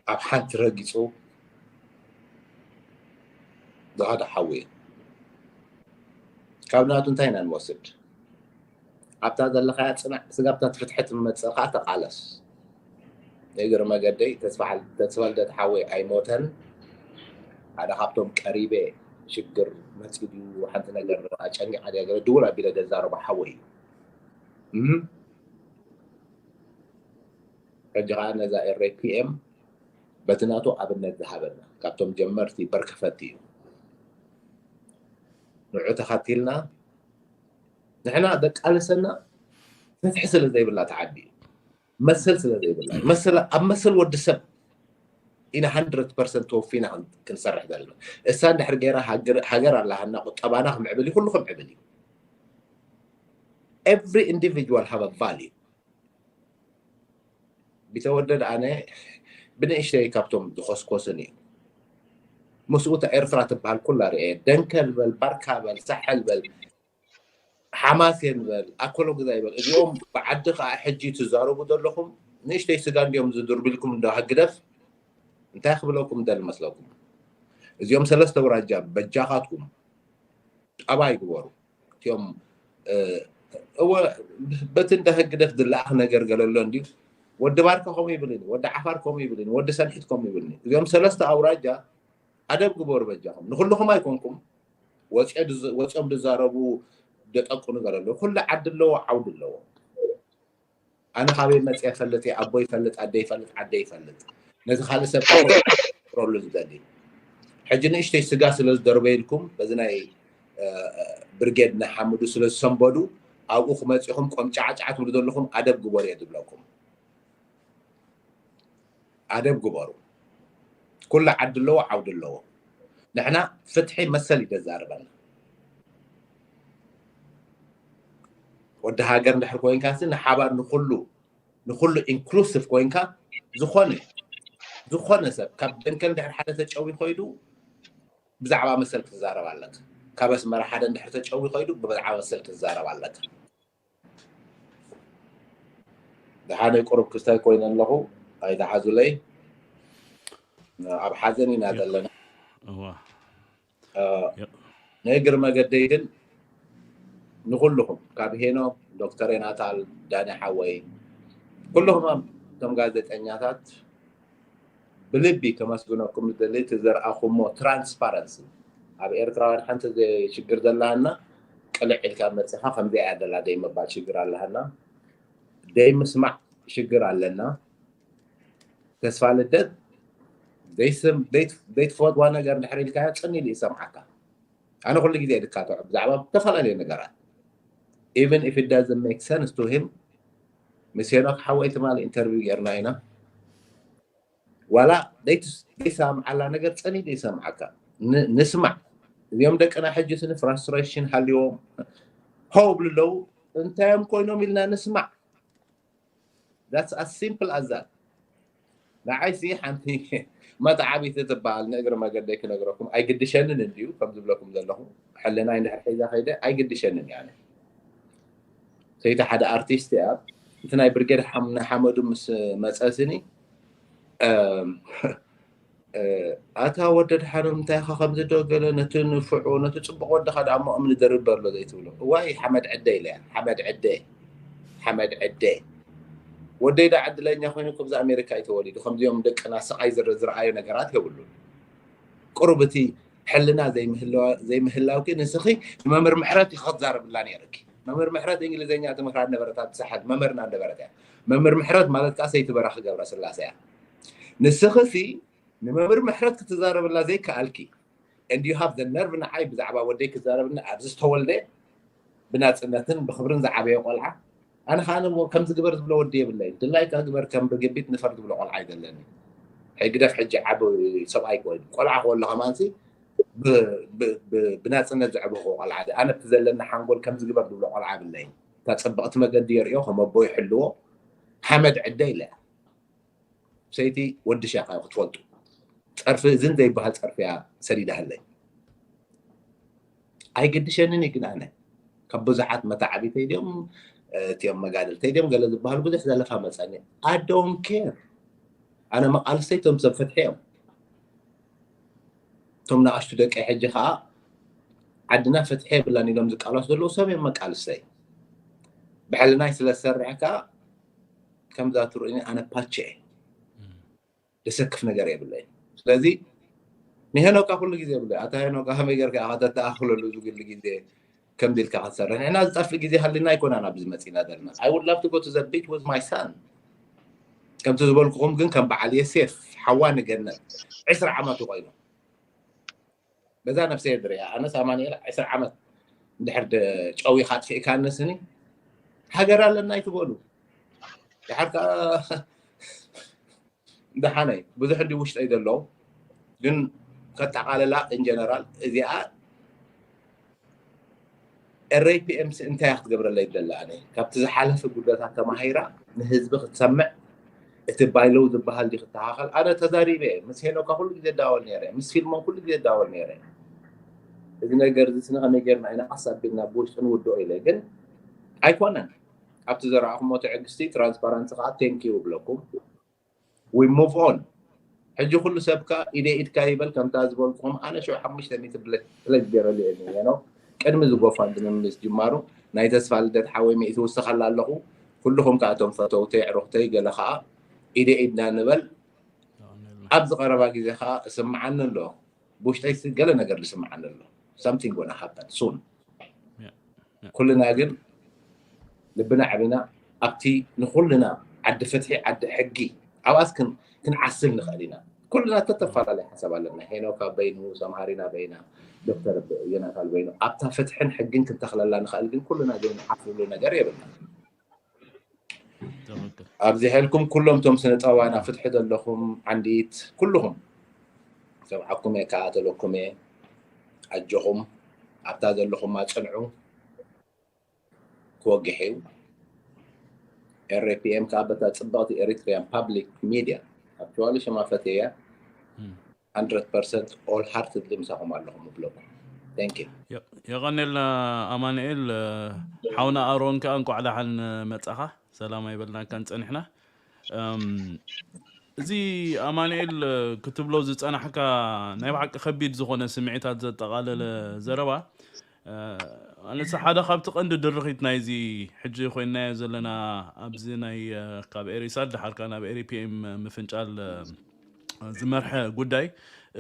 ኣብ ሓንቲ ረጊፁ ዝኸደ ሓዊ እዩ። ካብ ናቱ እንታይ ኢና ንወስድ? ኣብታ ዘለኻያ ፅናዕ፣ ስጋብ እታ ትፍትሐት ትመፅእ ከዓ ተቃለስ። እግሪ መገደይ ተስፋ ልደት ሓወይ ኣይሞተን። ሓደ ካብቶም ቀሪበ ሽግር መፂኡ ድዩ ሓንቲ ነገር ኣጨኒቓ ድያ ገለ ድውል ኣቢለ ደዛረቦ ሓወይ እዩ። ሕጂ ከዓ ነዛ ኤረይ ፒኤም በቲ ናቱ ኣብነት ዝሃበና ካብቶም ጀመርቲ በርከፈቲ እዩ። ንዑ ተኸቲልና ንሕና ደቃልሰና ፍትሒ ስለ ዘይብላ ተዓዲ እዩ። መሰል ስለ ዘይብላ መሰል ኣብ መሰል ወዲ ሰብ ኢና hundred percent ተወፊና ክንሰርሕ ዘለና። እሳ እንድሕር ገይራ ሃገር ኣለሃና ቁጠባና ክምዕብል እዩ፣ ኩሉ ክምዕብል እዩ። Every individual have a value። ቢተወደድ ኣነ ብንእሽተይ ካብቶም ዝኮስኮስን እዩ። ምስኡ እታ ኤርትራ ትበሃል ኩላ ርኤ። ደንከል በል፣ ባርካ በል፣ ሳሕል በል፣ ሓማሴን በል፣ ኣኮሎግዛይ በል። እዚኦም ብዓዲ ከዓ ሕጂ ትዛረቡ ዘለኹም ንእሽተይ ስጋ እንዲዮም ዝድርብልኩም እንዶ ህግደፍ እንታይ ክብለኩም ደል መስለኩም? እዚኦም ሰለስተ ውራጃ በጃኻትኩም ጠባይ ግበሩ። እቲኦም እወ በቲ እንደ ህግደፍ ዝለኣኽ ነገር ገለሎ እንዲዩ። ወዲ ባርካ ከምኡ ይብልኒ፣ ወዲ ዓፋር ከምኡ ይብልኒ፣ ወዲ ሰንሒት ከምኡ ይብልኒ። እዚኦም ሰለስተ ኣውራጃ ኣደብ ግበሩ በጃኹም። ንኩልኹም ኣይኮንኩም፣ ወፂኦም ዝዛረቡ ደጠቁ ነገር ኣለዉ። ኩሉ ዓዲ ኣለዎ፣ ዓውዲ ኣለዎ። ኣነ ካበይ መፅየ ፈልጥ እየ፣ ኣቦ ይፈልጥ፣ ኣደ ይፈልጥ፣ ዓደ ይፈልጥ። ነዚ ካልእ ሰብ ክረሉ ዝደሊ ሕጂ ንእሽተይ ስጋ ስለ ዝደርበይልኩም በዚ ናይ ብርጌድ ናይ ሓምዱ ስለ ዝሰንበዱ ኣብኡ ክመፂኹም ቆምጫዕጫዕ ትብሉ ዘለኹም ኣደብ ግበሩ እየ ዝብለኩም። ኣደብ ግበሩ። ኩሉ ዓዲ ኣለዎ፣ ዓውዲ ኣለዎ። ንሕና ፍትሒ መሰል እዩ ዘዛርበና። ወዲ ሃገር እንድሕር ኮይንካ ሲ ንሓባር ንኩሉ ንኩሉ ኢንክሉሲቭ ኮይንካ ዝኾነ ዝኾነ ሰብ ካብ ደንከል እንድሕር ሓደ ተጨዊ ኮይዱ ብዛዕባ መሰል ክትዛረብ ኣለካ። ካብ ኣስመራ ሓደ እንድሕር ተጨዊ ኮይዱ ብዛዕባ መሰል ክትዛረብ ኣለካ። ደሓነይ ቁሩብ ክስታይ ኮይነ ኣለኹ ኣይትሓዙለይ። ኣብ ሓዘን ኢና ዘለና። ናይ እግሪ መገደይ ግን ንኩልኹም ካብ ሄኖ ዶክተር ዮናታል ዳኒ ሓወይ ኩልኹም እቶም ጋዜጠኛታት ብልቢ ከመስግነኩም ዝደሊ እቲ ዘርኣኹሞ ትራንስፓረንሲ ኣብ ኤርትራውያን ሓንቲ ሽግር ዘለሃና ቅልዕ ኢልካ መፂኻ ከምዚኣ እያ ዘላ ደይ ምባል ሽግር ኣለሃና ደይ ምስማዕ ሽግር ኣለና። ተስፋ ልደት ዘይትፈትዋ ነገር ድሕሪ ኢልካዮ ፅን ኢሉ ይሰምዓካ። ኣነ ኩሉ ግዜ ድካትዖ ብዛዕባ ዝተፈላለዩ ነገራት even if it doesn't make sense to him ምስ ሄኖክ ሓወይ ትማሊ ኢንተርቪው ጌርና ኢና። ዋላ ዘይሰምዓላ ነገር ፀኒዱ ይሰምዓካ። ንስማዕ እዚኦም ደቅና ሕጂ ስኒ ፍራስትሬሽን ሃልዎም ሆ ብሉ ኣለዉ። እንታዮም ኮይኖም ኢልና ንስማዕ። That's as simple as that። ንዓይሲ ሓንቲ መተዓቢቲ ትበሃል ንእግሪ መገደይ ክነግረኩም ኣይግድሸንን እንድዩ ከም ዝብለኩም ዘለኹ ሕልናይ እንድሕር ሒዛ ከይደ ኣይግድሸንን እያ። ሰይቲ ሓደ ኣርቲስት እያ። እቲ ናይ ብርጌድ ንሓመዱ ምስ መፀ ስኒ ኣታ ወዲ ኣድሓኖም እንታይ ኢኻ ከምዚ ዶ ገለ ነቲ ንፉዑ ነቲ ፅቡቕ ወድኻ ደኣ እሞ እምኒ ደርብ በሎ ዘይትብሎ እዋይ ሓመድ ዕደ ኢለ እያ ሓመድ ዕደ ሓመድ ዕደ ወደይ ደኣ ዕድለኛ ኮይኑ ከምዚ ኣሜሪካ እዩ ተወሊዱ ከምዚኦም ደቅና ስቓይ ዝረኣዮ ነገራት የብሉን ቁሩብ እቲ ሕልና ዘይምህላውኪ ንስኺ ንመምህር ምሕረት ኢኺ ክትዛረብላ ነይርኪ መምህር ምሕረት እንግሊዝኛ ትምህራ ነበረታ ትስሓት መምህርና ነበረት እያ መምህር ምሕረት ማለት ከዓ ሰይቲ በራኺ ገብረስላሴ እያ ንስኺ ሲ ንመምህር ምሕረት ክትዛረብላ ዘይከኣልኪ and you have the nerve ንዓይ ብዛዕባ ወደይ ክዛረብኒ ኣብዚ ዝተወልደ ብናፅነትን ብክብርን ዝዓበየ ቆልዓ ኣነ ከዓ ከምዚ ግበር ዝብሎ ወዲ የብለይ ድላይካ ግበር ከም ብግቢት ንፈር ዝብሎ ቆልዓ ይደለኒ ሕግደፍ ሕጂ ዓብ ሰብኣይ ኮይኑ ቆልዓ ከሎ ከማንሲ ብናፅነት ዘዕበኹ ቆልዓ ኣነ እቲ ዘለኒ ሓንጎል ከምዚ ግበር ዝብሎ ቆልዓ የብለይ እታ ፅብቕቲ መገዲ የርእዮ ከም ኣቦ ይሕልዎ ሓመድ ዕደ ኢለ ሰይቲ ወዲ ሻኻ ክትፈልጡ። ጸርፊ እዝን ዘይበሃል ጸርፊ እያ ሰዲዳሃለይ። ኣይገድሸንን እዩ ግን ኣነ ካብ ብዙሓት መታዓቢተይ ድዮም እቲኦም መጋድልተይ ድዮም ገለ ዝበሃሉ ብዙሕ ዘለፋ መጸኒ። I don't care። ኣነ መቃልሰይ እቶም ሰብ ፍትሒ እዮም። እቶም ንኣሽቱ ደቂ ሕጂ ከዓ ዓድና ፍትሒ የብላን ኢሎም ዝቃለሱ ዘለዉ ሰብ እዮም መቃልሰይ። ብሕልናይ ስለ ዝሰርሕ ከዓ ከምዛ ትርእኒ ኣነ ፓቸ እየ። ደሰክፍ ነገር የብለይ። ስለዚ ንሄኖካ ኩሉ ግዜ የብለይ። ኣታ ሄኖካ ከመይ ጌርካ ኢኻ ከተተኣኽለሉ ዝግሊ ግዜ ከምዚ ኢልካ ክትሰርሕ? ንሕና ዝጠፍእ ግዜ ሃልና ኣይኮናን ኣብዚ መጺና ዘለና። I would love to go to the beach with my son። ከምቲ ዝበልኩኹም ግን ከም በዓል የሴፍ ሓዋ ንገነት ዕስራ ዓመቱ ኮይኑ በዛ ነፍሰ ድርያ ኣነስ ኣማኑኤል ዕስራ ዓመት እንድሕር ጨዊኻ ኣጥፊእካ ኣነስኒ ሃገር ኣለና ኣይትበሉ። ድሓር ከዓ ደሓነይ ብዙሕ እንዲ ውሽጠይ ዘሎ ግን ከጠቓልላ in general እዚኣ ኤር ኤ ፒ ኤም ሲ እንታይ እያ ክትገብረለይ ደላ? ኣነ ካብቲ ዝሓለፈ ጉዳታት ተማሂራ ንህዝቢ ክትሰምዕ እቲ ባይለው ዝበሃል ዲ ክተኻኸል ኣነ ተዛሪበ እየ። ምስ ሄኖካ ኩሉ ግዜ እዳወል ነይረ፣ ምስ ፊልሞን ኩሉ ግዜ እዳወል ነይረ። እዚ ነገር እዚ ስነ ከመይ ጌርና ኢና ቀስ ኣቢልና ብውሽጢ ንውድኦ ኢለ ግን ኣይኮነን። ኣብቲ ዘረኣኹሞ ትዕግስቲ ትራንስፓረንሲ ከዓ thank you እብለኩም። We move on። ሕጂ ኩሉ ሰብካ ኢደ ኢድካ ይበል ከምታ ዝበልኩኹም ኣነ ሽዑ ሓሙሽተ ሚእቲ ብለ- ብለጅ ገይረሉ እየ ነየኖ ቅድሚ እዚ ጎፋንድሚ ምስ ጅማሩ ናይ ተስፋ ልደት ሓወይ ሚእቲ ውስኸላ ኣለኹ። ኩልኹም ከዓ እቶም ፈተውተይ ዕሩኽተይ ገለ ከዓ ኢደ ኢድና ንበል። ኣብዚ ቀረባ ግዜ ከዓ እስምዓኒ ኣሎ ብውሽጠይ ሲ ገለ ነገር ዝስምዓኒ ኣሎ። Something gonna happen soon። ኩልና ግን ልብና ዓቢና ኣብቲ ንኩልና ዓዲ ፍትሒ ዓዲ ሕጊ ኣብኣስ ክን- ክንዓስል ንኽእል ኢና። ኩልና ተተፈላለየ ሓሳብ ኣለና። ሄኖካ በይኑ፣ ሰምሃሪና በይና፣ ዶክተር ዮናታን በይኑ ኣብታ ፍትሕን ሕግን ክንተኽለላ ንኽእል ግን ኩልና ዘይንዓስሉ ነገር የብልና። ኣብዚ ሄልኩም ኩሎም ቶም ስነ ጠባና ፍትሒ ዘለኹም ዓንዲት ኩልኹም ሰምዓኩም እየ ከኣተለኩም እየ። ኣጆኹም ኣብታ ዘለኹም ኣጽንዑ። ክወግሕ እዩ። ኤር ኤ ፒ ኤም ከዓ በታ ጽብቕቲ ኤሪትሪያን ፓብሊክ ሚድያ ኣክቹዋሊ ሽማ ፈትየያ hundred percent all heartedly ምሳኹም ኣለኹም እብለኩም። Thank you። የቐኔልና ኣማንኤል። ሓውና ኣሮን ከዓ እንኳዕ ደሓን መጻኻ። ሰላም ኣይበልናካን ጸኒሕና። እዚ ኣማንኤል ክትብሎ ዝጸናሕካ ናይ ብሓቂ ከቢድ ዝኾነ ስምዒታት ዘጠቓለለ ዘረባ። ኣነስ ሓደ ካብቲ ቀንዲ ድርኺት ናይዚ ሕጂ ኮይናዮ ዘለና ኣብዚ ናይ ካብ ኤሪሳት ድሓርካ ናብ ኤሪፒኤም ምፍንጫል ዝመርሐ ጉዳይ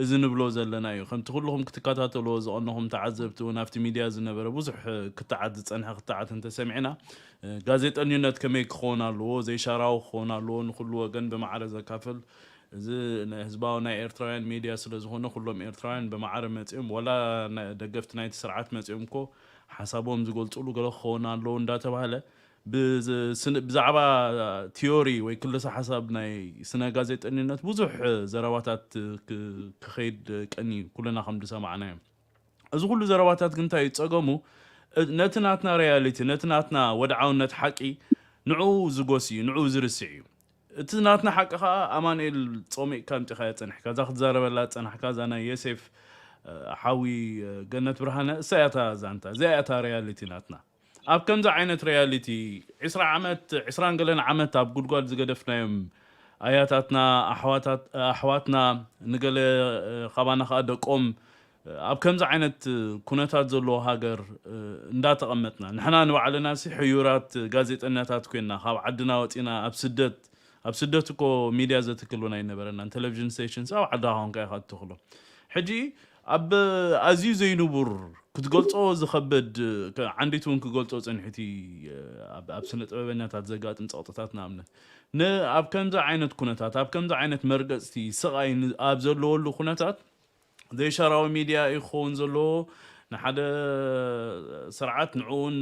እዚ ንብሎ ዘለና እዩ። ከምቲ ኩልኹም ክትከታተልዎ ዝቐነኹም ተዓዘብቲ እውን ኣብቲ ሚድያ ዝነበረ ብዙሕ ክትዓት ዝጸንሐ ክትዓት እንተሰሚዕና ጋዜጠኝነት ከመይ ክኸውን ኣለዎ፣ ዘይሻራዊ ክኸውን ኣለዎ፣ ንኩሉ ወገን ብማዕረ ዘካፍል እዚ ህዝባዊ ናይ ኤርትራውያን ሚድያ ስለ ዝኾነ ኩሎም ኤርትራውያን ብማዕረ መጺኦም ወላ ደገፍቲ ናይቲ ስርዓት መጺኦም እኮ ሓሳቦም ዝገልጽሉ ገለ ክኸውን ኣለዎ እንዳተባህለ ብዛዕባ ቲዮሪ ወይ ክልሰ ሓሳብ ናይ ስነ ጋዜጠኝነት ብዙሕ ዘረባታት ክኸይድ ቀኒ ኩልና ከም ዝሰማዕናዮ። እዚ ኩሉ ዘረባታት ግን እንታይ እዩ ጸገሙ? ነቲ ናትና ሪያሊቲ፣ ነቲ ናትና ወድዓውነት ሓቂ ንዕኡ ዝጎሲ እዩ፣ ንዕኡ ዝርስዕ እዩ። እቲ ናትና ሓቂ ከዓ ኣማኑኤል ጾሚቕካ ኣምጺኻዮ ጸኒሕካ፣ እዛ ክትዛረበላ ጸናሕካ፣ እዛ ናይ የሴፍ ሓዊ ገነት ብርሃነ እሳ እያ እታ ዛንታ፣ እዚኣ እያ እታ ሪያሊቲ ናትና። ኣብ ከምዚ ዓይነት ሪያሊቲ ዒስራ ዓመት ዒስራን ገለን ዓመት ኣብ ጉድጓድ ዝገደፍናዮም ኣያታትና ኣሕዋትና ንገለ ካባና ከዓ ደቆም ኣብ ከምዚ ዓይነት ኩነታት ዘለዎ ሃገር እንዳተቐመጥና ንሕና ንባዕልና ሲ ሕዩራት ጋዜጠኛታት ኮይና ካብ ዓድና ወፂና ኣብ ስደት ኣብ ስደት እኮ ሚድያ ዘትክል እውን ኣይነበረናን ቴሌቪዥን ስቴሽንስ ኣብ ዓድኻ ኮንካ ኢኻ እትኽሎ ሕጂ ኣብ ኣዝዩ ዘይንቡር ክትገልጾ ዝኸብድ ዓንዲት እውን ክገልጾ ጽንሕቲ ኣብ ስነ ጥበበኛታት ዘጋጥም ጸቕጥታት ንኣብነት ኣብ ከምዚ ዓይነት ኩነታት ኣብ ከምዚ ዓይነት መርገጽቲ ስቓይ ኣብ ዘለወሉ ኩነታት ዘይሻራዊ ሚድያ እዩ ክኸውን ዘለዎ ንሓደ ስርዓት ንዕኡን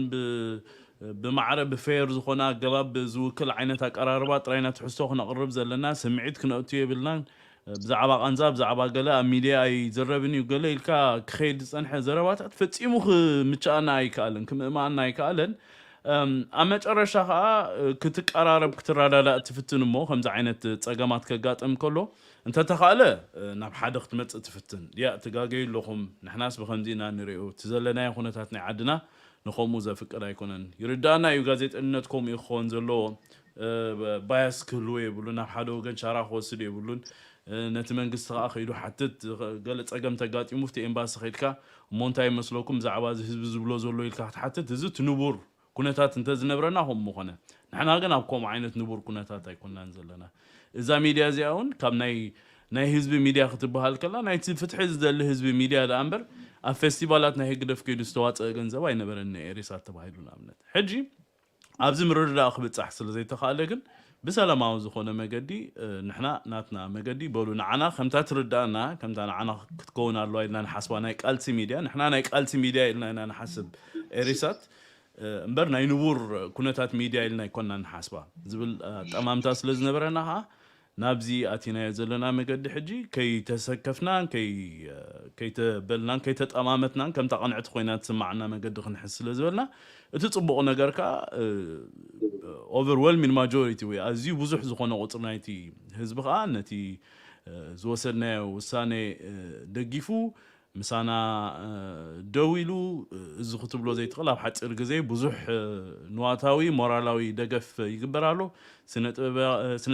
ብማዕረ ብፌር ዝኾነ ኣገባብ ዝውክል ዓይነት ኣቀራርባ ጥራይና ትሕዝቶ ክነቕርብ ዘለና ስምዒት ክነእቱ የብልናን ብዛዕባ ቃንዛ ብዛዕባ ገለ ኣብ ሚድያ ኣይዝረብን እዩ ገለ ኢልካ ክኸይድ ዝፀንሐ ዘረባታት ፈፂሙ ክምችኣና ኣይከኣልን ክምእማኣና ኣይከኣልን ኣብ መጨረሻ ከዓ ክትቀራረብ ክትረዳዳእ ትፍትን እሞ ከምዚ ዓይነት ፀገማት ከጋጥም ከሎ እንተተኻእለ ናብ ሓደ ክትመፅእ ትፍትን። ያ ትጋገዩ ኣለኹም፣ ንሕናስ ብከምዚ ኢና ንሪኦ፣ እቲ ዘለናዮ ኩነታት ናይ ዓድና ንከምኡ ዘፍቅድ ኣይኮነን። ይርዳእና እዩ፣ ጋዜጠኝነት ከምኡ እዩ ክኸውን ዘለዎ። ባያስ ክህልዎ የብሉን፣ ናብ ሓደ ወገን ሻራ ክወስድ የብሉን። ነቲ መንግስቲ ከዓ ከይዱ ሓትት፣ ገለ ፀገም ተጋጢሙ እቲ ኤምባሲ ከይድካ እሞ እንታይ ይመስለኩም ብዛዕባ እዚ ህዝቢ ዝብሎ ዘሎ ኢልካ ክትሓትት፣ እዚ እቲ ንቡር ኩነታት እንተዝነብረና ከምኡ ምኾነ። ንሕና ግን ኣብ ከምኡ ዓይነት ንቡር ኩነታት ኣይኮናን ዘለና። እዛ ሚድያ እዚኣ እውን ካብ ናይ ናይ ህዝቢ ሚድያ ክትበሃል ከላ ናይቲ ፍትሒ ዝደሊ ህዝቢ ሚድያ ደኣ እምበር ኣብ ፌስቲቫላት ናይ ህግደፍ ከይዱ ዝተዋፀአ ገንዘብ ኣይነበረን ንኤሪሳት ተባሂሉ ንኣብነት። ሕጂ ኣብዚ ምርድዳእ ክብፃሕ ስለ ዘይተኻእለ ግን ብሰላማዊ ዝኾነ መገዲ ንሕና ናትና መገዲ በሉ ንዓና ከምታ ትርዳእና ከምታ ንዓና ክትከውን ኣለዋ ኢልና ንሓስባ ናይ ቃልሲ ሚድያ ንሕና ናይ ቃልሲ ሚድያ ኢልና ኢና ንሓስብ ኤሪሳት እምበር ናይ ንቡር ኩነታት ሚድያ ኢልና ኣይኮና ንሓስባ ዝብል ኣጠማምታ ስለ ዝነበረና ከዓ ናብዚ ኣቲናዮ ዘለና መገዲ ሕጂ ከይተሰከፍናን ከይተበልናን ከይተጠማመትናን ከምታ ቅንዕቲ ኮይና ትስማዓና መገዲ ክንሕዝ ስለ ዝበልና እቲ ፅቡቕ ነገር ከዓ overwhelming majority ወይ ኣዝዩ ብዙሕ ዝኾነ ቁፅሪ ናይቲ ህዝቢ ከዓ ነቲ ዝወሰድናዮ ውሳኔ ደጊፉ ምሳና ደው ኢሉ እዚ ክትብሎ ዘይትኽእል ኣብ ሓፂር ግዜ ብዙሕ ንዋታዊ ሞራላዊ ደገፍ ይግበር ኣሎ። ስነ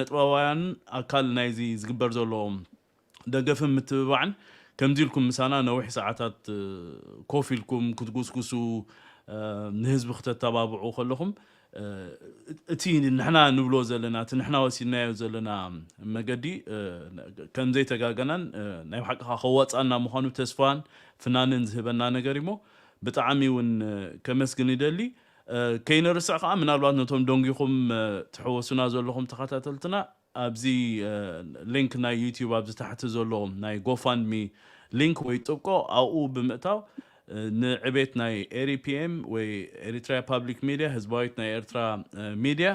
ጥበባውያን ኣካል ናይዚ ዝግበር ዘሎ ደገፍን ምትብባዕን ከምዚ ኢልኩም ምሳና ነዊሕ ሰዓታት ኮፍ ኢልኩም ክትጉስጉሱ ንህዝቢ ክተተባብዑ ከለኹም እቲ ንሕና ንብሎ ዘለና እቲ ንሕና ወሲድናዮ ዘለና መገዲ ከም ዘይተጋገናን ናይ ብሓቂ ከዋፅኣና ምዃኑ ተስፋን ፍናንን ዝህበና ነገር እሞ ብጣዕሚ እውን ከመስግን ይደሊ። ከይነርስዕ ከዓ ምናልባት ነቶም ደንጊኹም ትሕወሱና ዘለኹም ተኸታተልትና ኣብዚ ሊንክ ናይ ዩቲዩብ ኣብዚ ታሕቲ ዘሎ ናይ ጎፋንድሚ ሊንክ ወይ ጥብቆ ኣብኡ ብምእታው ንዕቤት ናይ ኤሪፒኤም ወይ ኤሪትሪያ ፓብሊክ ሚድያ ህዝባዊት ናይ ኤርትራ ሚድያ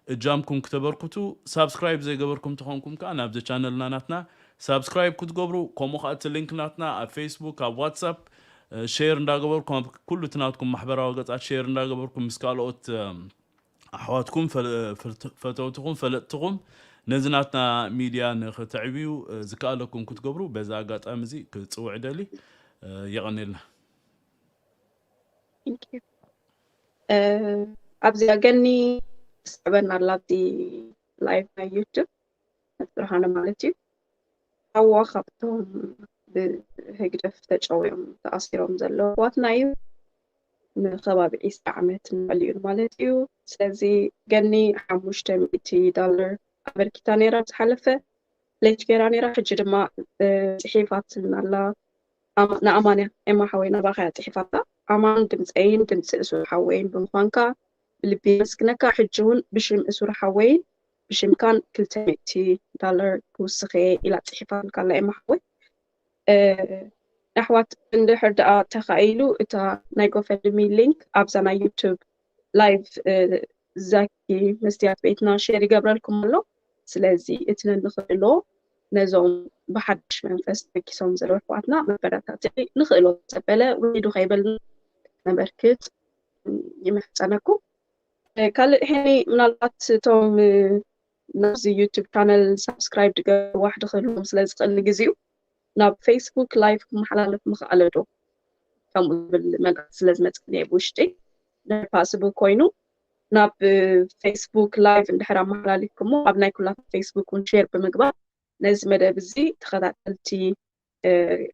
እጃምኩም ክተበርክቱ ሳብስክራይብ ዘይገበርኩም ተኾንኩም ከዓ ናብዚ ቻነልና ናትና ሳብስክራይብ ክትገብሩ ከምኡ ከዓ እቲ ሊንክ ናትና ኣብ ፌስቡክ ኣብ ዋትሳፕ ሼር እንዳገበርኩም ኣብ ኩሉ እቲ ናትኩም ማሕበራዊ ገፃት ሼር እንዳገበርኩም ምስ ካልኦት ኣሕዋትኩም ፈተውትኹም ፈለጥትኹም ነዚ ናትና ሚድያ ንክተዕብዩ ዝከኣለኩም ክትገብሩ በዚ ኣጋጣሚ እዚ ክፅውዕ ደሊ የቐኔልና። ኣብዚኣ ገኒ ትስዕበና ኣላ ኣብዚ ላይቭ ናይ ዩቱብ ብርሃነ ማለት እዩ። ሓዋ ካብቶም ብህግደፍ ተጨውዮም ተኣሲሮም ዘለዉ ኣሕዋትና እዩ። ንከባቢ ዒስራ ዓመት ንዕሊኡ ማለት እዩ። ስለዚ ገኒ ሓሙሽተ ሚእቲ ዳለር ኣበርኪታ ነይራ ዝሓለፈ ፕሌጅ ገይራ ነይራ። ሕጂ ድማ ፅሒፋትልና ኣላ ንኣማን እያ ኤማ ሓወይ ናባኻ እያ ፅሒፋታ። ኣማን ድምፀይን ድምፂ እሱር ሓወይን ብምዃንካ ብልቢ የመስግነካ። ሕጂ እውን ብሽም እሱር ሓወይን ብሽምካን ክልተ ሚእቲ ዳለር ክውስኽ እየ ኢላ ፅሒፋትልካ ኣላ ኤማ ሓወይ። ኣሕዋት እንድሕር ደኣ ተኻኢሉ እታ ናይ ጎፈንድሚ ሊንክ ኣብዛ ናይ ዩቱብ ላይቭ ዛኪ መስትያት ቤትና ሼር ይገብረልኩም ኣሎ። ስለዚ እቲ ነንኽእሎ ነዞም ብሓድሽ መንፈስ ተበጊሶም ዘለዉ ኣሕዋትና መበረታትዒ ንኽእሎ ዘበለ ውሒዱ ከይበልና ነበርክት ይምሕፀነኩም። ካልእ ሄኒ ምናልባት እቶም ናብዚ ዩቱብ ቻነል ሳብስክራይብ ድገቡ ዋሕዲ ክህልዎም ስለ ዝኽእል ንግዚኡ ናብ ፌስቡክ ላይቭ ክመሓላለፍ ምኽኣለ ዶ ከምኡ ዝብል መልእክቲ ስለ ዝመፀኒ እየ ብውሽጢ ድሕር ፓስብል ኮይኑ ናብ ፌስቡክ ላይቭ እንድሕር ኣመሓላሊፍኩሞ ኣብ ናይ ኩላታ ፌስቡክ እውን ሼር ብምግባር ነዚ መደብ እዚ ተኸታተልቲ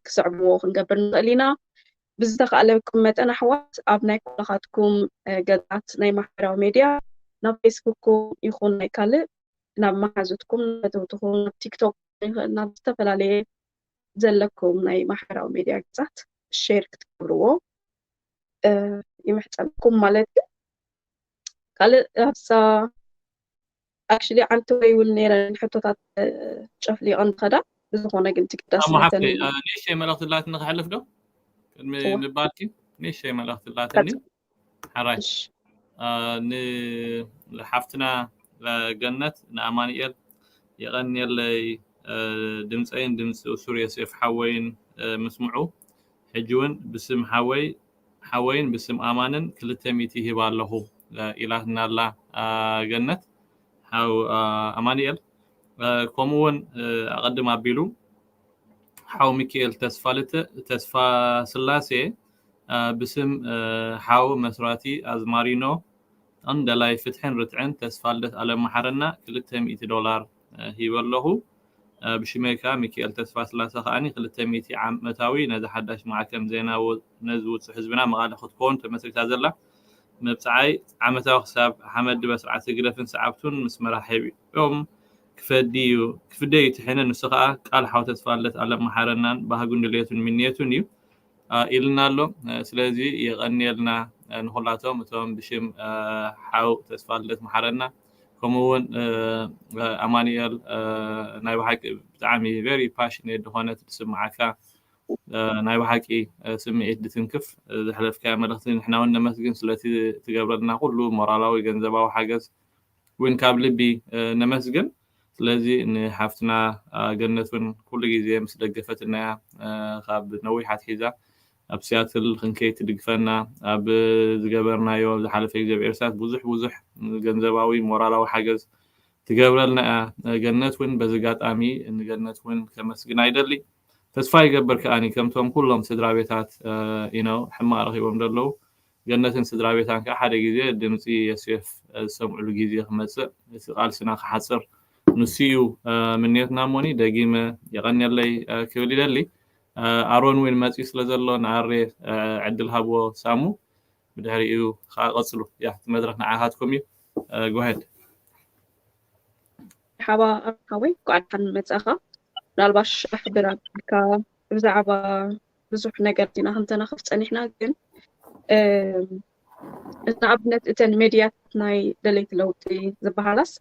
ክስዕብዎ ክንገብር ንኽእል ኢና። ብዝተኻእለኩም መጠን ኣሕዋት ኣብ ናይ ኩላኻትኩም ገጻት ናይ ማሕበራዊ ሜድያ ናብ ፌስቡክኩም ይኹን ናይ ካልእ ናብ መሓዙትኩም ፈተውትኹም ናብ ቲክቶክ ይኽእል ናብ ዝተፈላለየ ዘለኩም ናይ ማሕበራዊ ሜድያ ገጻት ሼር ክትገብርዎ ይምሕጸንኩም ማለት እዩ። ካልእ ኣብዛ ኣክሽሊ ዓንተወይ እውን ነይረን ሕቶታት ጨፍሊቐን ዝኸዳ ብዝኾነ ግን ትግዳስ ኣሞ ሓፍተይ ንእሽተይ መልእኽቲ ላትኒ ክሕልፍ ዶ ቅድሚ ምባልኪ ንእሽተይ መልእኽቲ ላትኒ ሓራይ ንሓፍትና ገነት ንኣማንኤል የቐንየለይ ድምፀይን ድምፂ እሱር ዮሴፍ ሓወይን ምስምዑ ሕጂ እውን ብስም ሓወይ ሓወይን ብስም ኣማንን ክልተ ሚእቲ ይህብ ኣለኹ ኢላትና ኣላ ገነት። ሓው ኣማኒኤል ከምኡ እውን ኣቐድም ኣቢሉ ሓው ሚካኤል ተስፋ ስላሴ ብስም ሓው መስራቲ ኣዝማሪኖ ን ደላይ ፍትሕን ርትዕን ተስፋልደት ኣለማሓረና ክልተ ሚእቲ ዶላር ሂበ ኣለኹ። ብሽመይ ከዓ ሚካኤል ተስፋ ስላሰ ከዓኒ ክልተ ሚእቲ ዓመታዊ ነዚ ሓዳሽ ማዕከን ዜና ነዚ ውፁ ህዝብና መቓለ ክትከውን ተመስሪታ ዘላ መብፅዓይ ዓመታዊ ክሳብ ሓመድ ድበ ስርዓት ህግደፍን ሰዓብቱን ምስ መራሒኦም ክፈዲ እዩ ክፍደይ እዩ ትሕነ ንሱ ከዓ ቃል ሓው ተስፋልደት ኣለማሓረናን ባህጉን ድልየቱን ምንየቱን እዩ ኢልና ኣሎ። ስለዚ የቐንየልና ንኩላቶም እቶም ብሽም ሓው ተስፋልደት መሓረና ከምኡ እውን ኣማኒኤል ናይ ብሓቂ ብጣዕሚ very passionate ዝኾነት ዝስምዓካ ናይ ብሓቂ ስምዒት ድትንክፍ ዘሕለፍካዮ መልእኽቲ ንሕና እውን ነመስግን ስለቲ ትገብረልና ኩሉ ሞራላዊ ገንዘባዊ ሓገዝ እውን ካብ ልቢ ነመስግን። ስለዚ ንሓፍትና ገነት እውን ኩሉ ግዜ ምስ ደገፈትናያ ካብ ነዊሕ ኣትሒዛ ኣብ ሲያትል ክንከይ ትድግፈና ኣብ ዝገበርናዮ ዝሓለፈ ግዜ ኣብ ኤርትራት ብዙሕ ብዙሕ ገንዘባዊ ሞራላዊ ሓገዝ ትገብረልና እያ። ገነት እውን በዚ ኣጋጣሚ ንገነት እውን ከመስግን ኣይደሊ። ተስፋ ይገብር ከኣኒ ከምቶም ኩሎም ስድራ ቤታት ኢነው ሕማቕ ረኺቦም ዘለዉ ገነትን ስድራ ቤታን ከዓ ሓደ ግዜ ድምፂ የሴፍ ዝሰምዕሉ ግዜ ክመፅእ እቲ ቃልስና ክሓፅር ንሱ እዩ ምንየትና። እሞኒ ደጊመ የቐንየለይ ክብል ይደሊ። ኣሮን እውን መፅዩ ስለ ዘሎ ንኣሬ ዕድል ሃብዎ ሳሙ። ብድሕሪኡ ከዓ ቀፅሉ። ያ እቲ መድረክ ንዓኻትኩም እዩ። ጎሄድ ሓባ ሓወይ እንኳዕ ደሓን መጻኻ። ምናልባት ሽሕ ብር ኣቢልካ ብዛዕባ ብዙሕ ነገር ዲና ክንተናኽፍ ጸኒሕና፣ ግን ንኣብነት እተን ሜድያታት ናይ ደለይቲ ለውጢ ዝበሃላስ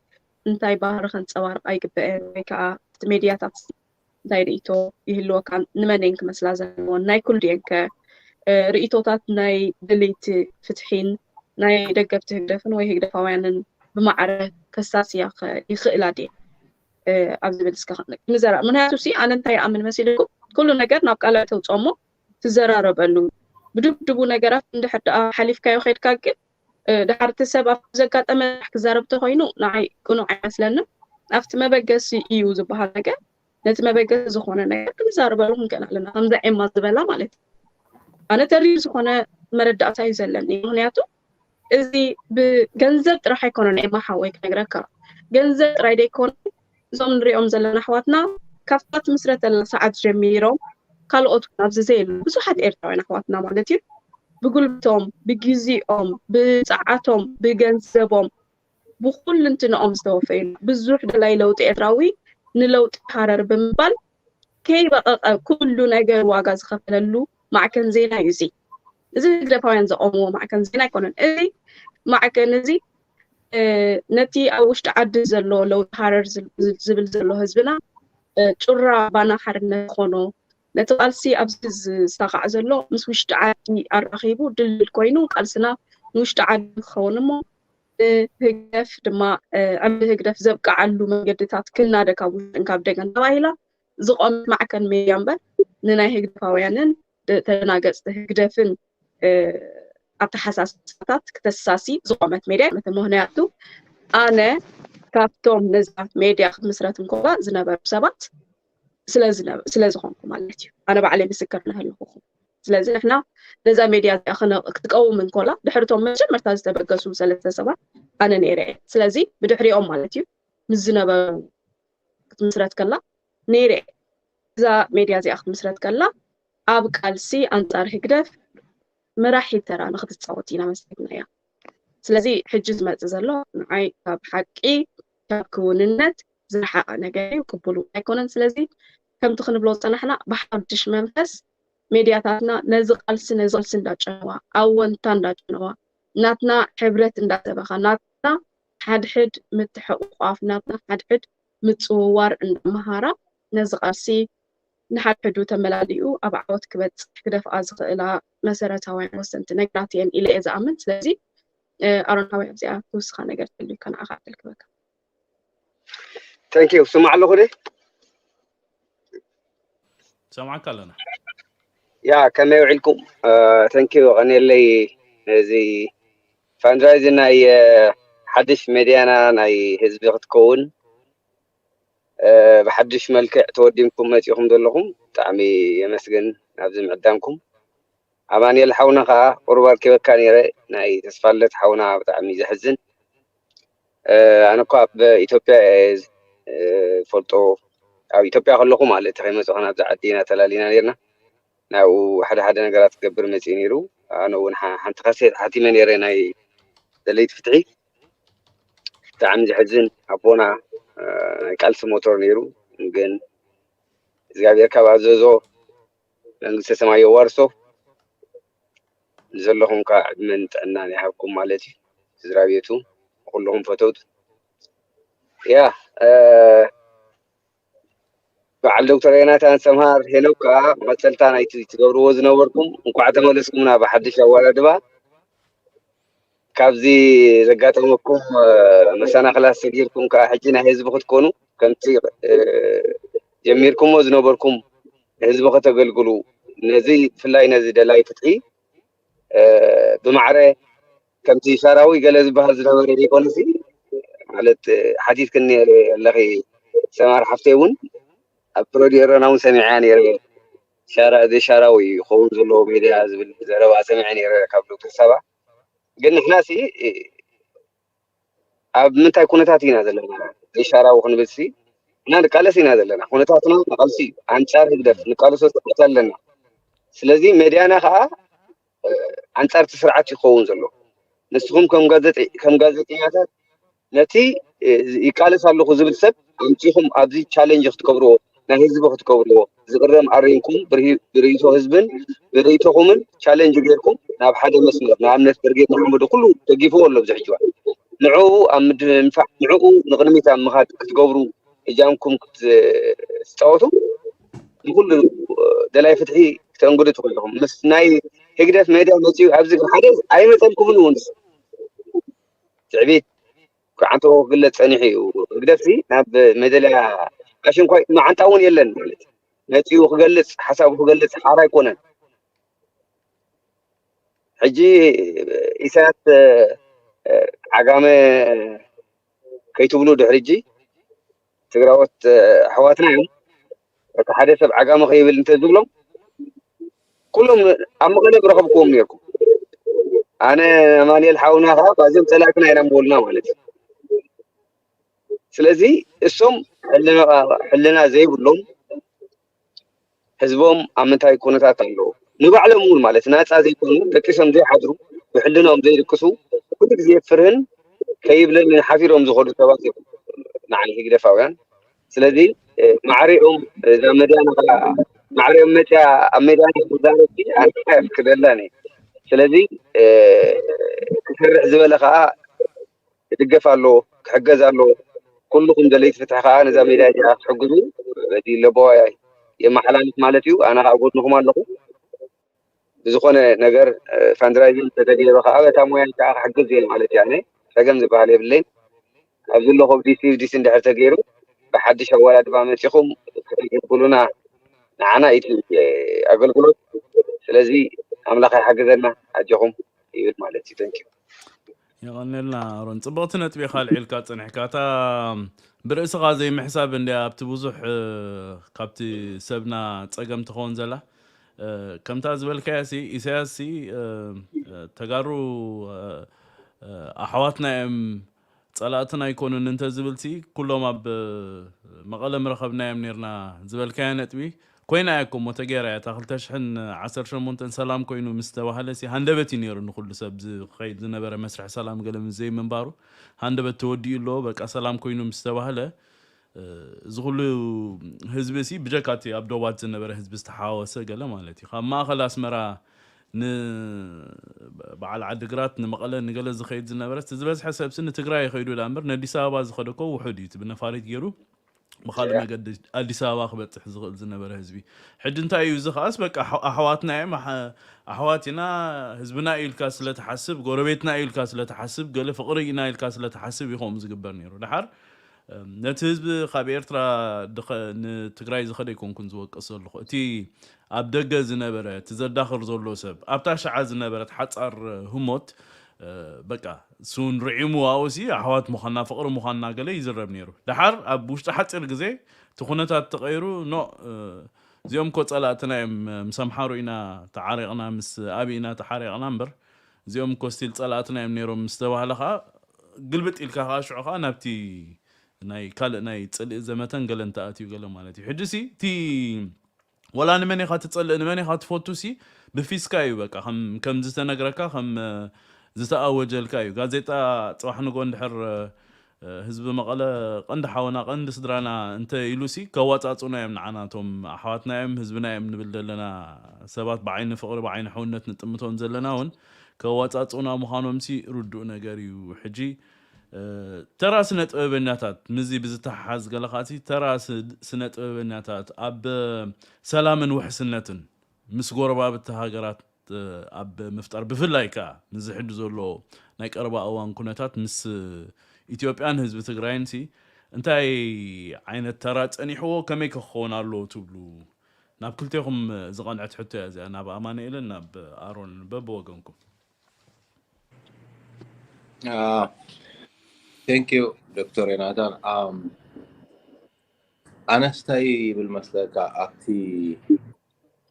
እንታይ ባህሪ ከንጸባርቕ ኣይግበአን ወይ ከዓ እቲ ሜድያታት እንታይ ርእይቶ ይህልወካ? ንመን እየን ክመስላ ዘለዎን? ናይ ኩሉ ድየን ከ ርእይቶታት ናይ ደለይቲ ፍትሒን ናይ ደገፍቲ ህግደፍን ወይ ህግደፋውያንን ብማዕረ ከሳስያ ይኽእላ ድየ ኣብ ዝብል እስከ ንዘራ ምክንያቱ ሲ ኣነ እንታይ ይኣምን መሲልኩም ኩሉ ነገር ናብ ቃላት ተውፅኦሞ ትዘራረበሉ ብድብድቡ ነገራት እንድሕር ደኣ ሓሊፍካዮ ከድካ ግን ድሓር እቲ ሰብ ኣብቲ ዘጋጠመ ክዛረብ ተኮይኑ ንዓይ ቅኑዕ ኣይመስለንን ኣብቲ መበገሲ እዩ ዝበሃል ነገር ነቲ መበገሲ ዝኾነ ነገር ክንዛረበሉ ክንክእል ኣለና ከምዛ ኤማ ዝበላ ማለት እዩ ኣነ ተሪር ዝኾነ መረዳእታ እዩ ዘለኒ ምክንያቱ እዚ ብገንዘብ ጥራሕ ኣይኮነን ኤማ ሓወይ ክነግረካ ገንዘብ ጥራይ ደይኮነ እዞም ንሪኦም ዘለና ኣሕዋትና ካብታ ትምስረተላ ሰዓት ጀሚሮም ካልኦት ኣብዚ ዘየሉ ብዙሓት ኤርትራውያን ኣሕዋትና ማለት እዩ ብጉልበቶም ብግዜኦም ብፀዓቶም ብገንዘቦም ብኩልንትንኦም ዝተወፈዩና ብዙሕ ደላይ ለውጢ ኤርትራዊ ንለውጢ ሃረር ብምባል ከይበቐቐ ኩሉ ነገር ዋጋ ዝኸፈለሉ ማዕከን ዜና እዩ እዚ እዚ ህግደፋውያን ዘቆምዎ ማዕከን ዜና ኣይኮነን እዚ ማዕከን እዚ ነቲ ኣብ ውሽጢ ዓዲ ዘሎ ለውጢ ሃረር ዝብል ዘሎ ህዝብና ጩራ ባና ሓርነት ዝኾኖ ነቲ ቃልሲ ኣብዚ ዝሳኻዕ ዘሎ ምስ ውሽጢ ዓዲ ኣራኺቡ ድልድል ኮይኑ ቃልስና ንውሽጢ ዓዲ ክኸውን እሞ ንህግደፍ ድማ ዕምቢ ህግደፍ ዘብቅዓሉ መንገድታት ክናደ ካብ ውሽጥን ካብ ደገን ተባሂላ ዝቆመት ማዕከን ሜድያ እምበር ንናይ ህግደፋውያንን ተደናገፅቲ ህግደፍን ኣተሓሳስባታት ክተሳሲ ዝቆመት ሜድያ ምክንያቱ ኣነ ካብቶም ነዛ ሜድያ ክትምስረት እንኮላ ዝነበሩ ሰባት ስለ ዝኾንኩ ማለት እዩ ኣነ ባዕለይ ምስክር ነህልኩኹም ስለዚ ንሕና ነዛ ሜድያ እዚኣ ክትቀውም እንኮላ ድሕርቶም መጀመርታ ዝተበገሱ ሰለስተ ሰባት ኣነ ነይረ እየ ስለዚ ብድሕሪኦም ማለት እዩ ምስ ዝነበሩ ክትምስረት ከላ ነይረ እየ እዛ ሜድያ እዚኣ ክትምስረት ከላ ኣብ ቃልሲ ኣንፃር ህግደፍ መራሒ ተራ ንክትፃወት ኢና መሲልና እያ ስለዚ ሕጂ ዝመፅእ ዘሎ ንዓይ ካብ ሓቂ ካብ ክውንነት ዝረሓቐ ነገር እዩ ቅቡል እውን ኣይኮነን ስለዚ ከምቲ ክንብሎ ዝፀናሕና ብሓድሽ መንፈስ ሜድያታትና ነዚ ቃልሲ ነዚ ቃልሲ እንዳጨነዋ ኣወንታ እንዳጨነዋ ናትና ሕብረት እንዳሰበኻ ናትና ሓድሕድ ምትሕቑቋፍ ናትና ሓድሕድ ምፅውዋር እንዳመሃራ ነዚ ቃልሲ ንሓድሕዱ ተመላሊኡ ኣብ ዓወት ክበፅሕ ክደፍኣ ዝኽእላ መሰረታውያን ወሰንቲ ነገራት እየን ኢለ እየ ዝኣምን ስለዚ ኣሮናዊ ኣብዚኣ ትውስኻ ነገር ተልዩካ ንዓኻ ዕድል ክበካ Thank you ስማዕ ኣለኹ ደ ሰማዕካ ኣለና ያ ከመይ ውዒልኩም Thank you ቀኔለይ ነዚ ፋንድራይዝ ናይ ሓድሽ ሜድያና ናይ ህዝቢ ክትከውን ብሓድሽ መልክዕ ተወዲምኩም መፂኹም ዘለኹም ብጣዕሚ የመስግን። ናብዚ ምዕዳምኩም ኣማንኤል ሓውና ከዓ ቁሩብ ኣርኪበካ ነይረ። ናይ ተስፋለት ሓውና ብጣዕሚ ዘሕዝን። ኣነ እኳ ኣብ ኢትዮጵያ ፈልጦ ኣብ ኢትዮጵያ ከለኹ ማለት ከይመፅኹ ናብዚ ዓዲ ኢና ተላሊና ነርና። ናብኡ ሓደ ሓደ ነገራት ክገብር መፅኡ ነይሩ። ኣነ እውን ሓንቲ ካሴት ሓቲመ ነይረ ናይ ደለይቲ ፍትሒ። ብጣዕሚ ዘሕዝን ኣቦና ናይ ቃልሲ ሞቶር ነይሩ። ግን እግዚኣብሔር ካብ ኣዘዞ መንግስተ ሰማይ የዋርሶ። ንዘለኹም ከዓ ዕድመን ጥዕናን ይሃብኩም ማለት እዩ። ስድራ ቤቱ ኩልኹም ፈተውት ያ በዓል ዶክተር ዮናታን ሰምሃር ሄኖክ ከዓ መፀልታ ናይቲ ትገብርዎ ዝነበርኩም እንኳዕ ተመለስኩምና ብሓድሽ ኣወዳድባ። ካብዚ ዘጋጠመኩም መሰናክላት ሰጊርኩም ከዓ ሕጂ ናይ ህዝቢ ክትኮኑ ከምቲ ጀሚርኩሞ ዝነበርኩም ህዝቢ ከተገልግሉ ነዚ ብፍላይ ነዚ ደላይ ፍትሒ ብማዕረ ከምቲ ሻራዊ ገለ ዝበሃል ዝነበረ ዘይኮነሲ ማለት ሓቲትክኒ ኣለኺ ሰማር ሓፍተይ እውን ኣብ ፕሮዲዮ ኤረና እውን ሰሚዐያ ነይረ። ሻራ እዚ ሻራዊ ክኸውን ዘለዎ ሜድያ ዝብል ዘረባ ሰሚዐ ነይረ ካብ ዶክተር ሳባ። ግን ንሕና ሲ ኣብ ምንታይ ኩነታት ኢና ዘለና? ዘይሻራዊ ክንብል ሲ እና ንቃለስ ኢና ዘለና። ኩነታትና ንቃልሲ እዩ። ኣንጻር ህግደፍ ንቃለሶ ስርዓት ኣለና። ስለዚ ሜድያና ከዓ ኣንጻር እቲ ስርዓት ይኸውን ዘሎ። ንስኹም ከም ጋዜጠኛታት ነቲ ይቃለስ ኣለኹ ዝብል ሰብ ኣምፂኹም ኣብዚ ቻለንጅ ክትገብርዎ ናይ ህዝቢ ክትገብርዎ ዝቅረም ኣሪንኩም ብርእይቶ ህዝብን ብርእይቶኹምን ቻለንጅ ጌርኩም ናብ ሓደ መስመር ንኣብነት ብርጌድ ንሓመዱ ኩሉ ደጊፍዎ ኣሎ ብዝሕጅዋ ንዕኡ ኣብ ምድንፋዕ ንዕኡ ንቅድሚት ኣብ ምኻድ ክትገብሩ እጃምኩም ክትፃወቱ ንኩሉ ደላይ ፍትሒ ክተንግዱ ትኽእልኹም ምስ ናይ ህግደፍ ሜድያ መፅኡ ኣብዚ ሓደ ኣይመፀልኩምን እውን ትዕቢት ክዓንተዎ ክግለፅ ፀኒሑ እዩ። ህግደፍሲ ናብ መደልያ ኣሽንኳይ መዓንጣ እውን የለን ማለት መፂኡ ክገልፅ ሓሳቡ ክገልፅ ሓራ ኣይኮነን። ሕጂ ኢሳያስ ዓጋመ ከይትብሉ ድሕሪ ሕጂ ትግራዎት ኣሕዋትና እዮም። በቃ ሓደ ሰብ ዓጋመ ከይብል እንተዝብሎም ኩሎም ኣብ መቐለ ብረኸብክዎም ነርኩም። ኣነ ኣማንኤል ሓውና ከዓ ባዚም ፀላእትና ኢና ምበሉና ማለት እዩ። ስለዚ እሶም ሕልና ዘይብሎም ህዝቦም ኣብ ምንታይ ኩነታት ኣለዉ ንባዕሎም እውን ማለት ናፃ ዘይኮኑ ደቂሶም ዘይሓድሩ ብሕልኖም ዘይድቅሱ ኩሉ ግዜ ፍርህን ከይብለኒ ሓፊሮም ዝኸዱ ሰባት እዮም ንዓይ ህግደፋውያን። ስለዚ ማዕሪኦም እዛ መድያ ማዕሪኦም መፅያ ኣብ መድያ ክዛረብ ክደላኒ። ስለዚ ክሰርሕ ዝበለ ከዓ ክድገፍ ኣሎ ክሕገዝ ኣሎ። ኩልኹም ደለይቲ ፍትሒ ከዓ ነዛ ሜድያ እዚኣ ክትሕግዙ በዚ ለበዋይ የመሓላልፍ ማለት እዩ። ኣነ ከዓ ጎድንኹም ኣለኹ። ብዝኾነ ነገር ፋንድራይዚንግ ተተገይሩ ከዓ በታ ሞያ ከዓ ክሕግዝ እየ ማለት እያ። ኣነ ፀገም ዝበሃል የብለይን። ኣብዚ ኣለኹ ዲሲ ዲሲ እንድሕር ተገይሩ ብሓድሽ ኣወዳድባ መፂኹም ከተገልግሉና ንዓና እቲ ኣገልግሎት ስለዚ ኣምላኽ ይሓግዘና ኣጆኹም ይብል ማለት እዩ። ተንኪዩ። የቐንየልና ኣሮን፣ ፅብቕቲ ነጥቢ ኢኻ ኣልዒልካ ፀኒሕካ። እታ ብርእስኻ ዘይምሕሳብ እንድያ ኣብቲ ብዙሕ ካብቲ ሰብና ፀገም ትኸውን ዘላ። ከምታ ዝበልካያ ሲ ኢሳያስ ሲ ተጋሩ ኣሕዋትና እዮም ፀላእትና ኣይኮኑን እንተዝብል ሲ ኩሎም ኣብ መቐለ ምረኸብናዮም ነርና ዝበልካያ ነጥቢ ኮይና እያ እኮ እሞ ተገይራ እያ። እታ ክልተ ሽሕን ዓሰርተ ሸሞንተን ሰላም ኮይኑ ምስ ተባህለ ሲ ሃንደበት እዩ ነይሩ ንኹሉ ሰብ ዝኸይድ ዝነበረ መስርሕ ሰላም ገለ ምስ ዘይምንባሩ ሃንደበት ተወዲኡ ኣሎ በቃ ሰላም ኮይኑ ምስ ተባህለ እዚ ኩሉ ህዝቢ ሲ ብጀካ እቲ ኣብ ዶባት ዝነበረ ህዝቢ ዝተሓዋወሰ ገለ ማለት እዩ ካብ ማእኸል ኣስመራ ንበዓል ዓድግራት ንመቐለ ንገለ ዝኸይድ ዝነበረ እቲ ዝበዝሐ ሰብሲ ንትግራይ ይኸይዱ ዳ እምበር ንኣዲስ ኣበባ ዝኸደ እኮ ውሑድ እዩ እቲ ብነፋሪት ገይሩ ብካልእ መገዲ ኣዲስ ኣበባ ክበፅሕ ዝኽእል ዝነበረ ህዝቢ ሕጂ እንታይ እዩ እዚ ከዓስ በቃ ኣሕዋትና እዮም ኣሕዋት ኢና ህዝብና እዩ ኢልካ ስለትሓስብ ጎረቤትና እዩ ኢልካ ስለትሓስብ ገለ ፍቕሪ ኢና ኢልካ ስለትሓስብ እዩ ከምኡ ዝግበር ነይሩ ድሓር ነቲ ህዝቢ ካብ ኤርትራ ንትግራይ ዝኸደ ኣይኮንኩን ዝወቅስ ዘለኹ እቲ ኣብ ደገ ዝነበረ እቲ ዘዳኽር ዘሎ ሰብ ኣብታ ሸዓ ዝነበረት ሓፃር ህሞት በቃ እሱን ርዒሙ ኣብኡ ሲ ኣሕዋት ምዃንና ፍቕሪ ምዃንና ገለ ይዝረብ ነይሩ። ደሓር ኣብ ውሽጢ ሓፂር ግዜ እቲ ኩነታት ተቐይሩ፣ ኖ፣ እዚኦም እኮ ፀላእትና እዮም፣ ምስ ኣምሓሩ ኢና ተዓሪቕና፣ ምስ ኣብይ ኢና ተሓሪቕና እምበር እዚኦም እኮ ስቲል ፀላእትና እዮም ነይሮም ምስ ተባህለ ከዓ ግልብጥ ኢልካ ከዓ ሽዑ ከዓ ናብቲ ናይ ካልእ ናይ ፅልኢ ዘመተን ገለን ተኣትዩ ገለ ማለት እዩ። ሕጂ ሲ እቲ ወላ ንመን ኢኻ ትጸልእ ንመን ኢኻ ትፈቱ ሲ ብፊስካ እዩ። በቃ ከም ከም ዝተነግረካ ከም ዝተኣወጀልካ እዩ። ጋዜጣ ጽባሕ ንጎ እንድሕር ህዝቢ መቐለ ቀንዲ ሓወና ቀንዲ ስድራና እንተ ኢሉ ሲ ከዋጻጹና እዮም ንዓናቶም ኣሕዋትና እዮም ህዝብና እዮም ንብል ዘለና ሰባት ብዓይኒ ፍቕሪ ብዓይኒ ሕውነት ንጥምቶም ዘለና እውን ከዋጻጹና ምዃኖም ሲ ርዱእ ነገር እዩ። ሕጂ ተራ ስነ ጥበበኛታት ምስዚ ብዝተሓሓዝ ገለ ከኣ እቲ ተራ ስነ ጥበበኛታት ኣብ ሰላምን ውሕስነትን ምስ ጎረባብቲ ሃገራት ኣብ ምፍጣር ብፍላይ ከኣ ምስዚ ሕጂ ዘሎ ናይ ቀረባ እዋን ኩነታት ምስ ኢትዮጵያን ህዝቢ ትግራይን ሲ እንታይ ዓይነት ተራ ጸኒሕዎ ከመይ ከ ክኸውን ኣለዎ ትብሉ? ናብ ክልቴኹም ዝቐንዐት ሕቶ እያ እዚኣ ናብ ኣማኑኤልን ናብ ኣሮንን በብወገንኩም። Thank you ዶክተር ዮናታን። ኣነስ እንታይ ይብል መስለካ ኣብቲ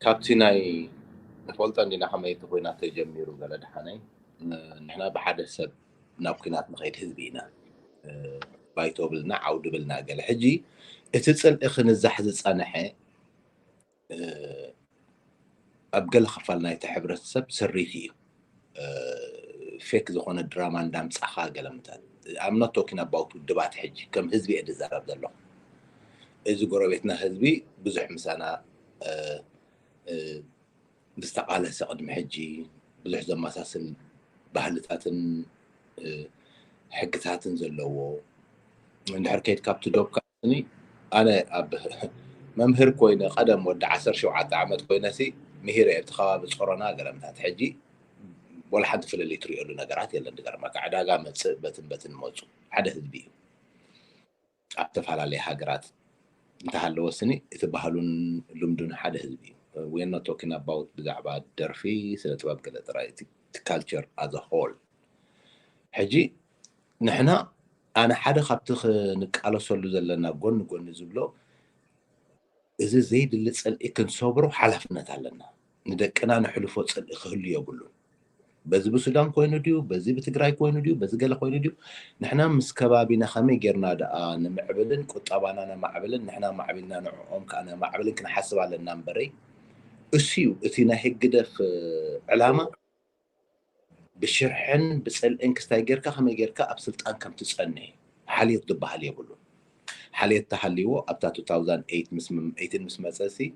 ካብቲ ናይ ንፈልጦ እንዲና ከመይ እቲ ኩናት ተጀሚሩ ገለ ደሓነይ ንሕና ብሓደ ሰብ ናብ ኩናት ንኸይድ ህዝቢ ኢና ባይቶ ብልና ዓውዲ ብልና ገለ ሕጂ እቲ ፅልኢ ክንዛሕ ዝፀነሐ ኣብ ገለ ክፋል ናይቲ ሕብረተሰብ ስሪት እዩ። ፌክ ዝኾነ ድራማ እንዳምፃኻ ገለምታት I'm not talking about ውድባት ሕጂ ከም ህዝቢ እየ ዝዛረብ ዘለኹ። እዚ ጎረቤትና ህዝቢ ብዙሕ ምሳና ዝተቃለሰ ቅድሚ ሕጂ ብዙሕ ዘመሳስል ባህልታትን ሕግታትን ዘለዎ እንድሕር ከይድ ካብቲ ዶብ ከዓኒ ኣነ ኣብ መምህር ኮይነ ቀደም ወዲ ዓሰርተ ሸውዓተ ዓመት ኮይነ ሲ ምሂረ ኣብቲ ከባቢ ጾሮና ገለምታት ሕጂ ወላ ሓንቲ ፍልልይ ትሪኦሉ ነገራት የለን። ዝገርመካ ዕዳጋ መፅእ በትን በትን መፁ ሓደ ህዝቢ እዩ። ኣብ ዝተፈላለየ ሃገራት እንተሃለወ ስኒ እቲ ባህሉን ልምዱን ሓደ ህዝቢ እዩ። We are not talking about ብዛዕባ ደርፊ ስነ ጥበብ ገለ ጥራይ እቲ culture as a whole። ሕጂ ንሕና ኣነ ሓደ ካብቲ ክንቃለሰሉ ዘለና ጎኒ ጎኒ ዝብሎ እዚ ዘይድሊ ፅልኢ ክንሰብሮ ሓላፍነት ኣለና። ንደቅና ንሕልፎ ፅልኢ ክህሉ የብሉን። በዚ ብሱዳን ኮይኑ ድዩ በዚ ብትግራይ ኮይኑ ድዩ በዚ ገለ ኮይኑ ድዩ ንሕና ምስ ከባቢና ከመይ ጌርና ደኣ ንምዕብልን ቁጠባና ነማዕብልን ንሕና ማዕቢልና ንዕኦም ከዓ ነማዕብልን ክንሓስብ ኣለና እምበረይ እሱ እዩ እቲ ናይ ህግደፍ ዕላማ ብሽርሕን ብፅልእን ክስታይ ጌርካ ከመይ ጌርካ ኣብ ስልጣን ከም ትፀንሕ ሓልዮት ዝበሃል የብሉን። ሓልዮት ተሃልይዎ ኣብታ two thousand eight ምስ መፀ ሲ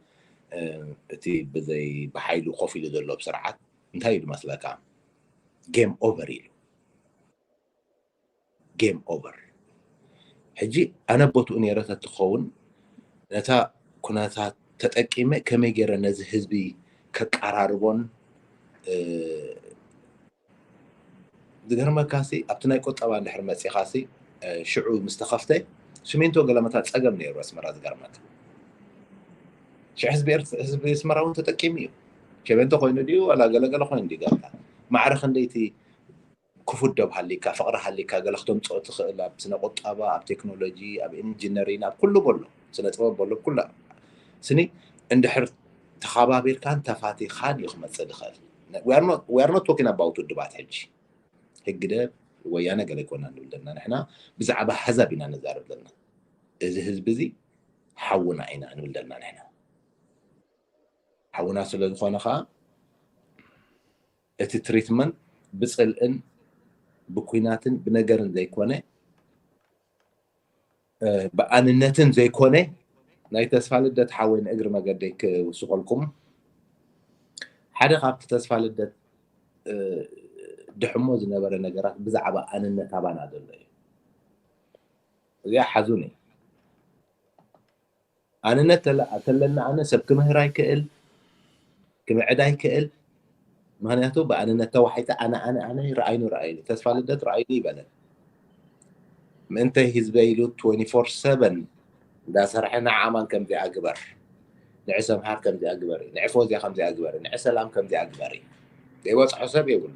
እቲ ብዘይ ብሓይሉ ኮፍ ኢሉ ዘሎ ስርዓት እንታይ ኢሉ መስለካ? ጌም ኦቨር ኢሉ። ጌም ኦቨር። ሕጂ ኣነ ቦትኡ ነይረ ተትኸውን ነታ ኩነታት ተጠቂመ ከመይ ገይረ ነዚ ህዝቢ ከቀራርቦን ዝገርመካ ሲ ኣብቲ ናይ ቁጠባ እንድሕር መፂኻ ሲ ሽዑ ምስ ተኸፍተ ሲሚንቶ ገለመታ ፀገም ነይሩ ኣስመራ ዝገርመካ ሽዕ ህዝቢ ህዝቢ ኣስመራ እውን ተጠቂሙ እዩ ሸቤንቶ ኮይኑ ድዩ ዋላ ገለገለ ኮይኑ ድዩ ገርካ ማዕረ ክንደይቲ ክፉት ዶብ ሃሊካ ፍቕሪ ሃሊካ ገለ ክተምፅኦ ትኽእል ኣብ ስነ ቁጠባ ኣብ ቴክኖሎጂ ኣብ ኢንጂነሪን ኣብ ኩሉ በሎ ስነ ጥበብ በሎ ኩሉ ስኒ እንድሕር ተኻባቢርካን ተፋቲኻን እዩ ክመፅእ ዝኽእል we are not talking about ውድባት ሕጂ ህግደፍ ወያነ ገለ ይኮና ንብል ዘለና ንሕና ብዛዕባ ኣህዛብ ኢና ንዛረብ ዘለና እዚ ህዝቢ እዚ ሓውና ኢና ንብል ዘለና ንሕና ሓውና ስለ ዝኾነ ከዓ እቲ ትሪትመንት ብፅልእን ብኩናትን ብነገርን ዘይኮነ ብኣንነትን ዘይኮነ ናይ ተስፋ ልደት ሓወይ ንእግሪ መገደይ ክውስኸልኩም ሓደ ካብቲ ተስፋ ልደት ድሕሞ ዝነበረ ነገራት ብዛዕባ ኣንነት ኣባና ዘሎ እዩ እዚኣ ሓዙኒ ኣንነት ተለና ኣነ ሰብ ክምህር ኣይክእል ክምዕድ ኣይክእል ምክንያቱ ብኣንነት ተዋሒጠ ኣነ ኣነ ኣነ ረኣይኑ ረኣይኒ ተስፋ ልደት ረኣይኒ ይበለን ምእንተይ ህዝበይ ኢሉ እንዳሰርሐ ንዓማን ከምዚኣ ግበር ንዕ ሰምሃር ከምዚኣ ግበሪ ንዕ ፎዝያ ከምዚኣ ግበሪ ንዕ ሰላም ከምዚኣ ግበሪ ዘይበፅሖ ሰብ የብሉ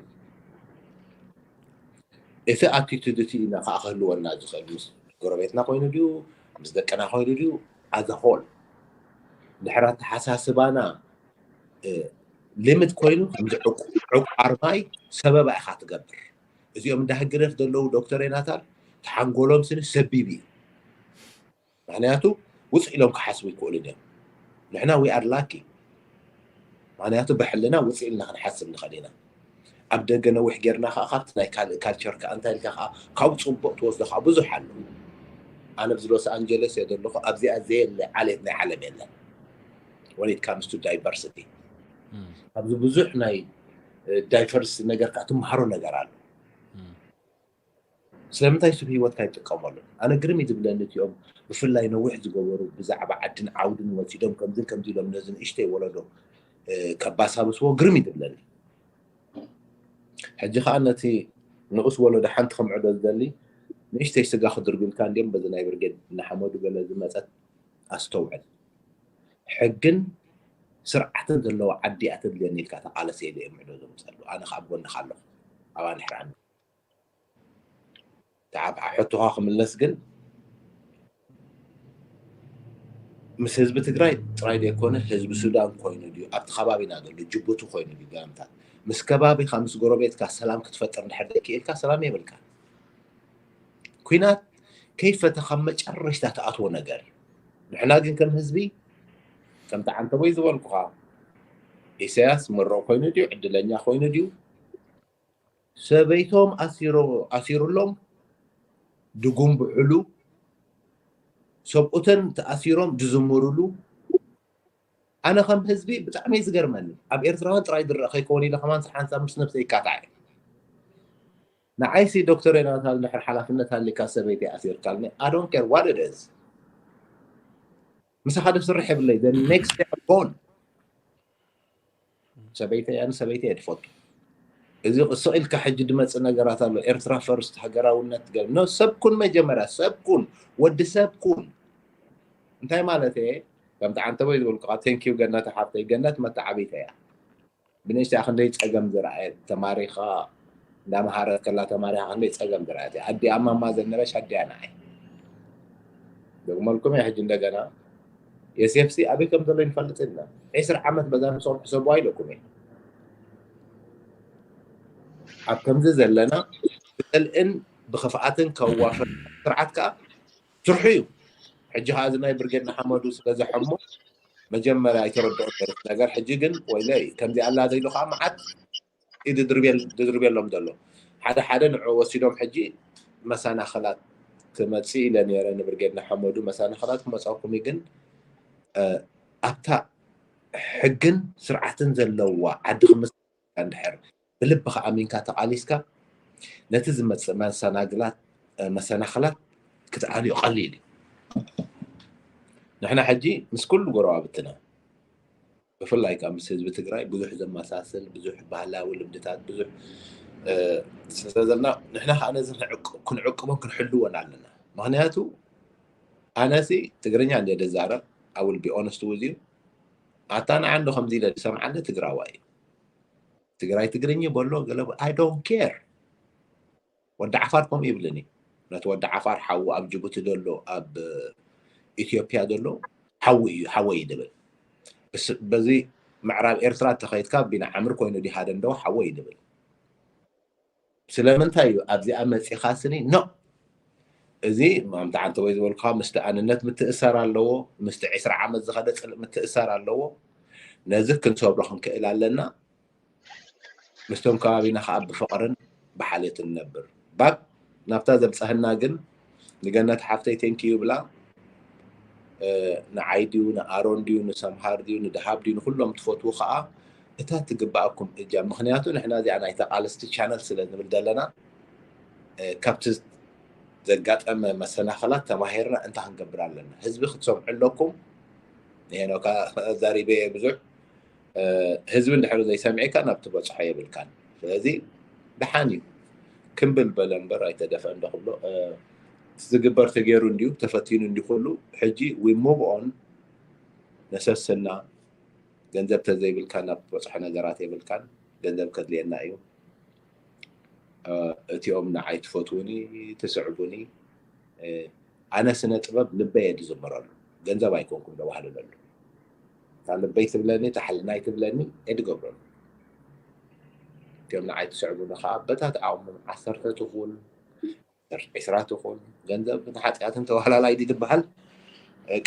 እቲ ኣቲቱድ እቲ ኢና ከዓ ክህልወና ዝኽእል። ምስ ጎረቤትና ኮይኑ ድዩ፣ ምስ ደቅና ኮይኑ ድዩ፣ ኣዘኾል ድሕር ኣተሓሳስባና ሊምት ኮይኑ፣ ከምዚ ዕቁ- ዕቋር ማይ ሰበባ ኢኻ ትገብር። እዚኦም እንዳ ህግደፍ ዘለዉ ዶክተር ዮናታን ተሓንጎሎም ስኒ ሰቢብ እዩ። ምክንያቱ ውፅእ ኢሎም ክሓስቡ ይክእሉን እዮም። ንሕና we are lucky። ምክንያቱ ብሕልና ውፅእ ኢልና ክንሓስብ ንኽእል ኢና። ኣብ ደገ ነዊሕ ጌርና ከዓ ካብቲ ናይ ካልእ ካልቸር ከዓ እንታይ ኢልካ ከዓ ካብ ፅቡቅ ትወስዶ ከዓ ብዙሕ ኣሎ። ኣነ ኣብዚ ሎስ ኣንጀለስ እየ ዘለኹ። ኣብዚኣ ዘየለ ዓሌት ናይ ዓለም የለን። When it comes to diversity ኣብዚ ብዙሕ ናይ ዳይቨርስ ነገር ከዓ ትምሃሮ ነገር ኣሎ። ስለምንታይ ስብ ህይወትካ ይጥቀመሉ? ኣነ ግርም እዩ ዝብለኒ እቲኦም ብፍላይ ነዊሕ ዝገበሩ ብዛዕባ ዓድን ዓውድን ወሲዶም ከምዝን ከምዚ ኢሎም ነዚ ንእሽተይ ወለዶ ከባሳብስዎ ግርም እዩ ዝብለኒ። ሕጂ ከዓ ነቲ ንኡስ ወለዶ ሓንቲ ከምዕዶ ዝደሊ ንእሽተይ ስጋ ክድርብልካ እንዲም በዚ ናይ ብርጌድ ንሓመዱ ገለ ዝመፀት ኣስተውዕል። ሕግን ስርዓትን ዘለዎ ዓዲ እያ ተድልየኒ ኢልካ ተቃለሰ ኢለ እየ ምዕዶ ዘምፀሉ። ኣነ ከዓ ኣብ ጎንካ ኣለኹ። ኣባ ንሕራኒ ተዓብ ሕቶኻ ክምለስ ግን ምስ ህዝቢ ትግራይ ጥራይ ዘይኮነ ህዝቢ ሱዳን ኮይኑ ድዩ ኣብቲ ከባቢና ዘሎ ጅቡቲ ኮይኑ ድዩ ጋምታት ምስ ከባቢኻ ምስ ጎረቤትካ ሰላም ክትፈጥር እንድሕር ዘይክኢልካ ሰላም የብልካ። ኩናት ከይፈተ ካብ መጨረሽታ ተኣትዎ ነገር እዩ። ንሕና ግን ከም ህዝቢ ከምቲ ዓንተቦይ ዝበልኩኻ ኢሳያስ ምሩቕ ኮይኑ ድዩ ዕድለኛ ኮይኑ ድዩ ሰበይቶም ኣሲሮ ኣሲሩሎም ድጉምብዕሉ ሰብኡተን ተኣሲሮም ድዝምሩሉ ኣነ ከም ህዝቢ ብጣዕሚ እዩ ዝገርመኒ ኣብ ኤርትራውያን ጥራይ ዝረአ ከይከውን ኢለ ከማን ሓንሳብ ምስ ነብሰይ ይካታዕ እየ ንዓይሲ ዶክተር ዮናታን ድሕር ሓላፍነት ሃሊካ ሰበይቲ ኣሲርካልኒ I don't care what it is ምሳኻ ድስርሕ የብለይ the next day I'm gone ሰበይተይ ኣነ ሰበይተይ እየ ድፈቱ እዚ ስቕ ኢልካ ሕጂ ድመፅእ ነገራት ኣሎ ኤርትራ ፈርስት ሃገራውነት ገ no ሰብ ኩን መጀመርያ ሰብ ኩን ወዲ ሰብ ኩን እንታይ ማለት እየ ከምቲ ዓንተቦይ ዝበልኩኻ thank you ገነት ሓፍተይ ገነት መተዓቢተይ እያ ብንእሽተያ ክንደይ ፀገም ዝረኣየት ተማሪኻ እንዳምሃረት ከላ ተማሪኻ ክንደይ ፀገም ዝረኣየት እያ ኣዲኣ ማማ ዘነበሽ ኣዲኣ ንዓይ ደግመልኩም እየ ሕጂ እንደገና የሴፍሲ ኣበይ ከም ዘሎ ይንፈልጥ የለን ዒስራ ዓመት በዛ ንሶም ሕሰብዋ ኢለኩም እየ ኣብ ከምዚ ዘለና ብፀልእን ብኽፍኣትን ከዋፈር ስርዓት ከዓ ስርሑ እዩ ሕጂ ከዓ እዚ ናይ ብርጌድ ንሓመዱ ስለ ዘሐሞ መጀመርያ ኣይተረድኦ ነገር ሕጂ ግን ወይለይ ከምዚ ኣላ ዘይሉ ከዓ መዓት ድድርብየሎም ዘሎ ሓደ ሓደ ንዑ ወሲዶም ሕጂ መሰናኽላት ክመፅእ ኢለ ነረ ንብርጌድ ንሓመዱ መሰናኽላት ክመፀኩም ግን ኣብታ ሕግን ስርዓትን ዘለዋ ዓዲ ክምስ እንድሕር ብልብኻ ኣሚንካ ተቓሊስካ ነቲ ዝመፅእ መሰናግላት መሰናኽላት ክትኣልዮ ቀሊል እዩ ንሕና ሕጂ ምስ ኩሉ ጎረባብትና ብፍላይ ከዓ ምስ ህዝቢ ትግራይ ብዙሕ ዘመሳስል ብዙሕ ባህላዊ ልምድታት ብዙሕ ስለዘለና ንሕና ከዓ ነዚ ክንዕቅቦን ክንሕልዎን ኣለና ምክንያቱ ኣነሲ ትግርኛ እንደ ደዛረብ I will be honest with you ኣታ ንዓ እንዶ ከምዚ ኢለ ዝሰምዓኒ ትግራዋይ እዩ ትግራይ ትግርኝ በሎ ገለ I don't care ወዲ ዓፋር ከምኡ ይብልን እዩ ነቲ ወዲ ዓፋር ሓዉ ኣብ ጅቡቲ ዘሎ ኣብ ኢትዮጵያ ዘሎ ሓዉ እዩ ሓወይ እዩ ድብል በዚ ምዕራብ ኤርትራ ተኸይድካ ቢና ዓምር ኮይኑ ዲሃደ እንደው ሓወይ እዩ ድብል ስለምንታይ እዩ ኣብዚኣ መፂኻ ስኒ ኖ እዚ ማምታ ዓንተ ወይ ዝበልኩኻ ምስቲ ኣንነት ምትእሳር ኣለዎ ምስቲ ዕስራ ዓመት ዝኸደ ፅልእ ምትእሳር ኣለዎ ነዚ ክንሰብሮ ክንክእል ኣለና ምስቶም ከባቢና ከዓ ብፍቕርን ብሓልዮትን ንነብር ባክ ናብታ ዘብፀሀና ግን ንገነት ሓፍተይ ቴንኪዩ ብላ ንዓይ ድዩ ንኣሮን ድዩ ንሰምሃር ድዩ ንድሃብ ድዩ ንኩሎም ትፈትዉ ከዓ እታ ትግበኣኩም እጃ ምክንያቱ ንሕና እዚኣ ናይ ተቃለስቲ ቻነል ስለ ንብል ዘለና ካብቲ ዘጋጠመ መሰናክላት ተማሂርና እንታይ ክንገብር ኣለና ህዝቢ ክትሰምዑ ኣለኩም ሄኖካ ዛሪበ ብዙሕ ህዝቢ እንድሕር ዘይሰሚዕካ ናብ ትበፅሖ የብልካን ስለዚ ደሓን እዩ ክምብል በለ እምበር ኣይተደፍአ እንዶ ክብሎ ዝግበር ተገይሩ እንዲዩ ተፈቲኑ እንዲ ኩሉ ሕጂ we move on ነሰስና ገንዘብ ተዘይብልካ ናብ ትበፅሖ ነገራት የብልካን ገንዘብ ከድልየና እዩ እቲኦም ንዓይ ትፈትዉኒ፣ ትስዕቡኒ፣ ኣነ ስነ ጥበብ ልበይ እየ ዝዝምረሉ፣ ገንዘብ ኣይኮንኩም ዘዋህልለሉ። እታ ልበይ ትብለኒ፣ እታ ሕልናይ ትብለኒ እየ ዝገብረሉ። እቲኦም ንዓይ ትስዕቡኒ ከዓ በታት ዓቕሞም ዓሰርተ ትኹን ዒስራ ትኹን፣ ገንዘብ ንሓጢኣትን ተዋህላላይ ድዩ ዝበሃል፣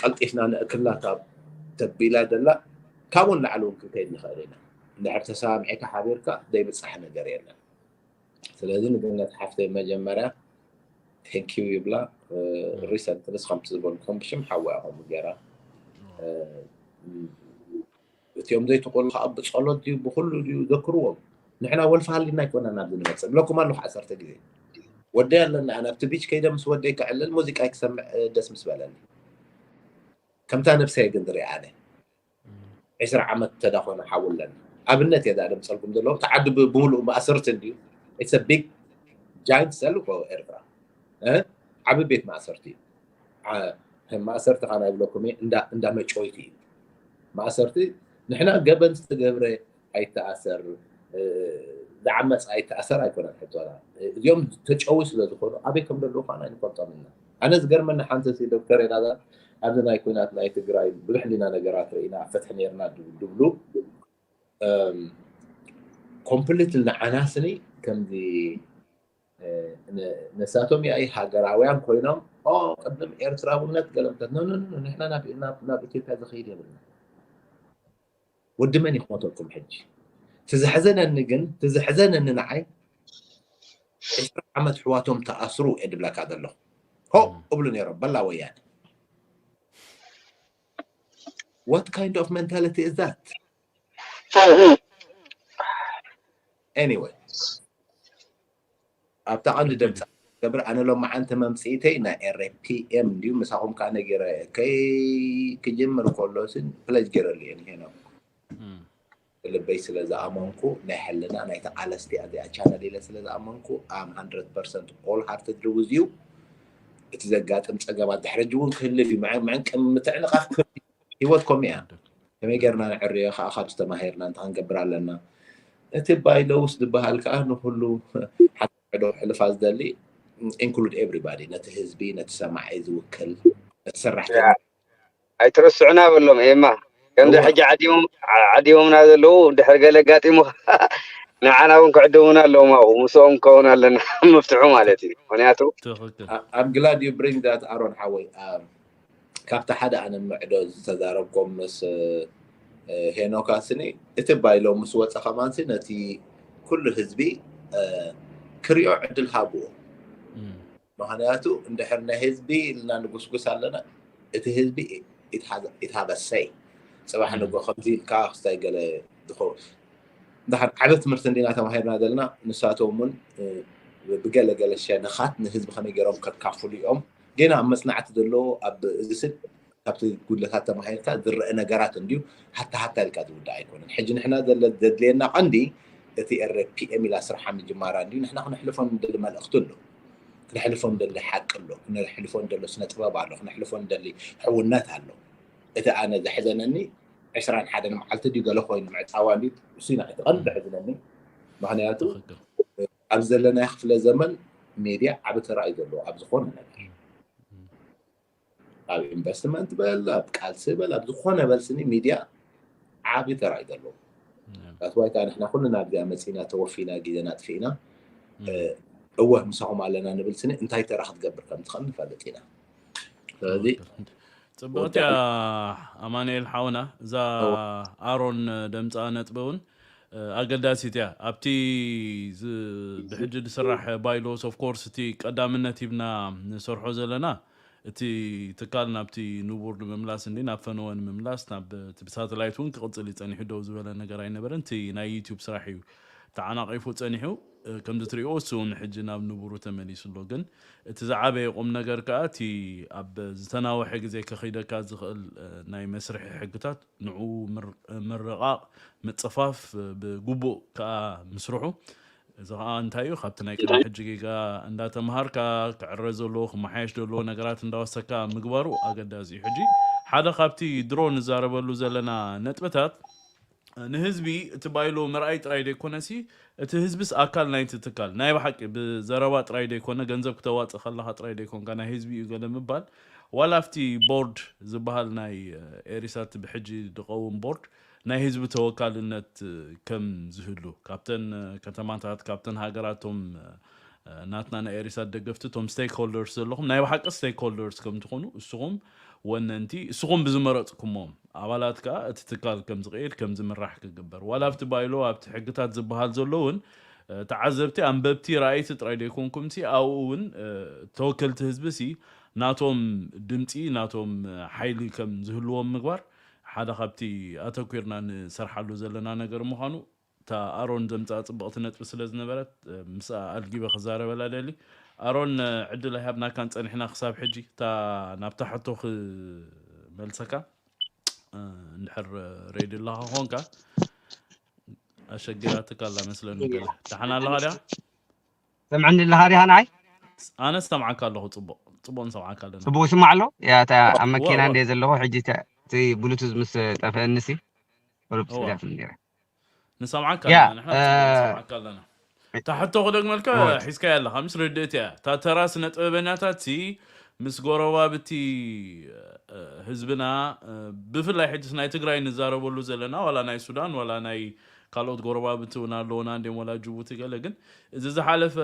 ቀልጢፍና ንእክላ ካብ ተቢላ ዘላ፣ ካብኡ ንላዕሊ እውን ክንከይድ ንኽእል ኢና። እንድሕር ተሰማሚዕካ ሓቢርካ ዘይብፃሕ ነገር የለን። ስለዚ ንገነት ሓፍተይ መጀመርያ ቴንኪዩ ይብላ። ሪሰንትሊ ከምቲ ዝበልኩም ብሽም ሓዋ ከምኡ ገይራ እቲኦም ዘይትኽእሉ ከዓ ብፀሎት ድዩ ብኩሉ ድዩ ዘክርዎም። ንሕና ወልፊ ሃሊና ኣይኮና ናብዚ ንመፅእ ብለኩም ኣለኹ ዓሰርተ ግዜ። ወደይ ኣለና፣ ናብቲ ቢች ከይደ ምስ ወደይ ክዕልል ሙዚቃ ክሰምዕ ደስ ምስ በለኒ። ከምታ ነብሰይ ግን ዝሪኣ ኣነ ዕስራ ዓመት ተዳኾነ ሓው ኣለና። ኣብነት እየ ደምፀልኩም ዘለኹ። እቲ ዓዲ ብምሉእ ማእሰርቲ እንድዩ። It's a big giant cell እኮ ኤርትራ። ዓቢ ቤት ማእሰርቲ እዩ። ማእሰርቲ ካና ይብለኩም እየ፣ እንዳ መጮይቲ እዩ። ማእሰርቲ ንሕና ገበን ዝተገብረ ኣይተኣሰር፣ ዝዓመፅ ኣይተኣሰር ኣይኮነን ሕቶና። እዚኦም ተጨዊ ስለ ዝኾኑ ኣበይ ከም ዘለዉ ካና ኣይንፈልጦም ኢና። ኣነ ዝገርመኒ ሓንቲ ሲ ዶክተር ኤላዛር ኣብዚ ናይ ኩናት ናይ ትግራይ ብዙሕ ሊና ነገራት ርኢና ኣብ ፍትሒ ነርና ድብሉ ኮምፕሊትሊ ንዓናስኒ ከምዚ ነሳቶም ያኢ ሃገራውያን ኮይኖም ቅድም ኤርትራውነት ገለምተት ንሕና ናብ ኢትዮጵያ ዝኸይድ የብልና። ወዲ መን ይኽሞተልኩም ሕጂ? ትዘሕዘነኒ ግን ትዘሕዘነኒ ንዓይ ዕስራ ዓመት ሕዋቶም ተኣስሩ እየ ድብለካ ዘለኹ። ሆ እብሉ ነይሮም በላ ወያነ። What kind of mentality is that? Anyway ኣብታ ቀንዲ ደምፃ ገብር ኣነ ሎማዓንቲ መምፅኢተይ ናይ ኤርፒኤም እንድዩ ምሳኹም ከዓ ነጊረ ከይ ክጅምር ከሎ ስን ፕለጅ ገይረሉ እየ ንሄኖክ ልበይ ስለ ዝኣመንኩ ናይ ሕልና ናይ ተቃለስቲ ኣዚኣ ቻነል ኢለ ስለ ዝኣመንኩ ኣም hundred percent all heartedly with you። እቲ ዘጋጥም ፀገማት ድሕረጅ እውን ክህልፍ እዩ። ምዕንቅም ምትዕንቃፍ ህይወት ኮሚ እያ። ከመይ ገርና ንዕርዮ ከዓ ካብ ዝተማሂርና እንተ ክንገብር ኣለና። እቲ ባይለውስ ዝበሃል ከዓ ንኩሉ ሓዶ ሕልፋ ዝደሊ include everybody ነቲ ህዝቢ ነቲ ሰማዒ ዝውክል ነቲ ሰራሕተኛ ኣይትረስዑና በሎም ኤማ ከምዚ ሕጂ ዓዲሞምና ዘለዉ ድሕር ገለ ኣጋጢሙ ንዓና እውን ክዕድሙና ኣለዎም ኣብኡ ምስኦም ክኸውን ኣለና መፍትሑ ማለት እዩ ምክንያቱ I'm glad you bring that ኣሮን ሓወይ ካብቲ ሓደ ኣነ ምዕዶ ዝተዛረብኮም ምስ ሄኖካ ስኒ እቲ ባይሎ ምስ ወፀ ከማንሲ ነቲ ኩሉ ህዝቢ ክሪኦ ዕድል ሃብዎ ምክንያቱ እንድሕር ናይ ህዝቢ ኢልና ንጉስጉስ ኣለና እቲ ህዝቢ ይትሃበሰይ ፅባሕ ንጎ ከምዚ ኢልካ ክስታይ ገለ ዝኸውን እንድሕር ዓበ ትምህርቲ እንዲና ተማሂርና ዘለና ንሳቶም እውን ብገለገለ ሸነኻት ንህዝቢ ከመይ ገይሮም ከካፍሉ እዮም ጌና ኣብ መፅናዕቲ ዘሎ ኣብ እዚ ስድ ካብቲ ጉድለታት ተማሂርካ ዝረአ ነገራት እንድዩ ሃታ ሃታ ኢልካ ዝውዳእ ኣይኮነን ሕጂ ንሕና ዘለ ዘድልየና ቀንዲ እቲ ኤርፒኤም ኢላ ስርሓ ምጅማራ እንድዩ ንሕና ክነሕልፎ ንደሊ መልእክቲ ኣሎ ክነሕልፎ ንደሊ ሓቂ ኣሎ ክነሕልፎ ንደሎ ስነ ጥበብ ኣሎ ክነሕልፎ ንደሊ ሕውነት ኣሎ እቲ ኣነ ዘሕዘነኒ ዕስራን ሓደን መዓልቲ ድዩ ገለ ኮይኑ ምዕፃዋ እንድዩ እሱ ኢና እቲ ቀንዲ ዘሕዝነኒ ምክንያቱ ኣብ ዘለናዮ ክፍለ ዘመን ሜድያ ዓቢ ተራ እዩ ዘለዎ ኣብ ዝኾነ ነገር ኣብ ኢንቨስትመንት በል ኣብ ቃልሲ በል ኣብ ዝኾነ በል ስኒ ሚድያ ዓቢ ተራ እዩ ዘለዎ that's why ከዓ ንሕና ኩልና ኣብዚኣ መፂና ተወፊና ግዜና ኣጥፊእና እወ ምሳኹም ኣለና ንብል ስኒ እንታይ ተራ ክትገብር ከም ትኽእል ንፈልጥ ኢና ስለዚ ፅብቅቲ ኣማኑኤል ሓውና እዛ ኣሮን ደምፃ ነጥቢ እውን ኣገዳሲት እያ ኣብቲ ብሕጂ ዝስራሕ bylaws of course እቲ ቀዳምነት ሂብና ንሰርሖ ዘለና እቲ ትካል ናብቲ ንቡር ንምምላስ እንዲ ናብ ፈነወ ንምምላስ ናብ ብሳተላይት እውን ክቅፅል ይፀኒሑ ደው ዝበለ ነገር ኣይነበረን እቲ ናይ ዩቲዩብ ስራሕ እዩ ተዓናቂፉ ፀኒሑ ከምዚ ትሪእዎ እሱ እውን ሕጂ ናብ ንቡሩ ተመሊሱ ኣሎ ግን እቲ ዝዓበየ ቁም ነገር ከዓ እቲ ኣብ ዝተናወሐ ግዜ ከኺደካ ዝኽእል ናይ መስርሒ ሕግታት ንዑ ምርቓቕ ምፅፋፍ ብግቡእ ከዓ ምስርሑ እዚ ከዓ እንታይ እዩ ካብቲ ናይ ቅድሚ ሕጂ ጌጋ እንዳተምሃርካ ክዕረ ዘለዎ ክመሓየሽ ዘለዎ ነገራት እንዳወሰካ ምግባሩ ኣገዳሲ እዩ ሕጂ ሓደ ካብቲ ድሮ ንዛረበሉ ዘለና ነጥብታት ንህዝቢ እቲ ባይሎ ምርኣይ ጥራይ ዘይኮነሲ፣ እቲ ህዝብስ ኣካል ናይቲ ትካል ናይ ብሓቂ ብዘረባ ጥራይ ዘይኮነ፣ ገንዘብ ክተዋፅእ ከለኻ ጥራይ ዘይኮንካ ናይ ህዝቢ እዩ ገለ ምባል፣ ዋላ ኣብቲ ቦርድ ዝበሃል ናይ ኤሪሳት ብሕጂ ዝኸውን ቦርድ ናይ ህዝቢ ተወካልነት ከም ዝህሉ፣ ካብተን ከተማታት፣ ካብተን ሃገራቶም ናትና ናይ ኤሪሳት ደገፍቲ፣ እቶም ስቴክ ሆልደርስ ዘለኹም ናይ ብሓቂ ስቴክ ሆልደርስ ከም ትኾኑ፣ እስኹም ወነንቲ፣ እስኹም ብዝመረፅኩሞም ኣባላት ከዓ እቲ ትካል ከም ዝቕየድ ከም ዝምራሕ ክግበር፣ ዋላ ኣብቲ ባይሎ ኣብቲ ሕግታት ዝበሃል ዘሎ እውን ተዓዘብቲ ኣንበብቲ ረኣይቲ ጥራይ ዘይኮንኩምሲ ኣብኡ እውን ተወከልቲ ህዝቢ ሲ ናቶም ድምፂ ናቶም ሓይሊ ከም ዝህልዎም ምግባር ሓደ ካብቲ ኣተኲርና ንሰርሓሉ ዘለና ነገር ምዃኑ እታ ኣሮን ዘምፅኣ ፅብቕቲ ነጥቢ ስለ ዝነበረት ምስኣ ኣልጊበ ክዛረበላ ደሊ። ኣሮን ዕድል ኣይሃብናካን ፀኒሕና ክሳብ ሕጂ እታ ናብታ ሕቶ ክመልሰካ እንድሕር ሬዲ ኣለኻ ኾንካ ኣሸጊራትካ ኣላ መስለኒ ገለ ደሓን ኣለኻ ዲያ? ሰምዐኒ ኣለኻ ዲኻ ንዓይ? ኣነ ሰምዓካ ኣለኹ። ፅቡቕ ፅቡቕ ንሰምዓካ ኣለና። ጽቡቕ ይስማዕ ኣሎ? ያ እታ ኣብ መኪና እወ። እንደ ዘለኹ ሕጂ እታ- እቲ ብሉቱዝ ምስ ጠፍአኒ ሲ ቁሩብ እወ። ስጋፍ ነይረ። ንሰምዓካ ያ፣ ኣለና፣ ንሕና እ፣ ብፅቡቅ ንሰምዓካ ኣለና። እታ ሕቶ ክደግመልካ እወ። ሒዝካያ ኣለኻ፣ ምስ ርድእቲ እያ። እታ ተራ ስነ ጥበበኛታት ሲ ምስ ጎረባብቲ እ፣ ህዝብና እ፣ ብፍላይ ሕጅስ ናይ ትግራይ ንዛረበሉ ዘለና ዋላ ናይ ሱዳን ዋላ ናይ ካልኦት ጎረባብቲ እውን ኣለውና እንዲም ዋላ ጅቡቲ ገለ ግን እዚ ዝሓለፈ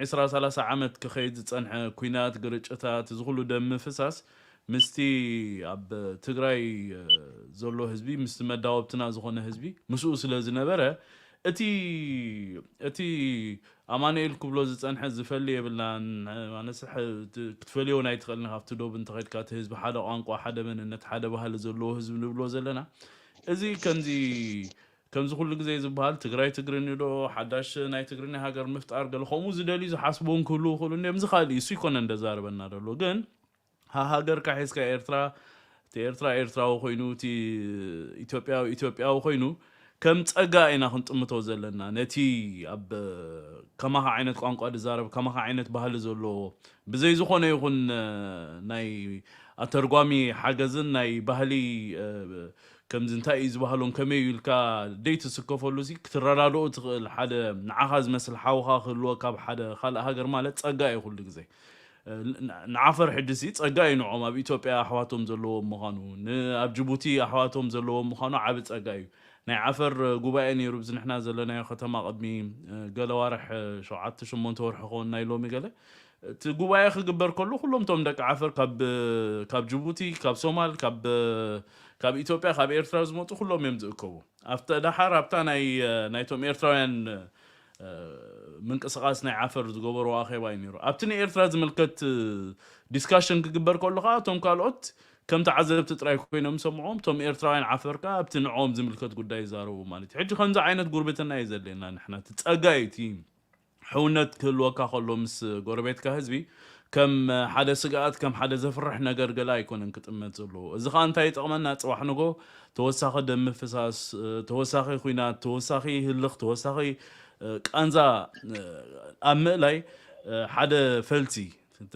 ዕስራ ሰላሳ ዓመት ክኸይድ ዝጸንሐ ኲናት፣ ግርጭታት፣ እዚ ኩሉ ደም ምፍሳስ ምስቲ ኣብ ትግራይ ዘሎ ህዝቢ ምስቲ መዳወብትና ዝኾነ ህዝቢ ምስኡ ስለ ዝነበረ እቲ እቲ ኣማኑኤል ክብሎ ዝጸንሐ ዝፈሊ የብልናን ማለትስ ክትፈልዮ ናይ ትኽእልን ካብቲ ዶብ እንተኸድካ እቲ ህዝቢ ሓደ ቋንቋ ሓደ መንነት ሓደ ባህሊ ዘለዎ ህዝቢ ንብሎ ዘለና እዚ ከምዚ ከምዚ ኩሉ ግዜ ዝበሃል ትግራይ ትግርኒ ዶ ሓዳሽ ናይ ትግርኛ ሃገር ምፍጣር ገለ ከምኡ ዝደልዩ ዝሓስቡ እውን ክህልዉ ይኽእሉ እንዲዮም እዚ ካልእ እዩ እሱ ይኮነን ደዛርበና ደሎ ግን ሃ- ሃገርካ ሒዝካ ኤርትራ እቲ ኤርትራ ኤርትራዊ ኮይኑ እቲ ኢትዮጵያዊ ኢትዮጵያዊ ኮይኑ ከም ጸጋ ኢና ክንጥምቶ ዘለና ነቲ ኣብ ከማኻ ዓይነት ቋንቋ ዝዛረብ ከማኻ ዓይነት ባህሊ ዘለዎ ብዘይ ዝኾነ ይኹን እ፣ ናይ ኣተርጓሚ ሓገዝን ናይ ባህሊ እ፣ ከምዚ እንታይ እዩ ዝበሃሎም ከመይ እዩ ኢልካ ደይ ትስከፈሉ ሲ ክትረዳድኦ ትኽእል ሓደ ንዓኻ ዝመስል ሓውኻ ክህልወካ ኣብ ሓደ ካልእ ሃገር ማለት ጸጋ እዩ ኩሉ ግዜ እ፣ ን- ንዓፈር ሕጂ ሲ ጸጋ እዩ ንዖም ኣብ ኢትዮጵያ ኣሕዋቶም ዘለዎም ምዃኑ ን- ኣብ ጅቡቲ ኣሕዋቶም ዘለዎም ምዃኑ ዓቢ ጸጋ እዩ ናይ ዓፈር ጉባኤ ነይሩ ብዚ ንሕና ዘለናዮ ከተማ ቅድሚ እ፣ ገለ ዋርሕ እ፣ ሸውዓተ ሸሞንተ ወርሒ ክኸውን ናይ ሎሚ ገለ እቲ ጉባኤ ክግበር ከሎ ኩሎም እቶም ደቂ ዓፈር ካብ ካብ ጅቡቲ ካብ ሶማል ካብ ካብ ኢትዮጵያ ካብ ኤርትራ ዝመፁ ኩሎም እዮም ዝእከቡ ኣብተ ደሓር ኣብታ ናይ ናይቶም ኤርትራውያን ምንቅስቃስ ናይ ዓፈር ዝገበርዎ ኣኼባ እዩ ነይሩ ኣብቲ ንኤርትራ ዝምልከት ዲስካሽን ክግበር ከሎ ከዓ እቶም ካልኦት ከም ተዓዘብቲ ጥራይ ኮይኖም ሰምዖም እቶም ኤርትራውያን ዓፈር ከዓ ኣብቲ ንዕኦም ዝምልከት ጉዳይ ይዛረቡ ማለት እዩ ሕጂ ከምዚ ዓይነት ጉርብትና እዩ ዘድልየና ንሕና እቲ ፀጋ እዩ እቲ ሕውነት ክህልወካ ከሎ ምስ ጎረቤትካ ህዝቢ ከም ሓደ ስግኣት ከም ሓደ ዘፍርሕ ነገር ገለ ኣይኮነን ክጥመት ዘለዎ እዚ ከዓ እንታይ ይጠቕመና ፅባሕ ንጎ ተወሳኺ ደም ምፍሳስ ተወሳኺ ኩናት ተወሳኺ ህልኽ ተወሳኺ ቃንዛ ኣብ ምእላይ ሓደ ፈልሲ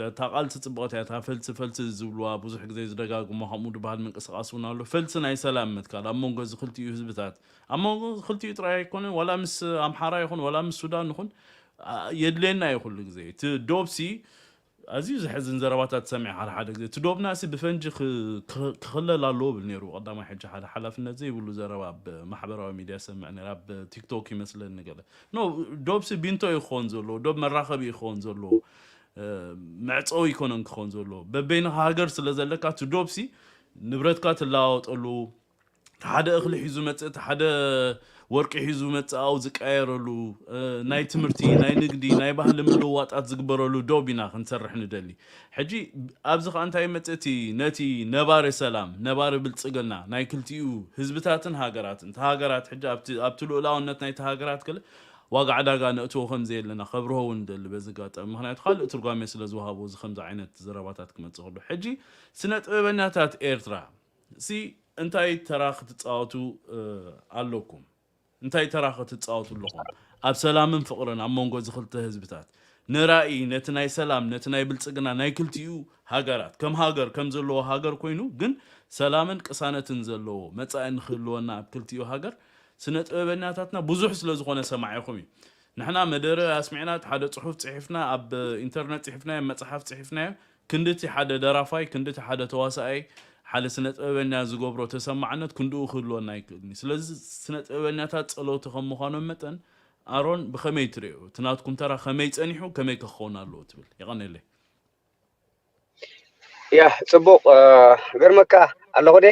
እታ ቃል ትፅብቐት እያ እታ ፈልሲ ፈልሲ ዝብልዋ ብዙሕ ግዜ ዝደጋግሞ ከምኡ ዝበሃል ምንቅስቃስ እውን ኣሎ ፈልሲ ናይ ሰላም ምትካል ኣብ መንጎ እዚ ክልቲኡ ህዝብታት ኣብ መንጎ ክልቲኡ ጥራይ ኣይኮነን ዋላ ምስ ኣምሓራ ይኹን ዋላ ምስ ሱዳን ይኹን የድልየና እዩ ኩሉ ግዜ እቲ ዶብሲ ኣዝዩ ዘሕዝን ዘረባታት ሰሚዐ ሓደ ሓደ ግዜ እቲ ዶብና ሲ ብፈንጂ ክኽለል ኣለዎ ብል ነይሩ ቀዳማይ ሕጂ ሓደ ሓላፍነት ዘይብሉ ዘረባ ኣብ ማሕበራዊ ሚድያ ሰምዕ ነይረ ኣብ ቲክቶክ ይመስለኒ ገለ ኖ ዶብሲ ቢንቶ እዩ ክኸውን ዘለዎ ዶብ መራኸቢ እዩ ክኸውን ዘለዎ መዕፀዊ ይኮነን ክኸውን ዘለዎ በበይንኻ ሃገር ስለ ዘለካ እቲ ዶብሲ ንብረትካ ትለዋወጠሉ ሓደ እኽሊ ሒዙ መፅእ እቲ ሓደ ወርቂ ሒዙ መፅእ ኣብኡ ዝቀያየረሉ ናይ ትምህርቲ ናይ ንግዲ ናይ ባህሊ ምልውዋጣት ዝግበረሉ ዶብ ኢና ክንሰርሕ ንደሊ ሕጂ ኣብዚ ከዓ እንታይ መፅእ እቲ ነቲ ነባሪ ሰላም ነባሪ ብልፅግና ናይ ክልቲኡ ህዝብታትን ሃገራትን እቲ ሃገራት ሕጂ ኣብቲ ኣብቲ ልኡላውነት ናይቲ ሃገራት ክል ዋጋ ዕዳጋ ነእትዎ ከም ዘየለና ከብርሆ እውን ንደሊ በዚ ጋጣሚ ምክንያቱ ካልእ ትርጓሜ ስለ ዝወሃቦ እዚ ከምዚ ዓይነት ዘረባታት ክመፅእ ከሎ ሕጂ ስነ ጥበበኛታት ኤርትራ ሲ እንታይ ተራ ክትፃወቱ ኣለኩም እንታይ ተራ ክትፃወቱ ኣለኹም ኣብ ሰላምን ፍቕርን ኣብ መንጎ እዚ ክልተ ህዝብታት ንራእይ ነቲ ናይ ሰላም ነቲ ናይ ብልፅግና ናይ ክልቲኡ ሃገራት ከም ሃገር ከም ዘለዎ ሃገር ኮይኑ ግን ሰላምን ቅሳነትን ዘለዎ መፃኢ ንክህልወና ኣብ ክልቲኡ ሃገር ስነ ጥበበኛታትና ብዙሕ ስለ ዝኾነ ሰማዒኹም እዩ። ንሕና መደረ ኣስሚዕና፣ ሓደ ጽሑፍ ጽሒፍና፣ ኣብ ኢንተርነት ጽሒፍናዮ፣ መጽሓፍ ጽሒፍናዮ፣ ክንድቲ ሓደ ደራፋይ፣ ክንድቲ ሓደ ተዋሳኣይ፣ ሓደ ስነ ጥበበኛ ዝገብሮ ተሰማዕነት ክንድኡ ክህልወና ኣይክእልን እዩ። ስለዚ ስነ ጥበበኛታት ጸለውቲ ከም ምዃኖም መጠን፣ ኣሮን ብኸመይ ትርእዮ? እቲ ናትኩም ተራ ከመይ ጸኒሑ፣ ከመይ ከ ክኸውን ኣለዎ ትብል? የቐንየለይ። ያ ጽቡቕ። ገርመካ ኣለኹ ደ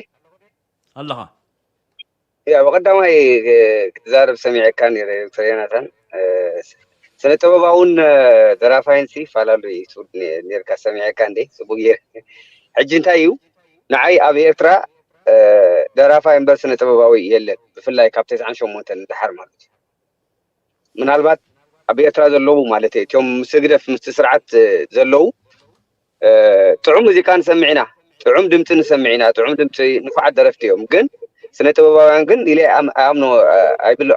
ኣለኻ። ያ ብቐዳማይ ክትዛረብ ሰሚዐካ ነይረ ዶክተር ዮናታን። ስነ ጥበባውን ደራፋይን ሲ ይፈላለ እዩ ትብል ኔርካ ሰሚዐካ እንዴ ጽቡቅ ጌር። ሕጂ እንታይ እዩ ንዓይ ኣብ ኤርትራ ደራፋይ እምበር ስነ ጥበባዊ የለን፣ ብፍላይ ካብ ተስዓን ሸሞንተን ንደሓር ማለት እዩ። ምናልባት ኣብ ኤርትራ ዘለዉ ማለት እዩ እቲኦም ምስ ህግደፍ ምስቲ ስርዓት ዘለዉ ጥዑም ሙዚቃ ንሰምዕ ኢና፣ ጥዑም ድምፂ ንሰምዕ ኢና፣ ጥዑም ድምፂ ንፉዓት ደረፍቲ እዮም። ግን ስነ ጥበባውያን ግን ኢለ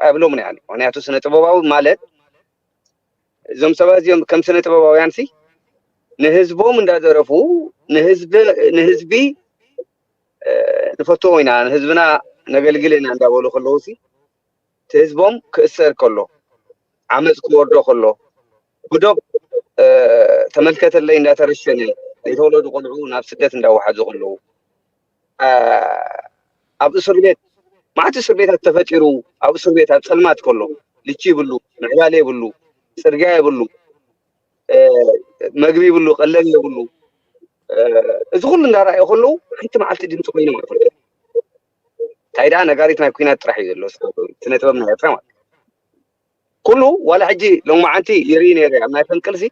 ኣይብሎምን እያ። ምክንያቱ ስነ ጥበባዊ ማለት እዞም ሰባት እዚኦም ከም ስነ ጥበባውያን ሲ ንህዝቦም እንዳደረፉ ንህዝቢ ንፈትዎ ኢና ንህዝብና ነገልግል ኢና እንዳበሉ ከለዉ ሲ እቲ ህዝቦም ክእሰር ከሎ ዓመፅ ክወርዶ ከሎ ብዶብ ተመልከተለይ እንዳተረሸነ ዘይተወለዱ ቆልዑ ናብ ስደት እንዳወሓዙ ከለዉ ኣብ እስር ቤት ማዕት እስር ቤታት ተፈጢሩ ኣብ እስር ቤት ኣብ ፀልማት ከሎ ልቺ ይብሉ ምዕባለ የብሉ ፅርግያ የብሉ መግቢ ይብሉ ቀለብ የብሉ እዚ ኩሉ እንዳረኣዩ ከለዉ ሓንቲ መዓልቲ ድምፂ ኮይኖም ኣይፈልጡ እንታይ ደኣ ነጋሪት ናይ ኩናት ጥራሕ እዩ ዘሎ ስነ ጥበብ ናይ ኤርትራ ማለት ኩሉ ዋላ ሕጂ ሎማዓንቲ ይርኢ ነይረ ኣብ ናይ ፈንቅልሲ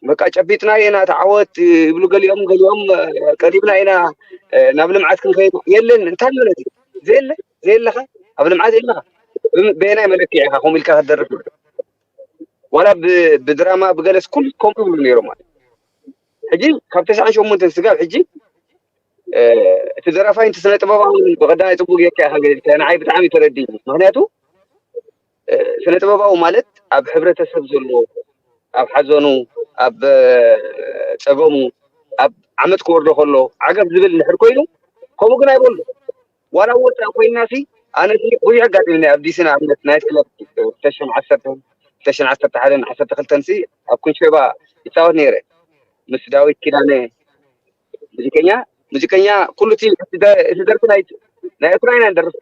በቃ ጨቢጥና ኢና ተዓወት ይብሉ ገሊኦም ገሊኦም ቀሪብና ኢና ናብ ልምዓት ክንከይድ የለን እንታይ ማለት እዩ ዘየለ ዘየለኻ ኣብ ልምዓት የለኻ በየናይ መለክዒ ኢኻ ከምኡ ኢልካ ክትደርፍ ዋላ ብድራማ ብገለስ ኩሉ ከምኡ ይብሉ ነይሮም ማለት ሕጂ ካብ ተስዓን ሸሞንተን ስጋብ ሕጂ እቲ ደራፋይ እንተ ስነ ጥበባዊ ብቀዳማይ ፅቡቅ ጌርካ ኢኻ ገሊፅካ ንዓይ ብጣዕሚ ተረዲኒ ምክንያቱ ስነ ጥበባዊ ማለት ኣብ ሕብረተሰብ ዘሎ ኣብ ሓዘኑ ኣብ ፀገሙ ኣብ ዓመት ክወርዶ ከሎ ዓገብ ዝብል እንድሕር ኮይኑ ከምኡ ግን ኣይበሉ ዋላ ወፃእ ኮይና ሲ ኣነ ብዙሕ ኣጋጢምኒ ኣብ ዲሲ ንኣብነት ናይት ክለብ ክልተ ሽሕን ዓሰርተ ክልተ ሽሕን ዓሰርተ ሓደን ዓሰርተ ክልተን ሲ ኣብ ኩንሸባ ይፃወት ነይረ ምስ ዳዊት ኪዳነ ሙዚቀኛ ሙዚቀኛ ኩሉ እቲ ደርፊ ናይ ኤርትራ ኢና ንደርፍ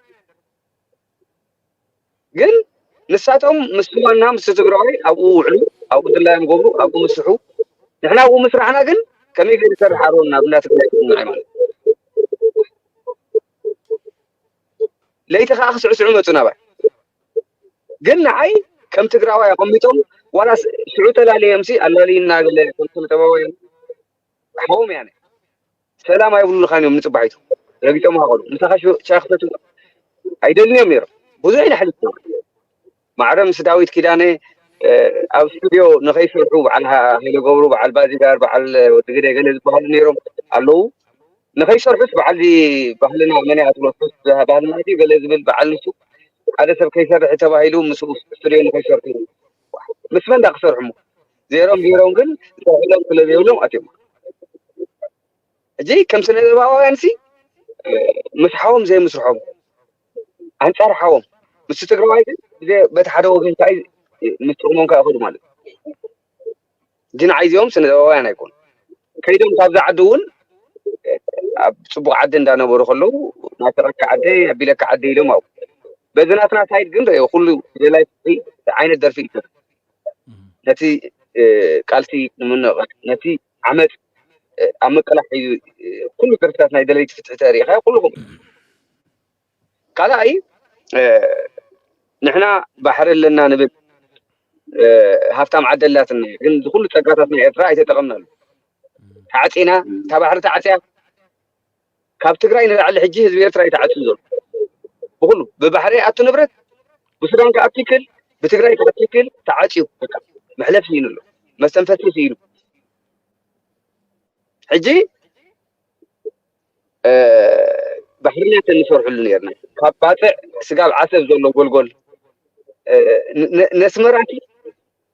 ግን ንሳቶም ምስ ዋና ምስ ትግራዋይ ኣብኡ ውዕሉ ኣብኡ ድላዮም ገብሩ ኣብኡ ምስርሑ ንሕና ኣብኡ ምስራሕና ግን ከመይ ገይሩ ይሰርሕ ኣሮን ናብ እንዳ ትግራይ ትምንዓይ ማለት ለይቲ ከዓ ክስዕስዑ መፁ ናባይ ግን ንዓይ ከም ትግራዋይ ኣቐሚጦም ዋላ ሽዑ ተላለዮም ሲ ኣላልዩና ገለ ከም ስነ ጥበባውያን ሓዎም ያነ ሰላም ኣይብሉልኻን እዮም ንፅባሒቱ ረጊጦም ሃቐሉ ምሳኻ ሻክሰቱ ኣይደልን እዮም ነይሮም ብዙሕ ኢና ሕሊፍና ማዕረ ምስ ዳዊት ኪዳነ ኣብ ስቱዲዮ ንኸይሰርሑ በዓል ሃይለ ገብሩ በዓል ባዚጋር በዓል ወዲ ግደ ገለ ዝበሃሉ ነይሮም ኣለዉ ንኸይሰርሑስ በዓል ባህልና መን እያ ትብሎ ባህልና ሲ ገለ ዝብል በዓል ንሱ ሓደ ሰብ ከይሰርሕ ተባሂሉ ምስ ስቱዲዮ ንኸይሰርሑ ምስ መን ዳ ክሰርሑ ሞ ዜሮም ዜሮም ግን ዝሰርሕሎም ስለ ዘይብሎም ኣትዮም ሕጂ ከም ስነ ጥበባውያን ሲ ምስ ሓዎም ዘይምስርሖም ኣንፃር ሓዎም ምስ ትግራዋይ ግን በቲ ሓደ ወገን ከዓ ምስ ጥቕሞም ከዓ ይኸዱ ማለት እዩ ግን ዓይዚኦም ስነ ጥበባውያን ኣይኮኑ ከይዶም ካብዛ ዓዲ እውን ኣብ ፅቡቅ ዓዲ እንዳነበሩ ከለዉ ናተቐካ ዓደ ኣቢለካ ዓደ ኢሎም ኣብኡ በዚ ናትና ሳይድ ግን ርእዮ ኩሉ ደላይ ፍትሒ ዓይነት ደርፊ እዩ ነቲ ቃልሲ ንምንቕቃሕ ነቲ ዓመፅ ኣብ ምቅላሕ እዩ ኩሉ ደርፍታት ናይ ደለይቲ ፍትሒ ተሪኢኻ ኩልኹም ካልኣይ ንሕና ባሕሪ ኣለና ንብል ሃፍታም ዓዲ ኣላትና ግን ዝኩሉ ፀጋታት ናይ ኤርትራ ኣይተጠቐምናሉ ተዓፂና እታ ባሕሪ ተዓፅያ ካብ ትግራይ ንላዕሊ ሕጂ ህዝቢ ኤርትራ እዩ ተዓፅዩ ዘሎ ብኩሉ ብባሕሪ ኣቱ ንብረት ብሱዳን ክኣቱ ይክእል ብትግራይ ክኣቱ ይክእል ተዓፅዩ መሕለፍ ስኢኑ ኣሎ መስተንፈሲ ስኢኑ ሕጂ ባሕርና ተንሰርሕሉ ነርና ካብ ባፅዕ ስጋብ ዓሰብ ዘሎ ጎልጎል ነስመራቲ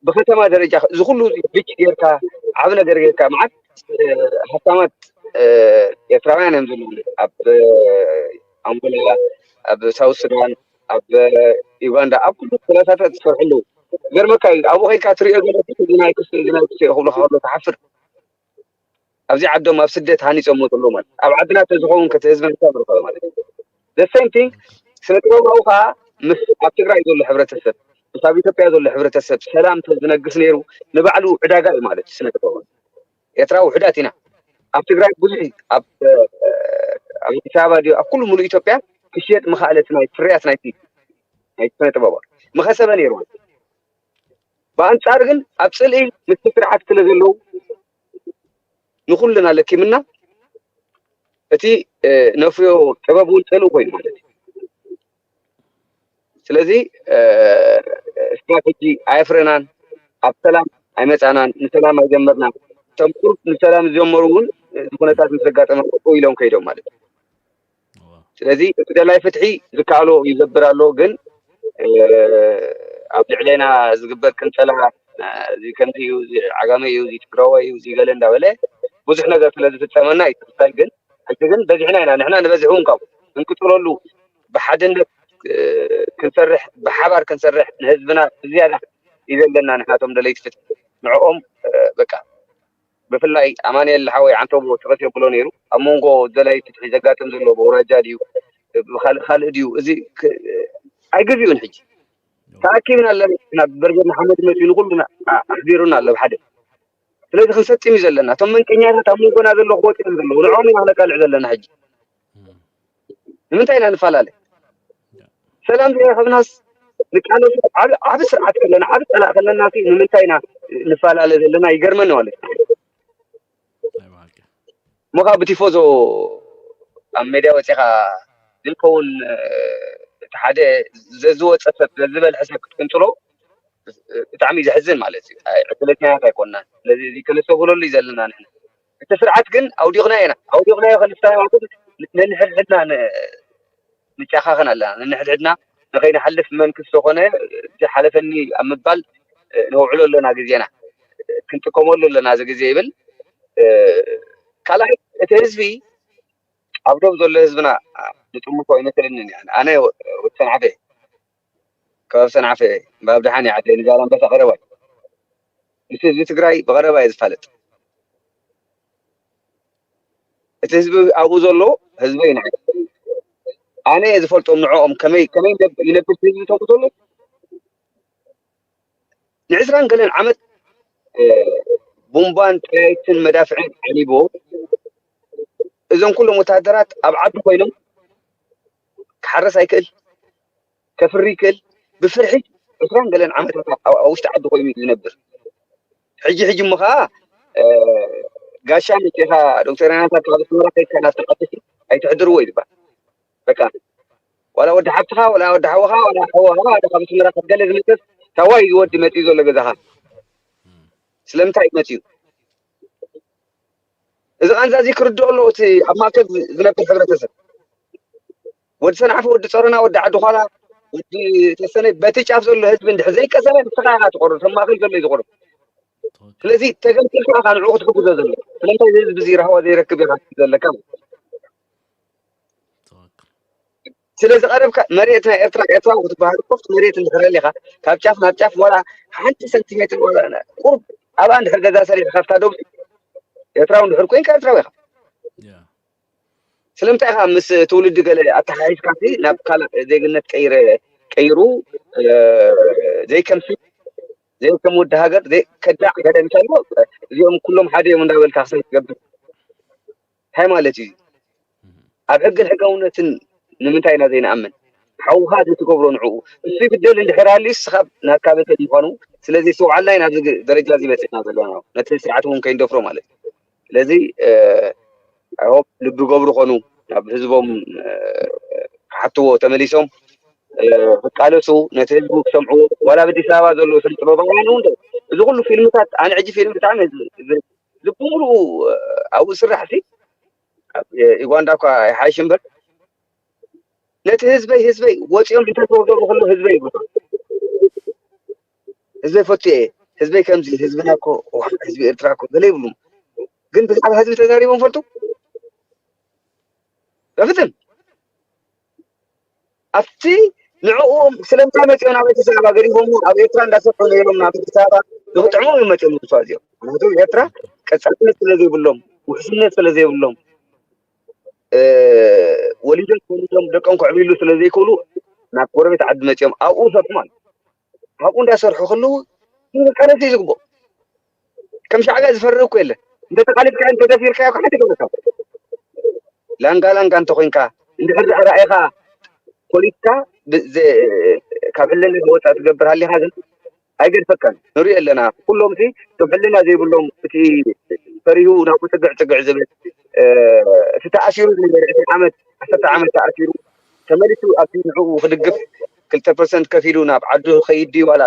ብከተማ ደረጃ እዚ ኩሉ ብች ጌርካ ዓብ ነገር ጌርካ መዓት ሃብታማት ኤርትራውያን እዮም ዘለዉ ኣብ ኣንጎላ ኣብ ሳውት ሱዳን ኣብ ዩጋንዳ ኣብ ኩሉ ኩነታታት ዝሰርሑ ኣለዉ። ገርመካ እዩ ኣብኡ ከይድካ ትሪኦ ዘለካ እዚ ናይ ክስ እዚ ናይ ክስ ክብሉካ ከሎ ትሓፍር። ኣብዚ ዓዶም ኣብ ስደት ሃኒፆም መፅሎ ማለት ኣብ ዓድና ተዝኸውን ከተ ህዝቢ ንሳ ዝረኸበ ማለት እዩ። The same thing ስነ ጥበባዊ ከዓ ምስ ኣብ ትግራይ ዘሎ ሕብረተሰብ ምስ ኣብ ኢትዮጵያ ዘሎ ሕብረተሰብ ሰላም ተዝነግስ ነይሩ ንባዕሉ ዕዳጋ እዩ ማለት እዩ ስነ ጥበባዊ። ኤርትራ ውሕዳት ኢና። ኣብ ትግራይ ብዙሕ ኣብ ኣዲስ ኣበባ ድዩ ኣብ ኩሉ ሙሉእ ኢትዮጵያ ክሽየጥ ምኽኣለት ናይ ፍርያት ናይቲ ናይ ስነ ጥበባ ምኸሰበ ነይሩ። ብኣንጻር ግን ኣብ ጽልኢ ምስቲ ስርዓት ስለ ዘለዉ ንኹልና ለኪምና እቲ ነፍርዮ ጥበብ እውን ጽልኢ ኮይኑ ማለት እዩ። ስለዚ እስካብ ሕጂ ኣየፍረናን፣ ኣብ ሰላም ኣይመጻናን፣ ንሰላም ኣይጀመርናን። እቶም ቁሩብ ንሰላም ዝጀመሩ እውን እዚ ኩነታት ምስ ዘጋጠመ ቁ ኢሎም ከይዶም ማለት እዩ። ስለዚ እቲ ደላይ ፍትሒ ዝከኣሎ ይገብር ኣሎ፣ ግን ኣብ ልዕሌና ዝግበር ቅንጸላ እዚ ከምዚ እዩ፣ እዚ ዓጋመ እዩ፣ እዚ ትግራዋይ እዩ፣ እዚ ገለ እንዳበለ ብዙሕ ነገር ስለ ዝፍጸመና እዩ ትኽክል። ግን ሕጂ ግን በዚሕና ኢና፣ ንሕና ንበዝሕ እውን ካብኡ ክንቅጽለሉ ብሓድነት ክንሰርሕ ብሓባር ክንሰርሕ ንህዝብና ብዝያዳ እዩ ዘለና። ንሕናቶም ደለይቲ ፍትሒ ንዕኦም በቃ ብፍላይ ኣማንኤል ሓወይ ዓንተቦ ትቕት የብሎ ነይሩ። ኣብ መንጎ ደላይ ፍትሒ ዘጋጥም ዘሎ ብውራጃ ድዩ ብካልእ ካልእ ድዩ እዚ ኣይግዜኡን። ሕጂ ተኣኪብና ኣለና። በርገር ንሓመድ መፅኡ ንኩሉና ኣሕቢሩና ኣሎ ብሓደ። ስለዚ ክንሰጥም እዩ ዘለና። እቶም መንቀኛታት ኣብ መንጎና ዘለዉ ክወፅኦም ዘለዉ ንዕኦም ኢና ክነቃልዕ ዘለና። ሕጂ ንምንታይ ኢና ንፈላለ? ሰላም ዘይረኸብናስ ንቃለሱ ዓብ- ዓብ ስርዓት ከለና ዓብ ፀላእ ከለና ሲ ንምንታይ ኢና ንፈላለ ዘለና? ይገርመኒ ማለት እዩ። ናይ ብሓቂ እሞ ካብ ብቲፎዞ ኣብ ሜድያ ወፂኻ ዝከውን እቲ ሓደ ዘዝወፀ ሰብ ዘዝበልሐ ሰብ ክትቅንፅሎ ብጣዕሚ ዘሕዝን ማለት እዩ። ዕድለኛታት ኣይኮንናን። ስለዚ እዚ ከነስተብህለሉ እዩ ዘለና ንሕና። እቲ ስርዓት ግን ኣውዲቕና ኢና። ኣውዲቕናዮ ከልስታዮ ማለት ነንሕድሕድና ንጨኻኸን ኣለና። ነንሕድሕድና ንኸይንሓልፍ መን ክስ ተኾነ እቲ ሓለፈኒ ኣብ ምባል ነውዕሎ ኣለና ግዜና። ክንጥቀመሉ ኣለና እዚ ግዜ ይብል። ካልኣይ እቲ ህዝቢ ኣብ ዶብ ዘሎ ህዝብና ንጥምቶ ኣይመስለንን። ኣነ ወዲ ሰንዓፈ ከባቢ ሰንዓፈ እየ። እምበኣር ደሓን እየ ዓደይ ንዛላምበሳ ቀረባ እዩ። ምስ ህዝቢ ትግራይ ብቐረባ እየ ዝፋለጥ። እቲ ህዝቢ ኣብኡ ዘሎ ህዝበይ ንዓይ ኣነ እየ ዝፈልጦም ንዕኦም ከመይ ከመይ ይነብር ህዝቢ ተምኡ ዘሎ ንዕስራን ገለን ዓመት ቡምባን ጠያይትን መዳፍዕን ዓሊቦ እዞም ኩሎም ወታደራት ኣብ ዓዲ ኮይኖም ክሓርስ ኣይክእል ከፍሪ ይክእል ብፍርሒ ዕስራን ገለን ዓመታት ኣብ ውሽጢ ዓዲ ኮይኑ ዝነብር ሕጂ ሕጂ እሞ ከዓ ጋሻ መፂኻ ዶክተር ያናታ ካብ ኣስመራ ከይድካ ናብቲ ዓዲ ኣይትሕድርዎ ይባል በቃ ዋላ ወዲ ሓብትኻ ዋላ ወዲ ሓወኻ ዋላ ሓወኻ ዋላ ካብ ኣስመራ ካብ ገለ ዝመፅእ ታዋይ ዝወዲ መፂኡ ዘሎ ገዛኻ ስለምንታይ መፂኡ እዚ ቃንዛ እዚ ክርድኦ ኣለዎ እቲ ኣብ ማእከል ዝነብር ሕብረተሰብ ወዲ ሰንዓፈ ወዲ ፀሮና ወዲ ዓዲ ኳላ ወዲ ተሰነ በቲ ጫፍ ዘሎ ህዝቢ እንድሕር ዘይቀሰነ ንስኻ ኢኻ ትቆርብ እቶም ማእከል ዘሎ እዩ ዝቆርብ ስለዚ ተገምጢልካ ኢኻ ንዕኡ ክትሕግዞ ዘሎ ስለምንታይ እዚ ህዝቢ እዚ ራህዋ ዘይረክብ ኢኻ ዘለካ ስለ ዝቐረብካ መሬት ናይ ኤርትራ ኤርትራዊ ክትበሃል እኮ መሬት እንድሕር ሃሊኻ ካብ ጫፍ ናብ ጫፍ ዋላ ሓንቲ ሰንቲሜትር ዋላ ቁሩብ ኣብኣ እንድሕር ገዛ ሰሪሕካ ኣብታ ዶብ ኤርትራዊ እንድሕር ኮይንካ ኤርትራዊ ኢኻ። ስለምንታይ ኢኻ ምስ ትውልዲ ገለ ኣተሓሒዝካ ናብ ካልእ ዜግነት ቀይረ ቀይሩ ዘይከምሲ ዘይከም ወዲ ሃገር ከዳዕ ገለ እንተሎ እዚኦም ኩሎም ሓደ እዮም እንዳበልካ ክሰብ ትገብር እንታይ ማለት እዩ? ኣብ ሕግን ሕጋውነትን ንምንታይ ኢና ዘይንኣምን? ሓውኻ ዘይትገብሮ ንዕኡ እሱ ይብደል እንድሕር ኣልዩ ንስኻ ናትካ በደል ምዃኑ ስለዘይስተውዓልና ኢና ኣብዚ ደረጃ እዚ በፂሕና ዘለና ነቲ ስርዓት እውን ከይንደፍሮ ማለት እዩ። ስለዚ I hope ልቢ ገብሩ ኾኑ ናብ ህዝቦም ክሓትዎ ተመሊሶም ክቃለሱ ነቲ ህዝቡ ክሰምዕዎ ዋላ ኣብ ኣዲስ ኣበባ ዘለዉ ስነ ጥበባውያን እውን እዚ ኩሉ ፊልምታት ኣነ ሕጂ ፊልም ብጣዕሚ ልቢ ሙሉኡ ኣብኡ ስራሕ ሲ ዩጋንዳ እኳ ይሓይሽ እምበር ነቲ ህዝበይ ህዝበይ ወፂኦም እንተተወገቡ ከሎ ህዝበይ ይብሉ ህዝበይ ፈቱ እየ ህዝበይ ከምዚ ህዝብና እኮ ህዝቢ ኤርትራ እኮ ገለ ይብሉ ግን ብዛዕባ ህዝቢ ተዛሪቦም ፈልጡ በፍፅም ኣብቲ ንዕኡ ስለምንታይ መፂኦም ናብ ኣዲስ ኣበባ ገዲፎም ኣብ ኤርትራ እንዳሰርሑ ነይሮም ናብ ኣዲስ ኣበባ ንክጥዕሞም እዮም መፂኦም ንሱ ኣዚኦም። ምክንያቱ ኤርትራ ቀፃልነት ስለዘይብሎም ውሕስነት ስለዘይብሎም ወሊዶም ወሊዶም ደቆም ክዕብይሉ ስለዘይክእሉ ናብ ጎረቤት ዓዲ መፂኦም ኣብኡ ሰርሑ ማለት ኣብኡ እንዳሰርሑ ከለዉ መቃለሲ ዝግብኦ ከም ሻዕብያ ዝፈርድ እኮ የለ እንተተቃሊጥካ እንተደፊርካ ሓደ ገበካ ላንጋ ላንጋ እንተኮይንካ እንድሕር ራእይካ ፖሊስካ ካብ ሕልና ዝወፃ ትገብር ሃሊካ ግን ኣይገድፈካን ንሪኦ ኣለና ኩሎም ሲ ከም ሕልና ዘይብሎም እቲ ፈሪሁ ናብኡ ፅግዕ ፅግዕ ዝብል እቲ ተኣሲሩ ዝነበረ ዕስራ ዓመት ዓሰርተ ዓመት ተኣሲሩ ተመሊሱ ኣብቲ ንዕኡ ክድግፍ ክልተ ፐርሰንት ከፊሉ ናብ ዓዱ ከይድ ድዩ ዋላ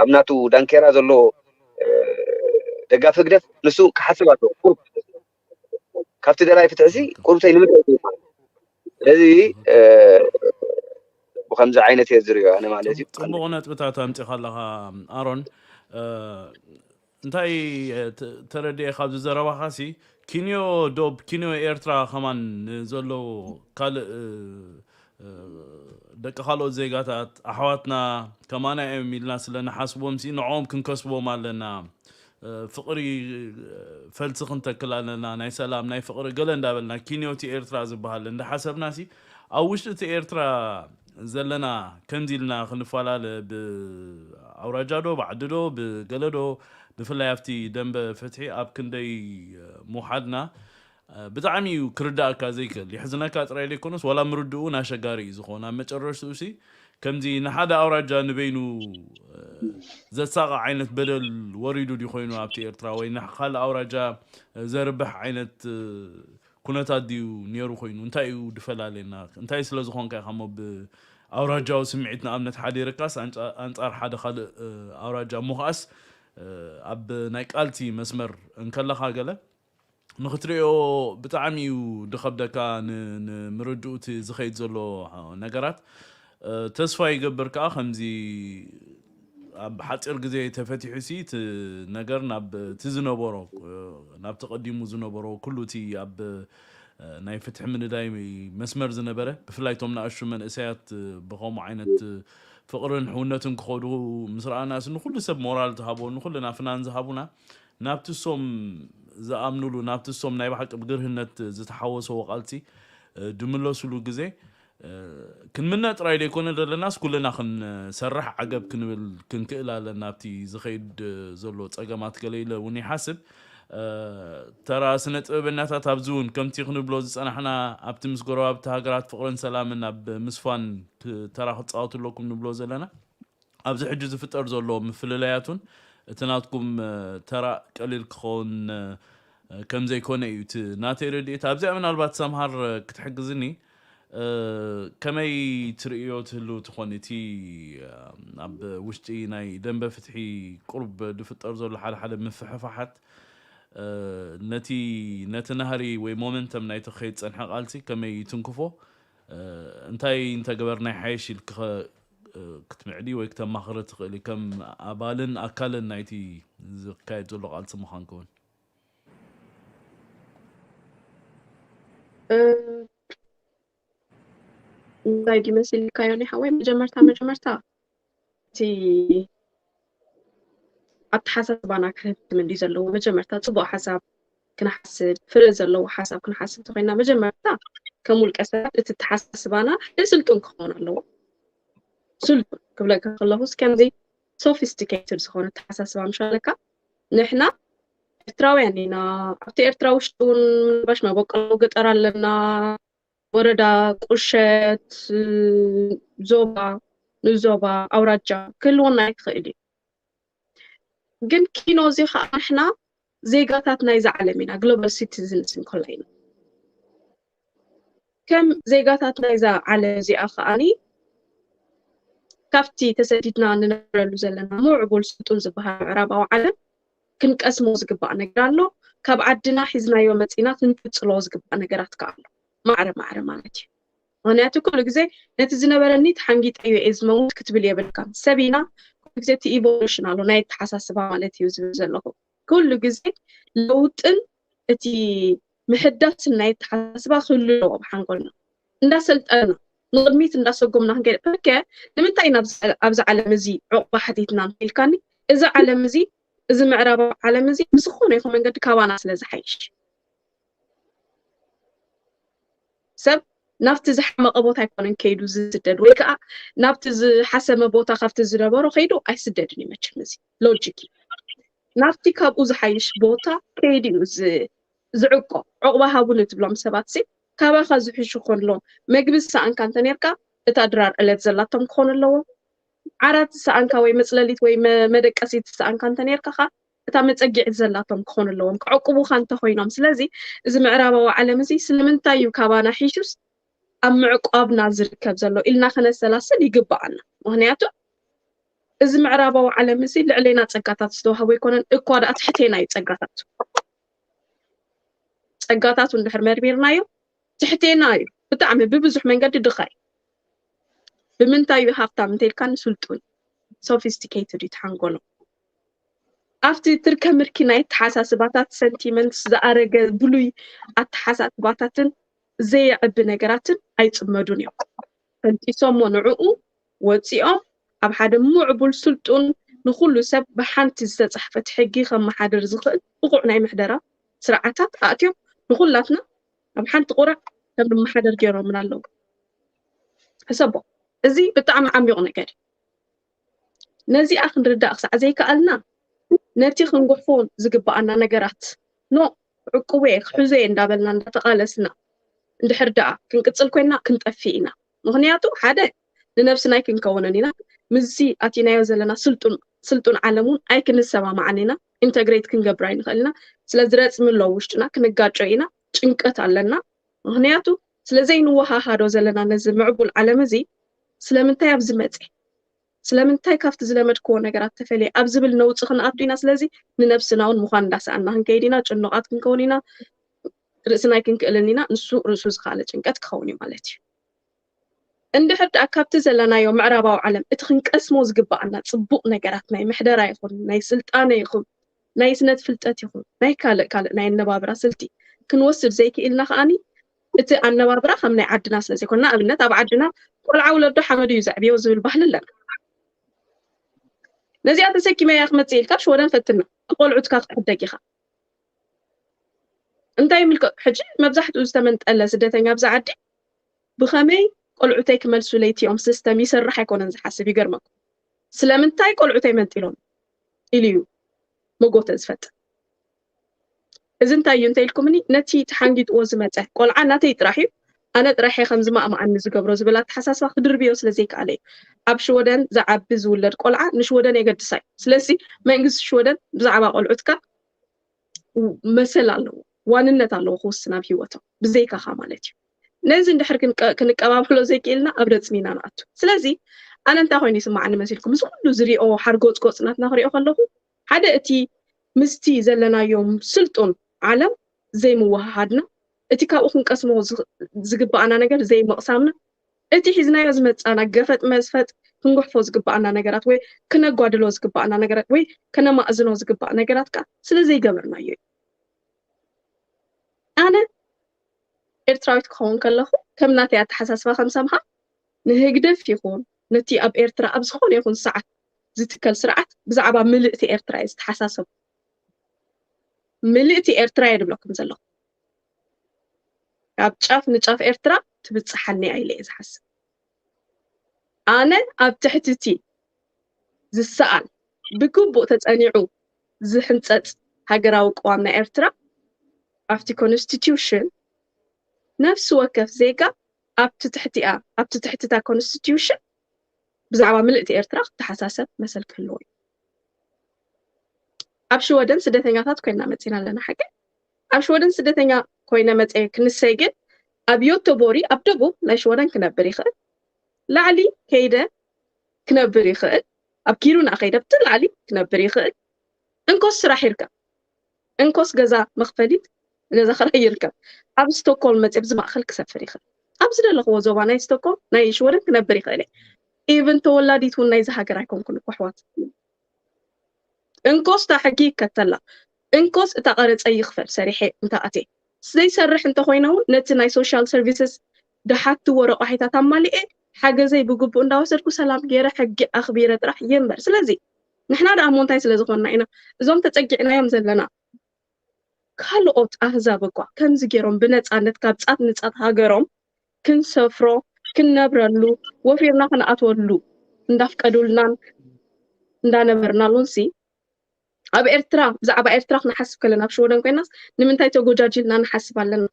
ኣብ ናቱ ዳንኬራ ዘሎ ደጋፊ ህግደፍ ንሱ ክሓስብ ኣለዎ ቁሩብ ካብቲ ደላይ ፍትሒ ሲ ቁሩብተይ ንምንታይ እዩ ይበሃል ስለዚ ብከምዚ ዓይነት እየ ዝሪኦ ኣነ ማለት እዩ ፅቡቕ ነጥብታት ኣምፂኻ ኣለኻ ኣሮን እንታይ ተረድኤ ካብዚ ዘረባኻ ሲ ኪንዮ ዶብ ኪንዮ ኤርትራ ከማን ንዘለዉ ካልእ ደቂ ካልኦት ዜጋታት ኣሕዋትና ከማና እዮም ኢልና ስለ ንሓስቦም ሲ ንዕኦም ክንከስቦም ኣለና ፍቕሪ ፈልሲ ክንተክል ኣለና ናይ ሰላም ናይ ፍቕሪ ገለ እንዳበልና ኪንዮ እቲ ኤርትራ ዝበሃል እንዳሓሰብና ሲ ኣብ ውሽጢ እቲ ኤርትራ ዘለና ከምዚ ኢልና ክንፈላለ ብኣውራጃ ዶ ብዓዲ ዶ ብገለ ዶ ብፍላይ ኣብቲ ደንበ ፍትሒ ኣብ ክንደይ ምውሓድና ብጣዕሚ እዩ ክርዳእካ ዘይክእል የሕዝነካ ጥራይ ዘይኮነስ ዋላ ምርድኡ ናሸጋሪ እዩ ዝኸውን ኣብ መጨረሽትኡ ሲ ከምዚ ንሓደ ኣውራጃ ንበይኑ ዘሳቐ ዓይነት በደል ወሪዱ ድዩ ኮይኑ ኣብቲ ኤርትራ ወይ ካልእ ኣውራጃ ዘርብሕ ዓይነት ኩነታት ድዩ ነይሩ ኮይኑ እንታይ እዩ ድፈላለየና እንታይ ስለ ዝኾንካ ኢኻ ሞ ብኣውራጃዊ ስምዒት ንኣብነት ሓዲርካስ ኣንጻር ሓደ ካልእ ኣውራጃ እሞ ከኣስ ኣብ ናይ ቃልሲ መስመር እንከለኻ ገለ ንክትሪኦ ብጣዕሚ እዩ ድኸብደካ ንምርድኡ እቲ ዝኸይድ ዘሎ ነገራት ተስፋ ይገብር ከዓ ከምዚ ኣብ ሓፂር ግዜ ተፈቲሑ ሲ እቲ ነገር ናብ እቲ ዝነበሮ ናብቲ ቀዲሙ ዝነበሮ ኩሉ እቲ ኣብ ናይ ፍትሒ ምንዳይ መስመር ዝነበረ ብፍላይ ቶም ንኣሹ መንእሰያት ብከምኡ ዓይነት ፍቕርን ሕውነትን ክኸዱ ምስ ረኣና ሲ ንኩሉ ሰብ ሞራል ዝሃቦ ንኩልና ፍናን ዝሃቡና ናብቲ ሶም ዝኣምኑሉ ናብቲ ሶም ናይ ብሓቂ ብግርህነት ዝተሓወሰዎ ቃልሲ ድምለሱሉ ግዜ ክንምነ ጥራይ ዘይኮነ ዘለናስ ኩልና ክንሰርሕ ዓገብ ክንብል ክንክእል ኣለና ኣብቲ ዝኸይድ ዘሎ ፀገማት ገለ ኢለ እውን ይሓስብ ተራ ስነ ጥበበኛታት ኣብዚ እውን ከምቲ ክንብሎ ዝፀናሕና ኣብቲ ምስ ጎረባብቲ ሃገራት ፍቕርን ሰላምን ኣብ ምስፋን ተራ ክትፃወቱ ኣለኩም ንብሎ ዘለና ኣብዚ ሕጂ ዝፍጠር ዘሎ ምፍልላያቱን እቲ ናትኩም ተራ ቀሊል ክኸውን ከም ዘይኮነ እዩ እቲ ናተይ ረድኤት ኣብዚኣ ምናልባት ሰምሃር ክትሕግዝኒ ከመይ ትርእዮ ትህልው ትኾን እቲ ኣብ ውሽጢ ናይ ደንበ ፍትሒ ቁሩብ ዝፍጠር ዘሎ ሓደ ሓደ ምፍሕፋሓት ነቲ ነቲ ናህሪ ወይ ሞመንተም ናይቲ ከይድ ፀንሐ ቃልሲ ከመይ ትንክፎ እንታይ እንተገበርና ይሓይሽ ኢልኪ ክትምዕዲ ወይ ክተማኽሪ ትኽእሊ ከም ኣባልን ኣካልን ናይቲ ዝካየድ ዘሎ ቃልሲ ምዃን ክውን እንታይ ድዩ መሲልካዮ ናይ ሓወይ መጀመርታ መጀመርታ እቲ ኣተሓሳስባና ክህብትም እንዲ ዘለዎ መጀመርታ ፅቡቅ ሓሳብ ክንሓስብ ፍረ ዘለዎ ሓሳብ ክንሓስብ ተኮይና መጀመርታ ከም ውልቀ ሰባት እቲ ተሓሳስባና ሓደ ስልጡን ክኸውን ኣለዎ ስልጡን ክብለካ ከለኹስ ከምዚ sophisticated ዝኾነ ተሓሳስባ ምሻለካ ንሕና ኤርትራውያን ኢና ኣብቲ ኤርትራ ውሽጢ እውን ምናልባሽ መበቆላዊ ገጠር ኣለና ወረዳ ቁሸት ዞባ ንዞባ ኣውራጃ ክህልወና ይክእል እዩ ግን ኪኖ እዚ ከዓ ንሕና ዜጋታት ናይዛ ዓለም ኢና global citizens እንኮላ ኢና ከም ዜጋታት ናይዛ ዓለም እዚኣ ከዓኒ ካብቲ ተሰዲድና ንነብረሉ ዘለና ምዕቡል ስልጡን ዝበሃል ምዕራባዊ ዓለም ክንቀስሞ ዝግባእ ነገር ኣሎ ካብ ዓድና ሒዝናዮ መፂና ክንቅፅሎ ዝግባእ ነገራት ከዓ ኣሎ ማዕረ ማዕረ ማለት እዩ ምክንያቱ ኩሉ ግዜ ነቲ ዝነበረኒ ተሓንጊጠዮ እየ ዝመውት ክትብል የብልካን ሰብ ኢና ኩሉ ግዜ እቲ evolution ኣሎ ናይ ኣተሓሳስባ ማለት እዩ ዝብል ዘለኹ ኩሉ ግዜ ለውጥን እቲ ምሕዳስን ናይ ኣተሓሳስባ ክህሉ ኣለዎ ብሓንጎልና እንዳሰልጠና ንቕድሚት እንዳሰጎምና ክንከይድ። ኦኬ፣ ንምንታይ ኢና ኣብዚ፣ ኣብዚ ዓለም እዚ ዕቑባ ሓቲትና ኢልካኒ? እዚ ዓለም እዚ፣ እዚ ምዕራባዊ ዓለም እዚ ብዝኾነ ይኹን መንገዲ ካባና ስለ ዝሓይሽ። ሰብ ናብቲ ዝሓመቐ ቦታ ኣይኮነን ከይዱ ዝስደድ፣ ወይ ከዓ ናብቲ ዝሓሰመ ቦታ ካብቲ ዝነበሮ ከይዱ ኣይስደድን እዩ። መቸም እዚ ሎጂክ እዩ። ናብቲ ካብኡ ዝሓይሽ ቦታ ከይዱ እዩ ዝ-፣ ዝዕቆ። ዕቑባ ሃቡኒ ትብሎም ሰባት ሲ ካባኻ ዝሕሹ ከሎ፣ መግቢ ዝሰኣንካ እንተኔርካ እታ ድራር ዕለት ዘላቶም ክኾኑ ኣለዎም። ዓራት ዝሰኣንካ ወይ መጽለሊት ወይ መ-፣ መደቀሲት ዝሰኣንካ እንተኔርካ ኸኣ እታ መጸጊዒት ዘላቶም ክኾኑ ኣለዎም፣ ክዕቁቡኻ እንተኾይኖም። ስለዚ እዚ ምዕራባዊ ዓለም እዚ ስለምንታይ እዩ ካባና ሒሹስ ኣብ ምዕቋብና ዝርከብ ዘሎ ኢልና ከነሰላስል ይግብኣና። ምኽንያቱ እዚ ምዕራባዊ ዓለም እዚ ልዕሌና ጸጋታት ዝተዋህቦ ኣይኮነን፣ እኳ ደኣ ትሕቴና እዩ ጸጋታቱ። ጸጋታቱ እንድሕር መርሚርናዮ ትሕቴና እዩ። ብጣዕሚ ብብዙሕ መንገዲ ድኻ እዩ። ብምንታይ እዩ ሃብታም እንተኢልካኒ፣ ስልጡን፣ ሶፊስቲኬትድ እዩ ተሓንጎሎም። ኣብቲ ትርከ ምርኪ ናይ ኣተሓሳስባታት፣ ሰንቲመንትስ፣ ዝኣረገ ብሉይ ኣተሓሳስባታትን ዘየዕቢ ነገራትን ኣይጽመዱን እዮም። ፈንጢሶሞ ንዕኡ ወጺኦም ኣብ ሓደ ምዕቡል፣ ስልጡን፣ ንኹሉ ሰብ ብሓንቲ ዝተጻሕፈት ሕጊ ከመሓድር ዝኽእል ብቑዕ ናይ ምሕደራ ስርዓታት ኣእትዮም ንኹላትና ኣብ ሓንቲ ቁራዕ ከም ንመሓደር ገይሮምና ኣለዉ። ሕሰቦ፣ እዚ ብጣዕሚ ዓሚቕ ነገር እዩ። ነዚኣ ክንርዳእ ክሳዕ ዘይከኣልና፣ ነቲ ክንጉሕፎ ዝግብኣና ነገራት፣ ኖ፣ ዕቁበ፣ ክሕዞ እየ እንዳበልና እንዳተቓለስና እንድሕር ደኣ ክንቅጽል ኮይንና ክንጠፍእ ኢና። ምኽንያቱ ሓደ ንነብስና ኣይክንከውንን ኢና። ምስዚ ኣቲናዮ ዘለና ስልጡን፣ ስልጡን ዓለም እውን ኣይክንሰማማዕን ኢና። ኢንተግሬት ክንገብር ኣይንኽእል ኢና። ስለዚ ረጽሚ ኣሎ ውሽጥና፣ ክንጋጮ ኢና። ጭንቀት ኣለና። ምኽንያቱ ስለ ዘይንወሃሃዶ ዘለና ነዚ ምዕቡል ዓለም እዚ፣ ስለምንታይ ኣብዚ መጸ? ስለምንታይ ካብቲ ዝለመድክዎ ነገራት ተፈልየ ኣብ ዝብል ነውጺ ክንኣቱ ኢና። ስለዚ ንነብስና እውን ምዃን እንዳሰኣና ክንከይድ ኢና። ጭኑቓት ክንከውን ኢና። ርእስና ኣይክንክእልን ኢና። ንሱ ርእሱ ዝኸኣለ ጭንቀት ክኸውን እዩ ማለት እዩ። እንድሕር ደኣ ካብቲ ዘለናዮ ምዕራባዊ ዓለም እቲ ክንቀስሞ ዝግብኣና ጽቡቕ ነገራት፣ ናይ ምሕደራ ይኹን፣ ናይ ስልጣነ ይኹን፣ ናይ ስነት ፍልጠት ይኹን፣ ናይ ካልእ ካልእ ናይ ኣነባብራ ስልቲ ክንወስድ ዘይክኢልና ከኣኒ፣ እቲ ኣነባብራ ከም ናይ ዓድና ስለ ዘይኮነ፣ ንኣብነት ኣብ ዓድና ቆልዓ ውለዶ ሓመዱ እዩ ዘዕብዮ ዝብል ባህሊ ኣለና። ነዚኣ ተሰኪመያ ክመጽእ ኢልካ ሽወደን ፈትና፣ ቆልዑትካ ክትሕደግ ኢኻ። እንታይ ምልከ-፣ ሕጂ መብዛሕትኡ ዝተመንጠለ ስደተኛ ኣብዚ ዓዲ ብኸመይ ቆልዑተይ ክመልሱለይ፣ እቲኦም ሲስተም ይሰርሕ ኣይኮነን ዝሓስብ። ይገርመኩም። ስለምንታይ ቆልዑተይ መንጢሎም ኢሉ እዩ መጎተ ዝፈጥር። እዚ እንታይ እዩ እንተ ኢልኩምኒ፣ ነቲ ተሓንጊጥዎ ዝመጸ ቆልዓ ናተይ ጥራሕ እዩ፣ ኣነ ጥራሕ እየ ከምዚ ማእማኣኒ ዝገብሮ ዝብል ኣተሓሳስባ ክድርብዮ ስለ ዘይከኣለ እዩ። ኣብ ሽወደን ዝዓቢ ዝውለድ ቆልዓ ንሽወደን የገድሳ እዩ። ስለዚ መንግስቲ ሽወደን ብዛዕባ ቆልዑትካ መሰል ኣለዎ፣ ዋንነት ኣለዎ ክውስን ኣብ ህይወቶም፣ ብዘይካኻ ማለት እዩ። ነዚ እንድሕር ክንቀ-፣ ክንቀባበሎ ዘይክኢልና ኣብ ረጽሚ ኢና ንኣቱ። ስለዚ ኣነ እንታይ ኮይኑ ይስማዓኒ መሲልኩም? እዚ ኩሉ ዝሪኦ ሓርጎጽጎጽ ናትና ክሪኦ ከለኹ፣ ሓደ እቲ ምስቲ ዘለናዮ ስልጡን ዓለም ዘይምውህሃድና፣ እቲ ካብኡ ክንቀስሞ ዝ-፣ ዝግብኣና ነገር ዘይምቕሳምና፣ እቲ ሒዝናዮ ዝመጻና ገፈጥ መዝፈጥ ክንጉሕፎ ዝግብኣና ነገራት ወይ ክነጓድሎ ዝግብኣና ነገራት ወይ ከነማእዝኖ ዝግባእ ነገራት ከኣ ስለ ዘይገበርናዮ እዩ። ኣነ ኤርትራዊት ክኸውን ከለኹ ከም ናተይ ኣተሓሳስባ ከም ሰምሃር ንህግደፍ ይኹን ነቲ ኣብ ኤርትራ ኣብ ዝኾነ ይኹን ሰዓት ዝትከል ስርዓት ብዛዕባ ምልእቲ ኤርትራ እየ ዝተሓሳሰብ። ምልእቲ ኤርትራ እየ ድብለኩም ዘለኹ። ካብ ጫፍ ንጫፍ ኤርትራ ትብጽሓኒ እያ ኢለ እየ ዝሓስብ። ኣነ ኣብ ትሕቲ እቲ ዝሰኣል ብግቡእ ተጸኒዑ ዝሕንጸጽ ሃገራዊ ቅዋም ናይ ኤርትራ ኣብቲ ኮንስቲትዩሽን ነፍሲ ወከፍ ዜጋ ኣብቲ ትሕቲኣ፣ ኣብቲ ትሕቲ እታ ኮንስቲትዩሽን ብዛዕባ ምልእቲ ኤርትራ ክተሓሳሰብ መሰል ክህልዎ እዩ። ኣብ ሽወደን ስደተኛታት ኮይና መጺና ኣለና ሓቂ። ኣብ ሽወደን ስደተኛ ኮይነ መጸ ክንሰይ ግን ኣብ ዮቶቦሪ ኣብ ደቡብ ናይ ሽወደን ክነብር ይኽእል። ላዕሊ ከይደ ክነብር ይኽእል። ኣብ ኪሩና ከይደ ብቲ ላዕሊ ክነብር ይኽእል። እንኮስ ስራሕ ይርከብ። እንኮስ ገዛ መኽፈሊት ገዛ ክራይ ይርከብ። ኣብ ስቶኮልም መጽ ኣብዚ ማእከል ክሰፍር ይኽእል። ኣብ ዝደለኽዎ ዞባ ናይ ስቶኮልም ናይ ሽወደን ክነብር ይኽእል እየ። ኢቭን ተወላዲት እውን ናይዚ ሃገር ኣይኮንኩን እኮ ኣሕዋት። እንኮስ እታ ሕጊ ይከተላ። እንኮስ እታ ቀረጸ ይኽፈል ሰሪሐ እንተ ኣትየ። ዘይሰርሕ እንተኾይነ እውን ነቲ ናይ ሶሻል ሰርቪስስ ድሓትዎ ረቋሒታት ኣማሊኤ ሓገዘይ ብግቡእ እንዳወሰድኩ ሰላም ገይረ ሕጊ ኣኽቢረ ጥራሕ እየ እምበር። ስለዚ ንሕና ደኣ ሞንታይ ስለ ዝኾንና ኢና እዞም ተጸጊዕናዮም ዘለና ካልኦት ኣህዛብ እኳ ከምዚ ገይሮም ብነጻነት ካብ ጻት ንጻት ሃገሮም ክንሰፍሮ፣ ክንነብረሉ፣ ወፊርና ክንኣትወሉ እንዳፍቀዱልናን እንዳነበርናሉንሲ ኣብ ኤርትራ ብዛዕባ ኤርትራ ክንሓስብ ከለና ኣብ ሽወደን ኮይናስ ንምንታይ ተጎጃጅልና ንሓስብ ኣለና?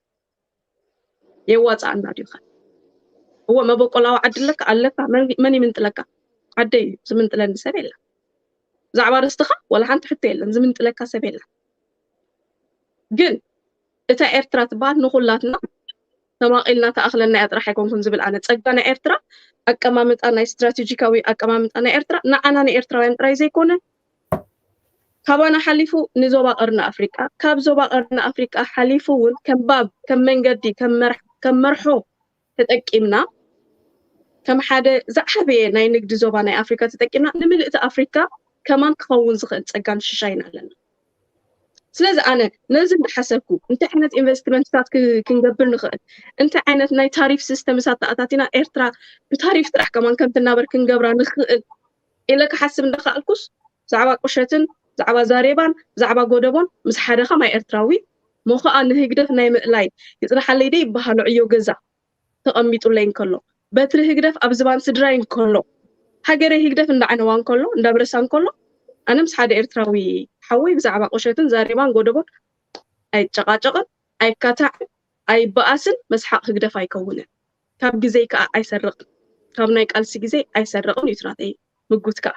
የዋፅኣና ድዩ ኸ? እወ መበቆላዊ ዓዲ ኣለካ ኣለካ መን መን ይምንጥለካ? ዓደይ እዩ ዝምንጥለኒ ሰብ የለን። ብዛዕባ ርስትኻ ዋላ ሓንቲ ሕቶ የለን ዝምንጥለካ ሰብ የለን። ግን እታ ኤርትራ ትበሃል ንኹላትና ተማቒልና ተኣኽለና እያ ጥራሕ ኣይኮንኩን ዝብል ኣነ ጸጋ ናይ ኤርትራ ኣቀማምጣ ናይ ስትራቴጂካዊ ኣቀማምጣ ናይ ኤርትራ ንዓና ንኤርትራውያን ጥራይ ዘይኮነ ካባና ሓሊፉ ንዞባ ቀርኒ ኣፍሪቃ ካብ ዞባ ቀርኒ ኣፍሪቃ ሓሊፉ እውን ከም ባብ ከም መንገዲ ከም መርሕ- ከም መርሖ ተጠቂምና ከም ሓደ ዝዓበየ ናይ ንግዲ ዞባ ናይ ኣፍሪካ ተጠቂምና ንምልእቲ ኣፍሪካ ከማን ክኸውን ዝኽእል ጸጋን ሽሻይን ኣለና። ስለዚ ኣነ ነዚ እንዳሓሰብኩ እንታይ ዓይነት ኢንቨስትመንትታት ክ- ክንገብር ንኽእል እንታይ ዓይነት ናይ ታሪፍ ሲስተምስ ኣተኣታቲና ኤርትራ ብታሪፍ ጥራሕ ከማን ከም ትናበር ክንገብራ ንኽእል ኢለ ክሓስብ እንዳኸኣልኩስ ብዛዕባ ቁሸትን ብዛዕባ ዛሬባን ብዛዕባ ጎደቦን ምስ ሓደ ከማይ ኤርትራዊ ሞ ኸኣ ንህግደፍ ናይ ምእላይ ይጽናሓለይ ደ ይበሃሎ ዕዮ ገዛ ተቐሚጡለይ እንከሎ በትሪ ህግደፍ ኣብ ዝባን ስድራይ እንከሎ ሃገረይ ህግደፍ እንዳዕነዋ እንከሎ እንዳብረሳ እንከሎ ኣነ ምስ ሓደ ኤርትራዊ ሓወይ ብዛዕባ ቁሸትን ዛሬባን ጎደቦን ኣይጨቃጨቅን ኣይካታዕን ኣይበኣስን መስሓቅ ህግደፍ ኣይከውንን ካብ ግዜይ ከዓ ኣይሰርቅን ካብ ናይ ቃልሲ ግዜይ ኣይሰርቅን እዩ ትራተይ ምጉት ከዓ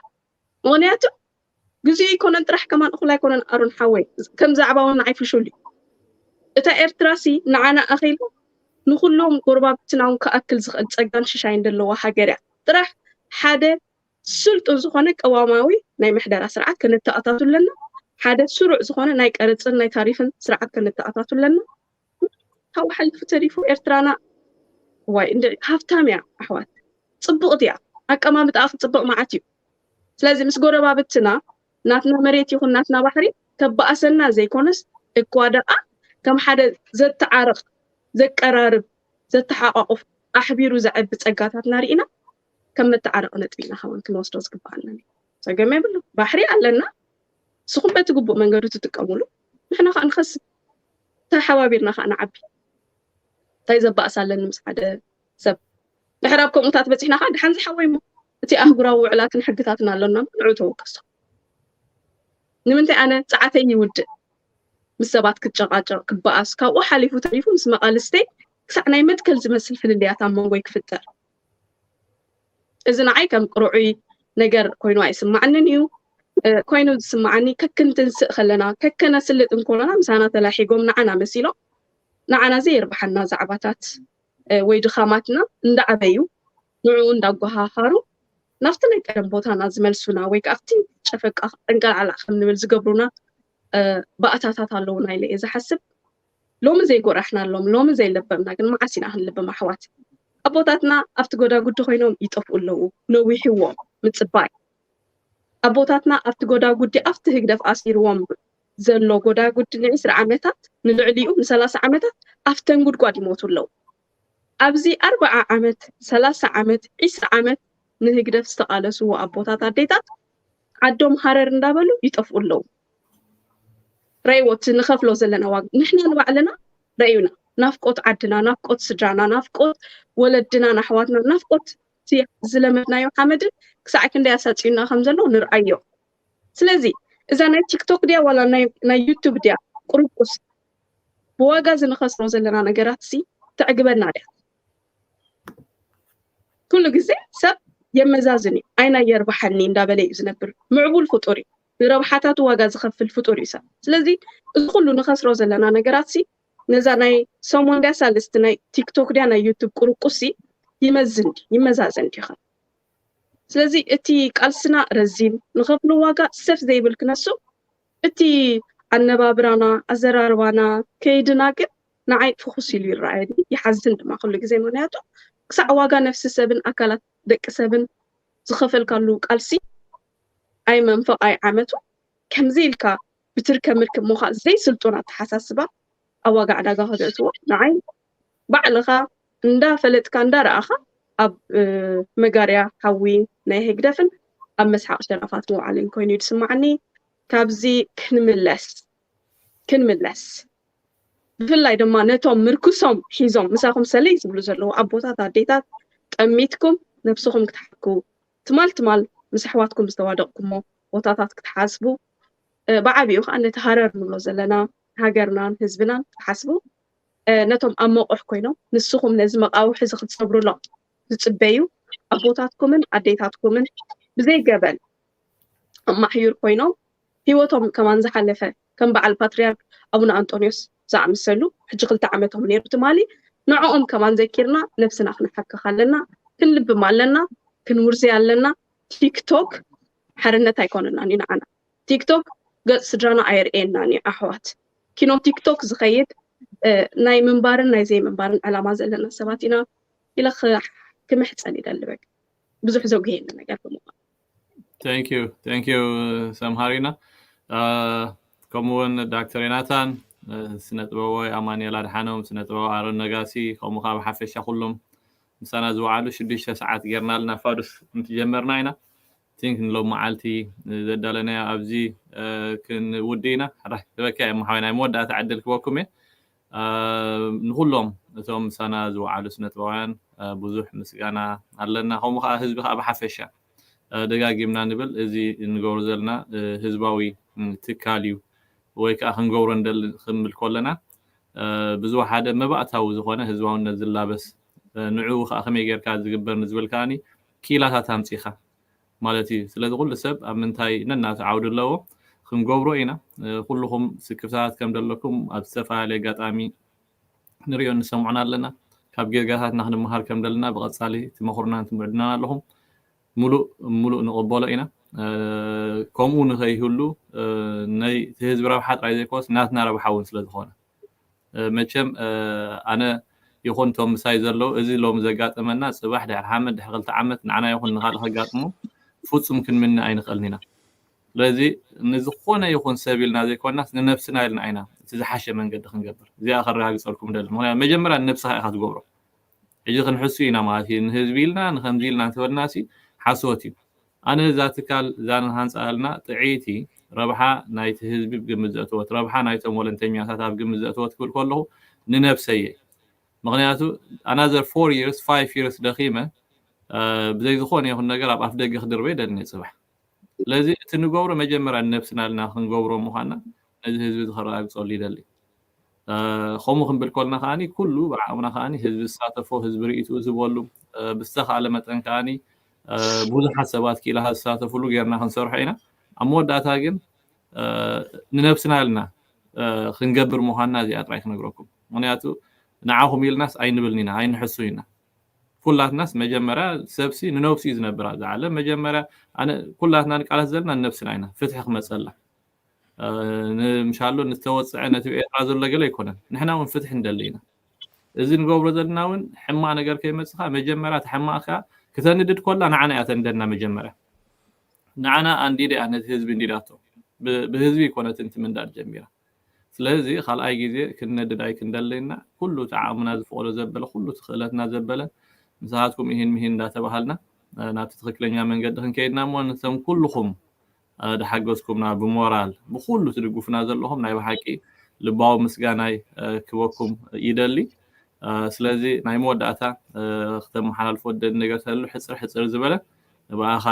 ምክንያቱ ግዜኡ ኣይኮነን ጥራሕ ከማን እኩል ኣይኮነን ኣሮን ሓወይ ከም ዛዕባ እውን ንዓይ ፍሹል እዩ እታ ኤርትራ ሲ ንዓና ኣኺሉ ንኩሎም ጎረባብትና እውን ክኣክል ዝኽእል ጸጋን ሽሻይን ዘለዋ ሃገር እያ ጥራሕ ሓደ ስልጡን ዝኾነ ቀዋማዊ ናይ ምሕደራ ስርዓት ከነተኣታቱ ኣለና ሓደ ስሩዕ ዝኾነ ናይ ቀረፅን ናይ ታሪፍን ስርዓት ከነተኣታቱ ኣለና ካብኡ ሓሊፉ ተሪፉ ኤርትራና ዋይ እንደ ሃብታም እያ ኣሕዋት ፅብቕቲ እያ ኣቀማምጣ ክፅብቕ መዓት እዩ ስለዚ ምስ ጎረባብትና ናትና መሬት ይኹን ናትና ባሕሪ ከበኣሰና ዘይኮነስ እኳ ደኣ ከም ሓደ ዘተዓርቕ ዘቀራርብ ዘተሓቋቑፍ ኣሕቢሩ ዘዕቢ ጸጋታትና ርኢና ከም መተዓረቂ ነጥቢ ኢና ከማን ክንወስዶ ዝግበኣና ጸገም የብሉ ባሕሪ ኣለና ንስኹም በቲ ግቡእ መንገዱ ትጥቀሙሉ ንሕና ከዓ ንኸስብ ተሓባቢርና ከዓ ንዓቢ እንታይ ዘባእስ ኣለኒ ምስ ሓደ ሰብ ድሕር ኣብ ከምኡታት በፂሕና ከዓ ድሓን ዝሓወይ ሞ እቲ ኣህጉራዊ ውዕላትን ሕግታትን ኣሎና ንዑ ተወቀሶ ንምንታይ ኣነ ፀዓተይ ይውድእ ምስ ሰባት ክጨቃጨቅ ክበኣስ ካብኡ ሓሊፉ ተሪፉ ምስ መቃልስተይ ክሳዕ ናይ መትከል ዝመስል ፍልልያት ኣብ መንጎይ ክፍጠር እዚ ንዓይ ከም ቅርዑይ ነገር ኮይኑ ኣይስማዓንን እዩ ኮይኑ ዝስማዓኒ ከክንትንስእ ከለና ከከነስልጥ እንኮሎና ምሳና ተላሒጎም ንዓና መሲሎም ንዓና ዘየርብሓና ዛዕባታት ወይ ድኻማትና እንዳዓበዩ ንዕኡ እንዳጓሃሃሩ ናብቲ ናይ ቀደም ቦታና ዝመልሱና ወይ ከዓ ኣብቲ ጨፈቃ ጠንቀልዓላዕ ከም ንብል ዝገብሩና ባእታታት ኣለውና ኢለ እየ ዝሓስብ ሎሚ ዘይጎራሕናሎም ሎሚ ዘይለበምና ግን መዓስ ኢና ክንልበም ኣሕዋት ኣቦታትና ኣብቲ ጎዳጉዲ ኮይኖም ይጠፍኡ ኣለዉ ነዊሕዎም ምፅባይ ኣቦታትና ኣብቲ ጎዳጉዲ ኣብቲ ህግደፍ ኣሲርዎም ዘሎ ጎዳጉዲ ንዒስራ ዓመታት ንልዕሊኡ ንሰላሳ ዓመታት ኣብተን ጉድጓድ ይሞቱ ኣለዉ ኣብዚ ኣርብዓ ዓመት ሰላሳ ዓመት ዒስራ ዓመት ንህግደፍ ዝተቓለስዎ ኣቦታት ኣዴታት ዓዶም ሃረር እንዳበሉ ይጠፍኡ ኣለዉ ረይዎ እቲ ንኸፍሎ ዘለና ዋጋ ንሕና ንባዕልና ረእዩና ናፍቆት ዓድና ናፍቆት ስድራና ናፍቆት ወለድናን ኣሕዋትናን ናፍቆት እቲ ዝለመድናዮ ሓመድን ክሳዕ ክንደይ ኣሳፅዩና ከም ዘሎ ንርኣዮ ስለዚ እዛ ናይ ቲክቶክ ድያ ዋላ ናይ ዩቱብ ድያ ቁርቁስ ብዋጋ ዝንኸስሮ ዘለና ነገራት ሲ ተዕግበና ድያ ኩሉ ግዜ ሰብ የመዛዝን እዩ ኣይና የርባሓኒ እንዳበለ እዩ ዝነብር ምዕቡል ፍጡር እዩ ንረብሓታቱ ዋጋ ዝኸፍል ፍጡር እዩ ሰብ ስለዚ እዚ ኩሉ ንኸስሮ ዘለና ነገራት ሲ ነዛ ናይ ሰሙን ድያ ሳልስቲ ናይ ቲክቶክ ድያ ናይ ዩቱብ ቁርቁሲ ይመዝን ይመዛዘን ድዩ ስለዚ እቲ ቃልስና ረዚን ንኸፍሎ ዋጋ ሰፍ ዘይብል ክነሱ እቲ ኣነባብራና ኣዘራርባና ከይድና ግን ንዓይ ፍኹስ ኢሉ ይረኣየኒ ይሓዝን ድማ ኩሉ ግዜ ምክንያቱ ክሳዕ ዋጋ ነፍሲ ሰብን ኣካላት ደቂ ሰብን ዝኸፈልካሉ ቃልሲ ኣይ መንፈቕ ኣይ ዓመቱ ከምዚ ኢልካ ብትርከ ምርክብ ምዃ ዘይስልጡን ኣተሓሳስባ ኣብ ዋጋ ዕዳጋ ከተእትዎ ንዓይ ባዕልኻ እንዳፈለጥካ እንዳረኣኻ ኣብ መጋርያ ሓዊ ናይ ህግደፍን ኣብ መስሓቕ ሸረፋት ምውዓልን ኮይኑ እዩ ዝስማዓኒ። ካብዚ ክንምለስ ክንምለስ ብፍላይ ድማ ነቶም ምርኩሶም ሒዞም ምሳኹም ሰለይ ዝብሉ ዘለዉ ኣቦታት ኣዴታት፣ ጠሚትኩም ነብስኹም ክትሓኩ፣ ትማል ትማል ምስ ኣሕዋትኩም ዝተዋደቕኩሞ ቦታታት ክትሓስቡ፣ ብዓቢኡ ከዓ ነቲ ሃረር ንብሎ ዘለና ሃገርናን ህዝብናን ክትሓስቡ፣ ነቶም ኣብ መቑሕ ኮይኖም ንስኹም ነዚ መቃውሒ እዚ ክትሰብሩሎም ዝፅበዩ ኣቦታትኩምን ኣዴታትኩምን ብዘይ ገበን ኣብ ማሕዩር ኮይኖም ህይወቶም ከማን ዝሓለፈ፣ ከም በዓል ፓትርያርክ ኣቡነ ኣንጦንዮስ ዝኣመሰሉ፣ ሕጂ ክልተ ዓመቶም ነይሩ ትማሊ፣ ንዕኦም ከማን ዘኪርና ነብስና ክንሓክኽ ኣለና፣ ክንልብም ኣለና፣ ክንውርዝይ ኣለና። ቲክቶክ ሓርነት ኣይኮነናን እዩ ንዓና። ቲክቶክ ገጽ ስድራና ኣየርእየናን እዩ ኣሕዋት። ኪኖ ቲክቶክ ዝኸይድ ናይ ምንባርን ናይ ዘይምንባርን ዕላማ ዘለና ሰባት ኢና ኢለ ክምሕጸን ይደሊ። በቃ ብዙሕ ዘጉሄኒ ነገር ብምዃኑ። Thank you, thank you ሰምሃሪና። ከምኡ እውን ዳክተር ዮናታን፣ ስነ ጥበባዊ ኣማኑኤል ኣድሓኖም፣ ስነ ጥበባዊ ኣሮን ነጋሲ፣ ከምኡ ከዓ ብሓፈሻ ኩሎም ምሳና ዝወዓሉ ሽዱሽተ ሰዓት ጌርና ኣለና ፋዱስ እንትጀመርና ኢና። ቲንክ ንሎም መዓልቲ ዘዳለናዮ ኣብዚ ክንውድ ኢና። ሕራይ ዝበካ እየ ሓወይ፣ ናይ መወዳእታ ዕድል ክበኩም እየ። ንኩሎም እቶም ምሳና ዝወዓሉ ስነጥበባውያን ብዙሕ ምስጋና ኣለና። ከምኡ ከዓ ህዝቢ ከዓ ብሓፈሻ ደጋጊምና ንብል፣ እዚ እንገብሮ ዘለና ህዝባዊ ትካል እዩ ወይ ከዓ ክንገብሮ እንደሊ ክንብል ከለና ብዝወሓደ መባእታዊ ዝኾነ ህዝባውነት ዝላበስ ንዕኡ ከዓ ከመይ ጌርካ ዝግበር ንዝብል ከዓኒ ክኢላታት ኣምፂኻ ማለት እዩ። ስለዚ ኩሉ ሰብ ኣብ ምንታይ ነናቱ ዓውዲ ኣለዎ፣ ክንገብሮ ኢና። ኩልኹም ስክፍታት ከም ዘለኩም ኣብ ዝተፈላለየ ኣጋጣሚ ንሪኦ ንሰምዖን ኣለና። ካብ ጌጋታትና ክንመሃር ከም ዘለና ብቐጻሊ ትመኽሩናን ትምዕድናን ኣለኹም። ሙሉእ ሙሉእ ንቕበሎ ኢና። ከምኡ ንኸይህሉ ናይ ህዝቢ ረብሓ ጥራይ ዘይኮነስ ናትና ረብሓ እውን ስለ ዝኾነ መቸም ኣነ ይኹን እቶም ምሳይ ዘለዉ እዚ ሎም ዘጋጠመና ፅባሕ ድሕሪ ሓመት ድሕሪ ክልተ ዓመት ንዓና ይኹን ንካልእ ከጋጥሙ ፍፁም ክንምነ ኣይንኽእልን ኢና። ስለዚ ንዝኾነ ይኹን ሰብ ኢልና ዘይኮናስ ንነብስና ኢልና ኢና እቲ ዝሓሸ መንገዲ ክንገብር። እዚኣ ከረጋግፀልኩም ደሊ። ምክንያቱ መጀመርያ ንነብስኻ ኢኻ ትገብሮ። ሕጂ ክንሕሱ ኢና ማለት እዩ። ንህዝቢ ኢልና ንከምዚ ኢልና እንተበልና ሲ ሓሶት እዩ። ኣነ እዛ ትካል እዛ ንሃንፃ ዘለና ጥዕይቲ ረብሓ ናይቲ ህዝቢ ብግምት ዘእተወት፣ ረብሓ ናይቶም ወለንተኛታት ኣብ ግምት ዘእተወት ክብል ከለኹ ንነብሰየ። ምክንያቱ ኣናዘር ፎር ይርስ ፋይቭ ይርስ ደኺመ ብዘይ ዝኾነ ይኹን ነገር ኣብ ኣፍ ደገ ክድርበ ይደልኒ ፅባሕ። ስለዚ እቲ ንገብሮ መጀመርያ ንነብስና ኢልና ክንገብሮ ምዃንና ነዚ ህዝቢ እዚ ከረጋግፀሉ ይደሊ። ከምኡ ክንብል ከለና ከዓኒ ኩሉ ብዓቕምና ከዓኒ ህዝቢ ዝሳተፎ ህዝቢ ርእይትኡ ዝህበሉ ብዝተኻእለ መጠን ከዓኒ ብዙሓት ሰባት ክኢላኻ ዝሳተፍሉ ጌርና ክንሰርሖ ኢና። ኣብ መወዳእታ ግን ንነብስና ኢልና ክንገብር ምዃንና እዚኣ ጥራይ ክነግረኩም። ምክንያቱ ንዓኹም ኢልናስ ኣይንብልን ኢና ኣይንሕሱን ኢና። ኩላትናስ መጀመርያ ሰብሲ ንነብሱ እዩ ዝነብር ኣብዚ ዓለም። መጀመርያ ኣነ ኩላትና ንቃለስ ዘለና ንነብስና ኢና ፍትሒ ክመፀላ ንምሻሎ ንዝተወፅዐ ነቲ ኤርትራ ዘሎ ገለ ኣይኮነን። ንሕና እውን ፍትሒ ንደሊ ኢና። እዚ ንገብሮ ዘለና እውን ሕማቕ ነገር ከይመፅኻ መጀመርያ ተሕማቕካ ክተንድድ ኮላ ንዓና እያ ተንደና መጀመርያ ንዓና ኣንዲደ እያ ነቲ ህዝቢ እንዲዳቶ ብህዝቢ ይኮነትን ትምንዳድ ጀሚራ። ስለዚ ካልኣይ ግዜ ክንነድድ ኣይክንደለና ኩሉ እቲ ዓቕምና ዝፈቕዶ ዘበለ ኩሉ እቲ ክእለትና ዘበለ ምሳኻትኩም ይህን ምሂን እንዳተባሃልና ናብቲ ትክክለኛ መንገዲ ክንከይድና እሞ ንቶም ኩልኹም ድሓገዝኩምና ብሞራል ብኩሉ ትድግፉና ዘለኹም ናይ ብሓቂ ልባዊ ምስጋናይ ክበኩም ይደሊ። ስለዚ ናይ መወዳእታ ክተመሓላልፎ ደሊ ነገር ተሉ ሕፅር ሕፅር ዝበለ ብኣኻ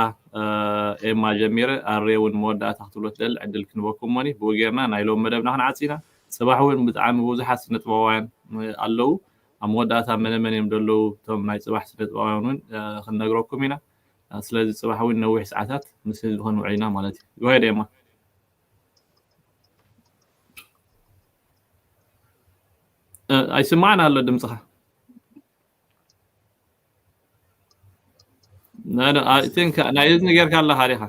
ኤማ ጀሚረ ኣሬ እውን መወዳእታ ክትብሎ ትደሊ ዕድል ክንበኩም ሞኒ ብኡ ጌርና ናይ ሎም መደብና ክንዓፂ ኢና። ፅባሕ እውን ብጣዕሚ ብዙሓት ስነጥበባውያን ኣለዉ። ኣብ መወዳእታ መነ መን እዮም ዘለዉ እቶም ናይ ፅባሕ ስነጥበባውያን እውን ክንነግረኩም ኢና። ስለዚ ፅባሕ እውን ነዊሕ ሰዓታት ምስ ህዝቢ ክንውዕል ኢና ማለት እዩ። ጎሄድ ኤማ ኣይስማዕን ኣሎ ድምፅኻ። ናይ እዝኒ ጌርካ ኣለኻ ዲኻ?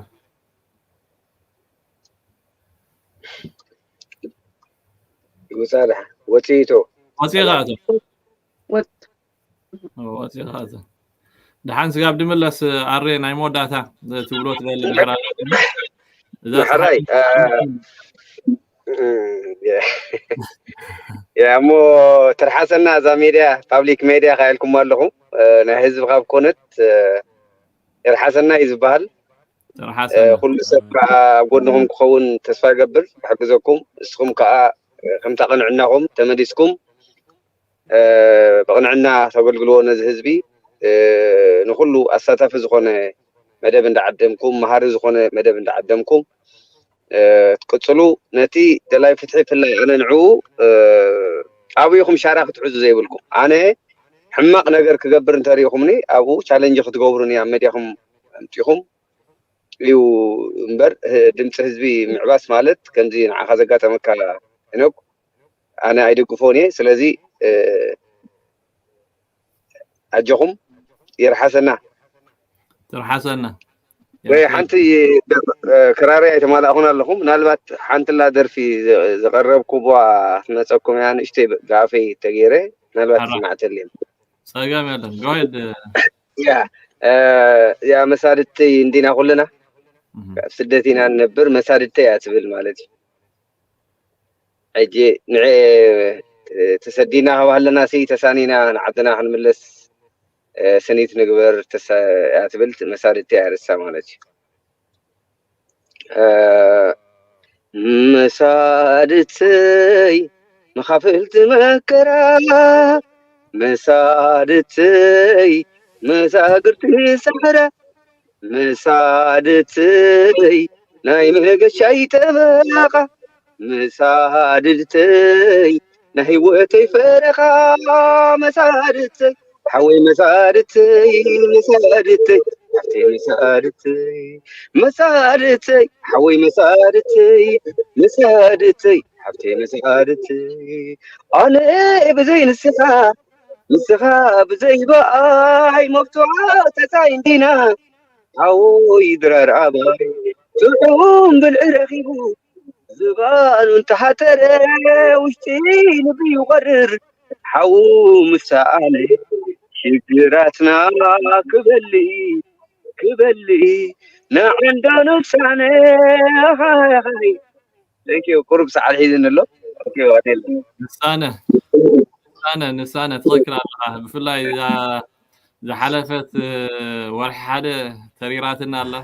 ይውፃ ድሓ ወፂኢቶ ወፂኻ ኣቶ ወፂኻ ኣቶ ድሓን ስጋብ ድምለስ ኣሬ ናይ መወዳእታ ትብሎ ትደሊ ድሕራ ሕራይ እም፣ የ- ያ እሞ ትርሓሰና እዛ ሜድያ፣ ፓብሊክ ሜድያ ካየልኩም ኣለኹም። እ፣ ናይ ህዝቢ ካብ ኮነት፣ እ፣ ይርሓሰና እዩ ዝበሃል። እ፣ ትርሓሰና። ኩሉ ሰብ ከዓ ኣብ ጎንኹም ክኸውን ተስፋ ይገብር፣ ክሕግዘኩም። ንስኹም ከዓ፣ እ፣ ከምታ ቅንዕናኹም ተመሊስኩም፣ እ፣ ብቕንዕና ተገልግልዎ ነዚ ህዝቢ። እ፣ ንኹሉ ኣሳታፊ ዝኾነ መደብ እንዳዓደምኩም፣ መሃሪ ዝኾነ መደብ እንዳዓደምኩም፣ እ፣ ትቅጽሉ። ነቲ ደላይ ፍትሒ ብፍላይ ኣነ ንዕኡ፣ እ፣ ኣብይኹም ሻራ ክትሕዙ ዘይብልኩም። ኣነ ሕማቕ ነገር ክገብር እንተሪእኹምኒ ኣብኡ ቻለንጅ ክትገብሩኒ ኣብ መድያኹም ኣምጺኹም እዩ እምበር፣ ህ-፣ ድምፂ ህዝቢ ምዕባስ ማለት ከምዚ ንዓኻ ዘጋጠመካ ሄኖክ ኣነ ኣይድግፎን እየ። ስለዚ፣ እ፣ ኣጆኹም ይርሓሰና። ትርሓሰና። ወይ ያቆብ። ሓንቲ፣ እ፣ ክራረይ ኣይተማላእኹን ኣለኹም። ምናልባት ሓንቲ ላ ደርፊ ዘ-፣ ዘቐረብኩዋ ክትመፀኩም እያ፣ ንእሽተይ ብ-፣ ብኣፈይ ተገይረ ምናልባት ሓራ። ትስማዕተልየን። ጸገም የለን። Go ahead። ያ፣ እ፣ ያ መሳድተይ እንዲና ኩልና እህ። ኣብ ስደት ኢና ንነብር፣ መሳድተይ እያ ትብል ማለት እዩ። ሕጂ ንዕ፣ እ፣ ተሰዲና ካብ ሃለና ሲ ተሳኒና ንዓድና ክንምለስ፣ እ፣ ስኒት ንግበር ተሳ-፣ እያ ትብል፣ መሳድተይ እያ ርሳ ማለት እዩ። እ፣ መሳድተይ መኻፍልቲ መከራ፣ መሳድተይ መሳግርቲ ሳሕራ፣ መሳድተይ ናይ መገሻይ ጠበቓ፣ መሳድተይ ናይ ህይወተይ ፈረኻ፣ መሳድተይ ሓወይ፣ መሳድተይ፣ መሳድተይ፣ ሓፍተይ፣ መሳድተይ፣ መሳድተይ፣ ሓወይ፣ መሳድተይ፣ መሳድተይ፣ ሓፍተይ፣ መሳድተይ። ኣነ ብዘይ ንስኻ፣ ንስኻ ብዘይ ብኣይ፣ መብትዖ ተሳኢንዲና፣ ሓወይ ድራር ኣባይ፣ ጥዑም ብልዒ ረኺቡ፣ ዝባኑ እንተሓተረ፣ ውሽጢ ልቢ ይቖርር፣ ሓዉ ምሳኣነ፣ ሽግራትና ክበሊ፣ ክበሊ፣ ንዓንዶ ንሳነ። Thank you። ቁሩብ ሰዓት ሒዝኒ ኣሎ። ኦኬ፣ ዋቴል። ንሳነ፣ ንሳነ፣ ንሳነ፣ ትኽክል ኣለኻ። ብፍላይ እዛ ዝሓለፈት፣ እ፣ ወርሒ ሓደ ተሪራትና ኣላ።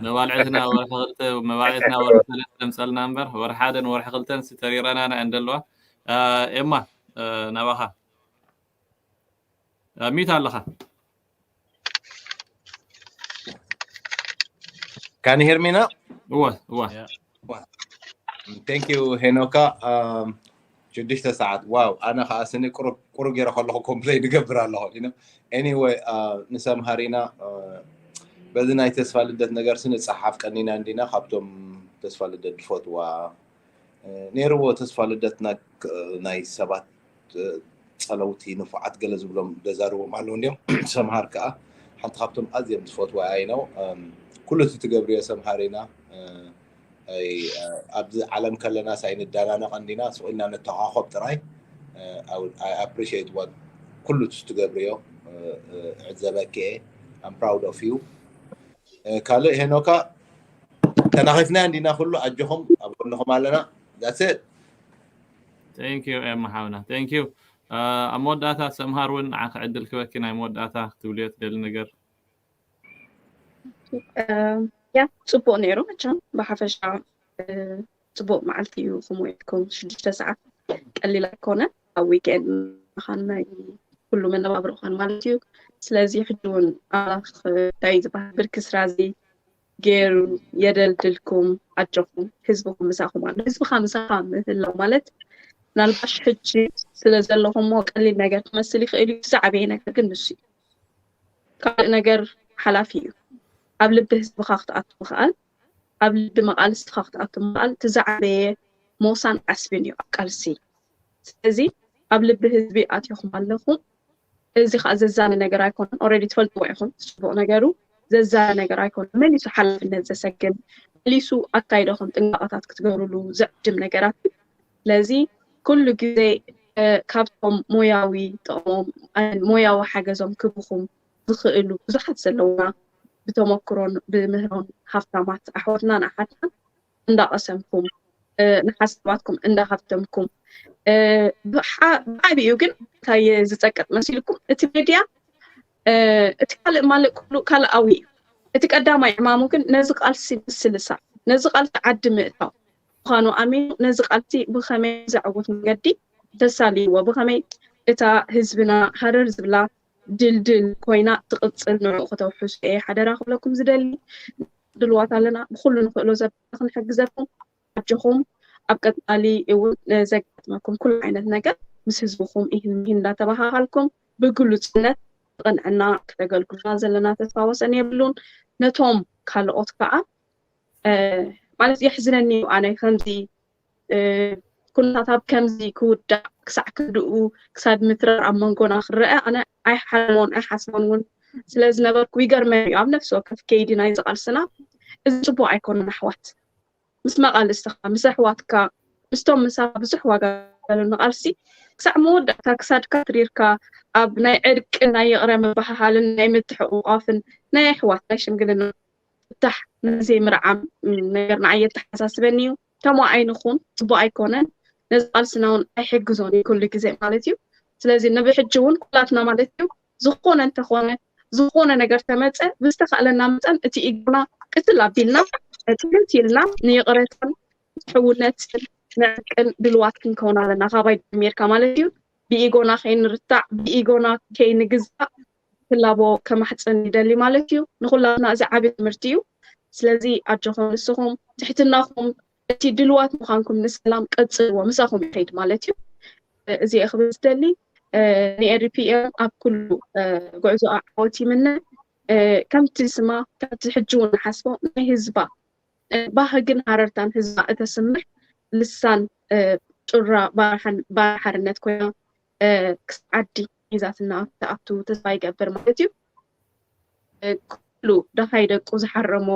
መባልዕትና ወርሒ ክልተ፣ መባልዕትና ወርሒ ሰለስተ ደምጸልና እምበር፣ ወርሒ ሓደን ወርሒ ክልተን ሲ ተሪረናና እየን ዘለዋ። እ፣ ኤማ፣ እ፣ ናባኻ። እ፣ ሚት ኣለኻ። Can you hear me now? እወ፣ እወ። Yeah. Thank you ሄኖካ። Um, ሽዱሽተ ሰዓት። ዋው፣ ኣነ ከዓ ስኒ ቁሩብ ቁሩብ ገይረ ከለኹ ኮምፕሌን ይገብር ኣለኹ። You know? Anyway, uh, ንሰምሃር ኢና፣ uh, በዚ ናይ ተስፋ ልደት ነገር ስኒ ጸሓፍ ቀኒና እንዲና፣ ካብቶም ተስፋ ልደት ዝፈትዋ፣ uh፣ ነይርዎ። ተስፋ ልደትና ክ-፣ ናይ ሰባት፣ uh፣ ጸለውቲ ንፉዓት ገለ ዝብሎም ዘዛርቦም ኣለዉ እንዲዮም። ሰምሃር ከዓ ሓንቲ ካብቶም ኣዝዮም ዝፈትዋ እያ። You know? Um፣ ኩሉ እቲ ትገብርዮ ሰምሃር ኢና፣ uh፣ ኣይ፣ እ፣ ኣብዚ ዓለም ከለናስ ኣይንደናነቕ እንዲና፣ ስቕ ኢልና ንተኻኸብ ጥራይ። እ፣ I would- I appreciate what ኩሉ ትገብርዮ፣ እ፣ እ፣ እዕዘበኪ እየ። I'm proud of you። እ፣ ካልእ ሄኖካ ተናኺፍና እንዲና፣ ኩሉ ኣጆኹም ኣብ ጎንኹም ኣለና። That's it። Thank you ኤማ ሓውና። Thank you። እ፣ ኣብ መወዳእታ ሰምሃር እውን ንዓኺ ዕድል ክበኪ ናይ መወዳእታ ክትብልዮ ትደሊ ነገር። እ፣ ያ ጽቡቕ ነይሩ። መቸም ብሓፈሻ፣ እ፣ ጽቡቕ መዓልቲ እዩ። ከምኡ ኢልኩም ሽዱሽተ ሰዓት ቀሊል ኣይኮነ። ኣብ ዊኬንድ ምዃን ናይ ኩሉ መነባብሮ ኾን ማለት እዩ። ስለዚ ሕጂ እውን ኣምላኽ እንታይ ዝበሃል ብርኪ ስራ እዚ ገይሩ የደልድልኩም፣ ኣጆኹም፣ ህዝብኹም ምሳኹም ኣሎ። ህዝብኻ ምሳኻ ምህላው ማለት ምናልባሽ ሕጂ ስለ ዘለኹሞ ቀሊል ነገር ክመስል ይኽእል እዩ። እቲ ዝዓበየ ነገር ግን ንሱ እዩ። ካልእ ነገር ሓላፊ እዩ። ኣብ ልቢ ህዝብኻ ክትኣቱ ምኽኣል፣ ኣብ ልቢ መቓልስትኻ ክትኣቱ ምኽኣል፣ እቲ ዝዓበየ ሞሳን ዓስብን እዩ ኣብ ቃልሲ። ስለዚ ኣብ ልቢ ህዝቢ ኣቲኹም ኣለኹም። እዚ ከዓ ዘዛኒ ነገር ኣይኮነን። ኦልሬዲ ትፈልጥዎ ኢኹም፣ ጽቡቕ ነገሩ ዘዛኒ ነገር ኣይኮነን። መሊሱ ሓላፍነት ዘሰክም፣ መሊሱ ኣካይዳኹም ጥንቃቐታት ክትገብሩሉ ዝዕድም ነገራት። ስለዚ ኩሉ ግዜ፣ እ፣ ካብቶም ሞያዊ ጥቕሞም፣ እ፣ ሞያዊ ሓገዞም ክብኹም ዝኽእሉ ብዙሓት ዘለውና ብተመክሮን ብምህሮን ሃፍታማት ኣሕዋትናን ኣሓትናን እንዳቐሰምኩም፣ ንሓሳባትኩም እንዳሃብተምኩም፣ ብዓቢኡ ግን እንታይ ዝፀቅጥ መሲልኩም? እቲ ሜድያ እቲ ካልእ ማልእ ኩሉ ካልኣዊ እዩ። እቲ ቀዳማይ ዕማሙ ግን ነዚ ቃልሲ ምስልሳል፣ ነዚ ቃልሲ ዓዲ ምእታው ምዃኑ ኣሚኑ፣ ነዚ ቃልሲ ብኸመይ ዘዕውት መንገዲ ተሳልይዎ፣ ብኸመይ እታ ህዝብና ሃረር ዝብላ ድልድል ኮይና ትቕጽል፣ ንዕኡ ከተውሕሱ እየ ሓደራ ክብለኩም ዝደሊ። ድልዋት ኣለና፣ ብኹሉ ንኽእሎ ዘበለ ክንሕግዘኩም። ኣጆኹም፣ ኣብ ቀጻሊ እውን ዘጋጥመኩም ኩሉ ዓይነት ነገር ምስ ህዝብኹም ኢህን ሚህን እንዳተባሃሃልኩም ብግሉጽነት ብቕንዕና ክተገልግሉና ዘለና ተስፋ ወሰን የብሉን። ነቶም ካልኦት ከዓ ማለት የሕዝነኒ እዩ። ኣነ ከምዚ ኩነታት ኣብ ከምዚ ክውዳእ ክሳዕ ክንድኡ ክሳድ ምትራር ኣብ መንጎና ክረአ ኣነ ኣይሓልሞን ኣይሓስቦን እውን ስለ ዝነበርኩ ይገርመኒ እዩ። ኣብ ነፍሲ ወከፍ ከይዲ ናይዚ ቃልስና እዚ ፅቡቅ ኣይኮነን ኣሕዋት። ምስ መቃልስትኻ ምስ ኣሕዋትካ ምስቶም ምሳኻ ብዙሕ ዋጋ ዝበለኒ ቃልሲ ክሳዕ መወዳእታ ክሳድካ ትሪርካ ኣብ ናይ ዕርቅን ናይ ይቕረ ምብሃሃልን ናይ ምትሕቑቋፍን ናይ ኣሕዋት ናይ ሽምግልና ፍታሕ ናይ ዘይምርዓም ነገር ንዓይ የተሓሳስበኒ እዩ። ከምኡ ኣይንኹን፣ ፅቡቅ ኣይኮነን። ነዚ ቃልስና እውን ኣይሕግዞን እዩ ኩሉ ግዜ ማለት እዩ። ስለዚ ንብሕጂ እውን ኩላትና ማለት እዩ ዝኾነ እንተኾነ ዝኾነ ነገር ተመፀ ብዝተኻእለና መጠን እቲ ኢጎና ቅትል ኣቢልና ጥርት ኢልና ንይቕረታን ሕውነትን ንዕቅን ድልዋት ክንከውን ኣለና። ካባይ ጀሚርካ ማለት እዩ ብኢጎና ከይንርታዕ ብኢጎና ከይንግዛእ ክላቦ ከማሕፀን ይደሊ ማለት እዩ። ንኹላትና እዚ ዓቢ ትምህርቲ እዩ። ስለዚ ኣጆኹም ንስኹም ትሕትናኹም እቲ ድልዋት ምዃንኩም ንሰላም ቀጽልዎ ምሳኹም ይኸይድ ማለት እዩ። እዚ እየ ክብል ዝደሊ። ንኤሪፒኤም ኣብ ኩሉ ጉዕዞ ዓወት ይምነ። ከምቲ ስማ ከምቲ ሕጂ እውን ንሓስቦ ናይ ህዝባ ባህግን ሃረርታን ህዝባ እተስምዕ ልሳን ጩራ ባርሓን ባር ሓርነት ኮይና ክሳብ ዓዲ ሒዛትና ትኣቱ ተስፋ ይገብር ማለት እዩ። ኩሉ ደሃይ ደቁ ዝሓረሞ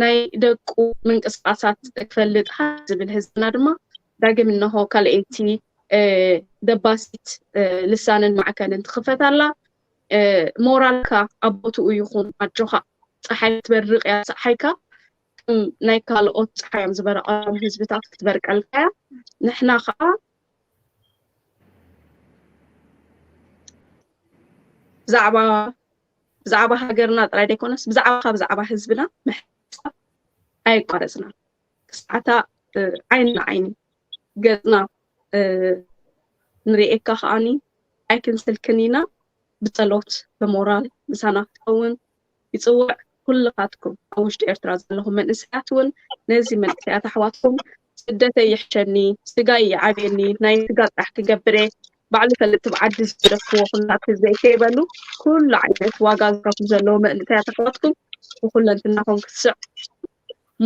ናይ ደቁ ምንቅስቃሳት ክፈልጥ ሃ ዝብል ህዝብና ድማ ዳግም እነሆ ካልኣይቲ ደባሲት ልሳንን ማዕከንን ትኽፈት ኣላ። ሞራልካ ኣብ ቦትኡ ይኹን ኣጆኻ። ፀሓይ ትበርቕ እያ ፀሓይካ። ከም ናይ ካልኦት ፀሓዮም ዝበረቐሎም ህዝብታት ክትበርቀልካ እያ። ንሕና ከዓ ብዛዕባ ብዛዕባ ሃገርና ጥራይ ዘይኮነስ ብዛዕባ ብዛዕባ ህዝብና ምሕሳብ ኣየቋረፅና ክሳዕታ ዓይኒ ንዓይኒ ገፅና ንርእየካ ከዓኒ ኣይክንስልክን ኢና። ብጸሎት ብሞራል ምሳና ክትከውን ይጽውዕ። ኩልኻትኩም ኣብ ውሽጢ ኤርትራ ዘለኹም መንእሰያት እውን ነዚ መንእሰያት ኣሕዋትኩም ስደተይ ይሕሸኒ፣ ስጋይ ይዓብየኒ፣ ናይ ስጋ ጥራሕ ክገብር እየ፣ ባዕሉ ፈልጥ ብዓዲ ዝገደፍክዎ ኩልኻት ህዝበይ ከይበሉ ኩሉ ዓይነት ዋጋ ዝከፍሉ ዘለዉ መንእሰያት ኣሕዋትኩም ብኩለንትናኹም ክትስዕ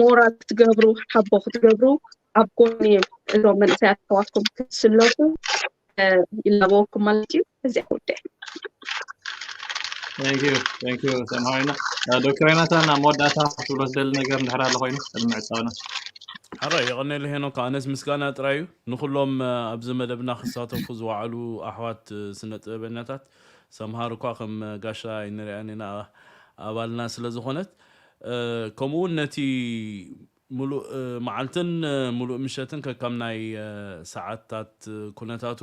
ሞራል ክትገብሩ ሓቦ ክትገብሩ ኣብ ጎኒ እዞም መንእሰያት ኣሕዋትኩም ክትስለፉ ይላበወኩም ማለት እዩ። እዚኣ ወደ ሰምሃይና ዶክተር ዮናታን ኣብ መወዳእታ ክትብሎ ዝደሊ ነገር እንድሕር ኣሎ ኮይኑ ቅድሚ ዕፃውና ሕራይ የቐነሉ ሄኖክ ኣነስ ምስጋና ጥራይ እዩ ንኩሎም ኣብዚ መደብና ክሳተፉ ዝወዓሉ ኣሕዋት ስነ ጥበበኛታት ሰምሃር እኳ ከም ጋሻ ኣይንሪኣን ኢና ኣባልና ስለ ዝኾነት ከምኡ እውን ነቲ ሙሉእ መዓልትን ሙሉእ ምሸትን ከካም ናይ ሰዓታት ኩነታቱ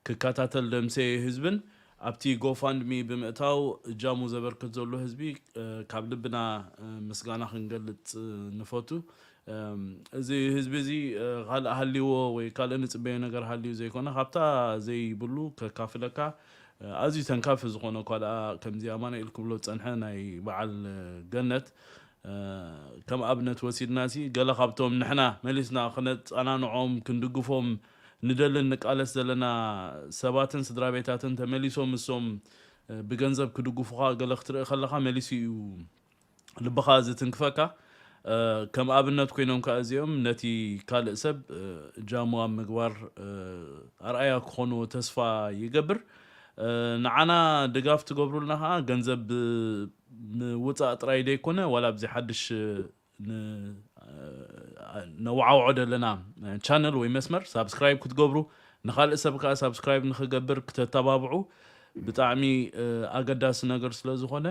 ክከታተል ደምሰየ ህዝብን ኣብቲ ጎፋንድሚ ብምእታው እጃሙ ዘበርክት ዘሎ ህዝቢ ካብ ልብና ምስጋና ክንገልፅ ንፈቱ። እዚ ህዝቢ እዚ ካልእ ሃልይዎ ወይ ካልእ ንፅበዮ ነገር ሃልዩ ዘይኮነ ካብታ ዘይብሉ ከካፍለካ ኣዝዩ ተንካፊ ዝኾነ እኳ ደኣ ከምዚ ኣማኑኤል ክብሎ ዝፀንሐ ናይ በዓል ገነት ከም ኣብነት ወሲድና ሲ ገለ ካብቶም ንሕና መሊስና ክነፀናንዖም ክንድግፎም ንደልን ንቃለስ ዘለና ሰባትን ስድራ ቤታትን ተመሊሶም እሶም ብገንዘብ ክድግፉኻ ገለ ክትርኢ ከለኻ መሊሱ እዩ ልብኻ ዝትንክፈካ ከም ኣብነት ኮይኖም ከዓ እዚኦም ነቲ ካልእ ሰብ ጃሙ ኣብ ምግባር ኣርኣያ ክኾንዎ ተስፋ ይገብር ንዓና ድጋፍ ትገብሩልና ከዓ ገንዘብ ምውፃእ ጥራይ ዘይኮነ ዋላ ኣብዚ ሓድሽ ነዋዓውዖ ዘለና ቻነል ወይ መስመር ሳብስክራይብ ክትገብሩ ንካልእ ሰብ ከዓ ሳብስክራይብ ንክገብር ክተተባብዑ ብጣዕሚ ኣገዳሲ ነገር ስለ ዝኾነ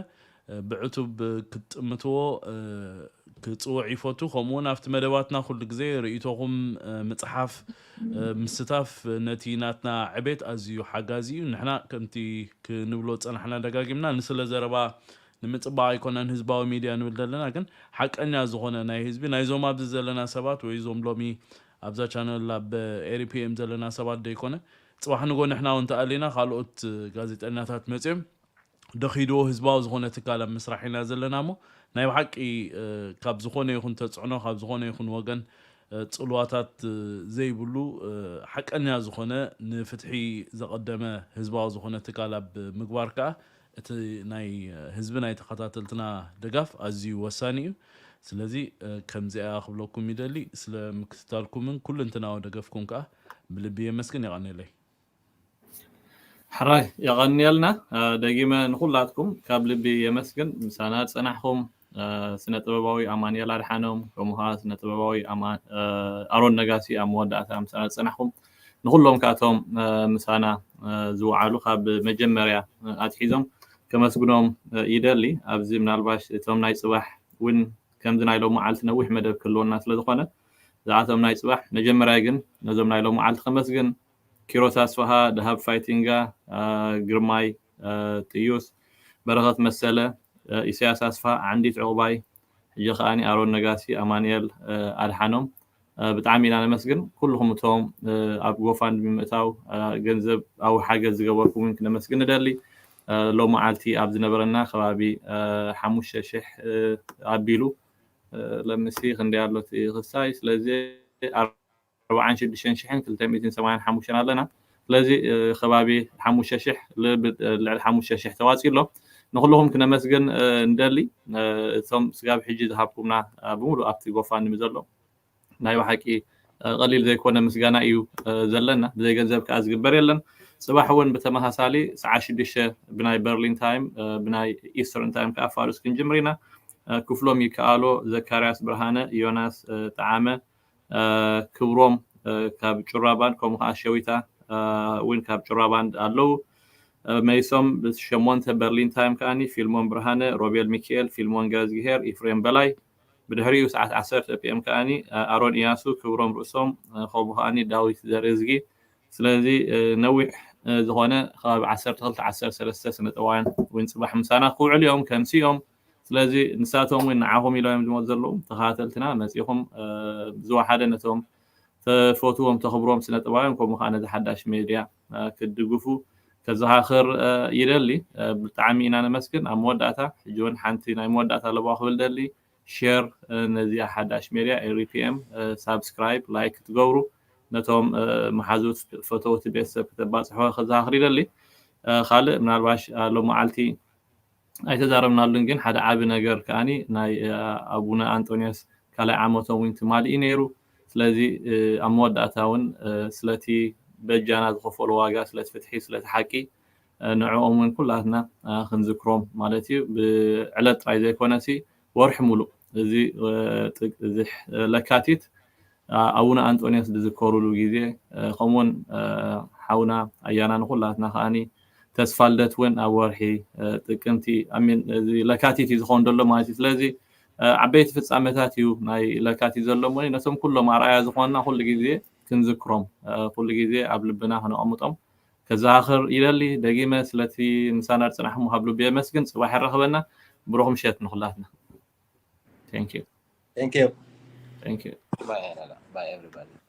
ብዕቱብ ክትጥምትዎ ክጽውዕ ይፈቱ። ከምኡውን ኣብቲ መደባትና ኩሉ ግዜ ርእይቶኹም ምጽሓፍ ምስታፍ ነቲ ናትና ዕቤት ኣዝዩ ሓጋዚ እዩ። ንሕና ከምቲ ክንብሎ ዝጸናሕና ደጋጊምና ንስለ ዘረባ ንምጽባቕ ኣይኮነን ህዝባዊ ሚድያ ንብል ዘለና፣ ግን ሓቀኛ ዝኾነ ናይ ህዝቢ ናይዞም ኣብዚ ዘለና ሰባት ወይ ዞም ሎሚ ኣብዛ ቻነል ኣብ ኤሪፒኤም ዘለና ሰባት ደይኮነ፣ ጽባሕ ንጎ ንሕና እውን ተኣሊና ካልኦት ጋዜጠኛታት መጽዮም ደኺድዎ ህዝባዊ ዝኾነ ትካል ኣብ ምስራሕ ኢና ዘለና እሞ ናይ ብሓቂ ካብ ዝኾነ ይኹን ተፅዕኖ ካብ ዝኾነ ይኹን ወገን ፅልዋታት ዘይብሉ ሓቀኛ ዝኾነ ንፍትሒ ዘቐደመ ህዝባዊ ዝኾነ ትካል ኣብ ምግባር ከዓ እቲ ናይ ህዝቢ ናይ ተኸታተልትና ደጋፍ ኣዝዩ ወሳኒ እዩ። ስለዚ ከምዚኣ ክብለኩም ይደሊ። ስለ ምክትታልኩምን ኩልንትናዊ ደገፍኩም ከዓ ብልቢ የመስግን። የቐንየለይ። ሕራይ የቐንየልና። ደጊመ ንኹላትኩም ካብ ልቢ የመስግን። ምሳና ዝጸናሕኹም ስነ ጥበባዊ ኣማንኤል ኣድሓኖም፣ ከምኡ ከዓ ስነ ጥበባዊ ኣሮን ነጋሲ ኣብ መወዳእታ ምሳና ዝጸናሕኹም፣ ንኹሎም ካቶም ምሳና ዝወዓሉ ካብ መጀመርያ ኣትሒዞም ከመስግኖም ይደሊ። ኣብዚ ምናልባሽ እቶም ናይ ጽባሕ እውን ከምዚ ናይ ሎም መዓልቲ ነዊሕ መደብ ክህልወና ስለዝኾነ እዚኣቶም ናይ ጽባሕ መጀመርያ ግን ነዞም ናይ ሎም መዓልቲ ከመስግን። ኪሮስ ኣስፍሃ፣ ደሃብ ፋይቲንጋ፣ ግርማይ ጥዩስ፣ በረኸት መሰለ፣ ኢሳያስ ኣስፋ፣ ዓንዲት ዕቑባይ፣ ሕጂ ከዓኒ ኣሮን ነጋሲ፣ ኣማንኤል ኣድሓኖም ብጣዕሚ ኢና ነመስግን። ኩልኹም እቶም ኣብ ጎፋንድሚ ምእታው ገንዘብ ኣብ ሓገዝ ዝገበርኩም እውን ክነመስግን ንደሊ። ሎም መዓልቲ ኣብ ዝነበረና ከባቢ ሓሙሽተ ሽሕ ኣቢሉ ለምሲ ክንደይ ኣሎ እቲ ክሳይ ስለዚ ኣርባዓን ሽዱሽተን ሽሕን ክልተ ሚእትን ሰማንያን ሓሙሽተን ኣለና። ስለዚ ከባቢ ሓሙሽተ ሽሕ ልዕሊ ሓሙሽተ ሽሕ ተዋፂኡ ኣሎ። ንኩልኹም ክነመስግን እንደሊ። እቶም ስጋብ ሕጂ ዝሃብኩምና ብምሉእ ኣብቲ ጎፋንድሚ ዘሎ ናይ ብሓቂ ቀሊል ዘይኮነ ምስጋና እዩ ዘለና። ብዘይ ገንዘብ ከዓ ዝግበር የለን። ፅባሕ እውን ብተመሳሳሊ ሰዓት ሽዱሽተ ብናይ በርሊን ታይም ብናይ ኢስተርን ታይም ከዓ ፋርስ ክንጅምር ኢና። ክፍሎም ይከኣሎ፣ ዘካርያስ ብርሃነ፣ ዮናስ ጠዓመ፣ ክብሮም ካብ ጩራ ባንድ ከምኡ ከዓ ሸዊታ እውን ካብ ጩራ ባንድ ኣለዉ። መይሶም ብሸሞንተ በርሊን ታይም ከዓኒ ፊልሞን ብርሃነ፣ ሮቤል ሚካኤል፣ ፊልሞን ገረዝግሄር፣ ኢፍሬም በላይ ብድሕሪኡ ሰዓት ዓሰርተ ፒኤም ከዓኒ ኣሮን ኢያሱ፣ ክብሮም ርእሶም ከምኡ ከዓኒ ዳዊት ዘርእዝጊ። ስለዚ ነዊሕ ዝኾነ ከባቢ ዓሰርተ ክልተ ዓሰርተ ሰለስተ ስነ ጥበባውያን እውን ፅባሕ ምሳና ክውዕሉ እዮም ከምሲ እዮም። ስለዚ ንሳቶም እውን ንዓኹም ኢሎም እዮም ዝመፁ ዘለዉ ተኸታተልትና መፂኹም ዝወሓደ ነቶም ተፈትዎም ተኽብሮም ስነ ጥበባውያን ከምኡ ከዓ ነዚ ሓዳሽ ሜድያ ክትድግፉ ከዘኻኽር ይደሊ። ብጣዕሚ ኢና ነመስግን። ኣብ መወዳእታ ሕጂ እውን ሓንቲ ናይ መወዳእታ ለበዋ ክብል ደሊ ሼር ነዚኣ ሓዳሽ ሜድያ ኤሪፒኤም ሳብስክራይብ ላይክ ክትገብሩ ነቶም መሓዙት ፈተውቲ ቤተሰብ ክተባፅሑ ከዘኻኽር ይደሊ። ካልእ ምናልባሽ ሎመዓልቲ ኣይተዛረብናሉን ግን ሓደ ዓቢ ነገር ከዓኒ ናይ ኣቡነ ኣንጦንዮስ ካልኣይ ዓመቶም እውን ትማሊ እዩ ነይሩ። ስለዚ ኣብ መወዳእታ እውን ስለቲ በጃና ዝኸፈሉ ዋጋ ስለቲ ፍትሒ ስለቲ ሓቂ ንዕኦም እውን ኩላትና ክንዝክሮም ማለት እዩ። ብዕለት ጥራይ ዘይኮነ ሲ ወርሒ ሙሉእ እዚ ለካቲት ኣቡነ ኣንጦንዮስ ዝዝከሩሉ ግዜ ከምኡውን ሓውና ኣያና ንኩላትና ከዓኒ ተስፋ ልደት እውን ኣብ ወርሒ ጥቅምቲ ለካቲት እዩ ዝኸውን ዘሎ ማለት እዩ። ስለዚ ዓበይቲ ፍፃመታት እዩ ናይ ለካቲት ዘሎ እሞ ነቶም ኩሎም ኣርኣያ ዝኾንና ኩሉ ግዜ ክንዝክሮም ኩሉ ግዜ ኣብ ልብና ክነቐምጦም ከዘኻኽር ይደሊ። ደጊመ ስለቲ ምሳና ዝፅናሕኹም ካብ ልቢ የመስግን። ፅባሕ የራኽበና። ብሩኽ ምሸት ንኩላትና። Thank you. Thank you. Thank you. Bye, Anna. Bye, everybody.